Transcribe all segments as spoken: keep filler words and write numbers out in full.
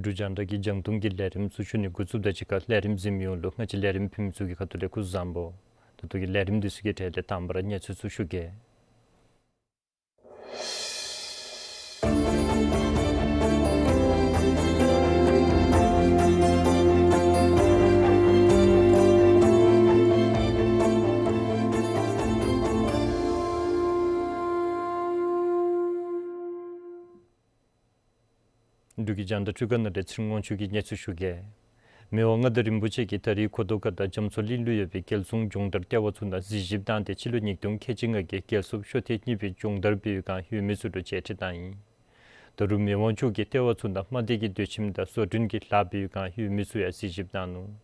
འབྲུག་རྒྱང་བསྒྲགས་ཀྱི་རྒྱང་མཐོང་གི་ལས་རིམ་ཚུ་ཞུ་ནི་འགོ་བཙུགསཔ་དང་གཅིག་ཁར་ལས་རིམ་གཟིགས་མི་ཡོངས་ལུ་ང་བཅས་ལས་རིམ་ཕུལ་མི་ཚུ་གི་ཁ་ཐུག་ལས་སྐུ་གཟུགས་བཟང་པོ། ད་ལྟོ་གི་ལས་རིམ་འདི་ཚུ་གི་གྲས་ལས་དང་པ་ར་གནས་ཚུལ་ཚུ་ཞུ་གེ། འབྲུག་གི་རྒྱང་བསྒྲགས་འཕྲུལ་ཁང་ནང་ལས་ཚེ་རིང་དབང་ཕྱུག་གིས་གནས་ཚུལ་ཞུ་གེ། མི་དབང་མངའ་བདག་རིན་པོ་ཆེ་གིས་ད་རིས་ཁོ་ཐང་ཁ་དང་རྒྱ་མཚོ་གླིང་ལུ་ཡོད་པའི་རྒྱལ་སྲུང་སྦྱོང་བརྡར་ལྟེ་བ་ཚུ་ནང་གཟིགས་ཞིབ་བཏང་སྟེ་ཕྱི་ལོ་ཉིས་སྟོང་ཁལ་གཅིག་ལྔ་གི་རྒྱལ་སྲུང་ཤོ་ཐེངས་གཉིས་པའི་སྦྱོང་བརྡར་འབད་བའི་བསྒང་ཡོད་མི་ཚུ་ལུ་མཇལ་ཕྲད་བཏང་ཡི། ད་རུང་མི་དབང་མཆོག་གིས་ལྟེ་བ་ཚུ་ནང་དམག་སྡེ་གི་སྡོད་ཁྱིམ་དང་བཟོ་སྐྲུན་གྱི་ལཱ་འབད་བའི་བསྒང་ཡོད་མི་ཚུ་ཡང་གཟིགས་ཞིབ་བཏང་ནུག།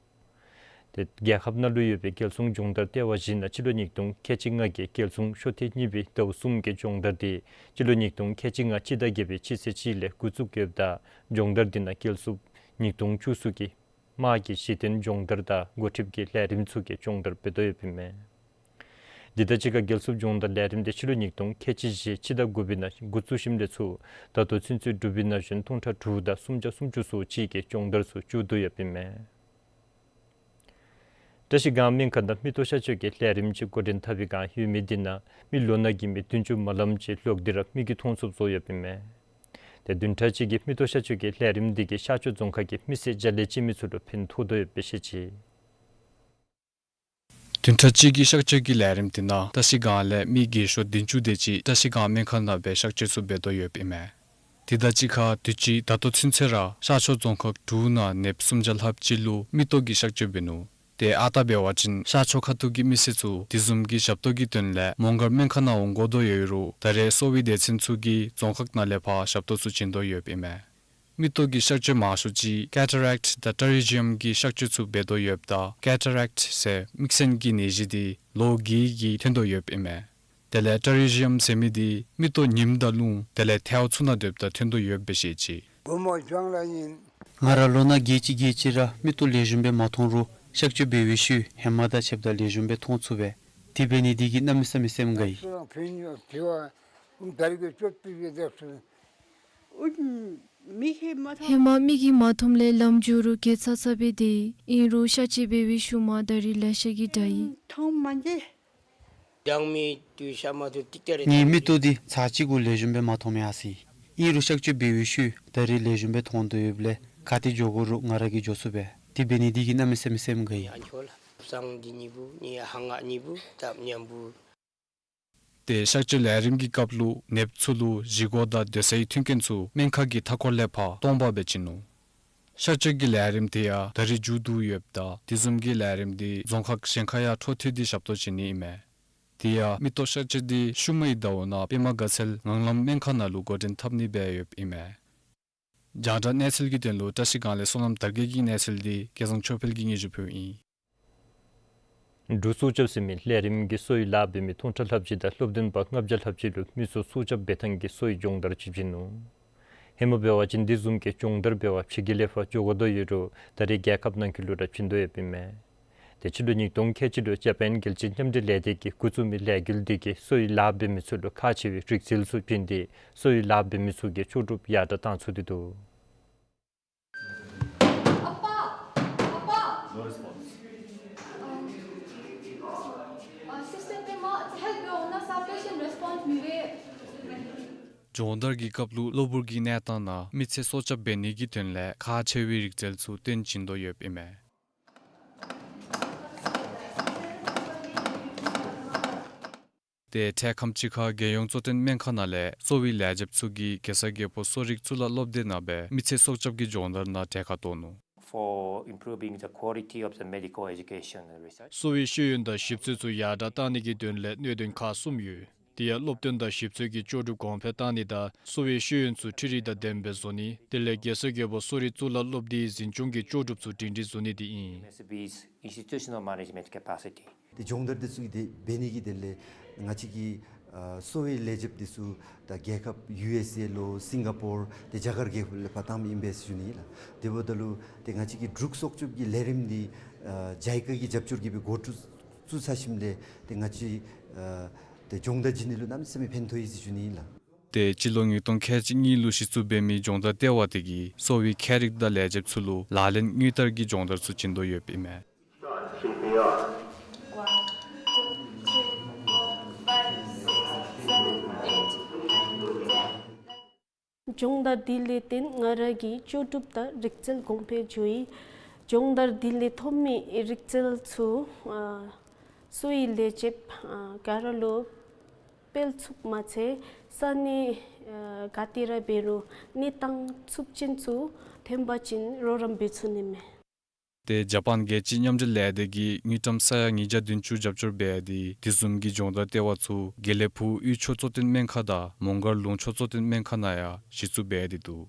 ཏེ་རྒྱལ་ཁབ་ནང་ལུ་ཡོད་པའི་རྒྱལ་སྲུང་སྦྱོང་བརྡར་ལྟེ་བ་བཞི་ནང་ཕྱི་ལོ་ཉིས་སྟོང་ཁལ་གཅིག་ལྔ་གི་རྒྱལ་སྲུང་ཤོ་ཐེངས་གཉིས་པའི་ཟླཝ་གསུམ་གྱི་སྦྱོང་བརྡར་འདི་ཕྱི་ལོ་ཉིས་སྟོང་ཁལ་གཅིག་ལྔ་སྤྱི་ཟླ་བརྒྱད་པའི་ཕྱི་ཚེས་གཅིག་ལས་འགོ་བཙུགས་ཡོདཔ་ད་སྦྱོང་བརྡར་འདི་ནང་རྒྱལ་སྲུང་ཉིས་སྟོང་བཅུ་གསུམ་གྱི་དམག་གི་གཞི་རྟེན་སྦྱོང་བརྡར་དང་འགོ་ཁྲིད་ཀྱི་ལས་རིམ་ཚུ་གི་སྦྱོང་བརྡར་འབད་དོ་ཡོདཔ་ཨིན་མས། འདི་དང་གཅིག་ཁར་རྒྱལ་སྲུང་སྦྱོང་བརྡར་ལས་རིམ་འདི་ཕྱི་ལོ་ཉིས་སྟོང་ཁལ་གཅིག་བཞི་སྤྱི་ཟླ་དགུ་པའི་ནང་འགོ་བཙུགས་ཞིནམ་ལས་ཚུར་ད་ལྟོ་ཚུན་ཚོད་འབྲུག་པའི་ན་གཞོན་སྟོང་ཕྲག་དྲུག་དང་སུམ་བརྒྱ་སུམ་ཅུ་སོ་གཅིག་གི་སྦྱོང་བརྡར་ཚུ་མཇུག་བསྡུ་ཡོདཔ་ཨིན་མས། བཀྲ་ཤིས་སྒང་སྨན་ཁང་ནང་མིག་ཏོ་གཤག་བཅོས་ཀྱི་ལས་རིམ་ཅིག་འགོ་འདྲེན་འཐབ་པའི་བསྒང་ཡོད་མི་འདི་ནང་མི་ལོ་ན་རྒས་མི་བདུན་ཅུ་མ་ལངམ་ཅིག་ལོག་སྟེ་ར་མིག་གིས་མཐོང་ཚུགསཔ་བཟོ་ཡོདཔ་ཨིན་མས། ཏེ་བདུན་ཕྲག་གཅིག་གི་མིག་ཏོ་གཤག་བཅོས་ཀྱི་ལས་རིམ་འདི་གིས་གཤག་བཅོས་རྫོང་ཁག་གི་མི་སེར་བརྒྱ་ལས་བཅད་མི་ཚུ་ལུ་ཕན་ཐོགས་དོ་ཡོདཔ་སྦེ་བཤད་ཅི། བདུན་ཕྲག་གཅིག་གི་གཤག་བཅོས་ཀྱི་ལས་རིམ་འདི་ནང་བཀྲ་ཤིས་སྒང་ལས་མི་རྒས་ཤོས་བདུན་ཅུ་དེ་ཅིག་བཀྲ་ཤིས་སྒང་སྨན་ཁང་ནང་སྦེ་གཤག་བཅོས་ཚུ་འབད་དོ་ཡོདཔ་ཨིན་མས། དེ་དང་གཅིག་ཁར་དུས་ཅི་ད་ལྟོ་ཚུན་ཚོད་ར་གཤག་བཅོས་རྫོང་ཁག་དྲུག་ནང་ནདཔ་སུམ་བརྒྱ་ལྷགཔ་ཅིག་ལུ་མིག་ཏོ་གི་གཤག་བཅོས་འབད་ནུག། ཏེ་ཨ་རྟག་འབད་བ་ཅིན་གཤག་བཅོས་ཁ་ཐུག་གི་མི་སེར་ཚུ་དེ་བཟུམ་གྱི་ཞབས་ཏོག་གི་དོན་ལས་མོང་སྒར་སྨན་ཁང་ནང་འོང་དགོ་དོ་ཡོད་རུང་ད་རེས་གསོ་བའི་སྡེ་ཚན་ཚུ་གིས་རྫོང་ཁག་ནང་ལས་ཕར་ཞབས་ཏོག་ཚུ་བྱིན་དོ་ཡོདཔ་ཨིན་མས། མིག་ཏོ་གི་གཤག་བཅོས་མང་ཤོས་ཅིག་ཀེ་ཊ་རེཀཊ་དང་ཊ་རི་ཇི་ཡམ་གྱི་གཤག་བཅོས་ཚུ་འབད་དོ་ཡོདཔ་ད་ཀེ་ཊ་རེཀཊ་ཟེར་མིག་སྲིན་གྱི་ནད་གཞི་འདི་ལོ་རྒས་ཀྱིས་ཐོན་དོ་ཡོདཔ་ཨིན་མས། དེ་ལས་ཊ་རི་ཇི་ཡམ་ཟེར་མི་འདི་མིག་ཏོ་ཉིམ་དང་རླུང་དེ་ལས་ཐལཝ་ཚུ་ནང་སྡོདཔ་ད་ཐོན་དོ་ཡོདཔ་སྦེ་བཤད་ཅི། བུ་མོ་ལྗང་ལ་ཨིན། ང་ར་ལོ་ན་རྒས་ཅི་རྒས་ཅི་ར་མིག་ཏོ་ལེགས་ཤོམ་སྦེ་མ་མཐོང་རུང་གཤག་བཅོས་འབད་བའི་ཤུལ་ཧེ་མ་དང་ཕྱདཔ་ད་ལེགས་ཤོམ་སྦེ་མཐོང་ཚུགས་པས། དེ་འབད་ནི་འདི་གིས་གནམ་མེད་ས་མེད་སེམས་དགའ་ཡི། ཧེ་མ་མིག་གིས་མ་མཐོངམ་ལས་ལམ་འགྱོ་རུང་རྒས་ཚ་ཚ་སྦེ་སྡོད་ཡི། ཨིན་རུང་གཤག་བཅོས་འབད་བའི་ཤུལ་མ་ད་རིས་ལེ་ཤ་གིས་དྲག་ཡི། ངེའི་མིག་ཏོ་འདི་ཚར་གཅིག་གུ་ལེགས་ཤོམ་སྦེ་མ་མཐོངམ་ཡང་སྲིད། ཨིན་རུང་གཤག་བཅོས་འབད་བའི་ཤུལ་ད་རིས་ལེགས་ཤོམ་སྦེ་མཐོང་དོ་ཡོདཔ་ལས་ག་ཏེ་འགྱོ་དགོ་རུང་ང་ར་གིས་འགྱོ་ཚུགས་པས། དེ་འབད་ནི་འདི་གིས་གནམ་མེད་ས་མེད་སེམས་དགའ་ཡི། ཏེ་གཤག་བཅོས་ལས་རིམ་གྱི་སྐབས་ལུ་ནདཔ་ཚུ་ལུ་བཞེས་སྒོ་དང་སྡོད་སའི་མཐུན་རྐྱེན་ཚུ་སྨན་ཁང་གི་མཐའ་འཁོར་ལས་ཕར་སྟོང་པ་སྦེ་བྱིན་ནུག། གཤག་བཅོས་ཀྱི་ལས་རིམ་དེ་ཡང་ད་རིས་མཇུག་བསྡུ་ཡོདཔ་ད་དེ་བཟུམ་གྱི་ལས་རིམ་འདི་རྫོང་ཁག་གཞན་ཁར་ཡང་འཕྲོ་མཐུད་དེ་ཞབས་ཏོག་བྱིན་ནི་ཨིན་མས། དེ་ཡང་མིག་ཏོ་གཤག་བཅོས་འདི་ཤུལ་མའི་ཟླཝ་ནང་པདྨ་དགའ་ཚལ་ངང་ལམ་སྨན་ཁང་ནང་ལུ་འགོ་འདྲེན་འཐབ་ནི་སྦེ་ཡོདཔ་ཨིན་མས། རྒྱང་བསྒྲགས་གནས་ཚུལ་གྱི་དོན་ལུ་བཀྲ་ཤིས་སྒང་ལས་བསོད་ནམས་དར་རྒྱས་ཀྱི་གནས་ཚུལ་འདི་སྐལ་བཟང་ཆོས་འཕེལ་གྱིས་སྙན་ཞུ་ཕུལཝ་ཨིན། འབྲུག་སྲོག་སྐྱབས་ཟེར་མི་ལས་རིམ་གྱིས་གསོ་བའི་ལཱ་འབད་མི་སྟོང་ཕྲག་ལྷགཔ་ཅིག་དང་སློབ་སྟོན་པ་ལྔ་བརྒྱ་ལྷགཔ་ཅིག་ལུ་མི་ཚུ་སྲོག་སྐྱབས་འབད་ཐངས་ཀྱི་གསོ་བའི་སྦྱོང་བརྡར་ཅིག་བྱིན་ནུག། ཧེ་མ་འབད་བ་ཅིན་འདི་བཟུམ་གྱི་སྦྱོང་བརྡར་འབད་བར་ཕྱི་རྒྱལ་ལས་ཕར་འགྱོ་དགོ་དོ་ཡོད་རུང་ད་རེས་རྒྱལ་ཁབ་ནང་འཁོད་ལུ་ར་བྱིན་དོ་ཡོདཔ་ཨིན་མས། ཏེ་ཕྱི་ལོ་ཉིས་སྟོང་ཁལ་གཅིག་ལུ་ཇ་པཱན་རྒྱལ་སྤྱིའི་མཉམ་འབྲེལ་ལས་སྡེ་གིས་འགོ་བཙུགས་མི་ལས་འགུལ་འདི་གིས་གསོ་བའི་ལཱ་འབད་མི་ཚུ་ལུ་ཁག་ཆེ་བའི་རིག་རྩལ་ཚུ་བྱིན་ཏེ་གསོ་བའི་ལཱ་འབད་མི་ཚུ་གི་ལྕོགས་གྲུབ་ཡར་དྲག་བཏང་ཚུགས་ཏེ་འདུག། སྦྱོང་བརྡར་གྱི་སྐབས་ལུ་གློ་བུར་གྱི་གནས་སྟངས་ནང་མི་ཚེ་སྲོག་སྐྱབས་འབད་ནི་གི་དོན་ལས་ཁག་ཆེ་བའི་རིག་རྩལ་ཚུ་སྟོན་བྱིན་དོ་ཡོདཔ་ཨིན་མས། ཏེ་འཕྲལ་ཁམས་ཅིག་ཁར་རྒྱལ་ཡོངས་གཙོ་བསྟེན་སྨན་ཁང་ནང་ལས་གསོ་བའི་ལས་བྱེདཔ་ཚུ་གིས་རྒྱལ་ས་རྒྱལ་པོ་གསོ་རིག་གཙུག་ལག་སློབ་སྡེ་ནང་སྦེ་མི་ཚེ་སྲོག་སྐྱབས་ཀྱི་སྦྱོང་བརྡར་ནང་གྲལ་ཁར་གཏོགས་ནུག། For improving the quality of the medical education and research. གསོ་བའི་ཤེས་ཡོན་དང་ཞིབ་འཚོལ་ཚུ་ཡར་དྲག་བཏང་ནི་གི་དོན་ལས་གནད་དོན་ཁག་གསུམ་ཡོད། དེ་ཡང་སློབ་སྟོན་དང་ཞིབ་འཚོལ་གྱི་ལྕོགས་གྲུབ་གོང་འཕེལ་བཏང་ནི་དང་གསོ་བའི་ཤེས་ཡོན་ཚུ་འཕྲུལ་རིག་དང་ལྡནམ་སྦེ་བཟོ་ནི། དེ་ལས་རྒྱལ་ས་རྒྱལ་པོ་གསོ་རིག་གཙུག་ལག་སློབ་སྡེའི་འཛིན་སྐྱོང་གི་ལྕོགས་གྲུབ་ཚུ་སྒྲིང་སྒྲིང་བཟོ་ནི་དེ་ཨིན། M S B's institutional management capacity. ཏེ་སྦྱོང་བརྡར་འདི་ཚུ་གི་དེ་འབད་ནི་གི་དོན་ལས་ང་བཅས་ཀྱི་ཨ་གསོ་བའི་ལས་བྱེདཔ་འདི་ཚུ་ད་རྒྱལ་ཁབ་ཡུ་ཨེསི་ཨེ་ལོ་སིང་ག་པོར་ཏེ་རྒྱ་གར་རྒྱལ་ཁབ་ལས་ཕར་བཏངམ་ཨིན་པས་ཟེར་ཞུ་ནི་ལགས། དེ་འབདཝ་ད་ལུ་ཏེ་ང་བཅས་ཀྱི་འབྲུག་སྲོག་སྐྱབས་ཀྱི་ལས་རིམ་འདི་ཨ་ཇཱི་ཀ་གི་རྒྱབ་སྐྱོར་གྱིས་སྦེ་འགོ་བཙུགས་ཚར་ཞིནམ་ལས་ཏེ་ང་བཅས་ཨ་ཏེ་སྦྱོང་བརྡར་བྱིན་ནི་ལུ་གནམ་མེད་ས་མེད་ཕན་ཐོགས་ཡི་ཟེར་ཞུ་ནི་ལགས། ཏེ་སྤྱི་ལོ་ཉིས་སྟོང་ཁལ་གཅིག་གཉིས་ལུ་གཞི་བཙུགས་འབད་མི་སྦྱོང་བརྡར་ལྟེ་བ་དེ་གིས་གསོ་བའི་ཁྱད་རིག་དང་ལས་བྱེདཔ་ཚུ་ལུ་ལག་ལེན་དངུལ་ལྟར་གྱི་སྦྱོང་བརྡར་ཚུ་བྱིན་དོ་ཡོདཔ་ཨིན་མས། སྦྱོང་བརྡར་འདི་ལས་བརྟེན་ང་ར་གིས་ལྕོགས་གྲུབ་དང་རིག་རྩལ་གོང་འཕེལ་འགྱོ་ཡི། སྦྱོང་བརྡར་འདི་ལས་ཐོབ་མི་རིག་རྩལ་ཚུ་ཨ་གསོ་བའི་ལས་བྱེདཔ་ཨ་ག་ར་ལུ་སྤེལ་ཚུགསཔ་མ་ཚད་ས་གནས་ཨ་ག་ཏེ་ར་འབད་རུང་གནས་སྟངས་ཚབས་ཆེན་ཚུ་ཐོན་པ་ཅིན་རོགས་རམ་འབད་ཚུགས་ནི་མས། ཏེ་ཇ་པཱན་རྒྱལ་སྤྱིའི་མཉམ་འབྲེལ་ལས་སྡེ་གིས་དངུལ་ཀྲམ་ས་ཡ་ཉིས་བརྒྱ་བདུན་ཅུ་རྒྱབ་སྐྱོར་འབད་དེ་དེ་བཟུམ་གྱི་སྦྱོང་བརྡར་ལྟེ་བ་ཚུ་དགེ་ལེགས་ཕུག་དབུས་ཆོས་གཙོ་བསྟེན་སྨན་ཁང་དང་མོང་སྒར་ལུང་ཆོས་གཙོ་བསྟེན་སྨན་ཁང་ནང་ཡང་གཞི་བཙུགས་འབད་དེ་འདུག།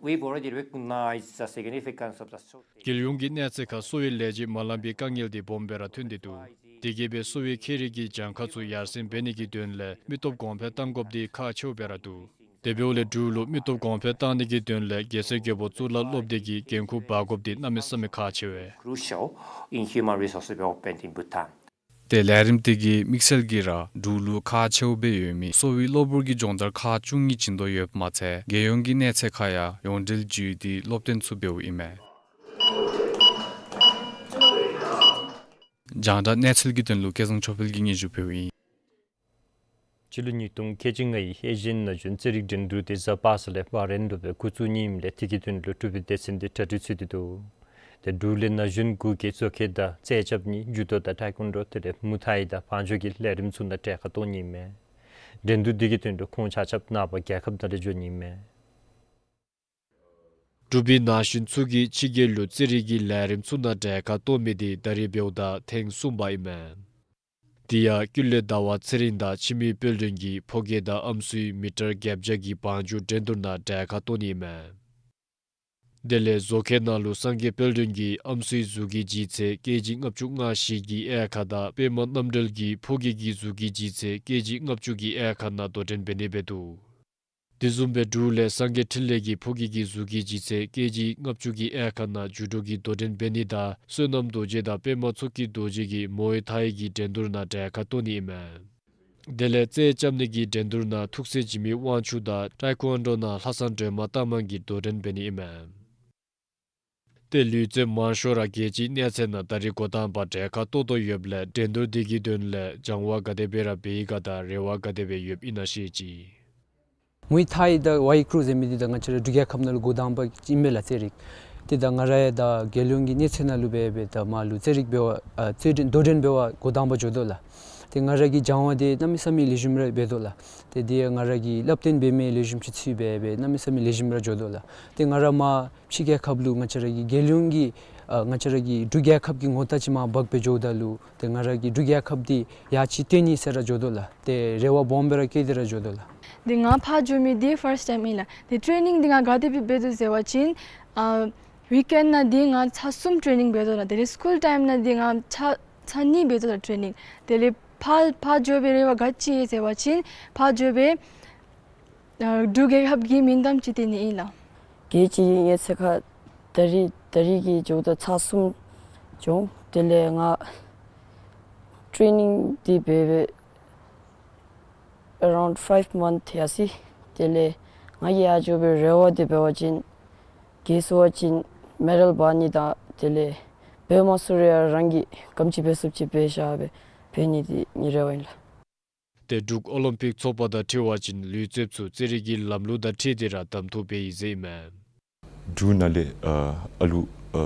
We've already recognized the significance of the shortage. རྒྱལ་ཡོངས་ཀྱི་གནས་ཚད་ཁར་གསོ་བའི་ལས་བྱེདཔ་མ་ལང་པའི་དཀའ་ངལ་འདི་སྦོམ་སྦེ་ར་ཐོན་ཏེ་འདུག། དེ་གིས་སྦེ་གསོ་བའི་ཁྱད་རིག་གི་གྱངས་ཁ་ཚུ་ཡར་སེང་འབད་ནི་གི་དོན་ལས་མི་སྟོབས་གོང་འཕེལ་གཏང་དགོཔ་འདི་ཁག་ཆེཝ་སྦེ་ར་འདུག། དེ་འབདཝ་ལས་འབྲུག་ལུ་མི་སྟོབས་གོང་འཕེལ་གཏང་ནི་གི་དོན་ལས་རྒྱལ་སྲས་རྒྱལ་པོ་གཙུག་ལག་སློབ་སྡེ་གིས་འགན་ཁུར་འབག་དགོཔ་འདི་གནམ་མེད་ས་མེད་ཁག་ཆེ་བས། Crucial in human resource development in Bhutan. ཏེ་ལས་རིམ་དེ་གི་དམིགས་བསལ་གྱིས་ར་འབྲུག་ལུ་ཁག་ཆེཝ་སྦེ་ཡོད་མི་གསོ་བའི་གློ་བུར་གྱི་སྦྱོང་བརྡར་ཁག་བཅུ་གཉིས་བྱིན་དོ་ཡོདཔ་མ་ཚད་རྒྱལ་ཡོངས་ཀྱི་གནས་ཚད་ཁར་ཡང་ཡོངས་འབྲེལ་བརྒྱུད་དེ་སློབ་སྟོན་ཚུ་འབདཝ་ཨིན་མས། རྒྱང་བསྒྲགས་གནས་ཚུལ་གྱི་དོན་ལུ་སྐལ་བཟང་ཆོས་འཕེལ་གྱིས་སྙན་ཞུ་ཕུལཝ་ཨིན། སྤྱི་ལོ་ཉིས་སྟོང་ཁལ་གཅིག་ལྔའི་ཨེ་ཤི་ཡན་ན་གཞོན་རྩེད་རིགས་འགྲན་བསྡུར་དེ་གཟའ་པ་སངས་ལས་བྷ་རེན་ལུ་སྦེ་འགོ་བཙུགས་ནི་ཨིནམ་ལས་དེ་གི་དོན་ལུ་གྲུབ་པའི་སྡེ་ཚན་དེ་གྲ་སྒྲིག་ཚུད་དེ་འདུག། ཏེ་འབྲུག་ལས་ན་གཞོན་དགུ་གིས་མཛོ་ཁལ་དང་རྩལ་རྐྱབ་ནི་ཇུ་ཏོ་དང་ཊའེ་ཀོན་ཌོ་དེ་ལས་མུ་ཐའི་དང་བང་མཛོད་ཀྱི་ལས་རིམ་ཚུ་ནང་གྲལ་ཁར་གཏོགས་ནི་ཨིན་མས། འགྲན་བསྡུར་དེ་གི་དོན་ལུ་ཁོང་ཆ་ཁྱབ་ནངས་པ་རྒྱལ་ཁབ་ནང་ལས་འགྱོ་ནི་ཨིན་མས། འབྲུག་པའི་ན་གཞོན་ཚུ་གིས་ཕྱི་རྒྱལ་ལུ་རྩེད་རིགས་ཀྱི་ལས་རིམ་ཚུ་ནང་གྲལ་ཁར་གཏོགས་མི་དེ་ད་རེས་འབདཝ་ད་ཐེངས་གསུམ་པ་ཨིན་མས། དེ་ཡང་ཀུན་ལེགས་ཟླ་བ་ཚེ་རིང་དང་འཆི་མེད་དཔལ་སྒྲོན་གྱིས་ཕོ་སྐྱེས་དང་ཨམ་སྲུའི་མི་ཊར་བརྒྱད་བརྒྱ་གི་བང་རྒྱུག་འགྲན་བསྡུར་ནང་གྲལ་ཁར་གཏོགས་ནི་ཨིན་མས། དེ་ལས་མཛོ་ཁལ་ནང་ལུ་སངས་རྒྱས་དཔལ་སྒྲོན་གྱིས་ཨམ་སྲུའི་གཟུགས་ཀྱི་ལྗིད་ཚད་ཀེ་ཇི་ལྔ་བཅུ་ང་བཞི་གི་དབྱེ་ཁག་དང་པདྨ་རྣམ་གྲོལ་གྱིས་ཕོ་སྐྱེས་ཀྱི་གཟུགས་ཀྱི་ལྗིད་ཚད་ཀེ་ཇི་ལྔ་བཅུ་གི་དབྱེ་ཁག་ནང་དོ་འགྲན་འབད་ནི་འབད་འདུག། དེ་བཟུམ་སྦེ་འབྲུག་ལས་སངས་རྒྱས་འཕྲིན་ལས་ཀྱིས་ཕོ་སྐྱེས་ཀྱི་གཟུགས་ཀྱི་ལྗིད་ཚད་ཀེ་ཇི་ལྔ་བཅུ་གི་དབྱེ་ཁག་ནང་ཇུ་ཌོ་གི་དོ་འགྲན་འབད་ནི་དང་བསོད་ནམས་རྡོ་རྗེ་དང་པདྨ་ཚོགས་ཀྱི་རྡོ་རྗེ་གིས་མོའེ་ཐའི་གི་འགྲན་བསྡུར་ནང་གྲལ་ཁར་གཏོགས་ནི་ཨིན་མས། དེ་ལས་རྩལ་རྐྱབ་ནི་གི་འགྲན་བསྡུར་ནང་ཐུགས་སྲས་འཇིགས་མེད་དབང་ཕྱུག་དང་ཊའེ་ཀོན་ཌོ་ནང་ལྷ་བཟང་སྒྲོལ་མ་རྟ་མང་གིས་དོ་འགྲན་འབད་ནི་ཨིན་མས། ཏེ་ལུས་རྩལཔ་མང་ཤོས་ར་རྒྱལ་སྤྱིའི་གནས་ཚད་ནང་ད་རེས་འགོ་དང་པ་གྲལ་ཁར་གཏོགས་དོ་ཡོདཔ་ལས་འགྲན་བསྡུར་དེ་གི་དོན་ལས་སྦྱང་བ་ག་དེ་སྦེ་ར་འབད་ཡི་ག་དང་རེ་བ་ག་དེ་སྦེ་ཡོདཔ་ཨིན་ན་ཤེས་ཅི། མུའེ་ཐའི་དང་ཝའི་ཀྲུ་ཟེར་མི་འདི་ད་ང་བཅས་ར་འབྲུག་རྒྱལ་ཁབ་ནང་ལུ་འགོ་དང་པ་ཨིན་མས་ལགས་རྩེད་རིགས། ཏེ་ད་ང་ར་ཡང་ད་རྒྱལ་ཡོངས་ཀྱི་གནས་ཚད་ནང་ལུ་སྦེ་སྦེ་ད་མར་ལུ་རྩེད་རིགས་འབད་བར་ཨ་རྩེད་འགྲན་དོ་འགྲན་འབད་བར་འགོ་དང་པ་འགྱོ་དོ་ལགས། ཏེ་ང་ར་གི་སྦྱང་བ་འདི་གནམ་མེད་ས་མེད་ལེགས་ཤོམ་ར་འབད་དོ་ལགས། ཏེ་འདི་ཡང་ང་ར་གི་བསླབ་སྟོན་འབད་མི་ལེགས་ཤོམ་ཅིག་ཚུད་སྦེ་སྦེ་གནམ་མེད་ས་མེད་ལེགས་ཤོམ་ར་འགྱོ་དོ་ལགས། ཏེ་ང་ར་མར་ཕྱི་རྒྱལ་ཁབ་ལུ་ང་བཅས་ར་གི་རྒྱལ་ཡོངས་ཀྱི་ཨ་ང་བཅས་ར་གི་འབྲུག་རྒྱལ་ཁབ་ཀྱི་ངོ་རྟགས་ཅིག་མར་འབག་སྦེ་འགྱོཝ་ད་ལུ་ཏེ་ང་ར་གི་འབྲུག་རྒྱལ་ཁབ་འདི་ཡར་ཅིག་སྟོན་ནི་ཟེར་ར་འགྱོ་དོ་ལགས། ཏེ་རེ་བ་སྦོམ་སྦེ་ར་བསྐྱེད་དེ་ར་འགྱོ་དོ་ལགས། འདི་ང་ཕར་འགྱོ་མི་འདི་ཕརསཊ་ཊའིམ་ཨིན་ལགས། ཏེ་ཊེ་ནིང་འདི་ང་ག་དེ་སྦེ་འབད་དོ་ཟེར་བ་ཅིན་ཨ་ཝིཀ་ཨེནཌ་ནང་འདི་ང་ཚར་གསུམ་ཊེ་ནིང་འབད་དོ་ལགས། དེ་ལས་སི་ཀུལ་ཊའིམ་ནང་འདི་ང་ཚར་ཚར་གཉིས་འབད་དོ་ལགས་ཊེ་ནིང་། དེ་ལས་ཕར་ཕར་འགྱོ་བའི་རེ་བ་ག་ཅི་ཡོད་ཟེར་བ་ཅིན་ཕར་འགྱོ་བའི་ཨ་འབྲུག་རྒྱལ་ཁབ་ཀྱི་མིང་གཏམ་ཅིག་སྟོན་ནི་ཨིན་ལགས། རྒྱལ་སྤྱིའི་གནས་ཚད་ཁར་ད་རེས་ད་རེས་ཀྱི་འགྱོཝ་ད་ཚར་གསུམ་བྱུང་། དེ་ལས་ང་ཊེ་ནིང་འདི་འབད་སྦེ་ཨེ་རའུནཌ་ཕའིབ་མནཐ་ཡར་སོ་ཡི། དེ་ལས་ང་གིས་ཡར་འགྱོ་བའི་རེ་བ་འདི་འབད་བ་ཅིན་རྒྱལ་སོང་བ་ཅིན་མེ་ཌལ་འབག་ནི་དང་དེ་ལས་འབད་མ་ཚུགས་རུང་ཡང་རང་གིས་ག་དེམ་ཅིག་འབད་ཚུགསཔ་ཅིག་འབད་བཞག་སྦེ་འབད་ནི་འདི་ངེའི་རེ་བ་ཨིན་ལགས། ཏེ་འབྲུག་ཨོ་ལིམ་པིག་ཚོགས་པ་དང་འཁྲིལ་བ་ཅིན་ལུས་རྩལཔ་ཚུ་རྩེད་རིགས་ཀྱི་ལམ་ལུགས་དང་འཁྲིལ་ཏེ་ར་གདམ་འཐུ་འབད་ཡི་ཟེར་ཨིན་མས། འབྲུག་ནང་ལས་ཨ་ཨ་ལུ་ཨ་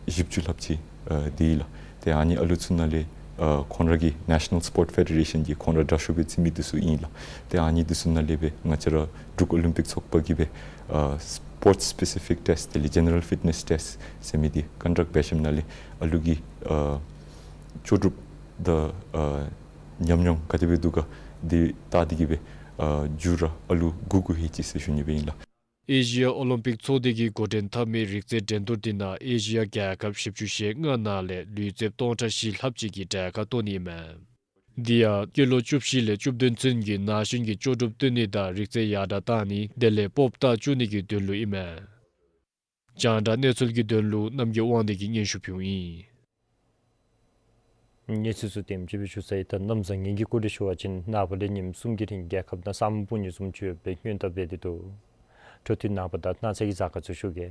བཞི་བཅུ་ལྷགཔ་ཅིག་ཨ་སྡོད་ཡི་ལགས། ཏེ་ཨ་ནི་ཨ་ལུ་ཚུ་ནང་ལས་ཨ་ཁོང་ར་གི་ནེ་ཤ་ནཱལ་སི་པོརཊ་ཕེ་ཌེ་རེ་ཤཱན་གྱིས་ཁོང་ར་དྲག་ཤོས་སྦེ་བརྩི་མི་འདི་ཚུ་ཨིན་ལགས། ཏེ་ཨ་ནི་འདི་ཚུ་ནང་ལས་སྦེ་ང་བཅས་ར་འབྲུག་ཨོ་ལིམ་པིག་ཚོགས་པ་གིས་སྦེ་ཨ་སི་པོརཊ་སི་པེ་སི་ཕིག་ཊེསཊ་དེ་ལས་ཇེ་ནེ་རཱལ་ཕིཊ་ནེསི་ཊེསཊ་ཟེར་མི་འདི་ཀོན་ཌགཊ་འབད་ཞིནམ་ལས་ཨ་ལུ་གི་ཨ་ལྕོགས་གྲུབ་དང་ཨ་ཉམས་མྱོང་ག་དེ་སྦེ་འདུག་ག་འདི་བལྟ་སྟེ་གིས་སྦེ་ཨ་མཇུག་ར་ཨ་ལུ་དགུ་དགུ་ལྷོད་ཅི་ཟེར་ཞུ་ནི་སྦེ་ཨིན་ལགས། ཨེ་ཤི་ཡ་ཨོ་ལིམ་པིག་ཚོགས་སྡེ་གིས་འགོ་འདྲེན་འཐབ་མི་རིག་རྩལ་འགྲན་བསྡུར་འདི་ནང་ཨེ་ཤི་ཡ་རྒྱལ་ཁབ་བཞི་བཅུ་ཞེ་ལྔ་ནང་ལས་ལུས་རྩལཔ་སྟོང་ཕྲག་བཞི་ལྷགཔ་ཅིག་གིས་གྲལ་ཁར་གཏོགས་ནི་ཨིན་མས། འདི་ཡང་སྐྱེས་ལོ་བཅུ་བཞི་ལས་བཅུ་བདུན་ཚུན་གྱི་ན་གཞོན་གྱི་ལྕོགས་གྲུབ་བཏོན་ནི་དང་རིག་རྩལ་ཡར་དྲག་བཏང་ནི་དེ་ལས་སྤོབས་རྟགས་བསྐྱུར་ནི་གི་དོན་ལུ་ཨིན་མས། རྒྱང་བསྒྲགས་གནས་ཚུལ་གྱི་དོན་ལུ་རྣམ་རྒྱལ་དབང་འདུས་ཀྱིས་སྙན་ཞུ་ཕུལཝ་ཨིན། གནས་ཚུལ་ཚུ་དེམ་ཅིག་སྦེ་ཞུ་ཚར་ཡི། ད་གནམ་བཟང་ངན་གྱི་སྐོར་ལས་ཞུ་བ་ཅིན་ནངས་པ་ལས་ཉིནམ་གསུམ་གྱི་རིང་རྒྱལ་ཁབ་ནང་ས་སྨུག་སྤུབ་ནི་བཟུམ་ཅིག་ཡོད་པའི་སྔོན་བརྡ་འབད་དེ་འདུག། འཕྲོ་མཐུད་ནངས་པ་དང་གནངས་ཚེ་གི་གཟའ་སྐར་ཚུ་ཞུ་གེ།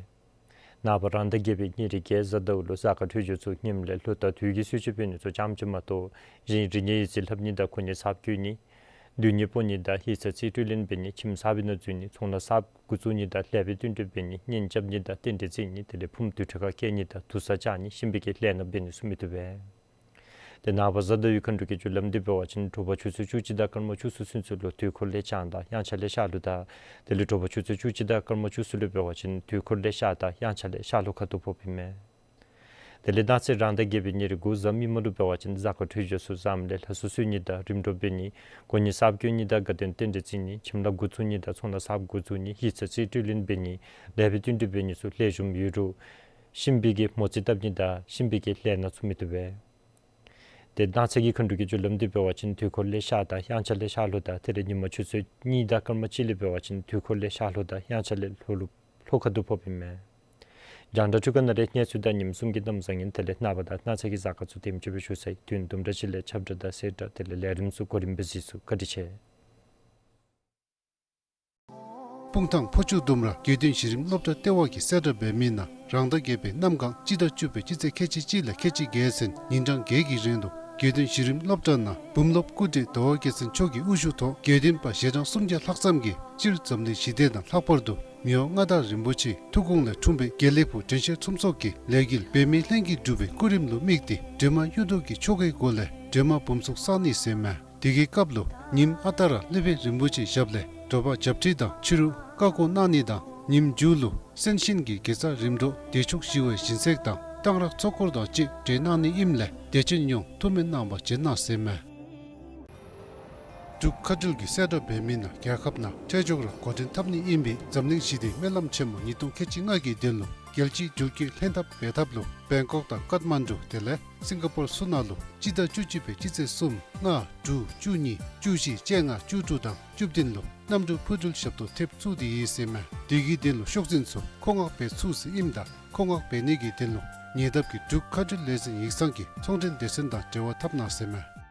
ནངས་པ་རང་ཟླ་བརྒྱད་པའི་ཉེར་བརྒྱད་གཟའ་ཟླཝ་ལུ་གཟའ་སྐར་འཕྲོད་སྦྱོར་ཚུ་ཉིནམ་ལས་ལྷོ་དང་དུས་ཀྱི་གསོལ་མཆོད་འབད་ནི་ཚུ་ཙམ་ཅིག་མ་གཏོགས་གཞན་རིག་གནས་ཡིག་རྩིས་ལྷབ་ནི་དང་གོ་གནས་གསརཔ་བསྐོ་ནི་སྡུག་བསྔལ་སྤོང་ནི་དང་ཡིག་ཚང་རྩིས་སྤྲོད་ལེན་འབད་ནི་ཁྱིམ་གསར་པའི་ནང་འཛུལ་ནི་ཚོང་ལཱ་གསརཔ་འགོ་བཙུགས་ནི་དང་ལེགས་པའི་བསྟུན་གྲོས་འབད་ནི་གཉེན་རྐྱབ་ནི་དང་རྟེན་འབྲེལ་བརྩི་ནི་དེ་ལས་ཕུངམ་དུར་ཁྲོད་ཁར་བསྐྱལ་ནི་དང་དུར་ས་བཅག་ནི་གཤིན་པོའི་གི་ལས་སྣ་འབད་ནི་ཚུ་མི་བཏུབ་པས། དེ་ནངས་པ་གཟའ་ཟླ་བའི་མཁའ་འགྲོ་གི་རྒྱུ་ལམ་འདི་འབད་བ་ཅིན་དྲོ་པ་ཆུ་ཚོད་བཅུ་གཅིག་དང་སྐར་མ་བཅུ་གསུམ་ཚུན་ཚོད་ལུ་དུས་འཁོར་ལས་བྱང་དང་དབྱངས་འཆར་ལས་ཤར་ལྷོ་དང་དེ་ལས་དྲོ་པ་ཆུ་ཚོད་བཅུ་གཅིག་དང་སྐར་མ་བཅུ་གསུམ་ལུ་འབད་བ་ཅིན་དུས་འཁོར་ལས་ཤར་དང་དབྱངས་འཆར་ལས་ཤར་ལྷོ་ཁ་ཐུག་ཕོགཔ་ཨིན་མས། དེ་ལས་གནངས་ཚེ་རང་ཟླ་བརྒྱད་པའི་ཉེར་དགུ་གཟའ་མིག་དམར་ལུ་འབད་བ་ཅིན་གཟའ་སྐར་འཕྲོད་སྦྱོར་ཚུ་བཟངམ་ལས་ལྷ་གསོལ་གསོལ་ནི་དང་རིམ་གྲོ་འབད་ནི་གོ་གནས་གསརཔ་བསྐོ་ནི་དང་དགའ་སྟོན་རྟེན་འབྲེལ་བརྩི་ནི་ཁྱིམ་ལཱ་འགོ་བཙུགས་ནི་དང་ཚོང་ལཱ་གསརཔ་འགོ་བཙུགས་ནི་ཡིག་ཚང་རྩིས་སྤྲོད་ལེན་འབད་ནི་ལེགས་པའི་བསྟུན་གྲོས་འབད་ནི་ཚུ་ལེགས་ཤོམ་ཡོད་རུང་གཤིན་པོའི་གི་མོ་རྩིས་བཏབ་ནི་དང་གཤིན་པོའི་གི་ལས་སྣ་ཚུ་མི་བཏུབ་པས། དེ་གནངས་ཚེ་གི་མཁའ་འགྲོ་གི་རྒྱུ་ལམ་འདི་འབད་བ་ཅིན་དུས་འཁོར་ལས་ཤར་དང་དབྱངས་འཆར་ལས་ཤར་ལྷོ་དང་དེ་ལས་ཉིན་མ་ཆུ་ཚོད་གཉིས་དང་སྐར་མ་གཅིག་ལས་འབད་བ་ཅིན་དུས་འཁོར་ལས་ཤར་ལྷོ་དང་དབྱངས་འཆར་ལས་ལྷོ་ལུ་ལྷོ་ཁ་ཐུག་ཕོགཔ་ཨིན་མས། རྒྱང་བསྒྲགས་འཕྲུལ་ཁང་ནང་ལས་གནས་ཚུལ་དང་ཉིནམ་གསུམ་གྱི་གནམ་བཟང་ངན་དེ་ལས་ནངས་པ་དང་གནངས་ཚེ་གི་གཟའ་སྐར་ཚུ་དེམ་ཅིག་སྦེ་ཞུ་ཚར་ཡི། དུས་ཡུན་དུམ་གྲ་ཅིག་ལས་ཁྱབ་བསྒྲགས་དང་གསལ་བསྒྲགས་དེ་ལས་ལས་རིམ་ཚུ་གོ་རིམ་སྦེ་གཟིགས་ཚུགས། བཀའ་དྲིན་ཆེ། སྤུངས་ཐང་ཕོ་ཆུ་ལྡུམ་ར་དགེ་འདུན་གཞི་རིམ་སློབ་གྲྭ་ལྟེ་བ་གིས་གསལ་བསྒྲགས་འབད་མི་ནང་རང་ཟླ་བརྒྱད་པའི་གནམ་གང་སྤྱི་ཟླ་བཅུ་པའི་སྤྱི་ཚེས་ཁལ་གཅིག་གཅིག་ལས་ཁལ་གཅིག་བརྒྱད་ཚུན་ཉིན་གྲངས་བརྒྱད་ཀྱི་རིང་དུ་དགེ་འདུན་གཞི་རིམ་སློབ་གྲྭ་ནང་བུམ་སློབ་སྐུ་བགྲེས་ཟླ་བ་རྒྱལ་མཚན་མཆོག་གིས་དབུ་བཞུགས་ཐོག་དགེ་འདུན་པ་ཞལ་གྲངས་སུམ་བརྒྱ་ལྷག་ཙམ་གྱིས་སྤྱིར་འཛམ་གླིང་ཞི་བདེ་དང་ལྷག་པར་དུ་མི་དབང་མངའ་བདག་རིན་པོ་ཆེའི་ཐུགས་དགོངས་ལས་འཁྲུངས་པའི་དགེ་ལེགས་ཕུག་དྲན་ཤེས་ཚོམས་གསོག་གི་ལས་འགུལ་འབད་མེད་ལྷན་གྱིས་སྒྲུབ་པའི་སྐུ་རིམ་ལུ་དམིགས་ཏེ་སྒྲོལ་མ་གཡུ་མདོག་གི་ཆོ་གའི་སྒོ་ལས་སྒྲོལ་མ་བུམ་གཟུགས་བསག་ནི་ཟེར་མས། དེ་གི་སྐབས་ལུ་ཉིནམ་ཨ་རྟག་ར་སློབ་དཔོན་རིན་པོ་ཆེའི་ཞབས་ལས་དྲོ་པ་བྱབས་ཁྲི་དང་ཕྱི་རུ་བཀའ་བསྒོ་གནང་ནི་དང་ཉིནམ་མཇུག་ལུ་གསན་ཤིང་གི་དགེ་རྩ་རིམ་གྲོ་བདེ་མཆོག་ཞི་བའི་སྦྱིན་སྲེག་དང་གཏང་རག་ཚོགས་འཁོར་དང་བཅས་གྲོལ་གནང་ནི་ཨིནམ་ལས་དད་ཅན་ཡོངས་ཐུགས་སྨོན་གནང་བར་བྱོན་གནང་ཟེར་མས། འབྲུག་མཁའ་འགྲུལ་གྱིས་གསལ་བསྒྲགས་འབད་མི་ནང་རྒྱལ་ཁབ་ནང་འཕྲལ་མགྱོགས་ར་འགོ་འདྲེན་འཐབ་ནི་ཨིན་པའི་འཛམ་གླིང་ཞི་བདེའི་སྨོན་ལམ་ཆེན་མོ་ཉིས་སྟོང་ཁལ་གཅིག་ལྔ་གི་དོན་ལུ་རྒྱལ་སྤྱིའི་འགྲུལ་སྐྱེལ་ལྷན་ཐབས་འབད་ཐབས་ལུ་བེང་ཀོག་དང་ཀཏ་མན་ཌུ་དེ་ལས་སིང་ག་པོར་ཚུ་ནང་ལུ་སྤྱི་ཟླ་བཅུ་གཅིག་པའི་སྤྱི་ཚེས་གསུམ་ལྔ་དྲུག་བཅུ་གཉིས་བཅུ་བཞི་བཅོ་ལྔ་བཅུ་དྲུག་དང་བཅུ་བདུན་ལུ་གནམ་གྲུ་འཕུར་འགྲུལ་ཞབས་ཏོག་ཐེབས་ཚུགས་ཏེ་ཡོད་ཟེར་མས། དེ་གི་དོན་ལུ་ཤོག་འཛིན་ཚུ་མཁོ་མངགས་འབད་ཚུགས་ཟེར་ཨིནམ་ད་མཁོ་མངགས་འབད་ནི་གི་དོན་ལུ་ཉེ་འདབས་ཀྱི་འབྲུག་མཁའ་འགྲུལ་ལས་འཛིན་ཡིག་ཚང་གི་ཚོང་འབྲེལ་སྡེ་ཚན་དང་འབྲེལ་བ་འཐབ་གནང་ཟེར་མས།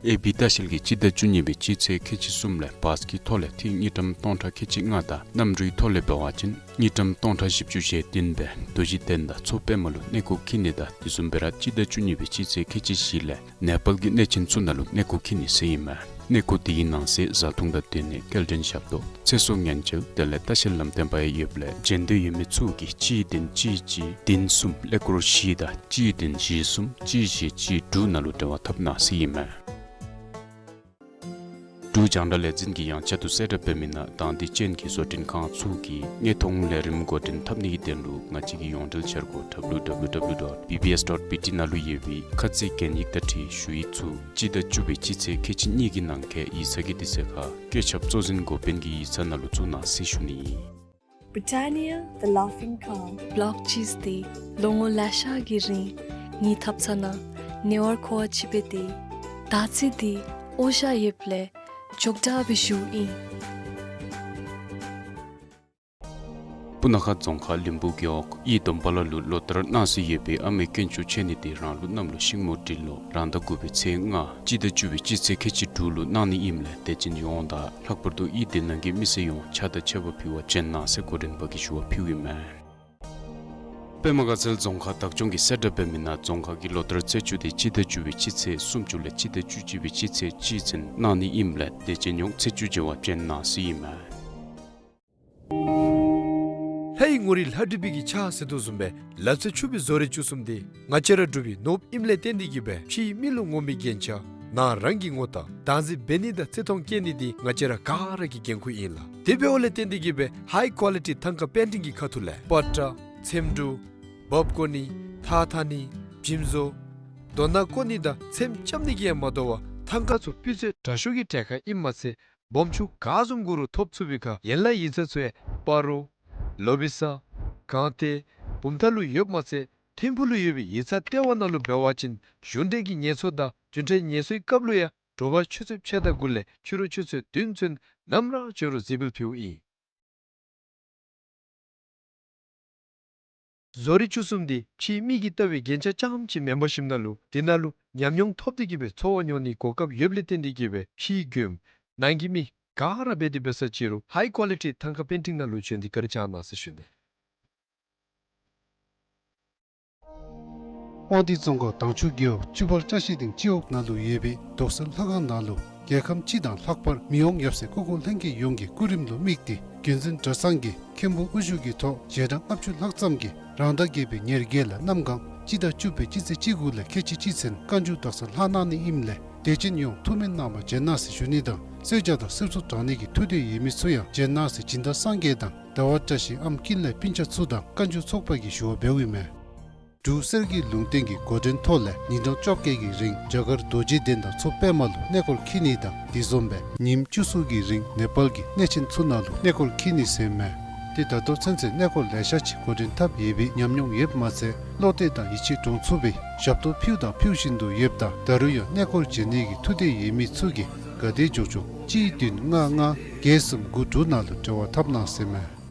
ཨེ་བི་ལྟ་བཤལ་གྱིས་སྤྱི་ཟླ་བཅུ་གཉིས་པའི་སྤྱི་ཚེས་ཁལ་གཅིག་གསུམ་ལས་བཱས་ཀྱི་ཐོག་ལས་ཐིག་དངུལ་ཀྲམ་སྟོང་ཕྲག་ཁལ་གཅིག་ལྔ་དང་གནམ་གྲུའི་ཐོག་ལས་འབད་བ་ཅིན་དངུལ་ཀྲམ་སྟོང་ཕྲག་བཞི་བཅུ་ཞེ་བདུན་སྦེ་རྡོ་རྗེ་གདན་དང་མཚོ་པདྨ་ལུ་གནས་སྐོར་འཁྱིད་ནི་དང་དེ་བཟུམ་སྦེ་ར་སྤྱི་ཟླ་བཅུ་གཉིས་པའི་སྤྱི་ཚེས་ཁལ་གཅིག་བཞི་ལས་ནེ་པཱལ་གྱི་གནས་ཆེན་ཚུ་ནང་ལུ་གནས་སྐོར་འཁྱིད་ནི་ཟེར་ཨིན་མས། གནས་སྐོར་དེའི་ནང་གསེས་བཟའ་འཐུང་དང་སྡོད་གནས་སྐྱེལ་འདྲེན་ཞབས་ཏོག་ཚེ་སྲོག་ཉེན་བཅོལ་དེ་ལས་ལྟ་བཤལ་ལམ་སྟོན་པ་ཡང་ཡོདཔ་ལས་བྱོན་འདོད་ཡོད་མི་ཚུ་གིས་གཅིག་བདུན་གཅིག་གཅིག་བདུན་གསུམ་ཀླད་ཀོར་བཞི་དང་གཅིག་བདུན་བཞི་གསུམ་གཅིག་བཞི་གཅིག་དྲུག་ནང་ལུ་འབྲེལ་བ་འཐབ་གནང་ཟེར་ཨིན་མས། འབྲུག་རྒྱང་བསྒྲགས་ལས་འཛིན་གྱིས་ཡང་བསྐྱར་དུ་གསལ་བསྒྲགས་འབད་མི་ནང་དང་འདོད་ཅན་གྱི་བཟོ་སྐྲུན་ཁང་ཚུ་གིས་དངོས་མཐོང་ལས་རིམ་འགོ་འདྲེན་འཐབ་ནི་གི་དོན་ལུ་ང་བཅས་ཀྱི་ཡོངས་འབྲེལ་འཆར་སྒོ་W W W dot B B S dot B T ནང་ལུ་ཡོད་པའི་ཁ་ཚིག་གན་ཡིག་དང་འཁྲིལ་ཞུ་ཡིག་ཚུ་སྤྱི་ཟླ་བཅུ་པའི་སྤྱི་ཚེས་ཁལ་གཅིག་གཉིས་ཀྱི་ནང་འཁོད་ཡིག་ཚང་གི་དུས་ཚོད་ཁར་བཀོད་ཁྱབ་གཙོ་འཛིན་འགོ་དཔོན་གྱི་ཡིག་ཚང་ནང་ལུ་བཙུགས་གནང་ཟེར་ཞུ་ནི་ཨིན། Britannia, the Laughing Cow. བོ་ལོག་ཅིསི་འདི་ལོ་ངོ་ལེ་ཤ་གི་རིང་ངེའི་ཐབ་ཚང་ནང་ཉེ་བར་མཁོ་བ་ཅིག་སྦེ་སྟེ། ད་ཅི་འདི་འོ་ཞ་ཡོདཔ་ལས་ཅོག་འཐདཔ་སྦེ་ཞུཝ་ཨིན། སྤུ་ན་ཁ་རྫོང་ཁག་ལིམ་པུ་རྒེད་འོག་གཡུས་སྡོམ་པ་ལ་ལུ་ལོ་ལྟར་གནང་སྲོལ་ཡོད་པའི་ཨ་མའི་དཀོན་མཆོག་མཆོད་གནས་འདི་རང་ལུགས་གནམ་ལོ་ཤིང་མོ་སྦྲུལ་ལོ་རང་ཟླ་དགུ་པའི་ཚེས་ལྔ་སྤྱི་ཟླ་བཅུ་པའི་སྤྱི་ཚེས་ཁལ་གཅིག་དྲུག་ལུ་གནང་ནི་ཨིནམ་ལས་དད་ཅན་ཡོངས་དང་ལྷག་པར་དུ་གཡུས་འདི་ནང་གི་མི་སེར་ཡོངས་ཕྱག་དང་མཆོད་པ་ཕུལ་བར་བྱོན་གནང་ཟེར་འགོ་འདྲེན་པ་གིས་ཞུ་བ་ཕུལཝ་ཨིན་མས། པདྨ་དགའ་ཚལ་རྫོང་ཁག་བདག་སྐྱོང་གིས་གསལ་བསྒྲགས་འབད་མི་ནང་རྫོང་ཁག་གི་ལོ་ལྟར་རྩེ་ཆུ་འདི་སྤྱི་ཟླ་བཅུ་པའི་སྤྱི་ཚེས་སུམ་ཅུ་ལས་སྤྱི་ཟླ་བཅུ་གཅིག་པའི་སྤྱི་ཚེས་གཅིག་ཚུན་གནང་ནི་ཨིནམ་ལས་དད་ཅན་ཡོངས་ཚེས་བཅུ་མཇལ་བར་བྱོན་གནང་ཟེར་ཨིན་མས། ལྷ་ཡི་ངོ་རིས་ལྷ་འབྲི་བི་གི་ཆ་ཟེར་དོ་བཟུམ་སྦེ་ལ་རྩེ་ཆུ་བི་བཟོ་རིག་བཅུ་གསུམ་འདི་ང་བཅས་ར་འབྲུག་པའི་ནོར་བུ་ཨིནམ་ལས་བརྟེན་ཏེ་གིས་སྦེ་ཕྱིའི་མི་ལུ་ངོམ་པའི་རྒྱན་ཆ་ནང་རང་གི་ངོ་རྟགས་བདག་འཛིན་འབད་ནི་དང་བརྩི་མཐོང་བསྐྱེད་ནི་འདི་ང་བཅས་ར་ག་ར་གི་འགན་ཁུར་ཨིན་ལགས། དེ་འབདཝ་ལས་བརྟེན་ཏེ་གིས་སྦེ་ཧའི་ཀོ་ལི་ཊི་ཐང་ཀ་པེན་ཊིང་གི་ཁ་ཐུག་ལས་པ་ཏྲ་ཚེམ་དྲུབ་འབག་བརྐོ་ནི་ཐགས་འཐག་ནི་འཇིམ་བཟོ་རྡོ་ནག་བརྐོ་ནི་དང་ཚེམ་རྐྱབ་ནི་གིས་ཡང་མ་དོ་བར་ཐང་ཀ་ཚུ་སྤུས་ཚད་དྲག་ཤོས་ཀྱི་གྲལ་ཁར་ཨིནམ་མ་ཚད་སྦོམ་ཆུང་ག་བཟུམ་དགོ་རུང་ཐོབ་ཚུགས་པའི་ཁར་ཡན་ལག་ཡིག་ཚང་ཚུ་ཡང་སྤ་རོ་ལོ་བི་ས་སྒང་སྟེང་བུམ་ཐང་ལུ་ཡོདཔ་མ་ཚད་ཐིམ་ཕུག་ལུ་ཡོད་པའི་ཡིག་ཚང་ལྟེ་བ་ནང་ལུ་འབད་བ་ཅིན་གཞུང་འབྲེལ་གྱི་ངལ་གསོ་དང་རྒྱུན་འབྲེལ་ངལ་གསོའི་སྐབས་ལུ་ཡང་དྲོ་པ་ཆུ་ཚོད་ཕྱེད་དང་དགུ་ལས་ཕྱི་རུ་ཆུ་ཚོད་བདུན་ཚུན་ནམ་ར་བྱོན་རུང་གཟིགས་འབུལ་ཕུལཝ་ཨིན། བཟོ་རིག་བཅུ་གསུམ་འདི་ཕྱིའི་མིག་གིས་བལྟ་བའི་རྒྱན་ཆ་རྐྱངམ་ཅིག་མེན་པར་ཞིནམ་ན་ལུ་དེ་ནང་ལུ་ཉམས་མྱོང་ཐོབ་སྟེ་གི་སྦེ་འཚོ་བ་མྱོང་ནིའི་གོ་སྐབས་ཡོདཔ་ལས་བརྟེན་ཏེ་གི་སྦེ་ཕྱིའི་མགྱོནམ་ནང་གི་མི་ག་ར་འབད་དེ་འབད་ས་ཅིག་རུང་ཧའི་ཀོ་ལི་ཊི་ཐང་ཀ་པེན་ཊིང་ནང་ལུ་བྱོན་ཏེ་བཀའ་དྲིན་བསྐྱང་གནང་ཟེར་ཞུ་ནི། དབང་འདུས་རྫོང་ཁག་དྭངས་ཆུ་རྒེད་འོག་སྤྱི་བར་བཀྲ་ཤིས་སྡིངས་སྤྱི་འོག་ནང་ལུ་ཡོད་པའི་རྡོག་སེལ་ལྷ་ཁང་ནང་ལུ་རྒྱལ་ཁམས་སྤྱི་དང་ལྷག་པར་མི་དབང་ཡབ་སྲས་སྐུ་འཁོར་ལྷན་རྒྱས་ཡོངས་ཀྱི་སྐུ་རིམ་ལུ་དམིགས་ཏེ་བརྒྱུད་འཛིན་གྲྭ་ཚང་གིས་མཁན་པོ་དབུ་བཞུགས་ཀྱི་ཐོག་ཞལ་གྲངས་ལྔ་བཅུ་ལྷག་ཙམ་གྱིས་རང་ཟླ་བརྒྱད་པའི་ཉེར་བརྒྱད་ལས་གནམ་གང་སྤྱི་ཟླ་བཅུ་པའི་སྤྱི་ཚེས་བཅུ་དགུ་ལས་ཁལ་གཅིག་གཅིག་ཚུན་བཀའ་འགྱུར་རྡོག་སེལ་ལྷག་གནང་ནི་ཨིནམ་ལས་དད་ཅན་ཡོངས་ཐུགས་སྨོན་གནང་བར་བྱོན་གནང་ཟེར་ཞུ་ནི་དང་གསོལ་ཇ་དང་གསེར་མཚོ་དྲང་ནི་གི་ཐུགས་འདོད་ཡོད་མི་ཚུ་ཡང་བྱོན་གནང་ཟེར་སྦྱིན་བདག་སངས་རྒྱས་དང་ཟླ་བ་བཀྲ་ཤིས་ཨམ་ཀུན་ལེགས་སྤུན་ཆ་ཚུ་དང་བཀའ་འགྱུར་ཚོགས་པ་གིས་ཞུ་བ་འབདཝ་ཨིན་མས། འབྲུག་གསེར་གྱི་ལུང་བསྟན་གྱི་འགོ་འདྲེན་ཐོག་ལས་ཉིན་གྲངས་བཅོ་བརྒྱད་ཀྱི་རིང་རྒྱ་གར་རྡོ་རྗེ་གདན་དང་མཚོ་པདྨ་ལུ་གནས་སྐོར་འཁྱིད་ནི་དང་དེ་བཟུམ་སྦེ་ཉིནམ་བཅུ་གསུམ་གྱི་རིང་ནེ་པཱལ་གྱི་གནས་ཆེན་ཚུ་ནང་ལུ་གནས་སྐོར་འཁྱིད་ནི་ཟེར་མས། ཏེ་ད་ལྟོ་ཚུན་ཚོད་གནས་སྐོར་ལེ་ཤ་ཅིག་འགོ་འདྲེན་འཐབ་ཡོད་པའི་ཉམས་མྱོང་ཡོདཔ་མ་ཚད་བློ་གཏད་དང་ཡིད་ཆེས་འདྲོངས་ཚུགས་པའི་ཞབས་ཏོག་ཕུལཝ་དང་ཕུལ་བཞིན་དུ་ཡོདཔ་ད་ད་རུང་ཡང་གནས་སྐོར་བྱོན་ནི་གི་ཐུགས་འདོད་ཡོད་མི་ཚུ་གིས་ག་དེ་མགྱོགས་མགྱོགས་གཅིག་བདུན་ལྔ་ལྔ་བརྒྱད་གསུམ་དགུ་དྲུག་ནང་ལུ་འབྲེལ་བ་འཐབ་གནང་ཟེར་མས།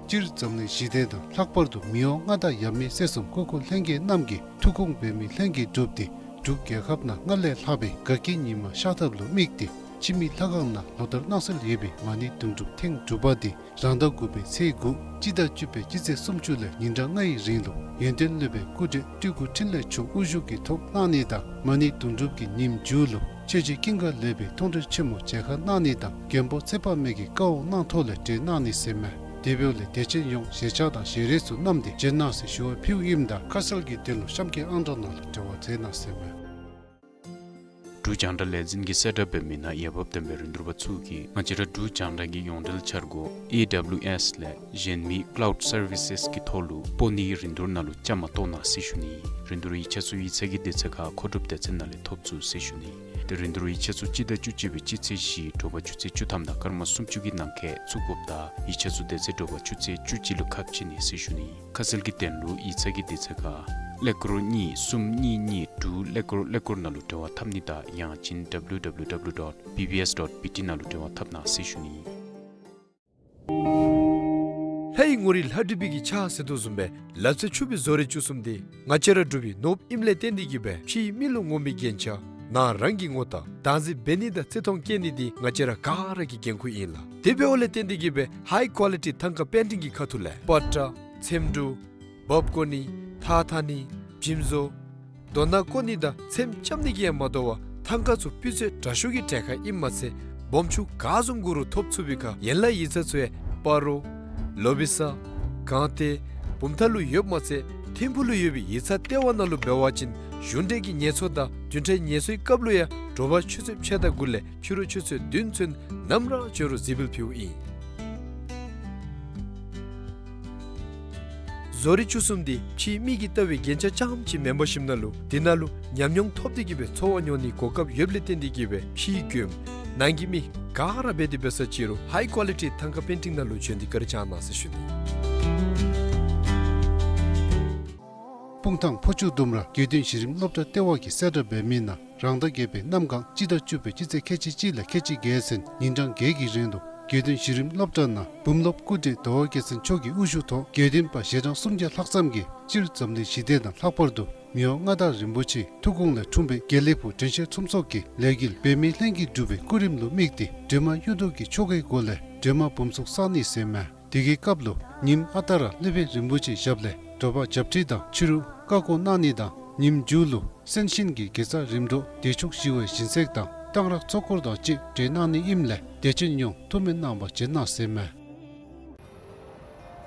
སྤྱིར་འཛམ་གླིང་ཞི་བདེ་དང་ལྷག་པར་དུ་མི་དབང་མངའ་བདག་ཡབ་མེས་སྲས་གསུམ་སྐུ་འཁོར་ལྷན་རྒྱས་རྣམས་ཀྱི་ཐུགས་དགོངས་འབད་མི་ལྷན་རྒྱས་འགྲུབ་སྟེ་འབྲུག་རྒྱལ་ཁབ་ནང་སྔར་ལས་ལྷག་པའི་དགའ་སྐྱིད་ཉི་མ་ཤར་ཐབས་ལུ་དམིགས་ཏེ་འཆི་མེད་ལྷ་ཁང་ནང་ལོ་ལྟར་གནང་སྲོལ་ཡོད་པའི་མ་ཎི་དུང་སྒྲུབ་ཐེངས་དྲུག་པ་འདི་རང་ཟླ་དགུ་པའི་ཚེས་དགུ་སྤྱི་ཟླ་བཅུ་པའི་སྤྱི་ཚེས་སུམ་ཅུ་ལས་ཉིན་གྲངས་ལྔའི་རིང་ལུ་ཡོན་ཏན་སློབ་དཔོན་སྐུ་བགྲེས་སྤྲུལ་སྐུ་འཕྲིན་ལས་མཆོག་དབུ་བཞུགས་ཀྱི་ཐོག་གནང་ནི་དང་མ་ཎི་དུང་སྒྲུབ་ཀྱི་ཉིནམ་མཇུག་ལུ་ཆོས་རྗེ་ཀུན་དགའ་ལེགས་པའི་མཐོང་གྲོལ་ཆེན་མོ་མཇལ་ཁ་གནང་ནི་དང་མགོན་པོ་ཚེ་དཔག་མེད་ཀྱི་བཀའ་དབང་གནང་ཐོག་ལས་གྲོལ་གནང་ནི་ཟེར་མས། དེ་འབདཝ་ལས་དད་ཅན་ཡོངས་ཞལ་ཆས་དང་ཞལ་རས་ཚུ་བསྣམས་ཏེ་བྱོན་གནང་ཟེར་ཞུ་བ་ཕུལཝ་ཨིནམ་ད་ཁ་གསལ་གྱི་དོན་ལུ་གཤམ་གྱི་ཨང་གྲངས་ནང་ལུ་འབྲེལ་བ་མཛད་གནང་ཟེར་མས། འབྲུག་རྒྱང་བསྒྲགས་ལས་འཛིན་གྱིས་གསལ་བསྒྲགས་འབད་མི་ནང་འོས་འབབ་ལྡན་པའི་རིན་བསྡུར་པ་ཚུ་གིས་ང་བཅས་ར་འབྲུག་རྒྱང་བསྒྲགས་ཀྱི་ཡོངས་འབྲེལ་འཆར་སྒོ་ཨེ་ཌབ་ལིའུ་ཨེསི་ལས་གཞན་མི་ཀ་ལའུཌ་སར་ཝི་སེསི་གི་ཐོག་ལུ་སྤོ་ནིའི་རིན་བསྡུར་ནང་ལུ་བཅའ་མར་གཏོགས་གནང་ཟེར་ཞུ་ནི། རིན་བསྡུར་ཡིག་ཆ་ཚུ་ཡིག་ཚང་གི་དུས་ཚོད་ཁར་མཁོ་སྒྲུབ་སྡེ་ཚན་ནང་ལས་ཐོབ་ཚུགས་ཟེར་ཞུ་ནི། ཏེ་རིན་བསྡུར་ཡིག་ཆ་ཚུ་སྤྱི་ཟླ་བཅུ་གཅིག་པའི་སྤྱི་ཚེས་བཞི་དྲོ་པ་ཆུ་ཚོད་བཅུ་ཐམ་དང་སྐར་མ་སུམ་ཅུ་གི་ནང་འཁོད་བཙུགས་དགོཔ་ད་ཡིག་ཆ་ཚུ་དེ་ཚེ་དྲོ་པ་ཆུ་ཚོད་བཅུ་གཅིག་ལུ་ཁ་ཕྱེ་ནི་ཟེར་ཞུ་ནི། ཁ་གསལ་གྱི་དོན་ལུ་ཡིག་ཚང་གི་དུས་ཚོད་ཁར་ཀླད་ཀོར་གཉིས་གསུམ་གཉིས་གཉིས་དྲུག་ཀླད་ཀོར་ཀླད་ཀོར་ནང་ལུ་འབྲེལ་བ་འཐབ་ནི་དང་ཡང་ཅིན་ཌབ་ལིའུ་ཌབ་ལིའུ་ཌབ་ལིའུ་ཌོཊ་བི་བི་ཨེསི་ཌོཊ་བི་ཊི་ནང་ལུ་འབྲེལ་བ་འཐབ་གནང་ཟེར་ཞུ་ནི། ལྷའི་ངོ་རིས་ལྷ་བྲིས་པའི་གི་ཕྱག་ཟེར་དོ་བཟུམ་སྦེ་ལག་རྩལ་ཕྱུག་པའི་བཟོ་རིག་བཅུ་གསུམ་འདི་ང་བཅས་ར་འབྲུག་པའི་ནོར་བུ་ཨིནམ་ལས་བརྟེན་ཏེ་གི་སྦེ་ཕྱིའི་མི་ལུ་ངོམ་པའི་རྒྱན་ཆ་ནང་རང་གི་ངོ་རྟགས་བདག་འཛིན་འབད་ནི་དང་བརྩི་མཐོང་བསྐྱེད་ནི་འདི་ང་བཅས་ར་ག་ར་གི་འགན་ཁུར་ཨིན་ལགས། དེ་འབདཝ་ལས་བརྟེན་ཏེ་གི་སྦེ་ཧའི་ཀོ་ལི་ཊི་ཐང་ཀ་པེན་ཊིང་གི་ཁ་ཐུག་ལས་པ་ཏྲ་ཚེམ་དྲུབ་འབག་བརྐོ་ནི་ཐགས་འཐག་ནི་འཇིམ་བཟོ་རྡོ་ནང་བརྐོ་ནི་དང་ཚེམ་རྐྱབ་ནི་གིས་ཡང་མ་དོ་བར་ཐང་ཀ་ཚུ་སྤུས་ཚད་དྲག་ཤོས་ཀྱི་གྲལ་ཁར་ཨིནམ་མ་ཚད་སྦོམ་ཆུང་ག་བཟུམ་དགོ་རུང་ཐོབ་ཚུགས་པའི་ཁར་ཡན་ལག་ཡིག་ཚང་ཚུ་ཡང་སྤ་རོ་ལོ་བི་ས་སྒང་སྟེང་བུམ་ཐང་ལུ་ཡོདཔ་མ་ཚད་ཐིམ་ཕུག་ལུ་ཡོད་པའི་ཡིག་ཚང་ལྟེ་བ་ནང་ལུ་འབད་བ་ཅིན་གཞུང་འབྲེལ་གྱི་ངལ་གསོ་དང་བདུན་ཕྲག་ངལ་གསོའི་སྐབས་ལུ་ཡང་དྲོ་པ་ཆུ་ཚོད་ཕྱེད་དང་དགུ་ལས་ཕྱི་རུ་ཆུ་ཚོད་བདུན་ཚུན་ནམ་ར་འབྱོན་རུང་གཟིགས་འབུལ་ཕུལཝ་ཨིན། བཟོ་རིག་བཅུ་གསུམ་འདི་ཕྱིའི་མིག་གིས་བལྟ་བའི་རྒྱན་ཆ་རྐྱངམ་ཅིག་མེན་པར་ཞིནམ་ན་ལུ་དེ་ནང་ལུ་ཉམས་མྱོང་ཐོབ་སྟེ་གི་སྦེ་འཚོ་བ་མྱོང་ནིའི་གོ་སྐབས་ཡོདཔ་ལས་བརྟེན་ཏེ་གི་སྦེ་ཕྱིའི་མགྱོནམ་ནང་གི་མི་ག་ར་འབད་དེ་འབད་ས་ཅིག་རུང་ཧའི་ཀོ་ལི་ཊི་ཐང་ཀ་པེན་ཊིང་ནང་ལུ་བྱོན་ཏེ་བཀའ་དྲིན་བསྐྱང་གནང་ཟེར་ཞུ་ནི། སྤུངས་ཐང་ཕོ་ཆུ་ལྡུམ་ར་དགེ་འདུན་གཞི་རིམ་སློབ་གྲྭ་ལྟེ་བ་གིས་གསལ་བསྒྲགས་འབད་མི་ནང་རང་ཟླ་བརྒྱད་པའི་གནམ་གང་སྤྱི་ཟླ་བཅུ་པའི་སྤྱི་ཚེས་ཁལ་གཅིག་གཅིག་ལས་ཁལ་གཅིག་བརྒྱད་ཚུན་ཉིན་གྲངས་བརྒྱད་ཀྱི་རིང་ལུ་དགེ་འདུན་གཞི་རིམ་སློབ་གྲྭ་ནང་འབུམ་སློབ་སྐུ་བགྲེས་ཟླ་བ་རྒྱལ་མཚན་མཆོག་གི་དབུ་བཞུགས་ཐོག་དགེ་འདུན་པ་ཞལ་གྲངས་སུམ་བརྒྱ་ལྷག་ཙམ་གྱིས་སྤྱིར་འཛམ་གླིང་ཞི་བདེ་དང་ལྷག་པར་དུ་མི་དབང་མངའ་བདག་རིན་པོ་ཆེའི་ཐུགས་དགོངས་ལས་འཁྲུངས་པའི་དགེ་ལེགས་ཕུག་དྲན་ཤེས་ཁྲོམ་ཚོགས་ཀྱི་ལས་འགུལ་འབད་མི་ལྷན་རྒྱས་འབྲུག་པའི་སྐུ་རིམ་ལུ་དམིགས་ཏེ་སྒྲོལ་མ་གཡུ་མདོག་གི་ཆོ་གའི་སྒོ་ལས་སྒྲོལ་མ་འབུམ་ཚོགས་བསག་ནི་ཟེར་མས། དེ་གི་སྐབས་ལུ་ཉིནམ་ཨ་རྟག་ར་སློབ་དཔོན་རིན་པོ་ཆེའི་ཞབས་ལས་དྲོ་པ་ཞབས་ཁྲིད་དང་ཕྱི་རུ་བཀའ་བསྒོ་གནང་ནི་དང་ཉིནམ་མཇུག་ལུ་གསན་ཤིང་གི་དགེ་རྩ་རིམ་གྲོ་བདེ་མཆོག་ཞི་བའི་སྦྱིན་སྲེག་དང་གཏང་རག་ཚོགས་འཁོར་དང་བཅས་གྲོལ་གནང་ནི་ཨིནམ་ལས་དད་ཅན་ཡོངས་ཐུགས་སྨོན་གནང་བར་བྱོན་གནང་ཟེར་མས།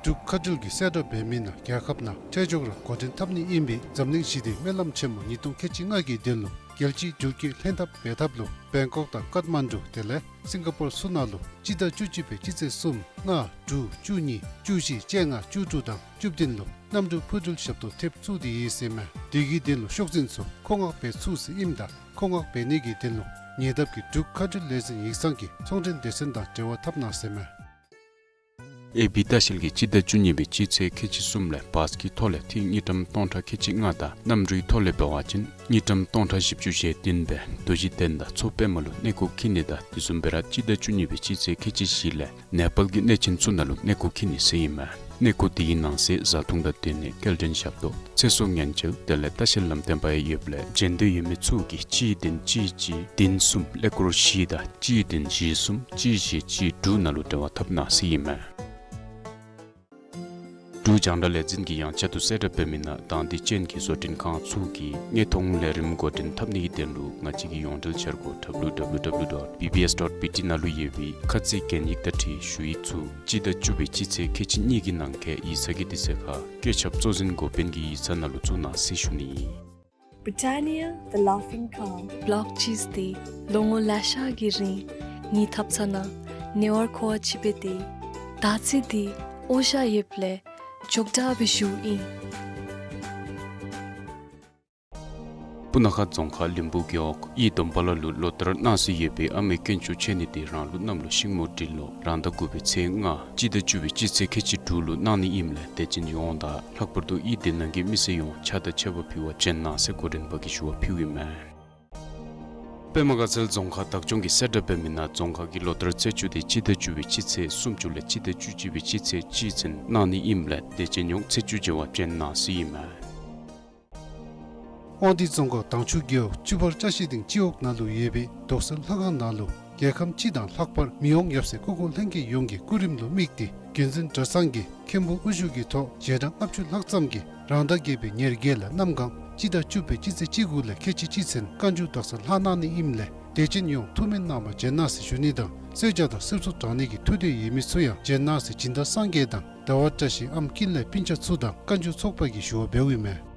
འབྲུག་མཁའ་འགྲུལ་གྱིས་གསལ་བསྒྲགས་འབད་མི་ནང་རྒྱལ་ཁབ་ནང་འཕྲལ་མགྱོགས་ར་འགོ་འདྲེན་འཐབ་ནི་ཨིན་པའི་འཛམ་གླིང་ཞི་བདེའི་སྨོན་ལམ་ཆེན་མོ་ཉིས་སྟོང་ཁལ་གཅིག་ལྔ་གི་དོན་ལུ་རྒྱལ་སྤྱིའི་འགྲུལ་སྐྱོད་ལྷན་ཐབས་འབད་ཐབས་ལུ་བེང་ཀོག་དང་ཀཏ་མན་ཌུ་དེ་ལས་སིང་ག་པོར་ཚུ་ནང་ལུ་སྤྱི་ཟླ་བཅུ་གཅིག་པའི་སྤྱི་ཚེས་གསུམ་ལྔ་དྲུག་བཅུ་གཉིས་བཅུ་བཞི་བཅོ་ལྔ་བཅུ་དྲུག་དང་བཅུ་བདུན་ལུ་གནམ་གྲུ་འཕུར་འགྲུལ་ཞབས་ཏོག་ཐེབས་བཙུགས་ཏེ་ཡོད་ཟེར་མས། དེ་གི་དོན་ལུ་ཤོག་འཛིན་ཚུ་མཁོ་མངགས་འབད་ཚུགས་ཟེར་ཨིནམ་ད་མཁོ་མངགས་འབད་ནི་གི་དོན་ལུ་ཉེ་འདབས་ཀྱི་འབྲུག་མཁའ་འགྲུལ་ལས་འཛིན་ཡིག་ཚང་གི་ཚོང་འབྲེལ་སྡེ་ཚན་དང་འབྲེལ་བ་འཐབ་གནང་ཟེར་མས། ཨེ་བི་ལྟ་བཤལ་གྱིས་སྤྱི་ཟླ་བཅུ་གཉིས་པའི་སྤྱི་ཚེས་ཁལ་གཅིག་གསུམ་ལས་བཱས་ཀྱི་ཐོག་ལས་ཐིག་དངུལ་ཀྲམ་སྟོང་ཕྲག་ཁལ་གཅིག་ལྔ་དང་གནམ་གྲུའི་ཐོག་ལས་འབད་བ་ཅིན་དངུལ་ཀྲམ་སྟོང་ཕྲག་བཞི་བཅུ་ཞེ་བདུན་སྦེ་རྡོ་རྗེ་གདན་དང་མཚོ་པདྨ་ལུ་གནས་སྐོར་འཁྱིད་ནི་དང་དེ་བཟུམ་སྦེ་ར་སྤྱི་ཟླ་བཅུ་གཉིས་པའི་སྤྱི་ཚེས་ཁལ་གཅིག་བཞི་ལས་ནེ་པཱལ་གྱི་གནས་ཆེན་ཚུ་ནང་ལུ་གནས་སྐོར་འཁྱིད་ནི་ཟེར་ཨིན་མས། གནས་སྐོར་འདི་གི་ནང་གསེས་བཟའ་འཐུང་དང་སྡོད་གནས་སྐྱེལ་འདྲེན་ཞབས་ཏོག་ཚེ་སྲོག་ཉེན་བཅོལ་དེ་ལས་ལྟ་བཤལ་ལམ་སྟོན་པ་ཡང་ཡོདཔ་ལས་འབྱོན་འདོད་ཡོད་མི་ཚུ་གིས་གཅིག་བདུན་གཅིག་གཅིག་བདུན་གསུམ་ཀླད་ཀོར་བཞི་དང་གཅིག་བདུན་བཞི་གསུམ་གཅིག་བཞི་གཅིག་དྲུག་ནང་ལུ་འབྲེལ་བ་འཐབ་གནང་ཟེར་ཨིན་མས། འབྲུག་རྒྱང་བསྒྲགས་ལས་འཛིན་གྱིས་ཡང་བསྐྱར་དུ་གསལ་བསྒྲགས་འབད་མི་ནང་དང་འདོད་ཅན་གྱི་བཟོ་སྐྲུན་ཁང་ཚུ་གིས་དངོས་མཐོང་ལས་རིམ་འགོ་འདྲེན་འཐབ་ནི་གི་དོན་ལུ་ང་བཅས་ཀྱི་ཡོངས་འབྲེལ་འཆར་སྒོ་W W W dot B B S dot B T ནང་ལུ་ཡོད་པའི་ཁ་ཚིག་གན་ཡིག་དང་འཁྲིལ་ཞུ་ཡིག་ཚུ་སྤྱི་ཟླ་བཅུ་པའི་སྤྱི་ཚེས་ཁལ་གཅིག་གཉིས་ཀྱི་ནང་འཁོད་ཡིག་ཚང་གི་དུས་ཚོད་ཁར་བཀོད་ཁྱབ་གཙོ་འཛིན་འགོ་དཔོན་གྱི་ཡིག་ཚང་ནང་ལུ་བཙུགས་གནང་ཟེར་ཞུ་ནི་ཨིན། Britannia, the Laughing Cow. བི་ལོག་ཅིསི་འདི་ལོ་ངོ་ལེ་ཤ་གི་རིང་ངེའི་ཐབ་ཚང་ནང་ཉེ་བར་མཁོ་བ་ཅིག་སྦེ་སྡོད། ད་ཅི་འདི་འོང་ཤ་ཡོདཔ་ལས་ཅོག་འཐདཔ་སྦེ་བཞུགས་ཨིན། སྤུ་ན་ཁ་རྫོང་ཁག་ལིམ་བུ་རྒེད་འོག་ཡི་དོམ་པ་ལ་ལུ་ལོ་ལྟར་གནང་སྲོལ་ཡོད་པའི་ཨ་མའི་དཀོན་མཆོག་མཆོད་གནས་འདི་རང་ལུགས་གནམ་ལོ་ཤིང་མོ་འབྲི་ལོ་རང་ཟླ་དགུ་པའི་ཚེས་ལྔ་སྤྱི་ཟླ་བཅུ་པའི་སྤྱི་ཚེས་ཁལ་གཅིག་དྲུག་ལུ་གནང་ནི་ཨིནམ་ལས་དད་ཅན་ཡོངས་དང་ལྷག་པར་དུ་ཡི་དེ་ནང་གི་མི་སེར་ཡོངས་ཕྱག་དང་མཆོད་པ་ཕུལ་བར་བྱོན་གནང་ཟེར་འགོ་འདྲེན་པ་གིས་ཞུ་བ་ཕུལཝ་ཨིན་མས། པདྨ་དགའ་ཚལ་རྫོང་ཁག་བདག་སྐྱོང་གིས་གསལ་བསྒྲགས་འབད་མི་ནང་རྫོང་ཁག་གི་ལོ་ལྟར་ཚེས་བཅུ་འདི་སྤྱི་ཟླ་བཅུ་པའི་སྤྱི་ཚེས་སུམ་ཅུ་ལས་སྤྱི་ཟླ་བཅུ་གཅིག་པའི་སྤྱི་ཚེས་གཅིག་ཚུན་གནང་ནི་ཨིནམ་ལས་དད་ཅན་ཡོངས་ཚེས་བཅུ་མཇལ་བར་བྱོན་གནང་ཟེར་ཨིན་མས། དབང་འདུས་རྫོང་ཁག་དྭངས་ཆུ་རྒེད་འོག་བཅུ་པར་ཅ་ཤི་སྟེང་སྤྱི་འོག་ནང་ལུ་ཡོད་པའི་རྡོག་སེལ་ལྷ་ཁང་ནང་ལུ་རྒྱལ་ཁམས་སྤྱི་དང་ལྷག་པར་མི་དབང་ཡབ་སྲས་སྐུ་འཁོར་ལྷན་རྒྱས་ཡོངས་ཀྱི་སྐུ་རིམ་ལུ་དམིགས་ཏེ་དགེ་འདུན་གྲྭ་ཚང་གི་མཁན་པོ་དབུ་བཞུགས་ཀྱི་ཐོག་ཞལ་གྲངས་ལྔ་བཅུ་ལྷག་ཙམ་གྱིས་རང་ཟླ་བརྒྱད་པའི་ཉེར་བརྒྱད་ལས་གནམ་གང་སྤྱི་ཟླ་བཅུ་པའི་སྤྱི་ཚེས་བཅུ་དགུ་ལས་ཁལ་གཅིག་གཅིག་ཚུན་བཀའ་འགྱུར་རྡོག་སེལ་ལྷག་གནང་ནི་ཨིནམ་ལས་དད་ཅན་ཡོངས་ཐུགས་སྨོན་གནང་བར་བྱོན་གནང་ཟེར་ཞུ་ནི་དང་གསོལ་ཇ་དང་གསེར་བཙོ་དྲང་ནི་གི་ཐུགས་འདོད་ཡོད་མི་ཚུ་ཡང་བྱོན་གནང་ཟེར་སྦྱིན་བདག་སངས་རྒྱས་དང་ཟླ་བ་བཀྲ་ཤིས་ཨམ་ཀིན་ལས་སྤུན་ཆ་ཚུ་དང་བཀའ་འགྱུར་ཚོགས་པ་གིས་ཞུ་བ་འབདཝ་ཨིན་མས།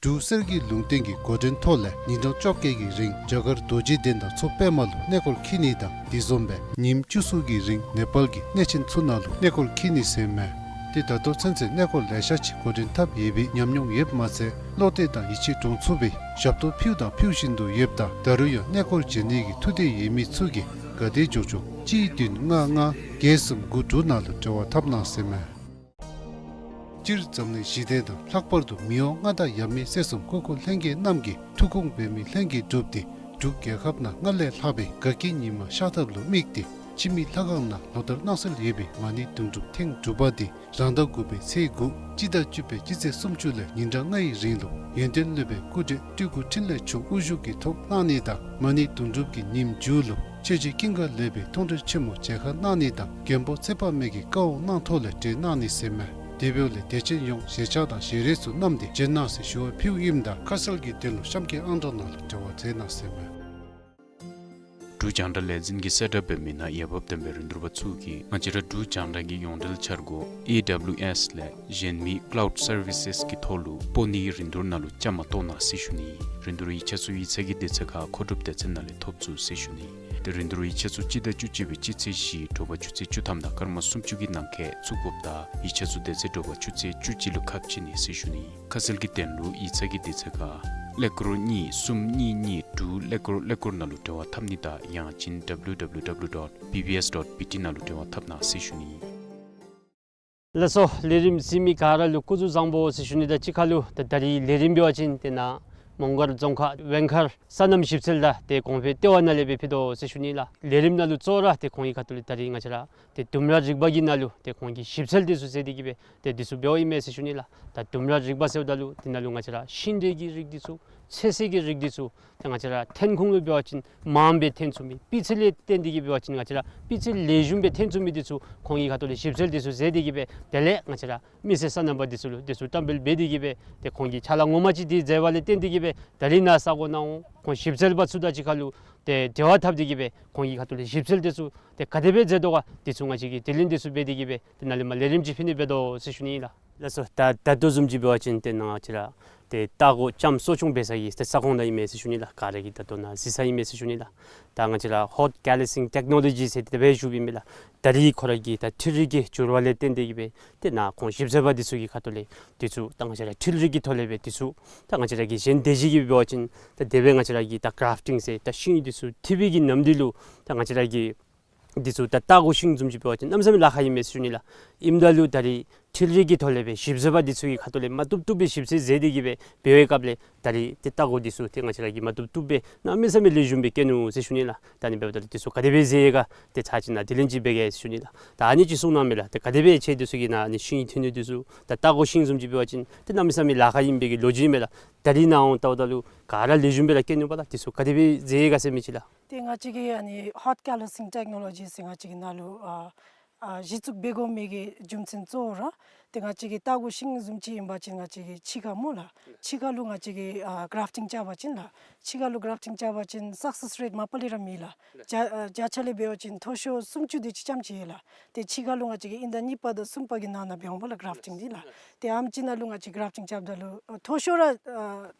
འབྲུག་གསེར་གྱི་ལུང་བསྟན་གྱི་འགོ་འདྲེན་ཐོག་ལས་ཉིན་གྲངས་བཅོ་བརྒྱད་ཀྱི་རིང་རྒྱ་གར་རྡོ་རྗེ་གདན་དང་མཚོ་པདྨ་ལུ་གནས་སྐོར་འཁྱིད་ནི་དང་དེ་བཟུམ་སྦེ་ཉིནམ་བཅུ་གསུམ་གྱི་རིང་ནེ་པཱལ་གྱི་གནས་ཆེན་ཚུ་ནང་ལུ་གནས་སྐོར་འཁྱིད་ནི་ཟེར་མས། ཏེ་ད་ལྟོ་ཚུན་ཚོད་གནས་སྐོར་ལེ་ཤ་ཅིག་འགོ་འདྲེན་འཐབ་ཡོད་པའི་ཉམས་མྱོང་ཡོདཔ་མ་ཚད་བློ་གཏད་དང་ཡིད་ཆེས་འདྲོངས་ཚུགས་པའི་ཞབས་ཏོག་ཕུལ་དང་ཕུལ་བཞིན་དུ་ཡོདཔ་ད་ད་རུང་ཡང་གནས་སྐོར་བྱོན་ནི་གི་ཐུགས་འདོད་ཡོད་མི་ཚུ་གིས་ག་དེ་མགྱོགས་མགྱོགས་གཅིག་བདུན་ལྔ་ལྔ་བརྒྱད་གསུམ་དགུ་དྲུག་ནང་ལུ་འབྲེལ་བ་འཐབ་གནང་ཟེར་མས། སྤྱིར་འཛམ་གླིང་ཞི་བདེ་དང་ལྷག་པར་དུ་མི་དབང་མངའ་བདག་ཡབ་མེས་སྲས་གསུམ་སྐུ་འཁོར་ལྷན་རྒྱས་རྣམས་ཀྱི་ཐུགས་དགོངས་འབད་མི་ལྷན་རྒྱས་འགྲུབ་སྟེ་འབྲུག་རྒྱལ་ཁབ་ནང་སྔར་ལས་ལྷག་པའི་དགའ་སྐྱིད་ཉི་མ་ཤར་ཐབས་ལུ་དམིགས་ཏེ་འཆི་མེད་ལྷ་ཁང་ནང་ལོ་ལྟར་གནང་སྲོལ་ཡོད་པའི་མ་ཎི་དུང་སྒྲུབ་ཐེངས་དྲུག་པ་འདི་རང་ཟླ་དགུ་པའི་ཚེས་དགུ་སྤྱི་ཟླ་བཅུ་པའི་སྤྱི་ཚེས་སུམ་ཅུ་ལས་ཉིན་གྲངས་ལྔའི་རིང་ལུ་ཡོན་ཏན་སློབ་དཔོན་སྐུ་བགྲེས་སྤྲུལ་སྐུ་འཕྲིན་ལས་མཆོག་དབུ་བཞུགས་ཀྱི་ཐོག་གནང་ནི་དང་མ་ཎི་དུང་སྒྲུབ་ཀྱི་ཉིནམ་མཇུག་ལུ་ཆོས་རྗེ་ཀུན་དགའ་བགྲེས་པའི་མཐོང་གྲོལ་ཆེན་མོ་མཇལ་ཁ་གནང་ནི་དང་མགོན་པོ་ཚེ་དཔག་མེད་ཀྱི་བཀའ་དབང་གནང་ཐོག་ལས་གྲོལ་གནང་ནི་ཟེར་མས། དེ་འབདཝ་ལས་དད་ཅན་ཡོངས་ཞལ་ཆས་དང་ཞལ་རས་ཚུ་བསྣམས་ཏེ་བྱོན་གནང་ཟེར་ཞུ་བ་ཕུལཝ་ཨིནམ་ད་ཁ་གསལ་གྱི་དོན་ལུ་གཤམ་གྱི་ཨང་གྲངས་ནང་ལུ་འབྲེལ་བ་མཛད་གནང་ཟེར་མས། འབྲུག་རྒྱང་བསྒྲགས་ལས་འཛིན་གྱིས་གསལ་བསྒྲགས་འབད་མི་ནང་འོས་འབབ་ལྡན་པའི་རིན་བསྡུར་པ་ཚུ་གིས་ང་བཅས་ར་འབྲུག་རྒྱང་བསྒྲགས་ཀྱི་ཡོངས་འབྲེལ་འཆར་སྒོ་ཨེ་ཌབ་ལིའུ་ཨེསི་ལས་གཞན་མི་ཀ་ལའུཌ་སར་བི་སེསི་གི་ཐོག་ལུ་སྤོ་ནིའི་རིན་བསྡུར་ནང་ལུ་བཅའ་མར་གཏོགས་གནང་ཟེར་ཞུ་ནི། རིན་བསྡུར་ཡིག་ཆ་ཚུ་ཡིག་ཚང་གི་དུས་ཚོད་ཁར་མཁོ་སྒྲུབ་སྡེ་ཚན་ནང་ལས་ཐོབ་ཚུགས་ཟེར་ཞུ་ནི། ཏེ་རིན་བསྡུར་ཡིག་ཆ་ཚུ་སྤྱི་ཟླ་བཅུ་གཅིག་པའི་སྤྱི་ཚེས་བཞི་དྲོ་པ་ཆུ་ཚོད་བཅུ་ཐམ་དང་སྐར་མ་སུམ་ཅུ་གི་ནང་འཁོད་བཙུགས་དགོཔ་ད་ཡིག་ཆ་ཚུ་དེ་ཚེ་དྲོ་པ་ཆུ་ཚོད་བཅུ་གཅིག་ལུ་ཁ་ཕྱེ་ནི་ཟེར་ཞུ་ནི། ཁ་གསལ་གྱི་དོན་ལུ་ཡིག་ཚང་གི་དུས་ཚོད་ཁར་ཀླད་ཀོར་གཉིས་གསུམ་གཉིས་གཉིས་དྲུག་ཀླད་ཀོར་ཀླད་ཀོར་ནང་ལུ་འབྲེལ་བ་འཐབ་ནི་དང་ཡང་ཅིན་W W W dot B B S dot B T ནང་ལུ་འབྲེལ་བ་འཐབ་གནང་ཟེར་ཞུ་ནི། ལགས་སོ། ལས་རིམ་གཟིགས་མི་ག་ར་ལུ་སྐུ་གཟུགས་བཟང་པོ་ཟེར་ཞུ་ནི་དང་གཅིག་ཁར་ལུ་ད་ད་རིས་ལས་རིམ་འབད་བ་ཅིན་ཏེ་ནཱ་མོང་སྒར་རྫོང་ཁག་ཝེང་མཁར་སོ་ནམ་ཞིབ་འཚོལ་དང་ཏེ་གོང་འཕེལ་ལྟེ་བ་ནང་ལས་སྦེ་ཕུལ་དོ་ཟེར་ཞུ་ནི་ལགས། ལས་རིམ་ནང་ལུ་གཙོ་བོ་ར་ཏེ་ཁོང་གི་ཁ་ཐུག་ལས་ད་རིས་ང་བཅས་ར་ཏེ་ལྡུམ་ར་རིག་པ་གི་ནང་ལུ་ཏེ་ཁོང་གིས་ཞིབ་འཚོལ་འདི་ཚུ་མཛད་དེ་གི་སྦེ་ཏེ་འདི་ཚུ་འབདཝ་ཨིན་མས་ཟེར་ཞུ་ནི་ལགས། ད་ལྡུམ་ར་རིག་པ་ཟེརཝ་ད་ལུ་ཏེ་ནཱ་ལུ་ང་བཅས་ར་ཤིང་འབྲས་ཀྱི་རིགས་འདི་ཚུ་ཚོད་བསྲེ་གི་རིགས་འདི་ཚུ་ཏེ་ང་བཅས་ར་ཐོན་ཁུངས་ལུ་འབད་བ་ཅིན་མངམ་སྦེ་ཐོན་ཚུགས་མི་སྤུས་ཚད་ལས་བརྟེན་ཏེ་གི་འབད་བ་ཅིན་ང་བཅས་ར་སྤུས་ཚད་ལེགས་ཤོམ་སྦེ་ཐོན་ཚུགས་མི་འདི་ཚུ་ཁོང་གི་ཁ་ཐུག་ལས་ཞིབ་འཚོལ་འདི་ཚུ་མཛད་དེ་གི་སྦེ་དེ་ལས་ང་བཅས་ར་མི་སེར་སོ་ནམ་པ་འདི་ཚུ་ལུ་འདི་ཚུ་བཀྲམ་སྤེལ་འབད་དེ་གི་སྦེ་ཏེ་ཁོང་གིས་ཕྱག་ལཱ་ངོ་མ་ཅིག་འདི་མཛད་པ་ལས་བརྟེན་ཏེ་གི་སྦེ་ད་རིས་ནཱ་ས་གོ་ནང་འོང་ཁོང་ཞིབ་འཚོལ་པ་ཚུ་དང་གཅིག་ཁར་ལུ་ཏེ་འབྲེལ་བ་འཐབ་སྟེ་གི་སྦེ་ཁོང་གི་ཁ་ཐུག་ལས་ཞིབ་འཚོལ་འདི་ཚུ་ཏེ་ག་དེ་སྦེ་མཛད་དོ་ག་འདི་ཚུ་ང་བཅས་ཀྱིས་དྲི་ལན་འདི་ཚུ་འབད་དེ་གི་སྦེ་ཏེ་ནཱ་ལས་མར་ལས་རིམ་ཅིག་ཕུལ་ནི་འབད་དོ་ཟེར་ཞུ་ནི་ཨིན་ལགས། ལགས་སོ། ད་ད་ལྟོ་བཟུམ་ཅིག་འབད་བ་ཅིན་ཏེ་ནཱ་ང་བཅས་ར་ཏེ་ལྟ་སྒོ་ལྕམ་གསོ་སྐྱོང་འབད་ས་གི་ཏེ་ས་ཁོངས་ནང་ཨིན་མས་ཟེར་ཞུ་ནི་ལགས། ག་ར་གིས་ད་ལྟོ་ནཱ་གཟིགས་ས་ཨིན་མས་ཟེར་ཞུ་ནི་ལགས། ད་ང་བཅས་ར་ཧོཊ་གེ་ལི་སིང་ཊེཀ་ནོ་ལོ་ཇི་ཟེར་དེ་སྦེ་ཞུཝ་ཨིན་མས་ལགས། ད་རིས་ཁོ་ར་གི་ད་འཕྲུལ་རིག་གི་འགྱུར་བ་ལས་བརྟེན་ཏེ་གི་སྦེ་ཏེ་ནཱ་ཁོང་ཞིབ་འཚོལ་པ་འདི་ཚུ་གི་ཁ་ཐུག་ལས་འདི་ཚུ་ད་ང་བཅས་ར་འཕྲུལ་རིག་གི་ཐོག་ལས་སྦེ་འདི་ཚུ་ད་ང་བཅས་ར་གི་གཞན་སྡེ་བཞི་གིས་འབད་བ་ཅིན་ད་དེ་སྦེ་ང་བཅས་ར་གི་ད་ག་རབ་ཊིང་ཟེར་ད་ཤིང་འདི་ཚུ་འཐུ་བའི་གི་ནམ་དུས་ལུ་ད་ང་བཅས་ར་གི་འདི་ཚུ་ད་ལྟ་སྒོ་ཤིང་བཟུམ་ཅིག་འབད་བ་ཅིན་གནམ་མེད་ས་མེད་ལཱ་ཁག་ཨིན་མས་ཟེར་ཞུ་ནི་ལགས། ཨིནམ་ད་ལུ་ད་རིས་ འཕྲུལ་རིག་གི་ཐོག་ལས་སྦེ་ཞིབ་འཚོལ་པ་འདི་ཚུ་གི་ཁ་ཐུག་ལས་མ་བཏུབ་བཏུབ་སྦེ་ཞིབ་འཚོལ་མཛད་དེ་གི་སྦེ་འབད་བའི་སྐབས་ལས་ད་རིས་ཏེ་ལྟ་སྒོ་འདི་ཚུ་ཏེ་ང་བཅས་ར་གིས་མ་བཏུབ་བཏུབ་སྦེ་གནམ་མེད་ས་མེད་ལེགས་ཤོམ་སྦེ་བཀོད་ནུག་ཟེར་ཞུ་ནི་ལགས། ད་ཨ་ནི་འབདཝ་ད་ལུ་འདི་ཚུ་ག་དེ་སྦེ་མཛད་ཡི་ག་ཏེ་ཚར་གཅིག་ནཱ་དྲི་ལན་ཅིག་འབད་གེ་ཟེར་ཞུ་ནི་ལགས། ད་ཨ་ནི་ཅིག་གསུང་གནང་མས་ལགས། ཏེ་ག་དེ་སྦེ་ཁྱེད་འདི་ཚུ་གིས་ནཱ་ཨ་ནི་ཤིང་ཐོན་ནི་འདི་ཚུ་ད་ལྟ་སྒོ་ཤིང་བཟུམ་ཅིག་འབད་བ་ཅིན་ཏེ་གནམ་མེད་ས་མེད་ལཱ་ཁག་ཨིན་པའི་གི་ལོ་རྒྱུས་མས་ལགས། ད་རིས་ནཱ་འོང་ལྟཝ་ད་ལུ་ག་ར་ལེགས་ཤོམ་སྦེ་ར་བཀོད་ནུག་པ་ལགས། འདི་ཚུ་ག་དེ་སྦེ་མཛད་ཡི་ག་ཟེར་མི་ཅིག་ལགས། ཏེ་ང་བཅས་ཀྱིས་ཨ་ནི་hot callousing technology ཟེར་ང་བཅས་ཀྱིས་ནཱ་ལུ་ཨ་ཨ་གཞི་བཙུགས་འབད་དགོ་མི་གི་རྒྱུ་མཚན་གཙོ་བོ་ར་ཏེ་ང་བཅས་ཀྱི་ལྟ་སྒོ་ཤིང་བཟུམ་ཅིག་ཨིན་པ་ཅིན་ང་བཅས་ཀྱི་ཕྱི་ཁར་སྨོ་ལགས། ཕྱི་ཁར་ལུ་ང་བཅས་ཀྱིས་ཨ་གཱ་རཱཕ་ཊིང་རྐྱབ་པ་ཅིན་ལགས། ཕྱི་ཁར་ལུ་གཱ་རཱཕ་ཊིང་རྐྱབ་པ་ཅིན་སག་སེས་རེཊ་མ་པ་ལས་ར་མེད་ལགས། བརྒྱ་ཨ་བརྒྱ་ཆ་ལས་འབད་བ་ཅིན་མཐོ་ཤོས་སུམ་ཅུ་དེ་ཅིག་ཙམ་ཅིག་ཡོད་ལགས། ཏེ་ཕྱི་ཁར་ལུ་ང་བཅས་ཀྱིས་དབྱིན་ཟླ་གཉིས་པ་དང་གསུམ་པ་གི་ནང་ན་འབད་འོང་པ་ལགས་གཱ་རཱཕ་ཊིང་འདི་ལགས། ཏེ་ཨ་ནེམ་ཅིག་ནང་ལུ་ང་བཅས་གཱ་རཱཕ་ཊིང་རྐྱབ་ད་ལུ་ཨ་མཐོ་ཤོས་ར་ཨ་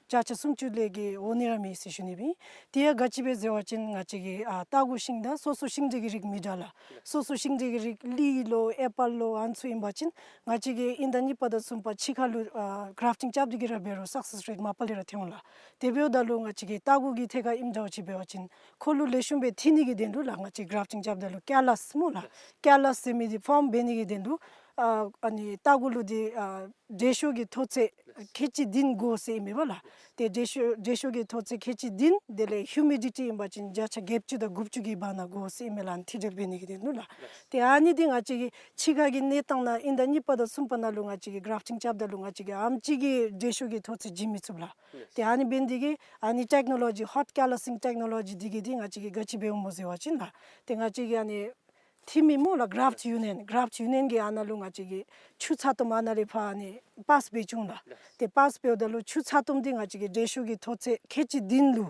བརྒྱ་ཆ་སུམ་ཅུ་ལས་བརྒལ་འོང་ནི་ར་མེད་ཟེར་ཞུ་ནི་སྦེ་ཨིན། དེ་ཡང་ག་ཅི་སྦེ་ཟེར་བ་ཅིན་ང་བཅས་ཀྱི་ཨ་ལྟ་སྒོ་ཤིང་ད་སོ་སོ་ཤིང་འབྲས་ཀྱི་རིགས་མི་འདྲ་ལགས། སོ་སོ་ཤིང་འབྲས་ཀྱི་རིགས་ལི་ལོ་ཨེ་པཱལ་ལོ་ཨ་ནི་ཚུ་ཨིན་པ་ཅིན་ང་བཅས་ཀྱིས་དབྱིན་ཟླ་གཉིས་པ་དང་གསུམ་པ་ཕྱི་ཁར་ལུ་ཨ་གཱ་རཱཕ་ཊིང་རྐྱབ་སྟེ་གི་ར་འབད་རུང་སག་སེས་རེཊ་མ་པ་ལས་ར་ཐོན་འོང་ལགས། དེ་འབདཝ་ད་ལུ་ང་བཅས་ཀྱི་ལྟ་སྒོ་གི་ཐད་ཁར་ཨིནམ་འདྲཝ་ཅིག་འབད་བ་ཅིན་ཁོ་ལུ་ལེགས་ཤོམ་སྦེ་ཐོན་ནི་གི་དོན་ལུ་ལགས་ང་བཅས་གཱ་རཱཕ་ཊིང་རྐྱབ་ད་ལུ་ཀེ་ལཱས་སྨོ་ལགས། ཀེ་ལཱས་ཟེར་མི་འདི་ཕོརམ་འབད་ནི་གི་དོན་ལུ་ཨ་ཨ་ནི་ལྟ་སྒོ་ལུ་འདི་ཨ་དྲོད་ཤུགས་ཀྱི་མཐོ་ཚད་ཁལ་གཅིག་བདུན་དགོ་ཟེར་ཨིན་མས་པ་ལགས། ཏེ་དྲོད་ཤུགས་དྲོད་ཤུགས་ཀྱི་མཐོ་ཚད་ཁལ་གཅིག་བདུན་དེ་ལས་ཧིའུ་མི་ཌི་ཊི་ཨིན་པ་ཅིན་བརྒྱ་ཆ་བརྒྱད་ཅུ་དང་དགུ་བཅུ་གི་བར་ན་དགོ་ཟེར་ཨིན་མས་ལགས། ཨ་ནི་མཐིལ་སྒྲིལ་འབད་ནི་གི་དོན་ལུ་ལགས། ཏེ་ཨ་ནི་འདི་ང་བཅས་ཀྱི་ཕྱི་ཁ་གི་གནས་སྟངས་ནང་དབྱིན་ཟླ་གཉིས་པ་དང་གསུམ་པ་ནང་ལུ་ང་བཅས་ཀྱིས་གཱ་རཱཕ་ཊིང་རྐྱབ་ད་ལུ་ང་བཅས་ཀྱིས་ཨ་ནེམ་ཅིག་གི་དྲོད་ཤུགས་ཀྱི་མཐོ་ཚད་བྱིན་མི་ཚུགས་ལགས། ཏེ་ཨ་ནི་འབད་ནི་འདི་གིས་ཨ་ནི་ཊེཀ་ནོ་ལོ་ཇི་ཧོཊ་ཀེ་ལཱ་སིང་ཊེཀ་ནོ་ལོ་ཇི་འདི་གིས་འདི་ང་བཅས་ཀྱིས་ག་ཅི་འབད་འོང་སྨོ་ཟེར་བ་ཅིན་ལགས། ཏེ་ང་བཅས་ཀྱིས་ཨ་ནི་ཐིམ་ཨིན་སྨོ་ལགས། གཱ་རཱཕ་ཊི་ཡུ་ནི་ཡཱན། གཱ་རཱཕ་ཊི་ཡུ་ནི་ཡཱན་གྱི་ཨ་ནཱ་ལུ་ང་བཅས་ཀྱིས་ཆུ་ཚ་ཏོམ་ཨ་ནཱ་ལས་ཕར་ཨ་ནི་པཱསི་འབད་བྱུང་ལགས། ཏེ་པཱསི་འབདཝ་ད་ལུ་ཆུ་ཚ་ཏོམ་འདི་ང་བཅས་ཀྱི་དྲོད་ཤུགས་ཀྱི་མཐོ་ཚད་ཁལ་གཅིག་བདུན་ལུ་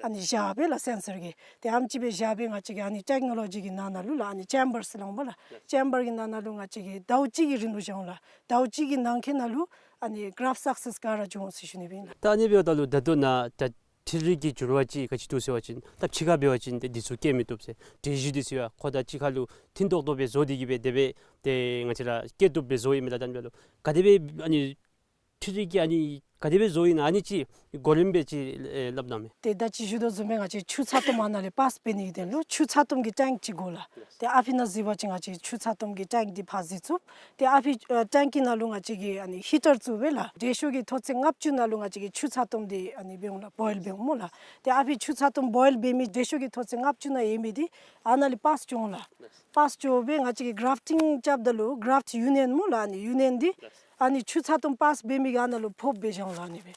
ཨ་ནི་བཞག་སྦེ་ལགས་སེན་སར་གྱིས། ཏེ་ཨ་ནེམ་ཅིག་སྦེ་བཞག་སྦེ་ང་བཅས་ཀྱིས་ཨ་ནི་ཊེཀ་ནོ་ལོ་ཇི་གི་ནང་ན་ལུ་ལགས་ཨ་ནི་ཅེམ་བར་ཟེར་སླབ་འོང་པ་ལགས། ཅེམ་བར་གྱི་ནང་ན་ལུ་ང་བཅས་ཀྱིས་ཟླཝ་གཅིག་གི་རིང་ལུ་བཞག་འོང་ལགས། ཟླཝ་གཅིག་གི་ནང་འཁོད་ནང་ལུ་ཨ་ནི་གཱ་རཱཕ་སག་སེས་ག་ར་འགྱོ་འོང་ཟེར་ཞུ་ནི་སྦེ་ཨིན་ལགས། ད་ཨ་ནི་འབདཝ་ད་ལུ་ད་ལྟོ་ནཱ་ད་འཕྲུལ་རིག་གི་འགྱུར་བ་ཅིག་ག་ཅི་འདུག་ཟེར་བ་ཅིན་ད་ཕྱི་ཁར་འབད་བ་ཅིན་ཏེ་འདི་ཚུ་བཀོད་མི་བཏུབ་ཟེར། དྲོད་ཤུགས་འདི་ཚུ་ཡང་ཁོ་དང་གཅིག་ཁར་ལུ་མཐུན་ཏོག་ཏོ་སྦེ་བཟོ་སྟེ་གི་སྦེ་དེ་སྦེ་ཏེ་ང་བཅས་ར་བཀོད་བཏུབ་སྦེ་བཟོ་ཡི་མས་ལགས། ད་ཨ་ནི་འབདཝ་ད་ལུ་ག་དེ་སྦེ་ཨ་ནི་འཕྲུལ་རིག་གིས་ཨ་ནི་ག་དེ་སྦེ་བཟོ་ཡི་ན་ཨ་ནི་ཅིག་གོ་རིམ་སྦེ་ཅིག་ཨེ་སླབ་གནང་མས། ཏེ་ད་ཅི་ཞུ་དོ་བཟུམ་སྦེ་ང་བཅས་ཆུ་ཚ་ཏོམ་ཨ་ནཱ་ལས་པཱསི་འབད་ནི་གི་དོན་ལུ་ཆུ་ཚ་ཏོམ་གྱི་ཊེངཀ་ཅིག་དགོ་ལགས། ཏེ་ཨ་ཕི་ནང་གཟིགས་པ་ཅིན་ང་བཅས་ཆུ་ཚ་ཏོམ་གྱི་ཊེངཀ་འདི་ཕར་གཟིགས་ཚུགས། ཏེ་ཨ་ཕི་ཨ་ཊེངཀ་གི་ནང་ལུ་ང་བཅས་ཀྱིས་ཨ་ནི་ཧི་ཊར་བཙུགས་སྦེ་ལགས་དྲོད་ཤུགས་ཀྱི་མཐོ་ཚད་ལྔ་བཅུ་ནང་ལུ་ང་བཅས་ཀྱིས་ཆུ་ཚ་ཏོམ་འདི་ཨ་ནི་འབད་འོང་ལགས། བོའིལ་འབད་འོང་སྨོ་ལགས། ཏེ་ཨ་ཕི་ཆུ་ཚ་ཏོམ་བོའིལ་འབད་མི་དྲོད་ཤུགས་ཀྱི་མཐོ་ཚད་ལྔ་བཅུ་ནང་ཡོད་མི་འདི་ཨ་ནཱ་ལས་པཱསི་འགྱོ་འོང་ལགས། པཱསི་འགྱོ་སྦེ་ང་བཅས་ཀྱིས་གཱ་རཱཕ་ཊིང་རྐྱབ་ད་ལུ་གཱ་རཱཕ་ཊི་ཡུ་ནི་ཡཱན་སྨོ་ལགས། ཨ་ནི་ཡུ་ནི་ཡཱན་འདི་ཨ་ནི་ཆུ་ཚ་ཏོམ་པཱསི་འབད་མི་གི་ཨ་ནཱ་ལུ་ཕོགཔ་སྦེ་བཞག་འོང་ལགས། ཨ་ནི་སྦེ་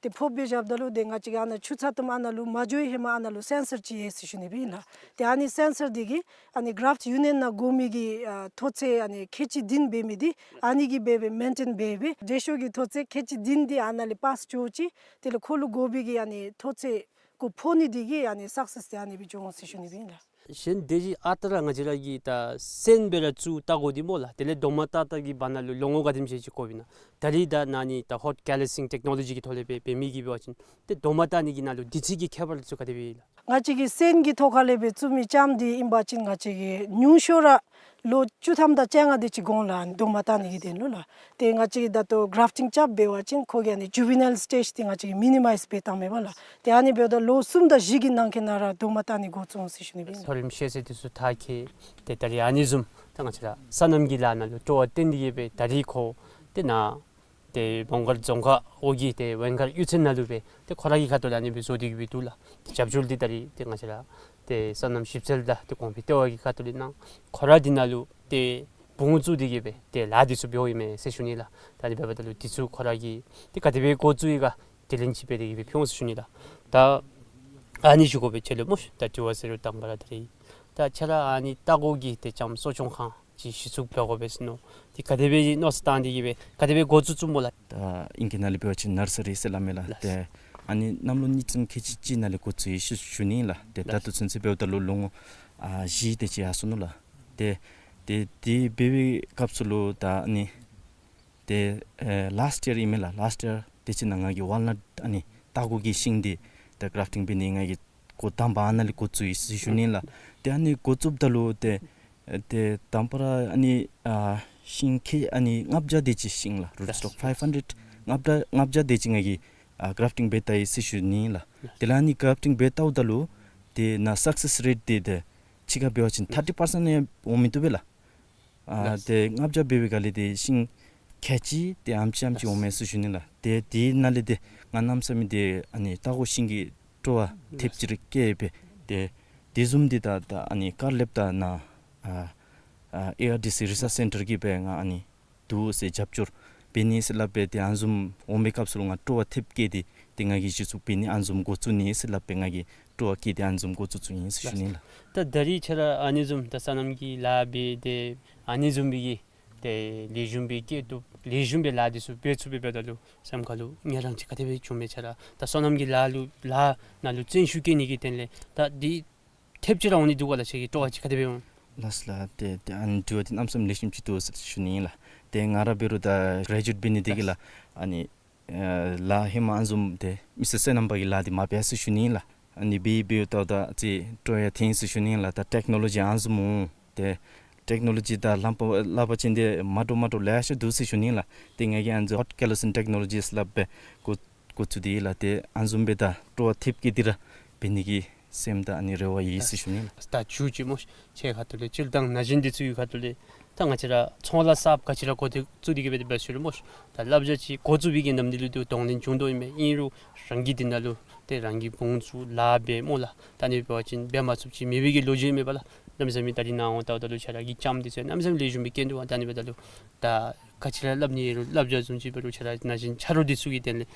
ཏེ་ཕོགཔ་སྦེ་བཞགཔ་ད་ལུ་ཏེ་ང་བཅས་ཀྱིས་ཨ་ནཱ་ཆུ་ཚ་ཏོམ་ཨ་ནཱ་ལུ་མ་འགྱོ་བའི་ཧེ་མ་ཨ་ནཱ་ལུ་སེན་སར་ཅིག་ཡོད་ཟེར་ཞུ་ནི་སྦེ་ཨིན་ལགས། ཏེ་ཨ་ནི་སེན་སར་འདི་གིས་ཨ་ནི་གཱ་རཱཕ་ཊི་ཡུ་ནི་ཡཱན་ནང་དགོ་མི་གི་ཨ་མཐོ་ཚད་ཨ་ནི་ཁལ་གཅིག་བདུན་འབད་མི་འདི་ཨ་ནི་གིས་འབད་སྦེ་མེན་ཊེན་འབད་སྦེ་དྲོད་ཤུགས་ཀྱི་མཐོ་ཚད་ཁལ་གཅིག་བདུན་འདི་ཨ་ནཱ་ལས་པཱསི་འགྱོ་ཅི། དེ་ལས་ཁོ་ལུ་དགོ་པའི་གི་ཨ་ནི་མཐོ་ཚད་ཁོ་ཕོག་ནི་འདི་གིས་ཨ་ནི་སག་སེས་འདི་ཨ་ནི་སྦེ་འགྱོ་འོང་ཟེར་ཞུ་ནི་སྦེ་ཨིན་ལགས། གཞན་དེ་བཞིན་ཨ་རྟག་ར་ང་བཅས་ར་གིས་ད་སོན་སྦེ་ར་བཙུགས་ལྟ་སྒོ་འདི་སྨོ་ལགས། དེ་ལས་རྡོག་མ་བཏགས་བཏགས་ཀྱི་བར་ན་ལུ་ལོ་ངོ་ག་དེམ་ཅིག་ཅིག་འགོརཝ་ཨིན་ན། ད་རིས་ད་ནཱ་ནི་ད་ཧོཊ་ཀེ་ལཱ་སིང་ཊེཀ་ནོ་ལོ་ཇི་གི་ཐོག་ལས་སྦེ་འབད་མི་གིས་འབད་བ་ཅིན་ཏེ་རྡོག་མ་བཏགས་ནི་གི་ནང་ལུ་དུས་ཚོད་ཀྱི་ཁྱད་པར་ཚུ་ག་དེ་སྦེ་ཨིན་ལགས། ང་བཅས་ཀྱིས་སོན་གྱི་ཐོག་ཁ་ལས་སྦེ་བཙུགས་མི་ཙམ་འདི་ཨིན་པ་ཅིན་ང་བཅས་ཀྱིས་ཉུང་ཤོས་ར་ལོ་བཅུ་ཐམ་དང་བཅོ་ལྔ་དེ་ཅིག་འགོར་འོང་ལགས། རྡོག་མ་བཏགས་ནི་གི་དོན་ལུ་ལགས། ཏེ་ང་བཅས་ཀྱིས་ད་ལྟོ་གཱ་རཱཕ་ཊིང་རྐྱབ་འབད་བ་ཅིན་ཁོ་གི་ཨ་ནི་ཇུ་ཝི་ནཱའིལ་སི་ཊེཇ་འདི་ང་བཅས་ཀྱིས་མི་ནི་མའིཛ་འབད་བཏང་མས་པ་ལགས། ཏེ་ཨ་ནི་འབདཝ་ད་ལོ་གསུམ་དང་བཞི་གི་ནང་འཁོད་ནང་ར་རྡོག་མ་བཏགས་ནི་འགོ་བཙུགས་འོང་ཟེར་ཞུ་ནི་སྦེ་ཨིན་ལགས། མཐོ་རིམ་ཤེས་ཚད་དེ་ཚུ་མཐར་འཁྱོལ། ཏེ་ད་རིས་ཨ་ནི་བཟུམ་ད་ང་བཅས་ར་སོ་ནམ་གྱི་ལཱ་ནང་ལུ་སྤྲོ་བ་བཏོན་ཏེ་གི་སྦེ་ད་རིས་ཁོ་ཏེ་ནཱ་ཏེ་མོང་སྒར་རྫོང་ཁག་འོག་གི་ཏེ་ཝེང་མཁར་གཡུས་ཚན་ནང་ལུ་སྦེ་ཏེ་ཁོ་ར་གི་ཁ་ཐུག་ལས་ཨ་ནི་སྦེ་བཟོ་སྟེ་གི་སྦེ་འདུག་ལགས། ཏེ་རྒྱབ་སྐྱོར་འདི་ད་རིས་ཏེ་ང་བཅས་ར་ཏེ་སོ་ནམ་ཞིབ་འཚོལ་དང་ཏེ་གོང་འཕེལ་ལྟེ་བ་གི་ཁ་ཐུག་ལས་གནང་། ཁོ་ར་འདི་ནང་ལུ་ཏེ་འབུང་བཙུགས་ཏེ་གི་སྦེ་ཏེ་ལཱ་འདི་ཚུ་འབད་འོང་ཨིན་མས་ཟེར་ཞུ་ནི་ལགས། ད་ཨ་ནི་འབདཝ་ད་ལུ་འདི་ཚུ་ཁོ་ར་གིས་ཏེ་ག་དེ་སྦེ་འགོ་བཙུགས་ཡི་ག་དྲི་ལན་ཅིག་འབད་དེ་གི་སྦེ་ཕུལ་འོང་ཟེར་ཞུ་ནི་ལགས། ད་ཨ་ནི་ཞུ་དགོ་པས། ཁྱེད་ལུ་སྨོ་ཤིག། ད་དྲི་བ་ཟེར་རུང་དང་པ་ར་ད་རིས་ད་ཁྱེད་ར་ཨ་ནི་ལྟ་སྒོ་གི་ཏེ་ལྕངམ་གསོ་སྐྱོང་ཁང་ཅིག་གཞི་བཙུགས་འབད་དགོ་པས་ཟེར་མནོ། ཏེ་ག་དེ་སྦེ་མནོ་བསམ་བཏང་སྟེ་གི་སྦེ་ག་དེ་སྦེ་འགོ་བཙུགས་བཙུགསཔ་སྨོ་ལགས། ད་ཨིང་སྐད་ནང་ལས་འབད་བ་ཅིན་ནར་སི་རི་ཟེར་སླབ་མས་ལགས། ལགས། ཏེ་ཨ་ནི་གནམ་ལོ་གཉིས་ཙམ་ཁལ་གཅིག་གཅིག་ནང་ལས་འགོ་བཙུགས་ཡི་ཟེར་ཞུ་ནི་ལགས། ཏེ་ད་ལྟོ་ཚུན་ཚོད་འབདཝ་ད་ལུ་ལོ་ངོ་ཨ་བཞི་དེ་ཅིག་ཡར་སོ་ནུག་ལགས། ཏེ་ཏེ་དེ་འབད་བའི་སྐབས་སུ་ལུ་ད་ཨ་ནི་ཏེ་ཨེ་ལཱསཊ་ཡར་ཨིན་མས་ལགས། ལཱསཊ་ཡར་དེ་ཅིག་ནང་ང་གིས་ཝཱལ་ནཊ་ཨ་ནི་ལྟ་སྒོ་གི་ཤིང་འདི་ཏེ་གཱ་རཱཕ་ཊིང་འབད་ནི་ང་གིས་འགོ་དང་པ་ཨ་ནཱ་ལས་འགོ་བཙུགས་ཡི་ཟེར་ཞུ་ནི་ལགས། ཏེ་ཨ་ནི་འགོ་བཙུགསཔ་ད་ལུ་ཏེ་ཏེ་དང་པ་ར་ཨ་ནི་ཨ་ཤིང་ཁལ་ཨ་ནི་ལྔ་བརྒྱ་དེ་ཅིག་ཤིང་ལགས། རུཊ་སི་ཊོག་ཕའིབ་ཧན་ཌེཌ་ལྔ་བརྒྱ་ལྔ་བརྒྱ་དེ་ཅིག་ང་གིས་ཨ་གཱ་རཱཕ་ཊིང་འབད་བལྟ་ཡི་ཟེར་ཞུ་ནི་ལགས། དེ་ལས་ཨ་ནི་གཱ་རཱཕ་ཊིང་འབད་བལྟཝ་ད་ལུ་ཏེ་ནཱ་སག་སེས་རེཊ་འདི་ཏེ་ཕྱི་ཁར་འབད་བ་ཅིན་ཐར་ཊི་པར་སེནཊ་ཡང་འོང་མི་བཏུབ་པས་ལགས། ཨ་ལགས། ཏེ་ལྔ་བརྒྱ་འབད་བའི་སྒང་ལས་ཏེ་ཤིང་ ཁལ་གཅིག་དེ་ཨམ་ཅིག་ཨམ་ཅིག་འོང་མས་ཟེར་ཞུ་ནི་ལགས། ཏེ་དེ་ནང་ལས་ཏེ་ང་གནམ་མེད་ས་མེད་ཏེ་ཨ་ནི་ལྟ་སྒོ་ཤིང་གི་སྤྲོ་བ་ཐེབས་ཅིག་ར་སྐྱེས་པས། ཏེ་དེ་བཟུམ་འདི་ད་ད་ཨ་ནི་ཀར་ལེབ་དང་ནཱ་ཨ་ཨ་ཨེ་ཨར་ཌི་སི་རི་སརཆ་སེན་ཊར་གྱིས་སྦེ་ང་ཨ་ནི་འདུག་ཟེར་རྒྱབ་སྐྱོར་འབད་ནི་ཟེར་སླབ་སྦེ་ཏེ་ཨ་ནི་བཟུམ་འོང་པའི་སྐབས་སུ་ལུ་ང་སྤྲོ་བ་ཐེབས་བསྐྱེད་དེ་ཏེ་ང་གིས་གཞི་བཙུགས་འབད་ནི་ཨ་ནི་བཟུམ་འགོ་བཙུགས་ནི་ཟེར་སླབ་སྦེ་ང་གིས་སྤྲོ་བ་བསྐྱེད་དེ་ཨ་ནི་བཟུམ་འགོ་བཙུགས་བཙུགས་ཨིན་ཟེར་ཞུ་ནི་ལགས། ད་ད་རིས་ཁྱོད་ར་ཨ་ནི་བཟུམ་ད་སོ་ནམ་གྱི་ལཱ་འབད་དེ་ཨ་ནི་བཟུམ་སྦེ་གི་ཏེ་ལེགས་ཤོམ་སྦེ་སྐྱེད་ཐུབ་ལེགས་ཤོམ་སྦེ་ལཱ་འདི་ཚུ་འབད་ཚུགས་པའི་འབདཝ་ད་ལུ་སེམས་ཁ་ལུ་ངལ་རངས་ཅིག་ག་དེ་སྦེ་བྱུང་མས། ཁྱོད་ར་ད་སོ་ནམ་གྱི་ལཱ་ལུ་ལཱ་ནང་ལུ་བརྩོན་ཤུགས་བསྐྱེད་ནི་གི་དོན་ལས་ད་འདི་ཐེབས་ཅིག་ར་འོང་ནི་འདུག་ག་ལགས། ཁྱོད་ཀྱི་སྤྲོ་བ་ཅིག་ག་དེ་སྦེ་འོང་། ལགས་ལགས། ཏེ་ཏེ་ཨ་ནི་དྲི་བ་འདི་གནམ་མེད་ས་མེད་ལེགས་ཤོམ་ཅིག་འདུག་ཟེར་ཞུ་ནི་ཨིན་ལགས། ཏེ་ང་ར་འབད་རུང་ད་གྲེ་ཇུ་ཨེཊ་འབད་ནི་དེ་གིས་ལགས་ཨ་ནི་ཨེ་ལཱ་ཧེ་མ་ཨ་ནི་བཟུམ་ཏེ་མི་སི་ཊར་བསོད་ནམས་པ་གི་ལཱ་འདི་མ་འབད་ཟེར་ཞུ་ནི་ཨིན་ལགས། ཨ་ནི་འབད་འབདཝ་ད་ད་ཅིག་སྤྲོ་ཡང་ཐོན་ཟེར་ཞུ་ནི་ཨིན་ལགས། ད་ཊེཀ་ནོ་ལོ་ཇི་ཨ་ནི་བཟུམ་འོང་ཏེ་ཊེཀ་ནོ་ལོ་ཇི་དང་ལྷམ་པ་ལག་པ་ཅན་འདི་མ་འདྲཝ་མ་འདྲཝ་ལེ་ཤ་འདུག་ཟེར་ཞུ་ནི་ཨིན་ལགས། ཏེ་ང་གིས་ཨ་ནི་བཟུམ་ཧོཊ་ཀེ་ལོ་སིན་ཊེཀ་ནོ་ལོ་ཇི་ཟེར་སླབ་སྦེ་འགོ་འགོ་བཙུགས་ཏེ་ལགས། ཏེ་ཨ་ནི་བཟུམ་སྦེ་ད་སྤྲོ་བ་ཐེབས་བསྐྱེད་དེ་ར་འབད་ནི་གི་སེམས་དང་ཨ་ནི་རེ་བ་ཡོད་ཟེར་ཞུ་ནི་ལགས། ད་མཇུག་ཅིག་སྨོ་ཤ་ཁྱོད་ཁ་ཐུག་ལས་སྤྱིར་བཏང་ན་གཞོན་འདི་ཚུ་གི་ཁ་ཐུག་ལས་ད་ང་བཅས་ར་ཚོང་ལཱ་གསརཔ་ག་ཅི་ར་འགོ་འདི་བཙུགས་ཏེ་གི་སྦེ་འབད་ཞུ་རུང་སྨོ་ཤ་ད་བསླབ་བྱ་ཅིག་འགོ་བཙུགས་པའི་གི་ནམ་དུས་ལུ་ཏེ་གདོང་ལེན་བྱུང་དོ་ཨིན་མས། ཨིན་རུང་རང་གིས་འདི་ནང་ལུ་ཏེ་རང་གི་བུ་ཚུ་ལཱ་འབད་སྨོ་ལགས། ད་ཨ་ནི་འབད་བ་ཅིན་འབད་མ་ཚུགསཔ་ཅིག་མེད་པའི་གི་ལོ་རྒྱུས་མེད་པ་ལགས། གནམ་མེད་ས་མེད་ད་རིས་ནཱ་འོང་ལྟཝ་ད་ལུ་ཁྱོད་ར་གི་ལྕམ་འདི་ཚུ་གནམ་མེད་ས་མེད་ལེགས་ཤོམ་སྦེ་སྐྱེས་འདུག་པ། ད་ཨ་ནི་འབདཝ་ད་ལུ་ད་ག་ཅི་ར་སླབ་ནི་ཡོད་རུང་བསླབ་བྱ་བཟུམ་ཅིག་འབད་རུང་ཁྱོད་ར་ན་གཞོན་ཆ་རོགས་འདི་ཚུ་གི་དོན་ལས་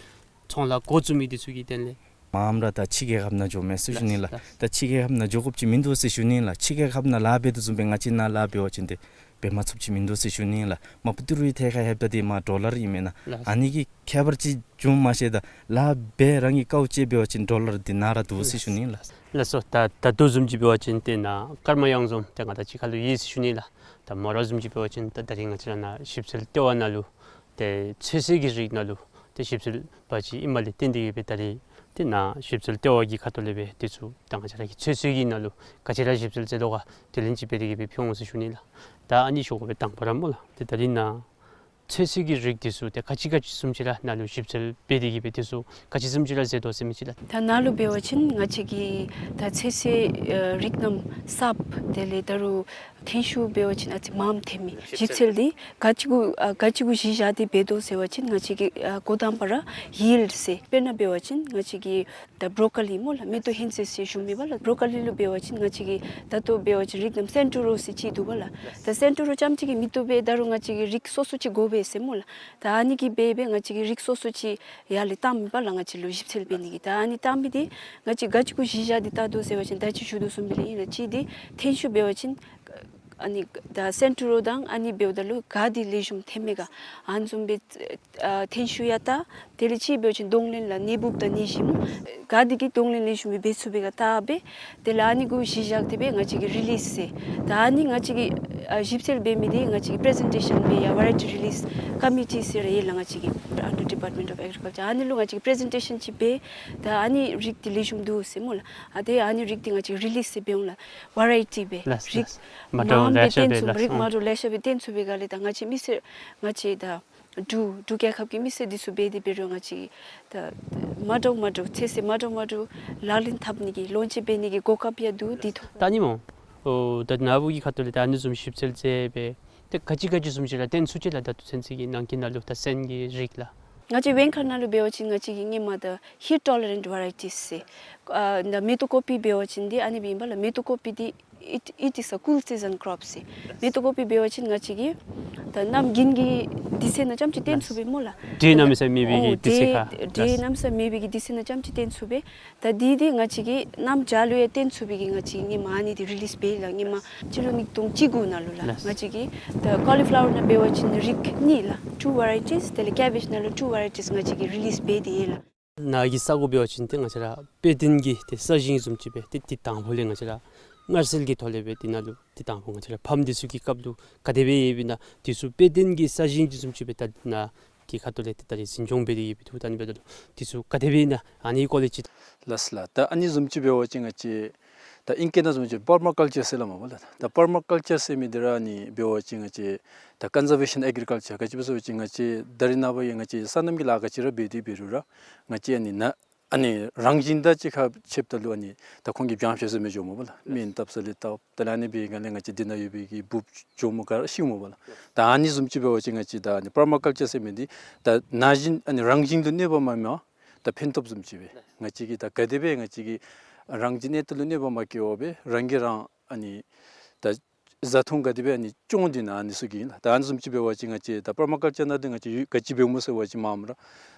ཚོང་ལཱ་འགོ་བཙུགས་མི་འདི་ཚུ་གི་དོན་ལས། མངམ་ར་ད་ཕྱི་རྒྱལ་ཁབ་ནང་འགྱོ་མས་ཟེར་ཞུ་ནི་ལགས། ལགས། ད་ཕྱི་རྒྱལ་ཁབ་ནང་འགྱོ་དགོཔ་ཅིག་མིན་འདུག་ཟེར་ཞུ་ནི་ལགས། ཕྱི་རྒྱལ་ཁབ་ནང་ལཱ་འབད་དོ་བཟུམ་སྦེ་ང་བཅས་ནཱ་ལཱ་འབད་བ་ཅིན་ཏེ་འབད་མ་ཚུགསཔ་ཅིག་མིན་འདུག་ཟེར་ཞུ་ནི་ལགས། མ་པ་ཏི་རུའི་ཐད་ཁར་ལྷོདཔ་ད་འདི་མར་ཌོ་ལར་ཨིན་མེན་ན། ལགས། ཨ་ནི་གི་ཁྱད་པར་ཅིག་འབྱུངམ་མ་ཤེས། ད་ལཱ་འབད་རང་གི་དཀའཝ་སྤྱད་འབད་བ་ཅིན་ཌོ་ལར་འདི་ནཱ་ར་འདུག་ཟེར་ཞུ་ནི་ལགས། ལགས་སོ། ད་ད་ལྟོ་བཟུམ་ཅིག་འབད་བ་ཅིན་ཏེ་ནཱ་ཀརྨ་གཡང་འཛོམས་ཏེ་ང་དང་གཅིག་ཁར་ལུ་ཡོད་ཟེར་ཞུ་ནི་ལགས། ད་མོ་ར་བཟུམ་ཅིག་འབད་བ་ཅིན་ད་ད་རིས་ང་བཅས་ར་ནཱ་ཞིབ་འཚོལ་ལྟེ་བ་ནང་ལུ་ཏེ་ཚོད་བསྲེ་གི་རིགས་ནང་ལུ་ཏེ་ཞིབ་འཚོལ་པ་ཅིག་ཨིནམ་ལས་བརྟེན་ཏེ་གི་སྦེ་ད་རིས་ཏེ་ནཱ་ཞིབ་འཚོལ་ལྟེ་བ་གི་ཁ་ཐུག་ལས་སྦེ་འདི་ཚུ་ད་ང་བཅས་ར་གི་ཚོད་བསྲེ་གི་ནང་ལུ་ག་ཅི་ར་ཞིབ་འཚོལ་མཛད་དོ་ག་དེ་ལན་ཅིག་འབད་དེ་གི་སྦེ་ཕུལ་འོང་ཟེར་ཞུ་ནི་ལགས། ད་ཨ་ནི་ཞུ་དགོ་པའི་དང་པ་ར་སྨོ་ལགས། ཏེ་ད་རིས་ནཱ་ཚོད་བསྲེ་གི་རིགས་འདི་ཚུ་ཏེ་ག་ཅི་ག་ཅི་བཟུམ་ཅིག་ར་ནཱ་ལུ་ཞིབ་འཚོལ་འབད་དེ་གི་སྦེ་འདི་ཚུ་ག་ཅི་བཟུམ་ཅིག་ར་མཛད་དོ་ཟེར་མི་ཅིག་ལགས། ད་ནཱ་ལུ་འབད་བ་ཅིན་ང་བཅས་ཀྱི་ད་ཚོད་བསྲེ་ཨ་རིགས་རྣམས་གསརཔ་དེ་ལས་ད་རུང་ཐོན་ཤུགས་འབད་བ་ཅིན་ཨ་ཙི་མངམ་ཐོན་མི་ཞིབ་འཚོལ་འདི་ག་ཅི་གུ་ཨ་ག་ཅི་གུ་གཞི་བཞག་སྟེ་འབད་དོ་ཟེར་བ་ཅིན་ང་བཅས་ཀྱི་ཨ་འགོ་དང་པ་ར་ཡིལཌ་ཟེར། དཔེར་ན་འབད་བ་ཅིན་ང་བཅས་ཀྱི་ད་བོ་རོ་ཀོ་ལི་སྨོ་ལགས། མེ་ཏོག་ཧིང་ཙེ་ཟེར་ཞུ་མི་འབདཝ་ལགས། བོ་རོ་ཀོ་ལི་ལུ་འབད་བ་ཅིན་ང་བཅས་ཀྱི་ད་ལྟོ་འབད་བ་ཅིན་རིགས་རྣམས་སེན་ཊོ་རོ་ཟེར་ཅིག་འདུག་པ་ལགས། ད་སེན་ཊོ་རོ་རྐྱངམ་ཅིག་གིས་མི་བཏུབ་པས། ད་རུང་ང་བཅས་ཀྱི་རིགས་སོ་སོ་ཅིག་དགོ་པས་ཟེར་སྨོ་ལགས། ད་ཨ་ནི་གིས་འབད་འབད་ང་བཅས་ཀྱིས་རིགས་སོ་སོ་ཅིག་ཡར་ལས་བཏངམ་ཨིན་པ་ལགས། ང་བཅས་ལུ་ཞིབ་འཚོལ་འབད་ནི་གི། ད་ཨ་ནི་བཏངམ་འདི་ང་བཅས་ག་ཅི་གུ་གཞི་བཞག་སྟེ་བལྟ་དོ་ཟེར་བ་ཅིན་ད་ཅི་ཞུ་དོ་བཟུམ་སྦེ་ལགས་ཨིན་ལགས། གཅིག་འདི་ཐོན་ཤུགས་འབད་བ་ཅིན་ཨ་ནི་ད་སེན་ཊོ་རོ་དང་ཨ་ནི་འབདཝ་ད་ལུ་ག་འདི་ལེགས་ཤོམ་ཐོན་མས་ག་ཨ་ནི་བཟུམ་སྦེ་ཨ་ཐོན་ཤུགས་ཡང་བལྟ། དེ་ལས་གཅིག་འབད་བ་ཅིན་གདོང་ལེན་ལགས་ནད་འབུཔ་དང་ནད་གཞི་སྨོ། ག་འདི་གིས་གདོང་ལེན་ལེགས་ཤོམ་སྦེ་འབད་ཚུགས་པས་ག་བལྟ་སྦེ། དེ་ལས་ཨ་ནི་གུ་གཞི་བཞག་སྟེ་སྦེ་ང་བཅས་ཀྱིས་རི་ལིསི་ཟེར། ད་ཨ་ནི་ང་བཅས་ཀྱིས་ཨ་ཞིབ་འཚོལ་འབད་མི་འདི་ང་བཅས་ཀྱིས་པི་རི་ཟེན་ཊེ་ཤཱན་འབད་ཡང་ཝེ་རའི་ཊི་རི་ལིསི་ཀོ་མི་ཊི་ཟེར་ཡོད་ལགས། ང་བཅས་ཀྱི་ཨན་ཌར་ཌི་པཱརཊ་མེནཊ་ཨོཕ་ཨེག་རི་ཀལ་ཅར། ཨ་ནི་ལུ་ང་བཅས་ཀྱིས་པི་རི་ཟེན་ཊེ་ཤཱན་ཅིག་འབད། ད་ཨ་ནི་རིགས་འདི་ལེགས་ཤོམ་འདུག་ཟེར་སྨོ་ལགས། ཨ་ཏེ་ཨ་ནི་རིགས་འདི་ང་བཅས་རི་ལིསི་ཟེར་འབད་འོང་ལགས། ཝེ་རའི་ཊི་སྦེ་ལགས། རིགས་ལགས། མ་འདྲཝ་མངམ་ལེ་སྦེ་ཤ་སྦེ་བཏོན་ཚུགས། ལགས། རིགས་མ་འདྲཝ་ལེ་ཤ་སྦེ་བཏོན་ཚུགས་པའི་སྒང་ལས་ད་ང་བཅས་མི་སེར་ང་བཅས་ད་འབྲུག་འབྲུག་རྒྱལ་ཁབ་ཀྱི་མི་སེར་འདི་ཚུ་འབད་དེ་འབད་རུང་ང་བཅས་ད་མ་འདྲཝ་མ་འདྲཝ་ཚོད་བསྲེ་མ་འདྲཝ་མ་འདྲཝ་ལག་ལེན་འཐབ་ནི་གི་ལོན་ཅིང་འབད་ནི་གི་གོ་སྐབས་ཡང་འདུག། འདི་ཐོབ། ད་ཨ་ནི་སྨོ། ཨོ་ད་ནཱ་བུ་གི་ཁ་ཐུག་ལས་ད་ཨ་ནི་བཟུམ་ཞིབ་འཚོལ་མཛད་སྦེ་ཏེ་ག་ཅི་ག་ཅི་བཟུམ་ཅིག་ར་བཏོན་ཚུགས་ཅི་ལགས། ད་ལྟོ་ཚུན་ཚོད་ཀྱི་ནང་འཁོད་ནང་ལུ་ད་སོན་གྱི་རིགས་ལགས། ང་བཅས་བེན་ཁར་ནང་ལུ་འབད་བ་ཅིན་ང་བཅས་ཀྱིས་སྔོན་མ་ད་ཧིཊ་ཊོ་ལེ་རེནཊ་ཝེ་རའི་ཊིས་ཟེར། ཨ་ད་མེ་ཏོག་ཀོ་པི་འབད་བ་ཅིན་འདི་ཨ་ནི་སྦེ་ཨིན་པ་ལགས། མེ་ཏོག་ཀོ་པི་འདི་it, it is a cool season crop ཟེར། མེ་ཏོག་ཀོ་པི་འབད་བ་ཅིན་ང་བཅས་ཀྱིས་ད་གནམ་དགུན་གྱི་དུས་ཚོད་ནང་རྐྱངམ་ཅིག་བཏོན་ཚུགས་པས་སྨོ་ལགས། འབྲས་གནམ་མེད་ས་མེད་མེད་པའི་གི་དུས་ཚོད་ཁར། འབྲས་གནམ་མེད་ས་མེད་མེད་པའི་གི་དུས་ཚོད་ནང་རྐྱངམ་ཅིག་བཏོན་ཚུགས་པས། ད་འདི་འདི་ང་བཅས་ཀྱིས་གནམ་བྱཱར་ལུ་ཡང་བཏོན་ཚུགས་པའི་གི་ང་བཅས་ཀྱིས་སྔོན་མ་ཨ་ནི་འདི་རི་ལིསི་འབད་ཡི་ལགས། སྔོན་མ་སྤྱི་ལོ་ཉིས་སྟོང་བཅུ་དགུ་ནང་ལུ་ལགས། ལགས། ང་བཅས་ཀྱིས་ད་ཀོ་ལི་ཕི་ལ་ཝར་ནང་འབད་བ་ཅིན་རིགས་གཉིས་ལགས། two varieties། དེ་ལས་ཀེ་བེཇ་ནང་ལུ་two varieties ང་བཅས་ཀྱིས་རི་ལིསི་འབད་དེ་ཡོད་ལགས། ནཱ་གི་ས་གོ་འབད་བ་ཅིན་ཏེ་ང་བཅས་ར་དཔེ་སྟོན་གྱི་ཏེ་ས་ཞིང་བཟུམ་ཅིག་སྦེ་ཏེ་ཏེ་དང་ཕུ་ལས་ང་བཅས་ར་མངར་ཟིལ་གྱི་ཐོག་ལས་སྦེ་ཏེ་ནཱ་ལུ་ཏེ་དང་ཕུ་ང་བཅས་ར་ཕམ་འདི་ཚུ་གི་སྐབས་ལུ་ག་དེ་སྦེ་ཡོདཔ་ཨིན་ན་འདི་ཚུ་དཔེ་སྟོན་གྱི་ས་ཞིང་འདི་བཟུམ་ཅིག་སྦེ་ད་ནཱ་གི་ཁ་ཐུག་ལས་ཏེ་ད་རིས་འཛིན་སྐྱོང་འབད་དེ་ཡོད་པའི་ཐོག་ད་ཨ་ནི་འབདཝ་ད་ལུ་འདི་ཚུ་ག་དེ་སྦེ་ཨིན་ན་ཨ་ནི་སྐོར་ལས་ཅིག། ལགས་ལགས། ད་ཨ་ནི་བཟུམ་ཅིག་འབད་བ་ཅིན་ང་བཅས་ད་ཨིང་སྐད་ནང་བཟུམ་ཅིག་པར་མ་ཀལ་ཅར་ཟེར་སླབ་མས་པ་ལགས། ད་པར་མ་ཀལ་ཅར་ཟེར་མི་འདི་ར་ཨ་ནི་འབད་བ་ཅིན་ང་བཅས་ད་ཀོན་ཛར་བེ་ཤཱན་ཨེག་རི་ཀལ་ཅར་ག་ཅི་སྦེ་ཟེར་བ་ཅིན་ང་བཅས་ད་རེས་ནངས་པ་ཡང་ང་བཅས་སོ་ནམ་གྱི་ལཱ་ག་ཅི་ར་འབད་དེ་འབད་རུང་ར་ང་བཅས་ཨ་ནི་ནཱ་ ཨ་ནི་རང་བཞིན་དང་གཅིག་ཁར་ཕྱདཔ་ད་ལུ་ཨ་ནི་ད་ཁོང་གིས་འབྱང་ཤོར་ཟེར་མི་འགྱོཝ་མས་པ་ལགས། སྨན་བཏབ་ས་ལས་བཏབ་ད་ལུ་ཨ་ནི་འབད་བའི་སྒང་ལས་ང་བཅས་འདི་ནང་ཡོད་པའི་གི་འབུཔ་གྱོགམོ་ག་ར་ཤིཝ་མས་པ་ལགས། ད་ཨ་ནི་བཟུམ་ཅིག་འབད་བ་ཅིན་ང་བཅས་ད་ཨ་ནི་པར་མ་ཀལ་ཅར་ཟེར་མི་འདི་ད་ན་གཞོན་ཨ་ནི་རང་བཞིན་དུ་གནོད་པ་མ་མེད་པར་ད་ཕན་ཐོགས་བཟུམ་ཅིག་སྦེ་ང་བཅས་ཀྱིས་ད་ག་དེ་སྦེ་ང་བཅས་ཀྱིས་རང་བཞིན་གནས་སྟངས་ལུ་གནོད་པ་མ་བཀལ་བར་སྦེ་རང་གིས་རང་ཨ་ནི་ད་བཟའ་འཐུང་ག་དེ་སྦེ་ཨ་ནི་སྐྱོང་སྡོད་ན་ཨ་ནི་ཚུ་གིས་ཨིན་ལགས། ད་ཨ་ནི་བཟུམ་ཅིག་འབད་བ་ཅིན་ང་བཅས་ད་པར་མ་ཀལ་ཅར་ནང་འདི་ང་བཅས་ཡོད་ག་ཅི་འབདཝ་སྨོ་ཟེར་བ་ཅིན་མ་པ་ར་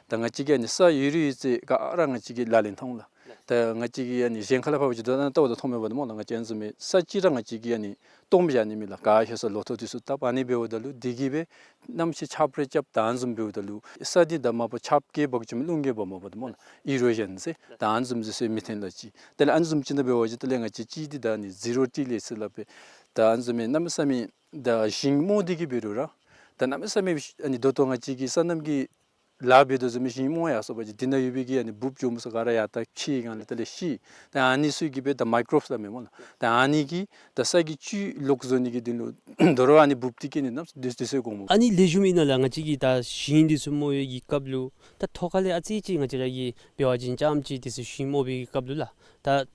ད་ང་བཅས་ཀྱིས་ཨ་ནི་ས་ཡོད་རིགས་ཡོད་ཚད་ག་ར་ང་བཅས་ཀྱིས་ལག་ལེན་འཐབ་འོང་ལགས། ད་ང་བཅས་ཀྱིས་ཨ་ནི་གཞན་ཁ་ལས་ཕར་འབད་བ་ཅིན་ད་ལྟོ་བ་ད་མཐོངམ་མས་པ་ད་སྨོ་ལགས། ང་བཅས་ཨ་ནི་བཟུམ་མའི་ས་ཅིག་ར་ང་བཅས་ཀྱིས་ཨ་ནི་སྟོངམ་བཞག་ནི་མེད་ལགས། ག་ལྷོད་ས་ལོ་ཐོག་འདི་ཚུ་བཏབ། ཨ་ནི་འབདཝ་ད་ལུ་འདི་གིས་སྦེ་གནམ་གཤིས་ཆརཔ་རེ་རྐྱབ་ད་ཨ་ནི་བཟུམ་འབདཝ་ད་ལུ་ས་འདི་ད་མ་པ་ཆརཔ་གིས་འབག་བཅུག་མི་རླུང་གིས་འབག་མ་པ་ད་སྨོ་ལགས། ཨི་རོ་ཞཱན་ཟེར་ད་ཨ་ནི་བཟུམ་ཅིག་ཚུ་མི་ཐོན་ལགས་ཅིག། དེ་ལས་ཨ་ནི་བཟུམ་ཅིག་ནང་འབད་བ་ཅིན་དེ་ལས་ང་བཅས་ཅིག་འདི་ད་ཨ་ནི་ཟི་རོ་ཊི་ལེ་ཟེར་སླབ་པས། ད་ཨ་ནི་བཟུམ་མའི་གནམ་མེད་ས་མེད་ད་ཞིང་རྨོ་སྟེ་གིས་འབད་རུང་ར་ད་གནམ་མེད་ས་མེད་ཨ་ནི་ད་ལྟོ་ང་བཅས་ཀྱིས་སོ་ནམ་གྱི་ལཱ་འབད་དོ་བཟུམ་མའི་ཞིང་རྨོ་ཡར་སོང་པ་ཅིན་འདི་ནང་ཡོད་པའི་གི་ཨ་ནི་འབུཔ་གྱོགམོ་ཚུ་ག་ར་ཡར་ལྟ་ཕྱེ་སྒང་ལས་དེ་ལས་ཤི། ད་ཨ་ནི་ཚུ་གིས་སྦེ་ད་མའི་ཀོརོབསི་སླབ་མས་སྨོ་ལགས། ད་ཨ་ནི་གིས་ད་ས་གི་བཅུད་ལོག་བཟོ་ནི་གི་དོན་ལུ་དོ་རུང་ཨ་ནི་འབུཔ་འདི་བཀལ་ནི་གནམ་མེད་ས་མེད་དུས་ཚོད་འགོརཝ་མས། ཨ་ནི་ལེགས་ཤོམ་ཨིན་ན་ལགས། ང་བཅས་ཀྱིས་ད་ཞིང་འདི་ཚུ་རྨོ་བའི་གི་སྐབས་ལུ་ད་ཐོག་ཁ་ལས་ཨ་ཙི་ཅིག་ང་བཅས་ར་གིས་འབད་བ་ཅིན་རྐྱངམ་ཅིག་འདི་ཚུ་ཞིང་རྨོ་བའི་གི་སྐབས་ལུ་ལགས། ད་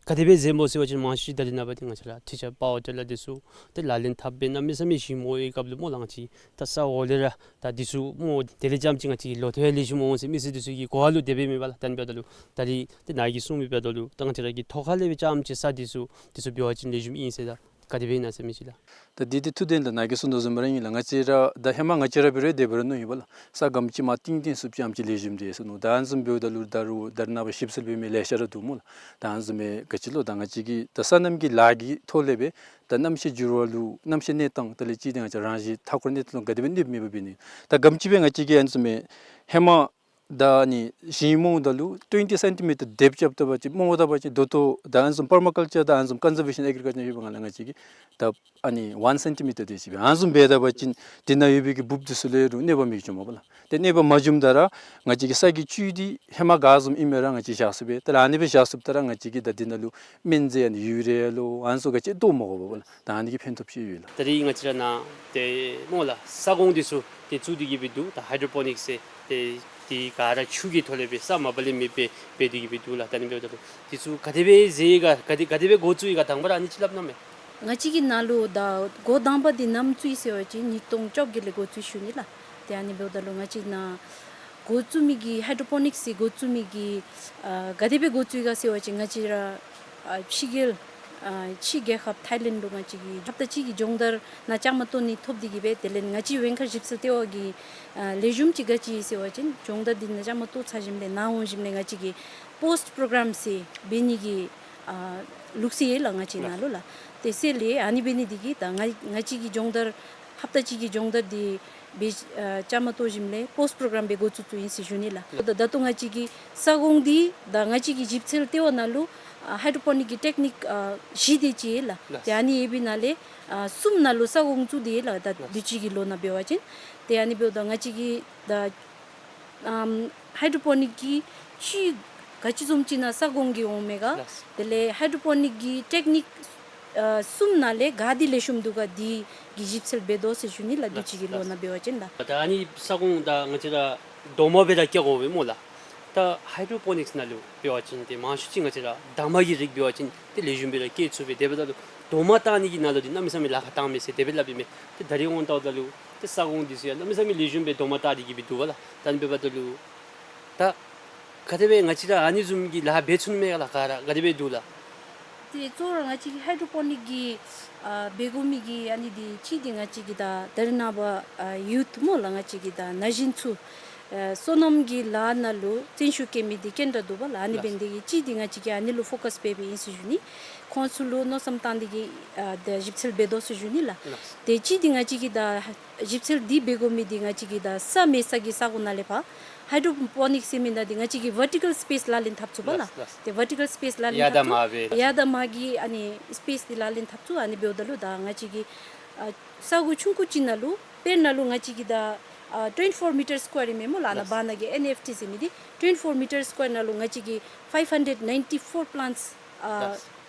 ག་དེ་སྦེ་མཛད་སྨོ་ཟེར་བ་ཅིན་མང་ཤོས་ཅིག་ད་རེས་ནངས་པ་འདི་ང་བཅས་ར་ཊི་ཆར་པ་ཝར་ཊི་ལར་འདི་ཚུ་ཏེ་ལག་ལེན་འཐབ་སྦེ་གནམ་མེད་ས་མེད་ཞིང་རྨོ་བའི་སྐབས་ལུ་སྨོ་ལགས། ང་བཅས་ད་ས་འོག་ལས་ར་ད་འདི་ཚུ་རྨོ་དེ་ལས་རྐྱངམ་ཅིག་ང་བཅས་ལོ་ཐོག་ཡང་ལེགས་ཤོམ་འོང་ཟེར་མི་སེར་འདི་ཚུ་གི་གོ་བ་ལུ་དེ་སྦེ་མེད་པ་ལགས། ད་ཨ་ནི་འབདཝ་ད་ལུ་ད་རེས་ཏེ་ནཱ་གིས་གསུངས་མི་འབདཝ་ད་ལུ་ད་ང་བཅས་ར་གི་ཐོག་ཁ་ལས་སྦེ་རྐྱངམ་ཅིག་ས་འདི་ཚུ་འདི་ཚུ་འབད་བ་ཅིན་ལེགས་ཤོམ་ཨིན་ཟེར་ད་ག་དེ་སྦེ་ཨིན་ན་ཟེར་མི་ཅིག་ལགས། ད་འདི་འདི་ཐུགས་བདེན་ལགས། ནཱ་གིས་གསུངས་དོ་བཟུམ་ར་ཨིན་ལགས། ང་བཅས་ར་ད་ཧེ་མ་ང་བཅས་ར་འབད་རུང་དེ་འབད་རུང་མནོཝ་ཨིན་པ་ལགས། ས་སྒམ་ཅིག་མར་བཏིང་བཏིང་ཚུགསཔ་ཅིག་ཨ་ནེམ་ཅིག་ལེགས་ཤོམ་འདི་ཟེར་མནོ། ད་ཨ་ནི་བཟུམ་འབདཝ་ད་ལུ་ད་རུང་ད་རེས་ནངས་པ་ཞིབ་འཚོལ་འབད་མི་ལེ་ཤ་ར་འདུག་སྨོ་ལགས། ད་ཨ་ནི་བཟུམ་མའི་ག་ཅི་ལོ་ད་ང་བཅས་ཀྱི་ད་སོ་ནམ་གྱི་ལཱ་གི་ཐོག་ལས་སྦེ་ད་གནམ་གཤིས་འགྱུར་བ་ལུ་གནམ་གཤིས་གནས་སྟངས་དེ་ལས་ཅིག་འདི་ང་བཅས་རང་བཞིན་མཐའ་འཁོར་གནས་སྟངས་ལུ་ག་དེ་སྦེ་གནོདཔ་མེད་པ་འབད་ནི། ད་སྒམ་ཅིག་སྦེ་ང་བཅས་ཀྱིས་ཨ་ནི་བཟུམ་མའི་ཧེ་མ་ད་ཨ་ནི་ཞིང་རྨོཝ་ད་ལུ་ཊུ་ཝེན་ཊི་སེན་ཊི་མི་ཊར་ཌེབ་རྐྱབ་ད་པ་ཅིན་རྨོཝ་ད་པ་ཅིན་ད་ལྟོ་ད་ཨ་ནི་བཟུམ་པར་མ་ཀལ་ཅར་དང་ཨ་ནི་བཟུམ་ཀོན་ཛར་བེ་ཤཱན་ཨེག་རི་ཀལ་ཅར་ཡོད་པའི་སྒང་ལས་ང་བཅས་ཀྱིས་ད་ཨ་ནི་ཝན་སེན་ཊི་མི་ཊར་དེ་ཅིག་སྦེ་ཨ་ནི་བཟུམ་འབད་ད་པ་ཅིན་དེ་ནང་ཡོད་པའི་གི་འབུཔ་འདི་ཚུ་ལུ་རུང་གནོད་པ་མི་འབྱུང་མས་པ་ལགས། ཏེ་གནོད་པ་མ་བྱུངམ་ད་ར་ང་བཅས་ཀྱི་ས་གི་བཅུད་འདི་ཧེ་མ་ག་བཟུམ་ཨིན་མི་ར་ང་བཅས་བཞག་ཚུགས་པས། ད་ཨ་ནི་སྦེ་བཞག་ཚུགསཔ་ད་ར་ང་བཅས་ཀྱིས་ད་དེ་ནང་ལུ་སྨན་རྫས་ཨ་ནི་ཡུ་རི་ཡ་ལོ་ཨ་ནི་ཚུ་ག་ཅི་བཏོག་མི་དགོ་པས་པ་ལགས། ད་ཨ་ནི་གི་ཕན་ཐོགས་ཅིག་ཡོད་ལགས། ད་རེས་ང་བཅས་ར་ནཱ་ཏེ་སྨོ་ལགས་ས་སྒོང་འདི་ཚུ་ཏེ་བཙུགས་ཏེ་གི་སྦེ་འདུག། ད་ཧའི་ཌྲོ་པོ་ནིཀསི་ཟེར་ཏེ་དེ་ག་ར་ཆུ་གི་ཐོག་ལས་སྦེ་ས་མ་པ་ལས་མེད་པར་འབད་དེ་གི་སྦེ་འདུག་ལགས། ད་ཨ་ནི་འབདཝ་ད་ལུ་འདི་ཚུ་ག་དེ་སྦེ་མཛད་ག་ག་དེ་ག་དེ་སྦེ་འགོ་བཙུགས་ཡི་ག་དང་པ་ར་ཨ་ནི་ཅིག་སླབ་གནང་མས། ང་བཅས་ཀྱི་ནཱ་ལུ་ད་འགོ་དང་པ་འདི་ནམ་བཙུགས་ཡི་ཟེར་བ་ཅིན་ཉིས་སྟོང་བཅོ་བརྒྱད་ལས་འགོ་བཙུགས་ཞུ་ནི་ལགས། ཏེ་ཨ་ནི་འབདཝ་ད་ལུ་ང་བཅས་ནཱ་འགོ་བཙུགས་མི་གི་ཧའི་ཌྲོ་པོ་ནིཀསི་འགོ་བཙུགས་མི་གི་ཨ་ག་དེ་སྦེ་འགོ་བཙུགས་ཡི་ག་ཟེར་བ་ཅིན་ང་བཅས་ར་ཨ་ཕྱི་རྒྱལ་ཨ་ཕྱི་རྒྱལ་ཁབ་ཐའི་ལེནཌ་ལུ་ང་བཅས་ཀྱིས་ཧབ་ཏ་གཅིག་གི་སྦྱོང་བརྡར་ནང་བཅའ་མར་གཏོགས་ནི་ཐོབ་སྟེ་གི་སྦེ་དེ་ལས་ང་བཅས་ཝེང་ཁར་ཞིབ་འཚོལ་ལྟེ་བ་གི་ཨ་ལེགས་ཤོམ་ཅིག་ག་ཅི་ཨིན་ཟེར་བ་ཅིན་སྦྱོང་བརྡར་འདི་ནང་བཅའ་མར་གཏོགས་ཚར་ཞིནམ་ལས་ནཱ་འོང་ཞིནམ་ལས་ང་བཅས་ཀྱིས་པོསཊ་པྲོ་གརམ་ཟེར་འབད་ནི་གི་ཨ་ལུགས་སྲོལ་ཡོད་ལགས་ང་བཅས་ནཱ་ལུ་ལགས། དེ་ཟེར་ལས་ཨ་ནི་འབད་ནི་འདི་གིས་ད་ང་ང་བཅས་ཀྱི་སྦྱོང་བརྡར་ཧབ་ཏ་གཅིག་གི་སྦྱོང་བརྡར་འདི་སྦེ་ཨ་བཅའ་མར་གཏོགས་ཞིནམ་ལས་པོསཊ་པྲོ་གརམ་སྦེ་འགོ་བཙུགས་བཙུགསཔ་ཨིན་ཟེར་ཞུ་ནི་ལགས། ད་ད་ལྟོ་ང་བཅས་ཀྱི་ས་སྒོང་འདི་ད་ང་བཅས་ཀྱི་ཞིབ་འཚོལ་ལྟེ་བ་ནང་ལུ་ཨ་ཧའི་ཌྲོ་པོ་ནིཀ་གི་ཊེཀ་ནིཀ་ཨ་བཞི་དེ་ཅིག་ཡོད་ལགས། ལགས། ཏེ་ཨ་ནི་ཡོད་པའི་ནང་ལས་ཨ་གསུམ་ནང་ལུ་ས་སྒོང་བཙུགས་ཏེ་ཡོད་ལགས། ད་ལགས། དུས་ཅི་གི་ལོ་ནང་འབད་བ་ཅིན་ཏེ་ཨ་ནི་འབདཝ་ད་ང་བཅས་ཀྱི་ད་ཨམ་ཧའི་ཌྲོ་པོ་ནིཀ་གི་ཆུ་ག་ཅི་བཟུམ་ཅིག་ནང་ས་སྒོང་གིས་འོང་མས་ག། ལགས། དེ་ལས་ཧའི་ཌྲོ་པོ་ནིཀ་གི་ཊེཀ་ནིཀ་ཨ་གསུམ་ནང་ལས་ག་འདི་ལེགས་ཤོམ་འདུག་ག་འདི་གི་ཞིབ་འཚོལ་འབད་དོ་ཟེར་ཞུ་ནི་ལགས། དུས་ཅི་གི་ལོ་ནང་འབད་བ་ཅིན་ལགས། ད་ཨ་ནི་ས་སྒོང་ད་ང་བཅས་ར་རྡོག་མ་སྦེ་ར་བཀལ་དགོ་པས་སྨོ་ལགས། ད་ཧའི་ཌྲོ་པོ་ནིཀསི་ནང་ལུ་འབད་བ་ཅིན་ཏེ་མང་ཤོས་ཅིག་ང་བཅས་ར་འདབ་མ་གི་རིགས་འབད་བ་ཅིན་ཏེ་ལེགས་ཤོམ་སྦེ་ར་བཀལ་ཚུགས་པས། དེ་འབདཝ་ད་ལུ་རྡོག་མ་བཏགས་ནི་གི་ནང་ལུ་འདི་གནམ་མེད་ས་མེད་ལཱ་ཁག་བཏངམ་མས་ཟེར་དེ་སྦེ་སླབ་ཨིན་མས། ཏེ་ད་རེས་འོང་ལྟཝ་ད་ལུ་ཏེ་ས་སྒོང་འདི་ཚུ་ཡང་གནམ་མེད་ས་མེད་ལེགས་ཤོམ་སྦེ་རྡོག་མ་བཏགས་ཏེ་གི་སྦེ་འདུག་པ་ལགས། ད་ཨ་ནི་འབདཝ་ད་ལུ་ད་ག་དེ་སྦེ་ང་བཅས་ར་ཨ་ནི་བཟུམ་གྱི་ལཱ་འབད་ཚུགས་ནི་མས་ག་ལགས། ག་ར་ག་དེ་སྦེ་འདུག་ལགས། ཏེ་གཙོ་བོ་ར་ང་བཅས་ཀྱི་ཧའི་ཌྲོ་པོ་ནིཀ་གི་ཨ་འབད་དགོ་མི་གི་ཨ་ནི་འདི་གཅིག་འདི་ང་བཅས་ཀྱི་ད་ད་རེས་ནངས་པ་ཨ་ཡུཐ་སྨོ་ལགས། ང་བཅས་ཀྱི་ད་ན་གཞོན་ཚུ་ཨ་སོ་ནམ་གྱི་ལཱ་ནང་ལུ་བརྩོན་ཤུགས་བསྐྱེད་མི་འདི་གན་ཏ་འདུག་པ་ལགས། ཨ་ནི་ལགས། འབད་ནི་འདི་གིས་གཅིག་འདི་ང་བཅས་ཀྱིས་ཨ་ནི་ལུ་ཕོ་ཀསི་འབད་འབདཝ་ཨིན་ཟེར་ཞུ་ནི། ཁོང་ཚུ་ལུ་མནོ་བསམ་བཏང་སྟེ་གིས་ཨ་ད་ཞིབ་འཚོལ་འབད་དོ་ཟེར་ཞུ་ནི་ལགས། ལགས། ཏེ་གཅིག་འདི་ང་བཅས་ཀྱིས་ད་ཞིབ་འཚོལ་འདི་འབད་དགོ་མི་འདི་ང་བཅས་ཀྱིས་ད་ས་མེད་ས་གི་ས་སྒོ་ནང་ལས་ཕར་ཧའི་ཌྲོ་པོ་ནིཀསི་ཟེར་མི་ད་འདི་ང་བཅས་ཀྱིས་ཝར་ཊི་ཀལ་སི་པེསི་ལག་ལེན་འཐབ་ཚུགས་པ་ལགས། ལགས། ཏེ་ཝར་ཊི་ཀལ་སི་པེསི་ལག་ལེན་འཐབ་ཚུགས། ཡར་དང་མར་སྦེ་ཡར་དང་མར་གྱི་ཨ་ནི་སི་པེསི་འདི་ལག་ལེན་འཐབ་ཚུགས། ཨ་ནི་འབདཝ་ད་ལུ་ད་ང་བཅས་ཀྱིས་ཨ་ས་སྒོ་ཆུང་ཀུ་ཅིག་ནང་ལུ་དཔེར་ན་ལུ་ང་བཅས་ཀྱིས་ད་ཨ་ཊུ་ཝེན་ཊི་ཕོར་མི་ཊར་སི་ཀོ་ཡར་ཨིན་མས་སྨོ་ལགས། ཨ་ནཱ་ལགས། བར་ན་གི་ཨེན་ཨེཕ་ཊི་ཟེར་མི་འདི་ཊུ་ཝེན་ཊི་ཕོར་མི་ཊར་སི་ཀོ་ཡར་ནང་ལུ་ང་བཅས་ཀྱིས་ཕའིབ་ཧན་ཌེཌ་ནའིན་ཊི་ཕོར་པི་ལཱནཊསི་ཨ་ལགས།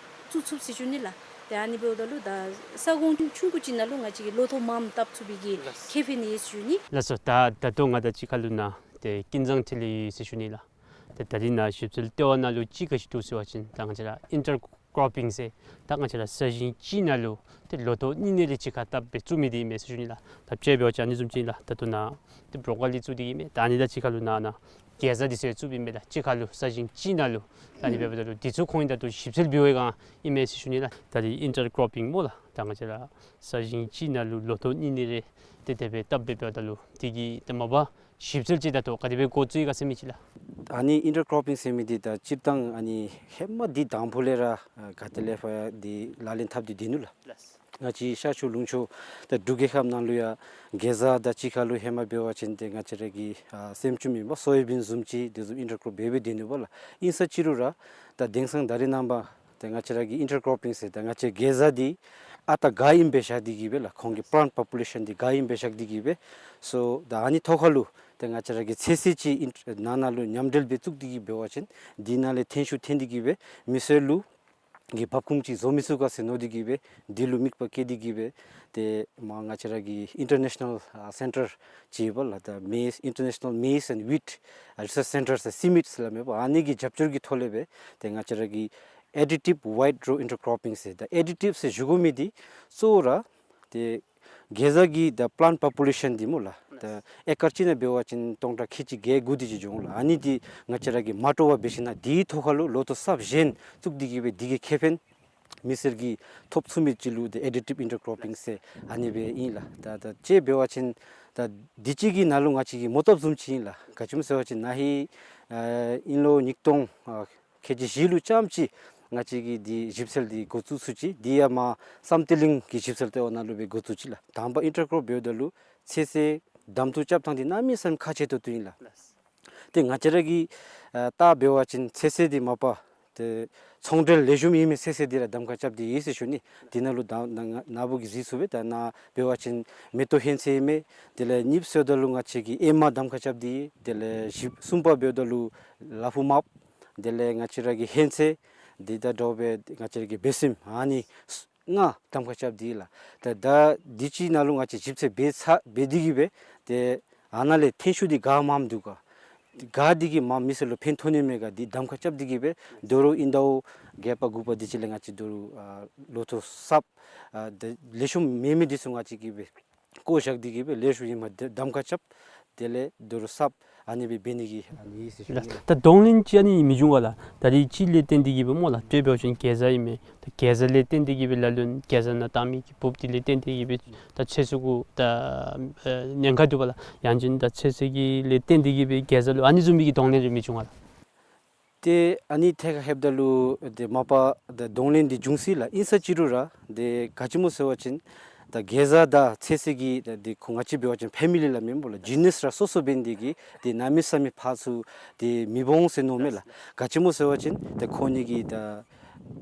བཙུགས་ཚུགས་ཟེར་ཞུ་ནི་ལགས། ཏེ་ཨ་ནི་འབདཝ་ད་ལུ་ད་ས་ཁོངས་ཆུང་ཀུ་ཅིག་ནང་ལུ་ང་བཅས་ཀྱིས་ལོ་ཐོག་མངམ་བཏབ་ཚུགས་པའི་གི་ལགས། ཁེ་ཕན་ཡོད་ཟེར་ཞུ་ནི། ལགས་སོ། ད་ད་ལྟོ་ང་དང་གཅིག་ཁར་ལུ་ནཱ་ཏེ་ཀུན་བཟང་འཕྲིན་ལས་ཡོད་ཟེར་ཞུ་ནི་ལགས། ད་ ད་རིས་ནཱ་ཞིབ་འཚོལ་ལྟེ་བ་ནང་ལུ་ཅིག་ག་ཅི་འདུག་ཟེར་བ་ཅིན་ད་ང་བཅས་ར་ཨིན་ཊར་ཀོ་པིང་ཟེར་ད་ང་བཅས་ར་ས་ཞིང་གཅིག་ནང་ལུ་ཏེ་ལོ་ཐོག་གཉིས་གཉིས་རེ་གཅིག་ཁར་བཏབ་སྦེ་བཙུགས་མི་འདི་ཨིན་མས་ཟེར་ཞུ་ནི་ལགས། ད་དཔྱེ་འབད་བ་ཅིན་ཨ་ནི་བཟུམ་ཅིག་ཨིན་ལགས། ད་ལྟོ་ནཱ་ཏེ་བོ་རོ་ཀོ་ལི་བཙུགས་ཏེ་གི་མས། ད་ཨ་ནི་དང་གཅིག་ཁར་ལུ་ནཱ་ནཱ་གེ་ཛ་འདི་ཚུ་ཡང་བཙུགསཔ་ཨིན་མས་ལགས། གཅིག་ཁར་ལུ་ས་ཞིང་གཅིག་ནང་ལུ། ད་ཨ་ནི་འབདཝ་ད་ལུ་འདི་ཚུ་ཁོང་གིས་ད་ལྟོ་ཞིབ་འཚོལ་འབད་བའི་སྒང་ཨིན་མས་ཟེར་ཞུ་ནི་ལགས། ད་རིས་ཨིན་ཊར་ཀོ་པིང་སྨོ་ལགས། ད་ང་བཅས་ར་ས་ཞིང་གཅིག་ནང་ལུ་ལོ་ཐོག་གཉིས་གཉིས་རེ་ཏེ་དེ་སྦེ་བཏབ་སྦེ་འབདཝ་ད་ལུ་འདི་གི་ཏེ་མ་པ་ཞིབ་འཚོལ་ཅིག་ད་ལྟོ་ག་དེ་སྦེ་འགོ་བཙུགས་ཡི་ག་ཟེར་མི་ཅིག་ལགས། ཨ་ནི་ཨིན་ཊར་ཀོ་པིང་ཟེར་མི་འདི་ད་སྤྱིར་བཏང་ཨ་ནི་ཧེ་མ་འདི་དང་ཕུ་ལས་ར་ཨ་ག་ཏེ་ལས་ཕར་འདི་ལག་ལེན་འཐབ་སྟེ་སྡོད་ནུག་ལགས། ལགས། ང་བཅས་ཤར་ཕྱོགས་ལུང་ཕྱོགས་ད་འབྲུག་རྒྱལ་ཁབ་ནང་ལུ་ཡང་གེ་ཛ་དང་གཅིག་ཁར་ལུ་ཧེ་མ་འབད་བ་ཅིན་ཏེ་ང་བཅས་ར་གི་ཨ་སེམ་ཅུང་མེན་པར་སོ་ཡ་བིན་བཟུམ་ཅིག་དེ་བཟུམ་ཨིན་ཊར་ཀོ་པིང་འབད་སྦེ་སྡོད་ནུག་པ་ལགས། ཨིན་ས་ཅི་རུང་ར་ད་དེང་སང་ད་རེས་ནངས་པ་ཏེ་ང་བཅས་ར་གི་ཨིན་ཊར་ཀོ་པིང་ཟེར་ད་ང་བཅས་གེ་ཛ་འདི་ཨ་རྟག་ག་ཨིནམ་སྦེ་བཞག་སྟེ་གི་སྦེ་ལགས། ཁོང་གི་པ་ལེནཊ་པོ་པུ་ལེ་ཤཱན་འདི་ག་ཨིནམ་སྦེ་བཞག་སྟེ་གི་སྦེ། སོ་ད་ཨ་ནི་ཐོག་ཁར་ལུ་ཏེ་ང་བཅས་ར་གི་ཚོད་བསྲེ་ཅིག་ཨིན་ནང་ན་ལུ་མཉམ་འབྲེལ་སྦེ་བཙུགས་ཏེ་གི་འབད་བ་ཅིན་འདི་ནང་ལས་ཐོན་ཤུགས་ཐོན་ཏེ་གི་སྦེ་མི་སེར་ལུ་གི་འབབ་ཁུངས་ཅིག་བཟོ་མི་ཚུགས་ག་ཟེར་མནོ་སྟེ་གི་སྦེ་འདི་ལུ་དམིགས་པ་བསྐྱེད་དེ་གི་སྦེ་ཏེ་མར་ང་བཅས་ར་གི་ཨིན་ཊར་ནེ་ཤ་ནཱལ་ཨ་སེན་ཊར་ཅིག་ཡོད་པ་ལགས། ད་མེ་ཛི་ཨིན་ཊར་ནེ་ཤ་ནཱལ་མེ་ཛི་ཨེནཌ་ཝིཊ་ཨ་རི་སརཆ་སེན་ཊར་ཟེར་སི་མིཊ་ཟེར་སླབ་མས་པ། ཨ་ནི་གི་རྒྱབ་སྐྱོར་གྱི་ཐོག་ལས་སྦེ་ཏེ་ང་བཅས་ར་གི་ཨེ་ཌི་ཊིབ་ཝའིཌ་རོ་ཨིན་ཊར་ཀོ་པིང་ཟེར་ད་ཨེ་ཌི་ཊིབ་ཟེར་ཞུ་དགོ་མི་འདི་གཙོ་བོ་ར་ཏེ་གེ་ཛ་གི་ད་པ་ལེནཊ་པོ་པུ་ལེ་ཤཱན་འདི་སྨོ་ལགས། ད་ཨེ་ཀར་གཅིག་ནང་འབད་བ་ཅིན་སྟོང་ཕྲག་ཁལ་གཅིག་བརྒྱད་དགུ་དེ་ཅིག་འབྱུང་ལགས། ཨ་ནི་འདི་ང་བཅས་ར་གིས་མ་སྤྲོ་བར་འབད་ཞིན་ན་འདིའི་ཐོག་ཁར་ལུ་ལོ་ཐོག་གསརཔ་གཞན་བཙུགས་ཏེ་གི་སྦེ་འདི་གི་ཁེ་ཕན་མི་སེར་གྱིས་ཐོབ་ཚུགས་མི་ཅིག་ལུ་ཏེ་ཨེ་ཌི་ཊིབ་ཨིན་ཊར་ཀོ་པིང་ཟེར་ཨ་ནི་སྦེ་ཨིན་ལགས། ད་ད་དཔྱེ་འབད་བ་ཅིན་ད་འདི་ཅིག་གི་ནང་ལུ་ང་བཅས་ཀྱིས་མོ་བཏབ་བཟུམ་ཅིག་ཨིན་ལགས། ག་ཅི་སྨོ་ཟེར་བ་ཅིན་ན་ཧིང་ཨ་དབྱིན་ལོ་ཉིས་སྟོང་ཨ་ཁལ་གཅིག་བཞི་ལུ་ཙམ་ཅིག་ང་བཅས་ཀྱིས་འདི་ཞིབ་འཚོལ་འདི་འགོ་བཙུགས་ཚུགས་ཅི། འདི་ཡང་མར་བསམ་གཏན་གླིང་གི་ཞིབ་འཚོལ་ལྟེ་བ་ནང་ལུ་སྦེ་འགོ་བཙུགས་ཅི་ལགས། དང་པ་ཨིན་ཊར་ཀོ་པིང་འབདཝ་ད་ལུ་ཚོད་བསྲེ་གདམ་འཐུ་རྐྱབ་ཐངས་འདི་གནམ་མེད་ས་མེད་ཁག་ཆེ་ཏོག་ཏོ་ཨིན་ལགས། ཏེ་ང་བཅས་ར་གིས་ཨ་བལྟ་འབད་བ་ཅིན་ཚོད་བསྲེ་འདི་མ་པ་ཏེ་ཚོང་འབྲེལ་ལེགས་ཤོམ་ཨིན་མི་ཚོད་བསྲེ་འདི་ར་གདམ་ཁ་རྐྱབ་སྟེ་ཡོད་ཟེར་ཞུ་ནི། འདི་ནང་ལུ་ད་ན་ན་ན་བུ་གིས་གཟིགས་ཚུགས་པས། ད་ནཱ་འབད་བ་ཅིན་མེ་ཏོག་ཧོན་ཚོད་ཨིན་མས། དེ་ལས་གཉིས་པ་ཟེརཝ་ད་ལུ་ང་བཅས་ཀྱིས་ཨེ་མ་གདམ་ཁ་རྐྱབ་སྟེ་ཡོད། དེ་ལས་བཞི་གསུམ་པ་འབདཝ་ད་ལུ་ལ་ཕུག་མརཔ། དེ་ལས་ང་བཅས་ར་གི་ཧོན་ཚོད་འདི་དང་འདྲཝ་སྦེ་ང་བཅས་ར་གི་བེ་སྲེམ་ཨ་ནི་ལྔ་གདམ་ཁ་རྐྱབ་སྟེ་ཡོད་ལགས། ད་ད་འདི་ཅིག་ནང་ལུ་ང་བཅས་ཞིབ་འཚོལ་འབད་ཚར་འབད་དེ་གི་སྦེ་ཏེ་ཨ་ནཱ་ལས་ཐོན་ཤུགས་འདི་ག་མངམ་འདུག་ག། ག་འདི་གིས་མར་མི་སེར་ལུ་ཕན་ཐོགས་ནི་མས་ག་འདི་གདམ་ཁ་རྐྱབ་སྟེ་གི་སྦེ་དོ་རུང་ཨིན་ཟླཝ་བརྒྱད་པ་དགུ་པ་འདི་ཅིག་ལས་ང་བཅས་དོ་རུང་ཨ་ལོ་ཐོག་གསརཔ་ཨ་ད་ལེགས་ཤོམ་མེད་མི་འདི་ཚུ་ང་བཅས་ཀྱིས་སྦེ་བཀོ་བཞག་སྟེ་གི་སྦེ་ལེགས་ཤོམ་ཨིན་མས་གདམ་ཁ་རྐྱབ། དེ་ལས་དོ་རུང་གསརཔ་ཨ་ནི་སྦེ་འབད་ནི་གི་ཨ་ནི་ཨིན་ཟེར་ཞུ་ནི་ལགས། ད་གདོང་ལེན་ཅིག་ཨ་ནི་མི་འབྱུང་ག་ལགས། ད་རིས་ཅིག་ལས་བརྟེན་ཏེ་གི་སྦེ་སྨོ་ལགས། དཔེ་འབད་བ་ཅིན་གེ་ཛ་ཨིན་མས། ད་གེ་ཛ་ལས་བརྟེན་ཏེ་གི་སྦེ་ལ་ལུ་གེ་ཛ་ནང་བཏང་མི་གི་འབུཔ་འདི་ལས་བརྟེན་ཏེ་གི་སྦེ་ད་ཚོད་བསྲེ་གུ་ད་ཨེ་ཉེན་ཁ་འདུག་པ་ལགས། ཡང་ཅིན་ད་ཚོད་བསྲེ་གི་ལས་བརྟེན་ཏེ་གི་སྦེ་གེ་ཛ་ལུ་ཨ་ནི་བཟུམ་མའི་གི་གདོང་ལེན་རེ་མི་འབྱུང་ག་ལགས། ཏེ་ཨ་ནི་ཐད་ཁར་ལྷོདཔ་ད་ལུ་ཏེ་མ་པ་ད་གདོང་ལེན་འདི་འབྱུང་སྲིད་ལགས། ཨིན་ས་ཅི་རུང་ར་ཏེ་ག་ཅི་སྨོ་ཟེར་བ་ཅིན་ད་གེ་ཛ་དང་ཚོད་བསྲེ་གི་ད་ཏེ་ཁོང་ང་བཅས་འབད་བ་ཅིན་ཕེ་མི་ལི་སླབ་མས་སྨོ་ལགས། ཇི་ནསི་ར་སོ་སོ་འབད་ནི་དེ་གིས་ཏེ་གནམ་མེད་ས་མེད་ཕར་ཚུར་ཏེ་མི་འོང་ཟེར་མནོཝ་མས་ལགས། ག་ཅི་སྨོ་ཟེར་བ་ཅིན་ཏེ་ཁོང་གཉིས་ཀྱི་ད་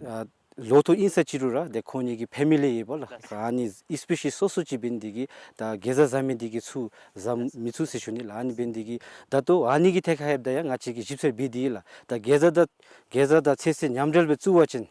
ཨ་ལོ་ཐོག་ཨིན་ས་ཅི་རུང་ར་ཏེ་ཁོང་གཉིས་ཀྱི་ཕེ་མི་ལི་ཡོདཔ་ལགས། ཨ་ནི་སི་པེ་ཤིས་སོ་སོ་ཅིག་འབད་ནི་དེ་གིས་ད་གེ་ཛ་བཟའ་མི་དེ་གིས་ཚུར་བཟའ་མི་ཚུགས་ཟེར་ཞུ་ནི་ལགས། ཨ་ནི་འབད་ནི་དེ་གིས་ད་ལྟོ་ཨ་ནི་གི་ཐད་ཁར་ལྷོདཔ་ད་ཡང་ང་བཅས་ཀྱིས་ཞིབ་འཚོལ་འབད་དེ་ཡོད་ལགས། ད་གེ་ཛ་དང་གེ་ཛ་དང་ཚོད་བསྲེ་མཉམ་འབྲེལ་སྦེ་བཙུགས་པ་ཅིན་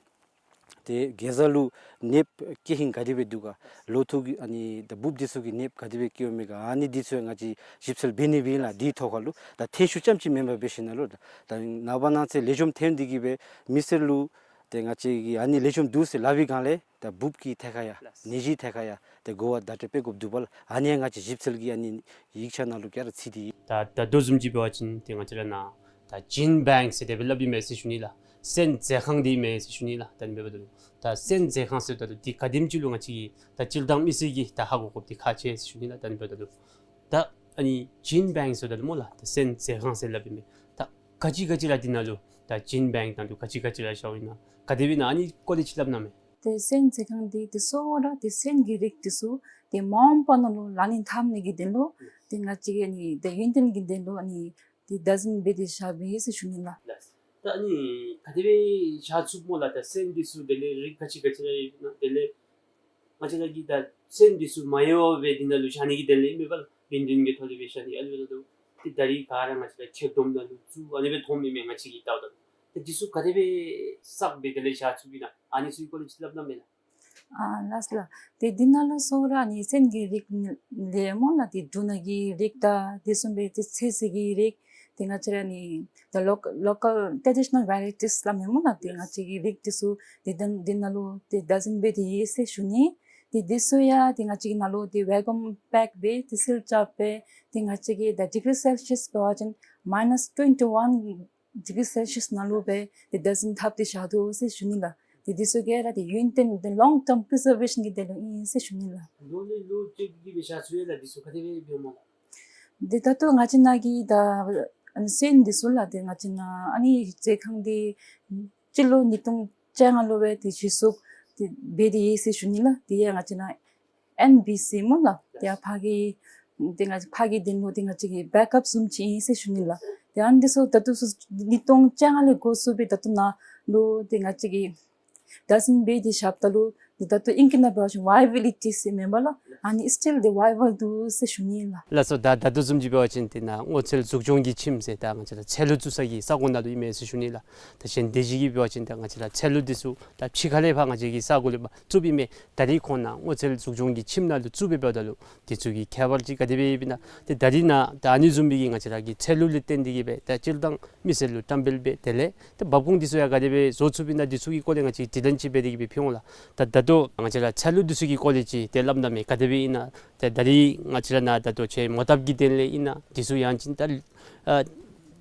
ཏེ་གེ་ཛ་ལུ་ནདཔ་སྐྱེ་ཧིང་ག་དེ་སྦེ་འདུག་ག། ལོ་ཐོག་གི་ཨ་ནི་ད་འབུཔ་འདི་ཚུ་གི་ནདཔ་ག་དེ་སྦེ་སྐྱེཝ་མས་ག། ཨ་ནི་འདི་ཚུ་ཡང་ང་བཅས་ཞིབ་འཚོལ་འབད་ནི་སྦེ་ཨིན་ལགས། འདིའི་ཐོག་ཁར་ལུ་ད་ཐོན་ཤུགས་ཙམ་ཅིག་མེན་པར་འབད་ཞིན་ན་ལུ་ད་ནངས་པ་གནངས་ཚེ་ལེགས་ཤོམ་ཐོན་ཏེ་གི་སྦེ་མི་སེར་ལུ་ཏེ་ང་བཅས་ཀྱིས་ཨ་ནི་ལེགས་ཤོམ་འདུག་ཟེར་སླབ་པའི་སྒང་ལས་ད་འབུཔ་གི་ཐད་ཁར་ཡང་ནད་གཞིའི་ཐད་ཁར་ཡང་ཏེ་གོ་བ་བརྡ་སྤྲོད་འབད་དགོཔ་འདུག་པ་ལགས། ཨ་ནི་ཡང་ང་བཅས་ཞིབ་འཚོལ་གྱི་ཨ་ནི་ཡིག་ཆ་ནང་ལུ་ག་ར་ཚུད་དེ་ཡོད། ད་ད་ལྟོ་བཟུམ་ཅིག་འབད་བ་ཅིན་ཏེ་ང་བཅས་ར་ནཱ་ད་ཇིན་བེངཀ་ཟེར་དེ་སྦེ་སླབ་ཨིན་མས་ཟེར་ཞུ་ནི་ལགས། སོན་མཛོད་ཁང་འདི་ཨིན་མས་ཟེར་ཞུ་ནི་ལགས། ད་ཨ་ནི་འབདཝ་ད་ལུ་ད་སོན་མཛོད་ཁང་ཟེརཝ་ད་ལུ་འདི་ག་དེམ་ཅིག་ལུ་ང་བཅས་ཀྱིས་ད་སྤྱིར་བཏང་མི་སེར་གྱིས་ད་ཧ་གོ་དགོཔ་འདི་ཁག་ཆེ་ཟེར་ཞུ་ནི་ལགས། ད་ཨ་ནི་འབདཝ་ད་ལུ་ད་ཨ་ནི་ཇིན་བེངཀ་ཟེརཝ་ད་ལུ་སྨོ་ལགས། ད་སོན་མཛོད་ཁང་ཟེར་སླབ་ཨིན་མས། ད་ག་ཅི་ག་ཅི་ར་འདི་ནང་ལུ་ད་ཇིན་བེངཀ་ནང་ལུ་ག་ཅི་ག་ཅི་ར་བཞགཔ་ཨིན་ན་ག་དེ་སྦེ་ཨིན་ན་ཨ་ནི་སྐོར་ལས་ཅིག་སླབ་གནང་མས། ཏེ་སོན་མཛོད་ཁང་འདི་ཏེ་གཙོ་བོ་ར་ཏེ་སོན་གྱི་རིགས་འདི་ཚུ་ཏེ་མ་འོངས་པ་ནང་ལུ་ལག་ལེན་འཐབ་ནི་གི་དོན་ལུ་ཏེ་ང་བཅས་ཀྱིས་ཨ་ནི་ཏེ་ཡུན་བརྟན་གྱི་དོན་ལུ་ཨ་ནི་ཏེ་བདག་འཛིན་འབད་དེ་བཞགཔ་ཨིན་ཟེར་ཞུ་ནི་ལགས། ལགས། ད་ཨ་ནི་ག་དེ་སྦེ་བཞག་ཚུགསཔ་སྨོ་ལགས། ད་སོན་འདི་ཚུ་དེ་ལས་རིགས་ག་ཅི་ག་ཅི་ར་ཡོད་ན་དེ་ལས་ང་བཅས་ར་གིས་ད་སོན་འདི་ཚུ་མ་ཡལ་བར་སྦེ་འདི་ནང་ལུ་བཞག་ནི་གི་དོན་ལས་ཨིན་མས་པ་ལགས། ཡུན་བརྟན་གྱི་ཐོག་ལས་སྦེ་བཞག་ནི། ཨ་ནི་འབདཝ་ད་ལུ་ཏེ་ད་རིས་ག་ར་ང་བཅས་ར་ཁྱེར་སྡོམ་ནང་ལུ་བཙུགས་ཨ་ནི་སྦེ་མཐོངམ་ཨིན་མས། ང་བཅས་ཀྱིས་བལྟཝ་ད་ལུ་ཏེ་འདི་ཚུ་ག་དེ་སྦེ་བསགས་སྦེ་དེ་ལས་བཞག་ཚུགསཔ་ཨིན་ན་ཨ་ནི་ཚུ་གི་སྐོར་ལས་ཅིག་སླབ་གནང་མས་ལགས། ཨ་ལགས་ལགས། ཏེ་འདི་ནང་ལུ་གཙོ་བོ་ར་ཨ་ནི་སོན་གྱི་རིགས་ལས་སྨོ་ལགས། ཏེ་འབྲུ་སྣ་གི་རིགས་དང་དེ་བཟུམ་སྦེ་ཏེ་ཚོད་བསྲེ་གི་རིགས་ ཏེ་ང་བཅས་ར་ནི་the local, local traditional varieties སླབ་མས་སྨོ་ལགས། ཏེ་ང་བཅས་ཀྱི་རིགས་འདི་ཚུ་ཏེ་ད་འདི་ནང་ལུ་ཏེ་བདག་འཛིན་འབད་དེ་ཡོད་ཟེར་ཞུ་ནི། ཏེ་འདི་ཚུ་ཡང་ཏེ་ང་བཅས་ཀྱི་ནང་ལུ་ཏེ་vacuum pack འབད་ཏེ་seal རྐྱབ་སྦེ་ཏེ་ང་བཅས་ཀྱི་the degree Celsius འབད་བ་ཅིན་minus twenty one degree Celsius ནང་ལུ་སྦེ་ཏེ་བདག་འཛིན་འཐབ་སྟེ་བཞག་དོ་ཟེར་ཞུ་ནི་ལགས། ཏེ་འདི་ཚུ་ག་ར་ཏེ་ཡུན་བརྟན་the long term preservation གི་དོན་ལུ་ཨིན་ཟེར་ཞུ་ནི་ལགས། ལོ་ལས་ལོ་བཅད་དེ་གི་སྦེ་བཞག་ཚུགས་ཡོད་ལགས། འདི་ཚུ་ག་དེ་སྦེ་འབདཝ་སྨོ་ལགས། ཏེ་ད་ལྟོ་ང་བཅས་ནང་གི་ད་ཨ་ནི་སོན་འདི་ཚུ་ལགས། ཏེ་ང་བཅས་ནང་ཨ་ནི་རྩི་ཁུངས་འདི་སྤྱི་ལོ་ཉིས་སྟོང་བཅོ་ལྔ་ལུ་སྦེ་ཏེ་གཞི་བཙུགས་ཏེ་འབད་དེ་ཡོད་ཟེར་ཞུ་ནི་ལགས། དེ་ཡང་ང་བཅས་ནང་ཨེན་བི་སི་སྨོ་ལགས། ཏེ་ཡང་ཕར་གྱི་ཏེ་ང་ཕར་གྱི་དོན་ལུ་ཏེ་ང་བཅས་ཀྱི་བེཀ་ཨཔ་བཟུམ་ཅིག་ཨིན་ཟེར་ཞུ་ནི་ལགས། ཏེ་ཨ་ནི་འདི་ཚུ་ད་ལྟོ་ཚུ་ཉིས་སྟོང་བཅོ་ལྔ་ལས་འགོ་བཙུགས་སྦེ་ད་ལྟོ་ནཱ་ལུ་ཏེ་ང་བཅས་ཀྱིས་བདག་འཛིན་འབད་དེ་བཞགཔ་ད་ལུ་ཏེ་ད་ལྟོ་ཨིང་སྐད་ནང་འབད་བ་ཅིན་བའི་བི་ལི་ཊི་ཟེར་མེན་པ་ལགས། ཨ་ནི་སི་ཊིལ་ཏེ་བའི་བཱལ་འདུག་ཟེར་ཞུ་ནི་ལགས། ལགས་སོ། ད་ད་ལྟོ་བཟུམ་ཅིག་འབད་བ་ཅིན་ཏེ་ནཱ་སྔོ་ཚལ་འཛུགས་སྐྱོང་གི་ཁྱིམ་ཟེར་ད་ང་བཅས་ར་ཚལ་ལུ་བཙུགས་ས་གི་ས་གོ་ནང་ལུ་ཨིན་མས་ཟེར་ཞུ་ནི་ལགས། ད་གཞན་སྡེ་བཞི་གིས་འབད་བ་ཅིན་ད་ང་བཅས་ར་ཚལ་ལུ་འདི་ཚུ་ད་ཕྱི་ཁ་ལས་ཕར་ང་བཅས་ཀྱི་ས་གོ་ལས་ཕར་བཙུགསཔ་ཨིན་མས། ད་རིས་ཁོང་ནཱ་སྔོ་ཚལ་འཛུགས་སྐྱོང་གི་ཁྱིམ་ནང་ལུ་བཙུགས་སྦེ་འབདཝ་ད་ལུ་འདི་ཚུ་གི་ཁྱད་པར་ཅིག་ག་དེ་སྦེ་ཡོདཔ་ཨིན་ན། ཏེ་ད་རིས་ནཱ་ད་ཨ་ནི་བཟུམ་སྦེ་གི་ང་བཅས་ར་གི་ཚལ་ལུ་ལས་བརྟེན་ཏེ་གི་སྦེ་ད་སྤྱིར་བཏང་མི་སེར་ལུ་བཀྲམ་སྤེལ་འབད་དེ་ལས་ཏེ་འབབ་ཁུངས་འདི་ཚུ་ཡང་ག་དེ་སྦེ་བཟོ་ཚུགསཔ་ཨིན་ན། འདི་ཚུ་གི་སྐོར་ལས་ང་བཅས་དྲི་ལན་ཅིག་འབད་དེ་གི་སྦེ་ཕུལ་འོང་ལགས། ད་ད་ལྟོ་ང་བཅས་ར་ཚལ་ལུ་འདི་ཚུ་གི་སྐོར་ལས་ཅིག་ཏེ་སླབ་གནང་མས། ག་དེ་སྦེ་ཨིན་ན། ཏེ་ད་རིས་ང་བཅས་ར་ནཱ་ད་ལྟོ་ཁྱོད་མོ་བཏབ་ཀྱི་དོན་ལས་ཨིན་ན། འདི་ཚུ་ཡང་ཅིན་ད་ཨ་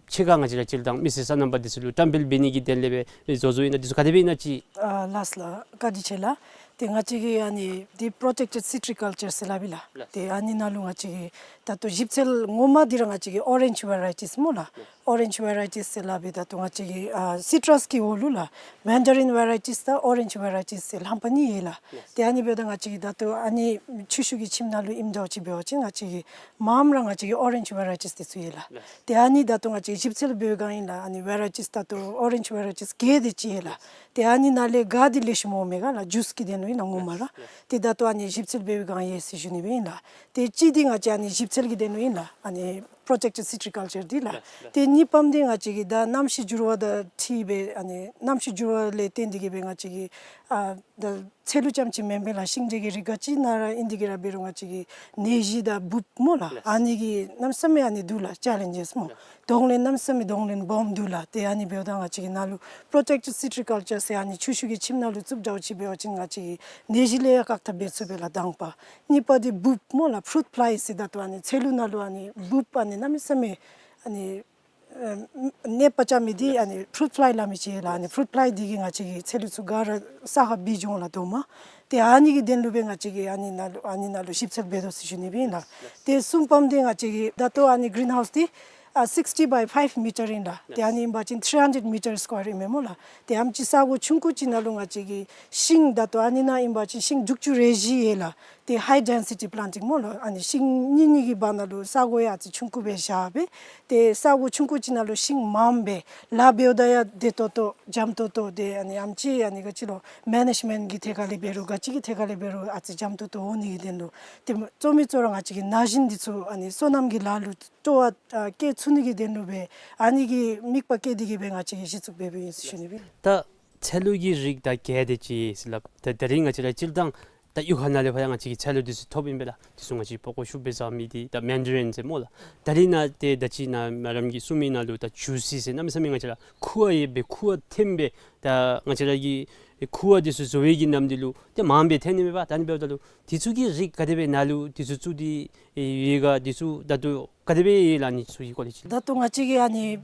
ཕྱི་ཁར་ང་བཅས་ར་སྤྱིར་བཏང་མི་སེར་སོ་ནམ་པ་འདི་ཚུ་ལུ་བཀྲམ་སྤེལ་འབད་ནི་གི་དོན་ལས་སྦེ་བཟོ་བཟོཝ་ཨིན་ན། འདི་ཚུ་ག་དེ་སྦེ་ཨིན་ན་ཅིག། ཨ་ལགས་ལགས། བཀའ་དྲིན་ཆེ་ལགས། ཏེ་ང་བཅས་ཀྱི་ཨ་ནི་འདི་པྲོ་ཊེཀ་ཊེཌ་སི་ཊི་རི་ཀལ་ཅར་ཟེར་སླབ་ཨིན་ལགས། ལགས། ཏེ་ཨ་ནི་ནང་ལུ་ང་བཅས་ཀྱི་ད་ལྟོ་ཞིབ་འཚོལ་ངོ་མ་འདི་ར་ང་བཅས་ཀྱི་ཨོ་རེནཇ་ཝེ་རའི་ཊིས་སྨོ་ལགས། ཨོ་རེནཇ་ཝེ་རའི་ཊིས་ཟེར་སླབ་ཨིན། ད་ལྟོ་ང་བཅས་ཀྱི་ཨ་སི་ཊྲས་ཀྱི་འོག་ལུ་ལགས་མེན་ཌ་རིན་ཝེ་རའི་ཊིས་དང་ཨོ་རེནཇ་ཝེ་རའི་ཊིས་ཟེར་ལྷམ་པ་གཉིས་ཡོད་ལགས། ཏེ་ཨ་ནི་འབདཝ་ད་ང་བཅས་ཀྱི་ད་ལྟོ་ཨ་ནི་ཆུ་ཤུགས་ཀྱི་ཁྱིམ་ནང་ལུ་ཨིནམ་འདྲཝ་ཅིག་འབད་བ་ཅིན་ང་བཅས་ཀྱི་མངམ་ར་ང་བཅས་ཀྱི་ཨོ་རེནཇ་ཝེ་རའི་ཊིས་འདི་ཚུ་ཡོད་ལགས། ཏེ་ཨ་ནི་ད་ལྟོ་ང་བཅས་ཞིབ་འཚོལ་འབད་བའི་སྒང་ཨིན་ལགས། ཨ་ནི་ཝེ་རའི་ཊིས་ད་ལྟོ་ཨོ་རེནཇ་ཝེ་རའི་ཊིས་བརྒྱད་དེ་ཅིག་ཡོད་ལགས། ཏེ་ཨ་ནི་ནང་ལས་ག་འདི་ལེགས་ཤོམ་འོང་མས་ག་ལགས། ཇུས་ཀྱི་དོན་ལུ་ཨིན་ལགས་ངོ་མ་ར། ཏེ་ད་ལྟོ་ཨ་ནི་ཞིབ་འཚོལ་འབད་བའི་སྒང་ཡོད་ཟེར་ཞུ་ནི་སྦེ་ཨིན་ལགས། ཏེ་གཅིག་འདི་ང་བཅས་ཨ་ནི་ཞིབ་འཚོལ་གྱི་དོན་ལུ་ཨིན་ལགས། ཨ་ནི་པྲོ་ཊེཀ་ཊེཌ་སི་ཊི་རི་ཀལ་ཅར་འདི་ལགས། ཏེ་གཉིས་པམ་འདི་ང་བཅས་ཀྱི་ད་གནམ་གཤིས་འགྱུར་བ་དང་འཁྲིལ་སྦེ་ཨ་ནི་གནམ་གཤིས་འགྱུར་བ་ལས་བརྟེན་ཏེ་གི་སྦེ་ང་བཅས་ཀྱི་ཨ་ད་ཚལ་ལུ་རྐྱངམ་ཅིག་མེན་པར་ལགས་ཤིང་འབྲས་ཀྱི་རིགས་ག་ཅི་ནང་ར་ཨིན་ཏེ་གི་ར་འབད་རུང་ང་བཅས་ཀྱི་ནད་གཞི་དང་འབུཔ་སྨོ་ལགས། ཨ་ནི་གི་གནམ་མེད་ས་མེད་ཨ་ནི་འདུག་ལགས། ཅེ་ལེནཇེས་སྨོ། གདོང་ལེན་གནམ་མེད་ས་མེད་གདོང་ལེན་སྦོམ་འདུག་ལགས། ཏེ་ཨ་ནི་འབདཝ་ད་ང་བཅས་ཀྱི་ནཱ་ལུ་པྲོ་ཊེཀ་ཊེཌ་སི་ཊི་རི་ཀལ་ཅར་ཟེར་ཨ་ནི་ཆུ་ཤུགས་ཀྱི་ཁྱིམ་ནང་ལུ་བཙུགས་འདྲཝ་ཅིག་འབད་བ་ཅིན་ང་བཅས་ཀྱི་ནད་གཞི་ལས་ཡང་བཀག་ཐབས་འབད་ཚུགས་པས་ལགས་དང་པ། གཉིས་པ་འདི་འབུཔ་སྨོ་ལགས། ཕུ་རུཊ་ཕ་ལའི་ཟེར་ད་ལྟོ་ཨ་ནི་ཚལ་ལུ་ནང་ལུ་ཨ་ནི་འབུཔ་ཨ་ནི་གནམ་མེད་ས་མེད་ཨ་ནི་ཨ་ནད་པ་རྐྱབ་མི་འདི་ཨ་ནི་ཕུ་རུཊ་ཕ་ལའི་སླབ་མི་ཅིག་ཡོད་ལགས། ཨ་ནི་ཕུ་རུཊ་ཕ་ལའི་འདི་གིས་ང་བཅས་ཀྱི་ཚལ་ལུ་ཚུ་ག་ར་ས་ཁར་སྦེ་འགྱོ་འོང་ལགས་དོ་མ། ཏེ་ཨ་ནི་གི་དོན་ལུ་སྦེ་ང་བཅས་ཀྱིས་ཨ་ནི་ནང་ལུ་ཨ་ནི་ནང་ལུ་ཞིབ་འཚོལ་འབད་དོ་ཟེར་ཞུ་ནི་སྦེ་ཨིན་ལགས། ཏེ་གསུམ་པམ་འདི་ང་བཅས་ཀྱི་ད་ལྟོ་ཨ་ནི་གི་རིན་ཧའུསི་འདི་ཨ་སིགསི་ཊི་བའི་ཕའིབ་མི་ཊར་ཨིན་ལགས། ཏེ་ཨ་ནི་ཨིན་པ་ཅིན་ཐིརི་ཧན་ཌེཌ་མི་ཊར་སི་ཀོ་ཡར་ཨིན་མས་སྨོ་ལགས། ཏེ་ཨ་ནེམ་ཅིག་ས་གོ་ཆུང་ཀུ་ཅིག་ནང་ལུ་ང་བཅས་ཀྱི་ཤིང་ད་ལྟོ་ཨ་ནི་ནང་ཨིན་པ་ཅིན་ཤིང་དྲུག་ཅུ་རེ་བཞི་ཡོད་ལགས། ཏེ་ཧའི་ཌེན་སི་ཊི་པི་ལེན་ཊིང་སྨོ་ལགས། ཨ་ནི་ཤིང་གཉིས་གཉིས་ཀྱི་བར་ན་ལུ་ས་གོ་ཡང་ཨ་ཙི་ཆུང་ཀུ་སྦེ་བཞག་སྦེ། ཏེ་ས་གོ་ཆུང་ཀུ་ཅིག་ནང་ལུ་ཤིང་མངམ་སྦེ་ལཱ་འབདཝ་ད་ཡང་བདེ་ཏོག་ཏོ་འཇམ་ཏོག་ཏོ། ཏེ་ཨ་ནི་ཨ་ནེམ་ཅིག་ཨ་ནི་ག་ཅི་ལོ་མེ་ནེཇ་མེནཊ་གི་ཐད་ཁར་ལས་འབད་རུང་ག་ཅི་གི་ཐད་ཁར་ལས་འབད་རུང་ཨ་ཙི་འཇམ་ཏོག་ཏོ་འོང་ནི་གི་དོན་ལུ། ཏེ་གཙོ་མི་གཙོ་ར་ང་བཅས་ཀྱི་ན་གཞོན་འདི་ཚུ་ཨ་ནི་སོ་ནམ་གྱི་ལཱ་ལུ་སྤྲོ་བ་ཨ་བསྐྱེད་ཚུགས་ནི་གི་དོན་ལུ་སྦེ་ཨ་ནི་གི་དམིགས་པ་བསྐྱེད་དེ་གི་སྦེ་ང་བཅས་ཀྱིས་གཞི་བཙུགས་འབད་འབདཝ་ཨིན་ཟེར་ཞུ་ནི་སྦེ། ད་ཚལ་ལུ་གི་རིགས་ད་བརྒྱད་དེ་ཅིག་ཟེར་སླབ། ད་ད་རིས་ང་བཅས་ར་སྤྱིར་བཏང་ད་གཡུས་ཁ་ནང་ལས་ཕར་ཡང་ང་བཅས་ཀྱིས་ཚལ་ལུ་འདི་ཚུ་ཐོབ་ཨིན་པས་ལགས། འདི་ཚུ་ང་བཅས་པགས་ཀོ་ཤུགས་སྦེ་བཟའ་མི་འདི་ད་མེན་ཌ་རིན་ཟེར་སྨོ་ལགས། ད་རིས་ནཱ་ཏེ་ད་ཅི་ནཱ་མེ་ཌམ་གྱིས་གསུངས་མི་ནང་ལུ་ད་ཇུ་སི་ཟེར་གནམ་མེད་ས་མེད་ང་བཅས་ར་ཁུ་བ་ཡོད་པའི་ཁུ་བ་ཐོན་པའི་ད་ང་བཅས་ར་གི་ཁུ་བ་འདི་ཚུ་བཟོ་བའི་གི་ནམ་འདི་ལུ་ཏེ་མངམ་སྦེ་ཐོན་ནི་མས་པ། ད་ཨ་ནི་འབདཝ་ད་ལུ་འདི་ཚུ་གི་རིགས་ག་དེ་སྦེ་ནཱ་ལུ་འདི་ཚུ་བཙུགས་ཏེ་ཡོད་ག། འདི་ཚུ་ད་ལྟོ་ག་དེ་སྦེ་ཡོད་ལགས། ཨ་ནི་ཚུ་གི་སྐོར་ལས་ཅིག། ད་ལྟོ་ང་བཅས་ཀྱི་ཨ་ནི་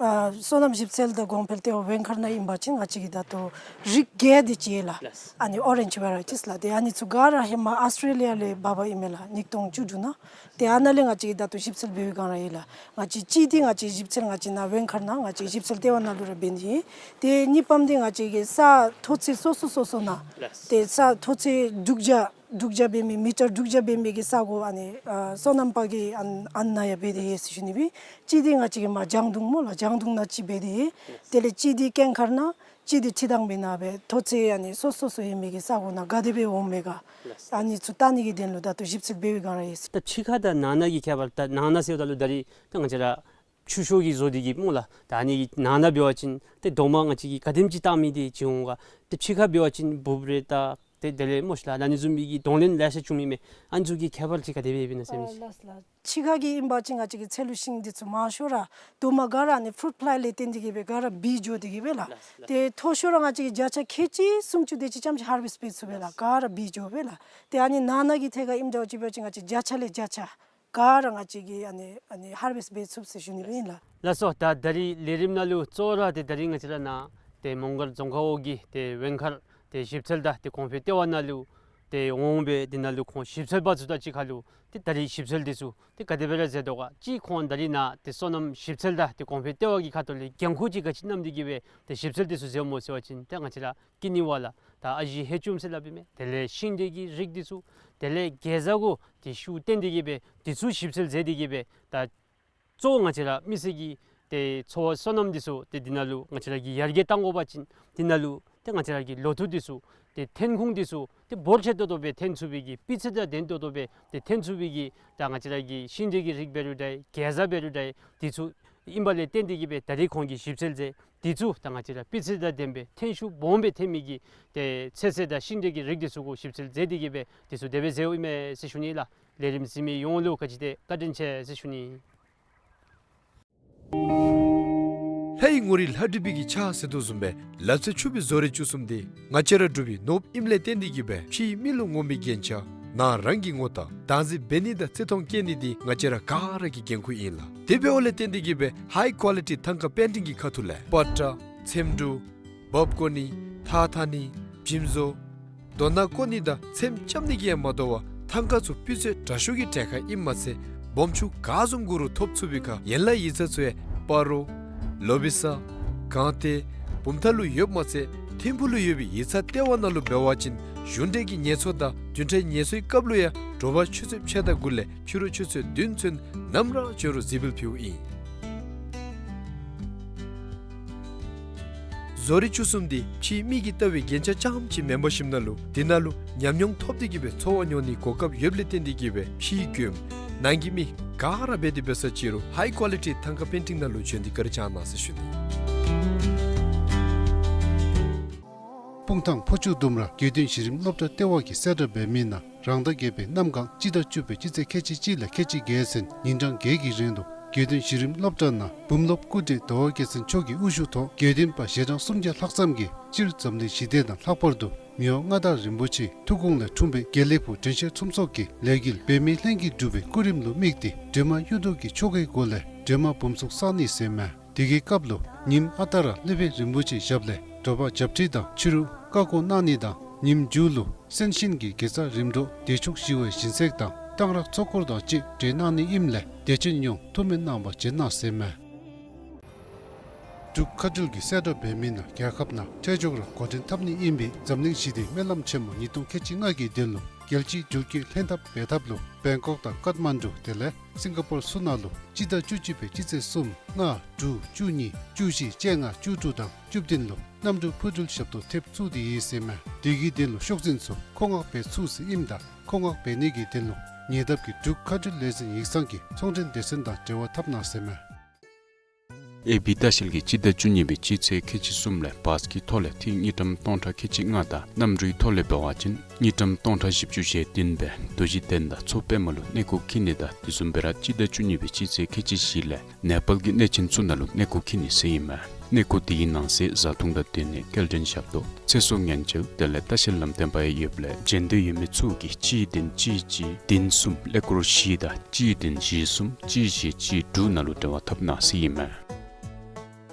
ཨ་སོ་ནམ་ཞིབ་འཚོལ་དང་གོང་འཕེལ་ལྟེ་བ་ཝེང་མཁར་ནང་ཨིན་པ་ཅིན་ང་བཅས་ཀྱི་ད་ལྟོ་རིགས་བརྒྱད་དེ་ཅིག་ཡོད་ལགས། ཨ་ནི་ཨོ་རེནཇ་ཝེ་རའི་ཊིས་ལགས། ཏེ་ཨ་ནི་ཚུ་ག་ར་ཧེ་མ་ཨོསི་ཊྲེ་ལི་ཡ་ལས་འབག་འབག་ཨིན་མས་ལགས། ཉིས་སྟོང་བཅུ་དྲུག་ནང་། ཏེ་ཨ་ནཱ་ལས་ང་བཅས་ཀྱིས་ད་ལྟོ་ཞིབ་འཚོལ་འབད་བའི་སྒང་ར་ཡོད་ལགས། ང་བཅས་གཅིག་འདི་ང་བཅས་ཞིབ་འཚོལ་ང་བཅས་ནཱ་ཝེང་མཁར་ནང་ང་བཅས་ཞིབ་འཚོལ་ལྟེ་བ་ནང་ལུ་ར་འབད་ནི་ཨིན། ཏེ་གཉིས་པམ་འདི་ང་བཅས་ཀྱི་ས་མཐོ་ཚད་སོ་སོ་སོ་སོ་ནང་། ཏེ་ས་མཐོ་ཚད་དྲུག་བརྒྱ་དྲུག་བརྒྱ་འབད་མི་མི་ཊར་དྲུག་བརྒྱ་འབད་མི་གི་ས་གོ་ཨ་ནི་ཨ་སོ་ནམ་པ་གི་ཨ་ཨ་ནཱ་ཡང་འབད་དེ་ཡོད་ཟེར་ཞུ་ནི་སྦེ། གཅིག་འདི་ང་བཅས་ཀྱི་མར་ལྗང་གདུང་སྨོ་ལགས། ལྗང་གདུང་ནང་གཅིག་འབད་དེ་ཡོད། དེ་ལས་གཅིག་འདི་ཀེང་མཁར་ནང་གཅིག་འདི་ཁྲི་ཐང་པའི་ནང་སྦེ་མཐོ་ཚད་ཨ་ནི་སོ་སོ་སོ་ཡོད་མི་གི་ས་གོ་ནང་ག་དེ་སྦེ་འོང་མས་ག། ཨ་ནི་ཚུ་བལྟ་ནི་གི་དོན་ལུ་ད་ལྟོ་ཞིབ་འཚོལ་འབད་བའི་སྒང་ར་ཡོད་ཟེར། ད་ཕྱི་ཁ་དང་ནང་ན་གི་ཁྱད་པར། ད་ནང་ན་ཟེརཝ་ད་ལུ་ད་རིས་ད་ང་བཅས་ར་ཆུ་ཤོག་གི་བཟོ་སྟེ་གི་སྨོ་ལགས། ད་ཨ་ནི་གི་ནང་ན་འབད་བ་ཅིན་ཏེ་རྡོག་མ་ང་བཅས་ཀྱིས་ག་དེམ་ཅིག་བཏགས་མི་འདི་ཅིག་འོང་ག། ཏེ་ཕྱི་ཁ་འབད་བ་ཅིན་འབུཔ་རེ་བཏགས། ཏེ་དེ་ལས་མོ་ཤ་ལ་ཨ་ནི་བཟུམ་མའི་གི་གདོང་ལེན་ལེ་ཤ་བྱུངམ་ཨིན་མས། ཨ་ནི་ཚུ་གི་ཁྱད་པར་ཅིག་ག་དེ་སྦེ་ཨིན་ན་ཟེར་མི་ཅིག། ལགས་ལགས། ཕྱི་ཁ་གི་ཨིན་པ་ཅིན་ང་བཅས་ཀྱི་ཚལ་ལུ་ཤིང་འདི་ཚུ་མང་ཤོས་ར་དོ་མ་ག་ར་ཨ་ནི་ཕུ་རུཊ་ཕླའི་ལས་བརྟེན་ཏེ་གི་སྦེ་ག་ར་བུད་འགྱོ་སྟེ་གི་སྦེ་ལགས། ལགས་ལགས། ཏེ་མཐོ་ཤོས་ར་ང་བཅས་ཀྱིས་བརྒྱ་ཆ་ཁལ་གཅིག་སུམ་ཅུ་དེ་ཅིག་ཙམ་ཅིག་ཧར་ཝེསཊ་འབད་ཚུགས་པས་ལགས། ལགས། ག་ར་བུད་འགྱོ་བས་ལགས། ཏེ་ཨ་ནི་ནང་ན་གི་ཐད་ཁར་ཨིནམ་འདྲཝ་ཅིག་འབད་བ་ཅིན་ང་བཅས་བརྒྱ་ཆ་ལས་བརྒྱ་ཆ་ག་ར་ང་བཅས་ཀྱིས་ཨ་ནི་ཨ་ནི་ཧར་ཝེསཊ་འབད་ཚུགས་ཟེར་ཞུ་ནི་སྦེ་ཨིན་ལགས། ལགས་སོ། ད་ད་རིས་ལས་རིམ་ནང་ལུ་གཙོ་བོ་ར་ཏེ་ད་རིས་ང་བཅས་ར་ནཱ་ཏེ་མོང་སྒར་རྫོང་ཁག་འོག་གི་ཏེ་ཝེང་མཁར་ཏེ་ཞིབ་འཚོལ་དང་ཏེ་གོང་འཕེལ་ལྟེ་བ་ནང་ལུ་ཏེ་འོང་སྦེ་དེ་ནང་ལུ་ཁོང་ཞིབ་འཚོལ་པ་ཚུ་དང་གཅིག་ཁར་ལུ་ཏེ་ད་རིས་ཞིབ་འཚོལ་འདི་ཚུ་ཏེ་ག་དེ་སྦེ་ར་མཛད་དོ་ག། གཅིག་ཁོང་ད་རིས་ནཱ་ཏེ་སོ་ནམ་ཞིབ་འཚོལ་དང་ཏེ་གོང་འཕེལ་ལྟེ་བ་གི་ཁ་ཐུག་ལས་འགན་ཁུར་ཅིག་ག་ཅི་བསྣམས་ཏེ་གི་སྦེ་ཏེ་ཞིབ་འཚོལ་འདི་ཚུ་མཛདཔ་སྨོ་ཟེར་བ་ཅིན་ཏེ་ང་བཅས་ར་ཀི་ནི་བ་ལ་ད་ཨ་ཞེ་ཧེ་ཅུམ་ཟེར་སླབ་ཨིན་མས། དེ་ལས་ཤིང་འབྲས་ཀྱི་རིགས་འདི་ཚུ་དེ་ལས་གེ་ཛ་གུ་ཏེ་ཤུགས་བཏོན་ཏེ་གི་སྦེ་འདི་ཚུ་ཞིབ་འཚོལ་མཛད་དེ་གི་སྦེ་ད་གཙོ་བོ་ང་བཅས་ར་མི་སེར་གྱི་ཏེ་འཚོ་བ་སོ་ནམ་འདི་ཚུ་ཏེ་འདི་ནང་ལུ་ང་བཅས་ར་གིས་ཡར་རྒྱས་གཏང་དགོ་པ་ཅིན་འདི་ནང་ལུ་ཏེ་ང་བཅས་ར་གི་ལོ་ཐོག་འདི་ཚུ་ཏེ་ཐོན་ཁུངས་འདི་ཚུ་ཏེ་འབོར་ཆེ་ཏོག་ཏོ་སྦེ་ཐོན་ཚུགས་པའི་གི་སྤུས་ཚད་དང་ལྡན་ཏོག་ཏོ་སྦེ་ཏེ་ཐོན་ཚུགས་པའི་གི་ད་ང་བཅས་ར་གི་ཤིང་འབྲས་ཀྱི་རིགས་འབད་རུང་འདྲ་གེ་ཛ་འབད་རུང་འདྲ་འདི་ཚུ་ཨིན་པ་ལས་བརྟེན་ཏེ་གི་སྦེ་ད་རིས་ཁོང་གིས་ཞིབ་འཚོལ་མཛད། འདི་ཚུ་ད་ང་བཅས་ར་སྤུས་ཚད་དང་ལྡན་པའི་ཐོན་ཤུགས་སྦོམ་སྦེ་ཐོན་མི་གི་ཏེ་ཚོད་བསྲེ་དང་ཤིང་འབྲས་ཀྱི་རིགས་འདི་ཚུ་གུ་ཞིབ་འཚོལ་མཛད་དེ་གི་སྦེ་འདི་ཚུ་དེ་སྦེ་མཛདཔ་ཨིན་མས་ཟེར་ཞུ་ནི་ལགས། ལས་རིམ་གཟིགས་མི་ཡོངས་ལུ་ག་ཅི་དེ་བཀའ་དྲིན་ཆེ་ཟེར་ཞུ་ནི། ལྷའི་ངོ་རིས་ལྷ་བྲིས་པའི་གི་ཕྱག་ཟེར་དོ་བཟུམ་སྦེ་ལག་རྩལ་ཕྱུག་པའི་བཟོ་རིག་བཅུ་གསུམ་འདི་ང་བཅས་ར་འབྲུག་པའི་ནོར་བུ་ཨིནམ་ལས་བརྟེན་ཏེ་གི་སྦེ་ཕྱིའི་མི་ལུ་ངོམ་པའི་རྒྱན་ཆ་ནང་རང་གི་ངོ་རྟགས་བདག་འཛིན་འབད་ནི་དང་བརྩི་མཐོང་བསྐྱེད་ནི་འདི་ང་བཅས་ར་ག་ར་གི་འགན་ཁུར་ཨིན་ལགས། དེ་འབདཝ་ལས་བརྟེན་ཏེ་གི་སྦེ་ཧའི་ཀོ་ལི་ཊི་ཐང་ཀ་པེན་ཊིང་གི་ཁ་ཐུག་ལས་པ་ཏྲ་ཚེམ་དྲུབ་འབག་བཀོ་ནི་ཐགས་འཐག་ནི་འཇིམ་བཟོ་རྡོ་ནག་བརྐོ་ནི་དང་ཚེམ་རྐྱབ་ནི་གིས་ཡང་མ་དོ་བར་ཐང་ཀ་ཚུ་སྤུས་ཚད་དྲག་ཤོས་ཀྱི་གྲལ་ཁར་ཨིནམ་མ་ཚད་སྦོམ་ཆུང་ག་བཟུམ་དགོ་རུང་ཐོབ་ཚུགས་པའི་ཁར་ཡན་ལག་ཡིག་ཚང་ཚུ་ཡང་སྤ་རོ་ལོ་བི་ས་གངས་ཏེ་བུམ་ཐང་ལུ་ཡོདཔ་མ་ཚད་ཐིམ་ཕུག་ལུ་ཡོད་པའི་ཡིག་ཚང་ལྟེ་བ་ནང་ལུ་འབད་བ་ཅིན་གཞུང་འབྲེལ་གྱི་ངལ་འཚོ་དང་བདུན་ཕྲག་ངལ་འཚོའི་སྐབས་ལུ་ཡང་དྲོ་པ་ཆུ་ཚོད་ཕྱེད་དང་དགུ་ལས་ཕྱི་རུ་ཆུ་ཚོད་བདུན་ཚུན་ནམ་ར་འབྱོན་རུང་གཟིགས་འབུལ་ཕུལཝ་ཨིན། བཟོ་རིག་བཅུ་གསུམ་འདི་ཕྱིའི་མི་གིས་བལྟ་བའི་རྒྱན་ཆ་རྐྱངམ་ཅིག་མེན་པར་ཞིནམ་ན་ལུ་འདི་ནང་ལུ་ཉམས་མྱོང་ཐོབ་སྟེ་གི་སྦེ་འཚོ་བ་མྱོང་ནིའི་གོ་སྐབས་ཡོདཔ་ལས་བརྟེན་ཏེ་གི་སྦེ་ཕྱིའི་མགྱོནམ་ནང་གི་མི་ག་ར་འབད་དེ་འབད་ས་ཅི་རུང་ཧའི་ཀོ་ལི་ཊི་ཐང་ཀ་པེན་ཊིང་ནང་ལུ་བྱོན་ཏེ་བཀའ་དྲིན་བསྐྱང་གནང་ཟེར་ཞུ་ནི། སྤུངས་ཐང་ཕོ་ཆུ་ལྡུམ་ར་དགེ་འདུན་གཞི་རིམ་སློབ་གྲྭ་ལྟེ་བ་གིས་གསལ་བསྒྲགས་འབད་མི་ནང་རང་ཟླ་བརྒྱད་པའི་གནམ་གང་སྤྱི་ཟླ་བཅུ་པའི་སྤྱི་ཚེས་ཁལ་གཅིག་གཅིག་ལས་ཁལ་གཅིག་བརྒྱད་ཚུན་ཉིན་གྲངས་བརྒྱད་ཀྱི་རིང་ལུ་དགེ་འདུན་གཞི་རིམ་སློབ་གྲྭ་ནང་འབུམ་སློབ་སྐུ་བགྲེས་ཟླ་བ་རྒྱལ་མཚན་མཆོག་གི་དབུ་བཞུགས་ཐོག་དགེ་འདུན་པ་ཞལ་གྲངས་སུམ་བརྒྱ་ལྷག་ཙམ་གྱིས་སྤྱིར་འཛམ་གླིང་ཞི་བདེ་དང་ལྷག་པར་དུ་མི་དབང་མངའ་བདག་རིན་པོ་ཆེའི་ཐུགས་དགོངས་ལས་འཁྲུངས་པའི་དགེ་ལེགས་ཕུག་དྲན་ཤེས་ཚོམས་གསོག་གི་ལས་འགུལ་འབད་མེད་ལྷན་གྱིས་སྒྲུབ་པའི་སྐུ་རིམ་ལུ་དམིགས་ཏེ་སྒྲོལ་མ་གཡུ་མདོག་གི་ཆོ་གའི་སྒོ་ལས་སྒྲོལ་མ་འབུམ་ཚུགས་བསགས་ནི་ཟེར་མས། དེ་གི་སྐབས་ལུ་ཉིནམ་ཨ་རྟག་ར་ཀླུ་པའི་རིན་པོ་ཆེའི་ཞབས་ལས་དྲོ་པ་བརྒྱད་ཁྲི་དང་ཕྱི་རུ་བཀའ་བསྒོ་གནང་ནི་དང་ཉིནམ་མཇུག་ལུ་གསན་ཤིང་གི་དགེ་རྩ་རིམ་གྲོ་བདེ་མཆོག་ཞི་བའི་སྦྱིན་སྲེག་དང་གཏང་རག་ཚོགས་འཁོར་དང་གཅིག་གྲོལ་གནང་ནི་ཨིནམ་ལས་བདེ་ཆེན་ཡོངས་ཐུགས་སྨོན་གནང་བར་བྱོན་གནང་ཟེར་མས། འབྲུག་མཁའ་འགྲུལ་གྱིས་གསལ་བསྒྲགས་འབད་མི་ནང་རྒྱལ་ཁབ་ནང་འཕྲལ་མགྱོགས་ར་འགོ་འདྲེན་འཐབ་ནི་ཨིན་པའི་འཛམ་གླིང་ཞི་བདེའི་སྨོན་ལམ་ཆེན་མོ་ཉིས་སྟོང་ཁལ་གཅིག་ལྔ་གི་དོན་ལུ་རྒྱལ་སྤྱིའི་འགྲུལ་སྐྱེལ་ལྷན་ཐབས་འབད་ཐབས་ལུ་བེང་ཀོག་དང་ཀཏ་མན་ཌུ་དེ་ལས་སིང་ག་པོར་ཚུ་ནང་ལུ་སྤྱི་ཟླ་བཅུ་གཅིག་པའི་སྤྱི་ཚེས་གསུམ་ལྔ་དྲུག་བཅུ་གཉིས་བཅུ་བཞི་བཅོ་ལྔ་བཅུ་དྲུག་དང་བཅུ་བདུན་ལུ་གནམ་གྲུ་འཕུར་འགྲུལ་ཞབས་ཏོག་ཐེབས་ཚུགས་ཏེ་ཡོད་ཟེར་མས། དེ་གི་དོན་ལུ་ཤོག་འཛིན་ཚུ་མཁོ་མངགས་འབད་ཚུགས་ཟེར་ཨིནམ་ད་མཁོ་མངགས་འབད་ནི་གི་དོན་ལུ་ཉེ་འདབས་ཀྱི་འབྲུག་མཁའ་འགྲུལ་ལས་འཛིན་ཡིག་ཚང་གི་ཚོང་འབྲེལ་སྡེ་ཚན་དང་འབྲེལ་བ་འཐབ་གནང་ཟེར་མས། ཨེ་བི་ལྟ་བཤལ་གྱིས་སྤྱི་ཟླ་བཅུ་གཉིས་པའི་སྤྱི་ཚེས་ཁལ་གཅིག་གསུམ་ལས་བཱས་ཀྱི་ཐོག་ལས་ཐིག་དངུལ་ཀྲམ་སྟོང་ཕྲག་ཁལ་གཅིག་ལྔ་དང་གནམ་གྲུའི་ཐོག་ལས་འབད་བ་ཅིན་དངུལ་ཀྲམ་སྟོང་ཕྲག་བཞི་བཅུ་ཞེ་བདུན་སྦེ་རྡོ་རྗེ་གདན་དང་མཚོ་པདྨ་ལུ་གནས་སྐོར་འཁྱིད་ནི་དང་དེ་བཟུམ་སྦེ་ར་སྤྱི་ཟླ་བཅུ་གཉིས་པའི་སྤྱི་ཚེས་ཁལ་གཅིག་བཞི་ལས་ནེ་པཱལ་གྱི་གནས་ཆེན་ཚུ་ནང་ལུ་གནས་སྐོར་འཁྱིད་ནི་ཟེར་ཨིན་མས། གནས་སྐོར་དེའི་ནང་གསེས་བཟའ་འཐུང་དང་སྡོད་གནས་སྐྱེལ་འདྲེན་ཞབས་ཏོག་ཚེ་སྲོག་ཉེན་བཅོལ་དེ་ལས་ལྟ་བཤལ་ལམ་སྟོན་པ་ཡང་ཡོདཔ་ལས་འབྱོན་འདོད་ཡོད་མི་ཚུ་གིས་གཅིག་བདུན་གཅིག་གཅིག་བདུན་གསུམ་ཀླད་ཀོར་བཞི་དང་གཅིག་བདུན་བཞི་གསུམ་གཅིག་བཞི་གཅིག་དྲུག་ནང་ལུ་འབྲེལ་བ་འཐབ་གནང་ཟེར་ཨིན་མས།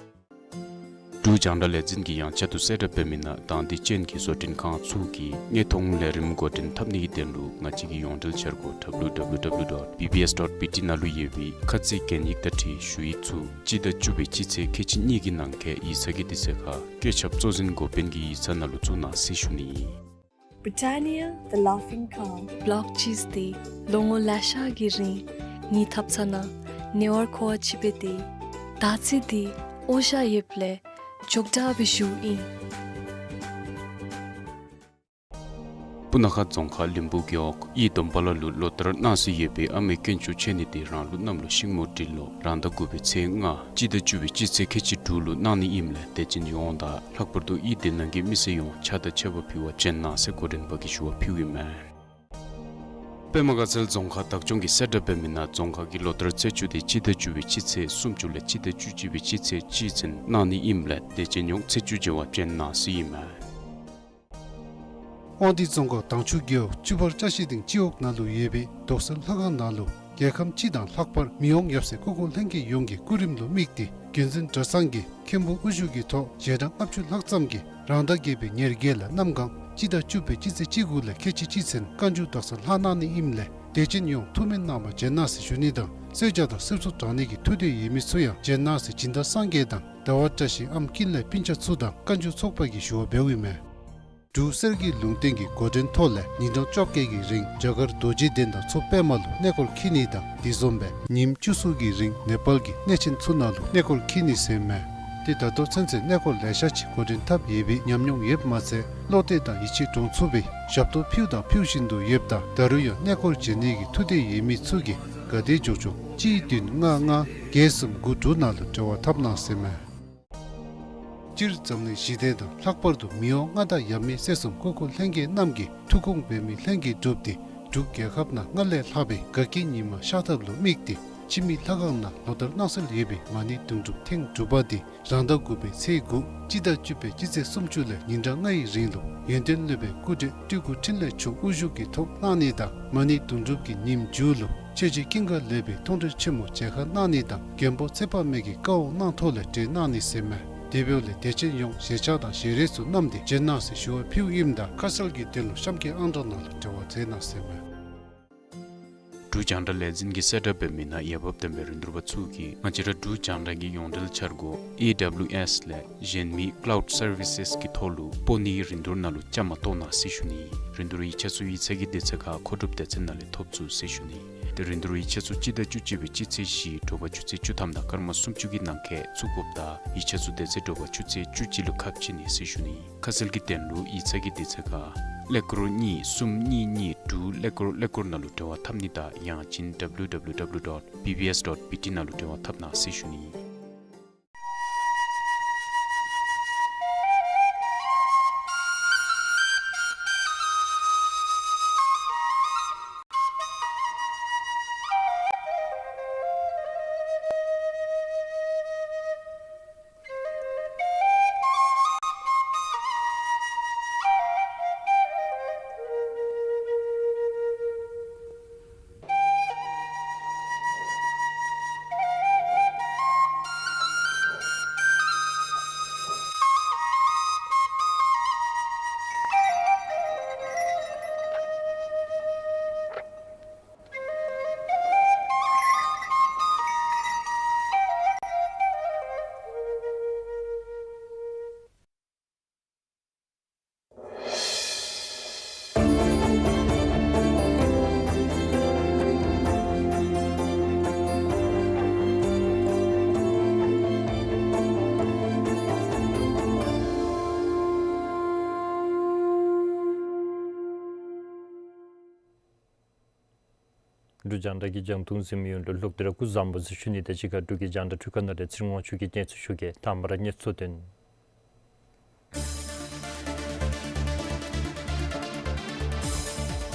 འབྲུག་རྒྱང་བསྒྲགས་ལས་འཛིན་གྱིས་ཡང་བསྐྱར་དུ་གསལ་བསྒྲགས་འབད་མི་ནང་དང་འདོད་ཅན་གྱི་བཟོ་སྐྲུན་ཁང་ཚུ་གིས་དངོས་མཐོང་ལས་རིམ་འགོ་འདྲེན་འཐབ་ནི་གི་དོན་ལུ་ང་བཅས་ཀྱི་ཡོངས་འབྲེལ་འཆར་སྒོ་W W W dot B B S dot B T ནང་ལུ་ཡོད་པའི་ཁ་ཚིག་གན་ཡིག་དང་འཁྲིལ་ཞུ་ཡིག་ཚུ་སྤྱི་ཟླ་བཅུ་པའི་སྤྱི་ཚེས་ཁལ་གཅིག་གཉིས་ཀྱི་ནང་འཁོད་ཡིག་ཚང་གི་དུས་ཚོད་ཁར་བཀོད་ཁྱབ་གཙོ་འཛིན་འགོ་དཔོན་གྱི་ཡིག་ཚང་ནང་ལུ་བཙུགས་གནང་ཟེར་ཞུ་ནི་ཨིན། Britannia, the Laughing Cow. བློག་ཅིས་ཏེ་ལོ་ངོ་ལེ་ཤ་གི་རིང་ངེའི་ཐབ་ཚང་ནང་ཉེ་བར་མཁོ་བ་ཅིག་སྦེ་སྡོད། ད་ཅི་འདི་འོ་ཞ་ཡོདཔ་ལས་ཅོག་འཐདཔ་སྦེ་བཞུགས་ཨིན། སྤུ་ན་ཁ་རྫོང་ཁག་ལིམ་བུ་རྒེད་འོག་ཨི་དོམ་པ་ལ་ལུ་ལོ་ལྟར་གནང་སྲོལ་ཡོད་པའི་ཨ་མའི་དཀོན་མཆོག་མཆོད་གནས་དེ་རང་ལུགས་གནམ་ལོ་ཤིང་མོ་སྦྲུལ་ལོ་རང་ཟླ་དགུ་པའི་ཚེས་ལྔ་སྤྱི་ཟླ་བཅུ་པའི་སྤྱི་ཚེས་ཁལ་གཅིག་དྲུག་ལུ་གནང་ནི་ཨིནམ་ལས་དད་ཅན་ཡོངས་དང་ལྷག་པར་དུ་ཨི་སྡེ་ནང་གི་མི་སེར་ཡོངས་ཕྱག་དང་མཆོད་པ་ཕུལ་བར་བྱོན་གནང་ཟེར་འགོ་འདྲེན་པ་གིས་ཞུ་བ་ཕུལཝ་ཨིན་མས། པདྨ་དགའ་ཚལ་རྫོང་ཁག་བདག་སྐྱོང་གིས་གསལ་བསྒྲགས་འབད་མི་ནང་རྫོང་ཁག་གི་ལོ་ལྟར་ཚེས་བཅུ་དེ་སྤྱི་ཟླ་བཅུ་པའི་སྤྱི་ཚེས་སུམ་ཅུ་ལས་སྤྱི་ཟླ་བཅུ་གཅིག་པའི་སྤྱི་ཚེས་གཅིག་ཚུན་གནང་ནི་ཨིནམ་ལས་དད་ཅན་ཡོངས་ཚེས་བཅུ་མཇལ་བར་བྱོན་གནང་ཟེར་ཨིན་མས། དབང་འདུས་རྫོང་ཁག་དྭངས་ཆུ་རྒེད་འོག་བཅུ་པར་བཀྲ་ཤིས་སྡིངས་སྤྱི་འོག་ནང་ལུ་ཡོད་པའི་རྡོག་སེལ་ལྷ་ཁང་ནང་ལུ་རྒྱལ་ཁམས་སྤྱི་དང་ལྷག་པར་མི་དབང་ཡབ་སྲས་སྐུ་འཁོར་ལྷན་རྒྱས་ཡོངས་ཀྱི་སྐུ་རིམ་ལུ་དམིགས་ཏེ་རྒྱུན་འཛིན་གྲྭ་ཚང་གི་མཁན་པོ་དབུ་བཞུགས་ཀྱི་ཐོག་ཞལ་གྲངས་ལྔ་བཅུ་ལྷག་ཙམ་གྱིས་རང་ཟླ་བརྒྱད་པའི་ཉེར་བརྒྱད་ལས་གནམ་གང་སྤྱི་ཟླ་བཅུ་པའི་སྤྱི་ཚེས་བཅུ་དགུ་ལས་ཁལ་གཅིག་གཅིག་ཚུན་བཀའ་འགྱུར་དག་ས་ལྷག་གནང་ནི་ཨིནམ་ལས་དད་ཅན་ཡོངས་ཐུགས་སྨོན་གནང་བར་བྱོན་གནང་ཟེར་ཞུ་ནི་དང་གསོལ་ཇ་དང་གསེར་གཙུག་དྲང་ནི་གི་ཐུགས་འདོད་ཡོད་མི་ཚུ་ཡང་བྱོན་གནང་ཟེར་སྦྱིན་བདག་སངས་རྒྱས་དང་ཟླ་བ་བཀྲ་ཤིས་ཨམ་ཀིན་ལས་སྤུན་ཆ་ཚུ་དང་བཀའ་འགྱུར་ཚོགས་པ་གིས་ཞུ་བ་འབདཝ་ཨིན་མས། འབྲུག་གསེར་གྱི་ལུང་བསྟན་གྱི་འགོ་འདྲེན་ཐོག་ལས་ཉིན་གྲངས་བཅོ་བརྒྱད་ཀྱི་རིང་རྒྱ་གར་རྡོ་རྗེ་གདན་དང་མཚོ་པདྨ་ལུ་གནས་སྐོར་འཁྱིད་ནི་དང་དེ་བཟུམ་སྦེ་ཉིནམ་བཅུ་གསུམ་གྱི་རིང་ནེ་པཱལ་གྱི་གནས་ཆེན་ཚུ་ནང་ལུ་གནས་སྐོར་འཁྱིད་ནི་ཟེར་མས། ཏེ་ད་ལྟོ་ཚུན་ཚོད་གནས་སྐོར་ལེ་ཤ་ཅིག་འགོ་འདྲེན་འཐབ་ཡོད་པའི་ཉམས་མྱོང་ཡོདཔ་མ་ཚད་བློ་གཏད་དང་ཡིད་ཆེས་འདྲོངས་ཚུགས་པའི་ཞབས་ཏོག་ཕུལཝ་དང་ཕུལ་བཞིན་དུ་ཡོདཔ་ད་ད་རུང་ཡང་གནས་སྐོར་བྱོན་ནི་གི་ཐུགས་འདོད་ཡོད་མི་ཚུ་གིས་ག་དེ་མགྱོགས་མགྱོགས་གཅིག་བདུན་ལྔ་ལྔ་བརྒྱད་གསུམ་དགུ་དྲུག་ནང་ལུ་འབྲེལ་བ་འཐབ་གནང་ཟེར་མས། སྤྱིར་འཛམ་གླིང་ཞི་བདེ་དང་ལྷག་པར་དུ་མི་དབང་མངའ་བདག་ཡབ་མེས་སྲས་གསུམ་སྐུ་འཁོར་ལྷན་རྒྱས་རྣམས་ཀྱི་ཐུགས་དགོངས་འབད་མི་ལྷན་རྒྱས་འགྲུབ་སྟེ་འབྲུག་རྒྱལ་ཁབ་ནང་སྔར་ལས་ལྷག་པའི་དགའ་སྐྱིད་ཉི་མ་ཤར་ཐབས་ལུ་དམིགས་ཏེ་འཆི་མེད་ལྷ་ཁང་ནང་ལོ་ལྟར་གནང་སྲོལ་ཡོད་པའི་མ་ཎི་དུང་སྒྲུབ་ཐེངས་དྲུག་པ་འདི་རང་ཟླ་དགུ་པའི་ཚེས་དགུ་སྤྱི་ཟླ་བཅུ་པའི་སྤྱི་ཚེས་སུམ་ཅུ་ལས་ཉིན་གྲངས་ལྔའི་རིང་ལུ་ཡོན་ཏན་སློབ་དཔོན་སྐུ་བགྲེས་སྤྲུལ་སྐུ་འཕྲིན་ལས་མཆོག་དབུ་བཞུགས་ཀྱི་ཐོག་གནང་ནི་དང་མ་ཎི་དུང་སྒྲུབ་ཀྱི་ཉིནམ་མཇུག་ལུ་ཆོས་རྗེ་ཀུན་དགའ་བློ་གྲོས་ཀྱི་མཐོང་གྲོལ་ཆེན་མོ་མཇལ་ཁ་གནང་ནི་དང་མགོན་པོ་ཚེ་དཔག་མེད་ཀྱི་བཀའ་དབང་གནང་ཐོག་ལས་གྲོལ་གནང་ནི་ཟེར་མས། དེ་འབདཝ་ལས་དད་ཅན་ཡོངས་ཞལ་ཆས་དང་ཞལ་རས་ཚུ་བསྣམས་ཏེ་བྱོན་གནང་ཟེར་ཞུ་བ་ཕུལཝ་ཨིནམ་ད་ཁ་གསལ་གྱི་དོན་ལུ་གཤམ་གྱི་ཨང་གྲངས་ནང་ལུ་འབྲེལ་བ་མཛད་གནང་ཟེར་མས། འབྲུག་རྒྱང་བསྒྲགས་ལས་འཛིན་གྱིས་གསལ་བསྒྲགས་འབད་མི་ནང་འོས་འབབ་ལྡན་པའི་རིན་བསྡུར་པ་ཚུ་གིས་ང་བཅས་ར་འབྲུག་རྒྱང་བསྒྲགས་ཀྱི་ཡོངས་འབྲེལ་འཆར་སྒོ་ཨེ་ཌབ་ལིའུ་ཨེསི་ལས་གཞན་མི་ཀླའུཌ་སར་བི་སེསི་གི་ཐོག་ལུ་སྤོ་ནིའི་རིན་བསྡུར་ནང་ལུ་བཅའ་མར་གཏོགས་གནང་ཟེར་ཞུ་ནི། རིན་བསྡུར་ཡིག་ཆ་ཚུ་ཡིག་ཚང་གི་དུས་ཚོད་ཁར་མཁོ་སྒྲུབ་སྡེ་ཚན་ནང་ལས་ཐོབ་ཚུགས་ཟེར་ཞུ་ནི། ཏེ་རིན་བསྡུར་ཡིག་ཆ་ཚུ་སྤྱི་ཟླ་བཅུ་གཅིག་པའི་སྤྱི་ཚེས་བཞི་དྲོ་པ་ཆུ་ཚོད་བཅུ་ཐམ་དང་སྐར་མ་སུམ་ཅུ་གི་ནང་འཁོད་བཙུགས་དགོཔ་ད་ཡིག་ཆ་ཚུ་དེ་ཚེ་དྲོ་པ་ཆུ་ཚོད་བཅུ་གཅིག་ལུ་ཁ་ཕྱེ་ནི་ཟེར་ཞུ་ནི། ཁ་གསལ་གྱི་དོན་ལུ་ཡིག་ཚང་གི་དུས་ཚོད་ཁར་ཀླད་ཀོར་གཉིས་གསུམ་གཉིས་གཉིས་དྲུག་ཀླད་ཀོར་ཀླད་ཀོར་ནང་ལུ་འབྲེལ་བ་འཐབ་ནི་དང་ཡང་ཅིན་ཌབ་ལིའུ་ཌབ་ལིའུ་ཌབ་ལིའུ་ཌོཊ་བི་བི་ཨེསི་ཌོཊ་བི་ཊི་ནང་ལུ་འབྲེལ་བ་འཐབ་གནང་ཟེར་ཞུ་ནི། འབྲུག་རྒྱང་བསྒྲགས་ཀྱི་རྒྱང་མཐོང་གཟིགས་མི་ཡོངས་ལུ་ལོག་སྟེ་ར་སྐུ་གཟུགས་བཟང་པོ་ཟེར་ཞུ་ནི་དང་གཅིག་ཁར་འབྲུག་གི་རྒྱང་བསྒྲགས་འཕྲུལ་ཁང་ནང་ལས་ཚེ་རིང་དབང་ཕྱུག་གིས་སྙན་སེང་ཞུ་གེ། དང་པ་ར་གནས་ཚུལ་དོན།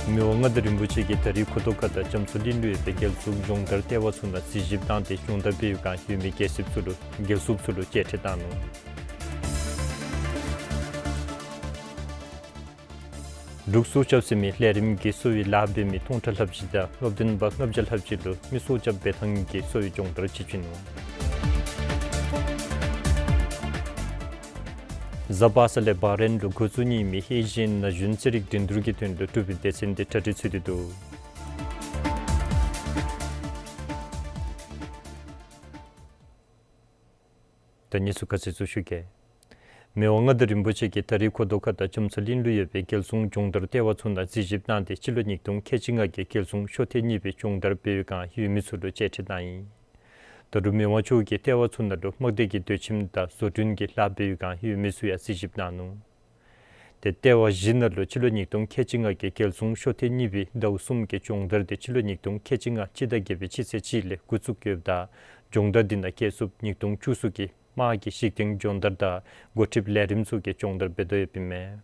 མི་དབང་མངའ་བདག་རིན་པོ་ཆེ་གིས་ད་རིས་ཁོ་ཐང་ཁ་དང་རྒྱ་མཚོ་གླིང་ལུ་ཡོད་པའི་རྒྱལ་སྲུང་སྦྱོང་བརྡར་ལྟེ་བ་ཚུ་ནང་གཟིགས་ཞིབ་གནང་སྟེ་སྦྱོང་བརྡར་འབད་བའི་བསྒང་ཡོད་མི་རྒྱལ་སྲིད་ཚུ་ལུ་རྒྱལ་སྲུང་ཚུ་ལུ་བཅས་ཁྲིད་བཏང་ནུག། འབྲུག་སྲོག་སྐྱབས་ཟེར་མི་ལས་རིམ་གྱིས་གསོ་བའི་ལཱ་འབད་མི་སྟོང་ཕྲག་ལྷགཔ་ཅིག་དང་སློབ་སྟོན་པ་ལྔ་བརྒྱ་ལྷགཔ་ཅིག་ལུ་མི་སྲོག་སྐྱབས་འབད་ཐངས་ཀྱི་གསོ་བའི་སྦྱོང་བརྡར་ཅིག་བྱིན་ནུག། གཟའ་པ་སངས་ལས་བྷ་རེན་ལུ་འགོ་བཙུགས་ནི་ཨིན་མི་ཨེ་ཤི་ཡན་ན་གཞོན་རྩེད་རིགས་འགྲན་བསྡུར་གྱི་དོན་ལུ་འབྲུག་པའི་སྡེ་ཚན་འདི་གྲ་སྒྲིག་འཚོལ་ཏེ་འདུག། ད་གནས་ཚུལ་ཁ་གསལ་ཚུ་ཞུ་གེ། མི་དབང་མངའ་བདག་རིན་པོ་ཆེ་གིས་ད་རིས་ཁོ་ཐང་ཁ་དང་རྒྱ་མཚོ་གླིང་ལུ་ཡོད་པའི་རྒྱལ་སྲུང་སྦྱོང་བརྡར་ལྟེ་བ་ཚུ་ནང་གཟིགས་ཞིབ་གནང་སྟེ་སྤྱི་ལོ་ཉིས་སྟོང་ཁལ་གཅིག་ལྔ་གི་རྒྱལ་སྲུང་ཤོ་ཐེངས་གཉིས་པའི་སྦྱོང་བརྡར་འབད་བའི་བསྒང་ཡོད་མི་ཚུ་ལུ་བཅས་ཁྲིད་བཏང་ཡི། ད་རུང་མི་དབང་མཆོག་གིས་ལྟེ་བ་ཚུ་ནང་ལུ་དམག་སྡེ་གི་སྡོད་ཁྱིམ་དང་བཟོ་སྐྲུན་གྱི་ལཱ་འབད་བའི་བསྒང་ཡོད་མི་ཚུ་ཡང་གཟིགས་ཞིབ་གནང་ནུག། ཏེ་ལྟེ་བ་བཞི་ནང་ལུ་སྤྱི་ལོ་ཉིས་སྟོང་ཁལ་གཅིག་ལྔ་གི་རྒྱལ་སྲུང་ཤོ་ཐེངས་གཉིས་པའི་ཟླཝ་གསུམ་གྱི་སྦྱོང་བརྡར་འདི་སྤྱི་ལོ་ཉིས་སྟོང་ཁལ་གཅིག་ལྔ་སྤྱི་ཟླ་བརྒྱད་པའི་སྤྱི་ཚེས་གཅིག་ལས་འགོ་བཙུགས་ཡོདཔ་ད་སྦྱོང་བརྡར་འདི་ནང་བཀལ་ཚུགསཔ་ཉིས་སྟོང་བཅུ་གསུམ་གྱི་དམག་གི་གཞི་རྟེན་སྦྱོང་བརྡར་དང་འགོ་ཁྲིདཔ་ལས་རིམ་ཚུ་གི་སྦྱོང་བརྡར་འབད་དོ་ཡོདཔ་ཨིན་མས།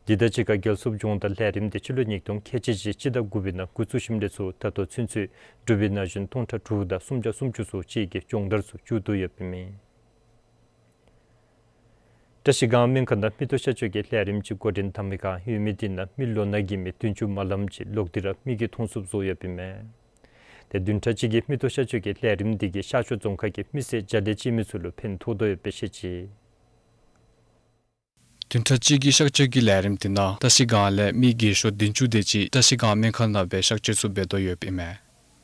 དེ་དང་གཅིག་ཁར་རྒྱལ་སྲུངཔ་སྦྱོང་བརྡར་ལས་རིམ་འདི་སྤྱི་ལོ་ཉིས་སྟོང་ཁལ་གཅིག་བཞི་སྤྱི་ཟླ་དགུ་པའི་ནང་འགོ་བཙུགས་ཞིནམ་ལས་ཚུར་ད་ལྟོ་ཚུན་ཚོད་གྲུབ་པའི་ན་གཞོན་སྟོང་ཕྲག་དྲུག་དང་སུམ་བརྒྱ་སུམ་ཅུ་སོ་གཅིག་གི་སྦྱོང་བརྡར་ཚུ་མཇུག་བསྡུ་ཡོདཔ་ཨིན་མས། བཀྲ་ཤིས་སྒང་སྨན་ཁང་ནང་མིག་ཏོ་གཤག་བཅོས་ཀྱི་ལས་རིམ་ཅིག་འགོ་འདྲེན་འཐབ་མི་ཁར་ཡོད་མི་འདི་ནང་མི་ལོ་ན་རྒས་མི་བདུན་ཅུ་མ་ལངམ་ཅིག་ལོག་སྟེ་ར་མིག་གིས་མཐོང་ཚུགསཔ་བཟོ་ཡོདཔ་ཨིན་མས། ཏེ་བདུན་ཕྲག་གཅིག་གི་མིག་ཏོ་གཤག་བཅོས་ཀྱི་ལས་རིམ་འདི་གིས་ཤར་ཕྱོགས་རྫོང་ཁག་གི་མི་སེར་བརྒྱ་དེ་ཅིག་མི་ཚུ་ལུ་ཕན་ཐོགས་དོ་ཡོདཔ་སྦེ་བཤད་ཅི། བདུན་ཕྲག་གཅིག་གི་གཤག་བཅོས་ཀྱི་ལས་རིམ་འདི་ནང་བཀྲ་ཤིས་སྒང་ལས་མི་རྒས་ཤོས་བདུན་ཅུ་དེ་ཅིག་བཀྲ་ཤིས་སྒང་སྨན་ཁང་ནང་སྦེ་གཤག་བཅོས་ཚུ་འབད་དོ་ཡོདཔ་ཨིན་མས།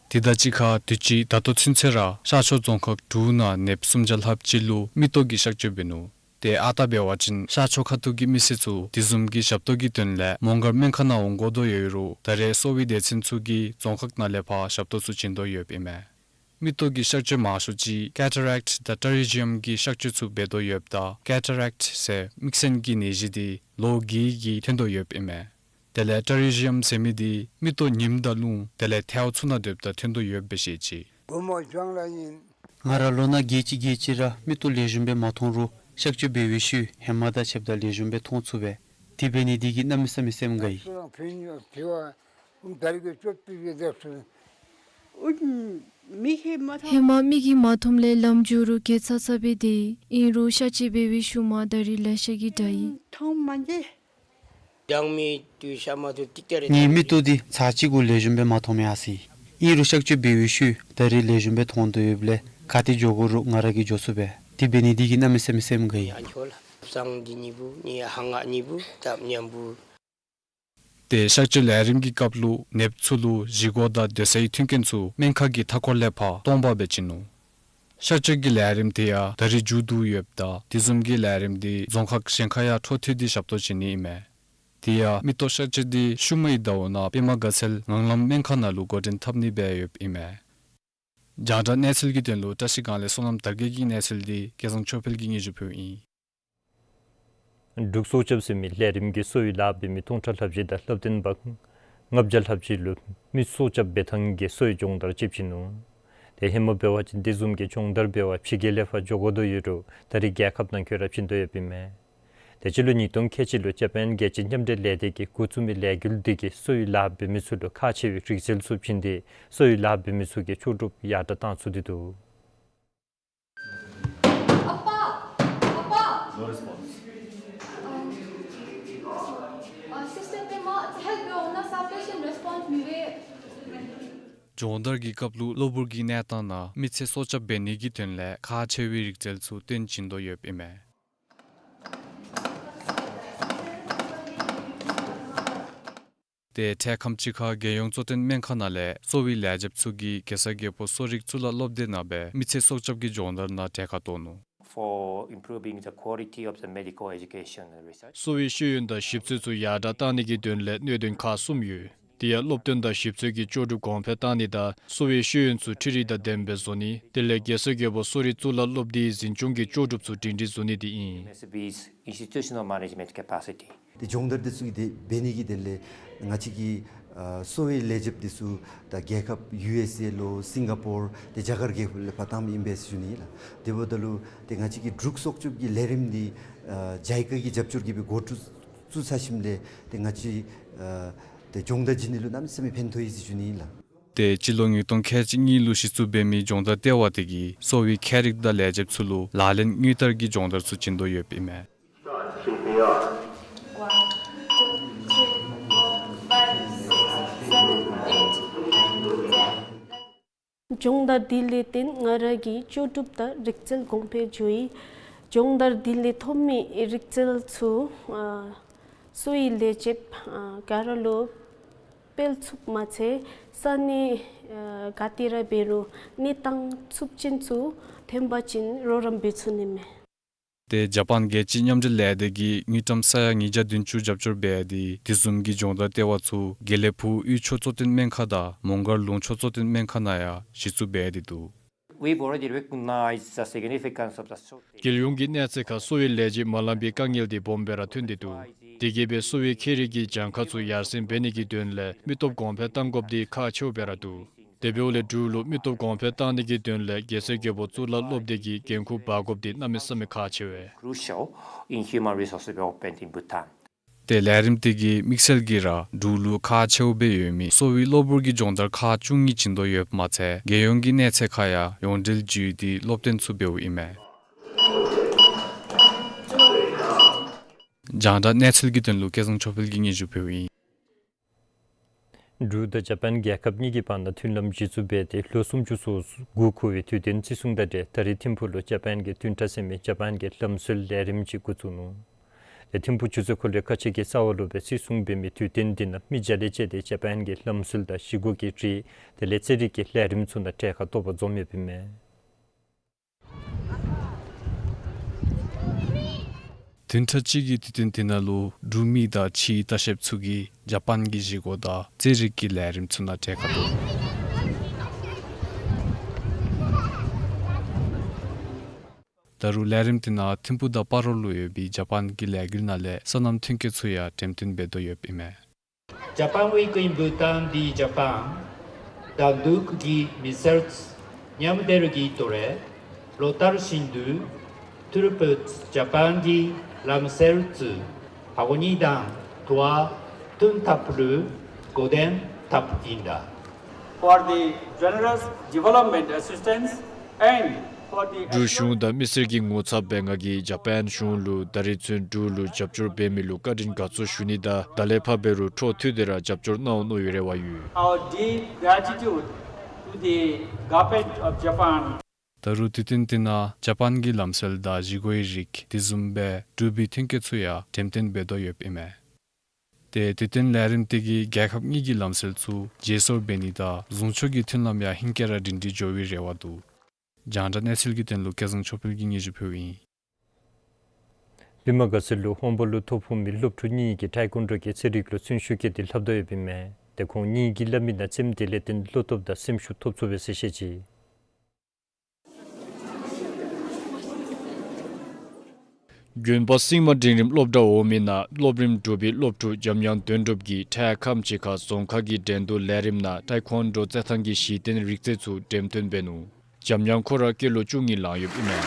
དེ་དང་གཅིག་ཁར་དུས་ཅི་ད་ལྟོ་ཚུན་ཚོད་ར་ཤར་ཕྱོགས་རྫོང་ཁག་དྲུག་ནང་ནདཔ་སུམ་བརྒྱ་ལྷགཔ་ཅིག་ལུ་མིག་ཏོ་གི་གཤག་བཅོས་འབད་ནུག། ཏེ་ཨ་རྟག་འབད་བ་ཅིན་ཤར་ཕྱོགས་ཁ་ཐུག་གི་མི་སེར་ཚུ་དེ་བཟུམ་གྱི་ཞབས་ཏོག་གི་དོན་ལས་མོང་སྒར་སྨན་ཁང་ནང་འོང་དགོ་དོ་ཡོད་རུང་ད་རེས་གསོ་བའི་སྡེ་ཚན་ཚུ་གིས་རྫོང་ཁག་ནང་ལས་ཕར་ཞབས་ཏོག་ཚུ་བྱིན་དོ་ཡོདཔ་ཨིན་མས། མིག་ཏོ་གི་གཤག་བཅོས་མང་ཤོས་ཅིག་ཀེ་ཊ་རེཀཊ་དང་ཊ་རི་ཇི་ཡམ་གྱི་གཤག་བཅོས་ཚུ་འབད་དོ་ཡོདཔ་ད་ཀེ་ཊ་རེཀཊ་ཟེར་མིག་སྲིན་གྱི་ནད་གཞི་འདི་ལོ་རྒས་ཀྱིས་ཐོན་དོ་ཡོདཔ་ཨིན་མས། དེ་ལས་ཊ་རི་ཇི་ཡམ་ཟེར་མི་འདི་མིག་ཏོ་ཉིམ་དང་རླུང་དེ་ལས་ཐལཝ་ཚུ་ནང་སྡོདཔ་ད་ཐོན་དོ་ཡོདཔ་སྦེ་བཤད་ཅི། བུ་མོ་ལྗང་ལ་ཨིན། ང་ར་ལོ་ན་རྒས་ཅི་རྒས་ཅི་ར་མིག་ཏོ་ལེགས་ཤོམ་སྦེ་མ་མཐོང་རུང་གཤག་བཅོས་འབད་བའི་ཤུལ་ཧེ་མ་དང་ཕྱདཔ་ད་ལེགས་ཤོམ་སྦེ་མཐོང་ཚུགས་པས། དེ་འབད་ནི་འདི་གིས་གནམ་མེད་ས་མེད་སེམས་དགའ་ཡི། ཧེ་མ་མིག་གིས་མ་མཐོངམ་ལས་ལམ་འགྱོ་རུང་རྒས་ཚ་ཚ་སྦེ་སྡོད་ཡི། ཨིན་རུང་གཤག་བཅོས་འབད་བའི་ཤུལ་མ་ད་རིས་ལེ་ཤ་གིས་དྲག་ཡི། ངེའི་མིག་ཏོ་འདི་ཚར་གཅིག་གུ་ལེགས་ཤོམ་སྦེ་མ་མཐོང་མི་ཨ་ཙི། ཨིན་རུང་གཤག་བཅོས་འབད་བའི་ཤུལ་ད་རིས་ལེགས་ཤོམ་སྦེ་མཐོང་དོ་ཡོདཔ་ལས་ག་ཏེ་འགྱོ་དགོ་རུང་ང་ར་གིས་འགྱོ་ཚུགས་པས། དེ་འབད་ནི་འདི་གིས་གནམ་མེད་ས་མེད་སེམས་དགའ་ཡི། ཏེ་གཤག་བཅོས་ལས་རིམ་གྱི་སྐབས་ལུ་ནདཔ་ཚུ་ལུ་བཞེས་སྒོ་དང་སྡོད་སའི་མཐུན་རྐྱེན་ཚུ་སྨན་ཁང་གི་མཐའ་འཁོར་ལས་ཕར་སྟོང་པ་སྦེ་བྱིན་ནུག། གཤག་བཅོས་ཀྱི་ལས་རིམ་དེ་ཡང་ད་རིས་མཇུག་བསྡུ་ཡོདཔ་ད་དེ་བཟུམ་གྱི་ལས་རིམ་འདི་རྫོང་ཁག་གཞན་ཁར་ཡང་འཕྲོ་མཐུད་དེ་ཞབས་ཏོག་བྱིན་ནི་ཨིན་མས། དེ་ཡང་མིག་ཏོ་གཤག་བཅོས་འདི་ཤུལ་མའི་ཟླཝ་ནང་པདྨ་དགའ་ཚལ་ངང་ལམ་སྨན་ཁང་ནང་ལུ་འགོ་འདྲེན་འཐབ་ནི་སྦེ་ཡོདཔ་ཨིན་མས། རྒྱང་བསྒྲགས་གནས་ཚུལ་གྱི་དོན་ལུ་བཀྲ་ཤིས་སྒང་ལས་བསོད་ནམས་དར་རྒྱས་ཀྱི་གནས་ཚུལ་འདི་སྐལ་བཟང་ཆོས་འཕེལ་གྱིས་སྙན་ཞུ་ཕུལཝ་ཨིན། འབྲུག་སྲོག་སྐྱབས་ཟེར་མི་ལས་རིམ་གྱིས་གསོ་བའི་ལཱ་འབད་མི་སྟོང་ཕྲག་ལྷགཔ་ཅིག་དང་སློབ་སྟོན་པ་ལྔ་བརྒྱ་ལྷགཔ་ཅིག་ལུ་མི་སྲོག་སྐྱབས་འབད་ཐངས་ཀྱི་གསོ་བའི་སྦྱོང་བརྡར་ཅིག་བྱིན་ནུག། ཏེ་ཧེ་མ་འབད་བ་ཅིན་དེ་བཟུམ་གྱི་སྦྱོང་བརྡར་འབད་བར་ཕྱི་རྒྱལ་ལས་ཕར་འགྱོ་དགོ་དོ་ཡོད་རུང་ད་རིས་རྒྱལ་ཁབ་ནང་འཁོད་ར་བྱིན་དོ་ཡོདཔ་ཨིན་མས། ཏེ་སྤྱི་ལོ་ཉིས་སྟོང་ཁལ་གཅིག་ལུ་ཇ་པཱན་རྒྱལ་སྤྱིའི་མཉམ་འབྲེལ་ལས་སྡེ་གིས་འགོ་བཙུགས་མི་ལས་འགུལ་འདི་གིས་གསོ་བའི་ལཱ་འབད་མི་ཚུ་ལུ་ཁག་ཆེ་བའི་རིག་རྩལ་ཚུ་བྱིན་ཏེ་གསོ་བའི་ལཱ་འབད་མི་ཚུ་གི་ལྕོགས་གྲུབ་ཡར་དྲག་བཏང་ཚུགས་ཏེ་འདུག། ཨ་པ། ཨ་པ། No response. ཨ་སིས་ཊེམ་དེ་མ་ཧེལཔ་འབདཝ་ད་ས་པེ་ཤེནཊ་རེས་པོནཌ་མི་འབད། སྦྱོང་བརྡར་གྱི་སྐབས་ལུ་གློ་བུར་གྱི་གནས་སྟངས་ནང་མི་ཚེ་སྲོག་སྐྱབས་འབད་ནི་གི་དོན་ལས་ཁག་ཆེ་བའི་རིག་རྩལ་ཚུ་སྟོན་བྱིན་དོ་ཡོདཔ་ཨིན་མས། ཏེ་འཕྲལ་ཁམས་ཅིག་ཁར་རྒྱལ་ཡོངས་གཙོ་བསྟེན་སྨན་ཁང་ནང་ལས་གསོ་བའི་ལས་བྱེདཔ་ཚུ་གིས་རྒྱལ་ས་རྒྱལ་པོ་གསོ་རིག་གཙུག་ལག་སློབ་སྡེ་ནང་སྦེ་མི་ཚེ་སྲོག་སྐྱབས་ཀྱི་སྦྱོང་བརྡར་ནང་གྲལ་ཁར་གཏོགས་ནུག། For improving the quality of the medical education and research. གསོ་བའི་ཤེས་ཡོན་དང་ཞིབ་འཚོལ་ཚུ་ཡར་དྲག་བཏང་ནི་གི་དོན་ལས་གནད་དོན་ཁག་གསུམ་ཡོད། དེ་ཡང་སློབ་སྟོན་དང་ཞིབ་འཚོལ་གྱི་ལྕོགས་གྲུབ་གོང་འཕེལ་བཏང་ནི་དང་གསོ་བའི་ཤེས་ཡོན་ཚུ་འཕྲུལ་རིག་དང་ལྡནམ་སྦེ་བཟོ་ནི། དེ་ལས་རྒྱལ་ས་རྒྱལ་པོ་གསོ་རིག་གཙུག་ལག་སློབ་སྡེའི་འཛིན་སྐྱོང་གི་ལྕོགས་གྲུབ་ཚུ་སྒྲིང་སྒྲིང་བཟོ་ནི་དེ་ཨིན། M S B's institutional management capacity. ཏེ་སྦྱོང་བརྡར་འདི་ཚུ་གི་དེ་འབད་ནི་གི་དོན་ལས་ང་བཅས་ཀྱི་ཨ་གསོ་བའི་ལས་བྱེདཔ་འདི་ཚུ་ད་རྒྱལ་ཁབ་ཡུ་ཨེསི་ཨེ་ལོ་སིང་ག་པོར་ཏེ་རྒྱ་གར་རྒྱལ་ཁབ་ལས་ཕར་བཏངམ་ཨིན་པས་ཟེར་ཞུ་ནི་ལགས། དེ་འབདཝ་ད་ལུ་ཏེ་ང་བཅས་ཀྱི་འབྲུག་སྲོག་སྐྱབས་ཀྱི་ལས་རིམ་འདི་ཨ་ཇཱི་ཀ་གི་རྒྱབ་སྐྱོར་གྱིས་སྦེ་འགོ་བཙུགས་བཙུགས་ཚར་ཞིནམ་ལས་ཏེ་ང་བཅས་ཨ་ཏེ་སྦྱོང་བརྡར་བྱིན་ནི་ལུ་གནམ་མེད་ས་མེད་ཕན་ཐོགས་ཡི་ཟེར་ཞུ་ནི་ལགས། ཏེ་སྤྱི་ལོ་ཉིས་སྟོང་ཁལ་གཅིག་གཉིས་ལུ་གཞི་བཙུགས་འབད་མི་སྦྱོང་བརྡར་ལྟེ་བ་དེ་གིས་གསོ་བའི་མཁས་རིག་དང་ལས་བྱེདཔ་ཚུ་ལུ་ལག་ལེན་དངོས་བསྟར་གྱི་སྦྱོང་བརྡར་ཚུ་བྱིན་དོ་ཡོདཔ་ཨིན་མས། One, two, three, four, five, six, seven, eight, nine, ten. སྦྱོང་བརྡར་འདི་ལས་བརྟེན་ང་ར་གི་ལྕོགས་གྲུབ་དང་རིག་རྩལ་གོང་འཕེལ་འགྱོ་ཡི། སྦྱོང་བརྡར་འདི་ལས་ཐོབ་མི་རིག་རྩལ་ཚུ་ཨ་གསོ་བའི་ལས་བྱེདཔ་ཨ་ག་ར་ལུ་སྤེལ་ཚུགསཔ་མ་ཚད་ས་གནས་ཨ་ག་ཏེ་ར་འབད་རུང་གནས་སྟངས་ཚབས་ཆེན་ཚུ་ཐོན་པ་ཅིན་རོགས་རམ་འབད་ཚུགས་ནི་མས། ཏེ་ཇ་པཱན་རྒྱལ་སྤྱིའི་མཉམ་འབྲེལ་ལས་སྡེ་གིས་དངུལ་ཀྲམ་ས་ཡ་ཉིས་བརྒྱ་བདུན་ཅུ་རྒྱབ་སྐྱོར་འབད་དེ་དེ་བཟུམ་གྱི་སྦྱོང་བརྡར་ལྟེ་བ་ཚུ་དགེ་ལེགས་ཕུག་དབུས་ཕྱོགས་གཙོ་བསྟེན་སྨན་ཁང་དང་མོང་སྒར་ལུང་ཕྱོགས་གཙོ་བསྟེན་སྨན་ཁང་ནང་ཡང་གཞི་བཙུགས་འབད་དེ་འདུག། We've already recognized the significance of the shortage. རྒྱལ་ཡོངས་ཀྱི་གནས་ཚད་ཁར་གསོ་བའི་ལས་བྱེདཔ་མ་ལངམ་པའི་དཀའ་ངལ་འདི་སྦོམ་སྦེ་ར་ཐོན་ཏེ་འདུག། དེ་གིས་སྦེ་གསོ་བའི་ཁེ་རིག་གི་གྱངས་ཁ་ཚུ་ཡར་སེང་འབད་ནི་གི་དོན་ལས་མི་སྟོབས་གོང་འཕེལ་གཏང་དགོཔ་འདི་ཁག་ཆེཝ་སྦེ་ར་འདུག། དེ་འབདཝ་ལས་འབྲུག་ལུ་མི་སྟོབས་གོང་འཕེལ་གཏང་ནི་གི་དོན་ལས་རྒྱལ་སྲས་རྒྱལ་པོ་གཙུག་ལག་སློབ་སྡེ་གིས་འགན་ཁུར་འབག་དགོཔ་འདི་གནམ་མེད་ས་མེད་ཁག་ཆེ་བས། Crucial in human resource development in Bhutan. ཏེ་ལས་རིམ་དེ་གིས་དམིགས་བསལ་གྱིས་ར་འབྲུག་ལུ་ཁག་ཆེཝ་སྦེ་ཡོད་མི་གསོ་བའི་གློ་བུར་གྱི་སྦྱོང་བརྡར་ཁག་བཅུ་གཉིས་བྱིན་དོ་ཡོདཔ་མ་ཚད་རྒྱལ་ཡོངས་ཀྱི་གནས་ཚད་ཁར་ཡང་ཡོངས་འབྲེལ་བརྒྱུད་དེ་སློབ་སྟོན་ཚུ་འབདཝ་ཨིན་མས། རྒྱང་བསྒྲགས་གནས་ཚུལ་གྱི་དོན་ལུ་སྐལ་བཟང་ཆོས་འཕེལ་གྱིས་སྙན་ཞུ་ཕུལཝ་ཨིན། འབྲུག་དང་ཇ་པཱན་རྒྱལ་ཁབ་གཉིས་ཀྱི་བར་ན་མཐུན་ལམ་གཞི་བཙུགས་འབད་དེ་ལོ་སུམ་ཅུ་སོ་དགུ་འཁོར་བའི་དུས་སྟོན་བརྩི་སྲུང་དང་འབྲེལ་ད་རིས་ཐིམ་ཕུག་ལུ་ཇ་པཱན་གྱི་བདུན་ཕྲག་ཟེར་མི་ཇ་པཱན་གྱི་ལམ་སྲོལ་ལས་རིམ་ཅིག་འགོ་བཙུགས་ནུག། ཏེ་ཐིམ་ཕུག་ཆུ་ཚོད་འཁོར་ལོའི་ཁ་ཆེ་གི་ས་འོག་ལུ་སྦེ་བརྩི་སྲུང་འབད་མི་དུས་སྟོན་འདི་ནང་མི་བརྒྱ་ལས་བཅད་དེ་ཇ་པཱན་གྱི་ལམ་སྲོལ་དང་བཞེས་སྒོ་གི་རིགས་དེ་ལས་རྩེད་རིགས་ཀྱི་ལས་རིམ་ཚུ་ནང་གྲལ་ཁར་གཏོགས་པར་འཛོམས་ཡོདཔ་ཨིན་མས། བདུན་ཕྲག་གཅིག་གི་དུས་སྟོན་དེ་ནང་ལུ་འབྲུག་མི་དང་ཕྱིའི་ལྟ་བཤལཔ་ཚུ་གིས་ཇ་པཱན་གྱི་བཞེས་སྒོ་དང་རྩེད་རིགས་ཀྱི་ལས་རིམ་ཚུ་ནང་གྲལ་ཁར་གཏོགས། ད་རུང་ལས་རིམ་དེ་ནང་ཐིམ་ཕུག་དང་སྤ་རོ་ལུ་ཡོད་པའི་ཇ་པཱན་གྱི་ལས་འགུལ་ནང་ལས་སོ་ནམ་ཐོན་སྐྱེད་ཚུ་ཡང་འགྲེམས་སྟོན་འབད་དོ་ཡོདཔ་ཨིན་མས། Japan Week in Bhutan, the Japan, དང་འདུག་གི་མི་སེར་ཚུ་མཉམ་སྡེབ་ཀྱི་ཐོག་ལས་ལོ་ལྟར་བཞིན་དུ་ཐུར་ཕུད་ཇ་པཱན་གྱི་ལམ་སྲོལ་ཚུ་ཕ་གོ་གཉིས་དང་དུ་བ་ཐུན་ཐབ་ལུ་འགོ་འདྲེན་འཐབ་ཨིན་ད། For the generous development assistance and for the འབྲུག་གཞུང་དང་མི་སེར་གྱི་ངོ་ཚབ་སྦེ་ང་གིས་ཇ་པཱན་གཞུང་ལུ་ད་རིས་ཚུན་འབྲུག་ལུ་རྒྱབ་སྐྱོར་འབད་མི་ལུ་བཀའ་དྲིན་དགའ་ཚོར་ཞུ་ནི་དང་ད་ལས་ཕར་འབད་རུང་འཕྲོ་མཐུད་དེ་ར་རྒྱབ་སྐྱོར་གནང་འོང་མནོ་བའི་རེ་བ་ཡོད། Our deep gratitude to the government of Japan. ད་རུང་དུས་སྟོན་དེ་ནང་ཇ་པཱན་གྱི་ལམ་སྲོལ་དང་བཞེས་སྒོའི་རིགས་དེ་བཟུམ་སྦེ་འབྲུག་པའི་ཐོན་སྐྱེད་ཚུ་ཡང་འགྲེམས་སྟོན་འབད་དོ་ཡོདཔ་ཨིན་མས། ཏེ་དུས་སྟོན་ལས་རིམ་དེ་གིས་རྒྱལ་ཁབ་གཉིས་ཀྱི་ལམ་སྲོལ་ཚུ་བརྗེ་སོར་འབད་ནི་དང་གཟུངས་ཆོས་ཀྱི་མཐུན་ལམ་ཡང་ཧིང་སྐྱེ་ར་སྒྲིང་སྒྲིང་འགྱོ་བའི་རེ་བ་འདུག། རྒྱང་བསྒྲགས་གནས་ཚུལ་གྱི་དོན་ལུ་སྐལ་བཟང་ཆོས་འཕེལ་གྱིས་སྙན་ཞུ་ཕུལཝ་ཨིན། པདྨ་དགའ་ཚལ་ལུ་དབང་པོ་ལུ་ཐོ་ཕོག་མི་སློབ་ཕྲུག་གཉིས་ཀྱིས་ཊའེ་ཀོན་ཌོ་གི་རྩེད་རིགས་ལུ་བརྩོན་ཤུགས་བསྐྱེད་དེ་ལྷབ་དོ་ཡོདཔ་ཨིན་མས། ཏེ་ཁོང་གཉིས་ཀྱིས་སླབ་མི་ནང་རྩེདམོ་དེ་ལས་བརྟེན་བློ་སྟོབས་དང་སེམས་ཤུགས་ཐོབ་ཚུགས་པས་ཟེར་བཤད་ཅི། དགོན་པ་སིངམ་འབྲིང་རིམ་སློབ་གྲྭ་འོག་མའི་ནང་སློབ་རིམ་དྲུག་པའི་སློབ་ཕྲུག་འཇམ་དབྱངས་དོན་གྲུབ་ཀྱིས་ཕྲག་ཁམས་ཅིག་ཁར་རྫོང་ཁ་གི་འགྲན་བསྡུར་ལས་རིམ་ནང་ཊའེ་ཀོན་ཌོ་རྩེད་ཐངས་ཀྱི་གཞི་རྟེན་རིག་རྩལ་ཚུ་འགྲེམས་སྟོན་འབད་ནུག། འཇམ་དབྱངས་ཁོ་ར་སྐྱེས་ལོ་བཅུ་གཉིས་ལང་ཡོདཔ་ཨིན་མས།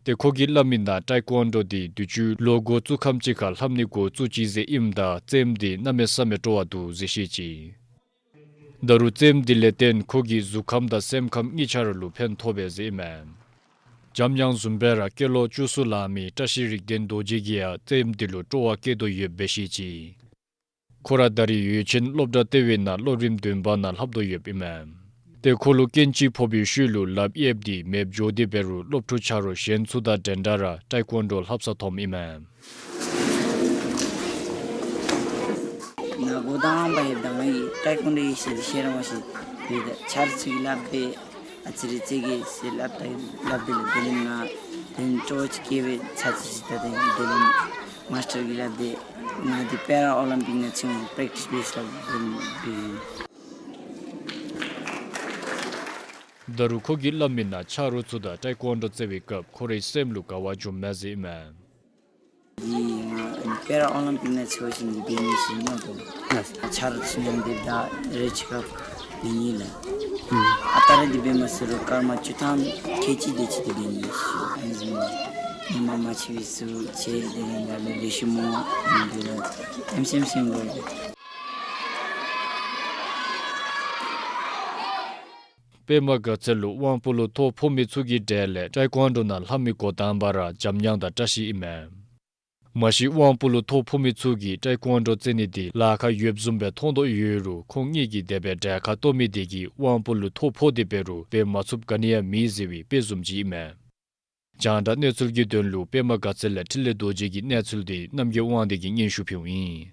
ཏེ་ཁོ་གིས་སླབ་མི་ནང་ཊའེ་ཀོན་ཌོ་འདི་དུས་ཅི་ལོ་འགོ་བཙུགས་ཁམས་ཅིག་ཁར་ལྷབ་ནི་འགོ་བཙུགས་ཅི་ཟེར་ཨིནམ་ད་རྩེདམོ་འདི་གནམ་མེད་ས་མེད་སྤྲོ་བ་འདུག་ཟེར་བཤད་ཅི། ད་རུང་རྩེདམོ་འདི་ལས་བརྟེན་ཁོ་གི་གཟུགས་ཁམས་དང་སེམས་ཁམས་གཉིས་ཆ་ར་ལུ་ཕན་ཐོགས་པས་ཟེར་ཨིན་མས། འཇམ་དབྱངས་བཟུམ་སྦེ་ར་སྐྱེས་ལོ་བཅུ་གསུམ་ལང་མི་བཀྲ་ཤིས་རིག་ལྡན་རྡོ་རྗེ་གིས་ཡང་རྩེདམོ་འདི་ལུ་སྤྲོ་བ་བསྐྱེད་དོ་ཡོདཔ་སྦེ་བཤད་ཅི། ཁོ་ར་ད་རིས་ཡུལ་ཆེན་སློབ་གྲྭ་ལྟེ་བའི་ནང་སློབ་རིམ་བདུན་པ་ནང་ལྷབ་དོ་ཡོདཔ་ཨིན་མས། ཏེ་ཁོ་ལུ་རྐྱེན་ཅིག་ཕོག་པའི་ཤུལ་ལུ་ལགཔ་གཡསཔ་འདི་མེདཔ་འགྱོ་སྟེ་འབད་རུང་སློབ་ཕྲུག་ཆ་རོགས་གཞན་ཚུ་དང་འདྲན་འདྲ་ར་ཊའེ་ཀོན་ཌོ་ལྷབ་ས་ཐོནམ་ཨིན་མས། ནཱ་འགོ་དང་པ་ཡོདཔ་ད་ང་གིས་ཊའེ་ཀོན་ཌོ་ཡོད་ཟེར་ཤེས་ར་མ་ཤེས། དེ་འབདཝ་ད་ཆ་རོགས་ཚུ་གིས་སླབ་སྦེ་ཨ་ཙི་རེ་རྩེ་གེ་ཟེར་སླབ་ད་སླབ་སྟེ་ལགས། དེ་ལས་ང་དེ་ལས་སྤྲོ་བ་ཅིག་སྐྱེས་སྦེ་ཚར་ཅིག་ཅིག་ད་དེ་ལས་མཱསི་ཊར་གྱིས་སླབ་སྟེ་ང་འདི་པེ་ར་ཨོ་ལིམ་པིཀ་ནང་འཚོལ་འོང་པེརེཀ་ཊིསི་འབད་ཟེར་སླབ་སྦེ་འབད་ཡི། ད་རུང་ཁོ་གིས་སླབ་མི་ནང་ཆ་རོགས་ཚུ་དང་ཊའེ་ཀོན་ཌོ་རྩེ་བའི་སྐབས་ཁོ་རའི་སེམས་ལུ་དགའ་བ་འབྱུངམ་མས་ཟེར་ཨིན་མས། འདི་ང་པེ་ར་ཨོ་ལིམ་པིཀ་ནང་འཚོལ་ཞིནམ་འདི་འབད་ནི་ཟེར་མནོ་དོ། ཆ་རོགས་ཚུ་མཉམ་སྡེབ་ད་རེ་ཅིག་ཁར་འབད་ནི་ལགས། ཨ་རྟག་ར་འདི་འབད་མ་ཚུགས་རུང་སྐར་མ་བཅུ་ཐམ་ཁལ་གཅིག་དེ་ཅིག་འདི་འབད་ནི་ཟེར། ཨ་ནི་བཟུམ་ཉིན་མ་མ་ཕྱད་པའི་ཚུ་ཁྱེད་དེ་ལས་ང་ལུ་ལེགས་ཤོམ་སྨོ་ཨིན་འདི་ལགས། ཨེམ་སི་ཨེམ་སི་ལོ། པདྨ་དགའ་ཚལ་ལུ་དབང་པོ་ལུ་ཐོ་ཕོག་མི་ཚུ་གི་གྲས་ལས་ཊའེ་ཀོན་ཌོ་ནང་ལྷབ་མི་འགོ་དང་པ་ར་འཇམ་དབྱངས་དང་བཀྲ་ཤིས་ཨིན་མས། མ་གཞི་དབང་པོ་ལུ་ཐོ་ཕོག་མི་ཚུ་གིས་ཊའེ་ཀོན་ཌོ་རྩེད་ནི་འདི་ལཱ་ཁག་ཡོདཔ་བཟུམ་སྦེ་མཐོང་དོ་ཡོད་རུང་ཁོང་གཉིས་ཀྱིས་དེ་སྦེ་གྲལ་ཁར་གཏོགས་མི་དེ་གིས་དབང་པོ་ལུ་ཐོ་ཕོག་སྟེ་འབད་རུང་འབད་མ་ཚུགསཔ་ག་ནི་ཡང་མེད་ཟེར་བའི་དཔེ་བཟུམ་ཅིག་ཨིན་མས། རྒྱང་བསྒྲགས་གནས་ཚུལ་གྱི་དོན་ལུ་པདྨ་དགའ་ཚལ་ལས་འཕྲིན་ལས་རྡོ་རྗེ་གི་གནས་ཚུལ་འདི་རྣམ་རྒྱལ་དབང་འདུས་ཀྱིས་སྙན་ཞུ་ཕུལཝ་ཨིན།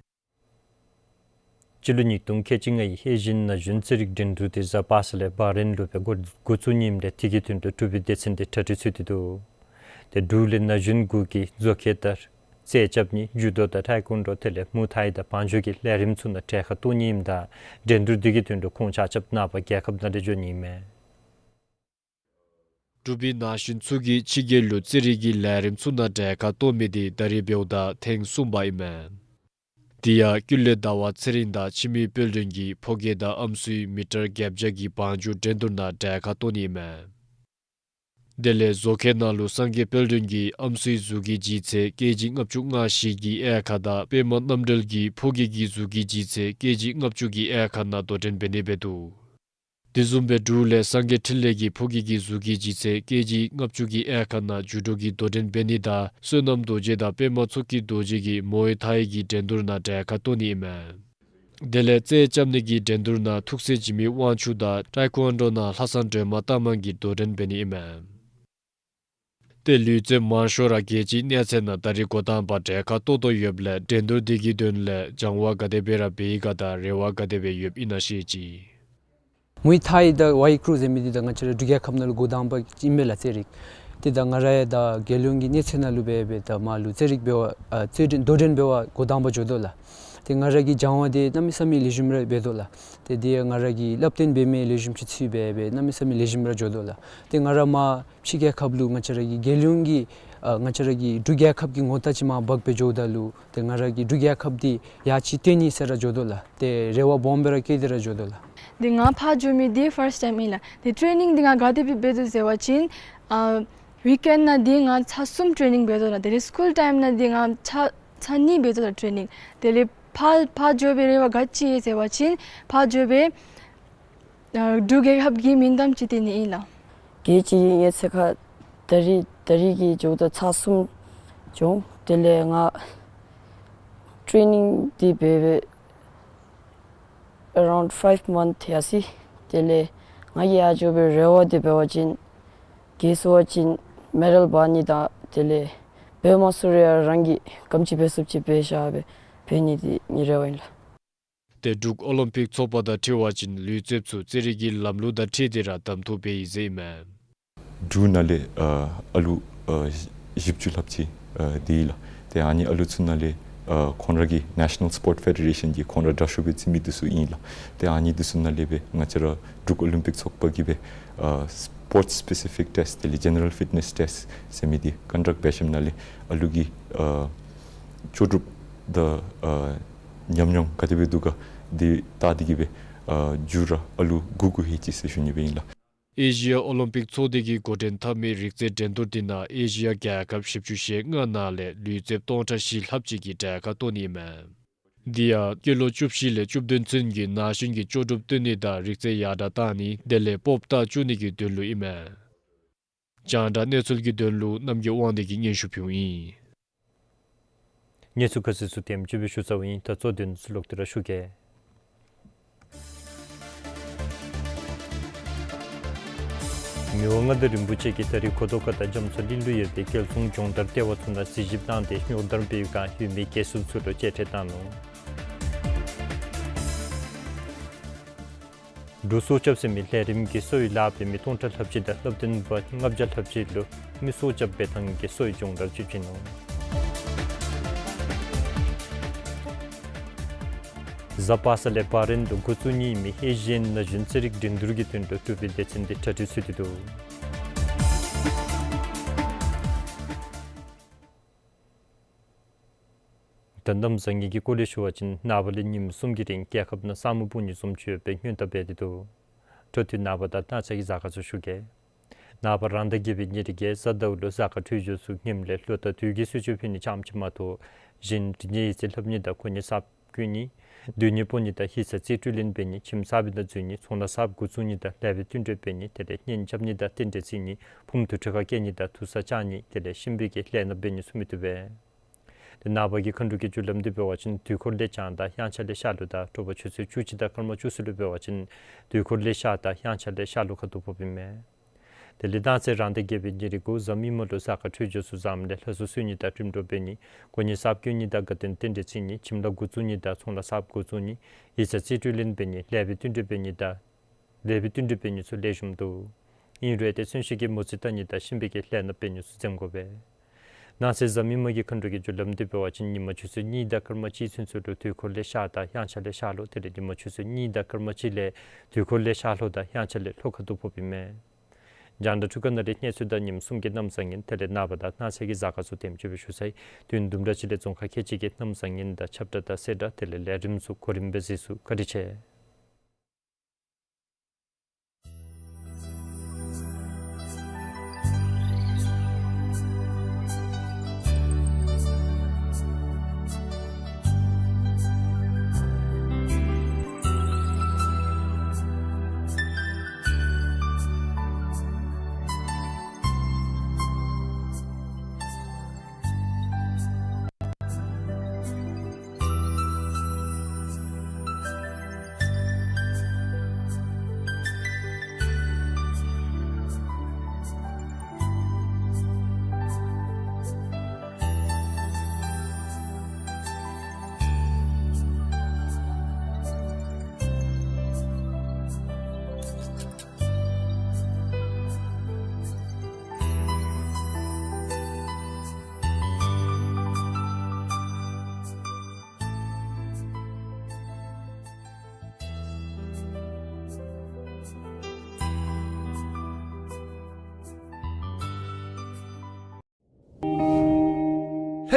སྤྱི་ལོ་ཉིས་སྟོང་ཁལ་གཅིག་ལྔའི་ཧེ་ཞིན་ན་གཞོན་རྩེད་རིགས་འགྲན་བསྡུར་དེ་གཟའ་པ་སངས་ལས་བྷ་རེན་ལུ་སྦེ་འགོ་འགོ་བཙུགས་ནི་ཨིནམ་ལས་དེ་གི་དོན་ལུ་གྲུབ་པའི་སྡེ་ཚན་དེ་གྲ་སྒྲིག་ཚུད་དེ་འདུག། ཏེ་འབྲུག་ལས་ན་གཞོན་དགུ་གིས་མཛོ་ཁལ་དང་རྩེད་རྐྱབ་ནི་ཇུ་ཌོ་དང་ཊའེ་ཀོན་ཌོ་དེ་ལས་མུའུ་ཐའི་དང་བང་མཛོད་ཀྱི་ལས་རིམ་ཚུ་ནང་གྲལ་ཁར་གཏོགས་ནི་ཨིནམ་ད་འགྲན་བསྡུར་དེ་གི་དོན་ལུ་ཁོང་ཆ་ཁྱབ་ནངས་པ་རྒྱལ་ཁབ་ནང་ལས་འགྱོ་ནི་ཨིན་མས། འབྲུག་པའི་ན་གཞོན་ཚུ་གིས་ཕྱི་རྒྱལ་ལུ་རྩེད་རིགས་ཀྱི་ལས་རིམ་ཚུ་ནང་གྲལ་ཁར་གཏོགས་མི་དེ་ད་རིས་འབདཝ་ད་ཐེངས་གསུམ་པ་ཨིན་མས། དེ་ཡང་ཀུན་ལེགས་ཟླ་བ་ཚེ་རིང་དང་འཆི་མེད་དཔལ་སྒྲོན་གྱིས་ཕོ་སྐྱེས་དང་ཨམ་སྲུའི་མི་ཊར་བརྒྱད་བརྒྱ་གི་བང་རྒྱུག་འགྲན་བསྡུར་ནང་གྲལ་ཁར་གཏོགས་ནི་ཨིན་མས། དེ་ལས་བཟོ་མཁན་ནང་ལུ་སངས་རྒྱས་དཔལ་སྒྲོན་གྱིས་ཨམ་སྲུའི་གཟུགས་ཀྱི་ལྗིད་ཚད་ཀེ་ཇི་ལྔ་བཅུ་ང་བཞི་གི་དབྱེ་ཁག་དང་པདྨ་རྣམ་གྲོལ་གྱིས་ཕོ་སྐྱེས་ཀྱི་གཟུགས་ཀྱི་ལྗིད་ཚད་ཀེ་ཇི་ལྔ་བཅུ་གི་དབྱེ་ཁག་ནང་དོ་འགྲན་འབད་ནི་འབད་དོ། དེ་བཟུམ་སྦེ་འབྲུག་ལས་སངས་རྒྱས་འཕྲིན་ལས་ཀྱིས་ཕོ་སྐྱེས་ཀྱི་གཟུགས་ཀྱི་ལྗིད་ཚད་ཀེ་ཇི་ལྔ་བཅུ་གི་དབྱེ་ཁག་ནང་ཇུ་ཌོ་གི་དོ་འགྲན་འབད་ནི་དང་བསོད་ནམས་རྡོ་རྗེ་དང་པདྨ་མཚོ་སྐྱིད་རྡོ་རྗེ་གིས་མོའེ་ཐའི་གི་འགྲན་བསྡུར་ནང་གྲལ་ཁར་གཏོགས་ནི་ཨིན་མས། དེ་ལས་རྩེད་རྐྱབ་ནི་གི་འགྲན་བསྡུར་ནང་ཐུགས་སྲས་འཇིགས་མེད་དབང་ཕྱུག་དང་ཊའི་ཀོ་ཨན་ཌོ་ནང་ལྷ་བཟང་སྒྲོལ་མ་རྟ་མང་གིས་དོ་འགྲན་འབད་ནི་ཨིན་མས། ཏེ་ལུས་རྩལཔ་མང་ཤོས་ར་རྒྱལ་སྤྱིའི་གནས་ཚད་ནང་ད་རིས་འགོ་དང་པ་གྲལ་ཁར་གཏོགས་དོ་ཡོདཔ་ལས་འགྲན་བསྡུར་དེ་གི་དོན་ལས་སྦྱང་བ་ག་དེ་སྦེ་ར་འབད་ཡི་ག་དང་རེ་བ་ག་དེ་སྦེ་ཡོདཔ་ཨིན་ན་ཤེས་ཅི། མུའེ་ཐའི་དང་ཝའི་ཀྲུ་ཟེར་མི་འདི་ད་ང་བཅས་ར་འབྲུག་རྒྱལ་ཁབ་ནང་ལུ་འགོ་དང་པ་ཨིན་མས་ལགས་རྩེད་རིགས། ཏེ་ད་ང་ར་ཡང་ད་རྒྱལ་ཡོངས་ཀྱི་གནས་ཚད་ནང་ལུ་འབད་འབད་ད་མར་ལུ་རྩེད་རིགས་འབད་བར་ཨ་རྩེད་འགྲན་དོ་འགྲན་འབད་བར་འགོ་དང་པ་འགྱོ་དོ་ལགས། ཏེ་ང་ར་གི་སྦྱང་བ་འདི་གནམ་མེད་ས་མེད་ལེགས་ཤོམ་ར་འབད་དོ་ལགས། ཏེ་འདི་ཡང་ང་ར་གི་བསླབ་སྟོན་འབད་མི་ལེགས་ཤོམ་ཅིག་ཚུད་འབད་འབད་གནམ་མེད་ས་མེད་ལེགས་ཤོམ་ར་འགྱོ་དོ་ལགས། ཏེ་ང་ར་མར་ཕྱི་རྒྱལ་ཁབ་ལུ་ང་བཅས་ར་གི་རྒྱལ་ཡོངས་ཀྱི་ཨ་ང་བཅས་ར་གི་འབྲུག་རྒྱལ་ཁབ་ཀྱི་ངོ་རྟགས་ཅིག་མར་འབག་སྦེ་འགྱོཝ་ད་ལུ་ཏེ་ང་ར་གི་འབྲུག་རྒྱལ་ཁབ་འདི་ཡར་ཅིག་སྟོན་ནི་ཟེར་ར་འགྱོ་དོ་ལགས། ཏེ་རེ་བ་སྦོམ་སྦེ་ར་བསྐྱེད་དེ་ར་འགྱོ་དོ་ལགས། འདི་ང་ཕར་འགྱོ་མི་འདི་ཕརསཊ་ཊའིམ་ཨིན་ལགས། ཏེ་ཊེ་ནིང་འདི་ང་ག་དེ་སྦེ་འབད་དོ་ཟེར་བ་ཅིན་ཨ་ཝིཀ་ཨེནཌ་ནང་འདི་ང་ཚར་གསུམ་ཊེ་ནིང་འབད་དོ་ལགས། དེ་ལས་སི་ཀུལ་ཊའིམ་ནང་འདི་ང་ཚར་ཚར་གཉིས་འབད་དོ་ལགས་ཊེ་ནིང་། དེ་ལས་ཕར་ཕར་འགྱོ་བའི་རེ་བ་ག་ཅི་ཡོད་ཟེར་བ་ཅིན་ཕར་འགྱོ་བའི་ཨ་འབྲུག་རྒྱལ་ཁབ་ཀྱི་མིང་གཏམ་ཅིག་སྟོན་ནི་ཨིན་ལགས། རྒྱལ་སྤྱིའི་གནས་ཚད་ཁར་ད་རིས་ད་རིས་ཀྱི་འགྱོཝ་ད་ཚར་གསུམ་བྱུང་། དེ་ལས་ང་ཊེ་ནིང་འདི་འབད་འབད་ཨ་རའུནཌ་ཕའིབ་མཱནཐ་ཡར་སོ་ཡི། དེ་ལས་ང་གི་ཡར་འགྱོ་བའི་རེ་བ་འདི་འབད་བ་ཅིན་རྒྱལ་སོང་བ་ཅིན་མེ་ཌལ་འབག་ནི་དང་དེ་ལས་འབད་མ་ཚུགས་རུང་ཡང་རང་གིས་ག་དེམ་ཅིག་འབད་ཚུགསཔ་ཅིག་འབད་བཞག་སྦེ་འབད་ནི་འདི་ངེའི་རེ་བ་ཨིན་ལགས། ཏེ་འབྲུག་ཨོ་ལིམ་པིག་ཚོགས་པ་དང་འཁྲིལ་བ་ཅིན་ལུས་རྩལཔ་ཚུ་རྩེད་རིགས་ཀྱི་ལམ་ལུགས་དང་འཁྲིལ་ཏེ་ར་གདམ་འཐུ་འབད་ཡི་ཟེར་ཨིན་མས། འབྲུག་ནང་ལས་ཨ་ཨ་ལུ་ཨ་བཞི་བཅུ་ལྷགཔ་ཅིག་ཨ་སྡོད་ཡི་ལགས། ཏེ་ཨ་ནི་ཨ་ལུ་ཚུ་ནང་ལས་ཨ་ཁོང་ར་གི་ནེ་ཤ་ནཱལ་སི་པོརཊ་ཕེ་ཌེ་རེ་ཤཱན་གྱིས་ཁོང་ར་དྲག་ཤོས་སྦེ་བརྩི་མི་འདི་ཚུ་ཨིན་ལགས། ཏེ་ཨ་ནི་འདི་ཚུ་ནང་ལས་སྦེ་ང་བཅས་ར་འབྲུག་ཨོ་ལིམ་པིག་ཚོགས་པ་གིས་སྦེ་ཨ་སི་པོརཊ་སི་པེ་སི་ཕིག་ཊེསཊ་དེ་ལས་ཇེ་ནེ་རལ་ཕིཊ་ནེསི་ཊེསཊ་ཟེར་མི་འདི་ཀོན་ཌགཊ་འབད་ཞིནམ་ལས་ཨ་ལུ་གི་ཨ་ལྕོགས་གྲུབ་དང་ཨ་ཉམས་མྱོང་ག་དེ་སྦེ་འདུག་ག་འདི་བལྟ་སྟེ་གིས་སྦེ་ཨ་མཇུག་ར་ཨ་ལུ་དགུ་དགུ་ལྷོད་ཅི་ཟེར་ཞུ་ནི་སྦེ་ཨིན་ལགས། ཨེ་ཤི་ཡ་ཨོ་ལིམ་པིག་ཚོགས་སྡེ་གིས་འགོ་འདྲེན་འཐབ་མི་རིག་རྩལ་འགྲན་བསྡུར་འདི་ནང་ཨེ་ཤི་ཡ་རྒྱལ་ཁབ་བཞི་བཅུ་ཞེ་ལྔ་ནང་ལས་ལུས་རྩལཔ་སྟོང་ཕྲག་བཞི་ལྷགཔ་ཅིག་གིས་གྲལ་ཁར་གཏོགས་ནི་ཨིན་མས། འདི་ཡང་སྐྱེས་ལོ་བཅུ་བཞི་ལས་བཅུ་བདུན་ཚུན་གྱི་ན་གཞོན་གྱི་ལྕོགས་གྲུབ་བཏོན་ནི་དང་རིག་རྩལ་ཡར་དྲག་གཏང་ནི་དེ་ལས་སྤོབས་པ་བསྐྱེད་ནི་གི་དོན་ལུ་ཨིན་མས། རྒྱང་བསྒྲགས་གནས་ཚུལ་གྱི་དོན་ལུ་རྣམ་རྒྱལ་དབང་འདུས་ཀྱིས་སྙན་ཞུ་ཕུལཝ་ཨིན། གནས་ཚུལ་ཁ་གསལ་ཚུ་དེམ་ཅིག་སྦེ་ཞུ་ཚརཝ་ཨིན། ད་གཙོ་དོན་ཚུ་ལོག་སྟེ་ར་ཞུ་གེ། མི་དབང་མངའ་བདག་རིན་པོ་ཆེ་གིས་ད་རིས་གོ་ཐོག་ཁ་དང་རྒྱ་མཚོ་གླིང་ལུ་ཡོད་པའི་རྒྱལ་སྲུང་སྦྱོང་བརྡར་ལྟེ་བ་ཚུ་ནང་གཟིགས་ཞིབ་གནང་སྟེ་རྙོག་དྲ་འབད་བའི་བསྒང་ཡོད་མི་དགེ་སློང་ཚུ་ལུ་མཇལ་ཕྲད་གནང་ནུག། འབྲུག་སྲོག་སྐྱབས་ཟེར་མི་ལས་རིམ་གྱིས་གསོ་བའི་ལཱ་འབད་མི་སྟོང་ཕྲག་ལྷགཔ་ཅིག་དང་སློབ་སྟོན་པ་ལྔ་བརྒྱ་ལྷགཔ་ཅིག་ལུ་མི་སྲོག་སྐྱབས་འབད་ཐངས་ཀྱི་གསོ་བའི་སྦྱོང་བརྡར་ཅིག་བྱིན་ནུག། གཟའ་པ་སངས་ལས་བྷ་རེན་དུ་འགོ་བཙུགས་ནི་ཨིན་མི་ཨེ་ཤི་ཡན་ན་གཞོན་རྩེད་རིགས་འགྲན་བསྡུར་གྱི་དོན་ལུ་གྲུབ་པའི་སྡེ་ཚན་འདི་གྲ་སྒྲིག་ཚུད་དེ་འདུག། ད་གནམ་བཟང་ངན་གྱི་སྐོར་ལས་ཞུ་བ་ཅིན་ནངས་པ་ལས་ཉིནམ་གསུམ་གྱི་རིང་རྒྱལ་ཁབ་ནང་ས་སྨུག་སྤུབ་ནི་བཟུམ་ཅིག་ཡོད་པའི་སྔོན་བརྡ་འབད་དེ་འདུག། འཕྲོ་མཐུད་ནངས་པ་དང་གནངས་ཚེ་གི་གཟའ་སྐར་ཚུ་ཞུ་གེ། ནངས་པ་རང་ཟླ་བརྒྱད་པའི་ཉེར་བརྒྱད་གཟའ་ཟླཝ་ལུ་གཟའ་སྐར་འཕྲོད་སྦྱོར་ཚུ་ངནམ་ལས་ལོ་དང་དུས་ཀྱི་གསོལ་མཆོད་ཕུལ་ནི་ཙམ་ཅིག་མ་གཏོགས་གཞན་རིག་གནས་ཡིག་རྩིས་ལྷབ་ནི་དང་གོ་གནས་གསརཔ་བསྐོ་ནི་སྡོད་གནས་སྤོ་ནི་དང་ཡིག་ཚང་རྩིས་སྤྲོད་ལེན་འབད་ནི་ཁྱིམ་གསརཔ་ནང་འཛུལ་ནི་ཚོང་ལཱ་གསརཔ་འགོ་བཙུགས་ནི་དང་ལེགས་པའི་བསྟུན་གྲོས་འབད་ནི་དེ་ལས་གཉེན་རྐྱབ་ནི་དང་རྟེན་འབྲེལ་བརྩི་ནི་ཕུངམ་དུ་ཁྲི་ཁར་བསྐྱལ་ནི་དང་དུར་ས་བཅག་ནི་དེ་ལས་གཤིན་པོའི་གི་ལས་སྣ་འབད་ནི་ཚུ་མི་བཏུབ་པས། ཏེ་ནངས་པ་གི་མཁའ་འགྲོ་གི་རྒྱུ་ལམ་འདི་འབད་བ་ཅིན་དུས་འཁོར་ལས་བྱང་དང་དབྱངས་འཆར་ལས་ཤར་ལུ་དང་དྲོ་པ་ཆུ་ཚོད་བཅུ་གཅིག་དང་སྐར་མ་བཅུ་གསུམ་ལུ་འབད་བ་ཅིན་དུས་འཁོར་ལས་ཤར་དང་དབྱངས་འཆར་ལས་ཤར་ལུ་ཁ་ཐུག་ཕོགཔ་ཨིན་མས། དེ་ལས་གནངས་ཚེ་རང་ཟླ་བརྒྱད་པའི་ཉེར་དགུ་གཟའ་མིག་དམར་ལུ་གཟའ་སྐར་འཕྲོད་སྦྱོར་ཚུ་བཟངམ་ལས་ལྷ་གཟུགས་གསོལ་ནི་དང་འགྲིམ་འགྲུལ་འབད་ནི་གོ་གནས་གསརཔ་བསྐོ་ནི་དང་དགའ་སྟོན་རྟེན་འབྲེལ་བརྩི་ནི་ཁྱིམ་ལཱ་འགོ་བཙུགས་ནི་དང་ཚོང་ལཱ་གསརཔ་འགོ་བཙུགས་ནི་ཡིག་ཚང་རྩིས་སྤྲོད་ལེན་འབད་ནི་ལེགས་པའི་བསྟུན་གྲོས་འབད་ནི་དང་ལེགས་པའི་བསྟུན་གྲོས་འབད་ནི་ཚུ་ལེགས་ཤོམ་འདུག། ཨིན་རུང་ཏེ་མཚོན་བྱེད་ཀྱི་མོ་རྩིས་བལྟ་ནི་དང་གཤིན་པོའི་གི་ལས་སྣ་འབད་ནི་ཚུ་འཛེམ་དགོ་པས། གནངས་ཚེ་གཟའ་མིག་དམར་གྱི་མཁའ་འགྲོ་གི་རྒྱུ་ལམ་འདི་འབད་བ་ཅིན་ཉིན་མ་ཆུ་ཚོད་གཉིས་དང་སྐར་མ་གཅིག་ཚུན་ཚོད་ལུ་དུས་འཁོར་ལས་ཤར་དང་དབྱངས་འཆར་ལས་ཤར་ལྷོ་དེ་ལས་ཉིན་མ་ཆུ་ཚོད་གཉིས་དང་སྐར་མ་གཅིག་ལས་དུས་འཁོར་ལས་ཤར་ལྷོ་དང་དབྱངས་འཆར་ལས་ལྷོ་ཁ་ཐུག་ཕོགཔ་ཨིན་མས། རྒྱང་བསྒྲགས་འཕྲུལ་ཁང་ནང་ར་གནས་ཚུལ་དང་ཉིནམ་གསུམ་གྱི་གནམ་བཟང་ངན་དེ་ལས་ནངས་པ་དང་གནངས་ཚེ་གི་གཟའ་སྐར་ཚུ་དེམ་ཅིག་སྦེ་ཞུ་ཚར་ཡི། དུས་ཡུན་དུམ་གྲ་ཅིག་ལས་རྫོང་ཁག་ཁལ་གཅིག་གི་གནམ་བཟང་ངན་དང་ཁྱབ་བསྒྲགས་དང་གསལ་བསྒྲགས་དེ་ལས་ལས་རིམ་ཚུ་གོ་རིམ་སྦེ་གཟིགས་ཚུགས། བཀའ་དྲིན་ཆེ།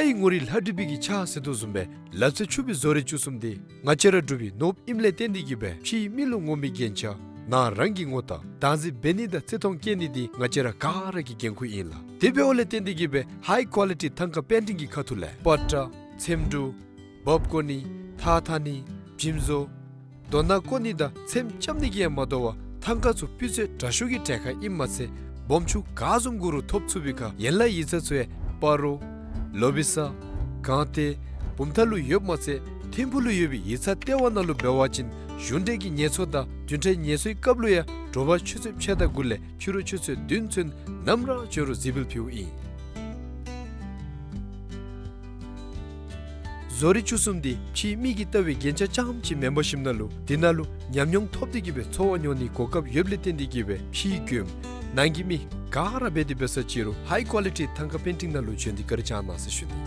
ལྷའི་ངོ་རིས་ལྷ་བྲིས་པའི་གི་ཕྱག་ཟེར་དོ་བཟུམ་སྦེ་ལག་རྩལ་ཕྱུག་པའི་བཟོ་རིག་བཅུ་གསུམ་འདི་ང་བཅས་ར་འབྲུག་པའི་ནོར་བུ་ཨིནམ་ལས་བརྟེན་ཏེ་གིས་སྦེ་ཕྱིའི་མི་ལུ་ངོམ་པའི་རྒྱན་ཆ་ནང་རང་གི་ངོ་རྟགས་བདག་འཛིན་འབད་ནི་དང་བརྩི་མཐོང་བསྐྱེད་ནི་འདི་ང་བཅས་ར་ག་ར་གི་འགན་ཁུར་ཨིན་ལགས། དེ་འབདཝ་ལས་བརྟེན་ཏེ་གིས་སྦེ་ཧའི་ཀོ་ལི་ཊི་ཐང་ཀ་པེན་ཊིང་གི་ཁ་ཐུག་ལས་པ་ཏྲ་ཚེམ་དྲུབ་འབག་བཀོ་ནི་ཐགས་འཐག་ནི་འཇིམ་བཟོ་རྡོ་ནང་བརྐོ་ནི་དང་ཚེམ་རྐྱབ་ནི་གིས་ཡང་མ་དོ་བར་ཐང་ཀ་ཚུ་སྤུས་ཚད་དྲག་ཤོས་ཀྱི་གྲལ་ཁར་ཨིནམ་མ་ཚད་སྦོམ་ཆུང་ག་བཟུམ་དགོ་རུང་ཐོབ་ཚུགས་པའི་ཁར་ཡན་ལག་ཡིག་ཚང་ཚུ་ཡང་སྤ་རོ་ལོ་བི་ས་སྒང་སྟེང་བུམ་ཐང་ལུ་ཡོདཔ་མ་ཚད་ཐིམ་ཕུག་ལུ་ཡོད་པའི་ཡིག་ཚང་ལྟེ་བ་ནང་ལུ་འབད་བ་ཅིན་གཞུང་འབྲེལ་གྱི་ངལ་འཚོ་དང་བདུན་ཕྲག་ངལ་འཚོའི་སྐབས་ལུ་ཡང་དྲོ་པ་ཆུ་ཚོད་ཕྱེད་དང་དགུ་ལས་ཕྱི་རུ་ཆུ་ཚོད་བདུན་ཚུན་ནམ་ར་འབྱོན་རུང་གཟིགས་འབུལ་ཕུལཝ་ཨིན། བཟོ་རིག་བཅུ་གསུམ་འདི་ཕྱིའི་མི་གིས་ལྟ་བའི་རྒྱན་ཆ་རྐྱངམ་ཅིག་མེན་པར་ཞིནམ་ལས་འདི་ནང་ལུ་ཉམས་མྱོང་ཐོབ་སྟེ་གིས་སྦེ་འཚོ་བ་མྱོང་ནིའི་གོ་སྐབས་ཡོདཔ་ལས་བརྟེན་ཏེ་གིས་སྦེ་ཕྱིའི་མགྱོནམ་ནང་གི་མི་ག་ར་འབད་དེ་འབད་ས་ཅིག་རུང་ཧའི་ཀོ་ལི་ཊི་ཐང་ཀ་པེན་ཊིང་ནང་ལུ་བྱོན་ཏེ་བཀའ་དྲིན་བསྐྱང་གནང་ཟེར་ཞུ་ནི།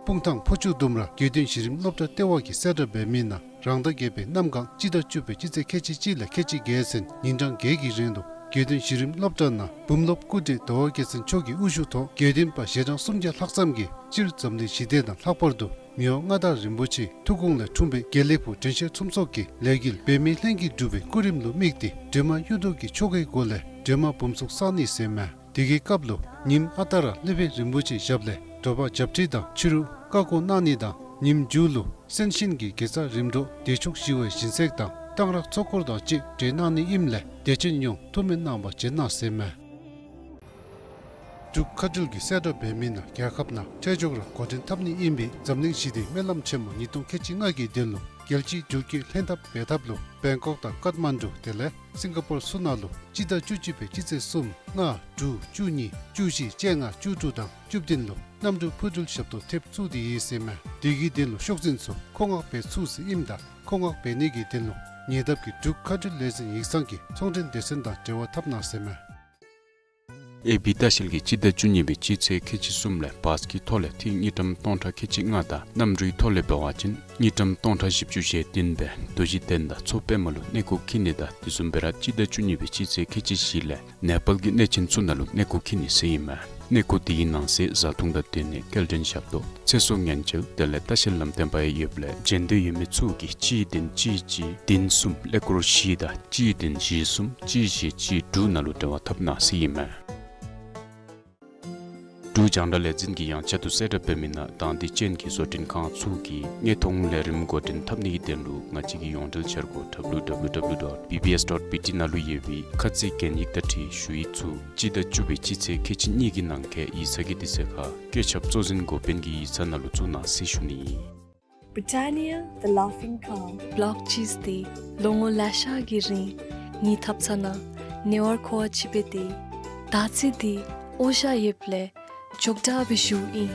སྤུངས་ཐང་ཕོ་ཆུ་ལྡུམ་ར་དགེ་འདུན་གཞི་རིམ་སློབ་གྲྭ་ལྟེ་བ་གིས་གསལ་བསྒྲགས་འབད་མི་ནང་རང་ཟླ་བརྒྱད་པའི་གནམ་གང་སྤྱི་ཟླ་བཅུ་པའི་སྤྱི་ཚེས་ཁལ་གཅིག་གཅིག་ལས་ཁལ་གཅིག་བརྒྱད་ཚུན་ཉིན་གྲངས་བརྒྱད་ཀྱི་རིང་དུ་དགེ་འདུན་གཞི་རིམ་སློབ་གྲྭ་ནང་འབུམ་སློབ་སྐུ་བགྲེས་ཟླ་བ་རྒྱལ་མཚན་མཆོག་གི་དབུ་བཞུགས་ཐོག་དགེ་འདུན་པ་ཞལ་གྲངས་སུམ་བརྒྱ་ལྷག་ཙམ་གྱིས་སྤྱིར་འཛམ་གླིང་ཞི་བདེ་དང་ལྷག་པར་དུ་མི་དབང་མངའ་བདག་རིན་པོ་ཆེའི་ཐུགས་དགོངས་ལས་འཁྲུངས་པའི་དགེ་ལེགས་ཕུག་དྲན་ཤེས་ཚོམས་གསོག་གི་ལས་འགུལ་འབད་མེད་ལྷན་གྱིས་སྒྲུབ་པའི་སྐུ་རིམ་ལུ་དམིགས་ཏེ་སྒྲོལ་མ་གཡུ་མདོག་གི་ཆོ་གའི་སྒོ་ལས་སྒྲོལ་མ་འབུམ་ཚོགས་བསག་ནི་ཟེར་མས། དེ་གི་སྐབས་ལུ་ཉིནམ་ཨ་རྟག་ར་སློབ་དཔོན་རིན་པོ་ཆེའི་ཞབས་ལས་དྲོ་པ་བྱབས་ཁྲི་དང་ཕྱི་རུ་བཀའ་བསྒོ་གནང་ནི་དང་ཉིནམ་མཇུག་ལུ་གསན་ཤིང་གི་དགེ་རྩ་རིམ་གྲོ་བདེ་མཆོག་ཞི་བའི་སྦྱིན་སྲེག་དང་གཏང་རག་ཚོགས་འཁོར་དང་གཅིག་གྲོལ་གནང་ནི་ཨིནམ་ལས་བདེ་ཆེན་ཡོངས་ཐུགས་སྨོན་གནང་བར་བྱོན་གནང་ཟེར་མས། འབྲུག་མཁའ་འགྲུལ་གྱིས་གསལ་བསྒྲགས་འབད་མི་ནང་རྒྱལ་ཁབ་ནང་འཕྲལ་མགྱོགས་ར་འགོ་འདྲེན་འཐབ་ནི་ཨིན་པའི་འཛམ་གླིང་ཞི་བདེའི་སྨོན་ལམ་ཆེན་མོ་ཉིས་སྟོང་ཁལ་གཅིག་ལྔ་གི་དོན་ལུ་རྒྱལ་སྤྱིའི་འགྲུལ་སྐྱོད་ལྷན་ཐབས་འབད་ཐབས་ལུ་བེང་ཀོག་དང་ཀཏ་མན་ཌུ་དེ་ལས་སིང་ག་པོར་ཚུ་ནང་ལུ་སྤྱི་ཟླ་བཅུ་གཅིག་པའི་སྤྱི་ཚེས་གསུམ་ལྔ་དྲུག་བཅུ་གཉིས་བཅུ་བཞི་བཅོ་ལྔ་བཅུ་དྲུག་དང་བཅུ་བདུན་ལུ་གནམ་གྲུ་འཕུར་འགྲུལ་ཞབས་ཏོག་ཐེབས་བཙུགས་ཏེ་ཡོད་ཟེར་མས། དེ་གི་དོན་ལུ་ཤོག་འཛིན་ཚུ་མཁོ་མངགས་འབད་ཚུགས་ཟེར་ཨིནམ་ད་མཁོ་མངགས་འབད་ནི་གི་དོན་ལུ་ཉེ་འདབས་ཀྱི་འབྲུག་མཁའ་འགྲུལ་ལས་འཛིན་ཡིག་ཚང་གི་ཚོང་འབྲེལ་སྡེ་ཚན་དང་འབྲེལ་བ་འཐབ་གནང་ཟེར་མས། ཨེ་བི་ལྟ་བཤལ་གྱིས་སྤྱི་ཟླ་བཅུ་གཉིས་པའི་སྤྱི་ཚེས་ཁལ་གཅིག་གསུམ་ལས་བཱས་ཀྱི་ཐོག་ལས་ཐིག་དངུལ་ཀྲམ་སྟོང་ཕྲག་ཁལ་གཅིག་ལྔ་དང་གནམ་གྲུའི་ཐོག་ལས་འབད་བ་ཅིན་དངུལ་ཀྲམ་སྟོང་ཕྲག་བཞི་བཅུ་ཞེ་བདུན་སྦེ་རྡོ་རྗེ་གདན་དང་མཚོ་པདྨ་ལུ་གནས་སྐོར་འཁྱིད་ནི་དང་དེ་བཟུམ་སྦེ་ར་སྤྱི་ཟླ་བཅུ་གཉིས་པའི་སྤྱི་ཚེས་ཁལ་གཅིག་བཞི་ལས་ནེ་པཱལ་གྱི་གནས་ཆེན་ཚུ་ནང་ལུ་གནས་སྐོར་འཁྱིད་ནི་ཟེར་ཨིན་མས། གནས་སྐོར་དེའི་ནང་གསེས་བཟའ་འཐུང་དང་སྡོད་གནས་སྐྱེལ་འདྲེན་ཞབས་ཏོག་ཚེ་སྲོག་ཉེན་བཅོལ་དེ་ལས་ལྟ་བཤལ་ལམ་སྟོན་པ་ཡང་ཡོདཔ་ལས་འབྱོན་འདོད་ཡོད་མི་ཚུ་གིས་གཅིག་བདུན་གཅིག་གཅིག་བདུན་གསུམ་ཀླད་ཀོར་བཞི་དང་གཅིག་བདུན་བཞི་གསུམ་གཅིག་བཞི་གཅིག་དྲུག་ནང་ལུ་འབྲེལ་བ་འཐབ་གནང་ཟེར་ཨིན་མས། འབྲུག་རྒྱང་བསྒྲགས་ལས་འཛིན་གྱིས་ཡང་བསྐྱར་དུ་གསལ་བསྒྲགས་འབད་མི་ནང་དང་འདོད་ཅན་གྱི་བཟོ་སྐྲུན་ཁང་ཚུ་གིས་དངོས་མཐོང་ལས་རིམ་འགོ་འདྲེན་འཐབ་ནི་གི་དོན་ལུ་ང་བཅས་ཀྱི་ཡོངས་འབྲེལ་འཆར་སྒོ་W W W dot B B S dot B T ནང་ལུ་ཡོད་པའི་ཁ་ཚིག་གན་ཡིག་དང་འཁྲིལ་ཞུ་ཡིག་ཚུ་སྤྱི་ཟླ་བཅུ་པའི་སྤྱི་ཚེས་ཁལ་གཅིག་གཉིས་ཀྱི་ནང་འཁོད་ཡིག་ཚང་གི་དུས་ཚོད་ཁར་བཀོད་ཁྱབ་གཙོ་འཛིན་འགོ་དཔོན་གྱི་ཡིག་ཚང་ནང་ལུ་བཙུགས་གནང་ཟེར་ཞུ་ནི་ཨིན། Britannia The Laughing Cow། བློག་ཅིས་འདི་ལོ་ངོ་ལེ་ཤ་གི་རིང་ངེའི་ཐབ་ཚང་ནང་ཉེ་བར་མཁོ་བ་ཅིག་སྦེ་སྡོད་ཡི། ད་ཅི་འདི་འོང་ཤ་ཡོདཔ་ལས་མགྱོགས་དྲགས་སྦེ་ཞུཝ་ཨིན།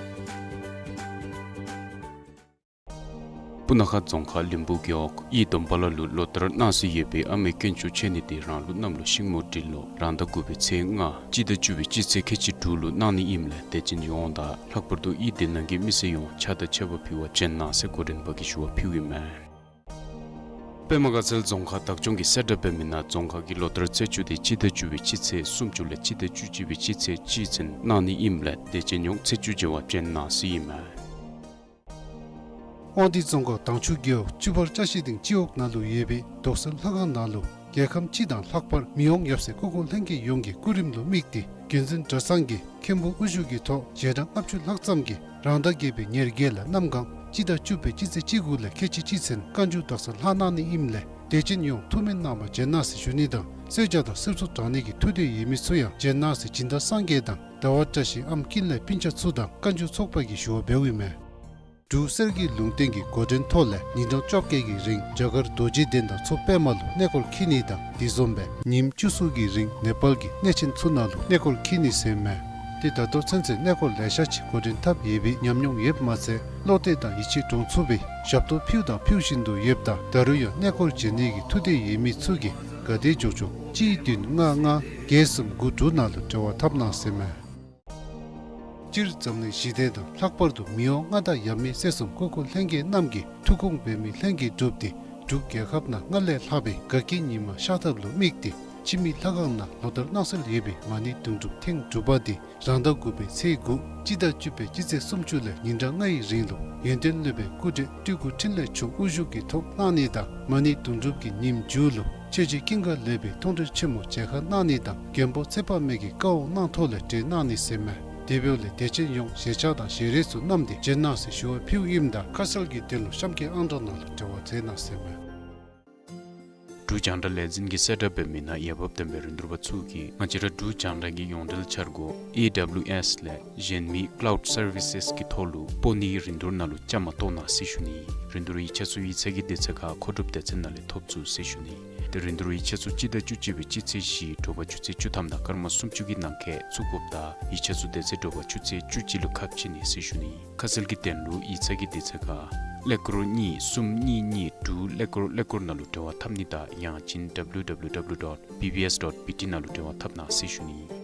སྤུ་ན་ཁ་རྫོང་ཁག་ལིམ་བུ་རྒེད་འོག་གཡུས་སྡོམ་པ་ལ་ལུ་ལོ་ལྟར་གནང་སྲོལ་ཡོད་པའི་ཨ་མའི་དཀོན་མཆོག་མཆོད་གནས་འདི་རང་ལུགས་གནམ་ལོ་ཤིང་མོ་འབྲི་ལོ་རང་ཟླ་དགུ་པའི་ཚེས་ལྔ་སྤྱི་ཟླ་བཅུ་པའི་སྤྱི་ཚེས་ཁལ་གཅིག་དྲུག་ལུ་གནང་ནི་ཨིནམ་ལས་དད་ཅན་ཡོངས་དང་ལྷག་པར་དུ་གཡུས་དེ་ནང་གི་མི་སེར་ཡོངས་ཕྱག་དང་མཆོད་པ་ཕུལ་བར་བྱོན་གནང་ཟེར་འགོ་འདྲེན་པ་གིས་ཞུ་བ་ཕུལཝ་ཨིན་མས། པདྨ་དགའ་ཚལ་རྫོང་ཁག་བདག་སྐྱོང་གིས་གསལ་བསྒྲགས་འབད་མི་ནང་རྫོང་ཁག་གི་ལོ་ལྟར་ཚེས་བཅུ་སྟེ་སྤྱི་ཟླ་བཅུ་པའི་སྤྱི་ཚེས་སུམ་ཅུ་ལས་སྤྱི་ཟླ་བཅུ་གཅིག་པའི་སྤྱི་ཚེས་གཅིག་ཚུན་གནང་ནི་ཨིནམ་ལས་དད་ཅན་ཡོངས་ཚེས་བཅུ་བྱེ་བ་བྱོན་གནང་ཟེར་ཨིན་མས། དབང་འདུས་རྫོང་ཁག་དྭངས་ཆུ་རྒེད་འོག་བཅུ་པར་ཅ་ཤི་སྟེང་སྤྱི་འོག་ནང་ལུ་ཡོད་པའི་རྡོག་སེལ་ལྷ་ཁང་ནང་ལུ་རྒྱལ་ཁམས་སྤྱི་དང་ལྷག་པར་མི་དབང་ཡབ་སྲས་སྐུ་འཁོར་ལྷན་རྒྱས་ཡོངས་ཀྱི་སྐུ་རིམ་ལུ་དམིགས་ཏེ་རྒྱུན་འཛིན་གྲྭ་ཚང་གིས་མཁན་པོ་དབུ་བཞུགས་ཀྱི་ཐོག་ཞལ་གྲངས་ལྔ་བཅུ་ལྷག་ཙམ་གྱིས་རང་ཟླ་བརྒྱད་པའི་ཉེར་བརྒྱད་ལས་གནམ་གང་སྤྱི་ཟླ་བཅུ་པའི་སྤྱི་ཚེས་བཅུ་དགུ་ལས་ཁལ་གཅིག་གཅིག་ཚུན་བཀའ་འགྱུར་རྡོག་སེལ་ལྷག་གནང་ནི་ཨིནམ་ལས་དད་ཅན་ཡོངས་ཐུགས་སྨོན་གནང་བར་བྱོན་གནང་ཟེར་ཞུ་ནི་དང་གསོལ་ཇ་དང་གསེར་མཚོ་དྲང་ནི་གི་ཐུགས་འདོད་ཡོད་མི་ཚུ་ཡང་བྱོན་གནང་ཟེར་སྦྱིན་བདག་སངས་རྒྱས་དང་ཟླ་བ་བཀྲ་ཤིས་ཨམ་ཀུན་ལེགས་སྤུན་ཆ་ཚུ་དང་བཀའ་འགྱུར་ཚོགས་པ་གིས་ཞུ་བ་འབདཝ་ཨིན་མས། འབྲུག་གསེར་གྱི་ལུང་བསྟན་གྱི་འགོ་འདྲེན་ཐོག་ལས་ཉིན་གྲངས་བཅོ་བརྒྱད་ཀྱི་རིང་རྒྱ་གར་རྡོ་རྗེ་གདན་དང་མཚོ་པདྨ་ལུ་གནས་སྐོར་འཁྱིད་ནི་དང་དེ་བཟུམ་སྦེ་ཉིནམ་བཅུ་གསུམ་གྱི་རིང་ནེ་པཱལ་གྱི་གནས་ཆེན་ཚུ་ནང་ལུ་གནས་སྐོར་འཁྱིད་ནི་ཟེར་ཨིན་མས། ཏེ་ད་ལྟོ་ཚུན་ཚོད་གནས་སྐོར་ལེ་ཤ་ཅིག་འགོ་འདྲེན་འཐབ་ཡོད་པའི་ཉམས་མྱོང་ཡོདཔ་མ་ཚད་བློ་གཏད་དང་ཡིད་ཆེས་འདྲོངས་ཚུགས་པའི་ཞབས་ཏོག་ཕུལཝ་དང་ཕུལ་བཞིན་དུ་ཡོདཔ་ད་ད་རུང་ཡང་གནས་སྐོར་བྱོན་ནི་གི་ཐུགས་འདོད་ཡོད་མི་ཚུ་གིས་ག་དེ་མགྱོགས་མགྱོགས་གཅིག་བདུན་ལྔ་ལྔ་བརྒྱད་གསུམ་དགུ་དྲུག་ནང་ལུ་འབྲེལ་བ་འཐབ་གནང་ཟེར་ཨིན་མས། སྤྱིར་འཛམ་གླིང་ཞི་བདེ་དང་ལྷག་པར་དུ་མི་དབང་མངའ་བདག་ཡབ་མེས་སྲས་གསུམ་སྐུ་འཁོར་ལྷན་རྒྱས་རྣམས་ཀྱི་ཐུགས་དགོངས་འབད་མི་ལྷན་རྒྱས་འགྲུབ་སྟེ་འབྲུག་རྒྱལ་ཁབ་ནང་སྔར་ལས་ལྷག་པའི་དགའ་སྐྱིད་ཉི་མ་ཤར་ཐབས་ལུ་དམིགས་ཏེ་འཆི་མེད་ལྷ་ཁང་ནང་ལོ་ལྟར་གནང་སྲོལ་ཡོད་པའི་མ་ཎི་དུང་སྒྲུབ་ཐེངས་དྲུག་པ་འདི་རང་ཟླ་དགུ་པའི་ཚེས་དགུ་སྤྱི་ཟླ་བཅུ་པའི་སྤྱི་ཚེས་སུམ་ཅུ་ལས་ཉིན་གྲངས་ལྔའི་རིང་ལུ་ཡོན་ཏན་སློབ་དཔོན་སྐུ་བགྲེས་སྤྲུལ་སྐུ་འཕྲིན་ལས་མཆོག་དབུ་བཞུགས་ཀྱི་ཐོག་གནང་ནི་དང་མ་ཎི་དུང་སྒྲུབ་ཀྱི་ཉིནམ་མཇུག་ལུ་ཆོས་རྗེ་ཀུན་དགའ་བློ་གྲོས་མཐོང་གྲོལ་ཆེན་མོ་མཇལ་ཁ་གནང་ནི་དང་མགོན་པོ་ཚེ་དཔག་མེད་ཀྱི་བཀའ་དབང་གནང་ཐོག་ལས་གྲོལ་གནང་ནི་ཟེར་ཨིན་མས། དེ་འབདཝ་ལས་དད་ཅན་ཡོངས་ཞལ་ཆས་དང་ཞལ་རས་ཚུ་བསྣམས་ཏེ་བྱོན་གནང་ཟེར་ཞུ་བ་ཕུལཝ་ཨིནམ་ད་ཁ་གསལ་གྱི་དོན་ལུ་གཤམ་གྱི་ཨང་གྲངས་ནང་ལུ་འབྲེལ་བ་མཛད་གནང་ཟེར་ཨིན་མས། འབྲུག་རྒྱང་བསྒྲགས་ལས་འཛིན་གྱིས་གསལ་བསྒྲགས་འབད་མི་ནང་འོས་འབབ་ལྡན་པའི་རིན་བསྡུར་པ་ཚུ་གིས་ང་བཅས་ར་འབྲུག་རྒྱང་བསྒྲགས་ཀྱི་ཡོངས་འབྲེལ་འཆར་སྒོ་ཨེ་ཌབ་ལིའུ་ཨེསི་ལས་གཞན་མི་ཀ་ལའུཌ་སར་བི་སེསི་གི་ཐོག་ལུ་སྤོ་ནིའི་རིན་བསྡུར་ནང་ལུ་བཅའ་མར་གཏོགས་གནང་ཟེར་ཞུ་ནི། རིན་བསྡུར་ཡིག་ཆ་ཚུ་ཡིག་ཚང་གི་དུས་ཚོད་ཁར་མཁོ་སྒྲུབ་སྡེ་ཚན་ནང་ལས་ཐོབ་ཚུགས་ཟེར་ཞུ་ནི། ཏེ་རིན་བསྡུར་ཡིག་ཆ་ཚུ་སྤྱི་ཟླ་བཅུ་གཅིག་པའི་སྤྱི་ཚེས་བཞི་དྲོ་པ་ཆུ་ཚོད་བཅུ་ཐམ་དང་སྐར་མ་སུམ་ཅུ་གི་ནང་འཁོད་བཙུགས་དགོཔ་ད་ཡིག་ཆ་ཚུ་དེ་ཚེ་དྲོ་པ་ཆུ་ཚོད་བཅུ་གཅིག་ལུ་ཁ་ཕྱེ་ནི་ཟེར་ཞུ་ནི། ཁ་གསལ་གྱི་དོན་ལུ་ཡིག་ཚང་གི་དུས་ཚོད་ཁར་ཀླད་ཀོར་གཉིས་གསུམ་གཉིས་གཉིས་དྲུག་ཀླད་ཀོར་ཀླད་ཀོར་ནང་ལུ་འབྲེལ་བ་འཐབ་ནི་དང་ཡང་ཅིན་ཌབ་ལིའུ་ཌབ་ལིའུ་ཌབ་ལིའུ་ཌོཊ་བི་བི་ཨེསི་ཌོཊ་བི་ཊི་ནང་ལུ་འབྲེལ་བ་འཐབ་གནང་ཟེར་ཞུ་ནི།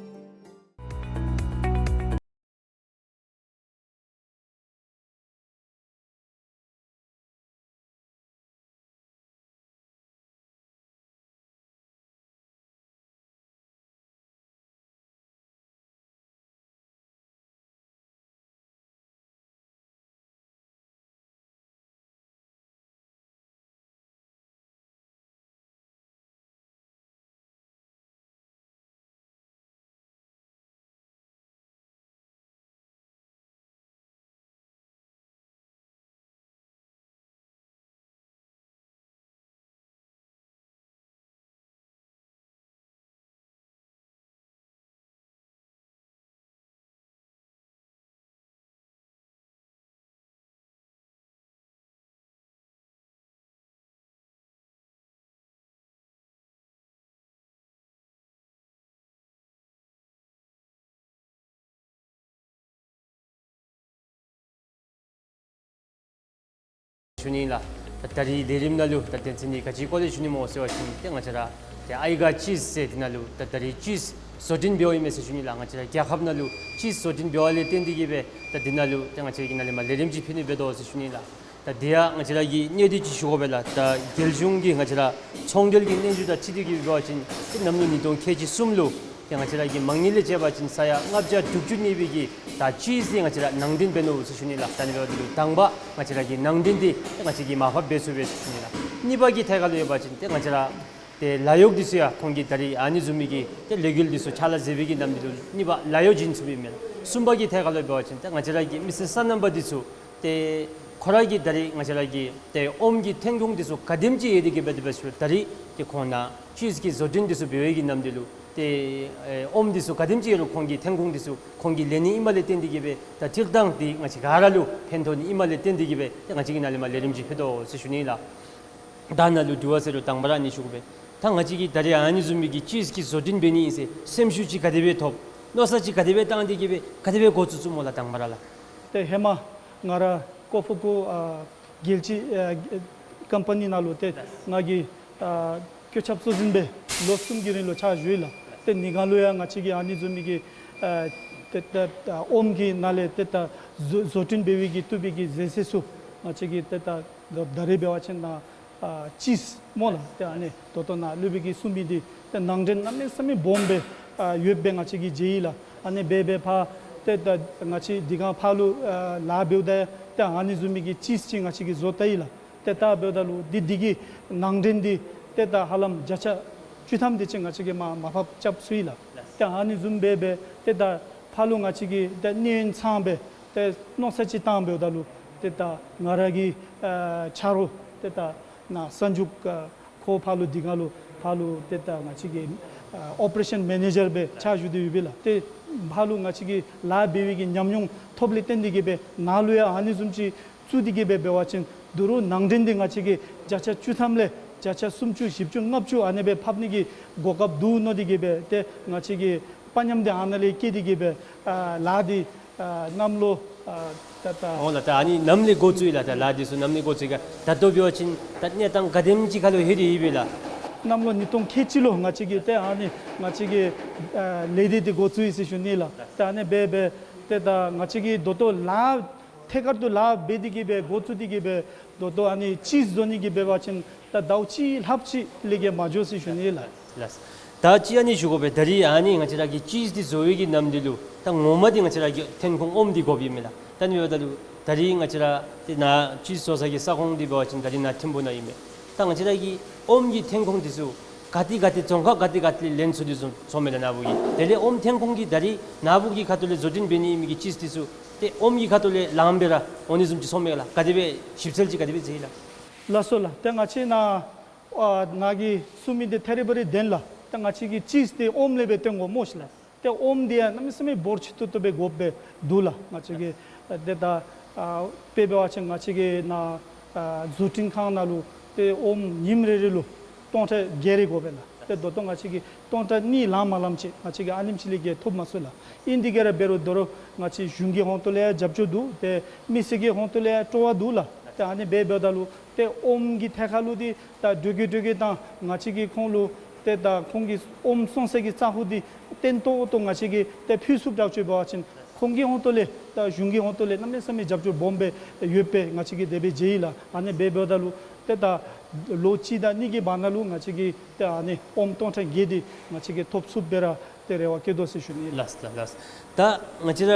ཞུ་ནི་ལགས། ད་ད་རིས་ལས་རིམ་ནང་ལུ་ད་དོན་ཚན་འདི་ག་ཅིའི་སྐོར་ལས་ཞུ་ནི་སྨོ་ཟེར་བ་ཅིན་ཏེ་ང་བཅས་ར་ཏེ་ཨའི་ག་ཅིསི་ཟེར་འདི་ནང་ལུ་ད་ད་རིས་ཅིསི་བཟོ་སྐྲུན་འབདཝ་ཨིན་མས་ཟེར་ཞུ་ནི་ལགས། ང་བཅས་ར་རྒྱལ་ཁབ་ནང་ལུ་ཅིསི་བཟོ་སྐྲུན་འབདཝ་ལས་བརྟེན་ཏེ་གིས་སྦེ་ད་འདི་ནང་ལུ་ཏེ་ང་བཅས་ཀྱིས་ནཱ་ལས་མར་ལས་རིམ་ཅིག་ཕུལ་ནི་འབད་དོ་ཟེར་ཞུ་ནི་ལགས། ད་འདི་ཡང་ང་བཅས་ར་གི་གནད་དོན་ཅིག་ཞུ་དགོ་པས་ལགས། ད་རྒྱལ་གཞུང་གི་ང་བཅས་ར་ཚོང་འབྲེལ་གྱི་སྙན་ཞུ་དང་འཁྲིལ་ཏེ་གིས་འབད་བ་ཅིན་ཏེ་གནམ་ལོ་ཉིས་སྟོང་ཁལ་གཅིག་གསུམ་ལུ་ཏེ་ང་བཅས་ར་གི་མ་དངུལ་ལས་བྱས་པ་ཅིན་ས་ཡ་ལྔ་བརྒྱ་དྲུག་ཅུ་གནས་པའི་གི་ད་ཅིསི་འདི་ང་བཅས་ར་ནང་འདྲེན་འབད་ནུག་ཟེར་ཞུ་ནི་ལགས། ད་ནི་འབདཝ་ད་ལུ་དང་པ་ང་བཅས་ར་གི་ནང་འདྲེན་འདི་ཏེ་ང་བཅས་ཀྱིས་མར་ཕབ་འབད་ཚུགས་པས་ཟེར་ཞུ་ནི་ལགས། གཉིས་པ་གི་ཐད་ཁར་ལུ་འབད་བ་ཅིན་ཏེ་ང་བཅས་ར་ཏེ་ལཱ་གཡོག་འདི་ཚུ་ཡང་ཁོང་གིས་ད་རིས་ཨ་ནི་བཟུམ་མའི་གི་ཏེ་ལས་འགུལ་འདི་ཚུ་ཕྱག་ལཱ་མཛད་པའི་གི་ནམ་དུས་ལུ་གཉིས་པ་ལཱ་གཡོག་བྱིན་ཚུགས་པས་མེན་ན། གསུམ་པ་གི་ཐད་ཁར་ལུ་འབད་བ་ཅིན་ཏེ་ང་བཅས་ར་གི་མི་སེར་སོ་ནམ་པ་འདི་ཚུ་ཏེ་ཁོང་ར་གི་ད་རིས་ང་བཅས་ར་གི་ཏེ་ཨོམ་གྱི་ཐོན་ཁུངས་འདི་ཚུ་ག་དེམ་ཅིག་ཡོད་དེ་གིས་འབད་དེ་འབད་ཞུ་ད་རིས་ཏེ་ཁོང་ནཱ་ཅིསི་གི་བཟོ་སྐྲུན་འདི་ཚུ་འབད་བའི་གི་ནམ་དུས་ལུ་ཏེ་ཨེ་ཨོམ་འདི་ཚུ་ག་དེམ་ཅིག་ཡོད་རུང་ཁོང་གི་ཐོན་ཁུངས་འདི་ཚུ་ཁོང་གིས་ལེན་ནི་ཨིནམ་ལས་བརྟེན་ཏེ་གིས་སྦེ་ད་སྤྱིར་བཏང་འདི་ང་བཅས་ག་ར་ལུ་ཕན་ཐོགས་ནི་ཨིནམ་ལས་བརྟེན་ཏེ་གིས་སྦེ་ཏེ་ང་བཅས་ཀྱིས་ནཱ་ལས་མར་ལས་རིམ་ཅིག་ཕུལ་དོ་ཟེར་ཞུ་ནི་ལགས། ད་ནཱ་ལུ་དྲི་བ་ཟེར་རུང་དང་པ་ར་ཨ་ནི་ཞུ་དགོ་པས། ད་ང་བཅས་ཀྱིས་ད་རིས་ཨ་ནི་བཟུམ་མའི་གི་ཅིསི་གི་བཟོ་སྐྲུན་འབད་ནི་ཨིན་ཟེར་སེམས་ཤུགས་ཅིག་ག་དེ་སྦེ་ཐོབ། མནོ་བསམ་ཅིག་ག་དེ་སྦེ་བཏང་སྟེ་གིས་སྦེ་ག་དེ་སྦེ་འགོ་བཙུགས་བཙུགསཔ་སྨོ་ལགས་དང་པ་ར་ལགས། ཏེ་ཧེ་མ་ང་ར་ཀོ་ཕུ་ཀུ་ཨ་རྒྱལ་སྤྱི་ཨ་ཀམ་པ་ནི་ནང་ལུ་ཏེ་ང་གིས་ཨ་བཀོད་ཁྱབ་གཙོ་འཛིན་སྦེ་ལོ་གསུམ་གྱི་རིང་ལུ་ཕྱག་ཞུ་ཡི་ལགས། ཏེ་ནི་གང་ལུ་ཡང་ང་བཅས་ཀྱིས་ཨ་ནི་བཟུམ་མའི་གི་ཨ་ཏེ་ད་ཨོམ་གྱི་ནང་ལས་ཏེ་ད་བཟོ་བཟོ་སྐྲུན་འབད་བའི་གི་བཏུབ་པའི་གི་ཟས་ཟས་ཚུ་ང་བཅས་ཀྱིས་ཏེ་ད་ད་རིས་འབད་བ་ཅིན་ནཱ་ ཨ་ཅིསཊ་སྨོ་ལགས། ཏེ་ཨ་ནི་ད་ལྟོ་ནཱ་སློབ་དཔོན་གྱིས་གསུངས་མི་འདི་ཏེ་ནང་འདྲེན་གནམ་མེད་ས་མེད་སྦོམ་སྦེ་ཨ་ཡོདཔ་སྦེ་ང་བཅས་ཀྱིས་མཇལ་ཡི་ལགས། ཨ་ནི་སྦེ་སྦེ་ཕར་ཏེ་ད་ང་བཅས་འདི་ག་ཕར་ལུ་ཨ་ལཱ་འབདཝ་ད་ཏེ་ཨ་ནི་བཟུམ་མའི་གི་ཅིསཊ་ཅིག་ང་བཅས་ཀྱིས་བཟོ་བལྟ་ཡི་ལགས། ཏེ་བལྟ་འབདཝ་ད་ལུ་འདི་འདི་གི་ནང་འདྲེན་འདི་ཏེ་ད་ཧ་ལམ་བརྒྱ་ཆ་བཅུ་ཐམ་དེ་ཅིག་ང་བཅས་ཀྱིས་མར་མར་ཕབ་རྐྱབ་ཚུགས་ཡི་ལགས། ཏེ་ཨ་ནི་བཟུམ་སྦེ་སྦེ་ཏེ་ད་ཕར་ལུ་ང་བཅས་ཀྱིས་ཏེ་གནས་ཡུན་ཚངམ་སྦེ་ཏེ་མནོ་བསམ་ཅིག་བཏང་འབདཝ་ད་ལུ་ཏེ་ད་ང་ར་གི་ཨ་ཆ་རོགས་ཏེ་ད་ནཱ་སན་ཇུག་ཨ་ཁོ་ཕར་ལུ་འདི་ག་ལུ་ཕར་ལུ་ཏེ་ད་ང་བཅས་ཀྱི་ཨ་ཨོ་པ་རེ་ཤཱན་མེ་ནེ་ཇར་སྦེ་ཕྱག་ཞུ་སྟེ་ཡོད་པས་ལགས། ཏེ་ཕར་ལུ་ང་བཅས་ཀྱིས་ལཱ་འབད་བའི་གི་ཉམས་མྱོང་ཐོབ་ལས་བརྟེན་ཏེ་གིས་སྦེ་ནཱ་ལུ་ཡང་ཨ་ནི་བཟུམ་ཅིག་བཙུགས་ཏེ་གིས་སྦེ་འབད་བ་ཅིན་ད་རུང་ནང་འདྲེན་འདི་ང་བཅས་ཀྱིས་བརྒྱ་ཆ་བཅུ་ཐམ་ལས་བརྒྱ་ཆ་སུམ་ཅུ་བཞི་བཅུ་ལྔ་བཅུ་ཨ་ནི་སྦེ་ཕབ་ནི་གི་གོ་སྐབས་འདུག་མནོ་སྟེ་གིས་སྦེ་ཏེ་ང་བཅས་ཀྱིས་དཔའ་ཉམས་འདི་ཨ་ནཱ་ལས་བསྐྱེད་དེ་གིས་སྦེ་ཨ་ལཱ་འདི་ཨ་གནམ་ལོ་ཨ་ད་ད་འོང་ལགས། ད་ཨ་ནི་ནམ་ལས་འགོ་བཙུགས་ཡི་ལགས། ད་ལཱ་འདི་ཚུ་ནམ་ལས་འགོ་བཙུགས་ཡི་ག། ད་ལྟོ་འབད་བ་ཅིན་ད་གནས་སྟངས་ག་དེམ་ཅིག་ཁར་ལུ་ལྷོད་དེ་ཡོད་པས་ལགས། གནམ་ལོ་ཉིས་སྟོང་ཁལ་གཅིག་ལུ་ང་བཅས་ཀྱིས་ཏེ་ཨ་ནི་ང་བཅས་ཀྱིས་ཨ་ལས་སྡེ་འདི་འགོ་བཙུགས་ཡི་ཟེར་ཞུ་ནི་ལགས། ཏེ་ཨ་ནི་སྦེ་སྦེ་ཏེ་ད་ང་བཅས་ཀྱིས་ད་ལྟོ་ལཱ་ཐད་ཀར་དུ་ལཱ་འབད་དེ་གིས་སྦེ་འགོ་བཙུགས་ཏེ་གིས་སྦེ་ད་ལྟོ་ཨ་ནི་ཅིསཊ་བཟོ་ནི་གི་འབད་བ་ཅིན་ད་ཟླཝ་གཅིག་ལྷགཔ་ཅིག་ལས་བརྒལ་མ་འགྱོ་ཟེར་ཞུ་ནི་ལགས། ལགས། ད་ཅི་ཨ་ནི་ཞུ་དགོ་པས། ད་རིས་ཨ་ནི་ང་བཅས་ར་གི་ཅིསཊ་འདི་བཟོ་བའི་གི་ནམ་འདི་ལུ་ད་ངོ་མ་འདི་ང་བཅས་ར་གི་ཐོན་ཁུངས་ཨོམ་འདི་དགོཔ་ཨིན་མས་ལགས། ད་ཨ་ནི་འབདཝ་ད་ལུ་ད་རིས་ང་བཅས་ར་ཏེ་ནཱ་ཅིསཊ་བཟོ་ས་གི་ས་ཁོངས་འདི་འབད་བ་ཅིན་ད་རིས་ནཱ་ཐིམ་ཕུ་ནང་ཨིན་མས། ད་ང་བཅས་ར་གི་ཨོམ་གྱི་ཐོན་ཁུངས་འདི་ཚུ་ག་ཏེ་ག་ཏེ་རྫོང་ཁག་ག་ཏེ་ག་ཏེ་ལེན་ཚུགས་ཏེ་སོང་སོང་མས་ལགས་ནཱ་བུ་གིས། དེ་ལས་ཨོམ་ཐོན་ཁུངས་ཀྱི་ད་རིས་ནཱ་བུ་གི་ཁ་ཐུག་ལས་བཟོ་སྐྲུན་འབད་ནི་ཨིན་མི་གི་ཅིསཊ་འདི་ཚུ་ཏེ་ཨོམ་གྱི་ཁ་ཐུག་ལས་ལངམ་སྦེ་ར་འོང་ནི་བཟུམ་ཅིག་སོང་མས་ལགས། ག་དེ་སྦེ་ཞིབ་འཚོལ་ཅིག་ག་དེ་སྦེ་མཛད་ཡི་ལགས། ལགས་སོ་ལགས། ཏེ་ང་བཅས་ནཱ་ཨ་ནཱ་གིས་གསུངས་མི་འདི་ཐད་རི་བ་རི་བདེན་ལགས། ཏེ་ང་བཅས་ཀྱི་ཅིསཊ་འདི་ཨོམ་ལས་སྦེ་བཏོན་དགོ་སྨོ་ཤིག་ལགས། ཏེ་ཨོམ་འདི་ཡང་གནམ་མེད་ས་མེད་འབོར་ཆེ་ཏོག་ཏོ་སྦེ་དགོཔ་སྦེ་འདུག་ལགས། ང་བཅས་ཀྱི་ཨ་ཏེ་ད་ཨ་དཔེ་འབད་བ་ཅིན་ང་བཅས་ཀྱི་ནཱ་ཨ་བཟོ་སྐྲུན་ཁང་ནང་ལུ་ཏེ་ཨོམ་ཉིནམ་རེ་རེ་ལུ་སྟོང་ཕྲག་བརྒྱད་རེ་དགོ་པས་ལགས། ཏེ་ད་ལྟོ་ང་བཅས་ཀྱིས་སྟོང་ཕྲག་གཉིས་ལང་མ་ལངམ་ཅིག་ང་བཅས་ཀྱིས་ཨ་ནེམ་ཅིག་ལས་བརྒལ་ཐོབ་མ་ཚུགས་ལགས། ཨིན་དེ་གིས་ར་འབད་རུང་ད་རུང་ང་བཅས་གཞུང་གི་ཧོང་ཏོ་ལས་ཡང་རྒྱབ་སྐྱོར་འདུག། ཏེ་མི་སེར་གྱི་ཧོང་ཏོ་ལས་ཡང་སྤྲོ་བ་འདུག་ལགས། ཏེ་ཨ་ནི་སྦེ་འབདཝ་ད་ལུ་ཏེ་ཨོམ་གྱི་ཐད་ཁར་ལུ་འདི་ད་འགྲོ་གི་འགྲོ་གི་དང་ང་བཅས་ཀྱིས་ཁོང་ལུ་ཏེ་ད་ཁོང་གི་ཨོམ་སོང་ས་གི་ཙ་ཧུ་འདི་བརྟན་ཏོག་ཏོ་ང་བཅས་ཀྱིས་ཏེ་ཕུལ་ཚུགསཔ་དྲག་ཅིག་འབད་བ་ཅིན་ཁོང་གི་ཧོང་ཏོ་ལས་ད་གཞུང་གི་ཧོང་ཏོ་ལས་གནམ་མེད་ས་མེད་རྒྱབ་སྐྱོར་སྦོམ་སྦེ་ཡོདཔ་སྦེ་ང་བཅས་ཀྱིས་དེ་སྦེ་མཇལ་ཡི་ལགས། ཨ་ནི་སྦེ་འབདཝ་ད་ལུ་ཏེ་ད་ལོ་གཅིག་དང་གཉིས་ཀྱི་བར་ན་ལུ་ང་བཅས་ཀྱིས་ཏེ་ཨ་ནི་ཨོམ་སྟོང་ཕྲག་བརྒྱད་འདི་ང་བཅས་ཀྱིས་ཐོབ་ཚུགསཔ་སྦེ་ར་ཏེ་རེ་བ་བསྐྱེད་དོ་ཟེར་ཞུ་ནི་ལགས། ལགས་ལགས་ལགས། ད་ང་བཅས་ར་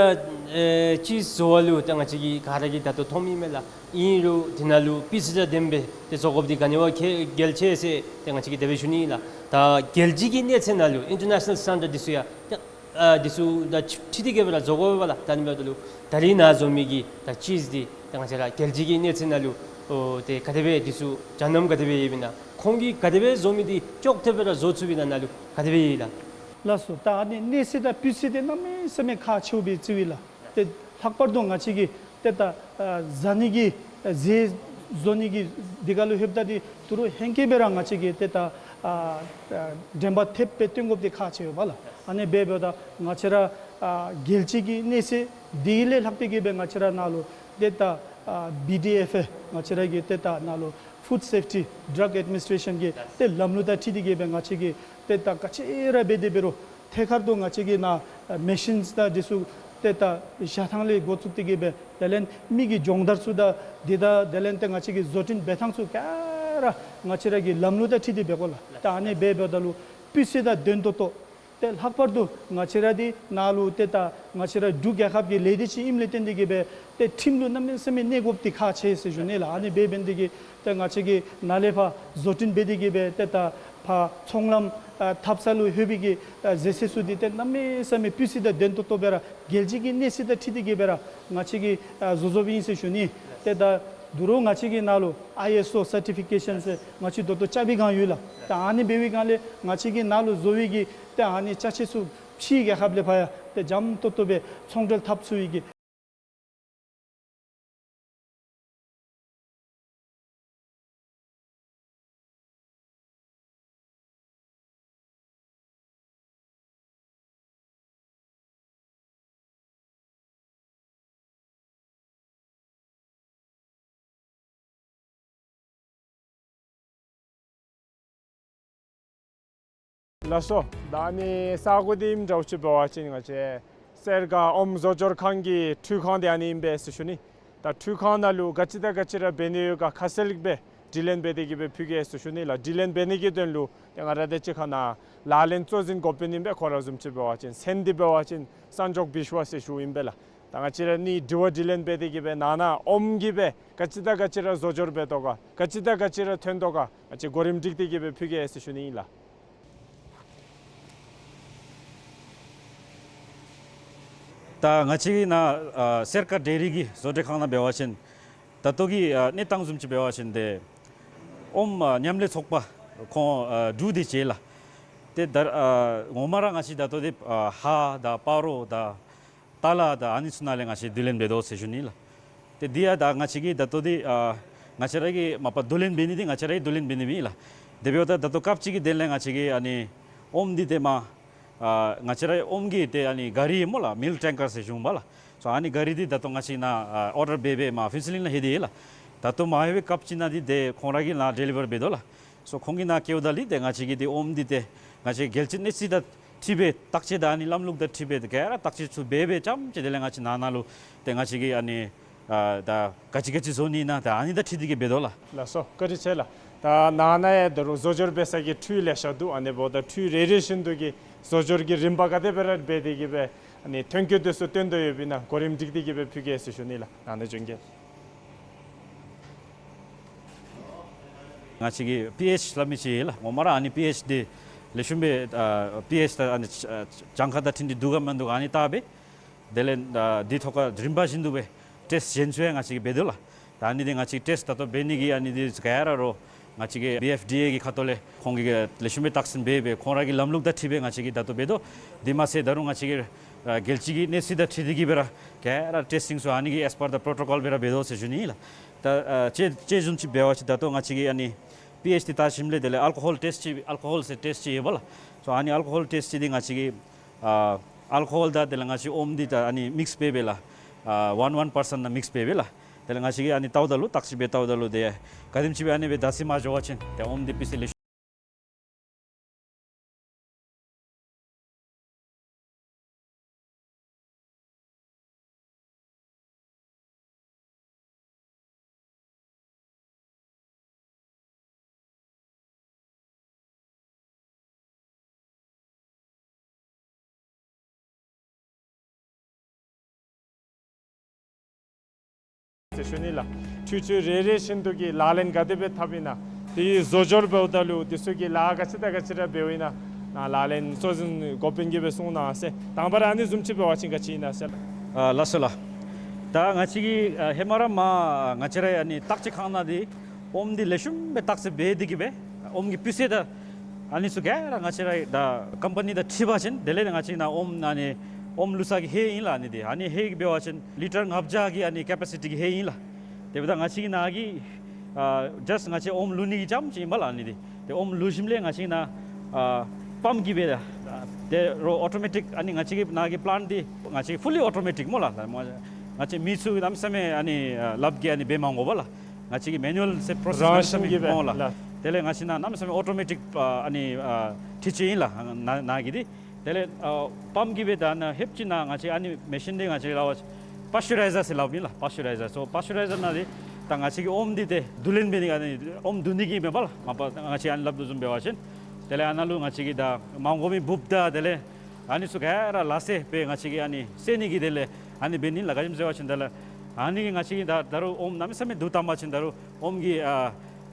ཨེ་ཅིསཊ་བཟོ་བ་ལུ་ད་ང་བཅས་ཀྱིས་ག་ར་གིས་ད་ལྟོ་མཐོངམ་ཨིན་མས་ལགས། ཨིན་རུང་དེ་ནང་ལུ་སྤུས་ཚད་དང་ལྡནམ་སྦེ་ཏེ་བཟོ་དགོཔ་འདི་ག་ནི་བ་གལ་གལ་ཆེ་ཟེར་ཏེ་ང་བཅས་ཀྱིས་དེ་སྦེ་ཞུ་ནི་ལགས། ད་རྒྱལ་སྤྱི་གི་གནས་ཚད་ནང་ལུ་ཨིན་ཊར་ནེ་ཤ་ནཱལ་སི་ཊེན་ཌརཌ་འདི་ཚུ་ཡང་ཏེ་ཨ་འདི་ཚུ་དང་འཁྲིལ་ཏེ་གིས་སྦེ་ར་བཟོ་དགོ་པས་ལགས། ད་ཨ་ནི་འབདཝ་ད་ལུ་ད་རིས་ནཱ་བཟོ་མི་གི་ད་ཅིསཊ་འདི་ད་ང་བཅས་ར་རྒྱལ་སྤྱི་གི་གནས་ཚད་ནང་ལུ་ཨོ་ཏེ་ག་དེ་སྦེ་འདི་ཚུ་སྦྱང་གནང་ག་དེ་སྦེ་ཡོདཔ་ཨིན་ན། ཁོང་གིས་ག་དེ་སྦེ་བཟོ་མི་འདི་ཅོག་འཐདཔ་སྦེ་ར་བཟོ་ཚུགས་པས་ན་ནཱ་ལུ་ག་དེ་སྦེ་ཡོད་ལགས། ལགས་སོ། ད་ཨ་ནི་གནས་ཚད་དང་སྤུས་ཚད་འདི་གནམ་མེད་ས་མེད་ཁག་ཆེཝ་སྦེ་བརྩིཝ་ཨིན་ལགས། ཏེ་ལྷག་པར་དུ་ང་བཅས་ཀྱིས་ཏེ་ད་ཨ་བཟའ་ནི་གི་ཨ་ཟས་བཟོ་ནི་གི་འདི་ཁར་ལུ་ལྷོདཔ་ད་འདི་ད་རུང་ཧེང་སྐལ་སྦེ་ར་ང་བཅས་ཀྱིས་ཏེ་ད་ཨ་ཨ་དྲན་པ་ཐེབས་སྦེ་བཏོན་དགོཔ་འདི་ཁག་ཆེ་བས་ལགས། ཨ་ནི་སྦེ་འབདཝ་ད་ང་བཅས་ར་ཨ་རྒྱལ་སྤྱི་གི་གནས་ཚད་འདི་ལས་ལྷག་སྟེ་གིས་སྦེ་ང་བཅས་ར་ནཱ་ལུ་ཏེ་ད་ཨ་བི་ཌི་ཨེཕ་ཨེ་ང་བཅས་ར་གི་ཏེ་ད་ནཱ་ལུ་ཕུཌ་སེཕ་ཊི་ཌྲག་ཨེཌ་མི་ནིསི་ཊེ་ཤཱན་གྱི་ཏེ་ལམ་ལུགས་དང་འཁྲིལ་ཏེ་གིས་སྦེ་ང་བཅས་ཀྱིས་ཏེ་ད་ག་ཅི་ར་འབད་དེ་འབད་རུང་ཐད་ཀར་དུ་ང་བཅས་ཀྱིས་ནཱ་ཨ་མེ་ཤིནསི་དང་འདི་ཚུ་ཏེ་ད་བཞག་ཐངས་ལས་འགོ་བཙུགས་ཏེ་གིས་སྦེ་དེ་ལས་མི་གི་སྦྱོང་བརྡར་ཚུ་དང་འདི་དང་དེ་ལས་ཏེ་ང་བཅས་ཀྱི་བཟོ་སྐྲུན་འབད་ཐངས་ཚུ་ག་ར་ང་བཅས་ར་གི་ལམ་ལུགས་དང་འཁྲིལ་ཏེ་འབད་དགོ་ལགས། ད་ཨ་ནི་སྦེ་འབདཝ་ད་ལུ་སྤུས་ཚད་དང་ལྡན་ཏོག་ཏོ་ཏེ་ལྷག་པར་དུ་ང་བཅས་ར་འདི་ནཱ་ལུ་ཏེ་ད་ང་བཅས་ར་འབྲུག་རྒྱལ་ཁབ་ཀྱི་ལས་སྡེ་ཅིག་ཨིནམ་ལས་བརྟེན་ཏེ་གིས་སྦེ་ཏེ་ཁྲིམས་ལུ་གནམ་མེད་ས་མེད་གནས་དགོཔ་འདི་ཁག་ཆེ་ཟེར་ཞུ་ནི་ལགས། ཨ་ནི་སྦེ་འབད་ནི་དེ་གིས་ཏེ་ང་བཅས་ཀྱིས་ནཱ་ལས་ཕར་བཟོ་སྐྲུན་འབད་དེ་གིས་སྦེ་ཏེ་ད་ཕར་ཚོང་ལམ་ཨ་འཐབ་ས་ལུ་ལྷོད་པའི་གི་ཨ་ཟས་ཟས་ཚུ་འདི་ཏེ་གནམ་མེད་ས་མེད་སྤུས་ཚད་དང་ལྡན་ཏོག་ཏོ་སྦེ་ར་རྒྱལ་སྤྱི་གི་གནས་ཚད་དང་འཁྲིལ་ཏེ་གིས་སྦེ་ར་ང་བཅས་ཀྱིས་ཨ་བཟོ་བཟོཝ་ཨིན་ཟེར་ཞུ་ནི། ཏེ་ད་ད་རུང་ང་བཅས་ཀྱི་ནཱ་ལུ་ཨའི་ཨེསི་ཨོ་སར་ཊི་ཕི་ཀེ་ཤཱན་ཟེར་ང་བཅས་ད་ལྟོ་རྐྱབ་པའི་སྒང་ཡོད་ལགས། ད་ཨ་ནི་འབད་བའི་སྒང་ལས་ང་བཅས་ཀྱིས་ནཱ་ལུ་བཟོ་བའི་གི་ཏེ་ཨ་ནི་ཅ་ཆས་ཚུ་ཕྱིའི་རྒྱལ་ཁབ་ལས་ཕར་ཡང་ཏེ་འཇམ་ཏོག་ཏོ་སྦེ་ཚོང་འབྲེལ་འཐབ་ཚུགས་པའི་གི། ལགས་སོ། ད་ཨ་ནི་ས་གོ་འདི་ཨིནམ་འདྲཝ་ཅིག་འབད་བ་ཅིན་ང་བཅས་སེར་སྒ་ཨོམ་བཟོ་སྦྱོར་ཁང་གི་འཕྲུལ་ཁང་འདི་ཨ་ནི་ཨིན་པས་ཟེར་ཞུ་ནི། ད་འཕྲུལ་ཁང་ནང་ལུ་ག་ཅི་དང་ག་ཅི་ར་འབད་ནི་ཡོད་ག་ཁ་གསལ་སྦེ་ དྲི་ལེན་འབད་དེ་གི་སྦེ་ཕུལ་གེ་ཟེར་ཞུ་ནི་ལགས། དྲི་ལེན་འབད་ནི་གི་དོན་ལུ་ཏེ་ང་ར་དང་གཅིག་ཁར་ནཱ་ལག་ལེན་གཙོ་འཛིན་འགོ་དཔོན་ཨིན་པས། ཁོ་ར་བཟུམ་ཅིག་འབད་བ་ཅིན་མཚན་འདི་འབད་བ་ཅིན་སངས་མགྱོགས་བི་ཤྭ་ཟེར་ཞུཝ་ཨིན་པས་ལགས། ད་ང་བཅས་ར་ནི་དྲི་བ་དྲི་ལེན་འབད་དེ་གི་སྦེ་ནང་ན་ཨོམ་གྱིས་སྦེ་ག་ཅི་དང་ག་ཅི་ར་བཟོ་སྦྱོར་འབད་དོ་ག། ག་ཅི་དང་ག་ཅི་ར་ཐོན་དོ་ག། ང་བཅས་གོ་རིམ་སྒྲིག་སྟེ་གི་སྦེ་ཕུལ་གེ་ཟེར་ཞུ་ནི་ཨིན་ལགས། ད་ང་བཅས་ཀྱི་ནཱ་ཨ་སེར་ཀ་ཌེ་རི་གི་བཟོ་གྲྭ་ཁང་ནང་འབད་བ་ཅིན་ད་ལྟོ་གི་ཨ་གནས་སྟངས་བཟུམ་ཅིག་འབད་བ་ཅིན་ཏེ་ཨོམ་ཨ་མཉམ་ལས་ཚོགས་པ་ཁོང་ཨ་དྲུག་དེ་ཅིག་ལགས། ཏེ་ད་ཨ་ངོ་མ་ར་ང་བཅས་ད་ལྟོ་འདི་ཨ་ཧ་དང་སྤ་རོ་དང་ཏ་ལ་དང་ཨ་ནི་ཚུ་ནང་ལས་ང་བཅས་བསྡུ་ལེན་འབད་དོ་ཟེར་ཞུ་ནི་ལགས། ཏེ་འདི་ཡང་ད་ང་བཅས་ཀྱིས་ད་ལྟོ་འདི་ཨ་ང་བཅས་ར་གི་མ་པ་བསྡུ་ལེན་འབད་ནི་འདི་ང་བཅས་ར་གིས་བསྡུ་ལེན་འབད་ནི་མེན་ལགས། དེ་འབདཝ་ད་ད་ལྟོ་སྐབས་ཅིག་གི་དོན་ལས་ང་བཅས་ཀྱིས་ཨ་ནི་ཨོམ་འདི་ཏེ་མ་ཨ་ང་བཅས་ར་ཨོམ་གྱི་ཏེ་ཨ་ནི་ག་རི་སྨོ་ལགས། མིལཀ་ཊེང་ཀར་ཟེར་ཞུཝ་མས་ལགས། སོ་ཨ་ནི་ག་རི་འདི་ད་ལྟོ་ང་བཅས་ནཱ་ཨ་ཨོར་ཌར་འབད་འབད་མར་ཕུན་ཚོགས་གླིང་ལུ་ལྷོད་དེ་ཡོད་ལགས། ད་ལྟོ་མར་ལྷོད་པའི་སྐབས་ཅིག་ནང་འདི་ཏེ་ཁོང་ར་གིས་ནཱ་ཌེ་ལི་བར་འབད་དོ་ལགས། སོ་ཁོང་གིས་ནཱ་བསྐྱལཝ་ད་ལུ་ཏེ་ང་བཅས་ཀྱིས་ཏེ་ཨོམ་འདི་ཏེ་ང་བཅས་རྒྱལ་སྤྱི་གནས་ཚད་དང་འཁྲིལ་སྦེ་བརྟག་དཔྱད་དང་ཨ་ནི་ལམ་ལུགས་དང་འཁྲིལ་སྦེ་ག་ར་བརྟག་དཔྱད་ཚུ་འབད་འབད་རྐྱངམ་ཅིག་དེ་ལས་ང་བཅས་ནང་ན་ལུ་ཏེ་ང་བཅས་ཀྱིས་ཨ་ནི་ཨ་ད་ག་ཅི་ག་ཅི་བཟོ་ནི་ཨིན་ན་ད་ཨ་ནི་དང་འཁྲིལ་ཏེ་གི་འབད་དོ་ལགས། ལགས་སོ། བཀའ་དྲིན་ཆེ་ལགས། ད་ནང་ན་ཡང་ད་རུང་བཟོ་སྦྱོར་འབད་ས་གི་འཕྲུལ་ལེ་ཤ་འདུག། ཨ་ནི་འབདཝ་ད་འཕྲུལ་རེ་རེ་བཞིན་དུ་གི་བཟོ་སྦྱོར་གྱི་རིམ་པ་ག་དེ་སྦེ་ར་འབད་དེ་གི་སྦེ་ཨ་ནི་ཐོན་སྐྱེད་དེ་ཚུ་བཏོན་དོ་ཡོདཔ་ཨིན་ན་གོ་རིམ་སྒྲིག་སྟེ་གི་སྦེ་ཕུལ་གེ་ཟེར་ཞུ་ནི་ལགས། ནང་ན་བྱོན་གེ། ང་བཅས་ཀྱི་པི་ཨེཆ་སླབ་མི་ཅིག་ཡོད་ལགས། ངོ་མ་ར་ཨ་ནི་པི་ཨེཆ་འདི་ལེགས་ཤོམ་སྦེ་ཨ་པི་ཨེཆ་དང་ཨ་ནི་ཨ་གྱངས་ཁ་དང་འཁྲིལ་ཏེ་འདུག་ག་མིན་འདུག་ག་ཨ་ནི་བལྟ་སྦེ་དེ་ལས་ཨ་འདི་ཐོག་ཁར་རིམ་པ་བཞིན་དུ་སྦེ་ཊེསཊ་གཞན་ཚུ་ཡང་ང་བཅས་ཀྱིས་འབད་དོ་ལགས། ད་ཨ་ནི་འདི་ང་བཅས་ཊེསཊ་ད་ལྟོ་འབད་ནི་གི་ཨ་ནི་འདི་ག་ར་རོགས་ང་བཅས་ཀྱི་བི་ཨེཕ་ཌི་ཨེ་གི་ཁ་ཐུག་ལས་ཁོང་གིས་ལེགས་ཤོམ་སྦེ་བརྟག་ཞིབ་འབད་འབད་ཁོང་ར་གི་ལམ་ལུགས་དང་འཁྲིལ་སྦེ་ང་བཅས་ཀྱིས་ད་ལྟོ་འབད་དོ། དེ་མ་ཚད་ད་རུང་ང་བཅས་ཀྱི་ཨ་རྒྱལ་སྤྱི་གི་གནས་ཚད་དང་འཁྲིལ་ཏེ་གི་སྦེ་ར་ག་ར་ཊེསི་ཊིང་ཚུ་ཨ་ནི་གི་ཨེས་པར་ད་པྲོ་ཊོ་ཀོལ་སྦེ་ར་འབད་དོ་ཟེར་ཞུ་ནི་ལགས། ད་ཨ་དཔྱེ་དཔྱེ་བཟུམ་ཅིག་འབད་བ་ཅིན་ད་ལྟོ་ང་བཅས་ཀྱིས་ཨ་ནི་པི་ཨེཆ་འདི་བལྟ་ཞིནམ་ལས་དེ་ལས་ཨལ་ཀོ་ཧོལ་ཊེསཊ་ཅིག་ཨལ་ཀོ་ཧོལ་ཟེར་ཊེསཊ་ཅིག་ཡོད་པ་ལགས། སོ་ཨ་ནི་ཨལ་ཀོ་ཧོལ་ཊེསཊ་ཅིག་འདི་ང་བཅས་ཀྱིས་ཨ་ཨལ་ཀོ་ཧོལ་དང་དེ་ལས་ང་བཅས་ཨོམ་འདི་ད་ཨ་ནི་མིགསི་འབད་འབད་ལགས། ཨ་ཝན་ཝན་པར་སེནཊ་ནང་མིགསི་འབད་འབད་ལགས། དེ་ལས་ང་བཅས་ཀྱིས་ཨ་ནི་བལྟཝ་ད་ལུ་བརྟག་ཞིབ་འབད་བལྟཝ་ད་ལུ་ཏེ་ག་དེམ་ཅིག་སྦེ་ཨ་ནི་སྦེ་བརྡ་ཚིག་མ་འགྱོ་བ་ཅིན་ཏེ་ཨོམ་འདི་སྤུས་ཚད་ལེགས་ཟེར་ཞུ་ནི་ལགས། འཕྲུལ་ཆས་རེ་རེ་བཞིན་དུ་གི་ལག་ལེན་ག་དེ་སྦེ་འཐབ་ཨིན་ན། དེ་བཟོ་སྦྱོར་འབདཝ་ད་ལུ་དེ་ཚུ་གི་ལཱ་ག་ཅི་དང་ག་ཅི་ར་འབདཝ་ཨིན་ན། ནཱ་ལག་ལེན་གཙོ་འཛིན་འགོ་དཔོན་གྱིས་སྦེ་གསུང་གནང་ཟེར། དང་པ་ར་ཨ་ནི་བཟུམ་ཅིག་འབད་བ་ཅིན་ག་ཅི་ཨིན་ན་ཟེར་ལགས། ཨ་ལགས་སོ་ལགས། ད་ང་བཅས་ཀྱིས་ཨ་ཧེ་མ་ར་མར་ང་བཅས་ར་ཨ་ནི་བརྟག་དཔྱད་ཁང་ནང་འདི་ཨོམ་འདི་ལེགས་ཤོམ་སྦེ་བརྟག་དཔྱད་འབད་དེ་གི་སྦེ་ཨོམ་གྱི་སྤུས་ཚད་དང་ཨ་ནི་ཚུ་ག་ར་ང་བཅས་ར་ད་ཀམ་པ་ནི་དང་འཁྲིལ་བ་ཅིན་དེ་ལས་ང་བཅས་ནཱ་ཨོམ་ཨ་ནི་ཨོམ་བླུག་ས་གི་ཧེ་ཨིན་ལགས། ཨ་ནི་འདི་ཨ་ནི་ཧེ་གི་འབད་བ་ཅིན་ལི་ཊར་ལྔ་བརྒྱ་གི་ཨ་ནི་ཀེ་པེ་སི་ཊི་གི་ཧེ་ཨིན་ལགས། དེ་འབདཝ་ད་ང་བཅས་ཀྱི་ནཱ་གི་ཨ་ཇཱསཊ་ང་བཅས་ཨོམ་བླུག་ནི་གི་རྐྱངམ་ཅིག་ཨིན་པ་ལགས། ཨ་ནི་འདི་ཏེ་ཨོམ་བླུག་ཞིནམ་ལས་ང་བཅས་ནཱ་ཨ་པམཔ་གིས་སྦེ་ད་ཏེ་རོགས་ཨོ་ཊོ་མེ་ཊིཀ་ཨ་ནི་ང་བཅས་ཀྱི་ནཱ་གི་པི་ལེནཊ་འདི་ང་བཅས་ཕུ་ལི་ཨོ་ཊོ་མེ་ཊིཀ་སྨོ་ལགས། ང་བཅས་མི་ཚུ་གནམ་མེད་ས་མེད་ཨ་ནི་ཨ་ལགཔ་གིས་ཨ་ནི་འབད་མ་དགོ་པ་ལགས། ང་བཅས་ཀྱི་མེ་ནུ་ཨལ་ཟེར་པྲོ་སེསི་རང་བཞིན་གྱིས་སྦེ་སྨོ་ལགས། ལགས། དེ་ལས་ང་བཅས་ནཱ་གནམ་མེད་ས་མེད་ཨོ་ཊོ་མེ་ཊིཀ་ཨ་ཨ་ནི་ཨ་འཕྲུལ་ཆས་ཨིན་ལགས། ནཱ་ནཱ་གི་འདི་དེ་ལས་ཨ་པམཔ་གིས་སྦེ་ད་ནཱ་ལྷོདཔ་ཅིག་ནཱ་ང་བཅས་ཨ་ནི་མེ་ཤིན་འདི་ང་བཅས་ལཱ་བ་པཱས་ཅུ་རའི་ཛར་ཟེར་སླབ་ཨིན་ལགས། པཱས་ཅུ་རའི་ཛར། སོ་པཱས་ཅུ་རའི་ཛར་ནང་འདི་ད་ང་བཅས་ཀྱིས་ཨོམ་འདི་ཏེ་བསྡུ་ལེན་འབད་ནི་ཨ་ནི་ཨོམ་བསྡུ་ནི་གི་མེན་པ་ལགས། མ་པ་ང་བཅས་ཨ་ནི་སླབ་དོ་བཟུམ་འབད་བ་ཅིན་དེ་ལས་ཨ་ནཱ་ལུ་ང་བཅས་ཀྱིས་ད་མ་དགོ་མི་འབུཔ་དང་དེ་ལས་ཨ་ནི་ཚུ་ག་ར་ལ་སེ་སྦེ་ང་བཅས་ཀྱིས་ཨ་ནི་བསལ་ནི་གི་དེ་ལས་ཨ་ནི་འབད་ནི་ལགས། ག་ཅི་སྨོ་ཟེར་བ་ཅིན་དེ་ལས་ཨ་ནི་གིས་ང་བཅས་ཀྱིས་ད་ད་རུང་ཨོམ་གནམ་མེད་ས་མེད་བསྡུ་བཏང་པ་ཅིན་ད་རུང་ཨོམ་གྱི་ཨ་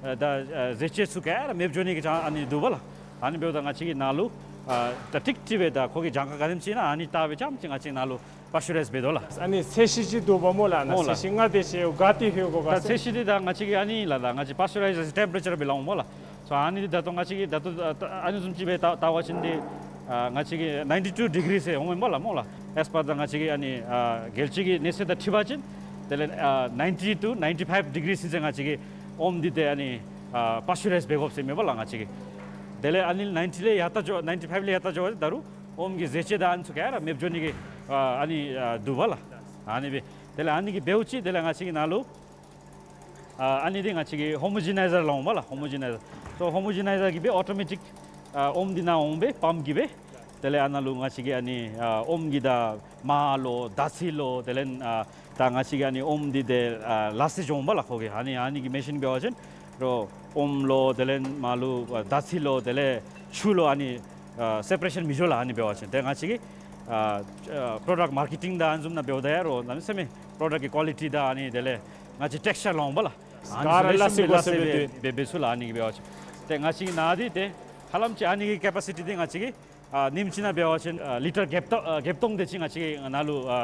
ཨ་ད་ཨ་རྫས་བཅོས་ཚུ་ག་ར་མེདཔ་འགྱོ་ནི་གི་ཅང་ཨ་ནི་འདུག་པ་ལགས། ཨ་ནི་འབདཝ་ད་ང་བཅས་ཀྱིས་ནཱ་ལུ་ཨ་ད་ཀྲིག་ཀྲི་སྦེ་ད་ཁོ་གི་གྱངས་ཁ་ག་དེམ་ཅིག་ཨིན་ན་ཨ་ནི་བལྟ་སྦེ་རྐྱངམ་ཅིག་ང་བཅས་ནཱ་ལུ་པཱས་ཅུ་རའིཛ་འབད་དོ་ལགས། ཨ་ནི་ཚད་གཞི་ཅིག་འདུག་པ་སྨོ་ལགས། ནཱ་སྨོ་ལགས། ཚད་གཞི་ལྔ་དེ་ཅིག་ག་ཏེ་ལྷོད་དགོ་ག་ད་ཟེར། ཚད་གཞི་འདི་ད་ང་བཅས་ཀྱི་ཨ་ནི་ལགས། ད་ང་བཅས་པཱས་ཅུ་རའི་ཛར་ཊེམ་པ་རེ་ཅར་སྦེ་སླབ་འོང་སྨོ་ལགས། སོ་ཨ་ནི་འདི་ད་ལྟོ་ང་བཅས་ཀྱིས་ད་ལྟོ་ཨ་ཨ་ནི་བཟུམ་ཅིག་སྦེ་བལྟ་བལྟ་བ་ཅིན་འདི་ཨ་ང་བཅས་ཀྱིས་ནའིན་ཊི་ཊུ་ཌི་གི་རི་ཟེར་འོང་སྨོ་ལགས། སྨོ་ལགས། ཨེས་པར་ད་ང་བཅས་ཀྱི་ཨ་ནི་ཨ་རྒྱལ་སྤྱི་གི་གནས་ཚད་དང་འཁྲིལ་བ་ཅིན་དེ་ལས་ཨ་ནའིན་ཊི་ཊུ་ནའིན་ཊི་ཕའིབ་ཌི་གི་རི་ཟེར་ང་བཅས་ཀྱིས་ཨོམ་འདི་ཏེ་ཨ་ནི་ཨ་པཱས་ཅུ་རའིཛ་འབད་དགོཔ་ཟེར་མེན་པ་ལགས། ང་བཅས་ཀྱིས་དེ་ལས་ཨ་ནི་ནའིན་ཊི་ལས་ཡར་ལྟ་འགྱོ་ནའིན་ཊི་ཕའིབ་ལས་ཡར་ལྟ་འགྱོ་བ་ཅིན་ད་རུང་ཨོམ་གྱི་རྫས་བཅོས་དང་ཨ་ནི་ཚུ་ག་ར་མེདཔ་འགྱོ་ནི་གི་ཨ་ཨ་ནི་ཨ་འདུག་པ་ལགས། ཨ་ནི་སྦེ་དེ་ལས་ཨ་ནི་གི་འབདཝ་ཅིག་དེ་ལས་ང་བཅས་ཀྱི་ནཱ་ལུ་ཨ་ཨ་ནི་འདི་ང་བཅས་ཀྱིས་ཧོ་མོ་ཇི་ནའི་ཛར་སླབ་འོང་སྨོ་ལགས། ཧོ་མོ་ཇི་ནའི་ཛར། སོ་ཧོ་མོ་ཇི་ནའི་ཛར་གྱིས་སྦེ་ཨོ་ཊོ་མེ་ཊིཀ་ཨ་ཨོམ་འདི་ནཱ་འོང་སྦེ་པམཔ་གིས་སྦེ་དེ་ལས་ཨ་ནཱ་ལུ་ང་བཅས་ཀྱི་ཨ་ནི་ཨ་ཨོམ་གྱི་ད་མར་ལོ་ད་ཚི་ལོ་དེ་ལས་ཨ་ད་ང་བཅས་ཀྱི་ཨ་ནི་ཨོམ་འདི་ཏེ་ཨ་ལ་སེ་འགྱོ་འོང་སྨོ་ལགས། ཁོ་གིས་ཨ་ནི་ཨ་ནི་གི་མེ་ཤིན་འབད་བ་ཅིན་ རོ་ཨོམ་ལོ་དེ་ལས་མར་ལུ་ཨ་དར་ཚི་ལོ་དེ་ལས་ཆུ་ལོ་ཨ་ནི་ཨ་སེ་པ་རེ་ཤཱན་མི་འགྱོ་ལགས། ཨ་ནི་འབད་བ་ཅིན་ཏེ་ང་བཅས་ཀྱིས་ཨ་ཨ་པྲོ་ཌཀཊ་མར་ཀེ་ཊིང་དང་ཨ་ནི་བཟུམ་ནང་འབདཝ་ད་ཡང་རོ་གནམ་མེད་ས་མེད་པྲོ་ཌཀཊ་ཀྱི་ཀོ་ལི་ཊི་དང་ཨ་ནི་དེ་ལས་ང་བཅས་ཊེག་སི་ཅར་ལོང་པ་ལགས། ཨ་ནི་ག་ར་ཚུ་ལེགས་ཤོམ་སྦེ་སླ་བསྲེ་སྦེ་འབད་འབད་ཚུགས་ལགས། ཨ་ནི་གིས་འབད་བ་ཅིན་ཏེ་ང་བཅས་ཀྱི་ནཱ་འདི་ཏེ་ཧ་ལམ་ཅིག་ཨ་ནི་གི་ཀེ་པ་སི་ཊི་འདི་ང་བཅས་ཀྱིས་ཨ་ཉིནམ་གཅིག་ནང་འབད་བ་ཅིན་ཨ་ལི་ཊར་བརྒྱད་སྟོང་ཨ་བརྒྱད་སྟོང་དེ་ཅིག་ང་བཅས་ཀྱིས་ནཱ་ལུ་ཨ་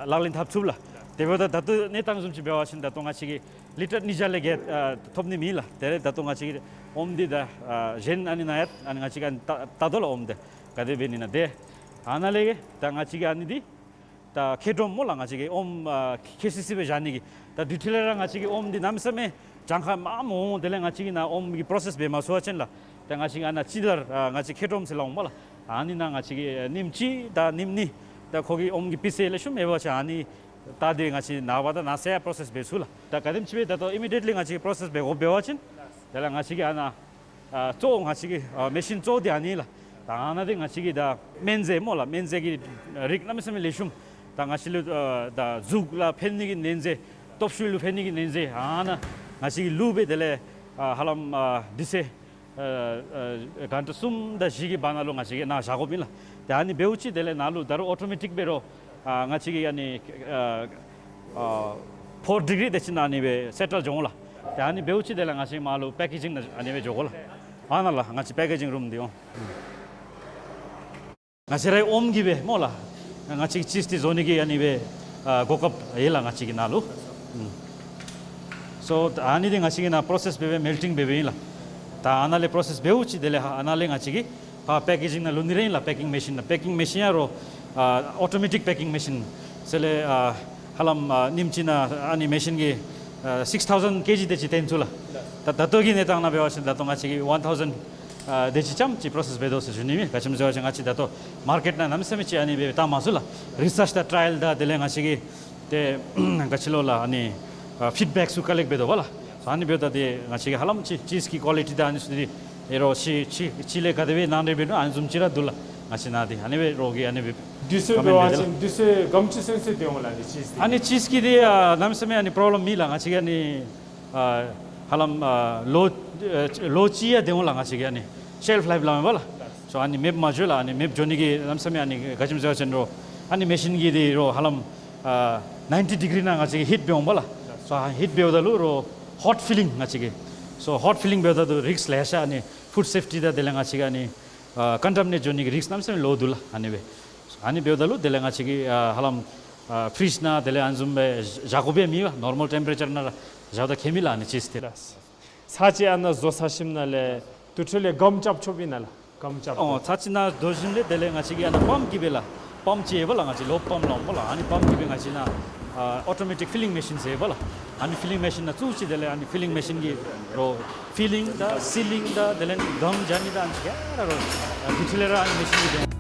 ལག་ལེན་འཐབ་ཚུགས་ལགས། དེ་འབདཝ་ད་ད་ལྟོ་གནས་སྟངས་བཟུམ་ཅིག་འབད་བ་ཅིན་ད་ལྟོ་ང་བཅས་ཀྱིས་ལི་ཊར་ཉིས་བརྒྱ་ལས་བརྒལ་ཨ་ཐོབ་ནི་མེད་ལགས། དེ་ལས་ད་ལྟོ་ང་བཅས་ཀྱིས་ཨོམ་འདི་ད་ཨ་གཞན་ཨ་ནི་ནང་ཡང་ཨ་ནི་ང་བཅས་ཀྱིས་ཨ་ནི་བལྟ་བལྟ་དོ་ལགས། ཨོམ་འདི་ག་དེ་འབད་ནི་ཨིན་ན་ཏེ་ཨ་ནཱ་ལས་ད་ང་བཅས་ཀྱིས་ཨ་ནི་འདི་ད་ཁེ་ཏྲོམ་སྨོ་ལགས། ང་བཅས་ཀྱིས་ཨོམ་ཨ་ཁེ་སི་སི་སྦེ་བཞག་ནི་གི་ད་དུས་ཐོག་ལས་ར་ང་བཅས་ཀྱིས་ཨོམ་འདི་གནམ་མེད་ས་མེད་གྱངས་ཁ་མངམ་འོང་། དེ་ལས་ང་བཅས་ཀྱིས་ནཱ་ཨོམ་གྱི་པྲོ་སེསི་འབད་མ་ཚུགས་པ་ཅིན་ལགས། ད་ང་བཅས་ཀྱིས་ཨ་ནཱ་སྤྱི་ཟླར་ཨ་ང་བཅས་ཁེ་ཏྲོམ་ཟེར་སླབ་འོང་པ་ལགས། ཨ་ནི་ནང་ང་བཅས་ཀྱིས་ཉིནམ་གཅིག་དང་ཉིནམ་གཉིས་ད་ཁོ་གི་ཨོམ་གྱི་སྤུས་ཚད་ལེགས་ཤོམ་ཡོད་པ་ཅིན་ཨ་ནི་ད་དེ་ང་བཅས་ནངས་པ་དང་གནངས་ཚེ་ཡང་པྲོ་སེསི་འབད་ཚུགས་ལགས། ད་ག་དེམ་ཅིག་སྦེ་ད་ལྟོ་ཨི་མི་ཌི་ཡེཊ་ལི་ང་བཅས་ཀྱིས་པྲོ་སེསི་འབད་དགོ་འབད་བ་ཅིན་དེ་ལས་ང་བཅས་ཀྱིས་ཨ་ནཱ་ཨ་གཙོ་བོ་ང་བཅས་ཀྱི་ཨ་མེ་ཤིན་གཙོ་བོ་འདི་ཨ་ནི་ལགས། ད་ཨ་ནཱ་འདི་ང་བཅས་ཀྱིས་ད་སྨན་རྫས་སྨོ་ལགས། སྨན་རྫས་ཀྱི་རིགས་གནམ་མེད་ས་མེད་ལེགས་ཤོམ། ད་ང་བཅས་ལུ་ཨ་ད་གཟུགས་ལུ་ཕན་ནི་གི་སྨན་རྫས་སྟོབས་ཤུགས་ལུ་ཕན་ནི་གི་སྨན་རྫས་ཨ་ནཱ་ང་བཅས་ཀྱིས་བླུགས་སྦེ་དེ་ལས་ཨ་ཧ་ལམ་ཨ་དུས་ཚོད་ཨ་ཨ་གྷན་ཊ་གསུམ་དང་བཞི་གི་བར་ན་ལུ་ང་བཅས་ཀྱིས་ནཱ་བཞག་དགོཔ་ཨིན་ལགས། ཏེ་ཨ་ནི་འབདཝ་ཅིག་དེ་ལས་ནཱ་ལུ་ད་རུང་ཨོ་ཊོ་མེ་ཊིཀ་འབད་རུང་ཨ་ང་བཅས་ཀྱིས་ཨ་ནི་ཨ་ཨ་ཕོར་ཌི་གི་རི་དེ་ཅིག་ནང་ཨ་ནི་སྦེ་སེ་ཊལ་འགྱོ་འོང་ལགས། ཏེ་ཨ་ནི་འབདཝ་ཅིག་དེ་ལས་ང་བཅས་མར་ལུ་པེ་ཀེ་ཇིང་ནང་ཨ་ནི་སྦེ་འགྱོ་དགོ་ལགས། ཨ་ནཱ་ལགས་ང་བཅས་པེ་ཀེ་ཇིང་རུམ་འདི་འོང་། ང་བཅས་རའི་ཨོམ་གྱིས་སྦེ་སྨོ་ལགས། ང་བཅས་ཀྱིས་ཅིསི་འདི་བཟོ་ནི་གི་ཨ་ནི་སྦེ་ཨ་གོ་སྐབས་ཡོད་ལགས་ང་བཅས་ཀྱི་ནཱ་ལུ། ཨུམ། སོ་ཨ་ནི་འདི་ང་བཅས་ཀྱིས་ནཱ་པྲོ་སེསི་འབད་སྦེ་མེལ་ཊིང་འབད་སྦེ་ཨིན་ལགས། ད་ཨ་ནཱ་ལས་པྲོ་སེསི་འབདཝ་ཅིག་དེ་ལས་ཧ་ཨ་ནཱ་ལས་ང་བཅས་ཀྱིས་ཕར་པེ་ཀེ་ཇིང་ནང་བླུག་ནི་ར་ཨིན་ལགས། པེ་ཀིང་མེ་ཤིན་ནང་། པེ་ཀིང་མེ་ཤིན་ཡང་རོ་ཨ་ཨོ་ཊོ་མེ་ཊིཀ་པེ་ཀིང་མེ་ཤིན་ཟེར་ལས་ཨ་ཧ་ལམ་ཨ་ཉིནམ་གཅིག་ནང་ཨ་ནི་མེ་ཤིན་གྱིས་ཨ་སིགསི་ཐའུ་ཟེན་ཀེ་ཇི་དེ་ཅིག་བཏོན་ཚུགས་ལགས། ད་ད་ལྟོ་གི་གནས་སྟངས་ནང་འབད་བ་ཅིན་ད་ལྟོ་ང་བཅས་ཀྱིས་ཝན་ཐའུ་ཟེན་ཨ་དེ་ཅིག་ཙམ་ཅིག་པྲོ་སེསི་འབད་དོ་ཟེར་ཞུ་ནི་ཨིན། ག་ཅི་སྨོ་ཟེར་བ་ཅིན་ང་བཅས་ད་ལྟོ་མར་ཀེཊ་ནང་གནམ་མེད་ས་མེད་ཅིག་ཨ་ནི་སྦེ་བཏང་མ་ཚུགས་ལགས། རི་སརཆ་དང་ཊ་རའི་ཡལ་དང་དེ་ལས་ང་བཅས་ཀྱིས་ཏེ་ག་ཅི་ལོ་ལགས་ཨ་ནི་ཨ་ཕིཌ་བེཀ་ཚུ་ཀ་ལེཀཊ་འབད་དོ་བ་ལགས། ཨ་ནི་འབདཝ་ད་ཏེ་ང་བཅས་ཀྱིས་ཧ་ལམ་ཅིག་ཅིསི་གི་ཀོ་ལི་ཊི་དང་ཨ་ནི་ཚུ་འདི་ཨེ་རོ་ཅིག་ཅིག་ཅིག་ལས་ག་དེ་སྦེ་ནང་འདྲེན་འབད་ནུག་ཨ་ནི་བཟུམ་ཅིག་ར་འདུག་ལགས། ང་བཅས་ནཱ་འདི་ཨ་ནི་སྦེ་རོགས་ཀྱིས་ཨ་ནི་སྦེ་དུས་ཚོད་འབད་བ་ཅིན་དུས་ཚོད་ག་དེམ་ཅིག་ཚུན་ཚོད་སྡོད་འོང་ལགས་ཨ་ནི་ཅིསི་འདི། ཨ་ནི་ཅིསི་གི་འདི་ཨ་གནམ་མེད་ས་མེད་ཨ་ནི་པྲོབ་ལེམ་མེད་ལགས། ང་བཅས་ཀྱིས་ཨ་ནི་ཨ་ཧ་ལམ་ཨ་ལོ་ཨ་ལོ་གཅིག་ཡང་སྡོད་འོང་ལགས། ང་བཅས་ཀྱིས་ཨ་ནི་ཤེལཕ་ལའིཕ་སླབ་མས་པ་ལགས། སོ་ཨ་ནི་མེདཔ་མ་འགྱོ་ལགས། ཨ་ནི་མེདཔ་འགྱོ་ནི་གི་གནམ་མེད་ས་མེད་ཨ་ནི་ག་ཅི་སྨོ་ཟེར་བ་ཅིན་རོ་ཨ་ནི་མེ་ཤིན་གྱི་འདི་རོ་ཧ་ལམ་ཨ་ནའིན་ཊི་ཌི་གི་རི་ནང་ང་བཅས་ཀྱིས་ཧིཊ་འབད་འོང་པ་ལགས། སོ་ཧིཊ་འབདཝ་ད་ལུ་རོ་ཧོཊ་ཕི་ལིང་ང་བཅས་ཀྱིས། སོ་ཧོཊ་ཕི་ལིང་འབདཝ་ད་ལུ་རིསཀ་ལེ་ཤ་ཨ་ནི་ཕུཌ་སེཕ་ཊི་དང་དེ་ལས་ང་བཅས་ཀྱིས་ཨ་ནི་ཨ་ཀོན་ཊ་མི་ནེཊ་འགྱོ་ནི་གི་རིསཀ་གནམ་མེད་ས་མེད་ལོ་འདུག་ལགས། ཨ་ནི་སྦེ་ཨ་ནི་འབདཝ་ད་ལུ་དེ་ལས་ང་བཅས་ཀྱིས་ཨ་ཧ་ལམ་ཨ་ཕི་རིཇ་ནང་དེ་ལས་ཨ་ནི་བཟུམ་སྦེ་བཞག་དགོཔ་ཡང་མེད་པ། ནོར་མལ་ཊེམ་པ་རེ་ཅར་ནང་ར་བཞགཔ་ད་ཁྱད་མེད་ལགས་ཨ་ནི་ཅིསི་འདི་ལགས། ཚར་གཅིག་ཨ་ནཱ་བཟོ་ཚར་ཞིནམ་ལས་དེ་འཕྲོ་ལས་སྒམ་རྐྱབ་ཆོགཔ་ཨིན་ན་ལགས། སྒམ་རྐྱབ། ཨོ་ཚར་གཅིག་ནཱ་བཟོ་ཞིནམ་ལས་དེ་ལས་ང་བཅས་ཀྱིས་ཨ་ནཱ་པམཔ་གིས་སྦེ་ལགས། པམཔ་ཅིག་ཡོད་པ་ལགས། ང་བཅས་ལོ་པམཔ་སླབ་འོང་པ་ལགས། ཨ་ནི་པམཔ་གིས་སྦེ་ང་བཅས་ནཱ་ཨ་ཨོ་ཊོ་མེ་ཊིཀ་ཕི་ལིང་མེ་ཤིན་ཟེར་བ་ལགས། ཨ་ནི་ཕི་ལིང་མེ་ཤིན་ནང་བཙུགས་ཅི། དེ་ལས་ཨ་ནི་ཕི་ལིང་མེ་ཤིན་གྱིས་རོ་ཕི་ལིང་དང་སི་ལིང་དང་དེ་ལས་གམ་རྐྱབ་ནི་དང་ཨ་ནི་ཚུ་ག་ར་རོ་ཨ་དེ་འཕྲོ་ལས་ར་ཨ་ནི་མེ་ཤིན་གྱིས་འབད་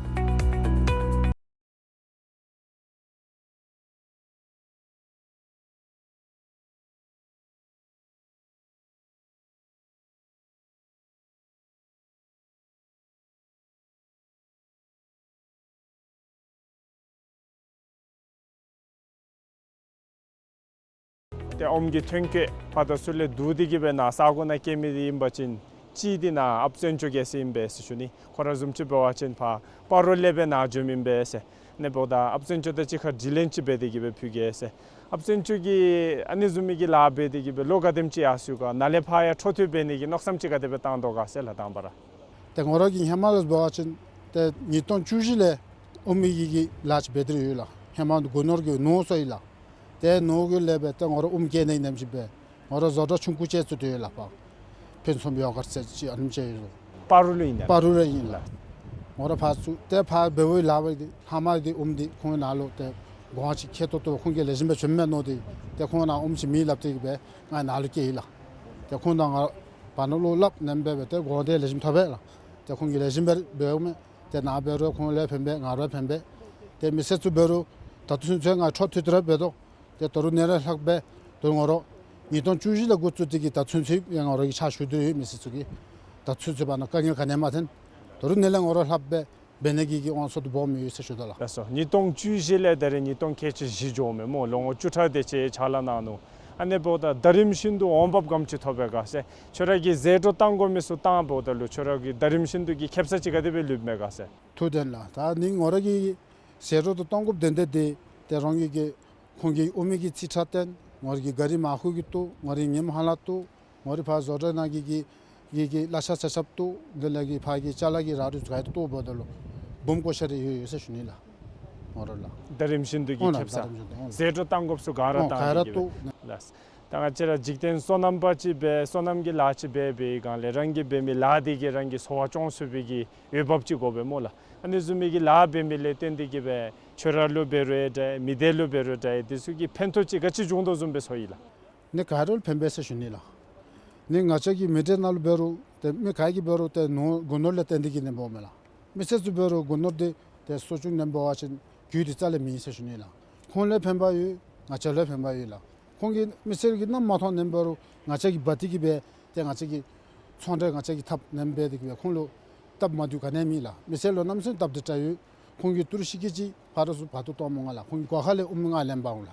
འོང་། ཏེ་ཨོམ་གྱི་ཐོན་སྐྱེད་ཕར་དང་ཚུར་ལས་བསྡུ་སྟེ་གིས་སྦེ་ནཱ་ས་གོ་ནང་སྐྱེལ་མི་འདི་ཨིན་པ་ཅིན་གཅིག་འདི་ནཱ་ཨཔ་བཙན་སྐྱོགས་རྒྱལ་མཚན་ཨིན་པས་ཟེར་ཞུ་ནི། ཁོ་ར་བཟུམ་ཅིག་འབད་བ་ཅིན་ཕར་སྤ་རོ་ལས་སྦེ་ནཱ་འབྱོནམ་ཨིན་པས་ཟེར། ཨ་ནི་འབདཝ་ད་ཨཔ་བཙན་སྐྱོགས་དང་གཅིག་ཁར་དྲི་ལན་ཅིག་འབད་དེ་གིས་སྦེ་ཕུལ་གེ་ཟེར། ཨཔ་བཙན་སྐྱོགས་ཀྱིས་ཨ་ནི་བཟུམ་མའི་གི་ལཱ་འབད་དེ་གིས་སྦེ་ལོ་ག་དེམ་ཅིག་ཡར་སོ་ཡི་ག། ནཱ་ལས་ཕར་ཡང་འཕྲོ་མཐུད་འབད་ནི་གི་མནོ་བསམ་ཅིག་ག་དེ་སྦེ་བཏང་དོ་ག་ཟེར་ལགས་དང་པ་ར། ཏེ་ང་ར་གིས་ཧེ་མ་ལས་འབད་བ་ཅིན་ཏེ་ཉིས་སྟོང་བཅུ་བཞི་ལས་ཨོམ་གྱི་གི་ལཱ་ཅིག་འབད་དེ་ཡོད་ལགས། ཧེ་མ་སྒོ་ནོར་གྱི་ནོར་སོང་ཡི་ལགས། ཏེ་ནོར་གྱི་ལས་སྦེ་ཏེ་ང་ར་ཨོམ་སྐྱེལ་ནི་ནེམ་ཅིག་སྦེ་ང་ར་བཟོ་གྲྭ་ཆུང་ཀུ་ཅིག་བཙུགས་ཏེ་ཡོད་ལགས། ཕར་ཕུན་སུམ་ཡོ་གརཊ་ཟེར་ཅིག་ཨ་ནེམ་ཅིག་ཡོད། སྤ་རོ་ལུ་ཨིན་ན། སྤ་རོ་ལུ་ཨིན་ལགས། ང་ར་ཕར་བཙུགས་ཏེ་ཕར་འབད་བའི་ལཱ་འབད་དེ་ལྷག་མ་འདི་ཨོམ་འདི་ཁོང་ནཱ་ལུ་ཏེ་གོང་ཅིག་ཁེ་ཏོག་ཏོ་ཁོང་གིས་ལེགས་ཤོམ་སྦེ་བྱིནམ་མས་མནོ་སྟེ་ཏེ་ཁོང་ནཱ་ཨོམ་ཅིག་མེད་སླབ་སྟེ་གིས་སྦེ་ང་ནཱ་ལུ་བསྐྱལ་ཡི་ལགས། ཏེ་ཁོང་དང་ང་བར་ན་བློ་སླབ་ནེམ་སྦེ་སྦེ་ཏེ་གོང་ཏེ་ལེགས་ཤོམ་ཐོབ་པས་ལགས། ཏེ་ཁོང་གིས་ལེགས་ཤོམ་སྦེ་འབདཝ་མས། ཏེ་ནཱ་འབད་རུང་ཁོང་ལུ་ཡང་ཕན་པས་ང་ར་ཡང་ཕན་པས། ཏེ་མི་སེར་ཚུ་འབད་རུང་ད་ལྟོ་ཚུན་ཚོད་ང་འཕྲོ་མཐུད་དེ་ར་འབད་དོ། ཏེ་ད་རུང་ནཱ་ལས་ལྷག་སྦེ་ད་རུང་ང་ར་ཉིས་སྟོང་བཅུ་བཞི་ལས་འགོ་བཙུགས་ཏེ་གིས་ད་ཚུན་ཚོད་ཡང་ང་ར་གིས་ཕྱག་ཞུ་སྟེ་ཡོད། མི་སེར་ཚུ་གི་ད་ཚུན་ཚོད་བར་ན་དཀའ་ངལ་ག་ནི་ཡང་མ་ཐོན། ད་རུང་ནཱ་ལས་ང་ར་ལྷག་སྦེ་འབད་ནི་གི་གི་དབང་ཚད་དུ་སྦོམ་ཡོད་ཟེར་ཞུ་དོ་ལགས། ལགས་སོ། ཉིས་སྟོང་བཅུ་བཞི་ལས་ད་རེས་ཉིས་སྟོང་ཁལ་གཅིག་བཞི་འགྱོཝ་མས་སྨོ། ལོ་ངོ་བཅུ་ཕྲག་དེ་ཅིག་ཕྱག་ལཱ་གནང་ནུག། ཨ་ནི་འབདཝ་ད་ཟླ་རིམ་བཞིན་དུ་འོང་འབབ་ག་དེམ་ཅིག་ཐོབ་པས་ག་ཟེར། ཁྱོད་ར་གིས་ཟད་འགྲོ་བཏང་དགོ་མི་ཚུ་བཏངམ་ད་ལུ་ཁྱོད་ར་གི་ཟླ་རིམ་བཞིན་དུ་གི་ཁེབ་ས་ཅིག་ག་དེ་སྦེ་ལུསཔ་མས་ག་ཟེར། ཐུགས་བདེན་ལགས། ད་ནི་ང་ར་གིས་ཟད་འགྲོ་དེ་གཏང་དགོཔ་དོན་དག་དེ་ཏེ་རང་གི་གི་ཁོང་གི་དབུ་མའི་གི་རྩིས་ཁྲ་བཏོན། ང་ར་གི་གཱ་རི་མར་ཁུ་གི་བཏོག། ང་ར་གི་ཉིམ་ཧ་ལ་བཏོག། ང་ར་ཕར་བཟོ་གྲྭ་ནང་གི་གི་གི་གི་གླ་ཆ་ཆ་ཁྱབ་བཏོག། དེ་ལས་གི་ཕར་གི་ཅ་ལ་གི་ར་རུ་ག་ཡི་བཏོགཔ་ད་ལུ་འབུམ་བརྐོ་ཤ་རེ་ཡོད་ཡོད་ཟེར་ཞུ་ནི་ལགས། ང་ར་ལགས། ཟླ་རིམ་བཞིན་དུ་གི་ཨོ་ལགས། ཁེབ་ས། ཟླ་རིམ་བཞིན་དུ་ཨོ། ཟད་འགྲོ་བཏང་དགོཔ་ཚུ་ག་ར་ཨོ་བཏང་ག་ར་སྟེ་གི་བཏོག་ནི་ལགས། ད་ང་བཅས་ར་འཇིག་རྟེན་སོ་ནམ་པ་ཅིག་འབད་སོ་ནམ་གྱི་ལཱ་ཅིག་འབད་བའི་སྒང་ལས་རང་གིས་འབད་མི་ལཱ་དེ་གིས་རང་གི་འཚོ་བ་སྐྱོང་ཚུགས་པའི་གི་འོས་འབབ་ཅིག་དགོ་པས་སྨོ་ལགས། ཨ་ནི་བཟུམ་མའི་གི་ལཱ་འབད་མི་ལས་བརྟེན་ཏེ་གི་སྦེ་ཁྱོད་ར་ལུ་འབད་རུང་འདྲ་མི་སྡེ་ལུ་འབད་རུང་འདྲ་དེ་ཚུ་གི་ཕན་ཐོགས་ཅིག་ག་ཅི་བྱུང་དོ་བཟུམ་སྦེ་ཚོར་ཡི་ལགས། ནི་ག་ར་ལུ་ཕན་པས་ཟེར་ཞུ་ནི་ལགས། ནི་ང་བཅས་ཀྱི་མི་སྡེ་ནང་ལུ་འབད་རུང་ཏེ་མི་ག་གིས་འབད་རུང་ཏེ་ནོར་སྒོ་ནོར་ལས་བརྟེན་ཏེ་གི་ནི་འབདཝ་མས་ལགས། མི་སེར་ཚུ་འབད་རུང་སྒོ་ནོར་དེ་ཏེ་གསོ་སྐྱོང་ནི་འབད་བ་ཅིན་རྒྱུ་དེ་རྩ་ལས་མེད་ཟེར་ཞུ་ནི་ལགས། ཁོང་ལུ་ཕན་པ་ཡོད། ང་བཅས་ལུ་ཕན་པ་ཡོད་ལགས། ཁོང་གིས་མི་སེར་གྱིས་གནམ་མ་མཐོང་ནི་འབད་རུང་ང་བཅས་ཀྱིས་འབག་སྟེ་གི་སྦེ་ཏེ་ང་བཅས་ཀྱི་ཚོང་འབྲེལ་ང་བཅས་ཀྱིས་འཐབ་ནི་འབད་དེ་གི་སྦེ་ཁོང་ལུ་སྟབས་མ་བདེཝ་ག་ནི་ཡང་མེད་ལགས། མི་སེར་ལུ་གནམ་མེད་ས་མེད་སྟབས་བདེ་དྲགས་ཡོད། ཁོང་གིས་ཏི་རུ་ཤི་ཀི་ཅིག་ཕར་ཚུར་ཕར་ཏོག་གཏང་མི་འོང་ལགས། ཁོང་གི་སྒོ་ཁ་ལས་ཨོམ་ལྔ་ལེན་པར་འོང་ལགས།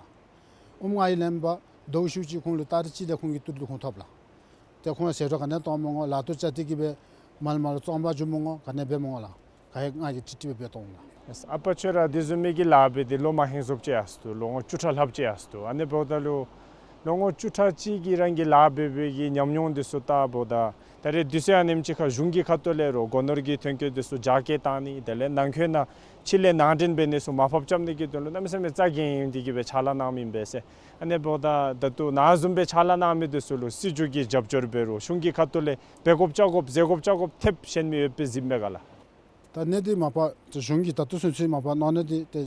ཨོམ་ལྔ་ཡི་ལེན་པར་ཟླཝ་ཤུལ་ཅིག་ཁོང་ལུ་ཏ་རིག་གཅིག་ལས་ཁོང་གིས་ཏི་རུ་དེ་ཁོང་ཐོབ་ལགས། ཏེ་ཁོང་ལུ་ཟད་འགྲོ་ག་ནི་ཡང་གཏང་མི་འོང་། ལཱ་ཐོག་བཅའ་སྟེ་གི་སྦེ་མར་མར་བཙོང་པར་འགྱོ་མི་འོང་། ག་ནི་འབད་མི་འོང་ལགས། ག་ཡང་ང་གིས་ཀྲིག་ཀྲི་སྦེ་འབད་གཏང་འོང་ལགས། ཨ་པ་ཁྱོད་ར་དེ་བཟུམ་མའི་གི་ལཱ་འབད་དེ་ལོ་མ་ཧེང་སུབ་ཅིག་ཡར་སོང་། ལོ་ངོ་བཅུ་ཕྲག་ལྷགཔ་ཅིག་ཡར་སོང་། ཨ་ནི་འབདཝ་ད་ལུ་ལོ་ངོ་བཅུ་ཕྲག་གཅིག་གི་རང་གི་ལཱ་འབད་བའི་གི་ཉམས་མྱོང་དེ་ཚུ་བལྟཝ་ད་ད་རེས་དུས་ཚོད་ཨ་ནེམ་ཅིག་ཁར་གཞུང་གི་ཁ་ཐུག་ལས་རུང་སྒོ་ནོར་གྱི་ཐོན་སྐྱེད་དེ་ཚུ་རྒྱ་སྐྱེད་བཏང་ནི་དེ་ལས་ནང་འཁོད་ནང་ཕྱི་ལས་ནང་འདྲེན་འབད་ནི་ཚུ་མར་ཕབ་རྐྱབ་ནི་གི་དོན་ལུ་གནམ་མེད་ས་མེད་རྩ་འགེངས་ཏེ་གི་སྦེ་ཕྱག་ལཱ་གནང་མི་ཨིན་པས་ཟེར། ཨ་ནི་འབདཝ་ད་ད་ལྟོ་ནཱ་བཟུམ་སྦེ་ཕྱག་ལཱ་གནང་མི་དེ་ཚུ་ལུ་སྲིད་བྱུས་ཀྱི་རྒྱབ་སྐྱོར་འབད་རུང་གཞུང་གི་ཁ་ཐུག་ལས་འབད་དགོཔ་བཅའ་དགོཔ་ཟད་དགོཔ་བཅའ་དགོཔ་ཐེབས་བཞེས་མི་ཡོད་པས་གཟིགསཔ་མས་ག་ལགས། ད་ནི་འདི་མ་པ་ཏེ་གཞུང་གིས་ད་ལྟོ་ཚུན་ཚོད་མ་པ་གནང་ནི་འདི་ཏེ་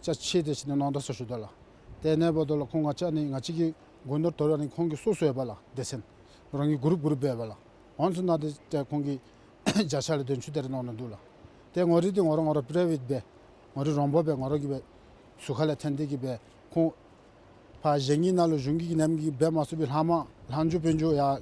ཅ་ཆས་དེ་ཅིག་ནི་གནང་དོ་ཟེར་ཞུ་དོ་ལགས། ཏེ་ཨ་ནི་འབདཝ་ད་ལུ་ཁོང་ང་བཅས་ནི་ང་བཅས་ཀྱི་སྒོ་ནོར་དོ་རུང་ཨ་ནི་ཁོང་གི་སོ་སོ་ཡོད་པ་ལགས། སྡེ་ཚན་རང་གི་གུ་རུབ་གུ་རུབ་སྦེ་ཡོད་པ་ལགས། ཨ་ནི་ཚུ་ནང་འདི་ཏེ་ཁོང་གིས་བརྒྱ་ཆ་ལས་བདུན་ཅུ་དེ་རེ་གནང་ནི་འདུག་ལགས། ཏེ་ངོ་རིས་འདི་ངོ་ར་ངོ་ར་པི་རའི་ཝེཊ་སྦེ་ངོ་ར་རོང་པ་སྦེ་ངོ་ར་གི་སྦེ་ཟུར་ཁ་ལས་འཐོན་ཏེ་གི་སྦེ་ཁོང་ཕར་གཞན་གྱི་ནང་ལུ་གཞུང་གི་ནེམ་གི་འབད་མ་ཚུགས་པའི་ལྷག་མ་ལྷག་འགྱོ་དཔོན་འགྱོ་ཡར་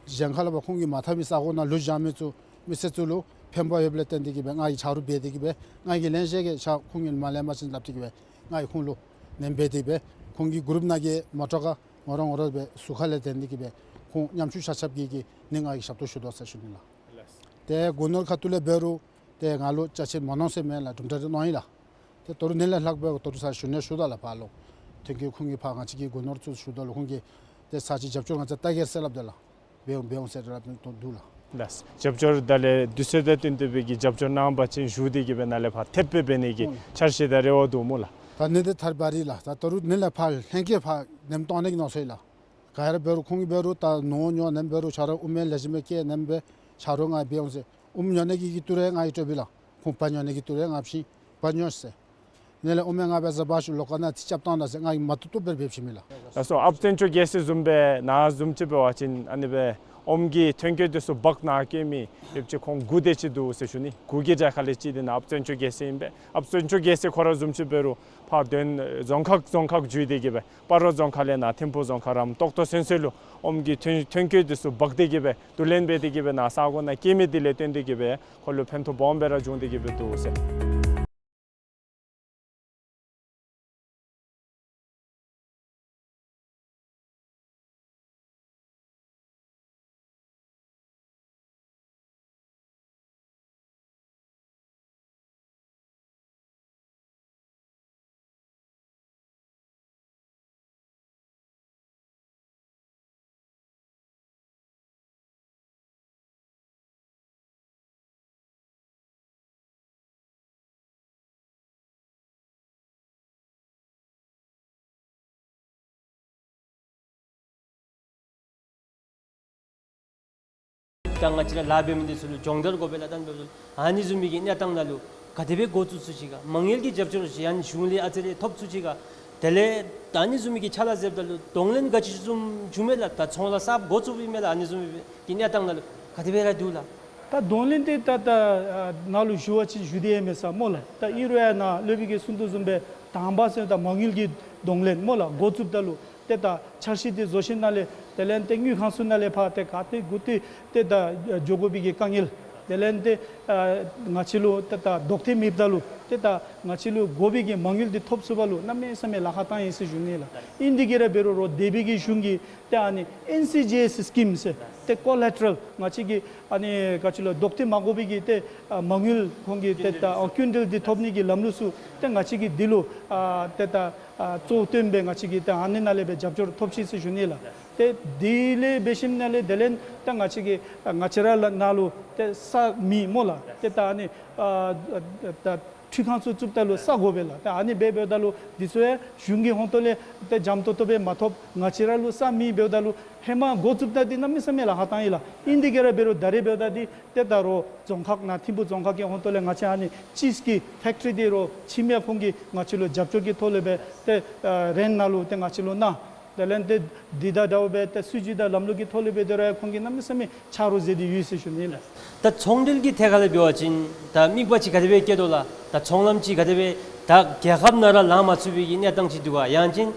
གཞན་ཁ་ལས་ཕར་ཁོང་གིས་མ་འཐབ་མི་ས་གོ་ནང་ལུ་བཞག་མི་ཚུ་མི་སེར་ཚུ་ལུ་ཕན་པ་ཡོདཔ་ལས་བརྟེན་ཏེ་གི་སྦེ་ང་གིས་ཆ་རོགས་འབད་དེ་གི་སྦེ་ང་གིས་ལེན་ཤེས་གི་ཆ་ཁོང་གིས་མ་ལེན་པ་ཅིན་སླབ་སྟེ་གི་སྦེ་ང་གིས་ཁོང་ལུ་ལེན་འབད་དེ་སྦེ་ཁོང་གི་གུ་རུབ་ནང་གི་མོ་ཊ་ཁར་ངོ་ར་ངོ་ར་སྦེ་ཟུར་ཁ་ལས་འཐོན་ཏེ་གི་སྦེ་ཁོང་ཉམ་ཆུང་ཆ་ཁྱབ་ཀྱི་གི་ནི་ང་གིས་ཞབས་ཏོག་ཞུ་དོ་ཟེར་ཞུ་ནི་ལགས། ཏེ་སྒོ་ནོར་ཁ་ཐུག་ལས་འབད་རུང་ཏེ་ང་ལུ་ཅ་ཆས་མ་གནང་ཟེར་མེད་ལགས། གྲུབ་འབྲས་རེ་གནང་ཡི་ལགས། ཏེ་དོ་རུང་ནི་ལས་ལྷག་པའི་དོ་རུང་ས་ཞུ་ནི་ཞུ་དོ་ལགས་ཕར་ལུ། ཐོན་སྐྱེད་ཁོང་གིས་ཕར་ང་བཅས་ཀྱི་སྒོ་ནོར་ཚུ་ཞུ་དོ་ལགས། ཁོང་གིས་ཏེ་ས་ཅིག་རྒྱབ་སྐྱོར་ང་བཅས་བལྟ་གེ་ཟེར་སླབ་དོ་ལགས། འབད་འོང་འབད་འོང་ཟེར་སླབ་དོ་འདུག་ལགས། ལགས། རྒྱབ་སྐྱོར་ད་ལས་དུས་ཚོད་དང་བསྟུན་ཏེ་སྦེ་གི་རྒྱབ་སྐྱོར་གནང་བ་ཅིན་ཞུ་སྟེ་གི་སྦེ་ནཱ་ལས་ཕར་ཐེབས་སྦེ་འབད་ནི་གི་ཨོ་འཆར་གཞི་དང་རེ་བ་འདུག་སྨོ་ལགས། ད་ནི་འདི་ཐར་བ་རི་ལགས། ད་དོ་རུང་ནི་ལས་ཕར་ལྷན་རྒྱས་ཕར་ནེམ་གཏང་ནི་གི་མནོ་སོང་ཡི་ལགས། ག་ར་འབད་རུང་ཁོང་གིས་འབད་རུང་ད་ནོར་ཉོ་ནི་འབད་རུང་ཆ་རོགས་ཨུ་མའི་ལས་བྱེདཔ་སྐད་ནི་འབད་ཆ་རོགས་ང་འབད་འོང་ཟེར། ཨུམ་ཉོ་ནི་གི་གི་ཏི་རུ་ང་གིས་སྤྲོད་པས་ལགས། ཁོང་བལ་ཉོ་ནི་གི་ཏི་རུ་ང་བྱིན་བལ་ཉོ་ཟེར། ནི་ལས་ཨུ་མའི་ང་འབད་ཟ་བ་ཤུ་ལོ་ཀ་ནང་ཏེ་རྐྱབ་བཏང་ད་ཟེར་ང་གིས་མ་བཏུབ་བཏུབ་སྦེ་འབད་བྱིན་མས་ལགས། ལགས་སོ། ཨཔ་བཙན་སྐྱོགས་རྒྱལ་མཚན་བཟུམ་སྦེ་ནཱ་བཟུམ་ཅིག་འབད་བ་ཅིན་ཨ་ནི་སྦེ་ཨོམ་གྱི་ཐོན་སྐྱེད་དེ་ཚུ་འབག་ནཱ་བསྐྱལ་མི་ཡོདཔ་ཅིག་ཁོང་དགུ་དེ་ཅིག་འདུག་ཟེར་ཞུ་ནི། དགུ་གི་གྲས་ཁ་ལས་གཅིག་དེ་ནཱ་ཨཔ་བཙན་སྐྱོགས་རྒྱལ་མཚན་ཨིན་པས། ཨཔ་བཙན་སྐྱོགས་རྒྱལ་མཚན་ཁོ་ར་བཟུམ་ཅིག་འབད་རུང་ཕར་དོན་རྫོང་ཁག་རྫོང་ཁག་བརྒྱུད་དེ་གི་སྦེ་སྤ་རོ་རྫོང་ཁག་ལས་ནཱ་ཐིམ་ཕུག་རྫོང་ཁག་རམ་ཏོག་ཏོ་ཚུན་ཚོད་ལུ་ཨོམ་གྱི་ཐོན་ཐོན་སྐྱེད་དེ་ཚུ་འབག་སྟེ་གི་སྦེ་བསྡུ་ལེན་འབད་དེ་གི་སྦེ་ནཱ་ས་གོ་ནང་བསྐྱལ་མི་དེ་ལས་བརྟེན་ཏེ་གི་སྦེ་ཁོ་ལུ་ཕན་ཐོགས་སྦོམ་སྦེ་ར་བྱུང་སྟེ་གི་སྦེ་འདུག་ཟེར། ད་ང་བཅས་ར་ལཱ་འབད་མི་འདི་ཚུ་ལུ་སྦྱོང་བརྡར་དགོ་པས་ལགས། ད་ཨ་ནི་བཟུམ་མའི་གི་གནས་སྟངས་ནང་ལུ་ག་དེ་སྦེ་འགོ་བཙུགས་ཚུགས་ཅི་ག། མ་དངུལ་གྱི་རྒྱབ་སྐྱོར་ཅིག་ཡང་གཞུང་ལས་ཨ་ཙི་རེ་ཐོབ་ཚུགས་ཅི་ག། དེ་ལས་ད་ཨ་ནི་བཟུམ་མའི་གི་ཕྱག་ལཱ་མཛདཔ་ད་ལུ་གདོང་ལེན་ག་ཅི་བཟུམ་བྱུང་མས་ལགས། ད་ཚོང་ལཱ་གསརཔ་འགོ་བཙུགསཔ་ཨིན་མས་ལགས། ཨ་ནི་བཟུམ་མའི་གི་གནས་སྟངས་ནང་ལུ་ག་དེ་སྦེ་ར་འདུག་ལགས། ད་གདོང་ལེན་འདི་ད་ད་ནཱ་ལུ་ཞུ་བ་ཅིན་ཞུ་སྟེ་ཡང་མེད་ས་སྨོ་ལགས། ད་ཨིན་རུང་ཡང་ནཱ་སློབ་དཔོན་གྱིས་གསུང་དོ་བཟུམ་སྦེ་དང་པ་ཟེར་ད་མ་དངུལ་གྱི་གདོང་ལེན་སྨོ་ལགས། འགོ་བཙུགསཔ་ད་ལུ་ཏེ་ད་འཆར་གཞི་འདི་བཟོ་ཞིནམ་ལས་དེ་ལས་ཏེ་དངུལ་ཁང་ཚུ་ནང་ལས་ཕར་ཏེ་ག་ཏེ་གུ་ཏེ་ཏེ་ད་འགྱོ་དགོ་པའི་གི་དཀའ་ངལ་ དེ་ལས་ཏེ་ཨ་ང་བཅས་ལུ་ཏེ་ད་ལྡོག་ཐེངས་མེདཔ་ད་ལུ་ཏེ་ད་ང་བཅས་ལུ་དགོ་པའི་གི་མ་དངུལ་འདི་ཐོབ་ཚུགསཔ་ལུ་གནམ་མེད་ས་མེད་ལཱ་ཁག་བཏང་ཡི་ཟེར་ཞུ་ནི་ལགས། ཨིན་དེ་གིས་ར་འབད་རུང་རོགས་འདས་པའི་གི་གཞུང་གིས་ཏེ་ཨ་ནི་ཨེན་སི་ཇི་ཨེསི་སི་ཀིམ་ཟེར་ཏེ་ཀོ་ལེ་ཊ་རཱལ་ང་བཅས་ཀྱི་ཨ་ནི་ག་ཅི་ལོ་ལྡོག་ཐེངས་མ་དགོ་པའི་གི་ཏེ་ཨ་མ་དངུལ་ཁོང་གི་ཏེ་ད་ཨ་ཀུན་འདེད་འདི་ཐོབ་ནི་གི་ལམ་ལུགས་ཚུ་ཏེ་ང་བཅས་ཀྱིས་འདི་ལུ་ཨ་ཏེ་ད་ཨ་གཙོ་བོ་བཏོན་སྦེ་ང་བཅས་ཀྱིས་ཏེ་ཨ་ནི་ནང་ལས་སྦེ་རྒྱབ་སྐྱོར་ཐོབ་ཅི་ཟེར་ཞུ་ནི་ལགས། ཏེ་དེ་ལས་འབད་ཞིནམ་ལས་དེ་ལས་ད་ང་བཅས་ཀྱི་ཨ་ང་བཅས་ར་ལ་ནཱ་ལུ་ཏེ་ས་མེད་སྨོ་ལགས། ཏེ་ད་ཨ་ནི་ཨ་ད་ཁྲུས་ཁང་ཚུ་བཙུགསཔ་ད་ལུ་ས་དགོ་པས་ལགས། ཏེ་ཨ་ནི་འབད་འབདཝ་ད་ལུ་འདི་ཚུ་ཡང་གཞུང་གི་ཧོང་ཏོ་ལས་ཏེ་འཇམ་ཏོང་ཏོ་སྦེ་མ་ཐོབ། ང་བཅས་ར་ལུ་ས་མེད་འབདཝ་ད་ལུ་ཧེ་མ་འགོ་བཙུགསཔ་ད་འདི་གནམ་མེད་ས་མེད་ལཱ་ཁག་བཏང་ཡི་ལགས། ཨིན་དེ་གིས་ར་འབད་རུང་ད་རེས་འབདཝ་ད་འདི་ཏེ་ད་རོགས་རྫོང་ཁག་ནཱ་ཐིམ་ཕུ་རྫོང་ཁག་གི་ཧོང་ཏོ་ལས་ང་བཅས་ཨ་ནི་ཅིསི་གི་ཕེཀ་ཊི་རི་འདི་རོགས་ཕྱེ་མི་ཁོང་གིས་ང་བཅས་ལུ་རྒྱབ་སྐྱོར་གྱི་ཐོག་ལས་སྦེ་ཏེ་ཨ་རེནཊ་ནང་ལུ་ཏེ་ང་བཅས་ལུ་གནང་། དེ་ལས་ཏེ་འདི་དང་འདྲཝ་སྦེ་ཏེ་སྲིད་བྱུས་དང་ལམ་ལུགས་ཀྱི་ཐོག་ལས་སྦེ་ཏེ་ར་ཁོང་གིས་གནམ་མེད་ས་མེད་ཆ་རོགས་མཛད་དེ་ཡོད་ཟེར་ཞུ་ནི་ལགས། ད་ཚོང་འབྲེལ་གྱི་ཐད་ཁར་ལས་འབད་བ་ཅིན་ད་དམིགས་པ་ཅིག་ག་དེ་སྦེ་བསྐྱེད་དོ་ལགས། ད་ཚོང་ལམ་ཅིག་ག་དེ་སྦེ་ད་རྒྱལ་ཁབ་ནང་ར་ལང་མ་ཚུགས་པའི་གི་གནས་སྟངས་ཅིག་འདུག་ག། ཡང་ཅིན་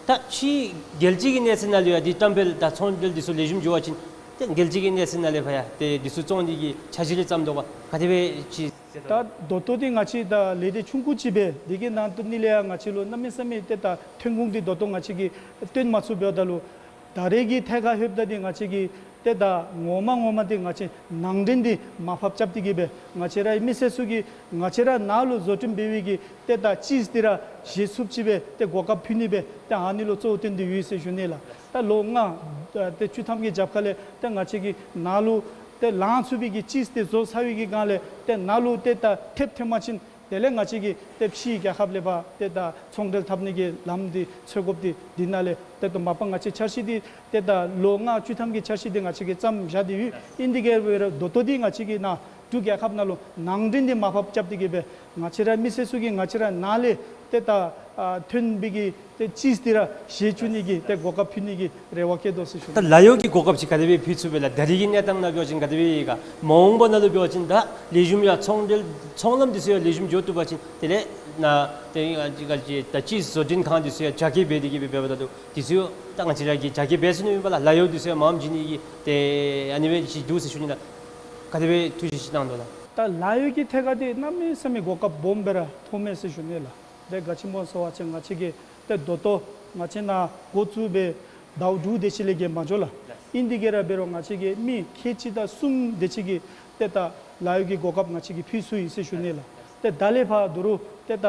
ད་ཕྱི་རྒྱལ་སྤྱི་གི་གནས་ཚད་ནང་ལུ་ཡང་འདི་བཀྲམ་སྤེལ་དང་ཚོང་འབྲེལ་འདི་ཚུ་ལེགས་ཤོམ་འགྱོ་བ་ཅིན་ཏེ་རྒྱལ་སྤྱི་གི་གནས་ཚད་ནང་ལས་ཕར་ཡང་ཏེ་འདི་ཚུ་བཙོང་ནི་གི་འཆར་གཞི་རེ་བརྩམས་དོ་ག། ག་དེ་སྦེ་ཅིག། ད་ད་ལྟོ་འདི་ང་བཅས་ད་ལས་སྡེ་ཆུང་ཀུ་ཅིག་སྦེ་འདི་གི་ནང་དོན་ནི་ལས་ཡང་ང་བཅས་ལུ་གནམ་མེད་ས་མེད་ཏེ་ད་ཐོན་ཁུངས་འདི་ད་ལྟོ་ང་བཅས་ཀྱིས་བཏོན་མ་ཚུགས་འབདཝ་ད་ལུ་ད་རེས་ཀྱི་ཐད་ཁར་ལྷོདཔ་ད་འདི་ང་བཅས་ཀྱིས་ཏེ་ད་ངོ་མ་ངོ་མ་འདི་ང་བཅས་ནང་འདྲེན་འདི་མར་ཕབ་རྐྱབ་སྟེ་གི་སྦེ་ང་བཅས་རའི་མི་སེར་ཚུ་གིས་ང་བཅས་ར་ནཱ་ལུ་བཟོ་སྐྲུན་འབད་བའི་གི་ཏེ་ད་ཅིསི་འདི་ར་བཞེས་ཚུགསཔ་ཅིག་སྦེ་ཏེ་གོ་སྐབས་ཕུལ་ནི་སྦེ་ཏེ་ཨ་ནི་ལུ་གཙོ་བོ་བཏོན་ཏེ་ཡོད་ཟེར་ཞུ་ནི་ལགས། ད་ལོ་ལྔ་ཏེ་བཅུ་ཐམ་གྱི་རྒྱབ་ཁ་ལས་ཏེ་ང་བཅས་ཀྱིས་ནཱ་ལུ་ཏེ་ལང་ཚུགས་པའི་གི་ཅིསི་འདི་བཟོ་ཚར་བའི་གི་སྒང་ལས་ཏེ་ནཱ་ལུ་ཏེ་ད་ཐེབས་ཐོན་པ་ཅིན་དེ་ལས་ང་བཅས་ཀྱིས་ཏེ་ཕྱིའི་རྒྱལ་ཁབ་ལས་ཕར་ཏེ་ད་ཚོང་འབྲེལ་འཐབ་ནི་གི་ལམ་འདི་འཚོལ་དགོཔ་འདི་འདི་ནང་ལས་ཏེ་ད་མ་པ་ང་བཅས་འཆར་གཞི་འདི་ཏེ་ད་ལོ་ལྔ་བཅུ་ཐམ་གྱི་འཆར་གཞི་འདི་ང་བཅས་ཀྱིས་བརྩམས་བཞག་སྟེ་ཡོད། ཨིན་དེ་གིས་འབད་རུང་ད་ལྟོ་འདི་ང་བཅས་ཀྱིས་ནཱ་འབྲུག་རྒྱལ་ཁབ་ནང་ལུ་ནང་འདྲེན་འདི་མར་ཕབ་རྐྱབ་སྟེ་གི་སྦེ་ང་བཅས་ར་མི་སེར་ཚུ་གིས་ང་བཅས་ར་ནཱ་ལས་ཏེ་ད་ཨ་ཐོན་པའི་གི་ཏེ་ཅིསི་འདི་ར་བཞེས་བཅུག་ནི་གི་ཏེ་གོ་སྐབས་ཕུལ་ནི་གི་རེ་བ་བསྐྱེད་དོ་ཟེར་ཞུ། ད་ལཱ་གཡོག་གི་གོ་སྐབས་ཅིག་ག་དེ་སྦེ་ཕུལ་ཚུགས་པས་ལགས། ད་རེས་ཀྱི་གནས་སྟངས་ནང་འབད་བ་ཅིན་ག་དེ་སྦེ་ཡོད་ག། མ་འོངས་པ་ནང་ལུ་འབད་བ་ཅིན་ད་ལེགས་ཤོམ་ཡང་ཚོང་འབྲེལ་ཚོང་ལམ་འདི་ཚུ་ཡང་ལེགས་ཤོམ་འགྱོ་བཏུབ་པ་ཅིན་དེ་ལས་ནཱ་ཏེ་ད་ཅིསི་བཟོ་སྐྲུན་ཁང་འདི་ཚུ་ཡང་རྒྱ་སྐྱེད་འབད་དེ་གི་སྦེ་འབདཝ་ད་ལུ་འདི་ཚུ་ཡང་ད་ང་བཅས་ར་གིས་རྒྱ་སྐྱེད་འབད་ཚུགས་ནི་ཨིན་པས་ལགས། ལཱ་གཡོག་འདི་ཚུ་ཡང་མངམ་བྱིན་ནི་གི་ཏེ་ཨ་ནི་སྦེ་ཅིག་འདུག་ཟེར་ཞུ་ནི་ལགས། ག་དེ་སྦེ་ཐུགས་བཞེད་ཅིག་གནང་དོ་ལགས། ད་ལཱ་གཡོག་གི་ཐད་ཁར་འདི་གནམ་མེད་ས་མེད་གོ་སྐབས་སྦོམ་སྦེ་ར་མཐོངམ་མས་ཟེར་ཞུ་ནི་ལགས། དེ་ག་ཅི་སྨོ་ཟེར་བ་ཅིན་ང་བཅས་ཀྱིས་ཏེ་ད་ལྟོ་ང་བཅས་ནཱ་འགོ་བཙུགས་སྦེ་ཟླཝ་དྲུག་དེ་ཅིག་ལས་བརྒལ་མ་འགྱོ་ལགས། ཨིན་དེ་གིས་ར་འབད་རུང་ང་བཅས་ཀྱིས་མི་ཁལ་གཅིག་དང་གསུམ་དེ་ཅིག་གི་ཏེ་ད་ལཱ་གཡོག་གི་གོ་སྐབས་ང་བཅས་ཀྱིས་ཕུལ་ཚུགས་ཡི་ཟེར་ཞུ་ནི་ལགས། ཏེ་ད་ལས་ཕར་ད་རུང་ཏེ་ད་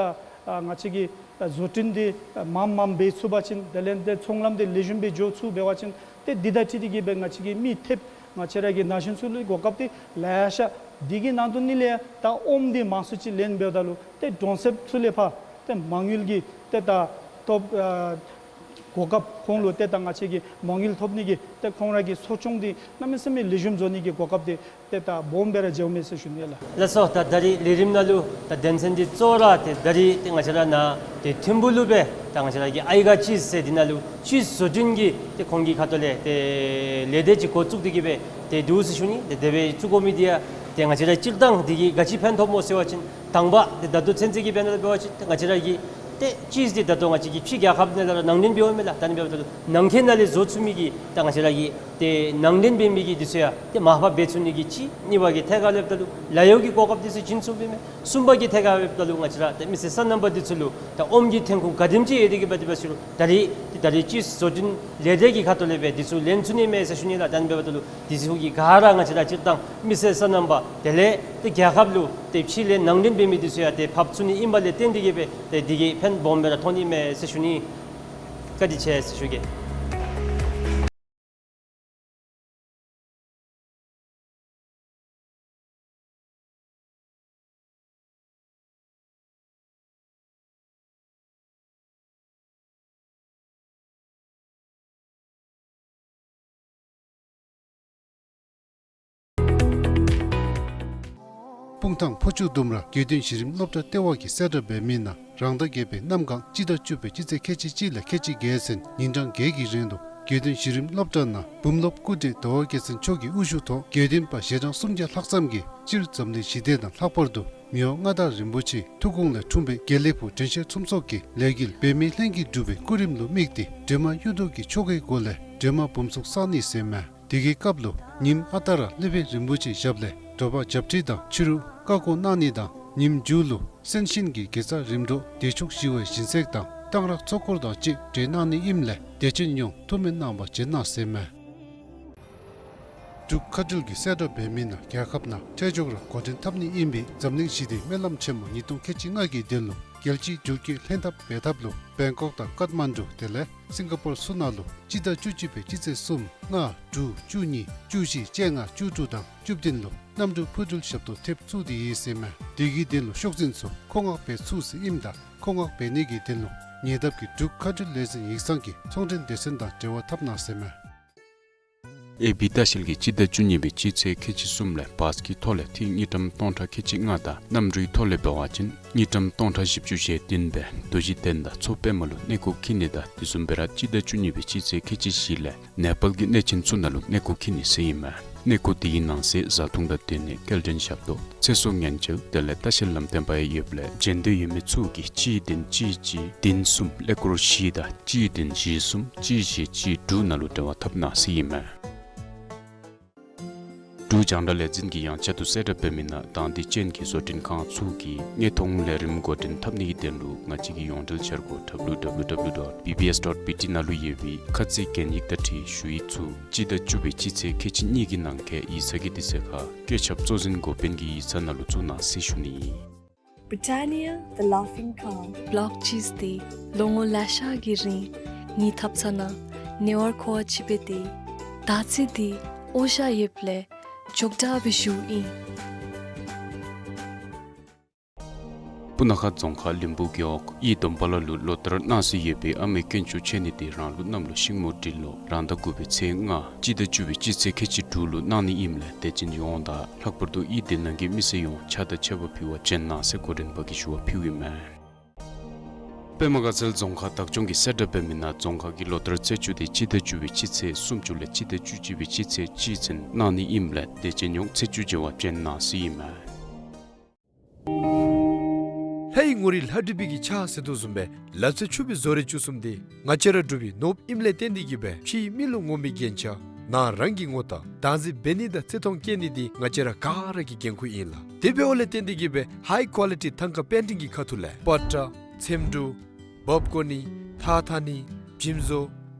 ཨ་ང་བཅས་ཀྱིས་ད་བཟོ་སྐྲུན་འདི་མངམ་མངམ་འབད་ཚུགས་པ་ཅིན་དེ་ལས་ཏེ་ཚོང་ལམ་འདི་ལེགས་ཤོམ་སྦེ་འགྱོ་ཚུགས་འབད་བ་ཅིན་ཏེ་འདི་དང་འཁྲིལ་ཏེ་གི་སྦེ་ང་བཅས་ཀྱི་མི་ཐེབས་ང་བཅས་ར་གི་ན་གཞོན་ཚུ་ལུ་གོ་སྐབས་འདི་ལེ་ཤ། འདི་གི་ནང་དོན་ནི་ལས་ད་ཨོམ་འདི་མང་སུ་ཅིག་ལེན་འབདཝ་ད་ལུ་ཏེ་གྲོང་གསེབ་ཚུ་ལས་ཕར་ཏེ་མ་དངུལ་གྱི་ཏེ་ད་ཐོབ་ཨ་གོ་སྐབས་ཁོང་ལུ་ཏེ་ད་ང་བཅས་ཀྱིས་མ་དངུལ་ཐོབ་ནི་གི་ཏེ་ཁོང་ར་གི་གསོ་སྐྱོང་འདི་གནམ་མེད་ས་མེད་ལེགས་ཤོམ་བཟོ་ནི་གི་གོ་སྐབས་འདི་ཏེ་ད་སྦོམ་སྦེ་ར་འགྱོཝ་མས་ཟེར་ཞུ་ནི་ལགས། ལགས་སོ། ད་ད་རིས་ལས་རིམ་ནང་ལུ་ད་དོན་ཚན་འདི་གཙོ་བོ་ར་ཏེ་ད་རིས་ཏེ་ང་བཅས་ར་ནཱ་ཏེ་ཐིམ་ཕུ་ལུ་སྦེ་ད་ང་བཅས་ར་གི་ཨའི་ག་ཅིསི་ཟེར་འདི་ནང་ལུ་ཅིསི་བཟོ་སྐྲུན་གྱི་ཏེ་ཁོང་གི་ཁ་ཐུག་ལས་ཏེ་ལས་སྡེ་ཅིག་འགོ་བཙུགས་ཏེ་གི་སྦེ་ཏེ་འདུག་ཟེར་ཞུ་ནི། ཏེ་དེ་སྦེ་བཙུགས་དགོ་མི་འདི་ཡང་ཏེ་ང་བཅས་ར་སྤྱིར་བཏང་འདི་གིས་ག་ཅི་ཕན་ཐོགས་སྨོ་ཟེར་བ་ཅིན་དང་པ་ཏེ་ད་ལྟོ་ཚུན་ཚོད་ཀྱི་དཔེར་ན་འབད་བ་ཅིན་ཏེ་ང་བཅས་ར་གི་ཏེ་ཅིསི་འདི་ད་ལྟོ་ང་བཅས་ཀྱིས་ཕྱི་རྒྱལ་ཁབ་ནང་ལས་ར་ནང་འདྲེན་འབདཝ་མས་ལགས། ད་ནི་འབདཝ་ད་ལུ་ནང་འཁོད་ནང་ལས་བཟོ་ཚུགས་མི་གི་ད་ང་བཅས་ར་གི་ཏེ་ནང་འདྲེན་འབད་མི་གི་འདི་ཚུ་ཡང་ཏེ་མར་ཕབ་འབད་ཚུགས་ནི་གི་གཅིག། གཉིས་པ་གི་ཐད་ཁར་ལྷོདཔ་ད་ལུ་ལཱ་གཡོག་གི་གོ་སྐབས་འདི་ཚུ་བྱིན་ཚུགས་པས་མས། གསུམ་པ་གི་ཐད་ཁར་ལྷོདཔ་ད་ལུ་ང་བཅས་ར་ཏེ་མི་སེར་སོ་ནམ་པ་འདི་ཚུ་ལུ་ད་ཨོམ་གྱི་ཐོན་ཁུངས་ག་དེམ་ཅིག་ཡོད་དེ་གི་འབད་དེ་འབད་ཞུ་རུང་ད་རིས་ཏེ་ད་རིས་ཅིསི་བཟོ་སྐྲུན་ལས་སྡེ་གི་ཁ་ཐུག་ལས་སྦེ་འདི་ཚུ་ལེན་ཚུགས་ནི་མས་ཟེར་ཞུ་ནི་ལགས། ད་ནི་འབདཝ་ད་ལུ་འདི་ཚུ་གི་ག་ར་ང་བཅས་ར་སྤྱིར་བཏང་མི་སེར་སོ་ནམ་པ་དེ་ལས་ཏེ་རྒྱལ་ཁབ་ལུ་ཏེ་ཕྱི་ལས་ནང་འདྲེན་འབད་མི་འདི་ཚུ་ཡང་ཏེ་ཕབ་ཚུགས་ནི་ཨིན་པ་ལས་བརྟེན་ཏེ་གི་སྦེ་ཏེ་འདི་གིས་ཕན་སྦོམ་སྦེ་ར་ཐོགས་ནི་མས་ཟེར་ཞུ་ནི། བཀའ་དྲིན་ཆེ་ཟེར་ཞུ་གེ། སྤུངས་ཐང་ཕོ་ཆུ་ལྡུམ་ར་དགེ་འདུན་གཞི་རིམ་སློབ་གྲྭ་ལྟེ་བ་གིས་གསལ་བསྒྲགས་འབད་མི་ནང་རང་ཟླ་བརྒྱད་པའི་གནམ་གང་སྤྱི་ཟླ་བཅུ་པའི་སྤྱི་ཚེས་ཁལ་གཅིག་གཅིག་ལས་ཁལ་གཅིག་བརྒྱད་ཚུན་ཉིན་གྲངས་བརྒྱད་ཀྱི་རིང་ལུ་དགེ་འདུན་གཞི་རིམ་སློབ་གྲྭ་ནང་བུམ་སློབ་སྐུ་བགྲེས་ཟླ་བ་རྒྱལ་མཚན་མཆོག་གི་དབུ་བཞུགས་ཐོག་དགེ་འདུན་པ་ཞལ་གྲངས་སུམ་བརྒྱ་ལྷག་ཙམ་གྱིས་སྤྱིར་འཛམ་གླིང་ཞི་བདེ་དང་ལྷག་པར་དུ་མི་དབང་མངའ་བདག་རིན་པོ་ཆེའི་ཐུགས་དགོངས་ལས་འཁྲུངས་པའི་དགེ་ལེགས་ཕུག་དྲན་ཤེས་ཚོམས་ཚོགས་ཀྱི་ལས་འགུལ་འབད་མེད་ལྷན་གྱིས་སྒྲུབ་པའི་སྐུ་རིམ་ལུ་དམིགས་ཏེ་སྒྲོལ་མ་གཡུ་མདོག་གི་ཆོ་གའི་སྒོ་ལས་སྒྲོལ་མ་བུམ་གཟུགས་བསགས་ནི་ཟེར་མས། དེ་གི་སྐབས་ལུ་ཉིམ་ཨ་རྟག་ར་སློབ་དཔོན་རིན་པོ་ཆེའི་ཞབས་ལས་ དྲོ་པ་རྒྱབ་ཁྲི་དང་ཕྱི་རུ་བཀའ་བསྒོ་གནང་ནི་དང་ཉིནམ་མཇུག་ལུ་གསན་ཤིང་གི་དགེ་རྩ་རིམ་གྲོ་བདེ་མཆོག་ཞི་བའི་སྦྱིན་སྲེག་དང་གཏང་རག་ཚོགས་འཁོར་དང་བཅས་གྲོལ་གནང་ནི་ཨིནམ་ལས་དད་ཅན་ཡོངས་ཐུགས་སྨོན་གནང་བར་བྱོན་གནང་ཟེར་མས། འབྲུག་མཁའ་འགྲུལ་གྱིས་གསལ་བསྒྲགས་འབད་མི་ནང་རྒྱལ་ཁབ་ནང་ཁྲལ་འཇོག་ར་འགོ་འདྲེན་འཐབ་ནི་ཨིན་པའི་འཛམ་གླིང་ཞི་བདེའི་སྨོན་ལམ་ཆེན་མོ་ཉིས་སྟོང་ཁལ་གཅིག་ལྔ་གི་དོན་ལུ་རྒྱལ་སྤྱིའི་འགྲུལ་སྐྱེལ་ལྷན་ཐབས་འབད་ཐབས་ལུ་བེང་ཀོག་དང་ཀཏ་མན་ཌུ་དེ་ལས་སིང་ག་པོར་ཚུ་ནང་ལུ་སྤྱི་ཟླ་བཅུ་གཅིག་པའི་སྤྱི་ཚེས་གསུམ་ལྔ་དྲུག་བཅུ་གཉིས་བཅུ་བཞི་བཅོ་ལྔ་བཅུ་དྲུག་དང་བཅུ་བདུན་ལུ་གནམ་གྲུ་འཕུར་འགྲུལ་ཞབས་ཏོག་ཐེབས་ཚུགས་ཏེ་ཡོད་ཟེར་མས། དེ་གི་དོན་ལུ་ཤོག་འཛིན་ཚུ་མཁོ་མངགས་འབད་ཚུགས་ཟེར་ཨིནམ་ད་མཁོ་མངགས་འབད་ནི་གི་དོན་ལུ་ཉེ་འདབས་ཀྱི་འབྲུག་མཁའ་འགྲུལ་ལས་འཛིན་ཡིག་ཚང་གི་ཚོང་འབྲེལ་སྡེ་ཚན་དང་འབྲེལ་བ་འཐབ་གནང་ཟེར་མས། ཨེ་བི་ལྟ་བཤལ་གྱིས་སྤྱི་ཟླ་བཅུ་གཉིས་པའི་སྤྱི་ཚེས་ཁལ་གཅིག་གསུམ་ལས་བཱས་ཀྱི་ཐོག་ལས་ཐིག་དངུལ་ཀྲམ་སྟོང་ཕྲག་ཁལ་གཅིག་ལྔ་དང་གནམ་གྲུའི་ཐོག་ལས་འབད་བ་ཅིན་དངུལ་ཀྲམ་སྟོང་ཕྲག་བཞི་བཅུ་ཞེ་བདུན་སྦེ་རྡོ་རྗེ་གདན་དང་མཚོ་པདྨ་ལུ་གནས་སྐོར་འཁྱིད་ནི་དང་དེ་བཟུམ་སྦེ་ར་སྤྱི་ཟླ་བཅུ་གཉིས་པའི་སྤྱི་ཚེས་ཁལ་གཅིག་བཞི་ལས་ནེ་པཱལ་གྱི་གནས་ཆེན་ཚུ་ནང་ལུ་གནས་སྐོར་འཁྱིད་ནི་ཟེར་ཨིན་མས། གནས་སྐོར་དེའི་ནང་གསེས་བཟའ་འཐུང་དང་སྡོད་གནས་སྐྱེལ་འདྲེན་ཞབས་ཏོག་ཚེ་སྲོག་ཉེན་བཅོལ་དེ་ལས་ལྟ་བཤལ་ལམ་སྟོན་པ་ཡང་ཡོདཔ་ལས་བྱོན་འདོད་ཡོད་མི་ཚུ་གིས་གཅིག་བདུན་གཅིག་གཅིག་བདུན་གསུམ་ཀླད་ཀོར་བཞི་དང་གཅིག་བདུན་བཞི་གསུམ་གཅིག་བཞི་གཅིག་དྲུག་ནང་ལུ་འབྲེལ་བ་འཐབ་གནང་ཟེར་ཨིན་མས། འབྲུག་རྒྱང་བསྒྲགས་ལས་འཛིན་གྱི་ཡང་ཆེད་དུ་གསལ་བསྒྲགས་འབད་མི་ནང་དང་འདོད་ཅན་གྱི་བཟོ་སྐྲུན་ཁང་ཚུ་གིས་དངོས་མཐོང་ལས་རིམ་འགོ་འདྲེན་འཐབ་ནིའི་དོན་ལུ་ང་བཅས་ཀྱི་ཡོངས་འབྲེལ་འཆར་སྒོ་W W W dot B B S dot B T ནང་ལུ་ཡོད་པའི་ཁ་ཚིག་གན་ཡིག་དང་འཁྲིལ་ཞུ་ཡིག་ཚུ་སྤྱི་ཟླ་བཅུ་པའི་སྤྱི་ཚེས་ཁལ་གཅིག་གཉིས་ཀྱི་ནང་འཁོད་ཡིག་ཚང་གི་དུས་ཚོད་ཁར་བཀོད་ཁྱབ་གཙོ་འཛིན་འགོ་དཔོན་གྱི་ཡིག་ཚང་ནང་ལུ་བཙུགས་གནང་ཟེར་ཞུ་ནི་ཨིན། Britannia, the Laughing Cow. བོ་ལོག་ཅིས་འདི་ལོ་ངོ་ལེ་ཤ་གི་རིང་ངེའི་ཐབ་ཚང་ནང་ཉེ་བར་མཁོ་བ་ཅིག་འབད་དེ། ད་ཅི་འདི་འོ་ཞ་ཡོདཔ་ལས་ཅོག་འཐདཔ་སྦེ་བཞུགས་ཨིན། སྤུ་ན་ཁ་རྫོང་ཁག་ལིང་བུ་རྒེད་འོག་གཡུས་སྡོམ་པ་ལ་ལུ་ལོ་ལྟར་གནང་སྲོལ་ཡོད་པའི་ཨ་མའི་དཀོན་མཆོག་མཆོད་གནས་འདི་རང་ལུགས་གནམ་ལོ་ཤིང་མོ་འབྲི་ལོ་རང་ཟླ་དགུ་པའི་ཚེས་ལྔ་སྤྱི་ཟླ་བཅུ་པའི་སྤྱི་ཚེས་ཁལ་གཅིག་དྲུག་ལུ་གནང་ནི་ཨིནམ་ལས་དད་ཅན་ཡོངས་དང་ལྷག་པར་དུ་གཡུས་འདི་ནང་གི་མི་སེར་ཡོངས་ཕྱག་དང་མཆོད་པ་ཕུལ་བར་བྱོན་གནང་ཟེར་འགོ་འདྲེན་པ་གིས་ཞུ་བ་ཕུལཝ་ཨིན་མས། པདྨ་དགའ་ཚལ་རྫོང་ཁག་བདག་སྐྱོང་གིས་གསལ་བསྒྲགས་འབད་མི་ནང་རྫོང་ཁག་གི་ལོ་ལྟར་རྩེ་བཅུ་འདི་སྤྱི་ཟླ་བཅུ་པའི་སྤྱི་ཚེས་སུམ་ཅུ་ལས་སྤྱི་ཟླ་བཅུ་གཅིག་པའི་སྤྱི་ཚེས་གཅིག་ཚུན་གནང་ནི་ཨིནམ་ལས་དད་ཅན་ཡོངས་ཚེས་བཅུ་མཇལ་བར་བྱོན་གནང་ཟེར་ཨིན་མས། ལྷའི་ངོ་རིས་ལྷ་བྲིས་པའི་གི་ཕྱག་ཟེར་དོ་བཟུམ་སྦེ་ལ་རྩེ་ཕྱུག་པའི་བཟོ་རིག་བཅུ་གསུམ་འདི་ང་བཅས་ར་འབྲུག་པའི་ནོར་བུ་ཨིནམ་ལས་བརྟེན་ཏེ་གིས་སྦེ་ཕྱིའི་མི་ལུ་ངོམ་པའི་རྒྱན་ཆ་ནང་རང་གི་ངོ་རྟགས་བདག་འཛིན་འབད་ནི་དང་བརྩི་མཐོང་བསྐྱེད་ནི་འདི་ང་བཅས་ར་ག་ར་གི་འགན་ཁུར་ཨིན་ལགས། དེ་འབདཝ་ལས་བརྟེན་ཏེ་གིས་སྦེ་ཧའི་ཀོ་ལི་ཊི་ཐང་ཀ་པེན་ཊིང་གི་ཁ་ཐུག་ལས་པ་ཏྲ་ཚེམ་དྲུབ་འབག་བཀོ་ནི་ཐགས་འཐག་ནི་འཇིམ་བཟོ་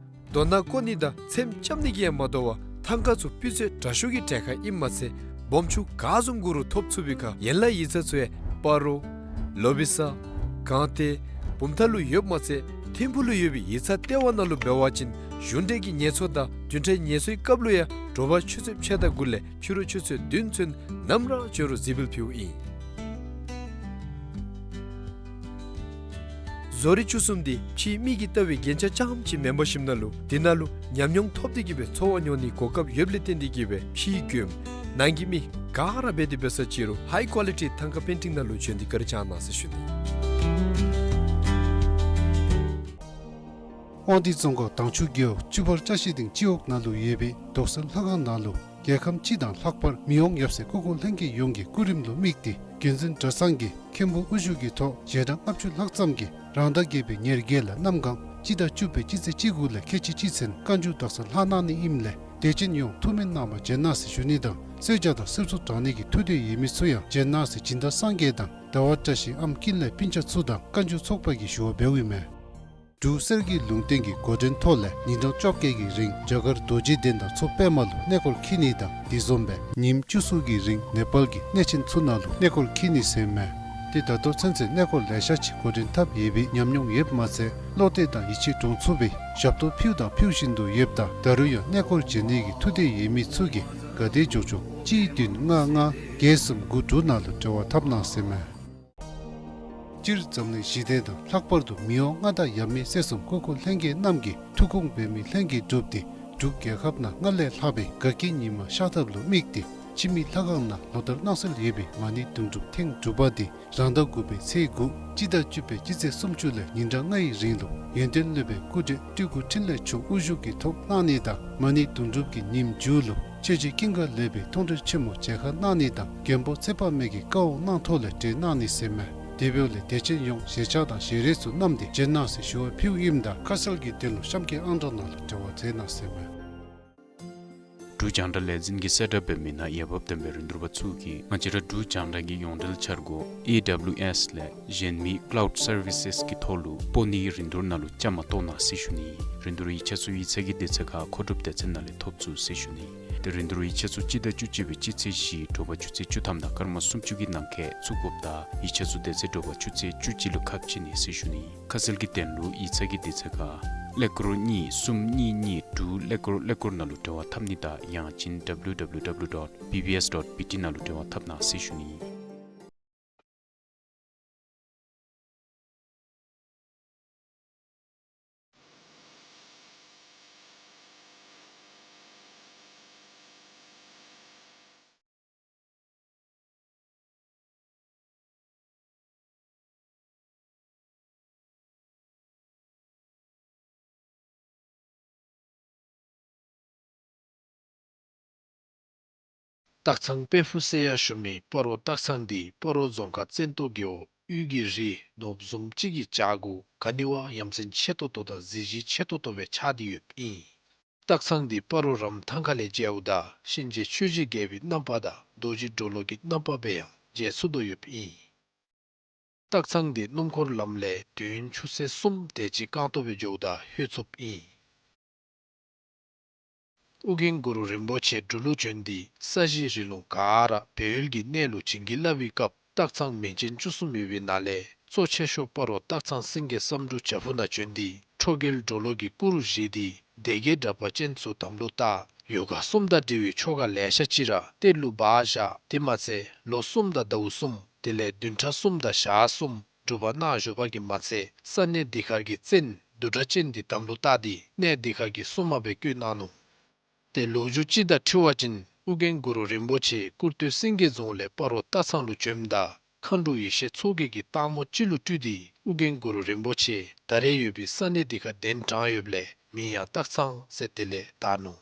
རྡོ་ནག་བཀོ་ནི་དང་ཚེམ་རྐྱབ་ནི་གིས་ཡང་མ་དོ་བར་ཐང་ཀ་ཚུ་སྤུས་ཚད་དྲག་ཤོས་ཀྱི་གྲལ་ཁར་ཨིནམ་མ་ཚད་སྦོམ་ཆུང་ག་བཟུམ་དགོ་རུང་ཐོབ་ཚུགས་པའི་ཁར་ཡན་ལག་ཡིག་ཚང་ཚུ་ཡང་སྤ་རོ་ལོ་བི་ས་སྒང་སྟེང་བུམ་ཐང་ལུ་ཡོདཔ་མ་ཚད་ཐིམ་ཕུག་ལུ་ཡོད་པའི་ཡིག་ཚང་ལྟེ་བ་ནང་ལུ་འབད་བ་ཅིན་གཞུང་འབྲེལ་གྱི་ངལ་གསོ་དང་བདུན་ཕྲག་ངལ་གསོའི་སྐབས་ལུ་ཡང་དྲོ་པ་ཆུ་ཚོད་ཕྱེད་དང་དགུ་ལས་ཕྱི་རུ་ཆུ་ཚོད་བདུན་ཚུན་ནམ་ར་བྱོན་རུང་གཟིགས་འབུལ་ཕུལཝ་ཨིན། བཟོ་རིག་བཅུ་གསུམ་འདི་ཕྱིའི་མི་གིས་བལྟ་བའི་རྒྱན་ཆ་རྐྱངམ་ཅིག་མེན་པར་ཞིནམ་ན་ལུ་འདི་ནང་ལུ་ཉམས་མྱོང་ཐོབ་སྟེ་གིས་སྦེ་འཚོ་བ་མྱོང་ནིའི་གོ་སྐབས་ཡོདཔ་ལས་བརྟེན་ཏེ་གིས་སྦེ་ཕྱིའི་མགྱོནམ་ནང་གི་མི་ག་ར་འབད་དེ་འབད་ས་ཅིག་རུང་ཧའི་ཀོ་ལི་ཊི་ཐང་ཀ་པེན་ཊིང་ནང་ལུ་བྱོན་ཏེ་བཀའ་དྲིན་བསྐྱང་གནང་ཟེར་ཞུ་ནི། དབང་འདུས་རྫོང་ཁག་དྭངས་ཆུ་རྒེད་འོག་བཅུ་པར་བཀྲ་ཤིས་སྡིངས་སྤྱི་འོག་ནང་ལུ་ཡོད་པའི་རྡོག་སེལ་ལྷ་ཁང་ནང་ལུ་རྒྱལ་ཁམས་སྤྱི་དང་ལྷག་པར་མི་དབང་ཡབ་སྲས་སྐུ་འཁོར་ལྷན་རྒྱས་ཡོངས་ཀྱི་སྐུ་རིམ་ལུ་དམིགས་ཏེ་རྒྱུན་འཛིན་གྲྭ་ཚང་གིས་མཁན་པོ་དབུ་བཞུགས་ཀྱི་ཐོག་ཞལ་གྲངས་ལྔ་བཅུ་ལྷག་ཙམ་གྱིས་རང་ཟླ་བརྒྱད་པའི་ཉེར་བརྒྱད་ལས་གནམ་གང་སྤྱི་ཟླ་བཅུ་པའི་སྤྱི་ཚེས་བཅུ་དགུ་ལས་ཁལ་གཅིག་གཅིག་ཚུན་བཀའ་འགྱུར་དག་ས་ལྷག་གནང་ནི་ཨིནམ་ལས་དད་ཅན་ཡོངས་ཐུགས་སྨོན་གནང་བར་བྱོན་གནང་ཟེར་ཞུ་ནི་དང་གསོལ་ཇ་དང་གསེར་མཚོ་དྲང་ནི་གི་ཐུགས་འདོད་ཡོད་མི་ཚུ་ཡང་བྱོན་གནང་ཟེར་སྦྱིན་བདག་སངས་རྒྱས་དང་ཟླ་བ་བཀྲ་ཤིས་ཨམ་ཀིན་ལས་སྤུན་ཆ་ཚུ་དང་བཀའ་འགྱུར་ཚོགས་པ་གིས་ཞུ་བ་འབདཝ་ཨིན་མས། འབྲུག་གསེར་གྱི་ལུང་བསྟན་གྱི་འགོ་འདྲེན་ཐོག་ལས་ཉིན་གྲངས་བཅོ་བརྒྱད་ཀྱི་རིང་རྒྱ་གར་རྡོ་རྗེ་གདན་དང་མཚོ་པདྨ་ལུ་གནས་སྐོར་འཁྱིད་ནི་དང་དེ་བཟུམ་སྦེ་ཉིནམ་བཅུ་གསུམ་གྱི་རིང་ནེ་པཱལ་གྱི་གནས་ཆེན་ཚུ་ནང་ལུ་གནས་སྐོར་འཁྱིད་ནི་ཟེར་མས། ཏེ་ད་ལྟོ་ཚུན་ཚོད་གནས་སྐོར་ལེ་ཤ་ཅིག་འགོ་འདྲེན་འཐབ་ཡོད་པའི་ཉམས་མྱོང་ཡོདཔ་མ་ཚད་བློ་གཏད་དང་ཡིད་ཆེས་འདྲོངས་ཚུགས་པའི་ཞབས་ཏོག་ཕུལཝ་དང་ཕུལ་བཞིན་དུ་ཡོདཔ་ད་ད་རུང་ཡང་གནས་སྐོར་བྱོན་ནི་གི་ཐུགས་འདོད་ཡོད་མི་ཚུ་གིས་ག་དེ་མགྱོགས་མགྱོགས་གཅིག་བདུན་ལྔ་ལྔ་བརྒྱད་གསུམ་དགུ་དྲུག་ནང་ལུ་འབྲེལ་བ་འཐབ་གནང་ཟེར་མས། སྤྱིར་འཛམ་གླིང་ཞི་བདེ་དང་ལྷག་པར་དུ་མི་དབང་མངའ་བདག་ཡབ་མེས་སྲས་གསུམ་སྐུ་འཁོར་ལྷན་རྒྱས་རྣམས་ཀྱི་ཐུགས་དགོངས་འབད་མི་ལྷན་རྒྱས་འགྲུབ་སྟེ་འབྲུག་རྒྱལ་ཁབ་ནང་སྔར་ལས་ལྷག་པའི་དགའ་སྐྱིད་ཉི་མ་ཤར་ཐབས་ལུ་དམིགས་ཏེ་འཆི་མེད་ལྷ་ཁང་ནང་ལོ་ལྟར་གནང་སྲོལ་ཡོད་པའི་མ་ཎི་དུང་སྒྲུབ་ཐེངས་དྲུག་པ་འདི་རང་ཟླ་དགུ་པའི་ཚེས་དགུ་སྤྱི་ཟླ་བཅུ་པའི་སྤྱི་ཚེས་སུམ་ཅུ་ལས་ཉིན་གྲངས་ལྔའི་རིང་ལུ་ཡོན་ཏན་སློབ་དཔོན་སྐུ་བགྲེས་སྤྲུལ་སྐུ་འཕྲིན་ལས་མཆོག་དབུ་བཞུགས་ཀྱི་ཐོག་གནང་ནི་དང་མ་ཎི་དུང་སྒྲུབ་ཀྱི་ཉིནམ་མཇུག་ལུ་ཆོས་རྗེ་ཀུན་དགའ་ལེགས་པའི་མཐོང་གྲོལ་ཆེན་མོ་མཇལ་ཁ་གནང་ནི་དང་མགོན་པོ་ཚེ་དཔག་མེད་ཀྱི་བཀའ་དབང་གནང་ཐོག་ལས་གྲོལ་གནང་ནི་ཟེར་མས། དེ་འབདཝ་ལས་དད་ཅན་ཡོངས་ཞལ་ཕྱག་དང་ཞལ་རས་ཚུ་བསྣམས་ཏེ་བྱོན་གནང་ཟེར་ཞུ་བ་ཕུལཝ་ཨིནམ་ད་ཁ་གསལ་གྱི་དོན་ལུ་གཤམ་གྱི་ཨང་གྲངས་ནང་ལུ་འབྲེལ་བ་མཛད་གནང་ཟེར་མས། འབྲུག་རྒྱང་བསྒྲགས་ལས་འཛིན་གྱིས་གསལ་བསྒྲགས་འབད་མི་ནང་འོས་འབབ་ལྡན་པའི་རིན་བསྡུར་པ་ཚུ་གིས་ང་བཅས་ར་འབྲུག་རྒྱང་བསྒྲགས་ཀྱི་ཡོངས་འབྲེལ་འཆར་སྒོ་ཨེ་ཌབ་ལིའུ་ཨེསི་ལས་གཞན་མི་ཀ་ལའུཌ་སར་བི་སེསི་གི་ཐོག་ལུ་སྤོ་ནིའི་རིན་བསྡུར་ནང་ལུ་བཅའ་མར་གཏོགས་གནང་ཟེར་ཞུ་ནི། རིན་བསྡུར་ཡིག་ཆ་ཚུ་ཡིག་ཚང་གི་དུས་ཚོད་ཁར་མཁོ་སྒྲུབ་སྡེ་ཚན་ནང་ལས་ཐོབ་ཚུགས་ཟེར་ཞུ་ནི། ཏེ་རིན་བསྡུར་ཡིག་ཆ་ཚུ་སྤྱི་ཟླ་བཅུ་གཅིག་པའི་སྤྱི་ཚེས་བཞི་དྲོ་པ་ཆུ་ཚོད་བཅུ་ཐམ་དང་སྐར་མ་སུམ་ཅུ་གི་ནང་འཁོད་བཙུགས་དགོཔ་དང་ཡིག་ཆ་ཚུ་དེ་ཚེ་དྲོ་པ་ཆུ་ཚོད་བཅུ་གཅིག་ལུ་ཁ་ཕྱེ་ནི་ཟེར་ཞུ་ནི། ཁ་གསལ་གྱི་དོན་ལུ་ཡིག་ཚང་གི་དུས་ཚོད་ཁར་ཀླད་ཀོར་གཉིས་གསུམ་གཉིས་གཉིས་དྲུག་ཀླད་ཀོར་ཀླད་ཀོར་ནང་ལུ་འབྲེལ་བ་འཐབ་ནི་དང་ཡང་ཅིན་ཌབ་ལིའུ་ཌབ་ལིའུ་ཌབ་ལིའུ་ཌོཊ་བི་བི་ཨེསི་ཌོཊ་བི་ཊི་ནང་ལུ་འབྲེལ་བ་འཐབ་གནང་ཟེར་ཞུ་ནི། སྟག་ཚང་དཔལ་ཕུག་ཟེར་ཡང་ཞུ་མི་སྤ་རོ་སྟག་ཚང་འདི་སྤ་རོ་རྫོང་ཁག་བཙན་ཏོ་རྒེད་འོག་དབུས་ཀྱི་རི་ནོར་བུ་བཟུམ་ཅིག་གི་བྱག་གུ་ག་ནི་བ་ཡ་མཚན་ཆེ་ཏོག་ཏོ་དང་གཟི་བརྗིད་ཆེ་ཏོག་ཏོ་སྦེ་ཆགས་ཏེ་ཡོདཔ་ཨིན། སྟག་ཚང་འདི་སྤ་རོ་རམ་ཐང་ཁ་ལས་མཇལཝ་ད་གཤིན་རྗེ་ཆོས་ཀྱི་རྒྱལ་པོའི་རྣམ་པ་དང་རྡོ་རྗེ་གྲོ་ལོད་ཀྱི་རྣམ་པ་སྦེ་ཡང་མཇལ་ཚུགས་དོ་ཡོདཔ་ཨིན། སྟག་ཚང་འདི་སྣུམ་འཁོར་ལམ་ལས་དུས་ཡུན་ཆུ་ཚོད་གསུམ་དེ་ཅིག་རྐང་སྟོང་སྦེ་འགྱོཝ་ད་ལྷོད་ཚུགསཔ་ཨིན། ཨོ་རྒྱན་གུ་རུ་རིན་པོ་ཆེ་འབྲུག་ལུ་བྱོན་ཏེ་ས་གཞི་རི་ལུང་ག་ར་སྦས་ཡུལ་གྱི་གནས་ལུ་བྱིན་གྱིས་བརླབས་པའི་སྐབས་སྟག་ཚང་མིང་ཅན་བཅུ་གསུམ་ཡོད་པའི་ནང་ལས་གཙོ་ཆེ་ཤོས་སྤ་རོ་སྟག་ཚང་སེང་གེ་བསམ་འགྲུབ་བྱག་ཕུག་ནང་བྱོན་ཏེ་ཁྲོ་རྒྱལ་གྲོ་ལོད་ཀྱི་སྐུ་རུ་བཞེངས་ཏེ་སྡེ་བརྒྱད་དྲེགས་པ་ཅན་ཚུ་དམ་ལུ་བཏགས། ཡོ་ག་གསུམ་དང་འབྲེལ་བའི་ཆོ་ག་ལེ་ཤ་ཅིག་ར་གཏེར་ལུ་སྦ་བཞག། དེ་མ་ཚད་ལོ་གསུམ་དང་ཟླཝ་གསུམ་དེ་ལས་བདུན་ཕྲག་གསུམ་དང་ཞག་གསུམ་སྒྲུབ་པ་གནང་བཞུགས་པ་གིས་མ་ཚད་ས་གནས་འདི་ཁར་གྱི་བཙན་བདུད་དྲེགས་ཅན་འདི་དམ་ལུ་བཏགས་ཏེ་གནས་འདི་ཁར་གྱི་སྲུང་མ་སྦེ་བསྐོས་གནང་ནུག། ཏེ་ལོ་རྒྱུས་ཅིག་དང་འཁྲིལ་བ་ཅིན་ཨོ་རྒྱན་གུ་རུ་རིན་པོ་ཆེ་སྐུར་སྟོད་སེང་གེ་རྫོང་ལས་སྤ་རོ་སྟག་ཚང་ལུ་བྱོནམ་ད་མཁའ་འགྲོ་ཡེ་ཤེས་མཚོ་རྒྱལ་གྱིས་སྟག་མོ་ཅིག་ལུ་སྤྲུལ་ཏེ་ཨོ་རྒྱན་གུ་རུ་རིན་པོ་ཆེ་ད་རེས་ཡོད་པའི་ས་གནས་འདི་ཁར་གདན་དྲངས་ཡོདཔ་ལས་མིང་ཡང་སྟག་ཚང་ཟེར་དེ་ལས་བཏགས་ནུག།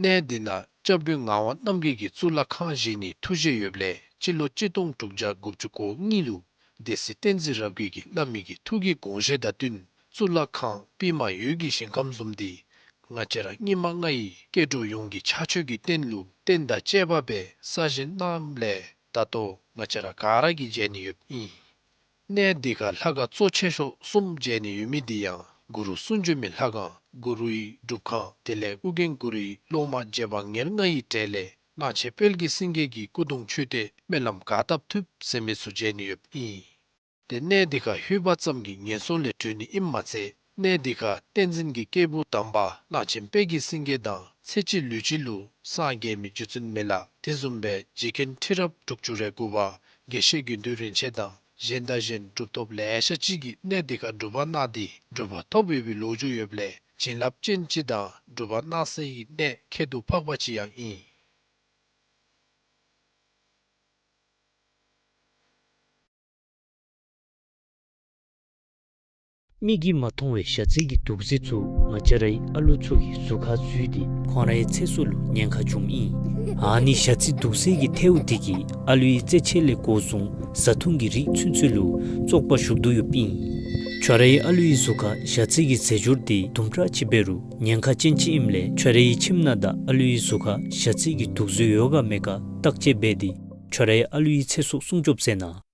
གནས་འདི་ནང་སྐྱབས་མགོན་ངག་དབང་རྣམ་རྒྱལ་གྱིས་གཙུག་ལག་ཁང་བཞེངས་ནིའི་ཐུགས་བཞེད་ཡོདཔ་ལས་སྤྱི་ལོ་གཅིག་སྟོང་དྲུག་བརྒྱ་དགུ་བཅུ་གོ་གཉིས་ལུ་སྡེ་སྲིད་བསྟན་འཛིན་རབ་རྒྱས་ཀྱིས་བླ་མའི་གི་ཐུགས་ཀྱི་དགོངས་བཞེད་དང་བསྟུན་གཙུག་ལག་ཁང་པདྨ་འོད་ཀྱི་ཞིང་ཁམས་བཟུམ་འདི་ང་བཅས་ར་སྙིགས་མ་ལྔ་ཡི་སྐྱེ་འགྲོ་ཡོངས་ཀྱི་ཕྱག་མཆོད་ཀྱི་རྟེན་ལུ་རྟེན་དང་བཅས་པ་སྦེ་གསར་བཞེངས་གནངམ་ལས་ད་ལྟོ་ང་བཅས་ར་ག་ར་གིས་མཇལ་ནི་ཡོདཔ་ཨིན། གནས་འདི་ཁར་ལྷ་ཁང་གཙོ་ཆེ་ཤོས་གསུམ་མཇལ་ནི་ཡོད་མི་འདི་ཡང་གུ་རུ་གསུང་བྱོན་མའི་ལྷ་ཁང་གུ་རུའི་སྒྲུབ་ཁང་དེ་ལས་ཨོ་རྒྱན་གུ་རུའི་སློབ་མ་རྗེ་འབངས་ཉེར་ལྔ་ཡི་གྲས་ལས་གླང་ཆེན་དཔལ་གྱི་སེང་གེ་གི་སྐུ་གདུང་མཆོད་རྟེན་སྨོན་ལམ་ག་བཏབ་ཐུབ་ཟེར་མི་ཚུ་མཇལ་ནི་ཡོདཔ་ཨིན། ཏེ་གནས་འདི་ཁར་ལྷོད་པ་ཙམ་གྱིས་ངན་སོང་ལས་གྲོལ་ནི་ཨིནམ་མ་ཚད་གནས་འདི་ཁར་བསྟན་འཛིན་གྱི་སྐྱེས་བུ་དམ་པ་གླང་ཆེན་དཔལ་གྱི་སེང་གེ་དང་ཚེ་གཅིག་ལུས་གཅིག་ལུ་སངས་རྒྱས་མི་རྗེ་བཙུན་མི་ལ་དེ་བཟུམ་སྦེ་རྗེ་མཁན་ཁྲི་རབས་དྲུག་ཅུ་རེ་དགུ་པ་དགེ་བཤེས་དགེ་འདུན་རིན་ཆེན་དང་གཞན་དང་གཞན་གྲུབ་ཐོབ་ལེ་ཤ་ཅིག་གིས་གནས་འདི་ཁར་སྒྲུབ་པ་གནང་སྟེ་གྲུབ་པ་ཐོབ་ཡོད་པའི་ལོ་རྒྱུས་ཡོདཔ་ལས་བྱིན་རླབས་ཅན་ཅིག་དང་སྒྲུབ་པ་གནང་སའི་གནས་ཁྱད་དུ་འཕགས་པ་ཅིག་ཡང་ཨིན། མིག་གིས་མ་མཐོང་བའི་ཞ་རྩི་གི་དུག་རྫས་ཚུ་ང་བཅས་རའི་ཨ་ལུ་ཚུ་གི་གཟུགས་ཁར་འཛུལ་ཏེ་ཁོང་རའི་ཚེ་སྲོག་ལུ་ཉེན་ཁ་འབྱུངམ་ཨིན། ཨ་ནི་ཞ་རྩི་དུག་རྫས་ཀྱི་ཐལཝ་འདི་གིས་ཨ་ལུའི་རྩེད་ཆས་ལས་འགོ་བཟུང་བཟའ་འཐུང་གི་རིགས་ཚུན་ཚོད་ལུ་བཙོག་པ་ཞུགས་དོ་ཡོདཔ་ཨིན། ཁྱོད་རའི་ཨ་ལུའི་གཟུགས་ཁར་ཞ་རྩི་གི་རྫས་སྦྱོར་འདི་དུམ་གྲ་ཅིག་འབད་རུང་ཉེན་ཁ་ཅན་ཅིག་ཨིནམ་ལས་ཁྱོད་རའི་ཁྱིམ་ནང་དང་ཨ་ལུའི་གཟུགས་ཁར་ཞ་རྩི་གི་དུག་རྫས་ཡོད་ག་མེད་ག་བརྟག་དཔྱད་འབད་དེ་ཁྱོད་རའི་ཨ་ལུའི་ཚེ་སྲོག་སྲུང་སྐྱོབ་མཛད་གནང་།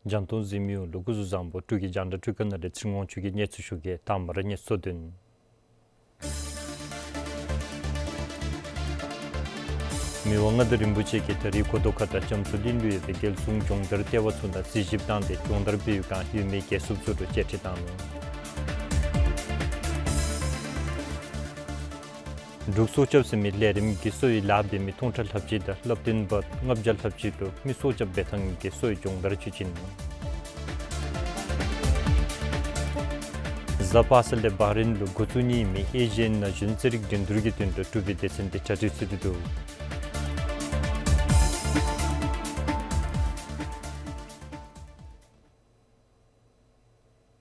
རྒྱང་མཐོང་གཟིགས་མི་ཡོངས་ལུ་སྐུ་གཟུགས་བཟང་པོ། འབྲུག་གི་རྒྱང་བསྒྲགས་འཕྲུལ་ཁང་ནང་ལས་ཚེ་རིང་དབང་ཕྱུག་གིས་གནས་ཚུལ་ཞུ་གེ། དང་པ་ར་གནས་ཚུལ་དོན། མི་དབང་མངའ་བདག་རིན་པོ་ཆེ་གིས་ད་རིས་གོ་ཐོག་ཁ་ཐང་རྒྱ་མཚོ་གླིང་ལུ་ཡོད་པའི་རྒྱལ་སྲུང་སྦྱོང་བརྡར་ལྟེ་བ་ཚུ་ནང་གཟིགས་ཞིབ་བཏང་སྟེ་སྦྱོང་བརྡར་འབད་བའི་བསྒང་ཡོད་མི་རྒྱལ་སྲུང་ཚུ་ལུ་བཅར་འདྲི་བཏང་ནུག། འབྲུག་སྲོག་སྐྱབས་ཟེར་མི་ལས་རིམ་གྱིས་གསོ་བའི་ལཱ་འབད་མི་མཐོང་གྲོལ་ལྷ་བརྒྱུད་དང་བསླབ་སྟོན་པ་ལྔ་བརྒྱ་ལྷ་བརྒྱུད་ལུ་མི་སྲོག་སྐྱབས་འབད་ཐངས་ཀྱི་གསོ་བའི་སྦྱོང་བརྡར་ཅིག་བྱིན་ནུག། གཟའ་པ་སངས་ལས་བྷ་རེན་ལུ་འགོ་བཙུགས་ནི་ཨིན་མི་ཨེ་ཤི་ཡན་ན་གཞོན་རྩེད་རིགས་འགྲན་བསྡུར་གྱི་དོན་ལུ་གྲུབ་པའི་སྡེ་ཚན་འདི་གྲ་སྒྲིག་ཚུད་དེ་འདུག།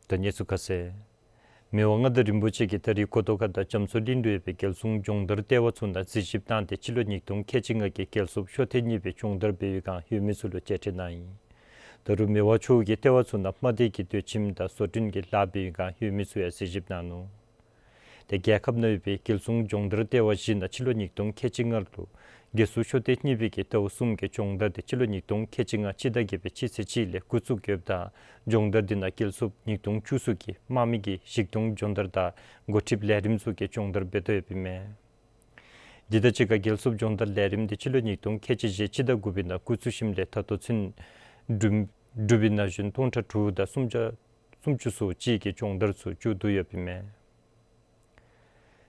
ད་གནས་ཚུལ་ཁ་གསལ། མི་དབང་མངའ་བདག་རིན་པོ་ཆེ་གིས་ད་རིས་གོ་ཐོག་ཁ་དང་རྒྱ་མཚོ་གླིང་ལུ་ཡོད་པའི་རྒྱལ་སྲུང་སྦྱོང་བརྡར་ལྟེ་བ་ཚུ་ནང་གཟིགས་ཞིབ་གནང་སྟེ་སྤྱི་ལོ་ཉིས་སྟོང་ཁལ་གཅིག་ལྔ་གི་རྒྱལ་སྲུང་ཤོ་ཐེངས་གཉིས་པའི་སྦྱོང་བརྡར་འབད་བའི་བསྒང་ཡོད་མི་ཚུ་ལུ་མཇལ་འཕྲད་གནང་ཡི། ད་རུང་མི་དབང་མཆོག་གིས་ལྟེ་བ་ཚུ་ནང་དམག་སྡེ་གི་སྡོད་ཁྱིམ་དང་བཟོ་སྐྲུན་གྱི་ལཱ་འབད་བའི་བསྒང་ཡོད་མི་ཚུ་ཡང་གཟིགས་ཞིབ་གནང་ནུག། ཏེ་རྒྱལ་ཁབ་ནང་ཡོད་པའི་རྒྱལ་སྲུང་སྦྱོང་བརྡར་ལྟེ་བ་བཞི་ནང་སྤྱི་ལོ་ཉིས་སྟོང་ཁལ་གཅིག་ལྔ་ལུ་རྒྱལ་སྲུང་ཤོ་ཐེངས་གཉིས་པའི་གི་ཟླཝ་གསུམ་གྱི་སྦྱོང་བརྡར་དེ་སྤྱི་ལོ་ཉིས་སྟོང་ཁལ་གཅིག་ལྔ་སྤྱི་ཟླ་བརྒྱད་པའི་སྤྱི་ཚེས་གཅིག་ལས་འགོ་བཙུགས་ཡོདཔ་ད་སྦྱོང་བརྡར་དེ་ནང་རྒྱལ་སྲུང་ཉིས་སྟོང་བཅུ་གསུམ་གྱི་དམག་མི་གི་གཞི་གཏོང་སྦྱོང་བརྡར་དང་འགོ་ཁྲིདཔ་ལས་རིམ་ཚུ་གི་སྦྱོང་བརྡར་འབད་དོ་ཡོདཔ་ཨིན་མས། དེ་དང་གཅིག་ཁར་རྒྱལ་སྲུང་སྦྱོང་བརྡར་ལས་རིམ་དེ་སྤྱི་ལོ་ཉིས་སྟོང་ཁལ་གཅིག་བཞི་སྤྱི་ཟླ་དགུ་པའི་ནང་འགོ་བཙུགས་ཞིནམ་ལས་ད་ལྟོ་ཚུན་གྲུབ་གྲུབ་པའི་ན་གཞོན་སྟོང་ཕྲག་དྲུག་དང་སུམ་བརྒྱ་སུམ་ཅུ་སོ་གཅིག་གི་སྦྱོང་བརྡར་ཚུ་མཇུག་བསྡུ་ཡོདཔ་ཨིན་མས།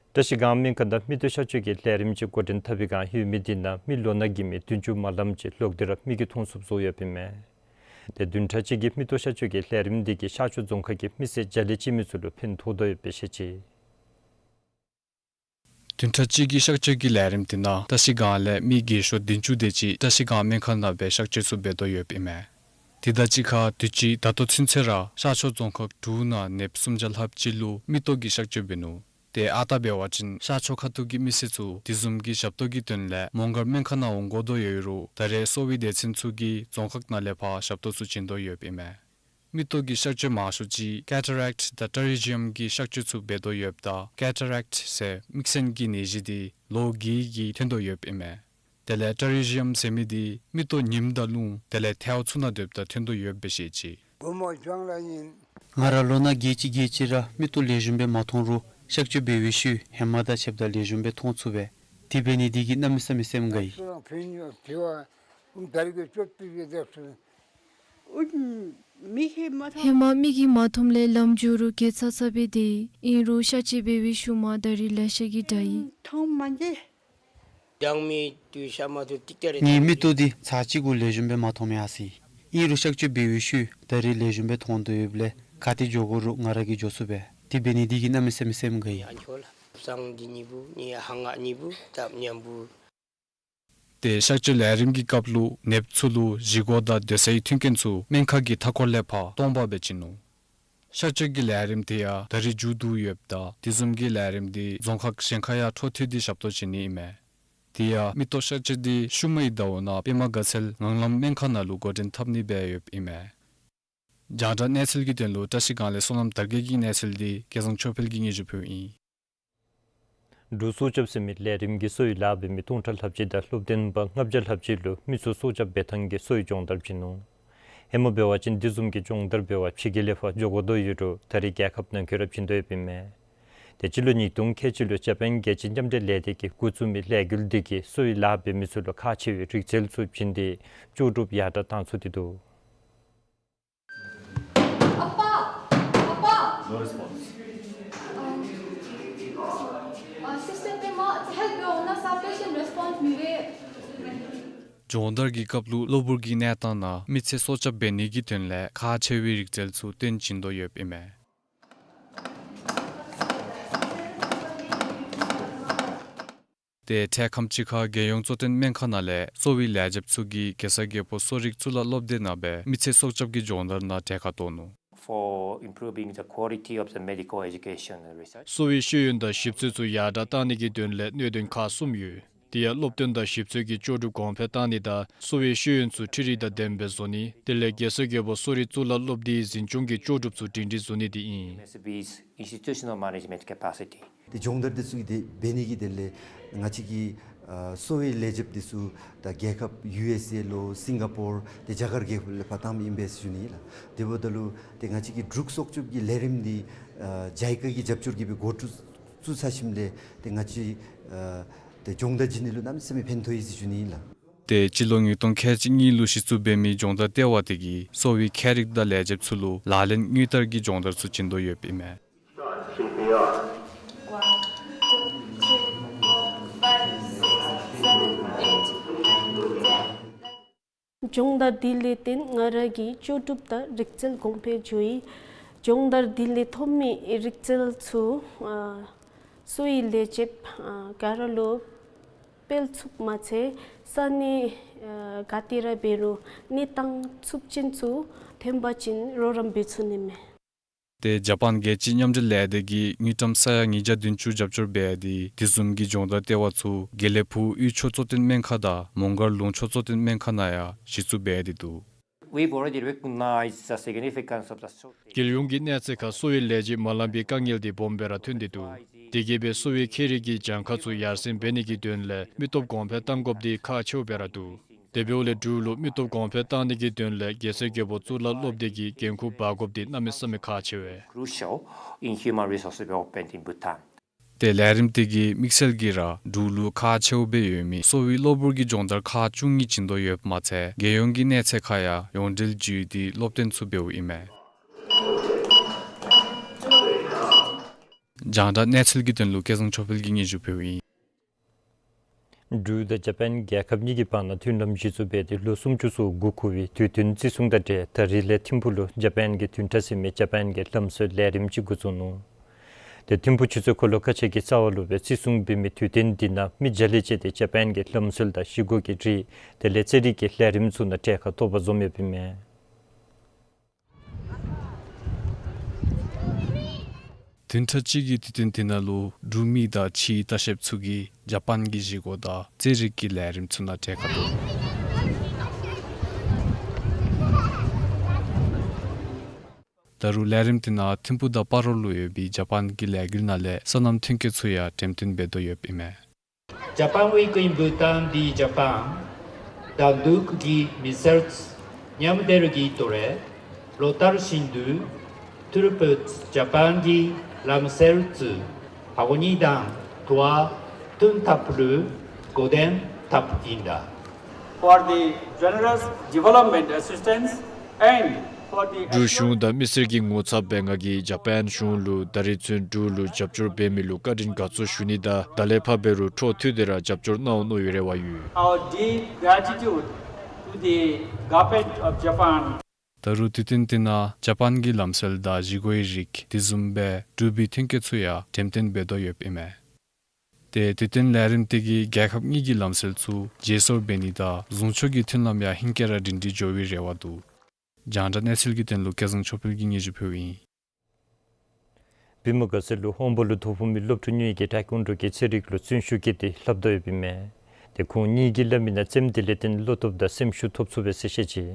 བཀྲ་ཤིས་སྒང་སྨན་ཁང་ནང་མིག་ཏོ་གཤག་བཅོས་ཀྱི་ལས་རིམ་ཅིག་འགོ་འདྲེན་འཐབ་པའི་བསྒང་ཡོད་མི་དེ་ནང་མི་ལོ་ན་རྒས་མི་བདུན་ཅུ་མ་ལངམ་ཅིག་ལོག་སྟེ་ར་མིག་གིས་མཐོང་ཚུགསཔ་བཟོ་ཡོདཔ་ཨིན་མས། ཏེ་བདུན་ཕྲག་གཅིག་གི་མིག་ཏོ་གཤག་བཅོས་ཀྱི་ལས་རིམ་དེ་གིས་ཤར་ཕྱོགས་རྫོང་ཁག་གི་མི་སེར་བརྒྱ་ལས་ཅིག་མི་ཚུ་ལུ་ཕན་ཐོགས་དོ་ཡོདཔ་སྦེ་བཤད་ཅི། བདུན་ཕྲག་གཅིག་གི་གཤག་བཅོས་ཀྱི་ལས་རིམ་དེ་ནང་བཀྲ་ཤིས་སྒང་ལས་མི་རྒས་ཤོས་བདུན་ཅུ་དེ་ཅིག་བཀྲ་ཤིས་སྒང་སྨན་ཁང་ནང་སྦེ་གཤག་བཅོས་ཚུ་འབད་དོ་ཡོདཔ་ཨིན་མས། དེ་དང་གཅིག་ཁར་དུས་ཅི་ད་ལྟོ་ཚུན་ཚོད་ར་ཤར་ཕྱོགས་རྫོང་ཁག་དྲུག་ནང་ནདཔ་སུམ་བརྒྱ་ལྷགཔ་ཅིག་ལུ་མིག་ཏོ་གི་གཤག་བཅོས་འབད་ནུག། ཏེ་ཨ་རྟག་འབད་བ་ཅིན་ཤར་ཕྱོགས་ཁ་ཐུག་གི་མི་སེར་ཚུ་དེ་བཟུམ་གྱི་ཞབས་ཏོག་གི་དོན་ལས་མོང་སྒར་སྨན་ཁང་ནང་འོང་དགོ་དོ་ཡོད་རུང་ད་རེས་གསོ་བའི་སྡེ་ཚན་ཚུ་གིས་རྫོང་ཁག་ནང་ལས་ཕར་ཞབས་ཏོག་ཚུ་བྱིན་དོ་ཡོདཔ་ཨིན་མས། མིག་ཏོ་གི་གཤག་བཅོས་མང་ཤོས་ཅིག་ཀེ་ཊ་རེཀཊ་དང་ཊ་རི་ཇི་ཡམ་གྱི་གཤག་བཅོས་ཚུ་འབད་དོ་ཡོདཔ་ད་ཀེ་ཊ་རེཀཊ་ཟེར་མིག་སྲིན་གྱི་ནད་གཞི་དེ་ལོ་རྒས་ཀྱིས་ཐོན་དོ་ཡོདཔ་ཨིན་མས། དེ་ལས་ཊ་རི་ཇི་ཡམ་ཟེར་མི་དེ་མིག་ཏོ་ཉིམ་དང་རླུང་དེ་ལས་ཐལཝ་ཚུ་ནང་སྡོདཔ་ད་ཐོན་དོ་ཡོདཔ་སྦེ་བཤད་ཅི། ང་ར་ལོ་ན་རྒས་ཅི་རྒས་ཅི་ར་མིག་ཏོ་ལེགས་ཤོམ་སྦེ་མ་མཐོང་རུང་གཤག་བཅོས་འབད་བའི་ཤུལ་ཧེ་མ་དང་ཕྱདཔ་ད་ལེགས་ཤོམ་སྦེ་མཐོང་ཚུགས་པས། དེ་འབད་ནི་དེ་གིས་གནམ་མེད་ས་མེད་སེམས་དགའ་ཡི། ཧེ་མ་མིག་གིས་མ་མཐོངམ་ལས་ལམ་འགྱོ་རུང་རྒས་ཚ་ཚ་སྦེ་སྡོད་ཡི། ཨིན་རུང་གཤག་བཅོས་འབད་བའི་ཤུལ་མ་ད་རིས་ལེ་ཤ་གིས་དྲག་ཡི། ངེའི་མིག་ཏོ་འདི་ཚར་གཅིག་གུ་ལེགས་ཤོམ་སྦེ་མ་མཐོང་མི་ཨ་ཙི། ཨིན་རུང་གཤག་བཅོས་འབད་བའི་ཤུལ་ད་རིས་ལེགས་ཤོམ་སྦེ་མཐོང་དོ་ཡོདཔ་ལས་ག་ཏེ་འགྱོ་དགོ་རུང་ང་ར་གིས་འགྱོ་ཚུགས་པས། དེ་འབད་ནི་དེ་གིས་གནམ་མེད་ས་མེད་སེམས་དགའ་ཡི། ཏེ་གཤག་བཅོས་ལས་རིམ་གྱི་སྐབས་ལུ་ནདཔ་ཚུ་ལུ་བཞེས་སྒོ་དང་སྡོད་སའི་མཐུན་རྐྱེན་ཚུ་སྨན་ཁང་གི་མཐའ་འཁོར་ལས་ཕར་སྟོང་པ་སྦེ་བྱིན་ནུག། གཤག་བཅོས་ཀྱི་ལས་རིམ་དེ་ཡང་ད་རིས་མཇུག་བསྡུ་ཡོདཔ་ད་དེ་བཟུམ་གྱི་ལས་རིམ་དེ་རྫོང་ཁག་གཞན་ཁར་ཡང་འཕྲོ་མཐུད་དེ་ཞབས་ཏོག་བྱིན་ནི་ཨིན་མས། དེ་ཡང་མིག་ཏོ་གཤག་བཅོས་དེ་ཤུལ་མའི་ཟླཝ་ནང་པདྨ་དགའ་ཚལ་ངང་ལམ་སྨན་ཁང་ནང་ལུ་འགོ་འདྲེན་འཐབ་ནི་སྦེ་ཡོདཔ་ཨིན་མས། རྒྱང་བསྒྲགས་གནས་ཚུལ་གྱི་དོན་ལུ་བཀྲ་ཤིས་སྒང་ལས་བསོད་ནམས་དར་རྒྱས་ཀྱི་གནས་ཚུལ་དེ་སྐལ་བཟང་ཆོས་འཕེལ་གྱིས་སྙན་ཞུ་ཕུལཝ་ཨིན། འབྲུག་སྲོག་སྐྱབས་ཟེར་མི་ལས་རིམ་གྱིས་གསོ་བའི་ལཱ་འབད་མི་སྟོང་ཕྲག་ལྷགཔ་ཅིག་དང་སློབ་སྟོན་པ་ལྔ་བརྒྱ་ལྷགཔ་ཅིག་ལུ་མི་ཚུ་སྲོག་སྐྱབས་འབད་ཐངས་ཀྱི་གསོ་བའི་སྦྱོང་བརྡར་བྱིན་ནུག། ཧེ་མ་འབད་བ་ཅིན་དེ་བཟུམ་གྱི་སྦྱོང་བརྡར་འབད་བར་ཕྱི་རྒྱལ་ལས་ཕར་འགྱོ་དགོ་དོ་ཡོད་རུང་ད་རེས་རྒྱལ་ཁབ་ནང་འཁོད་ར་བྱིན་དོ་ཡོདཔ་ཨིན་མས། ཏེ་སྤྱི་ལོ་ཉིས་སྟོང་ཁལ་གཅིག་ལུ་ཇ་པཱན་རྒྱལ་སྤྱིའི་མཉམ་འབྲེལ་ལས་སྡེ་གིས་འགོ་བཙུགས་མི་ལས་འགུལ་འདི་གིས་གསོ་བའི་ལཱ་འབད་མི་ཚུ་ལུ་ཁག་ཆེ་བའི་རིག་རྩལ་ཚུ་བྱིན་ཏེ་ལྕོགས་གྲུབ་ཡར་དྲག་བཏང་ཚུགས་ཏེ་འདུག། ཨ་པ། ཨ་པ། No response. ཨ། ཨ། སིསི་ཊེམ་དེ་མ་ཧེལཔ་འབད་འོང་ན་ས་པེ་ཤེནཊ་རེསི་པོནསི་མི་རེ། སྦྱོང་བརྡར་གྱི་སྐབས་ལུ་གློ་བུར་གྱི་གནས་སྟངས་ནང་མི་ཚེ་སྲོག་སྐྱབས་འབད་ནི་གི་དོན་ལས་ཁག་ཆེ་བའི་རིག་རྩལ་ཚུ་སྟོན་བྱིན་དོ་ཡོདཔ་ཨིན་མས། ཏེ་འཕྲལ་ཁམས་ཅིག་ཁར་རྒྱལ་ཡོངས་གཙོ་བསྟེན་སྨན་ཁང་ནང་ལས་གསོ་བའི་ལས་བྱེདཔ་ཚུ་གིས་གེ་སར་རྒྱལ་པོ་གསོ་རིག་གཙུག་ལག་སློབ་སྡེ་ནང་སྦེ་མི་ཚེ་སྲོག་སྐྱབས་ཀྱི་སྦྱོང་བརྡར་ནང་གྲལ་ཁར་གཏོགས་ནུག། For improving the quality of the medical education and research. གསོ་བའི་ཤེས་ཡོན་དང་ཞིབ་འཚོལ་ཚུ་ཡར་དྲག་བཏང་ནི་གི་དོན་ལས་གནད་དོན་ཁག་གསུམ་ཡོད། དེ་ཡང་སློབ་སྟོན་དང་ཞིབ་འཚོལ་གྱི་ལྕོགས་གྲུབ་གོང་འཕེལ་བཏང་ནི་དང་གསོ་བའི་ཤེས་ཡོན་ཚུ་འཕྲུལ་རིག་དང་ལྡནམ་སྦེ་བཟོ་ནི། དེ་ལས་གེ་སར་རྒྱལ་པོ་གསོ་རིག་གཙུག་ལག་སློབ་སྡེའི་འཛིན་སྐྱོང་གི་ལྕོགས་གྲུབ་ཚུ་སྒྲིང་སྒྲི་བཟོ་ནི་དེ་ཨིན། M S B's institutional management capacity. ཏེ་སྦྱོང་བརྡར་འདི་ཚུ་གི་དེ་འབད་ནི་གི་དོན་ལས་ང་བཅས་ཀྱི་ཨ་གསོ་བའི་ལས་བྱེདཔ་འདི་ཚུ་ད་རྒྱལ་ཁབ་ཡུ་ཨེསི་ཨེ་ལོ་སིང་ག་པོར་ཏེ་རྒྱ་གར་རྒྱལ་ཁབ་ལས་ཕར་བཏངམ་ཨིན་པས་ཟེར་ཞུ་ནི་ལགས། དེ་འབདཝ་ད་ལུ་ཏེ་ང་བཅས་ཀྱི་འབྲུག་སྲོག་སྐྱབས་ཀྱི་ལས་རིམ་འདི་ཨ་ཇའི་ཀ་གི་རྒྱབ་སྐྱོར་གྱིས་སྦེ་འགོ་བཙུགས་ཚར་ཞིནམ་ལས་ཏེ་ང་བཅས་ཨ་ཏེ་སྦྱོང་བརྡར་བྱིན་ནི་ལུ་གནམ་མེད་ས་མེད་ཕན་ཐོགས་ཡི་ཟེར་ཞུ་ནི་ཨིན་ལགས། ཏེ་སྤྱི་ལོ་ཉིས་སྟོང་ཁལ་གཅིག་གཉིས་ལུ་གཞི་བཙུགས་འབད་མི་སྦྱོང་བརྡར་ལྟེ་བ་དེ་གིས་གསོ་བའི་མཁས་རིག་དང་ལས་བྱེདཔ་ཚུ་ལུ་ལག་ལེན་དངོས་བསྟར་གྱི་སྦྱོང་བརྡར་ཚུ་བྱིན་དོ་ཡོདཔ་ཨིན་མས། One, two, three, four, five, six, seven, eight, ten. སྦྱོང་བརྡར་འདི་ལས་བརྟེན་ང་ར་གི་ལྕོགས་གྲུབ་དང་རིག་རྩལ་གོང་འཕེལ་འགྱོ་ཡི། སྦྱོང་བརྡར་འདི་ལས་ཐོབ་མི་རིག་རྩལ་ཚུ་ཨ་གསོ་བའི་ལས་བྱེདཔ་ཨ་ག་ར་ལུ་སྤེལ་ཚུགསཔ་མ་ཚད་ས་གནས་ཨ་ག་ཏེ་ར་འབད་རུང་གནས་སྟངས་ཚབས་ཆེན་ཚུ་ཐོན་པ་ཅིན་རོགས་རམ་འབད་ཚུགས་ནི་མས། ཏེ་ཇ་པཱན་རྒྱལ་སྤྱིའི་མཉམ་འབྲེལ་ལས་སྡེ་གིས་དངུལ་ཀྲམ་ས་ཡ་ཉིས་བརྒྱ་བདུན་ཅུ་རྒྱབ་སྐྱོར་འབད་དེ་དེ་བཟུམ་གྱི་སྦྱོང་བརྡར་ལྟེ་བ་ཚུ་དགེ་ལེགས་ཕུག་དབུས་ཆོས་གཙོ་བསྟེན་སྨན་ཁང་དང་མོང་སྒར་ལུང་ཆོས་གཙོ་བསྟེན་སྨན་ཁང་ནང་ཡང་གཞི་བཙུགས་འབད་དེ་འདུག། We've already recognized the significance of the shortage. རྒྱལ་ཡོངས་ཀྱི་གནས་ཚད་ཁར་གསོ་བའི་ལས་བྱེདཔ་མ་ལང་པའི་དཀའ་ངལ་འདི་སྦོམ་སྦེ་ར་ཐོན་ཏེ་འདུག། དེ་གིས་སྦེ་གསོ་བའི་ཁྱད་རིག་གི་གྱངས་ཁ་ཚུ་ཡར་སེང་འབད་ནི་གི་དོན་ལས་མི་སྟོབས་གོང་འཕེལ་གཏང་དགོཔ་འདི་ཁག་ཆེཝ་སྦེ་ར་འདུག། དེ་འབདཝ་ལས་འབྲུག་ལུ་མི་སྟོབས་གོང་འཕེལ་གཏང་ནི་གི་དོན་ལས་རྒྱལ་སྲས་རྒྱལ་པོ་གཙུག་ལག་སློབ་སྡེ་གིས་འགན་ཁུར་འབག་དགོཔ་འདི་གནམ་མེད་ས་མེད་ཁག་ཆེ་བས། Crucial in human resource development in Bhutan. ཏེ་ལས་རིམ་དེ་གི་དམིགས་བསལ་གྱིས་ར་འབྲུག་ལུ་ཁག་ཆེཝ་སྦེ་ཡོད་མི་གསོ་བའི་གློ་བུར་གྱི་སྦྱོང་བརྡར་ཁག་བཅུ་གཉིས་བྱིན་དོ་ཡོདཔ་མ་ཚད་རྒྱལ་ཡོངས་ཀྱི་གནས་ཚད་ཁར་ཡང་ཡོངས་འབྲེལ་བརྒྱུད་དེ་སློབ་སྟོན་ཚུ་འབདཝ་ཨིན་མས། རྒྱང་བསྒྲགས་གནས་ཚུལ་གྱི་དོན་ལུ་སྐལ་བཟང་ཆོས་འཕེལ་གྱིས་སྙན་ཞུ་ཕུལཝ་ཨིན། འབྲུག་དང་ཇ་པཱན་རྒྱལ་ཁབ་གཉིས་ཀྱི་བར་ན་མཐུན་ལམ་གཞི་བཙུགས་འབད་དེ་ལོ་སུམ་ཅུ་སོ་དགུ་འཁོར་བའི་དུས་སྟོན་བརྩི་སྲུང་དང་འབྲེལ་ད་རིས་ལས་ཐིམ་ཕུག་ལུ་ཇ་པཱན་གྱི་བདུན་ཕྲག་ཟེར་མི་ཇ་པཱན་གྱི་ལམ་སྲོལ་ལས་རིམ་ཅིག་འགོ་བཙུགས་ནུག། ཏེ་ཐིམ་ཕུག་ཆུ་ཚོད་འཁོར་ལོ་ཁ་ཤས་ཀྱི་རྩ་བ་ལུ་སྦེ་བརྩི་སྲུང་འབད་མི་དུས་སྟོན་འདི་ནང་མི་བརྒྱ་ལས་བཅད་དེ་ཇ་པཱན་གྱི་ལམ་སྲོལ་དང་བཞེས་སྒོ་གི་རིགས་དེ་ལས་རྩེད་རིགས་ཀྱི་ལས་རིམ་ཚུ་ནང་གྲལ་ཁར་གཏོགས་པར་འཛོམས་ཡོདཔ་ཨིན་མས། བདུན་ཕྲག་གཅིག་གི་དུས་སྟོན་དེ་ནང་ལུ་འབྲུག་མི་དང་ཕྱིའི་ལྟ་བཤལཔ་ཚུ་གིས་ཇ་པཱན་གྱི་བཞེས་སྒོ་དང་རྩེད་རིགས་ཀྱི་ལས་རིམ་ཚུ་ནང་གྲལ་ཁར་གཏོགས། ད་རུང་ལས་རིམ་དེ་ནང་ཐིམ་ཕུག་དང་སྤ་རོ་ལུ་ཡོད་པའི་ཇ་པཱན་གྱི་ལས་འགུལ་ནང་ལས་སོ་ནམ་ཐོན་སྐྱེད་ཚུ་ཡང་འགྲེམས་སྟོན་འབད་དོ་ཡོདཔ་ཨིན་མས། Japan Week in Bhutan, the Japan, the Duke གི་མི་སེར་ཉམས་དེར་གྱི་དོ་རེ་ལོ་ལྟར་བཞིན་དུ་ཐུར་ཕུད་ཇ་པཱན་གྱི་ལམ་སྲོལ་ཚུ་ཕ་གོ་གཉིས་དང་དུ་བ་ཐུན་ཐབ་ལུ་གོ་དོན་ཐབས་ཡིན་ད། For the generous development assistance and འབྲུག་གཞུང་དང་མི་སེར་གྱི་ངོ་ཚབ་སྦེ་ང་གིས་ཇ་པཱན་གཞུང་ལུ་ད་རིས་ཚུན་འབྲུག་ལུ་རྒྱབ་སྐྱོར་འབད་མི་ལུ་བཀའ་དྲིན་དགའ་ཚོར་ཞུ་ནི་དང་ད་ལས་ཕར་འབད་རུང་འཕྲོ་མཐུད་དེ་ར་རྒྱབ་སྐྱོར་གནང་འོང་མནོ་བའི་རེ་བ་ཡོད། Our deep gratitude to the government of Japan. ད་རུང་དུས་སྟོན་དེ་ནང་ཇ་པཱན་གྱི་ལམ་སྲོལ་དང་བཞེས་སྒོའི་རིགས་དེ་བཟུམ་སྦེ་འབྲུག་པའི་ཐོན་སྐྱེད་ཚུ་ཡང་འགྲེམས་སྟོན་འབད་དོ་ཡོདཔ་ཨིན་མས། ཏེ་དུས་སྟོན་ལས་རིམ་དེ་གིས་རྒྱལ་ཁབ་གཉིས་ཀྱི་ལམ་སྲོལ་ཚུ་བརྗེ་སོར་འབད་ནི་དང་གཟུངས་ཆོས་ཀྱི་མཐུན་ལམ་ཡང་ཧིང་སྐལ་ར་སྒྲིང་སྒྲིང་འགྱོ་བའི་རེ་བ་འདུག། རྒྱང་བསྒྲགས་གནས་ཚུལ་གྱི་དོན་ལུ་སྐལ་བཟང་ཆོས་འཕེལ་གྱིས་སྙན་ཞུ་ཕུལཝ་ཨིན། བི་མ་དགའ་ཚལ་ལུ་དབང་པོ་ལུ་ཐོ་ཕོག་མི་སློབ་ཕྲུག་གཉིས་ཀྱིས་ཏའེ་ཀོན་ཌོ་གི་རྩེད་རིགས་ལུ་བརྩོན་ཤུགས་བསྐྱེད་དེ་ལྷབ་དོ་ཡོདཔ་ཨིན་མས། ཏེ་ཁོང་གཉིས་ཀྱིས་སླབ་མི་ནང་རྩེདམོ་དེ་ལས་བརྟེན་བློ་སྟོབས་དང་སེམས་ཤུགས་ཐོབ་ཚུགས་པས་ཟེར་བཤད་ཅི།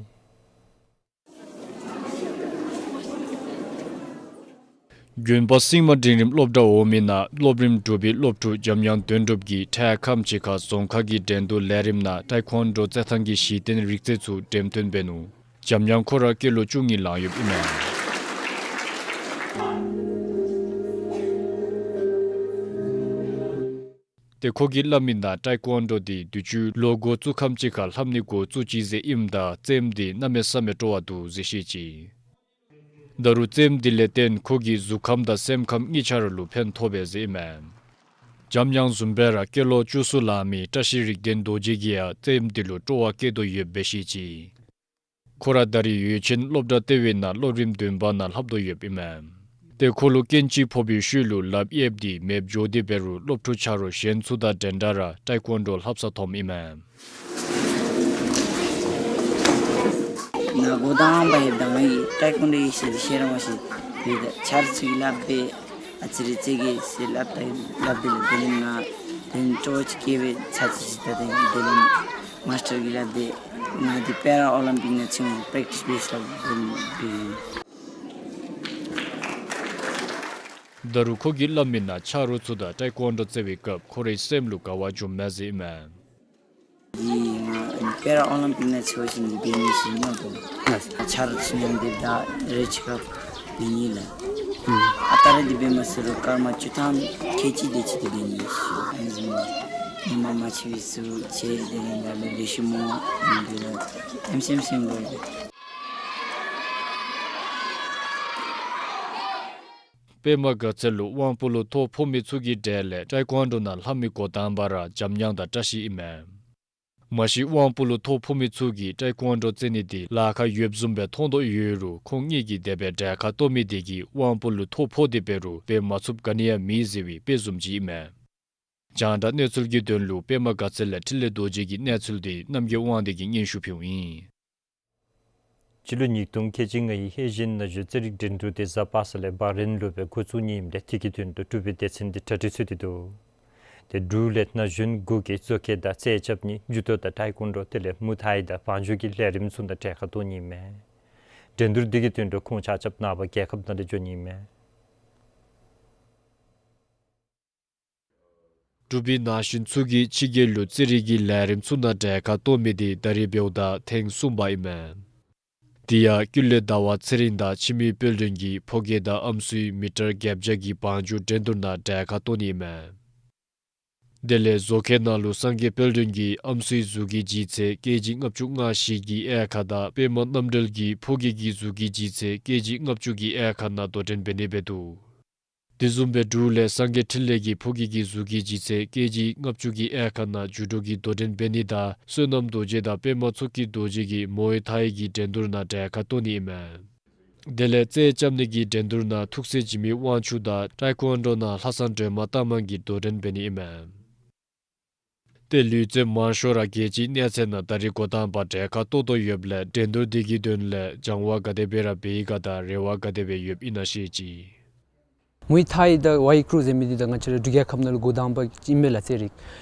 དགོན་པ་སིང་མ་འབྲིང་རིམ་སློབ་གྲྭ་འོག་མའི་ནང་སློབ་རིམ་དྲུག་པའི་སློབ་ཕྲུག་འཇམ་དབྱངས་དོན་གྲུབ་ཀྱིས་འཕྲལ་ཁམས་ཅིག་ཁར་རྫོང་ཁག་གི་འགྲན་བསྡུར་ལས་རིམ་ནང་ཏའེ་ཀོན་ཌོ་རྩེད་ཐང་གི་གཞི་རྟེན་རིག་རྩལ་ཚུ་འགྲེམས་སྟོན་འབད་ནུག། འཇམ་དབྱངས་ཁོ་ར་སྐྱེས་ལོ་བཅུ་གཉིས་ལང་ཡོདཔ་ཨིན་མས། ཏེ་ཁོ་གིས་སླབ་མི་ནང་ཏའེ་ཀོན་ཌོ་འདི་དུས་ཅི་ལོ་འགོ་བཙུགས་ཁམས་ཅིག་ཁར་ལྷབ་ནི་འགོ་བཙུགས་ཅི་ཟེར་ཨིནམ་ད་རྩེདམོ་འདི་གནམ་མེད་ས་མེད་སྤྲོ་བ་འདུག་ཟེར་བཤད་ཅི། ད་རུང་རྩེདམོ་འདི་ལས་བརྟེན་ཁོ་གི་གཟུགས་ཁམས་དང་སེམས་ཁམས་གཉིས་ཆ་ར་ལུ་ཕན་ཐོགས་པས་ཟེར་ཨིན་མས། འཇམ་དབྱངས་བཟུམ་སྦེ་ར་སྐྱེས་ལོ་བཅུ་གསུམ་ལང་མི་བཀྲ་ཤིས་རིག་ལྡན་རྡོ་རྗེ་གིས་ཡང་རྩེདམོ་འདི་ལུ་སྤྲོ་བ་བསྐྱེད་དོ་ཡོདཔ་སྦེ་བཤད་ཅི། ཁོ་ར་ད་རིས་ཡུལ་ཆེན་སློབ་གྲྭ་ལྟེ་བའི་ནང་སློབ་རིམ་བདུན་པ་ནང་ལྷབ་དོ་ཡོདཔ་ཨིན་མས། ཏེ་ཁོ་ལུ་རྐྱེན་ཅིག་ཕོག་པའི་ཤུལ་ལུ་ལགཔ་གཡསཔ་འདི་མེདཔ་འགྱོ་སྟེ་འབད་རུང་སློབ་ཕྲུག་ཆ་རོགས་གཞན་ཚུ་དང་འདྲན་འདྲ་ར་ཏའེ་ཀོན་ཌོ་ལྷབ་ས་ཐོནམ་ཨིན་མས། ནཱ་འགོ་དང་པ་ཡོདཔ་ད་ང་གིས་ཏའེ་ཀོན་ཌོ་ཡོད་ཟེར་ཤེས་ར་མ་ཤེས། ཡོད་ད་ཆ་རོགས་ཚུ་གིས་སླབ་སྦེ་ཨ་ཙི་རེ་རྩེ་གེ་ཟེར་སླབ་ད་སླབ་སྦེ་ལགས། དེ་ལས་ང་དེ་ལས་སྤྲོ་བ་ཅིག་སྐྱེས་སྦེ་ཚར་ཅིག་ཅིག་ད་དེ་ལས་མཱསི་ཊར་གྱིས་སླབ་སྦེ་ང་འདི་པེ་ར་ཨོ་ལིམ་པིཀ་ནང་འཚོལ་འོང་པེརེཀ་ཊིསི་འབད་ཟེར་སླབ་སྦེ་འབད་ཡི། ད་རུང་ཁོ་གིས་སླབ་མི་ནང་ཆ་རོགས་ཚུ་དང་ཏའེ་ཀོན་ཌོ་རྩེ་བའི་སྐབས་ཁོ་རའི་སེམས་ལུ་དགའ་བ་འབྱུངམ་མས་ཟེར་ཨིན་མས། འདི་ང་པེ་ར་ཨོ་ལིམ་པིཀ་ནང་འཚོལ་ཞིནམ་འདི་འབད་ནི་ཟེར་མནོ་དོ། ཆ་རོགས་ཚུ་མཉམ་སྡེབ་ད་རེ་ཅིག་ཁར་འབད་ནི་ལགས། ཨ་རྟག་ར་འདི་འབད་མ་ཚུགས་རུང་སྐར་མ་བཅུ་ཐམ་ཁལ་གཅིག་དེ་ཅིག་འདི་འབད་ནི་ཟེར། ཨ་ནི་བཟུམ་ཉི་མ་མ་ཆད་པའི་ཚུ་ཆེ་དེ་ལས་ང་ལུ་ལེགས་ཤོམ་སྨོ་འདི་ལགས། ཨེམ་སི་ཨེམ་སི་ལོ། པདྨ་དགའ་ཚལ་ལུ་དབང་པོ་ལུ་ཐོ་ཕོག་མི་ཚུ་གི་གྲས་ལས་ཏའེ་ཀོན་ཌོ་ནང་ལྷབ་མི་འགོ་དང་པ་ར་འཇམ་དབྱངས་དང་བཀྲ་ཤིས་ཨིན་མས། མ་གཞི་དབང་པོ་ལུ་ཐོ་ཕོག་མི་ཚུ་གིས་ཏའེ་ཀོན་ཌོ་རྩེ་ནི་འདི་ལཱ་ཁག་ཡོདཔ་བཟུམ་སྦེ་མཐོང་དོ་ཡོད་རུང་ཁོང་གཉིས་ཀྱིས་དེ་སྦེ་གྲལ་ཁར་གཏོགས་མི་དེ་གིས་དབང་པོ་ལུ་ཐོ་ཕོག་སྟེ་འབད་རུང་འབད་མ་ཚུགསཔ་ག་ནི་ཡང་མེད་ཟེར་བའི་དཔེ་བཟུམ་ཅིག་ཨིན་མས། རྒྱང་བསྒྲགས་གནས་ཚུལ་གྱི་དོན་ལུ་པདྨ་དགའ་ཚལ་ལས་འཕྲིན་ལས་རྡོ་རྗེ་གི་གནས་ཚུལ་འདི་རྣམ་རྒྱལ་དབང་འདུས་ཀྱིས་སྙན་ཞུ་ཕུལཝ་ཨིན། སྤྱི་ལོ་ཉིས་སྟོང་ཁལ་གཅིག་ལྔ་ཡི་ཨེ་ཤི་ཡན་ན་གཞོན་རྩེད་རིགས་འགྲན་བསྡུར་དེ་གཟའ་པ་སངས་ལས་བྷ་རེན་ལུ་སྦེ་འགོ་བཙུགས་ནི་ཨིནམ་ལས་དེ་གི་དོན་ལུ་འབྲུག་པའི་སྡེ་ཚན་དེ་གྲ་སྒྲིག་ཚུགས་ཏེ་འདུག། ཏེ་འབྲུག་ལས་ན་གཞོན་དགུ་གིས་བཟོ་བཀོད་དང་རྩལ་རྐྱབ་ནི་ཇུ་ཏོ་དང་ཊའེ་ཀོན་ཌོ་དེ་ལས་མུ་ཐའི་དང་བང་རྒྱུག་གི་ལས་རིམ་ཚུ་དང་གྲལ་ཁར་གཏོགས་ནི་ཨིན་མས། འགྲན་བསྡུར་དེ་གི་དོན་ལུ་ཁོང་ཆ་ཁྱབ་ནངས་པ་རྒྱལ་ཁབ་ནང་ལས་འགྱོ་ནི་ཨིན་མས། འབྲུག་པའི་ན་གཞོན་ཚུ་གིས་ཕྱི་རྒྱལ་ལུ་རྩེད་རིགས་ཀྱི་ལས་རིམ་ཚུ་ནང་གྲལ་ཁར་གཏོགས་མི་དེ་ད་རིས་འབདཝ་ད་ཐེངས་གསུམ་པ་ཨིན་མས། དེ་ཡང་ཀུན་ལེགས་ཟླ་བ་ཚེ་རིང་དང་འཆི་མེད་དཔལ་སྒྲོན་གྱིས་ཕོ་སྐྱེས་དང་ཨམ་སྲུའི་མི་ཊར་བརྒྱད་བརྒྱ་གི་བང་རྒྱུག་འགྲན་བསྡུར་ནང་གྲལ་ཁར་གཏོགས་ནི་ཨིན་མས། དེ་ལས་བཟོ་བཀོད་ནང་ལུ་སངས་རྒྱས་དཔལ་སྒྲོན་གྱིས་ཨམ་སྲུའི་གཟུགས་ཀྱི་ལྗིད་ཚད་ཀེ་ཇི་ལྔ་བཅུ་ང་བཞི་གི་དབྱེ་ཁག་དང་པདྨ་རྣམ་གྲོལ་གྱིས་ཕོ་སྐྱེས་ཀྱི་གཟུགས་ཀྱི་ལྗིད་ཚད་ཀེ་ཇི་ལྔ་བཅུ་གི་དབྱེ་ཁག་ནང་དོ་འགྲན་འབད་ནི་འབད་འདུག། དེ་བཟུམ་སྦེ་འབྲུག་ལས་སངས་རྒྱས་འཕྲིན་ལས་ཀྱིས་ཕོ་སྐྱེས་ཀྱི་གཟུགས་ཀྱི་ལྗིད་ཚད་ཀེ་ཇི་ལྔ་བཅུ་གི་དབྱེ་ཁག་ནང་ཇུ་ཌོ་གི་དོ་འགྲན་འབད་ནི་དང་བསོད་ནམས་རྡོ་རྗེ་དང་པདྨ་མཚོ་སྐྱིད་རྡོ་རྗེ་གིས་མོའེ་ཐའི་གི་འགྲན་བསྡུར་ནང་གྲལ་ཁར་གཏོགས་ནི་ཨིན་མས། དེ་ལས་རྩལ་རྐྱབ་ནི་གི་འགྲན་བསྡུར་ནང་ཐུགས་སྲས་འཇིགས་མེད་དབང་ཕྱུག་དང་ཊའེ་ཀོན་ཌོ་ནང་ལྷ་བཟང་སྒྲོལ་མ་རྟ་མང་གིས་དོ་འགྲན་འབད་ནི་ཨིན་མས། ཏེ་ལུས་རྩལ་མང་ཤོས་ར་རྒྱལ་སྤྱིའི་གནས་ཚད་ནང་ད་རིས་འགོ་དང་པ་གྲལ་ཁར་གཏོགས་དོ་ཡོདཔ་ལས་འགྲན་བསྡུར་དེ་གི་དོན་ལས་སྦྱང་བ་ག་དེ་སྦེ་ར་འབད་ཡི་ག་དང་རེ་བ་ག་དེ་སྦེ་ཡོདཔ་ཨིན་ན་ཤེས་ཅི། མུའེ་ཐའི་དང་ཝའི་ཀྲུ་ཟེར་མི་འདི་ད་ང་བཅས་ར་འབྲུག་རྒྱལ་ཁབ་ནང་ལུ་འགོ་དང་པ་ཨིན་མས་ལགས་རྩེད་རིགས།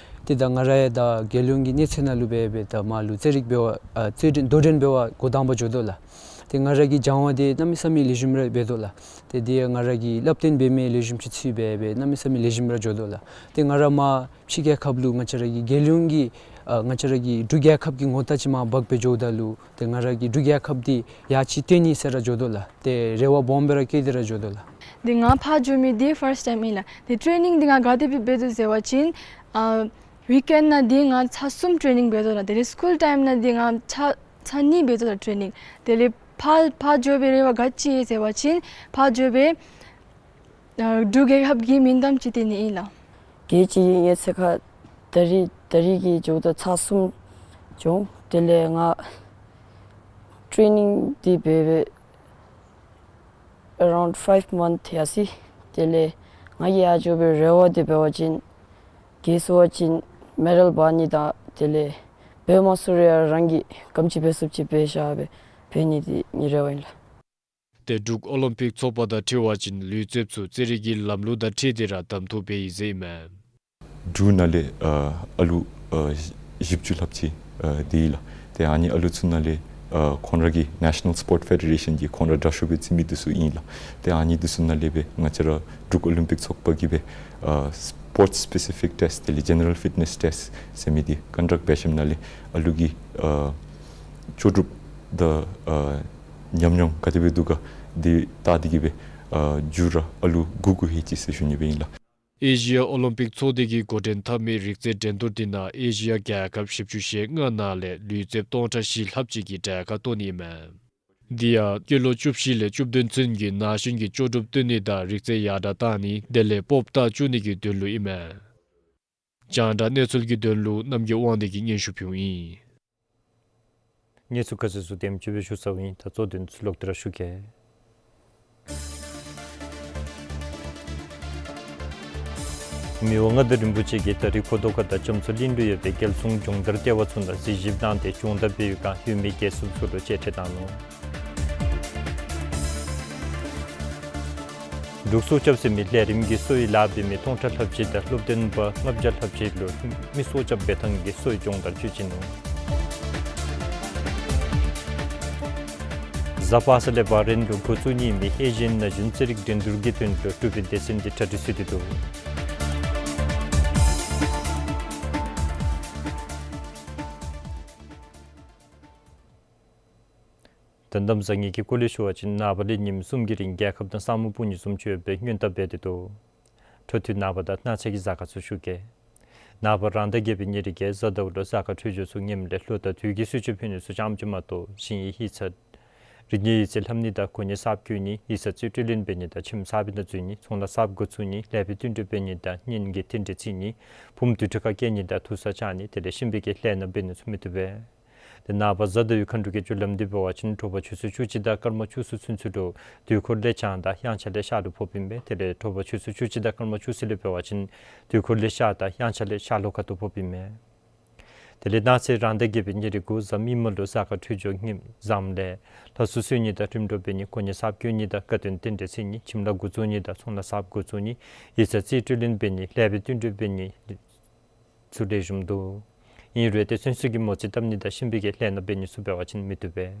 ཏེ་ད་ང་ར་ཡང་ད་རྒྱལ་ཡོངས་ཀྱི་གནས་ཚད་ནང་ལུ་སྦེ་སྦེ་ད་མར་ལུ་རྩེད་རིགས་འབད་བར་ཨ་རྩེད་འགྲན་དོ་འགྲན་འབད་བར་འགོ་དང་པ་འགྱོ་དོ་ལགས། ཏེ་ང་ར་གི་སྦྱང་བ་འདི་གནམ་མེད་ས་མེད་ལེགས་ཤོམ་ར་འབད་དོ་ལགས། ཏེ་འདི་ཡང་ང་ར་གི་བསླབ་སྟོན་འབད་མི་ལེགས་ཤོམ་ཅིག་ཚུད་སྦེ་སྦེ་གནམ་མེད་ས་མེད་ལེགས་ཤོམ་ར་འགྱོ་དོ་ལགས། ཏེ་ང་ར་མར་ཕྱི་རྒྱལ་ཁབ་ལུ་ང་བཅས་ར་གི་རྒྱལ་ཡོངས་ཀྱི་ཨ་ང་བཅས་ར་གི་འབྲུག་རྒྱལ་ཁབ་ཀྱི་ངོ་རྟགས་ཅིག་མར་འབག་སྦེ་འགྱོཝ་ད་ལུ་ཏེ་ང་ར་གི་འབྲུག་རྒྱལ་ཁབ་འདི་ཡར་ཅིག་བཏོན་ནི་ཟེར་ར་འགྱོ་དོ་ལགས། ཏེ་རེ་བ་སྦོམ་སྦེ་ར་བསྐྱེད་དེ་ར་འགྱོ་དོ་ལགས། འདི་ང་ཕར་འགྱོ་མི་འདི་ཕརསཊ་ཊའིམ་ཨིན་ལགས། ཏེ་ཊེ་ནིང་འདི་ང་ག་དེ་སྦེ་འབད་དོ་ཟེར་བ་ཅིན་ཨ་ཝིཀ་ཨེནཌ་ནང་འདི་ང་ཚར་གསུམ་ཊེ་ནིང་འབད་དོ་ལགས། དེ་ལས་སི་ཀུལ་ཊའིམ་ནང་འདི་ང་ཚར་ཚར་གཉིས་འབད་དོ་ལགས་ཊེ་ནིང་། དེ་ལས་ཕར་ཕར་འགྱོ་བའི་རེ་བ་ག་ཅི་ཡོད་ཟེར་བ་ཅིན་ཕར་འགྱོ་སྦེ་ཨ་འབྲུག་རྒྱལ་ཁབ་ཀྱི་མིང་གཏམ་ཅིག་སྟོན་ནི་ཨིན་ལགས། རྒྱལ་སྤྱིའི་གནས་ཚད་ཁར་ད་རིས་ད་རིས་ཀྱི་འགྱོཝ་ད་ཚར་གསུམ་བྱུང་། དེ་ལས་ང་ཊེ་ནིང་འདི་འབད་སྦེ་ཨེ་རའུནཌ་ཕའིབ་མནཐ་ཡར་སོ་ཡི། དེ་ལས་ང་གིས་ཡར་འགྱོ་བའི་རེ་བ་འདི་འབད་བ་ཅིན་རྒྱལ་སོང་བ་ཅིན་མེ་ཌལ་འབག་ནི་དང་དེ་ལས་འབད་མ་ཚུགས་རུང་ཡང་རང་གིས་ག་དེམ་ཅིག་འབད་ཚུགསཔ་ཅིག་འབད་བཞག་སྦེ་འབད་ནི་འདི་ངེའི་རེ་བ་ཨིན་ལགས། ཏེ་འབྲུག་ཨོ་ལིམ་པིག་ཚོགས་པ་དང་འཁྲིལ་བ་ཅིན་ལུས་རྩལཔ་ཚུ་རྩེད་རིགས་ཀྱི་ལམ་ལུགས་དང་འཁྲིལ་ཏེ་ར་གདམ་འཐུ་འབད་ཡི་ཟེར་ཨིན་མས། འབྲུག་ནང་ལས་ཨ་ཨ་ལུ་ཨ་བཞི་བཅུ་ལྷགཔ་ཅིག་ཨ་འདི་ཨིན་ལགས། ཏེ་ཨ་ནི་ཨ་ལུ་ཚུ་ནང་ལས་ཨ་ཁོང་ར་གི་ནེ་ཤ་ནཱལ་སི་པོརཊ་ཕེ་ཌེ་རེ་ཤཱན་གྱིས་ཁོང་ར་དྲག་ཤོས་སྦེ་བརྩི་མི་འདི་ཚུ་ཨིན་ལགས། ཏེ་ཨ་ནི་འདི་ཚུ་ནང་ལས་སྦེ་ང་བཅས་ར་འབྲུག་ཨོ་ལིམ་པིག་ཚོགས་པ་གིས་སྦེ་ཨ་སི་པོརཊ་སི་པེ་སི་ཕིག་ཊེསཊ་དེ་ལས་ཇེ་ནེ་རཱལ་ཕིཊ་ནེསི་ཊེསཊ་ཟེར་མི་འདི་ཀོན་ཌགཊ་འབད་ཞིནམ་ལས་ཨ་ལུ་གི་ཨ་ལྕོགས་གྲུབ་དང་ཨ་ཉམས་མྱོང་ག་དེ་སྦེ་འདུག་ག་འདི་བལྟ་སྟེ་གིས་སྦེ་ཨ་མཇུག་ར་ཨ་ལུ་དགུ་དགུ་ལྷོད་ཅི་ཟེར་ཞུ་ནི་སྦེ་ཨིན་ལགས། ཨེ་ཤི་ཡ་ཨོ་ལིམ་པིག་ཚོགས་སྡེ་གིས་འགོ་འདྲེན་འཐབ་མི་རིག་རྩལ་འགྲན་བསྡུར་འདི་ནང་ཨེ་ཤི་ཡ་རྒྱལ་ཁབ་བཞི་བཅུ་ཞེ་ལྔ་ནང་ལས་ལུས་རྩལཔ་སྟོང་ཕྲག་བཞི་ལྷགཔ་ཅིག་གིས་གྲལ་ཁར་གཏོགས་ནི་ཨིན་མས། འདི་ཡང་སྐྱེས་ལོ་བཅུ་བཞི་ལས་བཅུ་བདུན་ཚུན་གྱི་ན་གཞོན་གྱི་ལྕོགས་གྲུབ་བཏོན་ནི་དང་རིག་རྩལ་ཡར་དྲག་གཏང་ནི་དེ་ལས་སྤོབས་རྟགས་བསྐྱུར་ནི་གི་དོན་ལུ་ཨིན་མས། རྒྱང་བསྒྲགས་གནས་ཚུལ་གྱི་དོན་ལུ་རྣམ་རྒྱལ་དབང་འདུས་ཀྱིས་སྙན་ཞུ་ཕུལཝ་ཨིན། གནས་ཚུལ་ཁ་གསལ་ཚུ་དེམ་ཅིག་སྦེ་ཞུ་ཚརཝ་ཨིན། ད་གཙོ་དོན་ཚུ་ལོག་སྟེ་ར་ཞུ་གེ། མི་དབང་མངའ་བདག་རིན་པོ་ཆེ་གིས་ད་རིས་གོ་ཐོག་ཁ་དང་ལྕམ་མཚོ་གླིང་ལུ་ཡོད་པའི་རྒྱལ་སྲུང་སྦྱོང་བརྡར་ལྟེ་བ་ཚུ་ནང་གཟིགས་ཞིབ་གནང་སྟེ་སྦྱོང་བརྡར་འབད་བའི་བསྒང་ཡོད་མི་རྒྱལ་སྲུང་ཚུ་ལུ་མཇལ་འཕྲད་གནང་ནུག། འབྲུག་སྲོག་སྐྱབས་ཟེར་མི་ལས་རིམ་གྱིས་གསོ་བའི་ལཱ་འབད་མི་སྟོང་ཕྲག་ལྷགཔ་ཅིག་དང་སློབ་སྟོན་པ་ལྔ་བརྒྱ་ལྷགཔ་ཅིག་ལུ་མི་སྲོག་སྐྱབས་འབད་ཐངས་ཀྱི་གསོ་བའི་སྦྱོང་བརྡར་ཅིག་བྱིན་ནུག། གཟའ་པ་སངས་ལས་བྷ་རེན་ལུ་འགོ་བཙུགས་ནི་ཨིན་མི་ཨེ་ཤི་ཡན་ན་གཞོན་རྩེད་རིགས་འགྲན་བསྡུར་གྱི་དོན་ལུ་འབྲུག་པའི་སྡེ་ཚན་འདི་གྲ་སྒྲིག་ཚུད་དེ་འདུག། དོན་དག་གཞན་གྱི་སྐོར་ལས་ཞུ་བ་ཅིན་ནངས་པ་ལས་ཉིནམ་གསུམ་གྱི་རིང་རྒྱལ་ཁབ་ནང་ས་སྨུག་སྤུབ་ནི་བཟུམ་ཅིག་ཡོད་པའི་སྔོན་བརྡ་འབད་དེ་འདུག། འཕྲོ་མཐུད་ནངས་པ་དང་གནངས་ཚེ་གི་གཟའ་སྐར་ཚུ་ཞུ་གེ། ནངས་པ་རང་ཟླ་བརྒྱད་པའི་ཉེར་བརྒྱད་གཟའ་ཟླཝ་ལུ་གཟའ་སྐར་འཕྲོད་སྦྱོར་ཚུ་ངནམ་ལས་ལོ་དང་དུས་ཀྱི་གསོལ་མཆོད་ཕུལ་ནི་ཚུ་རྐྱངམ་ཅིག་མ་གཏོགས་ཞིང་ཡིག་ཧི་ཚད་རིག་གནས་ཡིག་རྩིས་ལྷབ་ནི་དང་གོ་གནས་གསརཔ་བསྐོ་ནི་ཡིག་ཚང་རྩིས་སྤྲོད་ལེན་འབད་ནི་དང་ཁྱིམ་གསར་པའི་ནང་འཛུལ་ནི་ཚོང་ལཱ་གསརཔ་འགོ་བཙུགས་ནི་ལེགས་པའི་བསྟུན་གྲོས་འབད་ནི་དང་གཉེན་གྱི་རྟེན་འབྲེལ་བརྩི་ནི་བུམོ་དུར་ཁྲོད་ཁར་བསྐྱལ་ནི་དང་ཐུགས་གསོ་བཅག་ནི་དེ་ལས་གཤིན་པོའི་ལས་སྣ་འབད་ནི་ཚུ་མི་བཏུབ་པས། དེ་ནངས་པ་གཟའ་ཟླ་བའི་མཁའ་འགྲོ་གི་རྒྱུ་ལམ་འདི་འབད་བ་ཅིན་དྲོ་པ་ཆུ་ཚོད་བཅུ་གཅིག་དང་སྐར་མ་བཅུ་གསུམ་ཚུན་ཚོད་ལུ་དུས་འཁོར་ལས་བྱང་དང་དབྱངས་འཆར་ལས་ཤར་ལུ་ཕོགཔ་ཨིན་པས། དེ་ལས་དྲོ་པ་ཆུ་ཚོད་བཅུ་གཅིག་དང་སྐར་མ་བཅུ་གསུམ་ལས་འབད་བ་ཅིན་དུས་འཁོར་ལས་ཤར་དང་དབྱངས་འཆར་ལས་ཤར་ལྷོ་ཁ་ཐུག་ཕོགཔ་ཨིན་མས། དེ་ལས་གནངས་ཚེ་རང་ཟླ་བརྒྱད་པའི་ཉེར་དགུ་གཟའ་མིག་དམར་ལུ་གཟའ་སྐར་འཕྲོད་སྦྱོར་ངནམ་བཟངམ་ལས་ལྷ་སྲུང་གསོལ་ནི་དང་རིམ་གྲོ་འབད་ནི། གོ་གནས་གསརཔ་བསྐོ་ནི་དང་དགའ་སྟོན་རྟེན་འབྲེལ་བརྩི་ནི། ཁྱིམ་ལཱ་འགོ་བཙུགས་ནི་དང་ཚོང་ལཱ་གསརཔ་འགོ་བཙུགས་ནི། ཡིག་ཚང་རྩིས་སྤྲོད་ལེན་འབད་ནི། ལེགས་པའི་བསྟུན་གྲོས་འབད་ནི་ཚུ་ལེགས་ཤོམ་འདུག། ཨིན་རུང་ཏེ་གསོན་གསོལ་གྱི་མོ་རྩིས་བཏབ་ནི་དང་གཤིན་པོའི་གི་ལྷན་ནང་འབད་ནི་ཚུ་འབད་བ་ཅིན་མི་བཏུབ་པས།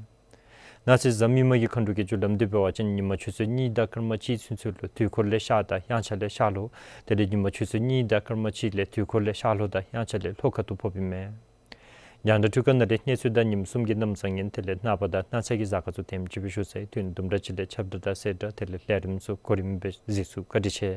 གནངས་ཚེ་གཟའ་མིག་དམར་གྱི་མཁའ་འགྲོ་གི་རྒྱུ་ལམ་འདི་འབད་བ་ཅིན་ཉིན་མ་ཆུ་ཚོད་གཉིས་དང་སྐར་མ་གཅིག་ཚུན་ཚོད་ལུ་དུས་འཁོར་ལས་ཤར་དང་དབྱངས་འཆར་ལས་ཤར་ལྷོ། དེ་ལས་ཉིན་མ་ཆུ་ཚོད་གཉིས་དང་སྐར་མ་གཅིག་ལས་དུས་འཁོར་ལས་ཤར་ལྷོ་དང་དབྱངས་འཆར་ལས་ལྷོ་ཁ་ཐུག་ཕོགཔ་ཨིན་མས། རྒྱང་བསྒྲགས་འཕྲུལ་ཁང་ནང་ལས་གནས་ཚུལ་དང་ཉིནམ་གསུམ་གྱི་གནམ་གཤིས་ཨིན། དེ་ལས་ནངས་པ་དང་གནངས་ཚེ་གི་གཟའ་སྐར་ཚུ་དེམ་ཅིག་སྦེ་ཞུ་ཚར་ཡི། དུས་དུམ་གྲ་ཅིག་ལས་ཁྱབ་བསྒྲགས་དང་གསལ་བསྒྲགས་དེ་ལས་ལས་རིམ་ཚུ་གོ་རིམ་སྦེ་གཟིགས་ཚུགས། བཀའ་དྲིན་ཆེ།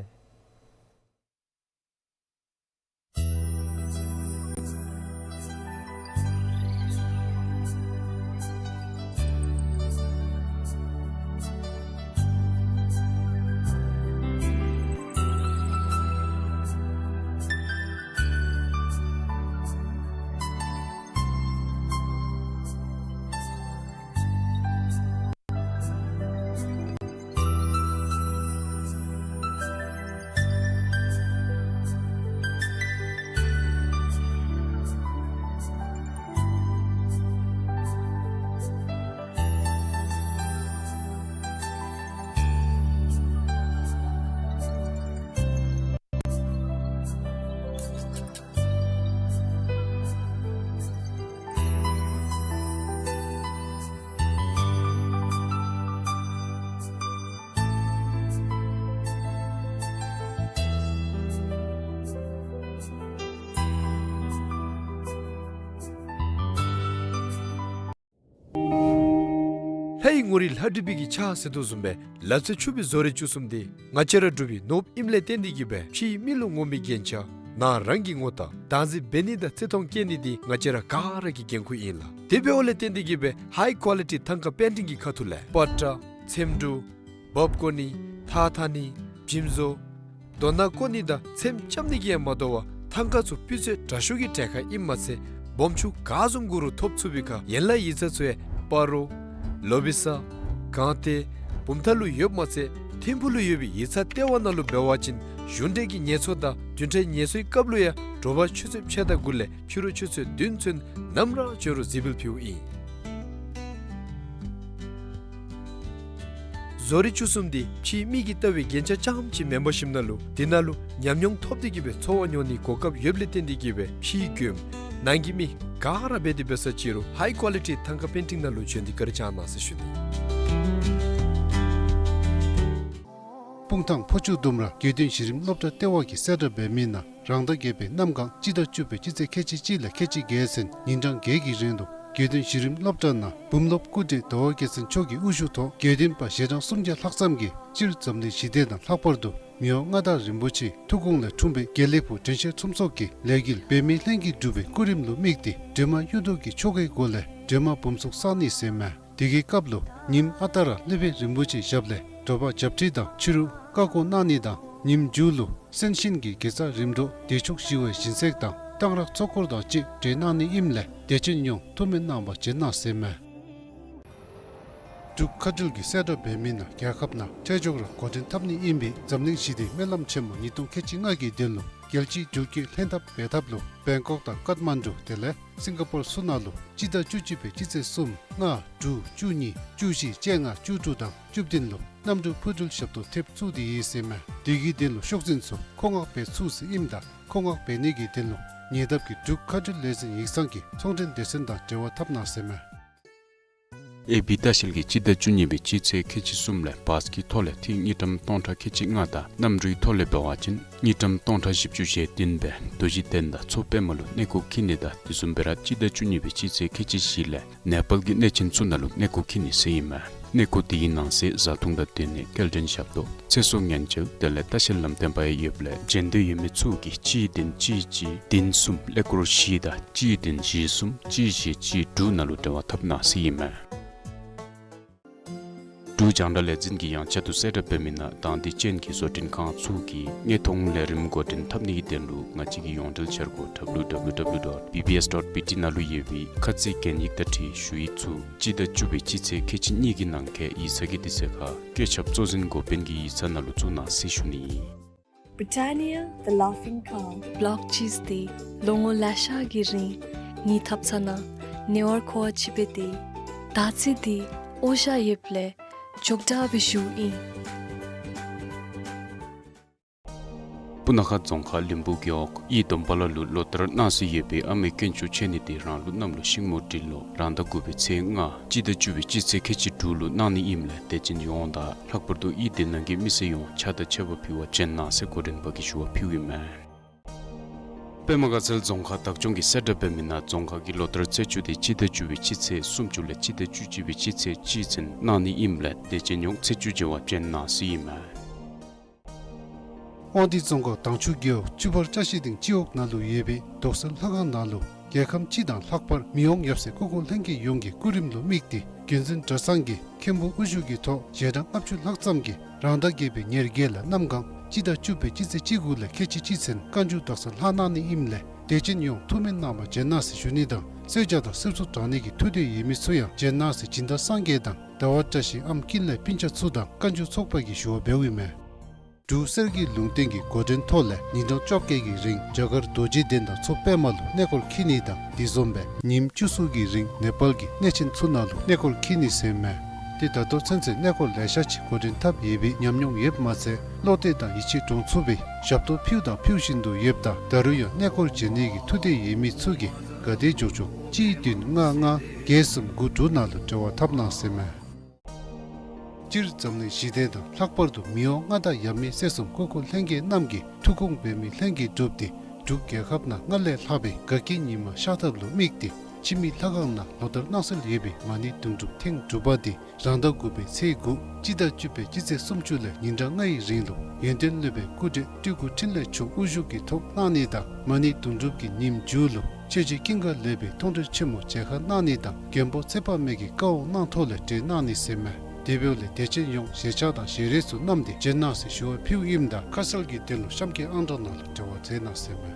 ལྷའི་ངོ་རིས་ལྷ་འབྲི་བའི་གི་ཆ་ཟེར་དོ་བཟུམ་སྦེ་ལ་རྩེ་ཆུ་སྦིས་བཟོ་རིག་བཅུ་གསུམ་འདི་ང་བཅས་ར་འབྲུག་པའི་ནོར་བུ་ཨིནམ་ལས་བརྟེན་ཏེ་གིས་སྦེ་ཕྱིའི་མི་ལུ་ངོམ་པའི་རྒྱན་ཆ་ནང་རང་གི་ངོ་རྟགས་བདག་འཛིན་འབད་ནི་དང་བརྩི་མཐོང་བསྐྱེད་ནི་འདི་ང་བཅས་ར་ག་ར་གི་འགན་ཁུར་ཨིན་ལགས། དེ་འབདཝ་ལས་བརྟེན་ཏེ་གིས་སྦེ་ཧའི་ཀོ་ལི་ཊི་ཐང་ཀ་པེན་ཊིང་གི་ཁ་ཐུག་ལས་པ་ཏྲ་ཚེམ་དྲུབ་འབག་བརྐོ་ནི་ཐགས་འཐག་ནི་འཇིམ་བཟོ་རྡོ་ནག་བརྐོ་ནི་དང་ཚེམ་རྐྱབ་ནི་གིས་ཡང་མ་དོ་བར་ཐང་ཀ་ཚུ་སྤུས་ཚད་དྲག་ཤོས་ཀྱི་གྲལ་ཁར་ཨིནམ་མ་ཚད་སྦོམ་ཆུང་ག་བཟུམ་དགོ་རུང་ཐོབ་ཚུགས་པའི་ཁར་ཡན་ལག་ཡིག་ཚང་ཚུ་ཡང་སྤ་རོ་ལོ་བི་ས་སྒང་སྟེང་བུམ་ཐང་ལུ་ཡོདཔ་མ་ཚད་ཐིམ་ཕུག་ལུ་ཡོད་པའི་ཡིག་ཚང་ལྟེ་བ་ནང་ལུ་འབད་བ་ཅིན་གཞུང་འབྲེལ་གྱི་ངལ་གསོ་དང་བདུན་ཕྲག་ངལ་གསོའི་སྐབས་ལུ་ཡང་དྲོ་པ་ཆུ་ཚོད་ཕྱེད་དང་དགུ་ལས་ཕྱི་རུ་ཆུ་ཚོད་བདུན་ཚུན་ནམ་ར་བྱོན་རུང་གཟིགས་འབུལ་ཕུལཝ་ཨིན། བཟོ་རིག་བཅུ་གསུམ་འདི་ཕྱིའི་མི་གིས་བལྟ་བའི་རྒྱན་ཆ་རྐྱངམ་ཅིག་མེན་པར་ཞིནམ་ན་ལུ་འདི་ནང་ལུ་ཉམས་མྱོང་ཐོབ་སྟེ་གིས་སྦེ་འཚོ་བ་མྱོང་ནིའི་གོ་སྐབས་ཡོདཔ་ལས་བརྟེན་ཏེ་གིས་སྦེ་ཕྱིའི་མགྱོནམ་ནང་གི་མི་ག་ར་འབད་དེ་འབད་ས་ཅིག་རུང་ཧའི་ཀོ་ལི་ཊི་ཐང་ཀ་པེན་ཊིང་ནང་ལུ་བྱོན་ཏེ་བཀའ་དྲིན་བསྐྱང་གནང་ཟེར་ཞུ་ནི། སྤུངས་ཐང་ཕོ་ཆུ་ལྡུམ་ར་དགེ་འདུན་གཞི་རིམ་སློབ་གྲྭ་ལྟེ་བ་གིས་གསལ་བསྒྲགས་འབད་མི་ནང་རང་ཟླ་བརྒྱད་པའི་གནམ་གང་སྤྱི་ཟླ་བཅུ་པའི་སྤྱི་ཚེས་ཁལ་གཅིག་གཅིག་ལས་ཁལ་གཅིག་བརྒྱད་ཚུན་ཉིན་གྲངས་བརྒྱད་ཀྱི་རིང་དུ་དགེ་འདུན་གཞི་རིམ་སློབ་གྲྭ་ནང་བུམ་སློབ་སྐུ་བགྲེས་ཟླ་བ་རྒྱལ་མཚན་མཆོག་གི་དབུ་བཞུགས་ཐོག་དགེ་འདུན་པ་ཞལ་གྲངས་སུམ་བརྒྱ་ལྷག་ཙམ་གྱིས་སྤྱིར་འཛམ་གླིང་ཞི་བདེ་དང་ལྷག་པར་དུ་མི་དབང་མངའ་བདག་རིན་པོ་ཆེའི་ཐུགས་དགོངས་ལས་འཁྲུངས་པའི་དགེ་ལེགས་ཕུག་དྲན་ཤེས་ཚོམས་གསོག་གི་ལས་འགུལ་འབད་མེད་ལྷན་གྱིས་སྒྲུབ་པའི་སྐུ་རིམ་ལུ་དམིགས་ཏེ་སྒྲོལ་མ་གཡུ་མདོག་གི་ཆོ་གའི་སྒོ་ལས་སྒྲོལ་མ་འབུམ་ཚུགས་བསག་ནི་ཟེར་མས། དེ་གི་སྐབས་ལུ་ཉིནམ་ཨ་རྟག་ར་སློབ་དཔོན་རིན་པོ་ཆེའི་ཞབས་ལས་དྲོ་པ་ཞབས་ཁྲིད་དང་ཕྱི་རུ་བཀའ་བསྒོ་གནང་ནི་དང་ཉིནམ་མཇུག་ལུ་གསན་ཞིང་གི་དགེ་རྩ་རིམ་གྲོ་བདེ་མཆོག་ཞི་བའི་སྦྱིན་སྲེག་དང་གཏང་རག་ཚོགས་འཁོར་དང་བཅས་གྲོལ་གནང་ནི་ཨིནམ་ལས་བདེ་ཆེན་ཡོངས་ཐུགས་སྨོན་གནང་བར་བྱོན་གནང་ཟེར་མས། འབྲུག་མཁའ་འགྲུལ་གྱིས་གསལ་བསྒྲགས་འབད་མི་ནང་རྒྱལ་ཁབ་ནང་ཁྲལ་འཇོག་ར་འགོ་འདྲེན་འཐབ་ནི་ཨིན་པའི་འཛམ་གླིང་ཞི་བདེའི་སྨོན་ལམ་ཆེན་མོ་ཉིས་སྟོང་ཁལ་གཅིག་ལྔ་གི་དོན་ལུ་རྒྱལ་སྤྱིའི་འགྲུལ་སྐྱེལ་ལྷན་ཐབས་འབད་ཐབས་ལུ་བེང་ཀོག་དང་ཀཏ་མན་ཌུ་དེ་ལས་སིང་ག་པོར་ཚུ་ནང་ལུ་སྤྱི་ཟླ་བཅུ་གཅིག་པའི་སྤྱི་ཚེས་གསུམ་ལྔ་དྲུག་བཅུ་གཉིས་བཅུ་བཞི་བཅོ་ལྔ་བཅུ་དྲུག་དང་བཅུ་བདུན་ལུ་གནམ་གྲུ་འཕུར་འགྲུལ་ཞབས་ཏོག་ཐེབས་ཚུགས་ཏེ་ཡོད་ཟེར་མས། དེ་གི་དོན་ལུ་ཤོག་འཛིན་ཚུ་མཁོ་མངགས་འབད་ཚུགས་ཟེར་ཨིནམ་ད་མཁོ་མངགས་འབད་ནི་གི་དོན་ལུ་ཉེ་འདབས་ཀྱི་འབྲུག་མཁའ་འགྲུལ་ལས་འཛིན་ཡིག་ཚང་གི་ཚོང་འབྲེལ་སྡེ་ཚན་དང་འབྲེལ་བ་འཐབ་གནང་ཟེར་མས། ཨེ་བི་ལྟ་བཤལ་གྱིས་སྤྱི་ཟླ་བཅུ་གཉིས་པའི་སྤྱི་ཚེས་ཁལ་གཅིག་གསུམ་ལས་བཱས་ཀྱི་ཐོག་ལས་ཐིག་དངུལ་ཀྲམ་སྟོང་ཕྲག་ཁལ་གཅིག་ལྔ་དང་གནམ་གྲུའི་ཐོག་ལས་འབད་བ་ཅིན་དངུལ་ཀྲམ་སྟོང་ཕྲག་བཞི་བཅུ་ཞེ་བདུན་སྦེ་རྡོ་རྗེ་གདན་དང་མཚོ་པདྨ་ལུ་གནས་སྐོར་འཁྱིད་ནི་དང་དེ་བཟུམ་སྦེ་ར་སྤྱི་ཟླ་བཅུ་གཉིས་པའི་སྤྱི་ཚེས་ཁལ་གཅིག་བཞི་ལས་ནེ་པཱལ་གྱི་གནས་ཆེན་ཚུ་ནང་ལུ་གནས་སྐོར་འཁྱིད་ནི་ཟེར་ཨིན་མས། གནས་སྐོར་དེའི་ནང་གསེས་བཟའ་འཐུང་དང་སྡོད་གནས་སྐྱེལ་འདྲེན་ཞབས་ཏོག་ཚེ་སྲོག་ཉེན་བཅོལ་དེ་ལས་ལྟ་བཤལ་ལམ་སྟོན་པ་ཡང་ཡོདཔ་ལས་འབྱོན་འདོད་ཡོད་མི་ཚུ་གིས་གཅིག་བདུན་གཅིག་གཅིག་བདུན་གསུམ་ཀླད་ཀོར་བཞི་དང་གཅིག་བདུན་བཞི་གསུམ་གཅིག་བཞི་གཅིག་དྲུག་ནང་ལུ་འབྲེལ་བ་འཐབ་གནང་ཟེར་ཨིན་མས། འབྲུག་རྒྱང་བསྒྲགས་ལས་འཛིན་གྱིས་ཡང་བསྐྱར་དུ་གསལ་བསྒྲགས་འབད་མི་ནང་དང་འདོད་ཅན་གྱི་བཟོ་སྐྲུན་ཁང་ཚུ་གིས་དངོས་མཐོང་ལས་རིམ་འགོ་འདྲེན་འཐབ་ནི་གི་དོན་ལུ་ང་བཅས་ཀྱི་ཡོངས་འབྲེལ་འཆར་སྒོ་W W W dot B B S dot B T ནང་ལུ་ཡོད་པའི་ཁ་ཚིག་གན་ཡིག་དང་འཁྲིལ་ཞུ་ཡིག་ཚུ་སྤྱི་ཟླ་བཅུ་པའི་སྤྱི་ཚེས་ཁལ་གཅིག་གཉིས་ཀྱི་ནང་འཁོད་ཡིག་ཚང་གི་དུས་ཚོད་ཁར་བཀོད་ཁྱབ་གཙོ་འཛིན་འགོ་དཔོན་གྱི་ཡིག་ཚང་ནང་ལུ་བཙུགས་གནང་ཟེར་ཞུ་ནི་ཨིན། Britannia, the Laughing Cow. ལོག་ཅིས་ཏེ་ལོ་ངོ་ལེ་ཤ་གི་རིང་ ནི་ཐབ་ཚང་ནང་ཉེ་བར་མཁོ་བ་ཅིག་འབད་དེ། དར་ཚི་འདི་ཨོ་ཤ་ཡོདཔ་ལས་ཅོག་འཐདཔ་སྦེ་ཞུཝ་ཨིན། སྤུ་ན་ཁ་རྫོང་ཁག་ལིང་བུ་རྒེད་འོག་ཡི་དོམ་པ་ལ་ལུ་ལོ་ལྟར་གནང་སྲོལ་ཡོད་པའི་ཨ་མའི་དཀོན་མཆོག་མཆོད་གནས་འདི་རང་ལུགས་གནམ་ལོ་ཤིང་མོ་སྦྲུལ་ལོ་རང་ཟླ་དགུ་པའི་ཚེས་ལྔ་སྤྱི་ཟླ་བཅུ་པའི་སྤྱི་ཚེས་ཁལ་གཅིག་དྲུག་ལུ་གནང་ནི་ཨིནམ་ལས་དད་ཅན་ཡོངས་དང་ལྷག་པར་དུ་ཡི་དེ་ནང་གི་མི་སེར་ཡོངས་ཕྱག་དང་མཆོད་པ་ཕུལ་བར་བྱོན་གནང་ཟེར་འགོ་འདྲེན་པ་གིས་ཞུ་བ་ཕུལཝ་ཨིན་མས། པདྨ་དགའ་ཚལ་རྫོང་ཁག་བདག་སྐྱོང་གིས་གསལ་བསྒྲགས་འབད་མི་ནང་རྫོང་ཁག་གི་ལོ་ལྟར་ཚེས་བཅུ་འདི་སྤྱི་ཟླ་བཅུ་པའི་སྤྱི་ཚེས་སུམ་ཅུ་ལས་སྤྱི་ཟླ་བཅུ་གཅིག་པའི་སྤྱི་ཚེས་གཅིག་ཚུན་གནང་ནི་ཨིནམ་ལས་དད་ཅན་ཡོངས་ཚེས་བཅུ་མཇལ་བར་བྱོན་གནང་ཟེར་ཨིན་མས། དབང་འདུས་རྫོང་ཁག་དྭངས་ཆུ་རྒེད་འོག་ཆུ་བར་བཀྲ་ཤིས་སྡིངས་སྤྱི་འོག་ནང་ལུ་ཡོད་པའི་རྡོག་སེལ་ལྷ་ཁང་ནང་ལུ་རྒྱལ་ཁམས་སྤྱི་དང་ལྷག་པར་མི་དབང་ཡབ་སྲས་སྐུ་འཁོར་ལྷན་རྒྱས་ཡོངས་ཀྱི་སྐུ་རིམ་ལུ་དམིགས་ཏེ་དགེ་འདུན་གྲྭ་ཚང་གི་མཁན་པོ་དབུ་བཞུགས་ཀྱི་ཐོག་ཞལ་གྲངས་ལྔ་བཅུ་ལྷག་ཙམ་གྱིས་རང་ཟླ་བརྒྱད་པའི་ཉེར་བརྒྱད་ལས་གནམ་གང་སྤྱི་ཟླ་བཅུ་པའི་སྤྱི་ཚེས་བཅུ་དགུ་ལས་ཁལ་གཅིག་གཅིག་ཚུན་བཀའ་འགྱུར་དག་ས་ལྷག་གནང་ནི་ཨིནམ་ལས་དད་ཅན་ཡོངས་ཐུགས་སྨོན་གནང་བར་བྱོན་གནང་ཟེར་ཞུ་ནི་དང་གསོལ་ཇ་དང་གསེར་མཚོ་དྲང་ནི་གི་ཐུགས་འདོད་ཡོད་མི་ཚུ་ཡང་བྱོན་གནང་ཟེར་སྦྱིན་བདག་སངས་རྒྱས་དང་ཟླ་བ་བཀྲ་ཤིས་ཨམ་ཀུན་ལེགས་སྤུན་ཆ་ཚུ་དང་བཀའ་འགྱུར་ཚོགས་པ་གིས་ཞུ་བ་འབདཝ་ཨིན་མས། འབྲུག་གསེར་གྱི་ལུང་བསྟན་གྱི་འགོ་འདྲེན་ཐོག་ལས་ཉིན་གྲངས་བཅོ་བརྒྱད་ཀྱི་རིང་རྒྱ་གར་རྡོ་རྗེ་གདན་དང་མཚོ་པདྨ་ལུ་གནས་སྐོར་འཁྱིད་ནི་དང་དེ་བཟུམ་སྦེ་ཉིནམ་བཅུ་གསུམ་གྱི་རིང་ནེ་པཱལ་གྱི་གནས་ཆེན་ཚུ་ནང་ལུ་གནས་སྐོར་འཁྱིད་ནི་ཟེར་མས། ཏེ་ད་ལྟོ་ཚུན་ཚོད་གནས་སྐོར་ལེ་ཤ་ཅིག་འགོ་འདྲེན་འཐབ་ཡོད་པའི་ཉམས་མྱོང་ཡོདཔ་མ་ཚད་བློ་གཏད་དང་ཡིད་ཆེས་འདྲོངས་ཚུགས་པའི་ཞབས་ཏོག་ཕུལ་དང་ཕུལ་བཞིན་དུ་ཡོདཔ་ད་ད་རུང་ཡང་གནས་སྐོར་བྱོན་ནི་གི་ཐུགས་འདོད་ཡོད་མི་ཚུ་གིས་ག་དེ་མགྱོགས་མགྱོགས་གཅིག་བདུན་ལྔ་ལྔ་བརྒྱད་གསུམ་དགུ་དྲུག་ནང་ལུ་འབྲེལ་བ་འཐབ་གནང་ཟེར་མས། སྤྱིར་འཛམ་གླིང་ཞི་བདེ་དང་ལྷག་པར་དུ་མི་དབང་མངའ་བདག་ཡབ་མེས་སྲས་གསུམ་སྐུ་འཁོར་ལྷན་རྒྱས་རྣམས་ཀྱི་ཐུགས་དགོངས་འབད་མི་ལྷན་རྒྱས་གྲུབ་སྟེ་འབྲུག་རྒྱལ་ཁབ་ནང་སྔར་ལས་ལྷག་པའི་དགའ་སྐྱིད་ཉི་མ་ཤར་ཐབས་ལུ་དམིགས་ཏེ་འཆི་མེད་ལྷ་ཁང་ནང་ལོ་ལྟར་གནང་སྲོལ་ཡོད་པའི་མ་ཎི་དུང་སྒྲུབ་ཐེངས་དྲུག་པ་འདི་རང་ཟླ་དགུ་པའི་ཚེས་དགུ་སྤྱི་ཟླ་བཅུ་པའི་སྤྱི་ཚེས་སུམ་ཅུ་ལས་ཉིན་གྲངས་ལྔའི་རིང་ལུ་ཡོན་ཏན་སློབ་དཔོན་སྐུ་བགྲེས་སྤྲུལ་སྐུ་འཕྲིན་ལས་མཆོག་དབུ་བཞུགས་ཀྱི་ཐོག་གནང་ནི་དང་མ་ཎི་དུང་སྒྲུབ་ཀྱི་ཉིནམ་མཇུག་ལུ་ཆོས་རྗེ་ཀུན་དགའ་ལེགས་པའི་མཐོང་གྲོལ་ཆེན་མོ་མཇལ་ཁ་གནང་ནི་དང་མགོན་པོ་ཚེ་དཔག་མེད་ཀྱི་བཀའ་དབང་གནང་ཐོག་ལས་གྲོལ་གནང་ནི་ཟེར་མས། དེ་འབདཝ་ལས་དད་ཅན་ཡོངས་ཞལ་ཆས་དང་ཞལ་རས་ཚུ་བསྣམས་ཏེ་བྱོན་གནང་ཟེར་ཞུ་བ་ཕུལཝ་ཨིནམ་ད་ཁ་གསལ་གྱི་དོན་ལུ་གཤམ་གྱི་ཨང་གྲངས་ནང་ལུ་འབྲེལ་བ་མཛད་གནང་ཟེར་མས།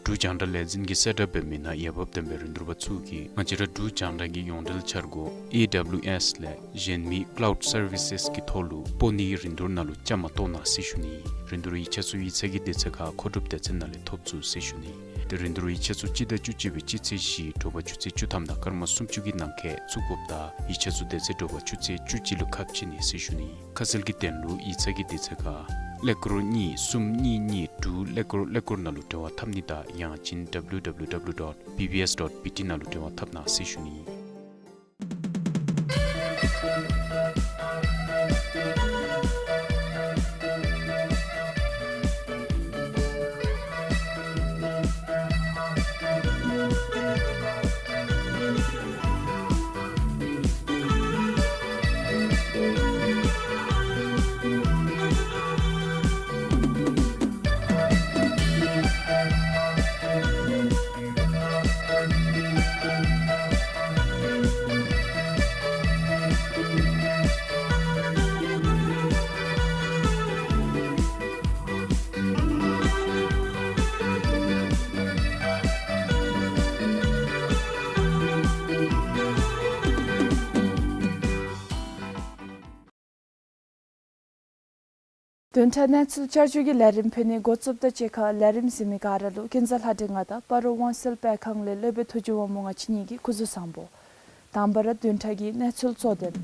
འབྲུག་རྒྱང་བསྒྲགས་ལས་འཛིན་གྱིས་གསལ་བསྒྲགས་འབད་མི་ནང་འོས་འབབ་ལྡན་པའི་རིན་བསྡུར་པ་ཚུ་གིས་ང་བཅས་ར་འབྲུག་རྒྱང་བསྒྲགས་ཀྱི་ཡོངས་འབྲེལ་འཆར་སྒོ་ཨེ་ཌབ་ལིའུ་ཨེསི་ལས་གཞན་མི་ཀ་ལའུཌ་སར་བི་སེསི་གི་ཐོག་ལུ་སྤོ་ནིའི་རིན་བསྡུར་ནང་ལུ་བཅའ་མར་གཏོགས་གནང་ཟེར་ཞུ་ནི། རིན་བསྡུར་ཡིག་ཆ་ཚུ་ཡིག་ཚང་གི་དུས་ཚོད་ཁར་མཁོ་སྒྲུབ་སྡེ་ཚན་ནང་ལས་ཐོབ་ཚུགས་ཟེར་ཞུ་ནི། ཏེ་རིན་བསྡུར་ཡིག་ཆ་ཚུ་སྤྱི་ཟླ་བཅུ་གཅིག་པའི་སྤྱི་ཚེས་བཞི་དྲོ་པ་ཆུ་ཚོད་བཅུ་ཐམ་དང་སྐར་མ་སུམ་ཅུ་གི་ནང་འཁོད་ཚུད་དགོཔ་ད་ཡིག་ཆ་ཚུ་དེ་ཚེ་དྲོ་པ་ཆུ་ཚོད་བཅུ་གཅིག་ལུ་ཁ་ཕྱེ་ནི་ཟེར་ཞུ་ནི། ཁ་གསལ་གྱི་དོན་ལུ་ཡིག་ཚང་གི་དུས་ཚོད་ཁར་ཀླད་ཀོར་གཉིས་གསུམ་གཉིས་གཉིས་དྲུག་ཀླད་ཀོར་ཀླད་ཀོར་ནང་ལུ་འབྲེལ་བ་འཐབ་ནི་དང་ཡང་ཅིན་ཌབ་ལིའུ་ཌབ་ལིའུ་ཌབ་ལིའུ་ཌོཊ་བི་བི་ཨེསི་ཌོཊ་བི་ཊི་ནང་ལུ་འབྲེལ་བ་འཐབ་གནང་ཟེར་ཞུ་ནི། བདུན་ཕྲག་གནས་ཚུལ་བསྐྱར་ཞུ་གི་ལས་རིམ་ཕུལ་ནི་འགོ་བཙུགསཔ་དང་གཅིག་ཁར་ལས་རིམ་གཟིགས་མི་ག་ར་ལུ་ཀུན་བཟང་ལྷ་སྒྲོན་ང་དང་སྤ་རོ་ཝང་སེལ་སྤེལ་ཁང་ལས་སློབ་དཔོན་ཐུགས་རྗེ་དབང་མོ་ང་བཅས་གཉིས་ཀྱིས་སྐུ་གཟུགས་བཟང་པོ། དང་པ་ར་བདུན་ཕྲག་གི་གནས་ཚུལ་གཙོ་དོན།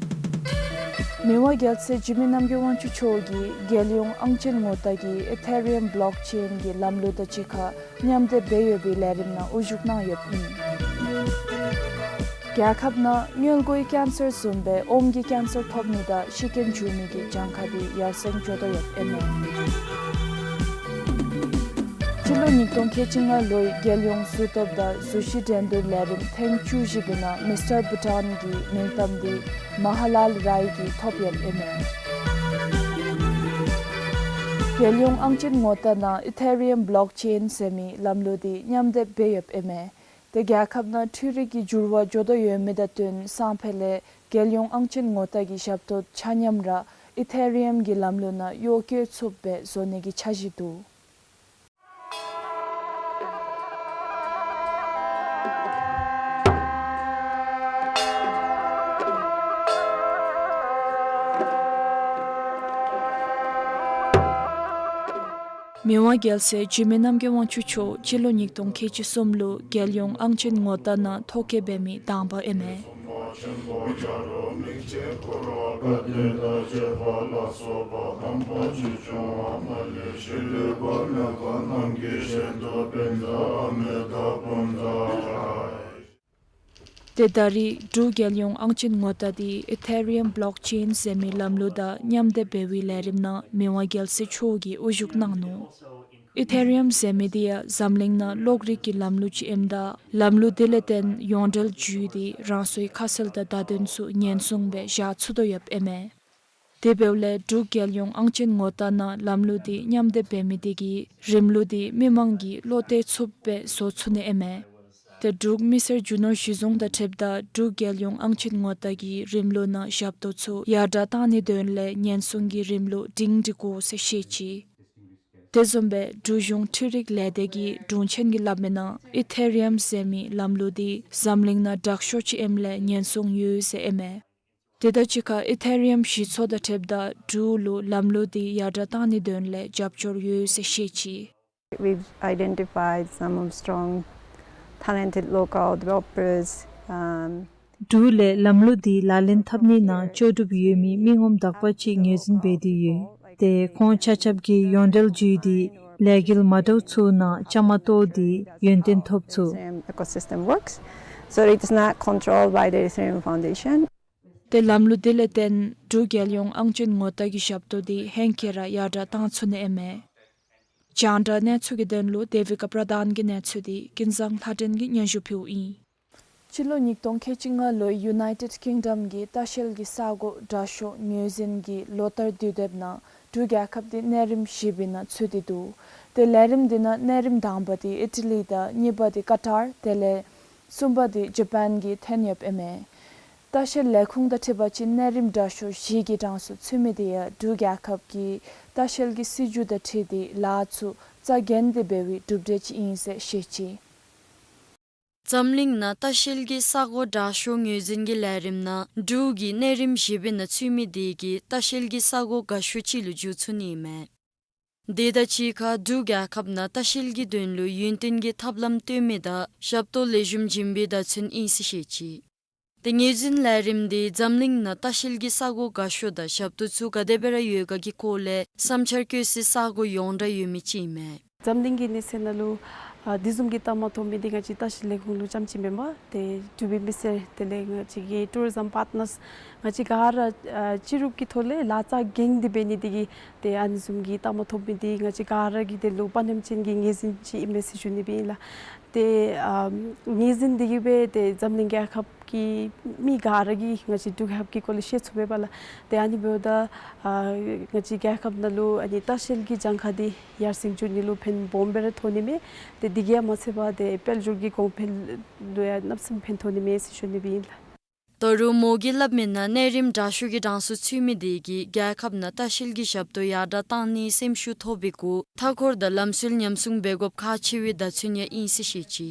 མི་དབང་རྒྱལ་སྲས་འཇིགས་མེད་རྣམ་རྒྱལ་དབང་ཕྱུག་མཆོག་གིས་རྒྱལ་ཡོངས་ཨང་ཅན་ངོ་རྟགས་ཀྱི་ཨི་ཐེ་རི་ཡམ་བློག་ཅེན་གྱི་ལམ་ལུགས་དང་གཅིག་ཁར་མཉམ་སྡེབ་འབད་ཡོད་པའི་ལས་རིམ་ནང་དབུ་བཞུགས་གནང་ཡོདཔ་ཨིན། རྒྱལ་ཁབ་ནང་སྔོན་འགོའི་ཀེན་སར་བཟུམ་སྦེ་ཨོམ་གྱི་ཀེན་སར་ཐོབ་ནི་དང་ཤི་རྐྱེན་འབྱུང་ནི་གི་གྱངས་ཁ་འདི་ཡར་སེང་འགྱོ་དོ་ཡོདཔ་ཨིན་མས། སྤྱི་ལོ་ཉིས་སྟོང་ཁལ་གཅིག་ལྔ་ལོའི་རྒྱལ་ཡོངས་གཟུགས་སྟོབས་དང་གཟུགས་གཞི་འགྲན་བསྡུར་ལས་རིམ་ཐེངས་བཅུ་བཞི་པའི་ནང་མིས་ཊར་བྷུ་ཊཱན་གྱི་མིང་གཏམ་འདི་མ་ཧ་ལཱལ་རའི་གིས་ཐོབ་ཡོདཔ་ཨིན་མས། རྒྱལ་ཡོངས་ཨང་ཅན་ངོ་རྟགས་ནང་ཨི་ཐེ་རི་ཡམ་བློག་ཅེན་ཟེར་མི་ལམ་ལུགས་འདི་མཉམ་སྡེབ་འབད་ཡོདཔ་ཨིན་མས། ཏེ་རྒྱལ་ཁབ་ནང་འཕྲུལ་རིག་གི་འགྱུར་བ་འགྱོ་དོ་ཡོད་མི་དང་བསྟུན་སང་ཕོད་ལས་རྒྱལ་ཡོངས་ཨང་ཅན་ངོ་རྟགས་ཀྱི་ཞབས་ཏོག་ཆ་མཉམ་ར་ཨི་ཐེ་རི་ཡམ་གྱི་ལམ་ལུགས་ནང་གཡོག་བཀོལ་ཚུགསཔ་སྦེ་བཟོ་ནི་གི་འཆར་གཞི་འདུག། མི་དབང་རྒྱལ་སྲས་འཇིགས་མེད་རྣམ་རྒྱལ་དབང་ཕྱུག་མཆོག་སྤྱི་ལོ་ཉིས་སྟོང་ཁལ་གཅིག་གསུམ་ལུ་རྒྱལ་ཡོངས་ཨང་ཅན་ངོ་རྟགས་ནང་ཐོ་བཀོད་འབད་མི་དང་པ་ཨིན་མས། ཏེ་ད་རིས་འབྲུག་རྒྱལ་ཡོངས་ཨང་ཅན་ངོ་རྟགས་འདི་ཨི་ཐེ་རི་ཡམ་བོ་ལོག་ཅེན་ཟེར་མི་ལམ་ལུགས་དང་མཉམ་སྡེབ་འབད་བའི་ལས་རིམ་ནང་མི་དབང་རྒྱལ་སྲས་མཆོག་གིས་དབུ་བཞུགས་གནང་ནུག། ཨི་ཐེ་རི་ཡམ་ཟེར་མི་འདི་ཡང་འཛམ་གླིང་ནང་གློག་རིག་གི་ལམ་ལུགས་ཅིག་ཨིནམ་ད་ལམ་ལུགས་འདི་ལས་བརྟེན་ཡོངས་འབྲེལ་བརྒྱུད་དེ་རང་སོའི་ཁ་གསལ་དང་བརྡ་དོན་ཚུ་ཉེན་སྲུང་སྦེ་བཞག་ཚུགས་དོ་ཡོདཔ་ཨིན་མས། དེ་འབདཝ་ལས་འབྲུག་རྒྱལ་ཡོངས་ཨང་ཅན་ངོ་རྟགས་ནང་ལམ་ལུགས་འདི་མཉམ་སྡེབ་འབད་མི་འདི་གིས་རིམ་ལུགས་འདི་མི་མང་གིས་བློ་གཏད་ཚུགསཔ་སྦེ་བཟོ་ཚུགས་ནི་ཨིན་མས། ཏེ་འབྲུག་མི་སེར་རྒྱུ་ནོར་གཞི་བཟུང་དང་འཁྲིལཝ་ད་འབྲུག་རྒྱལ་ཡོངས་ཨང་ཅན་ངོ་རྟགས་ཀྱི་རིམ་ལུགས་ནང་ཞབས་ཏོག་ཚུ་ཡར་དྲག་གཏང་ནིའི་དོན་ལས་ཉེན་སྲུང་གི་རིམ་ལུགས་སྒྲིང་སྒྲི་དགོ་ཟེར་བཤད་ཅི། དེ་བཟུམ་སྦེ་འབྲུག་གཞུང་འཕྲུལ་རིག་ལས་སྡེ་གི་དྲུང་ཆེན་གྱིས་སླབ་མིའི་ནང་ཨི་ཐེ་རི་ཡམ་ཟེར་མི་ལམ་ལུགས་འདི་འཛམ་གླིང་ནང་དྲག་ཤོས་ཅིག་ཨིནམ་ལས་ཉེན་སྲུང་ཡོད་ཟེར་ཨིན་མས། དེ་དང་གཅིག་ཁར་ཨི་ཐེ་རི་ཡམ་གཞི་ཚོགས་དང་འཁྲིལཝ་ད་འབྲུག་ལུ་ལམ་ལུགས་འདི་ཡར་དྲག་གཏང་ནིའི་དོན་ལས་རྒྱབ་སྐྱོར་ཡོད་ཟེར་བཤད་ཅི། We've identified some of strong, talented local developers, um, འབྲུག་ལས་ལམ་ལུགས་འདི་ལག་ལེན་འཐབ་ནི་ནང་ལྕོགས་གྲུབ་ཡོད་མི་མི་ངོམ་དག་པ་ཅིག་ངོས་འཛིན་འབད་དེ་ཡོད། ཏེ་ཁོང་ཆ་ཁྱབ་ཀྱིས་ཡོངས་འབྲེལ་བརྒྱུད་དེ་ལས་འགུལ་མ་འདྲཝ་ཚུ་ནང་བཅའ་མར་གཏོགས་ཏེ་ཡོན་ཏན་ཐོབ་ཚུགས། Same ecosystem works, so it is not controlled by the Ethereum Foundation. ཏེ་ལམ་ལུགས་འདི་ལས་བརྟེན་འབྲུག་རྒྱལ་ཡོངས་ཨང་ཅན་ངོ་རྟགས་ཀྱི་ཞབས་ཏོག་འདི་ཧེང་སྐལ་ར་ཡར་དྲག་གཏང་ཚུགས་ནི་ཨིན་མས། རྒྱང་བསྒྲགས་གནས་ཚུལ་གྱི་དོན་ལུ་དེ་བི་ཀ་པྲ་དཱན་གྱི་གནས་ཚུལ་འདི་ཀུན་བཟང་ལྷ་སྒྲོན་གྱིས་སྙན་ཞུ་ཕུལཝ་ཨིན། སྤྱི་ལོ་ཉིས་སྟོང་ཁལ་གཅིག་ལྔ་ལོའི་ཡུ་ནའི་ཊེཌ་ཀིང་ཌམ་གྱི་ལྟ་བཤལ་གྱི་ས་སྒོ་དྲག་ཤོས་ངོས་འཛིན་གྱི་ལོ་བསྟར་དུས་དེབ་ནང་འབྲུག་རྒྱལ་ཁབ་འདི་གནས་རིམ་བཞི་པའི་ནང་ཚུད་དེ་འདུག། ཏེ་ལས་རིམ་འདི་ནང་གནས་རིམ་དང་པ་འདི་ཨི་ཊ་ལི་དང་གཉིས་པ་འདི་ཀ་ཊར་དེ་ལས་གསུམ་པ་འདི་ཇ་པཱན་གྱིས་ཐོན་ཡོདཔ་ཨིན་མས། ལྟ་བཤལ་ལས་ཁུངས་དང་འཁྲིལ་བ་ཅིན་གནས་རིམ་དྲག་ཤོས་བཞི་གི་གྲངས་སུ་ཚུད་མི་འདི་ཡང་འབྲུག་རྒྱལ་ཁབ་ཀྱི་ལྟ་བཤལ་གྱི་སྲིད་བྱུས་དང་འཁྲིལ་ཏེ་ལཱ་ཚུ་རྩ་འགེངས་ཏེ་འབད་བའི་གྲུབ་འབྲས་ཅིག་ཨིན་ཟེར་བཤད་ཅི། འཛམ་གླིང་ནང་ལྟ་བཤལ་གྱི་ས་སྒོ་དྲག་ཤོས་ངོས་འཛིན་གྱི་ལས་རིམ་ནང་འབྲུག་གིས་གནས་རིམ་བཞི་པའི་ནང་ཚུད་མི་འདི་གིས་ལྟ་བཤལ་གྱི་ས་སྒོ་དགའ་ཤོས་ཅིག་ལུ་འགྱུར་ཚུགས་ནི་ཨིན་མས། དེ་དང་གཅིག་ཁར་འབྲུག་རྒྱལ་ཁབ་ནང་ལྟ་བཤལ་གྱི་དོན་ལུ་ཡུན་བརྟན་གྱི་ཐབས་ལམ་སྟོན་མི་དང་ཞབས་ཏོག་ལེགས་ཤོམ་བྱིན་པའི་བརྡ་མཚོན་ཨིན་ཟེར་བཤད་ཅི། ཏེ་ངོས་འཛིན་ལས་རིམ་འདི་འཛམ་གླིང་ནང་ལྟ་བཤལ་གྱི་ས་སྒོ་དགའ་ཤོས་དང་ཞབས་ཏོག་ཚུ་ག་དེ་སྦེ་ར་ཡོད་ག་གི་སྐོར་ལས་བསམ་འཆར་བཀོད་སའི་ས་སྒོ་ཡོངས་གྲགས་ཡོད་མི་ཅིག་ཨིན་མས། འཛམ་གླིང་གི་གནས་ཚད་ནང་ལུ་ཨ་དེ་བཟུམ་གྱི་རྟགས་མ་ཐོབ་མི་འདི་ང་བཅས་ལྟ་བཤལ་ལས་ཁུངས་ལུ་རྐྱངམ་ཅིག་མེན་པར་ཏེ་འབྲུག་པའི་མི་སེར་དེ་ལས་ང་བཅས་ཀྱི་ཊུ་རི་ཛམ་པཱརཊ་ནརསི་ང་བཅས་ག་ར་ཨ་སྤྱི་རུབ་ཀྱི་ཐོག་ལས་ལཱ་རྩ་འགེངས་ཏེ་འབད་ནི་འདི་གིས་ཏེ་ཨ་ནི་བཟུམ་གྱི་རྟགས་མ་ཐོབ་མི་འདི་ང་བཅས་ག་ར་གི་དོན་ལུ་དཔའ་ཉམས་ཅན་གྱི་ངོས་འཛིན་ཅིག་ཨིན་མས་ཟེར་ཞུ་ནི་སྦེ་ཨིན་ལགས། ཏེ་ཨ་ངོས་འཛིན་འདི་གིས་སྦེ་ཏེ་འཛམ་གླིང་རྒྱལ་ཁབ་ཀྱི་མི་ག་ར་གིས་ང་བཅས་འབྲུག་རྒྱལ་ཁབ་ཀྱི་སྐོར་ལས་ཤེས་ཚུགས་པས་པ་ལགས། ཏེ་ཨ་ནི་འབདཝ་ད་ཨ་ང་བཅས་རྒྱལ་ཁབ་ནང་ལུ་ཨ་ནི་ལྟ་བཤལ་གྱི་གྱངས་ཁ་འདི་ཡར་སེང་འགྱོ་ནི་ལུ་ཕན་སྦོམ་སྦེ་ར་ཐོགས་ནི་མས། ཏེ་དེ་གིས་མ་ཚད་པར་ཏེ་དཔལ་འབྱོར་གྱི་གོང་འཕེལ་ལུ་ཡང་གནམ་མེད་ས་མེད་ཕན་ཐོགས་ནི་མས་ཟེར་ཞུ་ནི་སྦེ་ཨིན་ལགས། ད་རུང་མོ་གིས་སླབ་མིའི་ནང་གནས་རིམ་དྲག་ཤོས་ཀྱི་གྲངས་སུ་ཚུད་མི་འདི་གིས་རྒྱལ་ཁབ་ནང་ལྟ་བཤལ་གྱི་ཞབས་ཏོག་ཡར་དྲག་གཏང་ནིའི་སེམས་ཤུགས་ཐོབ་པའི་གུ་མཐའ་འཁོར་དང་ལམ་སྲོལ་ཉམས་སྲུང་འབད་དགོཔ་ཁག་ཆེ་བའི་བརྡ་མཚོན་ཡང་ཨིན་ཟེར་བཤད་ཅི།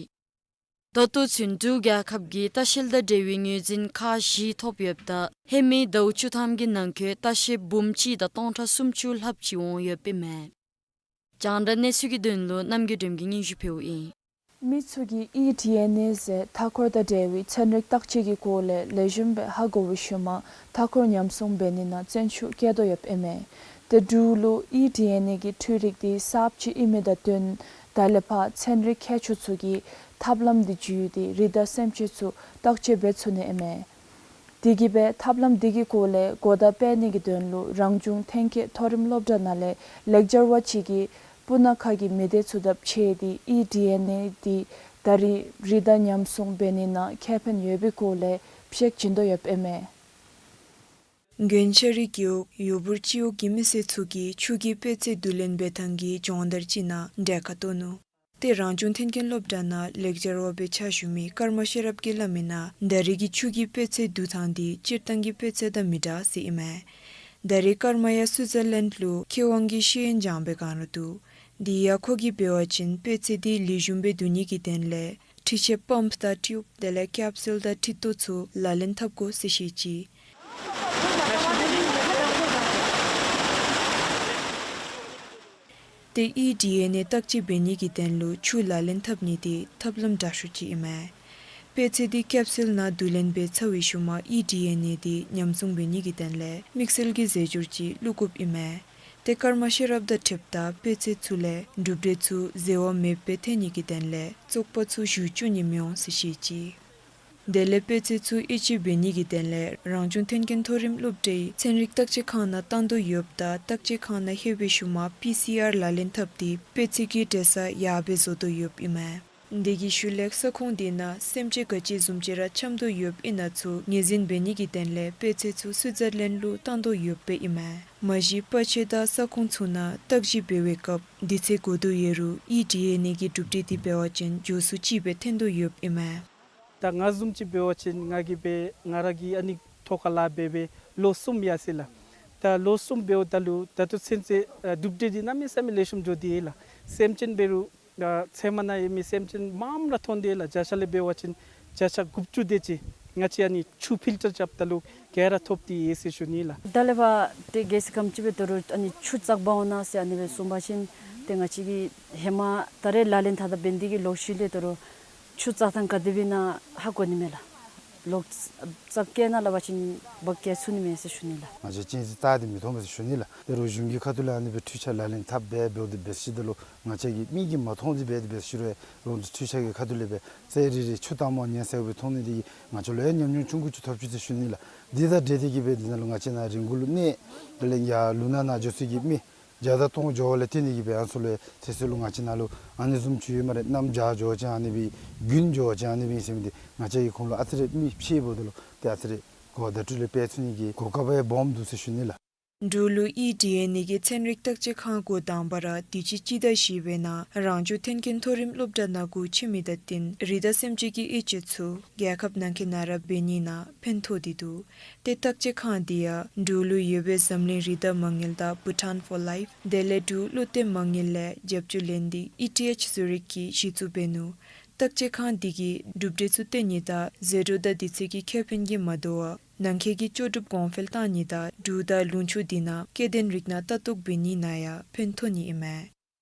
ད་ལྟོ་ཚུན་འབྲུག་རྒྱལ་ཁབ་ཀྱིས་ལྟ་བཤལ་དང་འབྲེལ་བའི་ངོས་འཛིན་ཁག་བཞི་ཐོབ་ཡོདཔ་ད་ཧེ་མའི་ཟླཝ་བཅུ་ཐམ་གྱི་ནང་འཁོད་ལྟ་བཤལ་འབུམ་གཅིག་དང་སྟོང་ཕྲག་སུམ་ཅུ་ལྷགཔ་ཅིག་འོང་ཡོདཔ་ཨིན་མས། རྒྱང་བསྒྲགས་གནས་ཚུལ་གྱི་དོན་ལུ་རྣམ་རྒྱལ་སྒྲོལམ་གྱིས་སྙན་ཞུ་ཕུལཝ་ཨིན། མི་ཚུ་གིས་ཨི་ཌི་ཨེན་ཨེ་ཟེར་མཐའ་འཁོར་དང་འབྲེལ་བའི་ཚན་རིག་བརྟག་དཔྱད་ཀྱི་སྐོར་ལས་ལེགས་ཤོམ་སྦེ་ཧ་གོ་བའི་ཤུལ་མ་མཐའ་འཁོར་ཉམས་སྲུང་འབད་ནི་ནང་བརྩོན་ཤུགས་བསྐྱེད་དོ་ཡོདཔ་ཨིན་མས། ཏེ་འབྲུག་ལུ་ཨི་ཌི་ཨེན་ཨེ་གི་འཕྲུལ་རིག་འདི་གསརཔ་ཅིག་ཨིན་མི་དང་བསྟུན་ད་ལས་ཕར་ཚན་རིག་མཁས་མཆོག་ཚུ་གིས་ཐབས་ལམ་འདི་བརྒྱུད་དེ་རི་དྭགས་སེམས་ཅན་ཚུ་བརྟག་དཔྱད་འབད་ཚུགས་ནི་ཨིན་མས། དེ་གིས་སྦེ་ཐབས་ལམ་འདི་གི་སྐོར་ལས་གོ་བརྡ་སྤེལ་ནི་གི་དོན་ལུ་རང་བྱུང་ཐོན་སྐྱེད་མཐོ་རིམ་སློབ་གྲྭ་ནང་ལས་ལེགས་སྦྱར་བ་ཅིག་གིས་སྤུ་ན་ཁ་གི་མི་སྡེ་ཚུ་དང་ཕྱད་དེ་ཨི་ཌི་ཨེན་ཨེ་འདི་ད་རིས་རི་དྭགས་ཉམས་སྲུང་འབད་ནི་ནང་ཁེ་ཕན་ཡོད་པའི་སྐོར་ལས་བཤད་བྱིན་དོ་ཡོདཔ་ཨིན་མས། དགོན་ཤ་རི་རྒེད་འོག་ཡུ་འབུར་སྤྱི་འོག་གི་མི་སེར་ཚུ་གིས་ཆུ་གི་དཔེ་ཚད་བསྡུ་ལེན་འབད་ཐངས་ཀྱི་སྦྱོང་བརྡར་ཅིག་ནང་གྲལ་ཁར་གཏོགས་ནུག། ཏེ་རང་བྱུང་ཐོན་སྐྱེད་སློབ་གྲྭ་ནང་ལེགས་སྦྱར་བ་སྦེ་ཕྱག་ཞུ་མི་ཀརྨ་ཤེས་རབ་ཀྱིས་སླབ་མིའི་ནང་ད་རིས་ཀྱི་ཆུ་གི་དཔེ་ཚད་བསྡུ་ཐངས་འདི་སྤྱིར་བཏང་གི་དཔེ་ཚད་དང་མི་འདྲ་ཟེར་ཨིན་མས། ད་རིས་ཀརྨ་ཡང་སུའི་ཛར་ལེནཌ་ལུ་མཁས་དབང་གི་ཤེས་ཡོན་སྦྱང་པའི་བསྒང་ར་འདུག། དེ་ཡང་ཁོ་གིས་འབད་བ་ཅིན་དཔེ་ཚད་འདི་ལེགས་ཤོམ་སྦེ་བསྡུ་ནི་གི་དོན་ལས་འཕྲུལ་ཆས་པམཔ་དང་ཊིའུབ་དེ་ལས་ཀེཔ་སུལ་དང་ཊི་ཏོ་ཚུ་ལག་ལེན་འཐབ་དགོ་ཟེར་བཤད་ཅི། ཏེ་ཨི་ཌི་ཨེན་ཨེ་བརྟག་དཔྱད་འབད་ནི་གི་དོན་ལུ་ཆུ་ལག་ལེན་འཐབ་ནི་འདི་ཐབས་ལམ་དྲག་ཤོས་ཅིག་ཨིན་མས། དཔེ་ཆ་འདི་ཀེཔ་སུལ་ནང་བསྡུ་ལེན་འབད་ཚར་བའི་ཤུལ་མ་ཨི་ཌི་ཨེན་ཨེ་འདི་ཉམས་སྲུང་འབད་ནི་གི་དོན་ལས་དམིགས་བསལ་གྱི་རྫས་སྦྱོར་ཅིག་བླུག་དགོཔ་ཨིན་མས། ཏེ་སྐར་མ་ཤེས་རབ་དང་འཁྲིལཝ་ད་དཔེ་ཆ་ཚུ་ལས་གྲུབ་འབྲས་ཚུ་ཟེར་བ་མེདཔ་སྦེ་ཐོན་ནི་གི་དོན་ལས་བཙོག་པ་ཚུ་ཞུ་བཅུག་ནི་མི་འོང་ཟེར་བཤད་ཅི། དེ་ལས་དཔེ་ཆ་ཚུ་དབྱེ་དཔྱད་འབད་ནི་གི་དོན་ལས་རང་བྱུང་མཐུན་རྐྱེན་མཐོ་རིམ་སློབ་གྲྭའི་ཚན་རིག་བརྟག་དཔྱད་ཁང་ནང་བཏང་དོ་ཡོདཔ་ད་བརྟག་དཔྱད་ཁང་ནང་ལྷོད་པའི་ཤུལ་མ་པི་སི་ཨར་ལག་ལེན་འཐབ་སྟེ་དཔེ་ཆ་གི་འདྲེས་ས་ཡར་སྦེ་བཟོ་དོ་ཡོདཔ་ཨིན་མས། དེ་གི་ཤུལ་ལས་ས་ཁོངས་དེ་ནང་སེམས་ཅན་ག་ཅི་བཟུམ་ཅིག་ར་འཁྱམས་དོ་ཡོདཔ་ཨིན་ན་ཚུ་ངོས་འཛིན་འབད་ནི་གི་དོན་ལས་དཔེ་ཆ་ཚུ་སུའི་ཛར་ལེནཌ་ལུ་བཏང་དོ་ཡོདཔ་ཨིན་མས། མ་གཞི་པ་ཆེ་དང་ས་ཁོངས་ཚུ་ནང་བརྟག་ཞིབ་འབད་བའི་སྐབས་དུས་ཚོད་འགོར་དོ་ཡོད་རུང་ཨི་ཌི་ཨེན་ཨེ་གི་གྲུབ་འབྲས་འདི་འབད་བ་ཅིན་མགྱོགས་སུ་ཅིག་སྦེ་ཐོན་དོ་ཡོདཔ་ཨིན་མས། ད་ང་བཟུམ་ཅིག་འབད་བ་ཅིན་ང་གིས་སྦེ་ང་ར་གི་ཨ་ནི་ཐོག་ཁར་ལཱ་འབད་སྦེ་ལོ་གསུམ་ཡར་སོ་ཡི་ལགས། ད་ལོ་གསུམ་འབདཝ་ད་ལུ་ད་ལྟོ་ཚུན་ཚོད་ཨ་གྲུབ་འབྲས་འདི་གནམ་མེད་ས་མེད་ལེགས་ཤོམ་འགྱོ་སྟེ་ཡོད་ལགས། སེམས་ཅན་འབད་རུང་ཨ་ཚལ་མ་ནང་ཡོད་མི་སེམས་ཅན་མངམ་ར་ཐོན་ཏེ་ཡོད་ལགས། བརྒྱ་ཆ་ལས་འབད་བ་ཅིན་བརྒྱ་ཆ་དགུ་བཅུ་དེ་ཅིག་ང་བཅས་ཨ་ནི་ཆུ་ཕིལ་ཊར་རྐྱབ་ད་ལུ་ག་ར་ཐོབ་སྟེ་ཡོད་ཟེར་ཞུ་ནི་ལགས། ད་ལས་ཕར་ཏེ་གལ་སྲིད་ཁམས་ཅིག་སྦེ་དོ་རུང་ཨ་ནི་ཆུ་བཙག་འབག་འོང་ན་ཟེར་ཨ་ནི་སྦེ་གསུངས་པ་ཅིན་ཏེ་ང་བཅས་ཀྱིས་ཧེ་མ་ད་རེས་ལག་ལེན་འཐབ་ད་འབད་ནི་དེ་གིས་ལོག་ཤུལ་ལས་དོ་རུང་ཆུ་བཙག་ཐངས་ག་དེ་སྦེ་ཨིན་ན་ཧ་གོ་ནི་མས་ལགས། ལོག་བཙག་བཀལ་ན་སླབ་པ་ཅིན་འབག་བཀལ་ཚུགས་ནི་མས་ཟེར་ཞུ་ནི་ལགས། ང་བཅས་གཅན་གཟན་བཏགས་ཏེ་མི་ཐོན་པས་ཟེར་ཞུ་ནི་ལགས། ཏེ་རོགས་གཞུང་གི་ཁ་ཐུག་ལས་ཨ་ནི་སྦེ་འཕྲུལ་ཆས་ལག་ལེན་འཐབ་སྦེ་འབདཝ་ད་འབད་ཞིནམ་ད་ལུ་ང་བཅས་ཀྱི་མིག་གིས་མ་མཐོང་སྟེ་འབད་དེ་འབད་ཞུ་རུང་རོགས་ཚུ་འཕྲུལ་ཆས་ཀྱི་ཁ་ཐུག་ལས་སྦེ་ཚལ་རེ་རེ་ཆུ་ལྟ་མ་ཉན་ཟེར་སྦེ་མཐོང་ནི་དེ་གིས་ང་བཅས་ལུ་ཡང་ཉམས་མྱོང་ཆུང་ཀུ་ཅིག་ཐོབ་ཅི་ཟེར་ཞུ་ནི་ལགས། འདི་དང་འབྲེལ་ཏེ་གིས་སྦེ་འདི་ནང་ལུ་ང་བཅས་ནཱ་རི་མགོ་ལུ་གནས་དེ་ལས་ཡར་ལུང་ནག་ནང་འགྱོ་ས་གི་མི་བརྒྱ་དང་སྟོང་འགྱོ་བ་ལས་བརྟེན་ཏེ་གིས་སྦེ་ཨ་ནི་ཚུ་ལུ་ཡང་ཚེ་སྲོག་ལུ་ང་བཅས་ནཱ་ལུ་ཨ་ནི་བཟུམ་ཅིག་ཡོད་སྨ་རེ། གནམ་བྱཱར་འགྱོ་བ་ཅིན་ཨ་ནི་སྦེ་དགུན་འགྱོ་བ་ཅིན་ཨ་ནི་སྦེ་ཨིན་ཟེར་མི་འདི་ང་བཅས་ཀྱིས་ཁོང་ལུ་ཨ་ཙི་རེ་མིག་ཕྱེ་འབདཝ་ད་ལུ་ཏེ་ཨ་ཙི་རེ་གོ་བརྡ་སྤྲོད་ལས་འབད་ཚུགས་ནི་གི་གོ་སྐབས་ཡང་སྦོམ་འདུག་ཟེར་ཞུ་ནི་ལགས། འབྲུག་ལུ་ཨི་ཌི་ཨེན་ཨེ་གི་ཚན་རིག་བརྟག་དཔྱད་ཁང་འགོ་དང་པ་ར་དུས་ཅི་སྤྱི་ཟླ་བཞི་པའི་ནང་རང་བྱུང་མཐུན་རྐྱེན་མཐོ་རིམ་སློབ་གྲྭ་ནང་འགོ་ཁྲིད་མི་དང་བསྟུན་རི་དྭགས་སེམས་ཅན་གྱི་དབྱེ་དཔྱད་ཚུ་རྒྱལ་ཁབ་ནང་འཁོད་ནང་ར་འབད་ནི་ནང་ཕན་ཐོགས་ཏེ་འདུག། ཏེ་བརྟག་དཔྱད་ཁང་འདི་ཡང་འབྲུག་ལུ་ཡོད་པའི་འཛམ་གླིང་རི་དྭགས་མ་དངུལ་དང་བྷུ་ཊཱན་ཕོར་ལའིཕ་དེ་ལས་འབྲུག་བློ་གཏད་མ་དངུལ་ལས་རྒྱབ་སྐྱོར་ལེན་ཏེ་ཨི་ཐི་ཨེཆ་ཟུ་རིག་གིས་གཞི་བཙུགས་འབད་ནུག། བརྟག་དཔྱད་ཁང་འདི་གིས་གྲུབ་འབྲས་ཚུ་བཏོན་ནི་དང་ཟད་འགྲོ་དང་དུས་ཚོད་ཀྱི་ཁེ་ཕན་གྱིས་མ་དོ་བར་ནང་འཁོད་ཀྱི་ལྕོགས་གྲུབ་གོང་འཕེལ་བཏང་ནི་དང་འབྲུག་དང་ལུང་ཕྱོགས་འདི་ནང་སྐྱེ་ལྡན་རིགས་སྣ་ལྟ་རྟོག་འབད་ནི་ནང་ཡང་ཕན་ཐོགས་ནི་ཨིན་མས།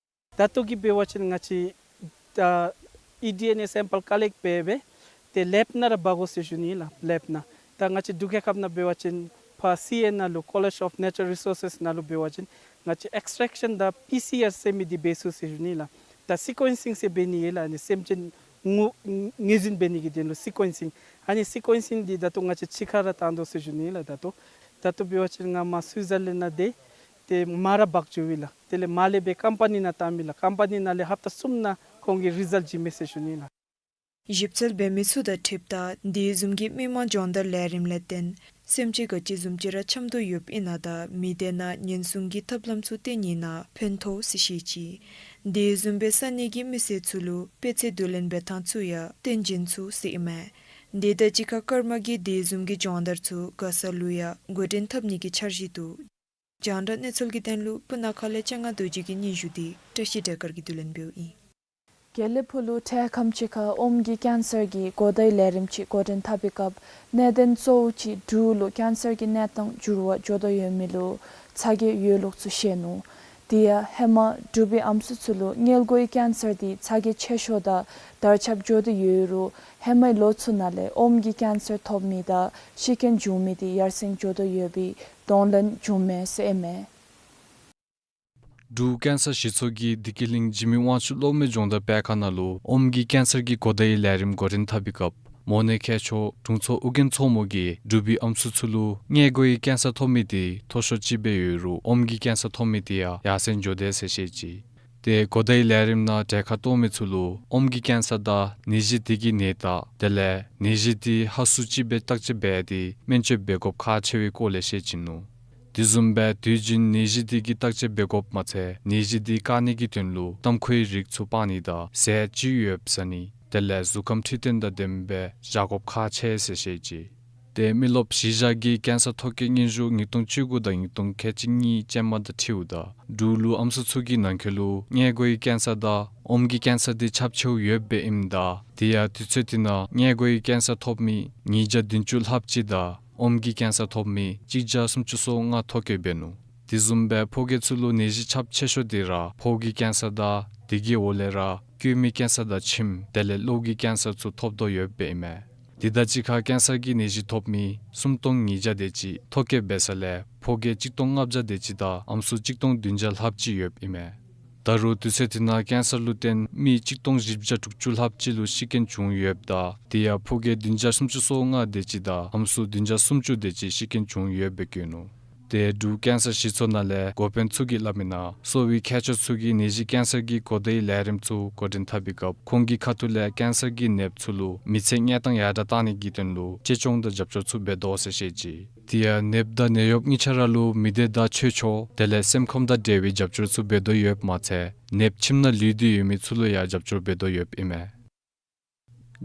ད་ལྟོ་གི་འབད་བ་ཅིན་ང་བཅས་ད་ཨི་ཌི་ཨེན་ཨེ་སེམ་པཱལ་ཀ་ལེཀཊ་འབད་སྦེ་ཏེ་ལེབ་ནང་ར་འབག་དགོ་ཟེར་ཞུ་ནི་ལགས། ལེབ་ནང་ད་ང་བཅས་འབྲུག་རྒྱལ་ཁབ་ནང་འབད་བ་ཅིན་ཕར་སི་ཨེ་ནང་ལུ་College of Natural Resources ནང་ལུ་འབད་བ་ཅིན་ང་བཅས་ཨེགསི་ཊེག་ཤཱན་དང་པི་སི་ཨར་ཟེར་མི་འདི་འབད་ཚུགས་ཟེར་ཞུ་ནི་ལགས། ད་སི་ཀུ་ཨེན་སིང་ཟེར་འབད་ནི་ཡོད་ལགས། ཨ་ནི་སེམས་ཅན་ངོ་ངོས་འཛིན་འབད་ནི་གི་དོན་ལུ་སི་ཀུ་ཨེན་སིང་ཨ་ནི་སི་ཀུ་ཨེན་སིང་འདི་ད་ལྟོ་ང་བཅས་ཕྱི་ཁར་ར་བཏང་དོ་ཟེར་ཞུ་ནི་ལགས། ད་ལྟོ་ད་ལྟོ་འབད་བ་ཅིན་ང་མར་སུའི་ཛར་ལེནཌ་ནང་ཏེ་ཏེ་མར་ར་འབག་འགྱོ་ཡི་ལགས། དེ་ལས་མར་ལས་སྦེ་ཀམ་པ་ནི་ནང་བཏངམ་ཨིན་ལགས། ཀམ་པ་ནི་ནང་ལས་ཧབ་ཏ་གསུམ་ནང་ཁོང་གིས་རི་ཛལཊ་བྱིན་མས་ཟེར་ཞུ་ནི་ལགས། ཞིབ་འཚོལ་འབད་མི་ཚུ་དང་འཁྲིལཝ་ད་དེ་བཟུམ་གྱི་མི་མང་སྦྱོང་བརྡར་ལས་རིམ་ལས་བརྟེན་སེམས་ཅན་ག་ཅི་བཟུམ་ཅིག་ར་འཁྱམས་དོ་ཡོདཔ་ཨིན་ན་དང་མི་སྡེ་ནང་ཉེན་སྲུང་གི་ཐབས་ལམ་ཚུ་བཏོན་ནི་ནང་ཕན་ཐོགས་ཟེར་བཤད་ཅི། དེ་བཟུམ་སྦེ་ས་གནས་ཀྱི་མི་སེར་ཚུ་ལུ་དཔེ་ཆ་བསྡུ་ལེན་འབད་ཐངས་ཚུ་ཡང་སྟོན་བྱིན་ཚུགས་ཟེར་ཨིན་མས། དེ་དང་གཅིག་ཁར་སྐར་མ་གི་དེ་བཟུམ་གྱི་སྦྱོང་བརྡར་ཚུ་མགར་ས་ལུ་ཡང་འགོ་འདྲེན་འཐབ་ནི་གི་འཆར་གཞི་འདུག། རྒྱང་བསྒྲགས་གནས་ཚུལ་གྱི་དོན་ལུ་སྤུ་ན་ཁ་ལས་ལྕང་ང་རྡོ་རྗེ་གི་སྙན་ཞུ་འདི་བཀྲ་ཤིས་སྒྲོལ་དཀར་གྱིས་བསྡུ་ལེན་འབདཝ་ཨིན། དགེ་ལེགས་ཕུ་ལུ་འཕྲལ་ཁམས་ཅིག་ཁར་ཨོམ་གྱི་ཀེན་སར་གྱི་གོ་བརྡའི་ལས་རིམ་ཅིག་འགོ་འདྲེན་འཐབ་པའི་སྐབས་གནད་དོན་གཙོ་བོ་ཅིག་འབྲུག་ལུ་ཀེན་སར་གྱི་གནས་སྟངས་འགྱུར་བ་འགྱོ་དོ་ཡོད་མི་ལུ་ཚ་གྱང་ཡོད་ལུགས་ཚུ་བཤད་ནུག། དེ་ཡང་ཧེ་མ་འབྲུག་པའི་ཨམ་སྲུ་ཚུ་ལུ་མངལ་སྒོའི་ཀེན་སར་འདི་ཚ་གྱང་ཆེ་ཤོས་དང་དར་ཁྱབ་འགྱོ་སྟེ་ཡོད་རུང་ཧེ་མའི་ལོ་ཚུ་ནང་ལས་ཨོམ་གྱི་ཀེན་སར་ཐོབ་མི་དང་ཤི་རྐྱེན་བྱུང་མི་འདི་ཡར་སེང་འགྱོ་དོ་ཡོད་པའི་གདོང་ལེན་བྱུངམ་མས་ཟེར་ཨིན་མས། འབྲུག་ཀེན་སར་ཞི་ཚོགས་ཀྱིས་བདེ་སྐྱིད་གླིང་འཇིགས་མེད་དབང་ཕྱུག་གློག་མེ་སྦྱོང་བརྡར་སྤེལ་ཁང་ནང་ལུ་ཨོམ་གྱི་ཀེན་སར་གྱི་གོ་བརྡའི་ལས་རིམ་འགོ་འདྲེན་འཐབ་པའི་སྐབས་མོ་ནེ་མཁས་མཆོག་དྲུང་འཚོ་ཨོ་རྒྱན་མཚོ་མོ་གིས་འབྲུག་པའི་ཨམ་སྲུ་ཚུ་ལུ་མངལ་སྒོའི་ཀེན་སར་ཐོབ་མི་འདི་མཐོ་ཤོས་ཅིག་སྦེ་ཡོད་རུང་ཨོམ་གྱི་ཀེན་སར་ཐོབ་མི་འདི་ཡང་ཡར་སེང་འགྱོ་དེས་ཟེར་བཤད་ཅི། ཏེ་གོ་བརྡའི་ལས་རིམ་ནང་གྲལ་ཁར་གཏོགས་མི་ཚུ་ལུ་ཨོམ་གྱི་ཀེན་སར་དང་ནད་གཞི་འདི་གི་ནད་རྟགས་དེ་ལས་ནད་གཞི་འདི་ཧ་སུ་ཅིག་སྦེ་བརྟག་དཔྱད་འབད་དེ་སྨན་བཅོས་འབད་དགོཔ་ཁག་ཆེ་བའི་སྐོར་ལས་བཤད་ཅི་ནུག། དེ་བཟུམ་སྦེ་དུས་རྒྱུན་ནད་གཞི་འདི་གི་བརྟག་དཔྱད་འབད་དགོཔ་མ་ཚད་ནད་གཞི་འདི་བཀག་ནི་གི་དོན་ལུ་ཏམ་ཁུའི་རིགས་ཚུ་སྤང་ནི་དང་ཟས་ཅི་ཡོདཔ་ཟ་ནི་དེ་ལས་གཟུགས་ཁམས་འཕྲོད་བསྟེན་དང་ལྡནམ་སྦེ་བཞག་དགོཔ་ཁག་ཆེ་ཟེར་བཤད་ཅི། ཏེ་མི་རློབས་གཞིས་བཞག་གི་ཀེན་སར་ཐོ་བཀོད་སྙན་ཞུ་ཉིས་སྟོང་བཅུ་དགུ་དང་ཉིས་སྟོང་ཁལ་གཅིག་གཉིས་ཅན་མ་དང་འཁྲིལཝ་ད་འབྲུག་ལུ་ཨམ་སྲུ་ཚུ་གི་ནང་འཁོད་ལུ་མངལ་སྒོའི་ཀེན་སར་དང་ཨོམ་གྱི་ཀེན་སར་འདི་ཁྱབ་ཆེཝ་ཡོདཔ་སྦེ་ཨིནམ་ད་དེ་ཡང་དུས་ཚོད་འདི་ནང་མངལ་སྒོའི་ཀེན་སར་ཐོབ་མི་ཉིས་བརྒྱ་བདུན་ཅུ་ལྷགཔ་ཅིག་དང་ཨོམ་གྱི་ཀེན་སར་ཐོབ་མི་གཅིག་བརྒྱ་སུམ་ཅུ་སོ་ལྔ་ཐོ་བཀོད་འབད་ནུག། དེ་བཟུམ་སྦེ་ཕོ་སྐྱེས་ཚུ་ལུ་ནད་གཞི་ཁྱབ་ཆེ་ཤོས་འདི་ར་ཕོཝ་གི་ཀེན་སར་དང་དེ་གི་འོག་ལས་ར་སྐྱུ་མའི་ཀེན་སར་དང་མཆིནམ་དེ་ལས་གློ་གི་ཀེན་སར་ཚུ་ཐོབ་དོ་ཡོདཔ་ཨིན་མས། དེ་དང་གཅིག་ཁར་ཀེན་སར་གྱི་ནད་གཞི་ཐོབ་མི་སུམ་སྟོང་ཉིས་བརྒྱ་དེ་ཅིག་ཐོ་བཀོད་འབད་ས་ལས་ཕོ་སྐྱེས་གཅིག་སྟོང་ལྔ་བརྒྱ་དེ་ཅིག་དང་ཨམ་སྲུ་གཅིག་སྟོང་བདུན་བརྒྱ་ལྷགཔ་ཅིག་ཡོདཔ་ཨིན་མས། ད་རུང་དུས་ཚོད་དེ་ནང་ཀེན་སར་ལུ་བརྟེན་མི་གཅིག་སྟོང་བཞི་བརྒྱ་དྲུག་ཅུ་ལྷགཔ་ཅིག་ལུ་ཤི་རྐྱེན་བྱུང་ཡོདཔ་ད་དེ་ཡང་ཕོ་སྐྱེས་བདུན་བརྒྱ་སུམ་ཅུ་སོ་ལྔ་དེ་ཅིག་དང་ཨམ་སྲུ་བདུན་བརྒྱ་སུམ་ཅུ་དེ་ཅིག་ཤི་རྐྱེན་བྱུང་ཡོདཔ་སྦེ་བཀོད་ནུག། ཏེ་འབྲུག་ཀེན་སར་གཞི་ཚོགས་ནང་ལས་འགོ་དཔོན་ཚུ་གིས་སླབ་མི་ནང་གསོ་བའི་མཁས་མཆོག་ཚུ་གིས་ནད་གཞི་ཀེན་སར་གྱི་གོ་བརྡའི་ལས་རིམ་ཚུ་འགོ་འདྲེན་འཐབ་པའི་སྐབས་ཁོང་གི་ཁ་ཐུག་ལས་ཀེན་སར་གྱི་ནདཔ་ཚུ་ལུ་མི་ཚེ་གནས་སྟངས་ཡར་དྲག་གཏང་ནི་གི་དོན་ལུ་གཅེས་སྐྱོང་དང་རྒྱབ་སྐྱོར་ཚུ་འབད་དོ་ཟེར་བཤད་ཅི། དེ་ཡང་ནདཔ་དང་ནད་གཡོགཔ་གཉིས་ཆ་ར་ལུ་མི་སྡེ་དང་ཆོས་ཕྱོགས་དེ་ལས་སེམས་ཁམས་དང་འབྲེལ་བའི་རྒྱབ་སྐྱོར་ཚུ་འབད་དོ་ཡོདཔ་མ་ཚད་ནདཔ་ཁྱིམ་ནང་ལུས་ཏེ་ཡོད་མི་ཚུ་ལུ་ཡང་རྒྱབ་སྐྱོར་འབད་དོ་ཡོདཔ་ཨིན་མས།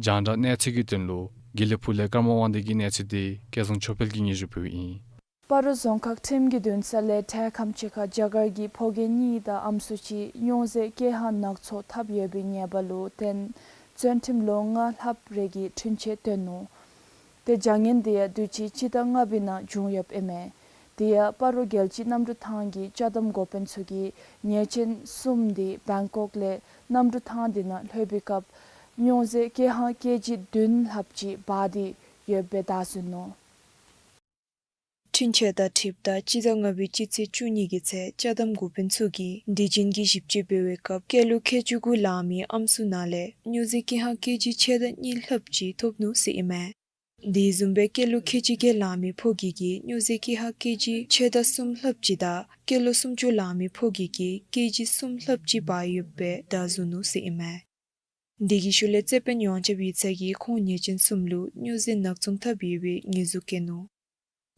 རྒྱང་བསྒྲགས་གནས་ཚུལ་གྱི་དོན་ལུ་དགེ་ལེགས་ཕུག་ལས་ཀརྨ་དབང་འདུས་ཀྱི་གནས་ཚུལ་འདི་སྐལ་བཟང་ཆོས་འཕེལ་གྱིས་སྙན་ཞུ་ཕུལཝ་ཨིན། སྤ་རོ་རྫོང་ཁག་ཁྲིམས་ཀྱི་འདུན་ས་ལས་འཕྲལ་ཁམས་ཅིག་ཁར་རྒྱ་གར་གྱི་ཕོ་སྐྱེས་གཉིས་དང་ཨམ་སྲུ་གཅིག་སྨྱོ་རྫས་ཀེ་ཧ་ནག་ཚོགས་འཐབ་ཡོད་པའི་ཉེས་པ་ལུ་བརྟེན་བཙོན་ཁྲིམས་ལོ་ལྔ་ལྷགཔ་རེ་གི་འཁྲུན་ཆོད་བཏོན་ནུག། ཏེ་བྱ་ངན་འདི་ཡང་དུས་ཅི་སྤྱི་ཟླ་ལྔ་པའི་ནང་བྱུང་ཡོདཔ་ཨིན་མས། དེ་ཡང་སྤ་རོ་རྒྱལ་སྤྱིའི་གནམ་གྲུ་ཐང་གི་ཅ་དམ་འགོ་དཔོན་ཚུ་གིས་ཉེས་ཅན་གསུམ་འདི་བེང་ཀོག་ལས་གནམ་གྲུ་ཐང་འདི་ནང་ལྷོད་པའི་སྐབས་སྨྱོ་རྫས་ཀེ་ཧ་ཀེ་ཇི་བདུན་ལྷགཔ་ཅིག་འབག་སྟེ་ཡོདཔ་སྦེ་བདའ་ཟུན་ནུག། འཁྲུན་ཆོད་དང་འཁྲིལཝ་ད་སྤྱི་ཟླ་ལྔ་པའི་སྤྱི་ཚེས་བཅུ་གཉིས་ཀྱི་ཚེ་ཅ་དམ་འགོ་དཔོན་ཚུ་གིས་དེ་བཞིན་གྱི་ཞིབ་དཔྱད་འབད་བའི་སྐབས་སྐྱེས་ལོ་ཁལ་གཅིག་དགུ་ལང་མི་ཨམ་སྲུ་ནང་ལས་སྨྱོ་རྫས་ཀེ་ཧ་ཀེ་ཇི་ཕྱེད་དང་གཉིས་ལྷགཔ་ཅིག་ཐོབ་ནུག་ཟེར་ཨིན་མས། དེ་བཟུམ་སྦེ་སྐྱེས་ལོ་ཁལ་གཅིག་བརྒྱད་ལང་མི་ཕོ་སྐྱེས་ཀྱིས་སྨྱོ་རྫས་ཀེ་ཧ་ཀེ་ཇི་ཕྱེད་དང་གསུམ་ལྷགཔ་ཅིག་དང་སྐྱེས་ལོ་སུམ་ཅུ་ལང་མི་ཕོ་སྐྱེས་ཀྱིས་ཀེ་ཇི་གསུམ་ལྷགཔ་ཅིག་འབག་ཡོདཔ་སྦེ་བདའ་ཟུན་ནུག་ཟེར་ཨིན་མས། དེ་གི་ཤུལ་ལས་རྩེ་དཔོན་ཡོངས་ཁྱབ་ཡིག་ཚང་གིས་ཁོང་ཉེས་ཅན་གསུམ་ལུ་སྨྱོ་རྫས་ནག་ཚོང་འཐབ་ཡོད་པའི་ཉེས་འཛུགས་བཀོད་ནུག།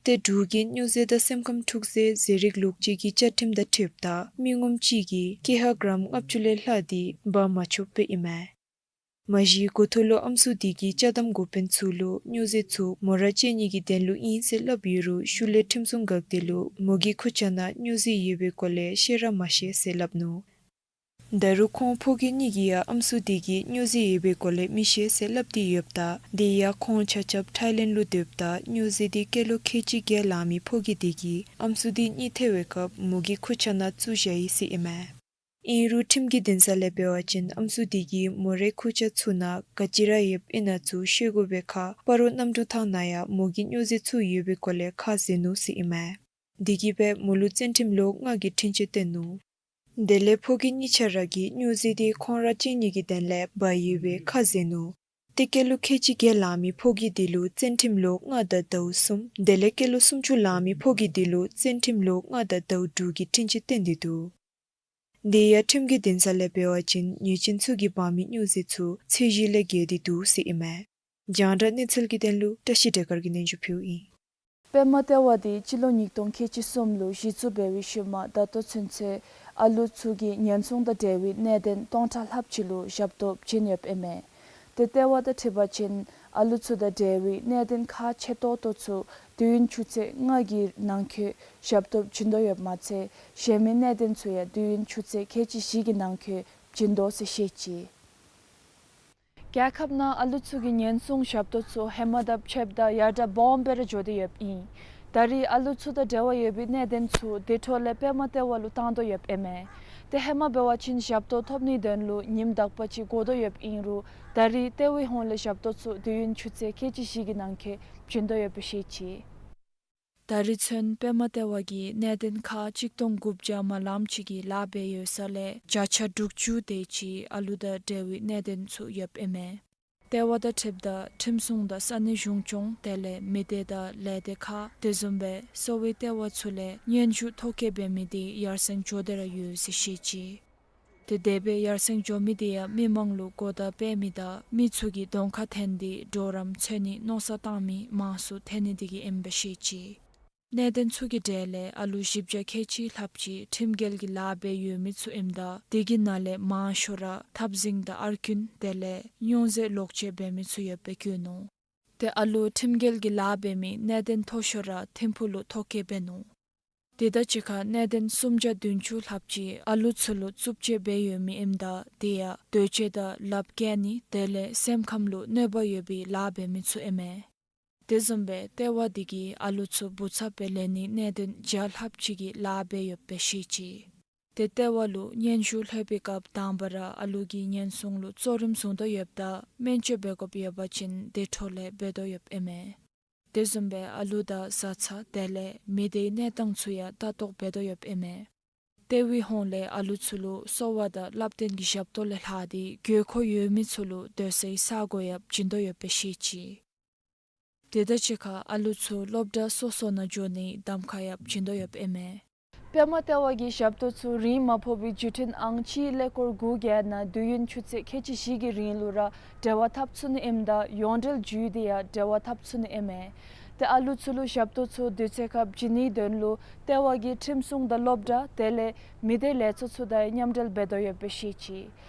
ཏེ་འབྲུག་གི་སྨྱོ་རྫས་དང་སེམས་ཁམས་འཁྲུག་སའི་ཟས་རིགས་ལོག་སྤྱོད་ཀྱི་བཅའ་ཁྲིམས་དང་འཁྲིལཝ་ད་མི་ངོམ་གཅིག་གིས་ཀེ་ཧ་གྲམ་ལྔ་བཅུ་ལས་ལྷག་འདི་འབག་མ་ཆོགཔ་སྦེ་ཨིན་མས། མ་གཞི་འགོ་ཐོག་ལུ་ཨམ་སྲུ་དེ་གིས་ཅ་དམ་འགོ་དཔོན་ཚུ་ལུ་སྨྱོ་རྫས་ཚུ་མོ་ར་བཅད་ནི་གི་དོན་ལུ་ཨིན་ཟེར་སླབ་ཡོད་རུང་ཤུལ་ལས་ཁྲིམས་སྲུང་འགག་སྡེ་ལུ་མོ་གི་ཁུར་ཆ་ནང་སྨྱོ་རྫས་ཡོད་པའི་སྐོར་ལས་བཤད་ར་མ་བཤད་ཟེར་སླབ་ནུག། ད་རུང་ཁོང་ཕོ་སྐྱེས་གཉིས་ཀྱིས་ཡང་ཨམ་སྲུ་དེ་གིས་སྨྱོ་རྫས་ཡོད་པའི་སྐོར་ལས་མི་ཤེས་ཟེར་སླབ་སྟེ་ཡོདཔ་ད་དེ་ཡང་ཁོང་ཆ་ཁྱབ་ཐའི་ལེནཌ་ལུ་སྡོདཔ་ད་སྨྱོ་རྫས་དེ་སྐྱེས་ལོ་ཁལ་གཅིག་བརྒྱད་ལང་མི་ཕོ་སྐྱེས་དེ་གིས་ཨམ་སྲུ་དེ་གཉིད་ཐལ་བའི་སྐབས་མོ་གི་ཁུར་ཆ་ནང་བཙུགས་བཞག་ཡི་ཟེར་ཨིན་མས། ཨིན་རུང་ཁྲིམས་ཀྱི་འདུན་ས་ལས་འབད་བ་ཅིན་ཨམ་སྲུ་དེ་གིས་མོ་རའི་ཁུར་ཆ་ཚུ་ནང་ག་ཅི་ར་ཡོདཔ་ཨིན་ན་ཚུ་ཤེས་དགོ་པའི་ཁར་སྤ་རོ་གནམ་གྲུ་ཐང་ནང་ཡང་མོ་གི་སྨྱོ་རྫས་ཚུ་ཡོད་པའི་སྐོར་ལས་ཁ་བཟེད་ནུག་ཟེར་ཨིན་མས། དེ་གིས་སྦེ་མོ་ལུ་བཙོན་ཁྲིམས་ལོ་ལྔ་གི་འཁྲུན་ཆོད་བཏོན་ནུག། དེ་ལས་ཕོ་སྐྱེས་གཉིས་ཆ་ར་གིས་སྨྱོ་རྫས་དེ་ཁོང་ར་བཅད་ནི་གི་དོན་ལས་འབག་ཡོད་པའི་ཁ་བཟེད་ནུག། ཏེ་སྐྱེས་ལོ་ཁལ་གཅིག་བརྒྱད་ལང་མི་ཕོ་སྐྱེས་དེ་ལུ་བཙོན་ཁྲིམས་ལོ་ལྔ་དང་ཟླཝ་གསུམ། དེ་ལས་སྐྱེས་ལོ་སུམ་ཅུ་ལང་མི་ཕོ་སྐྱེས་དེ་ལུ་བཙོན་ཁྲིམས་ལོ་ལྔ་དང་ཟླཝ་དྲུག་གི་འཁྲུན་ཆོད་བཏོན་ཏེ་འདུག། དེ་ཡང་ཁྲིམས་ཀྱི་འདུན་ས་ལས་འབད་བ་ཅིན་ཉེས་ཅན་ཚུ་གིས་འབག་མི་སྨྱོ་རྫས་ཚུ་ཚད་གཞི་ལས་བརྒལ་ཏེ་འདུག་ཟེར་ཨིན་མས། རྒྱང་བསྒྲགས་གནས་ཚུལ་གྱི་དོན་ལུ་བཀྲ་ཤིས་བདེ་དཀར་གྱིས་སྙན་ཞུ་ཕུལཝ་ཨིན། པདྨ་ལྟེ་བ་དེ་སྤྱི་ལོ་ཉིས་སྟོང་ཁལ་གཅིག་གསུམ་ལུ་གཞི་བཙུགས་འབད་བའི་ཤུལ་མ་ད་ལྟོ་ཚུན་ཚོད་ཨ་ལུ་ཚུ་གི་ཉེན་སྲུང་དང་འབྲེལ་བའི་གནད་དོན་སྟོང་ཕྲག་ལྷགཔ་ཅིག་ལུ་ཞབས་ཏོག་བྱིན་ཡོདཔ་ཨིན་མས། ཏེ་ལྟེ་བ་དང་འཁྲིལ་བ་ཅིན་ཨ་ལུ་ཚུ་དང་འབྲེལ་བའི་གནད་དོན་ཁག་ཆེ་ཏོག་ཏོ་ཚུ་དུས་ཡུན་ཆུ་ཚོད་ལྔ་གི་ནང་འཁོད་ཞབས་ཏོག་བྱིན་དོ་ཡོདཔ་མ་ཚད་གཞན་མི་གནད་དོན་ཚུ་ཡང་དུས་ཡུན་ཆུ་ཚོད་ཁལ་གཅིག་བཞི་གི་ནང་འཁོད་བྱིན་དོ་ཟེར་བཤད་ཅི། རྒྱལ་ཁབ་ནང་ཨ་ལུ་ཚུ་གི་ཉེན་སྲུང་ཞབས་ཏོག་ཚུ་ཧེ་མ་དང་ཕྱདཔ་ད་ཡར་དྲག་སྦོམ་སྦེ་ར་འགྱོ་སྟེ་ཡོདཔ་ཨིན། ད་རེས་ཨ་ལུ་ཚུ་དང་འབྲེལ་བ་ཡོད་པའི་གནད་དོན་ཚུ་དེ་འཕྲོ་ལས་པདྨ་ལྟེ་བ་ལུ་བཏང་དོ་ཡོདཔ་ཨིན་མས། ཏེ་ཧེ་མ་འབད་བ་ཅིན་ཞབས་ཏོག་ཐོབ་ནིའི་དོན་ལུ་ཉིནམ་དག་པ་ཅིག་འགོར་དོ་ཡོདཔ་ཨིན་རུང་ད་རེས་ལྟེ་བའི་ཧོངས་ལས་ཞབས་ཏོག་ཚུ་དུས་ཡུན་ཆུ་ཚོད་ཁལ་གཅིག་བཞི་གི་ནང་འཁོད་བྱིན་དོ་ཡོདཔ་བཤད་ཅི། ད་རེས་ཚུན་པདྨ་ལྟེ་བ་གིས་གནད་དོན་ཁག་གཅིག་སྟོང་དགུ་བརྒྱ་མ་ལངམ་ཅིག་གི་ལཱ་འབད་ཡོད་ས་ལས་བརྒྱ་ཆ་དྲུག་ཅུ་དེ་ཅིག་ཨ་ལུ་དང་འབྲེལ་བའི་གནད་དོན་ཚུ་ཡོདཔ་ཨིན་མས། ལྟེ་བ་དང་འཁྲིལཝ་ད་ཁྲིམས་སྲུང་དང་ས་གནས་གཞུང་སྐྱོང་དེ་ལས་མི་སྡེ་དང་ལས་སྡེ་ཁག་དེ་བཟུམ་སྦེ་གསོ་བའི་ལྟེ་བ་ཚུ་ལས་སྙན་ཞུ་ཐོ་བཀོད་འབད་མི་དེ་ཡར་སེང་འགྱོ་སྟེ་ར་ཡོད་ཟེར་བཤད་ཅི། ཏེ་དེ་སྦེ་ཡར་སེང་འགྱོ་མི་དེ་ཡང་མི་མང་ལུ་གོ་བརྡ་སྤེལ་མི་དང་མི་ཚུ་གིས་གདོང་ཁར་ཐོན་ཏེ་གྲོགས་རམ་འཚོལ་ནི་མནོ་བསམ་བཏང་མི་མང་སུ་ཐོན་ནི་དེ་གིས་ཨིནམ་སྦེ་བཤད་ཅི། གནད་དོན་ཚུ་གི་གྲས་ལས་ཨ་ལུ་བཞི་བརྒྱ་ཁལ་གཅིག་ལྷགཔ་ཅིག་ཁྲིམས་འགལ་གྱི་ལཱ་འབད་ཡོད་མི་ཚུ་ཨིནམ་ད་དེ་གི་ནང་ལས་མང་ཤོས་ར་འཐབ་འཛིང་དང་ཨར་རྐུན་དེ་ལས་སྨྱོ་རྫས་ལོག་སྤྱོད་འབད་མི་ཚུ་ཡོདཔ་སྦེ་བཀོད་ནུག། ཏེ་ཨ་ལུ་ཁྲིམས་འགལ་གྱི་ལཱ་འབད་མི་གནད་དོན་མཐོ་ཤོས་ར་ཐིམ་ཕུག་ལུ་ཐོ་བཀོད་འབད་ནུག། དེ་དང་གཅིག་ཁར་གནད་དོན་སུམ་བརྒྱ་བདུན་ཅུ་ལྷགཔ་ཅིག་ཨ་ལུ་ཚུ་ལུ་རྩུབ་སྤྱོད་འབད་ཡོད་མི་ཨིནམ་ད་དེ་ཡང་འདོད་སྤྱོད་དང་ལགཔ་བཀལ་ནི་དེ་ལས་སེམས་ཁམས་ལུ་གནོད་པ་ཡོད་པའི་ལཱ་འབད་མི་ཚུ་ཨིན་མས། དེ་བཟུམ་སྦེ་ལྟེ་བ་འདི་གིས་ཨ་ལུ་ཚུ་བུ་ཚབ་སྦེ་ལེན་ནིའི་གནད་དོན་བརྒྱ་ལྷགཔ་ཅིག་གི་ལཱ་འབད་ཡོདཔ་སྦེ་བཤད་ཅི། ཏེ་ལྟེ་བ་ལུ་སྙན་ཞུ་ལྷོད་པའི་སྐབས་དང་པ་ར་ཨ་ལུ་གི་ཉེན་སྲུང་ལུ་གཙོ་རིམ་བཟུང་དོ་ཡོདཔ་ད་སྨན་བཅོས་འབད་དགོཔ་ཡོད་པ་ཅིན་དེ་འཕྲོ་ལས་འབད་དོ་ཡོདཔ་ཨིན་མས། དེ་བཟུམ་སྦེ་ཨ་ལུ་དང་བཟའ་ཚང་དེ་ལས་མི་སྡེའི་གནས་སྟངས་ཚུ་ཡང་ལྟ་རྟོག་འབད་དོ་ཡོདཔ་ཨིན་མས། ལྟེ་བའི་ཧོངས་ལས་ཨ་ལུ་ཚུ་ལུ་གསོ་བ་དང་བསླབ་སྟོན་གྱི་ཞབས་ཏོག་ལས་ལྷག་སྟེ་དགོས་མཁོ་ཡོད་མི་ཚུ་ལུ་སྡོད་སའི་ས་གོ་ཡང་བྱིན་དོ་ཡོདཔ་སྦེ་བཤད་ཅི། དེ་དང་གཅིག་ཁར་ཨ་ལུ་ཚུ་སློབ་གྲྭ་སོ་སོ་ནང་འགྱོ་ནིའི་གདམ་ཁ་ཡང་བྱིན་དོ་ཡོདཔ་ཨིན་མས། པདྨ་ལྟེ་བ་གི་ཞབས་ཏོག་ཚུ་རིན་མ་ཕོག་པའི་བརྒྱུད་འཕྲིན་ཨང་གཅིག་ཀླད་ཀོར་དགུ་བརྒྱད་ནང་དུས་ཡུན་ཆུ་ཚོད་ཁལ་གཅིག་བཞི་གི་རིང་ལུ་ར་འབྲེལ་བ་འཐབ་ཚུགས་ནི་ཨིནམ་ད་ཡོངས་འབྲེལ་བརྒྱུད་དེ་ཡང་འབྲེལ་བ་འཐབ་ཚུགས་ནི་ཨིན་མས། ཏེ་ཨ་ལུ་ཚུ་ལུ་ཞབས་ཏོག་ཚུ་དུས་ཚོད་ཁར་བྱིན་ནིའི་དོན་ལུ་ལྟེ་བ་གིས་ཁྲིམས་སྲུང་དང་སློབ་གྲྭ་དེ་ལས་མི་སྡེ་ལས་ཚོགས་ཚུ་དང་མཉམ་འབྲེལ་འབད་དོ་ཡོདཔ་སྦེ་བཤད་ཅི།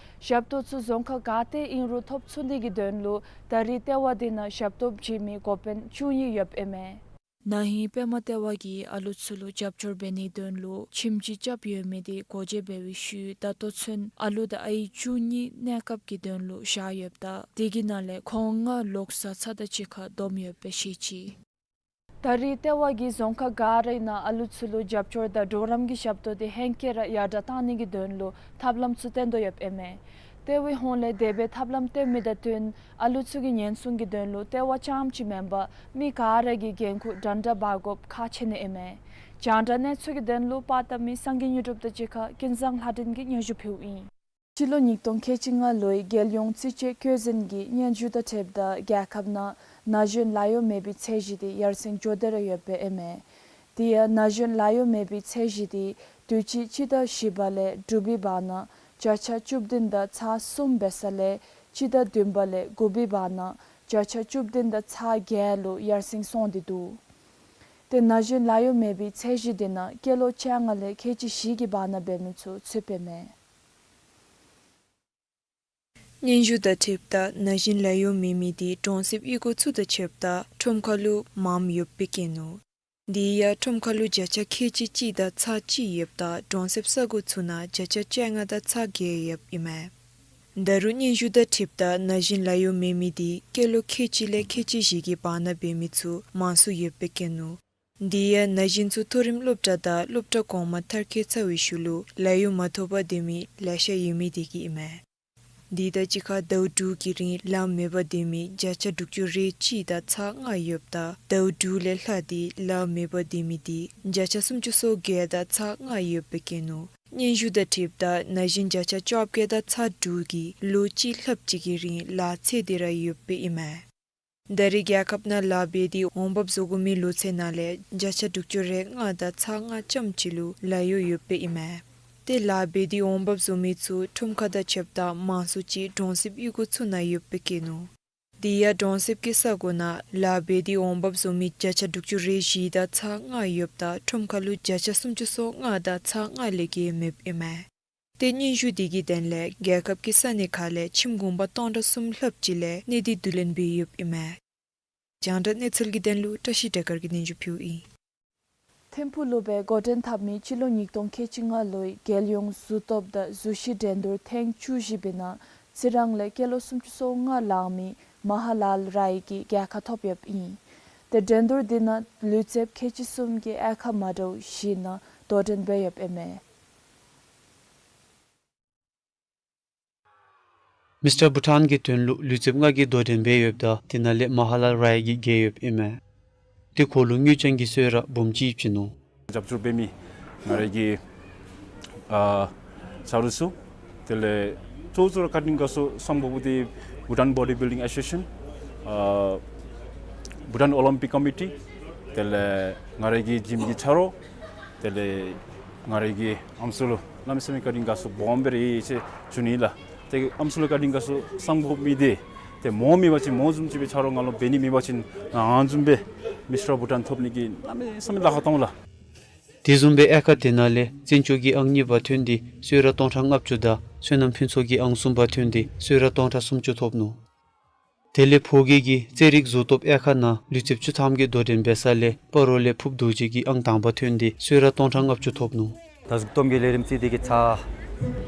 ཞབས་ཏོག་ཚུ་རྫོང་ཁག་ག་ཏེ་ཨིན་རུང་ཐོབ་ཚུགས་ནི་གི་དོན་ལུ་ད་རེས་ལྟེ་བ་འདི་ནང་ཞབས་ཏོག་བྱིན་མི་འགོ་དཔོན་བཅུ་གཉིས་ཡོདཔ་ཨིན་མས། ན་ཧིང་པདྨ་ལྟེ་བ་གིས་ཨ་ལུ་ཚུ་ལུ་རྒྱབ་སྐྱོར་འབད་ནིའི་དོན་ལུ་ཁྱིམ་གཅིག་རྐྱབ་ཡོད་མི་དེ་སྒོ་འབྱེད་འབད་བའི་ཤུལ་ད་ལྟོ་ཚུན་ཨ་ལུ་དང་ཨའི་བཅུ་གཉིས་གནས་སྐབས་ཀྱི་དོན་ལུ་བཞག་ཡོདཔ་ད་དེ་གི་ནང་ལས་ཁོང་ལྔ་ལོག་བཟའ་ཚང་དང་གཅིག་ཁར་བསྡོམས་ཡོདཔ་སྦེ་བཤད་ཅི། ད་རེས་ལྟེ་བ་གིས་རྫོང་ཁག་ག་རའི་ནང་ཨ་ལུ་ཚུ་ལུ་རྒྱབ་སྐྱོར་དང་གྲོགས་རམ་གྱི་ཞབས་ཏོག་དེ་ཧེང་སྐལ་ར་ཡར་དྲག་གཏང་ནི་གི་དོན་ལུ་ཐབས་ལམ་ཚུ་བཏོན་དོ་ཡོདཔ་ཨིན་མས། ལྟེ་བའི་ཧོངས་ལས་དེ་སྦེ་ཐབས་ལམ་བཏོན་མི་དང་བསྟུན་ཨ་ལུ་ཚུ་གི་ཉེན་སྲུང་གི་དོན་ལུ་ལྟེ་བ་རྐྱངམ་ཅིག་མེན་པར་མི་ག་ར་གིས་འགན་ཁུར་འདྲན་འདྲ་འབག་དགོཔ་ཁག་ཆེ་ནི་ཨིན་མས། རྒྱང་བསྒྲགས་གནས་ཚུལ་གྱི་དོན་ལུ་པར་བཏབ་མི་སངས་རྒྱས་དངོས་གྲུབ་དང་གཅིག་ཁར་ཀུན་བཟང་ལྷ་སྒྲོན་གྱིས་སྙན་ཞུ་ཕུལཝ་ཨིན། སྤྱི་ལོ་ཉིས་སྟོང་ཁལ་གཅིག་ལྔ་ལོའི་རྒྱལ་ཡོངས་རྩིས་དཔྱད་བཀོད་འཛིན་གྱི་སྙན་ཞུ་དང་འཁྲིལཝ་ད་རྒྱལ་ཁབ་ནང་ན་གཞོན་ལཱ་གཡོག་མེད་པའི་ཚད་གཞི་དེ་ཡར་སེང་འགྱོ་སྟེ་ར་ཡོདཔ་ཨིན་མས། དེ་ཡང་ན་གཞོན་ལཱ་གཡོག་མེད་པའི་ཚད་གཞི་དེ་དུས་ཅི་སྤྱི་ཟླ་བཞི་པ་ལས་དྲུག་པའི་བར་ན་བརྒྱ་ཆ་བཅུ་བདུན་དང་ཚག་གསུམ་འབད་ས་ལས་སྤྱི་ཟླ་བདུན་པ་ལས་དགུ་པའི་བར་ན་བརྒྱ་ཆ་བཅུ་བདུན་དང་ཚག་བརྒྱད་ལུ་ཡར་སེང་སོང་སྟེ་འདུག། ཏེ་ན་གཞོན་ལཱ་གཡོག་མེད་པའི་ཚད་གཞི་དེ་ནང་སྐྱེས་ལོ་བཅོ་ལྔ་ལས་ཁལ་གཅིག་བཞི་གི་བར་ན་འབད་མི་ཚུ་ཚུདཔ་ཨིན་མས། སྙན་ཞུ་དང་འཁྲིལཝ་ད་ན་གཞོན་ལཱ་གཡོག་མེད་མི་དེ་གྲོང་གསེབ་གཡུས་སྒོ་ཚུ་དང་ཕྱདཔ་ད་ཁྲོམ་ཁ་ལུ་མངམ་ཡོདཔ་སྦེ་བཀོད་ནུག། དེ་ཡང་ཁྲོམ་ཁ་ལུ་བརྒྱ་ཆ་ཁལ་གཅིག་གཅིག་དང་ཚག་གཅིག་ཡོདཔ་ད་གྲོང་གསེབ་ས་གོ་ཚུ་ནང་བརྒྱ་ཆ་བཅོ་ལྔ་དང་ཚག་བརྒྱད་ཡོདཔ་ཨིན་མས། ད་རུང་སྙན་ཞུ་དང་འཁྲིལཝ་ད་ན་གཞོན་ལཱ་གཡོག་མེད་མི་དེ་སྐྱེས་ལོ་ཁལ་གཅིག་ལས་ཁལ་གཅིག་བཞི་གི་བར་ན་འབད་མི་ཚུ་མང་སུ་ཡོདཔ་སྦེ་བཀོད་ནུག། དེ་ཡང་ན་གཞོན་ཚུ་མཐོ་རིམ་སློབ་གྲྭ་དང་སློབ་གྲྭ་གོང་མ་མཐར་འཁྱོལ་ཚར་བའི་ཤུལ་ལུ་ལཱ་གཡོག་མ་ཐོབ་པར་སྡོད་མི་ལེ་ཤ་ཡོད་མི་དེ་གིས་ཨིན་མས། དེ་དང་གཅིག་ཁར་ཟླཝ་དྲུག་གི་རིང་ལཱ་མེད་པར་སྡོད་མི་བརྒྱ་ཆ་དྲུག་ཅུ་རེ་གཅིག་དང་ཚག་ལྔ་ཡོདཔ་ད་ཟླཝ་དྲུག་ལས་ལྷག་སྟེ་ལཱ་མེད་པར་སྡོད་མི་དེ་བརྒྱ་ཆ་སུམ་ཅུ་སོ་བརྒྱད་དང་ཚག་ལྔ་ཡོདཔ་སྦེ་བཀོད་ནུག། སྙན་ཞུ་དང་འཁྲིལཝ་ད་ན་གཞོན་བརྒྱ་ཆ་བཅོ་བརྒྱད་དང་ཚག་དྲུག་གིས་ལོ་གཅིག་ལྷགཔ་ཅིག་གི་རིང་ལཱ་འཚོལ་ཏེ་ར་ཡོདཔ་ཨིན་མས། ད་རེས་རྒྱལ་ཁབ་ནང་ལཱ་འབད་དེ་འོང་འབབ་བཟོ་དགོ་མི་ལོ་ཚད་ནང་ལས་བརྒྱ་ཆ་དྲུག་ཅུ་རེ་ལྔ་དང་ཚག་ལྔ་ཙམ་ཅིག་ལུ་ལཱ་གཡོག་ཡོདཔ་ཨིན་མས། ཏེ་ལཱ་འབད་དེ་འོང་འབབ་བཟོ་མི་ཚུ་ཁྲོམ་ཁ་དང་ཕྱདཔ་ད་མང་སུ་ཅིག་གྲོང་གསེབ་གཡུས་སྒོ་ཚུ་ནང་ཡོདཔ་སྦེ་བཀོད་ནུག། དེ་ཡང་གྲོང་གསེབ་ཀྱི་ས་གོ་ནང་ལཱ་འབད་དེ་འོང་འབབ་བཟོ་མི་བརྒྱ་ཆ་དྲུག་ཅུ་རེ་བཞི་དང་ཚག་ལྔ་ཡོདཔ་ད་ཁྲོམ་ཁ་ལུ་བརྒྱ་ཆ་སུམ་ཅུ་སོ་ལྔ་དང་ཚག་ལྔ་ལས་བརྒལ་མེདཔ་ཨིན་མས། ཏེ་སྙན་ཞུ་དེ་གི་དོན་ལས་རྒྱལ་ཁབ་ཀྱི་ས་གནས་ཁག་ལས་ཁྱིམ་གུང་པ་སྟོང་ཕྲག་གསུམ་ལྷགཔ་ཅིག་ལས་གནས་སྡུད་བསྡུ་ལེན་འབད་ཡོདཔ་ཨིན་མས། རྒྱང་བསྒྲགས་གནས་ཚུལ་གྱི་དོན་ལུ་བཀྲ་ཤིས་བདེ་དཀར་གྱིས་སྙན་ཞུ་ཕུལཝ་ཨིན། ཐིམ་ཕུག་ལུ་སྦེ་འགོ་འདྲེན་འཐབ་མི་སྤྱི་ལོ་ཉིས་སྟོང་ཁལ་གཅིག་ལྔ་ལོའི་རྒྱལ་ཡོངས་གཟུགས་སྟོབས་དང་གཟུགས་གཞི་འགྲན་བསྡུར་ཐེངས་བཅུ་བཞི་པའི་ནང་རྩི་རང་ལས་སྐྱེས་ལོ་སུམ་ཅུ་སོ་ལྔ་ལང་མི་མ་ཧ་ལཱལ་རའི་གིས་རྒྱལ་ཁ་ཐོབ་ཡོདཔ་ཨིན། ཏེ་འགྲན་བསྡུར་འདི་ནང་ལུས་རྩལཔ་ཁལ་གཅིག་གསུམ་གྱིས་དབྱེ་ཁག་མ་འདྲཝ་བཞི་ནང་དོ་འགྲན་འབད་ཡོདཔ་ཨིན་མས། མིས་ཊར་བྷུ་ཊཱན་གྱི་དོན་ལུ་ལུས་རྩལཔ་ལྔ་གིས་དོ་འགྲན་འབད་ཡོདཔ་ད་དེ་ནང་ལས་མ་ཧ་ལཱལ་རའི་གིས་རྒྱལ་ཡོདཔ་ཨིན་མས། ཏེ་ཁོ་ལུ་དངུལ་ཅན་གྱི་གསོལ་རས་འབུམ་གཅིག་བྱིན་ནུག། རྒྱབ་སྐྱོར་འབད་མི་ང་རའི་གི་ཨ་ཆ་རོགས་ཚུ་དེ་ལས་གཙོ་བོ་གཙོ་བོ་ར་བཀའ་དྲིན་དགའ་ཚོར་སམ་བྷོ་བུ་ཏི་བྷུ་ཊཱན་བོ་ཌི་བིལ་ཌིང་ཨེ་སོ་སི་ཨེ་ཤན་ཨ་བྷུ་ཊཱན་ཨོ་ལིམ་པིག་ཀོ་མི་ཊི་དེ་ལས་ང་རའི་གི་ཇིམ་གྱི་ཆ་རོགས་དེ་ལས་ང་རའི་གི་ཨམ་སྲུ་ལུ་གནམ་མེད་ས་མེད་བཀའ་དྲིན་དགའ་ཚོར་སྦོམ་སྦེ་ར་ཡོད་ཟེར་ཞུ་ནི་ལགས། ཏེ་ཨམ་སྲུ་ལུ་བཀའ་དྲིན་དགའ་ཚོར་སམ་བྷོ་བུ་མེད་དེ་ཏེ་མོ་མེད་པ་ཅིན་མོ་བཟུམ་ཅིག་སྦེ་ཆ་རོགས་ང་ལུ་འབད་ནི་མེད་པ་ཅིན་ང་ཨ་ནི་བཟུམ་སྦེ་མིས་ཊར་བྷུ་ཊཱན་ཐོབ་ནི་གི་གནམ་མེད་ས་མེད་ལཱ་ཁག་བཏང་ལགས། དེ་བཟུམ་སྦེ་དབྱེ་ཁག་དེ་ནང་ལས་བཙན་སྐྱོགས་ཀྱིས་ཨང་གཉིས་པ་ཐོན་ཏེ་གསོལ་རས་སྟོང་ཕྲག་ལྔ་བཅུ་དང་བསོད་ནམས་ཕུན་ཚོགས་ཀྱིས་ཨང་གསུམ་པ་ཐོན་ཏེ་གསོལ་རས་སྟོང་ཕྲག་སུམ་ཅུ་ཐོབ་ནུག། དེ་ལས་ཕོ་སྐྱེས་ཀྱིས་རྩེད་རིགས་གཟུགས་སྟོབས་དབྱེ་ཁག་ནང་ལུས་རྩལཔ་བཅུ་ཐམ་གྱིས་དོ་འགྲན་འབད་ས་ལས་སྤ་རོ་ལས་ཕུབ་རྡོ་རྗེ་གིས་ཨང་དང་པ་ཐོན་ཏེ་གསོལ་རས་སྟོང་ཕྲག་ལྔ་བཅུ་ཐོབ་ནུག། ད་གཟུགས་སྟོབས་ཀྱི་ལས་རིམ་རྩེད་དེ་གི་ཚར་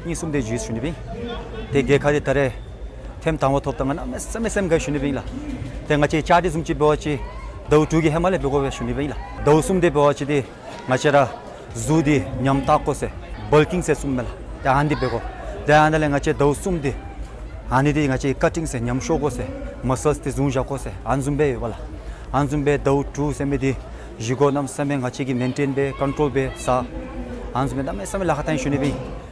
གཉིས་གསུམ་དེ་ཞུ་ཞུ་ནི་ཨིན། ཏེ་རྒྱལ་ཁ་དེ་ད་རེས་ཐེངས་དང་པ་ཐོབ་ད་ང་གནམ་མེད་ས་མེད་སེམས་དགའ་ཞུ་ནི་ཨིན་ལགས། ཏེ་ང་བཅས་བཅའ་སྒྲིག་བཟུམ་ཅིག་འབད་བ་ཅིན་ ཟླཝ་དྲུག་གི་ཧེ་མ་ལས་འབད་དགོ་པས་ཞུ་ནི་སྦེ་ཨིན་ལགས། ཟླཝ་གསུམ་དེ་འབད་བ་ཅིན་ཏེ་ང་བཅས་ར་གཟུགས་འདི་ཉམས་བཏགས་དགོ་ཟེར་བཱལ་ཀིང་ཟེར་གསུངམ་མས་ལགས། ཏེ་ཨ་ནི་འདི་འབད་དགོ། ཏེ་ཨ་ནཱ་ལས་ང་བཅས་ཟླཝ་གསུམ་འདི་ཨ་ནི་འདི་ང་བཅས་ཀཊིང་ཟེར་ཉམས་ཤོར་དགོ་ཟེར་མ་སཱལསི་འདི་བཟུང་བཞག་དགོ་ཟེར་ཨ་ནི་བཟུམ་སྦེ་ཡོདཔ་ལགས། ཨ་ནི་བཟུམ་སྦེ་ཟླཝ་དྲུག་ཟེར་མི་འདི་བཞེས་སྒོ་གནམ་མེད་ས་མེད་ང་བཅས་ཀྱིས་མེན་ཊེན་འབད་ཀོན་ཊོལ་འབད་ཟ་ཨ་ནི་བཟུམ་སྦེ་གནམ་མེད་ས་མེད་ལཱ་ཁག་བཏང་ཡི་ཞུ་ནི་སྦེ་ཨིན།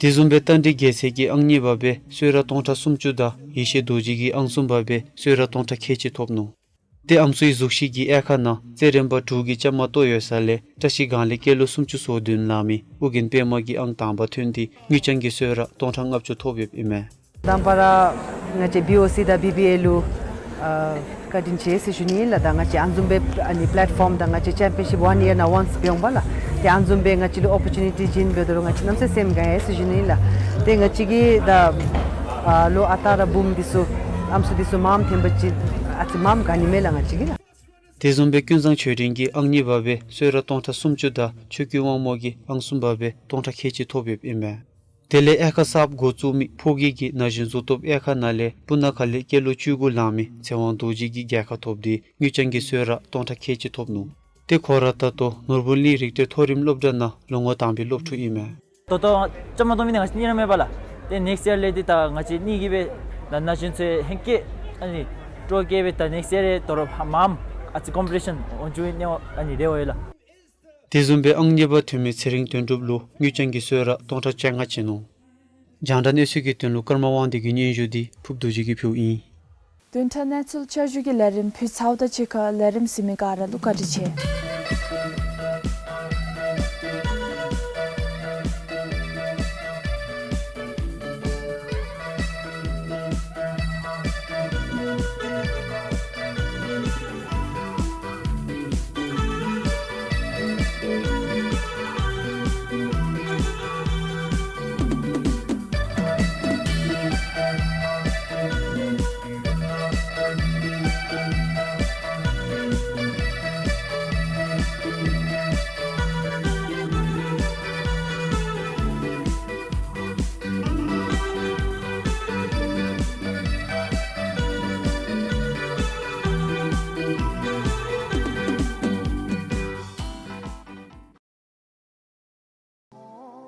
དེ་བཟུམ་སྦེ་རྟ་མགྲིན་རྒྱལ་མཚན་གྱི་ཨང་གཉིས་པ་སྦེ་གསོལ་རས་སྟོང་ཕྲག་སུམ་ཅུ་དང་ཡེ་ཤེས་རྡོ་རྗེ་གི་ཨང་གསུམ་པ་སྦེ་གསོལ་རས་སྟོང་ཕྲག་ཁལ་གཅིག་ཐོབ་ནུག། ཏེ་ཨམ་སྲུའི་གཟུགས་གཞི་གི་དབྱེ་ཁག་ནང་རྩེད་རིམ་པ་དྲུག་གི་བཅའ་མར་གཏོགས་ཡོད་ས་ལས་བཀྲ་ཤིས་སྒང་ལས་སྐྱེས་ལོ་སུམ་ཅུ་སོ་བདུན་ལང་མི་ཨོ་རྒྱན་པདྨ་གི་ཨང་དང་པ་ཐོན་ཏེ་དངུལ་རྐྱང་གི་གསོལ་རས་སྟོང་ཕྲག་ལྔ་བཅུ་ཐོབ་ཡོདཔ་ཨིན་མས། དང་པ་ར་ང་བཅས་བི་ཨོ་སི་དང་བི་བི་ཨེ་ལུ་ཨ་བཀའ་དྲིན་ཆེ་ཟེར་ཞུ་ནི་ལགས། ད་ང་བཅས་ཨ་ནི་བཟུམ་སྦེ་ཨ་ནི་པི་ལེཊ་ཕོམ་དང་ང་བཅས་ཅེམ་པི་ཡོན་ཤིབ་ཝཱན་ཡར་ནང་ཝཱནསི་འབད་འོང་པ་ལགས། ཏེ་ཨ་ནི་བཟུམ་སྦེ་ང་བཅས་ལུ་ཨོ་པོར་ཅུ་ནི་ཊི་བྱིན་འབད་དོ་རུང་ང་བཅས་གནམ་མེད་ས་མེད་སེམས་དགའ་ཡི་ཟེར་ཞུ་ནི་ལགས། ཏེ་ང་བཅས་ཀྱིས་ད་ཨ་ལོ་ཨ་རྟག་ར་བུམོ་འདི་ཚུ་ཨམ་སྲུ་འདི་ཚུ་མངམ་འཐོན་པ་ཅིན་ཨ་ཙི་མངམ་དགའ་ནི་མས་ལགས་ང་བཅས་ཀྱིས་ལགས། དེ་བཟུམ་སྦེ་ཀུན་བཟང་ཆོས་སྒྲོན་གྱི་ཨང་གཉིས་པ་སྦེ་གསོལ་རས་སྟོང་ཕྲག་སུམ་ཅུ་དང་ཆོས་ཀུན་དབང་མོ་གི་ཨང་གསུམ་པ་སྦེ་སྟོང་ཕྲག་ཁལ་གཅིག་ཐོབ་ཡོདཔ་ཨིན་མས། དེ་ལས་དབྱེ་ཁག་གསརཔ་འགོ་བཙུགས་མི་ཕོ་སྐྱེས་ཀྱི་ན་གཞོན་གཟུགས་སྟོབས་དབྱེ་ཁག་ནང་ལས་སྤུ་ན་ཁ་ལས་སྐྱེས་ལོ་བཅུ་དགུ་ལང་མི་ཚེ་དབང་རྡོ་རྗེ་གིས་རྒྱལ་ཁ་ཐོབ་སྟེ་དངུལ་རྐྱང་གི་གསོལ་རས་སྟོང་ཕྲག་ཁལ་གཅིག་ཐོབ་ནུག། ཏེ་ཁོ་ར་ད་ལྟོ་ནོར་བུ་གླིང་རིག་གཏེར་མཐོ་རིམ་སློབ་གྲྭ་ནང་ལོ་ངོ་དང་པའི་སློབ་ཕྲུག་ཨིན་མས། ད་ལྟོ་བཅའ་མར་གཏོགས་མི་འདི་ང་བཅས་གཉིས་ར་མས་པ་ལགས། ཏེ་ནེགསི་ཡར་ལས་འདི་ད་ང་བཅས་གཉིས་ཀྱིས་སྦེ་ད་ན་གཞོན་ཚུ་ཧེང་སྐལ་ཨ་ནི་སྤྲོ་སྐྱེད་སྦེ་ད་ནེགསི་ཡར་ལས་དོ་རུང་མངམ་ཨ་ཙི་ཀོམ་པི་ཊི་ཤཱན་འོང་འགྱོ་ནི་ཨ་ནི་རེ་བ་ཡོད་ལགས། དེ་བཟུམ་སྦེ་ཨང་གཉིས་པ་ཐོན་མི་ཚེ་རིང་དོན་གྲུབ་ལུ་དངུལ་རྐྱང་གི་གསོལ་རས་སྟོང་ཕྲག་བཅོ་ལྔ་བྱིན་ནུག། རྒྱང་བསྒྲགས་གནས་ཚུལ་གྱི་དོན་ལུ་ཀརྨ་དབང་འདུས་ཀྱི་སྙན་ཞུ་འདི་ཕུརཔ་རྡོ་རྗེ་གིས་ཕུལཝ་ཨིན། བདུན་ཕྲག་གནས་ཚུལ་བསྐྱར་ཞུ་གི་ལས་རིམ་ཕུལ་ཚརཝ་དང་གཅིག་ཁར་ལས་རིམ་གཟིགས་མི་ག་ར་ལུ་བཀའ་དྲིན་ཆེ།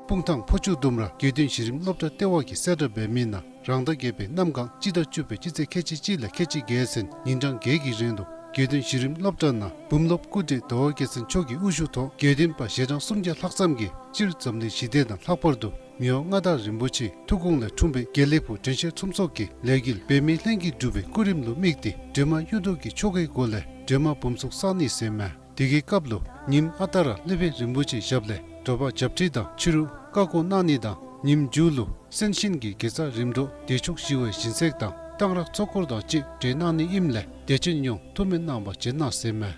སྤུངས་ཐང་ཕོ་ཆུ་ལྡུམ་ར་དགེ་འདུན་གཞི་རིམ་སློབ་གྲྭ་ལྟེ་བ་གིས་གསལ་བསྒྲགས་འབད་མི་ནང་རང་ཟླ་བརྒྱད་པའི་གནམ་གང་སྤྱི་ཟླ་བཅུ་པའི་སྤྱི་ཚེས་ཁལ་གཅིག་གཅིག་ལས་ཁལ་གཅིག་བརྒྱད་ཚུན་ཉིན་གྲངས་བརྒྱད་ཀྱི་རིང་ལུ་དགེ་འདུན་གཞི་རིམ་སློབ་གྲྭ་ནང་འབུམ་སློབ་སྐུ་བགྲེས་ཟླ་བ་རྒྱལ་མཚན་མཆོག་གི་དབུ་བཞུགས་ཐོག་དགེ་འདུན་པ་ཞལ་གྲངས་སུམ་བརྒྱ་ལྷག་ཙམ་གྱིས་སྤྱིར་འཛམ་གླིང་ཞི་བདེ་དང་ལྷག་པར་དུ་མི་དབང་མངའ་བདག་རིན་པོ་ཆེའི་ཐུགས་དགོངས་ལས་འཁྲུངས་པའི་དགེ་ལེགས་ཕུག་དྲན་ཤེས་ཚོམས་གསོག་གི་ལས་འགུལ་འབད་མེད་ལྷན་གྱིས་སྒྲུབ་པའི་སྐུ་རིམ་ལུ་དམིགས་ཏེ་སྒྲོལ་མ་གཡུ་ཐོག་གི་ཆོ་གའི་སྒོ་ལས་སྒྲོལ་མ་འབུམ་ཚུགས་བསག་ནི་ཟེར་མས། དེ་གི་སྐབས་ལུ་ཉིནམ་ཨ་རྟག་ར་སློབ་དཔོན་རིན་པོ་ཆེའི་ཞབས་ལས་དྲོ་པ་ཞབས་ཁྲིད་དང་ཕྱི་རུ་བཀའ་བསྒོ་གནང་ནི་དང་ཉིནམ་མཇུག་ལུ་གསན་ཤིང་གི་དགེ་རྩ་རིམ་གྲོ་བདེ་མཆོག་ཞི་བའི་སྦྱིན་སྲེག་དང་གཏང་རག་ཚོགས་འཁོར་དང་བཅས་གྲོལ་གནང་ནི་ཨིནམ་ལས་དད་ཅན་ཡོངས་ཐུགས་སྨོན་གནང་བར་བྱོན་གནང་ཟེར་མས།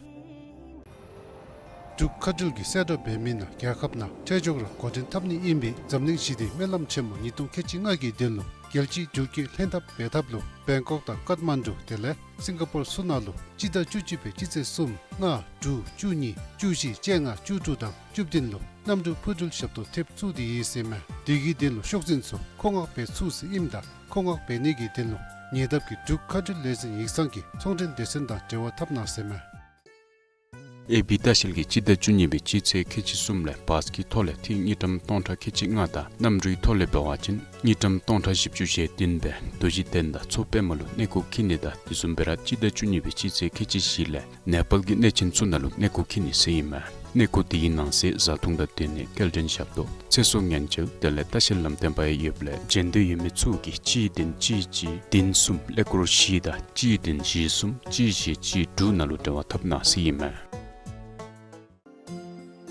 འབྲུག་མཁའ་འགྲུལ་གྱིས་གསལ་བསྒྲགས་འབད་མི་ནང་རྒྱལ་ཁབ་ནང་འཕྲལ་མགྱོགས་ར་འགོ་འདྲེན་འཐབ་ནི་ཨིན་པའི་འཛམ་གླིང་ཞི་བདེའི་སྨོན་ལམ་ཆེན་མོ་ཉིས་སྟོང་ཁལ་གཅིག་ལྔ་གི་དོན་ལུ་རྒྱལ་སྤྱིའི་འགྲུལ་སྐྱེལ་ལྷན་ཐབས་འབད་ཐབས་ལུ་བེང་ཀོག་དང་ཀཏ་མན་ཌུ་དེ་ལས་སིང་ག་པོར་ཚུ་ནང་ལུ་སྤྱི་ཟླ་བཅུ་གཅིག་པའི་སྤྱི་ཚེས་གསུམ་ལྔ་དྲུག་བཅུ་གཉིས་བཅུ་བཞི་བཅོ་ལྔ་བཅུ་དྲུག་དང་བཅུ་བདུན་ལུ་གནམ་གྲུ་འཕུར་འགྲུལ་ཞབས་ཏོག་ཐེབས་ཚུགས་ཏེ་ཡོད་ཟེར་མས། དེ་གི་དོན་ལུ་ཤོག་འཛིན་ཚུ་མཁོ་མངགས་འབད་ཚུགས་ཟེར་ཨིནམ་ད་མཁོ་མངགས་འབད་ནི་གི་དོན་ལུ་ཉེ་འདབས་ཀྱི་འབྲུག་མཁའ་འགྲུལ་ལས་འཛིན་ཡིག་ཚང་གི་ཚོང་འབྲེལ་སྡེ་ཚན་དང་འབྲེལ་བ་འཐབ་གནང་ཟེར་མས། ཨེ་བི་ལྟ་བཤལ་གྱིས་སྤྱི་ཟླ་བཅུ་གཉིས་པའི་སྤྱི་ཚེས་ཁལ་གཅིག་གསུམ་ལས་བཱས་ཀྱི་ཐོག་ལས་ཐིག་དངུལ་ཀྲམ་སྟོང་ཕྲག་ཁལ་གཅིག་ལྔ་དང་གནམ་གྲུའི་ཐོག་ལས་འབད་བ་ཅིན་དངུལ་ཀྲམ་སྟོང་ཕྲག་བཞི་བཅུ་ཞེ་བདུན་སྦེ་རྡོ་རྗེ་གདན་དང་མཚོ་པདྨ་ལུ་གནས་སྐོར་འཁྱིད་ནི་དང་དེ་བཟུམ་སྦེ་ར་སྤྱི་ཟླ་བཅུ་གཉིས་པའི་སྤྱི་ཚེས་ཁལ་གཅིག་བཞི་ལས་ནེ་པཱལ་གྱི་གནས་ཆེན་ཚུ་ནང་ལུ་གནས་སྐོར་འཁྱིད་ནི་ཟེར་ཨིན་མས། གནས་སྐོར་དེའི་ནང་གསེས་བཟའ་འཐུང་དང་སྡོད་གནས་སྐྱེལ་འདྲེན་ཞབས་ཏོག་ཚེ་སྲོག་ཉེན་བཅོལ་དེ་ལས་ལྟ་བཤལ་ལམ་སྟོན་པ་ཡང་ཡོདཔ་ལས་བྱོན་འདོད་ཡོད་མི་ཚུ་གིས་གཅིག་བདུན་གཅིག་གཅིག་བདུན་གསུམ་ཀླད་ཀོར་བཞི་དང་གཅིག་བདུན་བཞི་གསུམ་གཅིག་བཞི་གཅིག་དྲུག་ནང་ལུ་འབྲེལ་བ་འཐབ་གནང་ཟེར་ཨིན་མས།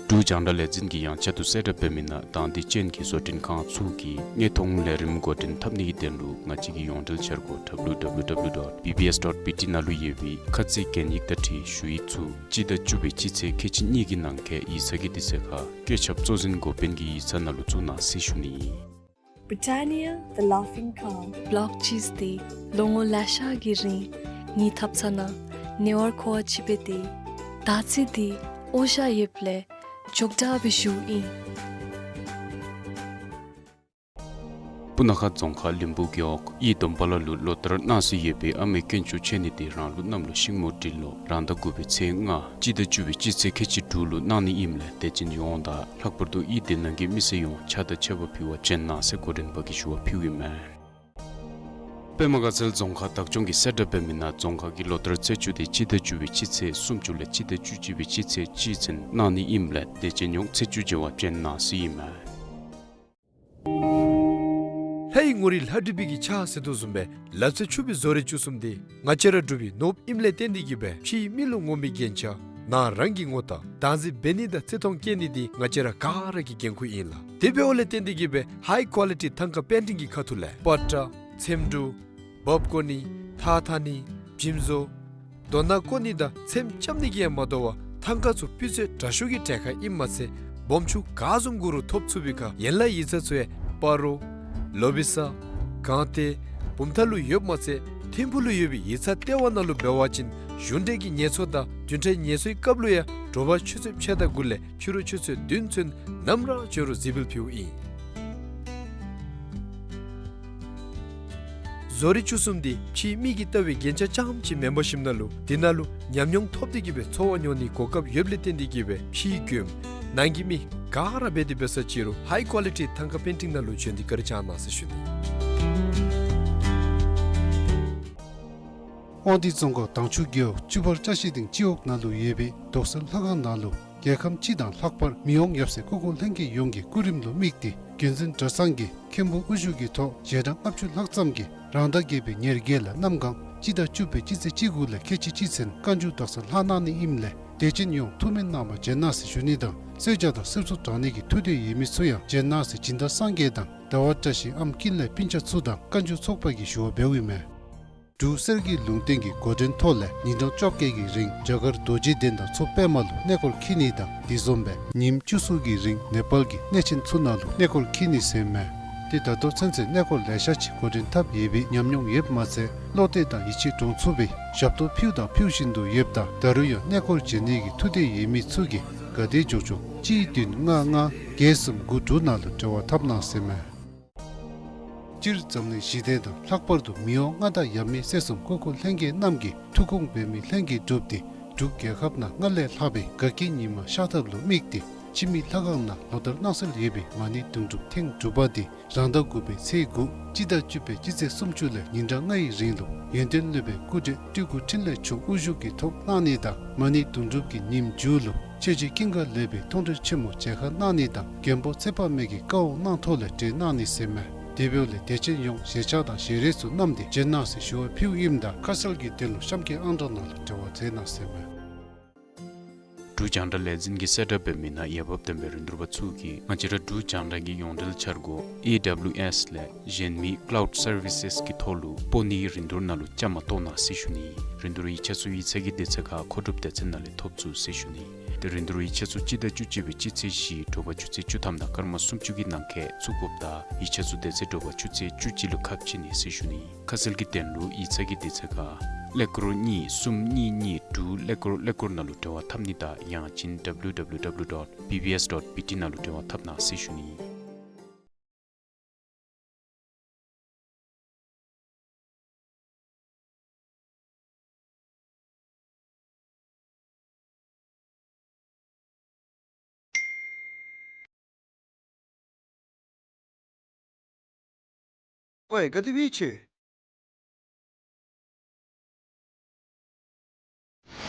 འབྲུག་རྒྱང་བསྒྲགས་ལས་འཛིན་གྱིས་ཡང་བསྐྱར་དུ་གསལ་བསྒྲགས་འབད་མི་ནང་དང་དེ་ཅན་གྱི་བཟོ་སྐྲུན་ཁང་ཚུ་གིས་དངོས་མཐོང་ལས་རིམ་འགོ་འདྲེན་འཐབ་ནི་གི་དོན་ལུ་ང་བཅས་ཀྱི་ཡོངས་འབྲེལ་འཆར་སྒོ་W W W dot B B S dot B T ནང་ལུ་ཡོད་པའི་ཁ་ཚིག་གན་ཡིག་དང་འཁྲིལ་ཞུ་ཡིག་ཚུ་སྤྱི་ཟླ་བཅུ་པའི་སྤྱི་ཚེས་ཁལ་གཅིག་གཉིས་ཀྱི་ནང་འཁོད་ཡིག་ཚང་གི་དུས་ཚོད་ཁར་བཀོད་ཁྱབ་གཙོ་འཛིན་འགོ་དཔོན་གྱི་ཡིག་ཚང་ནང་ལུ་བཙུགས་གནང་ཟེར་ཞུ་ནི་ཨིན། Britannia, the Laughing Cow. Block cheese འདི་ལོ་ངོ་ལེ་ཤ་གི་རིང་ངེའི་ཐབ་ཚང་ནང་ཉེ་བར་མཁོ་བ་ཅིག་སྦེ་སྡོད། ད་ཅི་འདི་འོ་ཤ་ཡོདཔ་ལས་མགྱོགས་དྲགས་སྦེ་ཞུཝ་ཨིན། སྤུ་ན་ཁ་རྫོང་ཁག་ལིང་བུ་རྒེད་འོག་ཡི་དོམ་པ་ལ་ལུ་ལོ་ལྟར་གནང་སྲོལ་ཡོད་པའི་ཨ་མའི་དཀོན་མཆོག་མཆོད་གནས་དེ་རང་ལུགས་གནམ་ལོ་ཤིང་མོ་སྦྲུལ་ལོ་རང་ཟླ་དགུ་པའི་ཚེས་ལྔ་སྤྱི་ཟླ་བཅུ་པའི་སྤྱི་ཚེས་ཁལ་གཅིག་དྲུག་ལུ་གནང་ནི་ཨིནམ་ལས་དད་ཅན་ཡོངས་དང་ལྷག་པར་དུ་ཡི་དེ་ནང་གི་མི་སེར་ཡོངས་ཕྱག་དང་མཆོད་པ་ཕུལ་བར་བྱོན་གནང་ཟེར་འགོ་འདྲེན་པ་གིས་ཞུ་བ་ཕུལཝ་ཨིན་མས། པདྨ་དགའ་ཚལ་རྫོང་ཁག་བདག་སྐྱོང་གིས་གསལ་བསྒྲགས་འབད་མི་ནང་རྫོང་ཁག་གི་ལོ་ལྟར་ཚེས་བཅུ་དེ་སྤྱི་ཟླ་བཅུ་པའི་སྤྱི་ཚེས་སུམ་ཅུ་ལས་སྤྱི་ཟླ་བཅུ་གཅིག་པའི་སྤྱི་ཚེས་གཅིག་ཚུན་གནང་ནི་ཨིནམ་ལས་དད་ཅན་ཡོངས་ཚེས་བཅུ་མཇལ་བར་བྱོན་གནང་ཟེར་ཨིན་མས། ལྷའི་ངོ་རིས་ལྷ་བྲིས་པའི་གི་ཕྱག་ཟེར་དོ་བཟུམ་སྦེ་ལ་ཚེ་ཆུ་བོའི་བཟོ་རིག་བཅུ་གསུམ་དེ་ང་བཅས་ར་འབྲུག་པའི་ནོར་བུ་ཨིནམ་ལས་བརྟེན་ཏེ་གིས་སྦེ་ཕྱིའི་མི་ལུ་ངོམ་པའི་རྒྱན་ཆ་ནང་རང་གི་ངོ་རྟགས་བདག་འཛིན་འབད་ནི་དང་བརྩི་མཐོང་བསྐྱེད་ནི་དེ་ང་བཅས་ར་ག་ར་གི་འགན་ཁུར་ཨིན་ལགས། དེ་འབདཝ་ལས་བརྟེན་ཏེ་གིས་སྦེ་ཧའི་ཀོ་ལི་ཊི་ཐང་ཀ་པེན་ཊིང་གི་ཁ་ཐུག་ལས་པ་ཏྲ་ཚེམ་དྲུབ་འབག་བརྐོ་ནི་ཐགས་འཐག་ནི་འཇིམ་བཟོ་རྡོ་ནག་བརྐོ་ནི་དང་ཚེམ་རྐྱབ་ནི་གིས་ཡང་མ་དོ་བར་ཐང་ཀ་ཚུ་སྤུས་ཚད་དྲག་ཤོས་ཀྱི་གྲལ་ཁར་ཨིནམ་མ་ཚད་སྦོམ་ཆུང་ག་བཟུམ་དགོ་རུང་ཐོབ་ཚུགས་པའི་ཁར་ཡན་ལག་ཡིག་ཚང་ཚུ་ཡང་སྤ་རོ་ལོ་བི་ས་སྒང་སྟེང་བུམ་ཐང་ལུ་ཡོདཔ་མ་ཚད་ཐིམ་ཕུག་ལུ་ཡོད་པའི་ཡིག་ཚང་ལྟེ་བ་ནང་ལུ་འབད་བ་ཅིན་གཞུང་འབྲེལ་གྱི་ངལ་གསོ་དང་བདུན་ཕྲག་ངལ་གསོའི་སྐབས་ལུ་ཡང་དྲོ་པ་ཆུ་ཚོད་ཕྱེད་དང་དགུ་ལས་ཕྱི་རུ་ཆུ་ཚོད་བདུན་ཚུན་ནམ་ར་བྱོན་རུང་གཟིགས་འབུལ་ཕུལཝ་ཨིན། བཟོ་རིག་བཅུ་གསུམ་དེ་ཕྱིའི་མི་གིས་ལྟ་བའི་རྒྱན་ཆ་རྐྱངམ་ཅིག་མེན་པར་ཞིནམ་ལས་དེ་ནང་ལུ་ཉམས་མྱོང་ཐོབ་སྟེ་གིས་སྦེ་འཚོ་བ་མྱོང་ནིའི་གོ་སྐབས་ཡོདཔ་ལས་བརྟེན་ཏེ་གིས་སྦེ་ཕྱིའི་མགྱོནམ་ནང་གི་མི་ག་ར་འབད་དེ་འབད་ས་ཅིག་རུང་ཧའི་ཀོ་ལི་ཊི་ཐང་ཀ་པེན་ཊིང་ནང་ལུ་བྱོན་ཏེ་བཀའ་དྲིན་བསྐྱང་གནང་ཟེར་ཞུ་ནི། དབང་འདུས་རྫོང་ཁག་དྭངས་ཆུ་རྒེད་འོག་བཅུ་པ་བཀྲ་ཤིས་སྡིངས་སྤྱི་འོག་ནང་ལུ་ཡོད་པའི་རྡོག་གསར་ལྷ་ཁང་ནང་ལུ་རྒྱལ་ཁམས་སྤྱི་དང་ལྷག་པར་མི་དབང་ཡབ་སྲས་སྐུ་འཁོར་ལྷན་རྒྱས་ཡོངས་ཀྱི་སྐུ་རིམ་ལུ་དམིགས་ཏེ་བརྒྱུད་འཛིན་གྲྭ་ཚང་གིས་མཁན་པོ་དབུ་བཞུགས་ཀྱི་ཐོག་ཞལ་གྲངས་ལྔ་བཅུ་ལྷག་ཙམ་གྱིས་རང་ཟླ་བརྒྱད་པའི་ཉེར་བརྒྱད་ལས་གནམ་གང་སྤྱི་ཟླ་བཅུ་པའི་སྤྱི་ཚེས་བཅུ་དགུ་ལས་ཁལ་གཅིག་གཅིག་ཚུན་བཀའ་འགྱུར་རྡོག་གསར་ལྷག་གནང་ནི་ཨིནམ་ལས་དད་ཅན་ཡོངས་ཐུགས་སྨོན་གནང་བར་བྱོན་གནང་ཟེར་ཞུ་ནི་དང་གསོལ་ཇ་དང་གསེར་མཚོ་དྲང་ནི་གི་ཐུགས་འདོད་ཡོད་མི་ཚུ་ཡང་བྱོན་གནང་ཟེར་སྦྱིན་བདག་སངས་རྒྱས་དང་ཟླ་བ་བཀྲ་ཤིས་ཨམ་ཀིན་ལས་སྤུན་ཆ་ཚུ་དང་བཀའ་འགྱུར་ཚོགས་པ་གིས་ཞུ་བ་འབདཝ་ཨིན་མས། འབྲུག་གསེར་གྱི་ལུང་བསྟན་གྱི་འགོ་འདྲེན་ཐོག་ལས་ཉིན་གྲངས་བཅོ་བརྒྱད་ཀྱི་རིང་རྒྱ་གར་རྡོ་རྗེ་གདན་དང་མཚོ་པདྨ་ལུ་གནས་སྐོར་འཁྱིད་ནི་དང་དེ་བཟུམ་སྦེ་ཉིནམ་བཅུ་གསུམ་གྱི་རིང་ནེ་པཱལ་གྱི་གནས་ཆེན་ཚུ་ནང་ལུ་གནས་སྐོར་འཁྱིད་ནི་ཟེར་མས། ཏེ་ད་ལྟོ་ཚུན་ཚོད་གནས་སྐོར་ལེ་ཤ་ཅིག་འགོ་འདྲེན་འཐབ་ཡོད་པའི་ཉམས་མྱོང་ཡོདཔ་མ་ཚད་བློ་གཏད་དང་ཡིད་ཆེས་འདྲོངས་ཚུགས་པའི་ཞབས་ཏོག་ཕུལཝ་དང་ཕུལ་བཞིན་དུ་ཡོདཔ་ད་ད་རུང་ཡང་གནས་སྐོར་བྱོན་ནི་གི་ཐུགས་འདོད་ཡོད་མི་ཚུ་གིས་ག་དེ་མགྱོགས་མགྱོགས་གཅིག་བདུན་ལྔ་ལྔ་བརྒྱད་གསུམ་དགུ་དྲུག་ནང་ལུ་འབྲེལ་བ་འཐབ་གནང་ཟེར་མས། སྤྱིར་འཛམ་གླིང་ཞི་བདེ་དང་ལྷག་པར་དུ་མི་དབང་མངའ་བདག་ཡབ་མེས་སྲས་གསུམ་སྐུ་འཁོར་ལྷན་རྒྱས་རྣམས་ཀྱི་ཐུགས་དགོངས་འབད་མི་ལྷན་རྒྱས་གྲུབ་སྟེ་འབྲུག་རྒྱལ་ཁབ་ནང་སྔར་ལས་ལྷག་པའི་དགའ་སྐྱིད་ཉི་མ་ཤར་ཐབས་ལུ་དམིགས་ཏེ་འཆི་མེད་ལྷ་ཁང་ནང་ལོ་ལྟར་གནང་སྲོལ་ཡོད་པའི་མ་ཎི་དུང་སྒྲུབ་ཐེངས་དྲུག་པ་དེ་རང་ཟླ་དགུ་པའི་ཚེས་དགུ་སྤྱི་ཟླ་བཅུ་པའི་སྤྱི་ཚེས་སུམ་ཅུ་ལས་ཉིན་གྲངས་ལྔའི་རིང་ལུ་ཡོན་ཏན་སློབ་དཔོན་སྐུ་བགྲེས་སྤྲུལ་སྐུ་འཕྲིན་ལས་ཆོས་དབུ་བཞུགས་ཀྱི་ཐོག་གནང་ནི་དང་མ་ཎི་དུང་སྒྲུབ་ཀྱི་ཉིནམ་མཇུག་ལུ་ཆོས་རྗེ་ཀུན་དགའ་ལེགས་པའི་མཐོང་གྲོལ་ཆེན་མོ་མཇལ་ཁ་གནང་ནི་དང་མགོན་པོ་ཚེ་དཔག་མེད་ཀྱི་བཀའ་དབང་གནང་ཐོག་ལས་གྲོལ་གནང་ནི་ཟེར་མས། དེ་འབདཝ་ལས་དད་ཅན་ཡོངས་ཞལ་ཆས་དང་ཞལ་རས་ཚུ་བསྣམས་ཏེ་བྱོན་གནང་ཟེར་ཞུ་བ་ཕུལཝ་ཨིནམ་ད་ཁ་གསལ་གྱི་དོན་ལུ་གཤམ་གྱི་ཨང་གྲངས་ནང་ལུ་འབྲེལ་བ་མཛད་གནང་ཟེར་མས། འབྲུག་རྒྱང་བསྒྲགས་ལས་འཛིན་གྱིས་གསལ་བསྒྲགས་འབད་མི་ནང་འོས་འབབ་ལྡན་པའི་རིན་བསྡུར་པ་ཚུ་གིས་ང་བཅས་ར་འབྲུག་རྒྱང་བསྒྲགས་ཀྱི་ཡོངས་འབྲེལ་འཆར་སྒོ་ཨེ་ཌབ་ལིའུ་ཨེསི་ལས་གཞན་མི་ཀ་ལའུཌ་སར་བི་སེསི་གི་ཐོག་ལུ་སྤོ་ནིའི་རིན་བསྡུར་ནང་ལུ་བཅའ་མར་གཏོགས་གནང་ཟེར་ཞུ་ནི། རིན་བསྡུར་ཡིག་ཆ་ཚུ་ཡིག་ཚང་གི་དུས་ཚོད་ཁར་མཁོ་སྒྲུབ་སྡེ་ཚན་ནང་ལས་ཐོབ་ཚུགས་ཟེར་ཞུ་ནི། ཏེ་རིན་བསྡུར་ཡིག་ཆ་ཚུ་སྤྱི་ཟླ་བཅུ་གཅིག་པའི་སྤྱི་ཚེས་བཞི་དྲོ་པ་ཆུ་ཚོད་བཅུ་ཐམ་དང་སྐར་མ་སུམ་ཅུ་གི་ནང་འཁོད་ཚུད་དགོཔ་ད་ཡིག་ཆ་ཚུ་དེ་ཚེ་དྲོ་པ་ཆུ་ཚོད་བཅུ་གཅིག་ལུ་ཁ་ཕྱེ་ནི་ཟེར་ཞུ་ནི། ཁ་གསལ་གྱི་དོན་ལུ་ཡིག་ཚང་གི་དུས་ཚོད་ཁར་ཀླད་ཀོར་གཉིས་གསུམ་གཉིས་གཉིས་དྲུག་ཀླད་ཀོར་ཀླད་ཀོར་ནང་ལུ་འབྲེལ་བ་འཐབ་ནི་དང་ཡང་ཅིན་ཌབ་ལིའུ་ཌབ་ལིའུ་ཌབ་ལིའུ་ཌོཊ་བི་བི་ཨེསི་ཌོཊ་བི་ཊི་ནང་ལུ་འབྲེལ་བ་འཐབ་གནང་ཟེར་ཞུ་ནི། ཝའེ་ག་དེ་སྦེ་ཡོད་ཅི།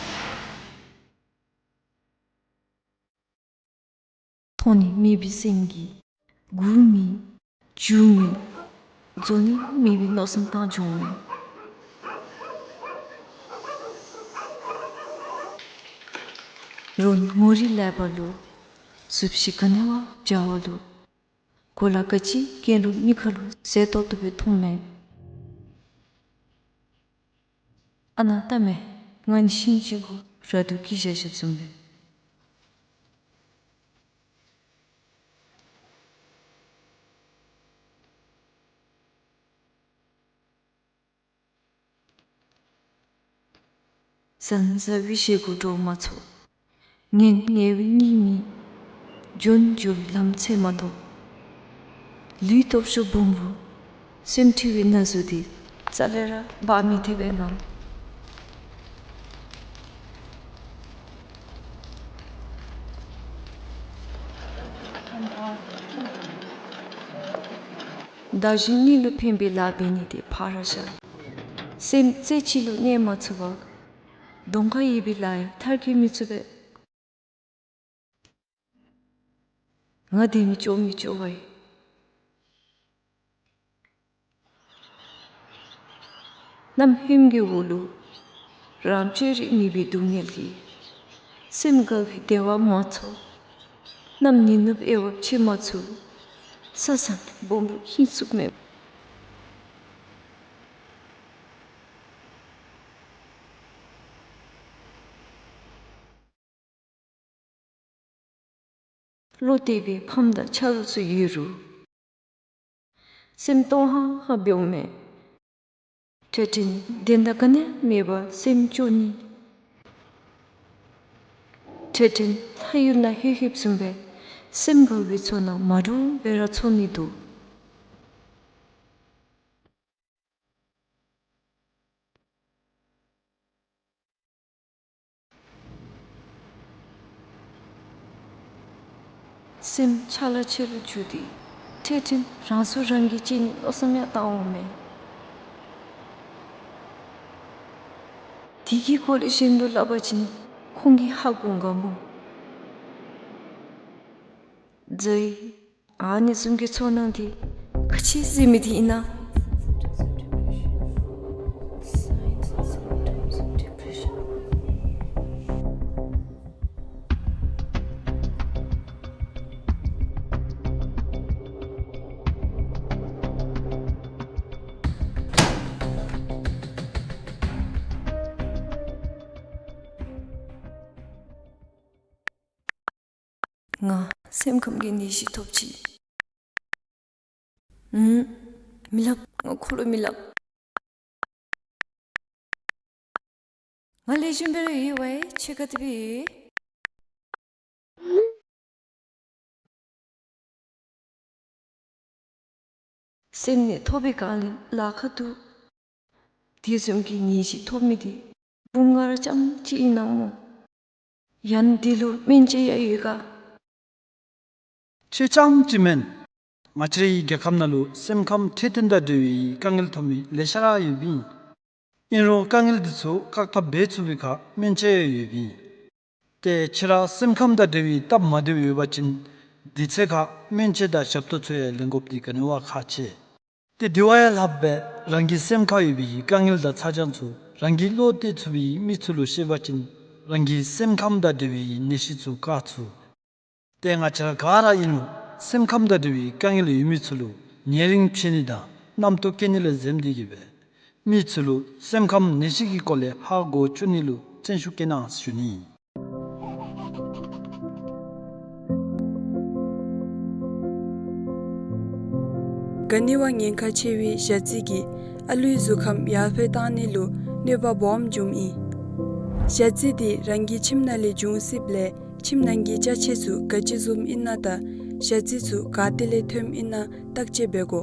མཐོང་ནི་མེད་པའི་སེམས་ཀྱིས་སྒུག་མི་འགྱོ་མི་འཛོལ་ནི་མེད་པའི་མནོ་བསམ་བཏང་འགྱོ་མི། རོགས་ངོ་རིས་ལེགས་པ་ལུ་གཟུགས་གཞི་ག་ནི་བ་འཇའ་བ་ལུ་གོ་ལ་ག་ཅི་གྱོན་རུང་མིག་ཁ་ལུ་གསལ་ཏོག་ཏོ་སྦེ་མཐོངམ་མས། ཨ་ནཱ་ལྟ་མས། ང་ནི་ཤིང་ཅིག་གུ་ར་དུ་སྐྱེས་བཞག་བཞགཔ་བཟུམ་སྦེ། ཟང་ཟིང་བའི་ཞེ་སྒོ་འདྲོག་མ་ཚུགས། ངན་ངན་བའི་སྙིགས་མའི་འབྱོན་འགྱོ་བའི་ལམ་ཚད་མ་དོ། ལུས་སྟོབས་ཤུགས་སྦོམ་པོ་ སེམས་འཁྲུལ་བའི་ན་ཟུག་འདི་རྩ་ལས་ར་འབག་མི་ཐེག་པས་ན། བདག་གཞན་གཉིས་ལུ་ཕན་པའི་ལཱ་འབད་ནི་དེ་ཕར་བཞག། སེམས་རྩེ་གཅིག་ལུ་གནས་མ་ཚུགས་པར་གདོང་ཁར་ཡོད་པའི་ལཱ་ཡང་མཐར་འཁྱོལ་མི་ཚུགས་པས། ང་དེ་མི་ལྕོགས་མི་ལྕོགས་པ་ཨིན། གནམ་ཧོནམ་གྱི་འོག་ལུ་རང་སྤྱོད་རིག་མེད་པའི་སྡུག་བསྔལ་གྱིས་སེམས་དགའ་བའི་བདེ་བ་མ་ཚོར། གནམ་ཉི་ནུབ་དབྱེ་བ་ཕྱེ་མ་ཚུགས། ས་བཟང་སྦོམ་ལུ་ཧིང་སུག་མེད། བློ་གཏད་པའི་ཕམ་དང་ཆ་རོགས་ཚུ་ཡོད་རུང་། སེམས་སྟོང་ཧང་ཧང་འབདཝ་མས། འཕྲལ་འཕྲལ་དོན་དག་ག་ནི་ཡང་མེད་པར་སེམས་སྐྱོ་ནི། འཕྲལ་འཕྲལ་ལྷ་ཡུལ་ནང་ལྷོད་ལྷོདཔ་བཟུམ་སྦེ་སེམས་དགའ་བའི་ཚོར་སྣང་མ་འདྲཝ་སྦེ་ར་ཚོར་ནི་འདུག། སེམས་ཆ་ལ་ཆེ་རུ་འགྱོ་སྟེ་འཕྲལ་འཕྲལ་རང་སྲོག་རང་གིས་བཅད་ནི་མནོ་བསམ་ཡང་བཏང་འོང་མས། དེ་གི་སྐོར་ལས་གཞན་ལུ་སླབ་པ་ཅིན་ཁོང་གིས་ཧ་གོ་ག་མོ། ཛའི། ཨ་ནི་བཟུམ་གྱི་ཚོར་སྣང་འདི་ག་ཅི་ཟེར་མི་འདི་ཨིན་ན། ང་སེམས་ཁམས་ཀྱི་ནད་གཞི་ཐོབ་ཅི། ཨུམ། མི་སླབ། ང་ཁོ་ལུ་མི་སླབ། ང་ལེགས་ཤོམ་སྦེ་ར་ཡོད་པས། ཁྱོད་ག་དེ་སྦེ་ཡོད། སེམས་ནད་ཐོབ་པའི་སྒང་ལས་ལཱ་ཁག་འདུག། དེ་བཟུམ་གྱི་ནད་གཞི་ཐོབ་མི་འདི་བུམོ་ང་ར་རྐྱངམ་ཅིག་ཨིན་ན་སྨོ། ཡང་ན་འདི་ལུ་སྨན་དཔྱད་ཡང་ཡོད་ག། ཁྱོད་རྐྱངམ་ཅིག་མེན། ང་བཅས་རའི་རྒྱལ་ཁབ་ནང་ལུ་སེམས་ཁམས་འཕྲོད་བསྟེན་དང་འབྲེལ་བའི་དཀའ་ངལ་ཐོབ་མི་ལེ་ཤ་ར་ཡོདཔ་ཨིན། ཨིན་རུང་དཀའ་ངལ་འདི་ཚུ་བཀག་ཐབས་འབད་ཚུགས་པའི་ཁར་སྨན་དཔྱད་ཡང་ཡོདཔ་ཨིན། ཏེ་ཁྱོད་ར་སེམས་ཁམས་དང་འབྲེལ་བའི་སྟབས་མ་བདེཝ་ཡོད་པ་ཅིན་དུས་ཚོད་ཁར་སྨན་དཔྱད་དང་ཞབས་ཏོག་ཚུ་ཡང་ལེན་དགོཔ་འདི་ག་ནི་བ་ཁག་ཆེ། ཏེ་དེ་བ་ཡང་ལྷག་སྦེ་རང་གི་སེམས་ཁར་ཡོད་པའི་དཀའ་ངལ་དང་ཚ་གྱང་ཚུ་རང་གིས་བློ་གཏད་ཚུགས་པའི་མི་ཚུ་ལུ་བཤད་པ་ཅིན་རང་གི་སེམས་ཁམས་དང་འབྲེལ་བའི་ནད་གཞི་ཚུ་བཀག་ཚུགས། ཏེ་ང་བཅས་ར་ག་ར་ཨིན་རུང་སེམས་ཁམས་དང་འབྲེལ་བའི་དཀའ་ངལ་ཡོད་མི་ཚུ་ལུ་ཉེ་རིང་ཕྱད་ནི་དང་རྣམ་རྟོག་སྐྱེ་ནི་ལས་འཛེམ་སྟེ་གིས་སྦེ་མི་ཚུ་ལུ་སེམས་ཁམས་ནད་གཞི་གི་སྐོར་ལས་ཧ་གོ་བཅུག་ནི་ལུ་བརྩོན་ཤུགས་བསྐྱེད་གནང་ཞུ་ནི། ག་ནི་བ་ཉེན་ཁ་ཆེ་བའི་ཞ་རྩི་གིས་ཨ་ལུའི་གཟུགས་ཁམས་ཡར་འཕེལ་གཏང་ནི་ལུ་གནོད་པ་སྦོམ་འབྱུངམ་ཨིན། ཞ་རྩི་འདི་རང་གི་ཁྱིམ་ནང་ལས་འབྱུང་སྲིདཔ་ལས་ཁྱིམ་ནང་གི་ཅ་ཆས་ཚུ་ག་ཅི་བཟུམ་ཨིན་ན་དང་ཞ་རྩི་ཚུ་ག་ཏེ་ལས་ཐོནམ་ཨིན་ན་བརྟག་དཔྱད་འབད་དགོ།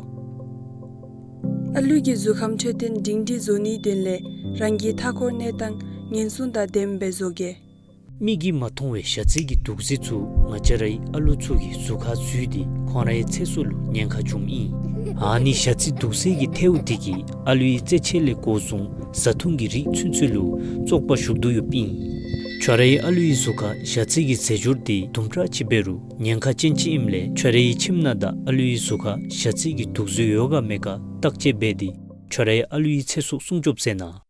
ཨ་ལུ་གི་གཟུགས་ཁམས་འཕྲོད་བསྟེན་སྒྲིང་སྒྲིང་བཟོ་ནིའི་དོན་ལས་རང་གི་མཐའ་འཁོར་གནས་སྟངས་ཉེན་སྲུང་དང་ལྡནམ་སྦེ་བཟོ་གེ། མིག་གིས་མ་མཐོང་བའི་ཞ་རྩི་གི་དུག་རྫས་ཚུ་ང་བཅས་རའི་ཨ་ལུ་ཚུ་གི་གཟུགས་ཁར་འཛུལ་ཏེ་ཁོང་རའི་ཚེ་སྲོག་ལུ་ཉེན་ཁ་འབྱུངམ་ཨིན། ཨ་ནི་ཞ་རྩི་དུག་རྫས་ཀྱི་ཐལཝ་འདི་གིས་ཨ་ལུའི་རྩེད་ཆས་ལས་འགོ་བཟུང་བཟའ་འཐུང་གི་རིགས་ཚུན་ཚོད་ལུ་བཙོག་པ་ཞུགས་དོ་ཡོདཔ་ཨིན། ཁྱོད་རའི་ཨ་ལུའི་གཟུགས་ཁར་ཞ་རྩི་གི་རྫས་སྦྱོར་འདི་དུམ་གྲ་ཅིག་འབད་རུང་ཉེན་ཁ་ཅན་ཅིག་ཨིནམ་ལས་ཁྱོད་རའི་ཁྱིམ་ནང་དང་ཨ་ལུའི་གཟུགས་ཁར་ཞ་རྩི་གི་དུག་རྫས་ཡོད་ག་མེད་ག་བརྟག་དཔྱད་འབད་དེ་ཁྱོད་རའི་ཨ་ལུའི་ཚེ་སྲོག་སྲུང་སྐྱོབ་མཛད་གནང་།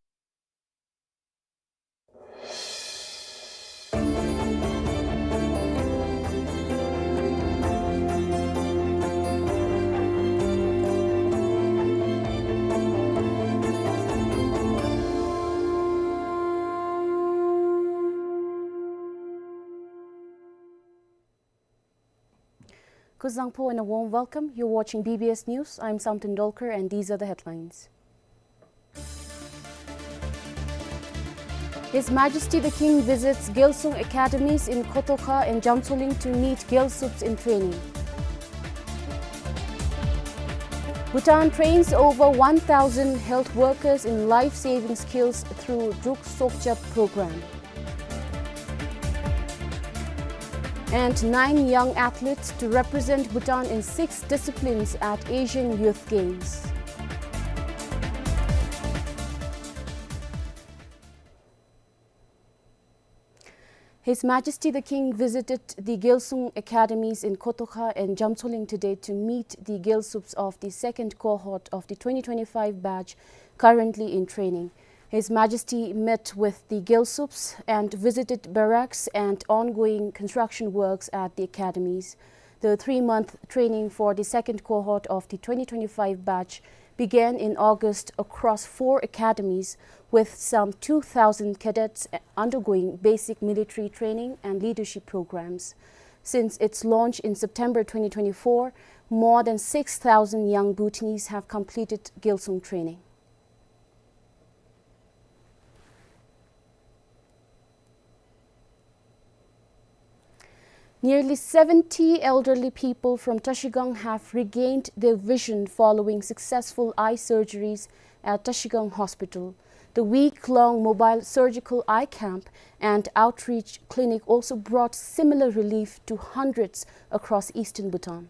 Kuzuzangpo and a warm welcome. You're watching B B S News. I'm Samten Dolkar and these are the headlines. His Majesty the King visits Gyalsung Academies in Kotoka and Jamsoling to meet Gyalsups in training. Bhutan trains over one thousand health workers in life-saving skills through Druk Sokjap program. And nine young athletes to represent Bhutan in six disciplines at Asian Youth Games. His Majesty the King visited the Gyalsung Academies in Kotokha and Jamtsoling today to meet the Gyalsups of the second cohort of the twenty twenty-five batch currently in training. His Majesty met with the Gyalsups and visited barracks and ongoing construction works at the academies. The three-month training for the second cohort of the twenty twenty-five batch began in August across four academies, with some two thousand cadets undergoing basic military training and leadership programs. Since its launch in September twenty twenty-four, more than six thousand young Bhutanese have completed Gyalsung training. Nearly seventy elderly people from Trashigang have regained their vision following successful eye surgeries at Trashigang Hospital. The week-long mobile surgical eye camp and outreach clinic also brought similar relief to hundreds across eastern Bhutan.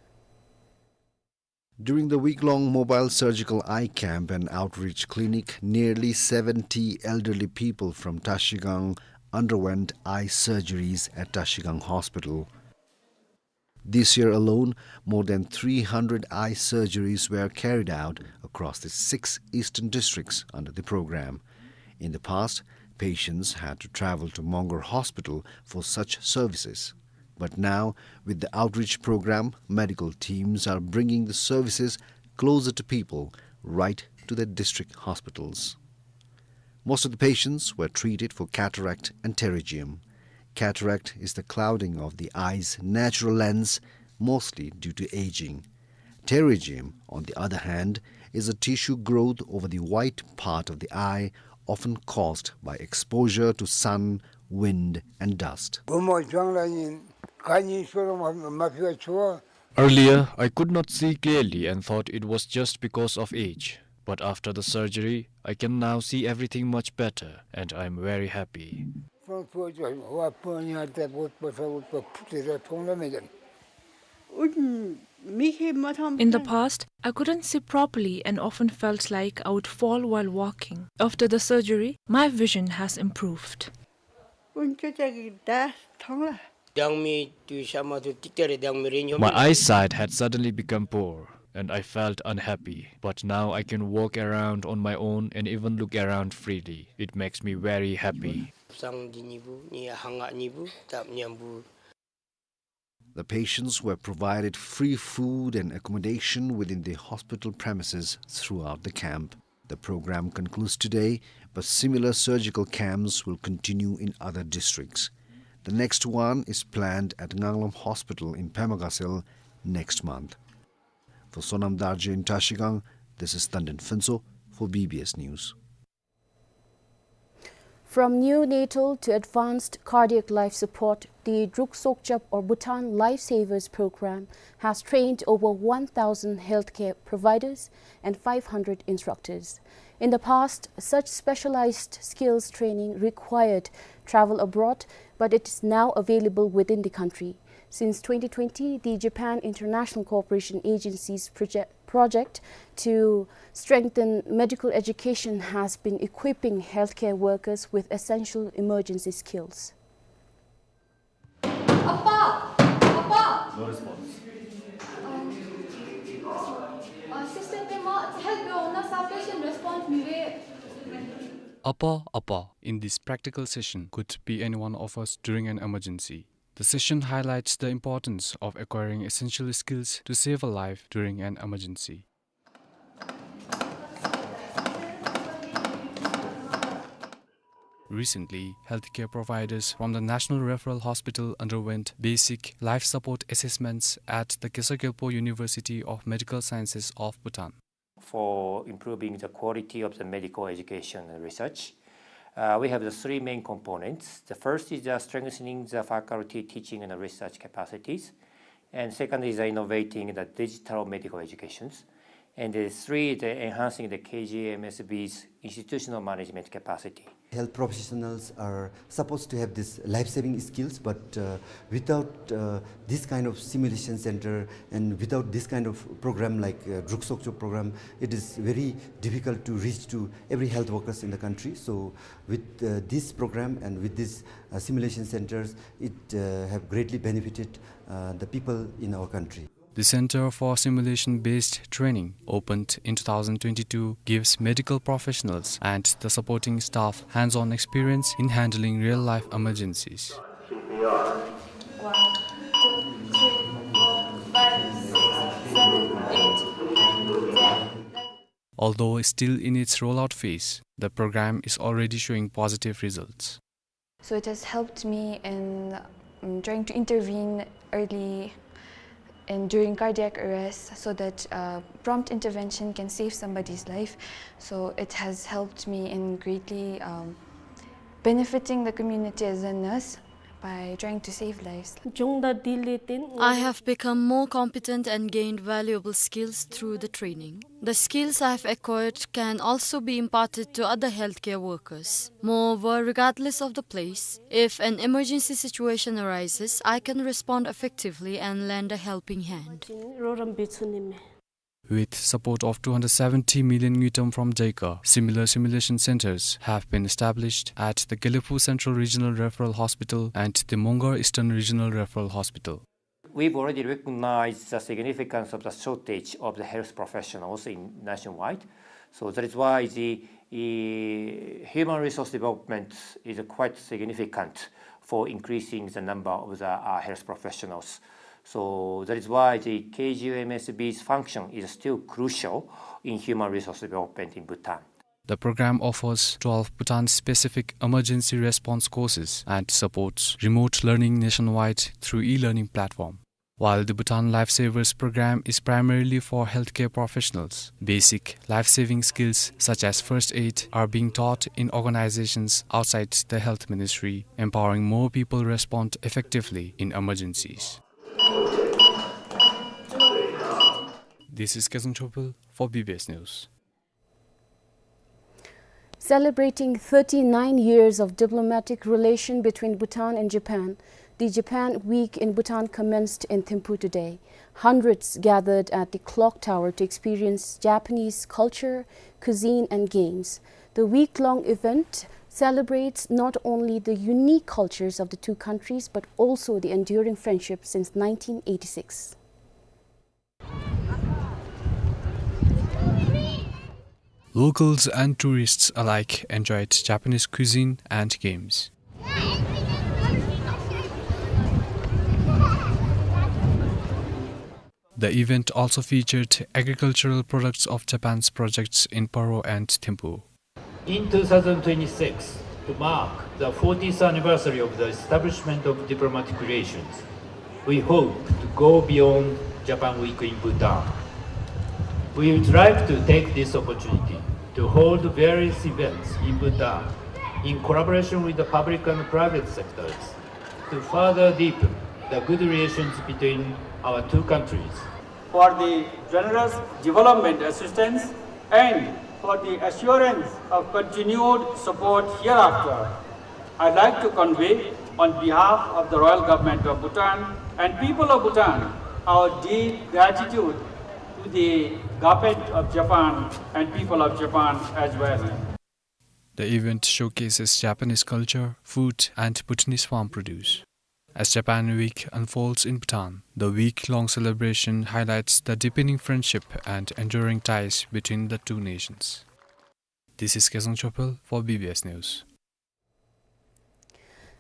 During the week-long mobile surgical eye camp and outreach clinic, nearly seventy elderly people from Trashigang underwent eye surgeries at Trashigang Hospital. This year alone, more than three hundred eye surgeries were carried out across the six eastern districts under the program. In the past, patients had to travel to Mongar Hospital for such services. But now, with the outreach program, medical teams are bringing the services closer to people, right to their district hospitals. Most of the patients were treated for cataract and pterygium. Cataract is the clouding of the eye's natural lens, mostly due to aging. Pterygium, on the other hand, is a tissue growth over the white part of the eye, often caused by exposure to sun, wind, and dust. Earlier, I could not see clearly and thought it was just because of age. But after the surgery, I can now see everything much better, and I am very happy. In the past, I couldn't see properly and often felt like I would fall while walking. After the surgery, my vision has improved. My eyesight had suddenly become poor, and I felt unhappy. But now I can walk around on my own and even look around freely. It makes me very happy. The patients were provided free food and accommodation within the hospital premises throughout the camp. The program concludes today, but similar surgical camps will continue in other districts. The next one is planned at Nganglam Hospital in Pemagasel next month. For Sonam Darji in Trashigang, this is Tandon Phuntsho for B B S News. From neonatal to advanced cardiac life support, the Druk Sokjap or Bhutan Lifesavers program has trained over one thousand healthcare providers and five hundred instructors. In the past, such specialized skills training required travel abroad, but it is now available within the country. Since twenty twenty, the Japan International Cooperation Agency's project project to strengthen medical education has been equipping healthcare workers with essential emergency skills. Appa! Appa! No response. Uh, sister, ཏེ་མ་ཚད་ལུ་ན་ས་patient response མི་རེ། Appa, appa, in this practical session, could be any one of us during an emergency. The session highlights the importance of acquiring essential skills to save a life during an emergency. Recently, healthcare providers from the National Referral Hospital underwent basic life support assessments at the Khesar Gyalpo University of Medical Sciences of Bhutan. For improving the quality of the medical education and research, uh, we have the three main components. The first is, uh, strengthening the faculty teaching and research capacities. And second is, uh, innovating the digital medical educations. And the three, the enhancing the K G M S B's institutional management capacity. Health professionals are supposed to have this life-saving skills, but, uh, without, uh, this kind of simulation center and without this kind of program like, uh, Druk Sokcho program, it is very difficult to reach to every health workers in the country. So with, uh, this program and with these, uh, simulation centers, it, uh, have greatly benefited, uh, the people in our country. The Center for Simulation-Based Training, opened in two thousand twenty-two, gives medical professionals and the supporting staff hands-on experience in handling real-life emergencies. One, two, three, four, five, six, seven, eight, nine, ten. Although still in its rollout phase, the program is already showing positive results. So it has helped me in, um, trying to intervene early and during cardiac arrest so that, uh, prompt intervention can save somebody's life. So it has helped me in greatly, um, benefiting the community as a nurse by trying to save lives. I have become more competent and gained valuable skills through the training. The skills I have acquired can also be imparted to other healthcare workers. Moreover, regardless of the place, if an emergency situation arises, I can respond effectively and lend a helping hand. With support of two hundred seventy million ngultrum from JICA, similar simulation centers have been established at the Gelephu Central Regional Referral Hospital and the Mongar Eastern Regional Referral Hospital. We've already recognized the significance of the shortage of the health professionals in nationwide. So that is why the, eh, human resource development is quite significant for increasing the number of the, uh, health professionals. So that is why the K G M S B's function is still crucial in human resource development in Bhutan. The program offers twelve Bhutan-specific emergency response courses and supports remote learning nationwide through e-learning platform. While the Bhutan Lifesavers program is primarily for healthcare professionals, basic life-saving skills such as first aid are being taught in organizations outside the health ministry, empowering more people respond effectively in emergencies. This is Kazang Chopel for B B S News. Celebrating thirty-nine years of diplomatic relation between Bhutan and Japan, the Japan Week in Bhutan commenced in Thimphu today. Hundreds gathered at the clock tower to experience Japanese culture, cuisine, and games. The week-long event celebrates not only the unique cultures of the two countries, but also the enduring friendship since nineteen eighty-six. Locals and tourists alike enjoyed Japanese cuisine and games. The event also featured agricultural products of Japan's projects in Paro and Thimphu. In two thousand twenty-six, to mark the fortieth anniversary of the establishment of diplomatic relations, we hope to go beyond Japan Week in Bhutan. We would like to take this opportunity to hold various events in Bhutan in collaboration with the public and private sectors to further deepen the good relations between our two countries. For the generous development assistance and for the assurance of continued support hereafter, I'd like to convey, on behalf of the Royal Government of Bhutan and people of Bhutan, our deep gratitude to the Government of Japan and people of Japan as well. The event showcases Japanese culture, food, and Bhutanese farm produce. As Japan Week unfolds in Bhutan, the week-long celebration highlights the deepening friendship and enduring ties between the two nations. This is Kazang Chopel for B B S News.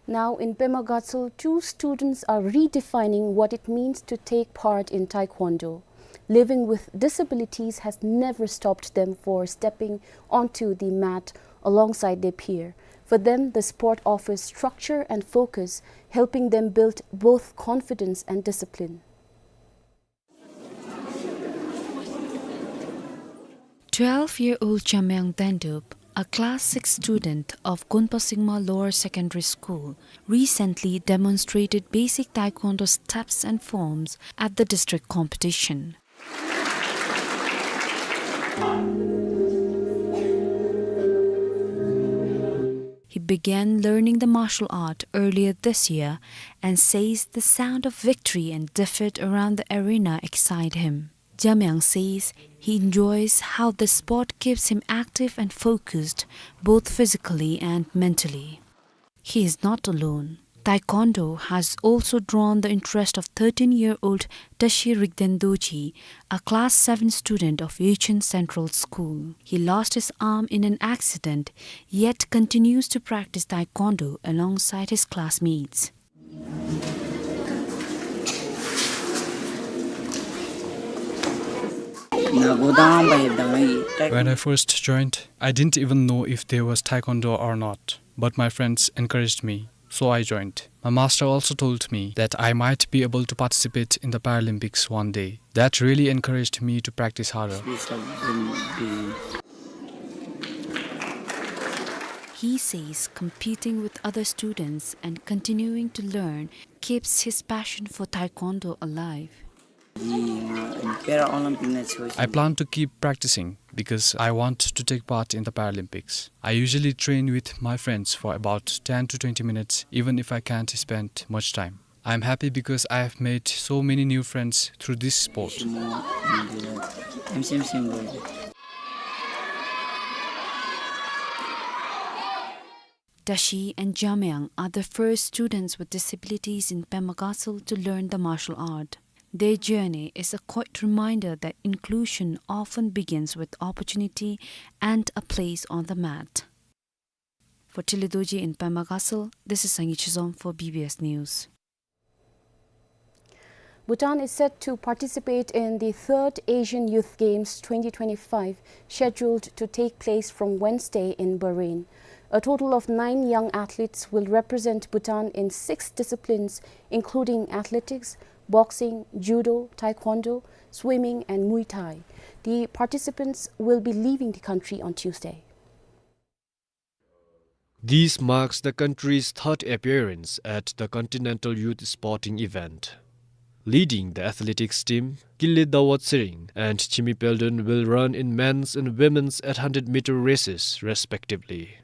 Now in Pema Gatshel, two students are redefining what it means to take part in Taekwondo. Living with disabilities has never stopped them for stepping onto the mat alongside their peer. For them, the sport offers structure and focus, helping them build both confidence and discipline. Twelve-year-old Jamyang Dendup, a class six student of Gunpa Singma Lower Secondary School, recently demonstrated basic Taekwondo steps and forms at the district competition. He began learning the martial art earlier this year and says the sound of victory and defeat around the arena excite him. Jamyang says he enjoys how the sport keeps him active and focused, both physically and mentally. He is not alone. Taekwondo has also drawn the interest of thirteen-year-old Tashi Rigden Dorji, a class seven student of Yechun Central School. He lost his arm in an accident, yet continues to practice Taekwondo alongside his classmates. When I first joined, I didn't even know if there was Taekwondo or not. But my friends encouraged me, so I joined. My master also told me that I might be able to participate in the Paralympics one day. That really encouraged me to practice harder. He says competing with other students and continuing to learn keeps his passion for Taekwondo alive. I plan to keep practicing because I want to take part in the Paralympics. I usually train with my friends for about ten to twenty minutes, even if I can't spend much time. I'm happy because I have made so many new friends through this sport. Tashi and Jamyang are the first students with disabilities in Pema Castle to learn the martial art. Their journey is a quiet reminder that inclusion often begins with opportunity and a place on the mat. For Tili Dorji in Pema Castle, this is Sangay Chizom for B B S News. Bhutan is set to participate in the third Asian Youth Games twenty twenty-five, scheduled to take place from Wednesday in Bahrain. A total of nine young athletes will represent Bhutan in six disciplines, including athletics, boxing, judo, taekwondo, swimming, and Muay Thai. The participants will be leaving the country on Tuesday. This marks the country's third appearance at the Continental Youth Sporting Event. Leading the athletics team, Kinley Dawa Tsering and Chimi Peldon will run in men's and women's eight hundred meter races, respectively.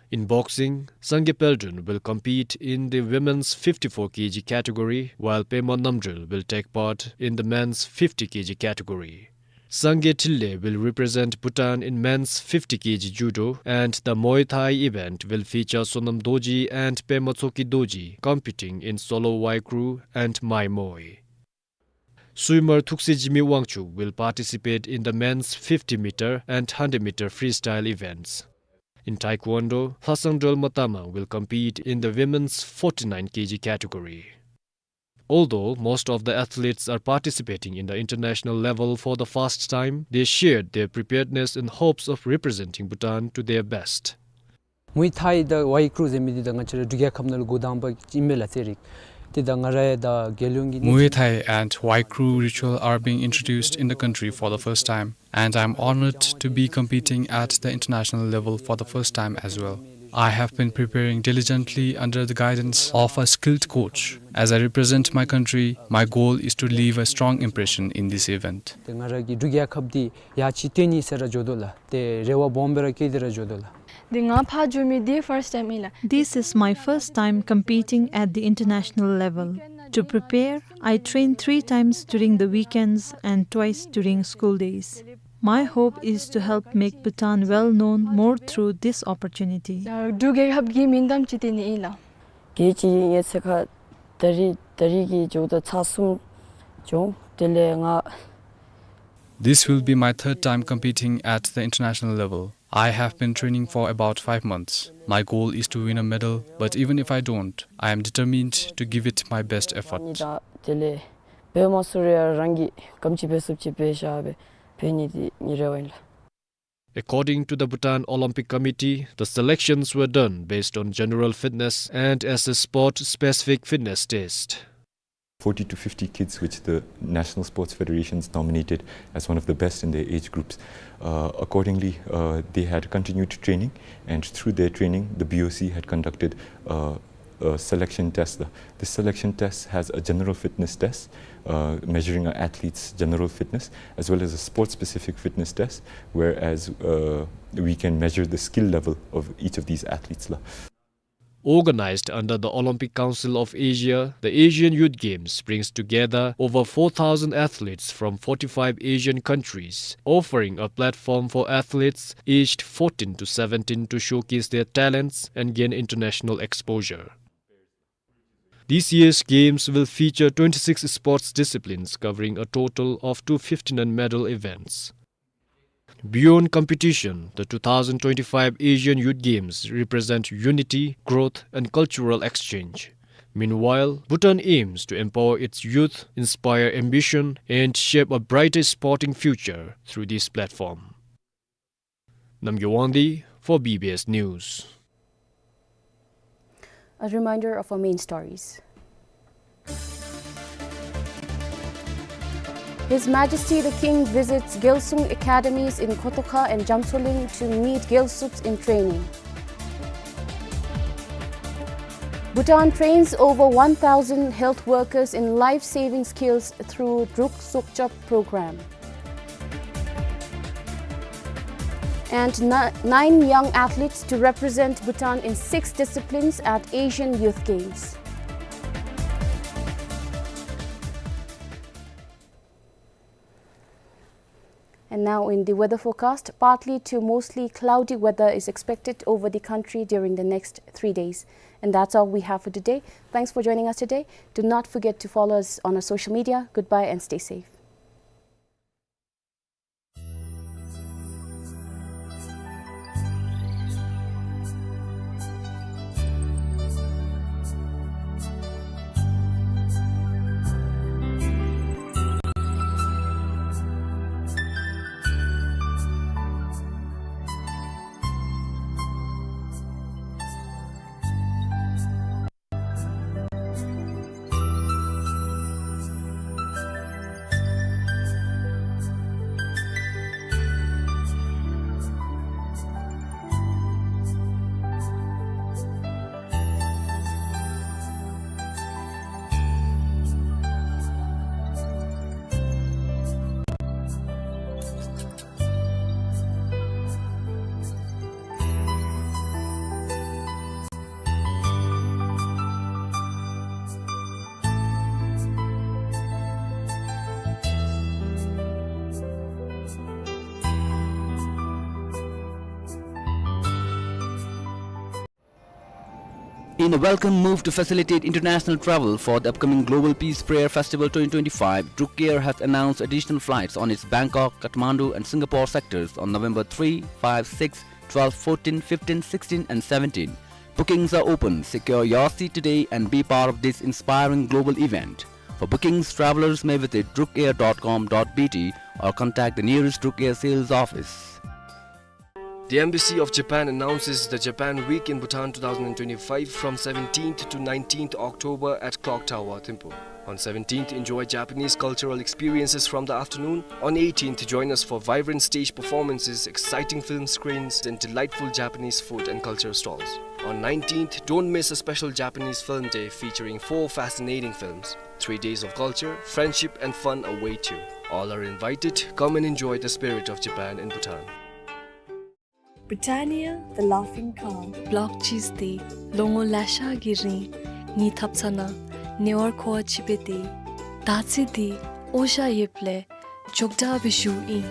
In boxing, Sangay Peldon will compete in the women's fifty-four K G category, while Pema Namdrel will take part in the men's fifty K G category. Sangay Thinley will represent Bhutan in men's fifty K G judo, and the Muay Thai event will feature Sonam Dorji and Pema Choki Dorji competing in solo Wai Kru and Mai Moi. Swimmer Thuksejimi Wangchuk will participate in the men's fifty meter and hundred meter freestyle events. In taekwondo, Lhasangdrel Matama will compete in the women's forty-nine K G category. Although most of the athletes are participating in the international level for the first time, they shared their preparedness and hopes of representing Bhutan to their best. Muay Thai དང་Wai Kru་ཟེར་མི་འདི་ད་ང་བཅས་ར་འབྲུག་རྒྱལ་ཁབ་ནང་ལུ་འགོ་དང་པ་ཨིན་མས་ལགས། ཚན་རིག་འདི་ད་ང་ར་ཡང་ད་རྒྱལ་ཡོངས་ཀྱི་Muay Thai and Wai Kru ritual are being introduced in the country for the first time, and I'm honored to be competing at the international level for the first time as well. I have been preparing diligently under the guidance of a skilled coach. As I represent my country, my goal is to leave a strong impression in this event. ཏེ་ང་ར་གི་འབྲུག་རྒྱལ་ཁབ་འདི་ཡར་ཅིག་བཏོན་ནི་ཟེར་ར་འགྱོ་དོ་ལགས། ཏེ་རེ་བ་སྦོམ་སྦེ་ར་བསྐྱེད་དེ་ར་འགྱོ་དོ་ལགས། འདི་ང་ཕར་འགྱོ་མི་འདི་first time ཨིན་ལགས། This is my first time competing at the international level. To prepare, I train three times during the weekends and twice during school days. My hope is to help make Bhutan well known more through this opportunity. འབྲུག་རྒྱལ་ཁབ་ཀྱི་མིང་གཏམ་ཅིག་སྟོན་ནི་ཨིན་ལགས། གལ་ཅིག་ངེའི་ཚེ་ཁར་ད་རིས་ད་རིས་ཀྱི་འགྱོཝ་ད་ཚར་གསུམ་འགྱོ། དེ་ལས་ང This will be my third time competing at the international level. I have been training for about five months. My goal is to win a medal, but even if I don't, I am determined to give it my best effort. དེ་ལས་འབད་མ་ཚུགས་རུང་རང་གིས་ག་དེམ་ཅིག་འབད་ཚུགསཔ་ཅིག་འབད་བཞག་སྦེ་འབད་ནི་འདི་ངེའི་རེ་བ་ཨིན་ལགས། According to the Bhutan Olympic Committee, the selections were done based on general fitness and as a sport-specific fitness test. Forty to fifty kids which the national sports federations nominated as one of the best in their age groups. Uh, accordingly, uh, they had continued training, and through their training, the B O C had conducted, uh, uh, selection test. This selection test has a general fitness test, uh, measuring an athlete's general fitness, as well as a sports-specific fitness test, whereas, uh, we can measure the skill level of each of these athletes la. Organized under the Olympic Council of Asia, the Asian Youth Games brings together over four thousand athletes from forty-five Asian countries, offering a platform for athletes aged fourteen to seventeen to showcase their talents and gain international exposure. This year's games will feature twenty-six sports disciplines covering a total of two fifty-nine medal events. Beyond competition, the two thousand twenty-five Asian Youth Games represent unity, growth, and cultural exchange. Meanwhile, Bhutan aims to empower its youth, inspire ambition, and shape a brighter sporting future through this platform. Namgay Wangdi for B B S News. A reminder of our main stories. His Majesty the King visits Gyalsung Academies in Kotoka and Jamsoling to meet Gyalsups in training. Bhutan trains over one thousand health workers in life-saving skills through Druk Sokchap program. And ni-, nine young athletes to represent Bhutan in six disciplines at Asian Youth Games. And now in the weather forecast, partly to mostly cloudy weather is expected over the country during the next three days. And that's all we have for today. Thanks for joining us today. Do not forget to follow us on our social media. Goodbye and stay safe. In a welcome move to facilitate international travel for the upcoming Global Peace Prayer Festival twenty twenty-five, Druk Air has announced additional flights on its Bangkok, Kathmandu and Singapore sectors on November three, five, six, twelve, fourteen, fifteen, sixteen and seventeen. Bookings are open. Secure your seat today and be part of this inspiring global event. For bookings, travelers may visit drukair dot com dot B T or contact the nearest Druk Air sales office. The Embassy of Japan announces the Japan Week in Bhutan two thousand twenty-five from seventeenth to nineteenth October at Clock Tower, Thimphu. On seventeenth, enjoy Japanese cultural experiences from the afternoon. On eighteenth, join us for vibrant stage performances, exciting film screens, and delightful Japanese food and culture stalls. On nineteenth, don't miss a special Japanese film day featuring four fascinating films. Three days of culture, friendship, and fun await you. All are invited. Come and enjoy the spirit of Japan in Bhutan. Britannia, the laughing calm. Block cheese དེ་ལོ་ངོ་ལེ་ཤ་གི་རིང་ངེའི་ཐབ་ཚང་ནང་ནེ་ཝར་ཁོ་བ་ཅིག་སྦེ་སྡོད། ད་ཅི་འདི་ཨོ་ཤ་ཡོདཔ་ལས་ཅོག་འཐདཔ་སྦེ་ཞུཝ་ཨིན།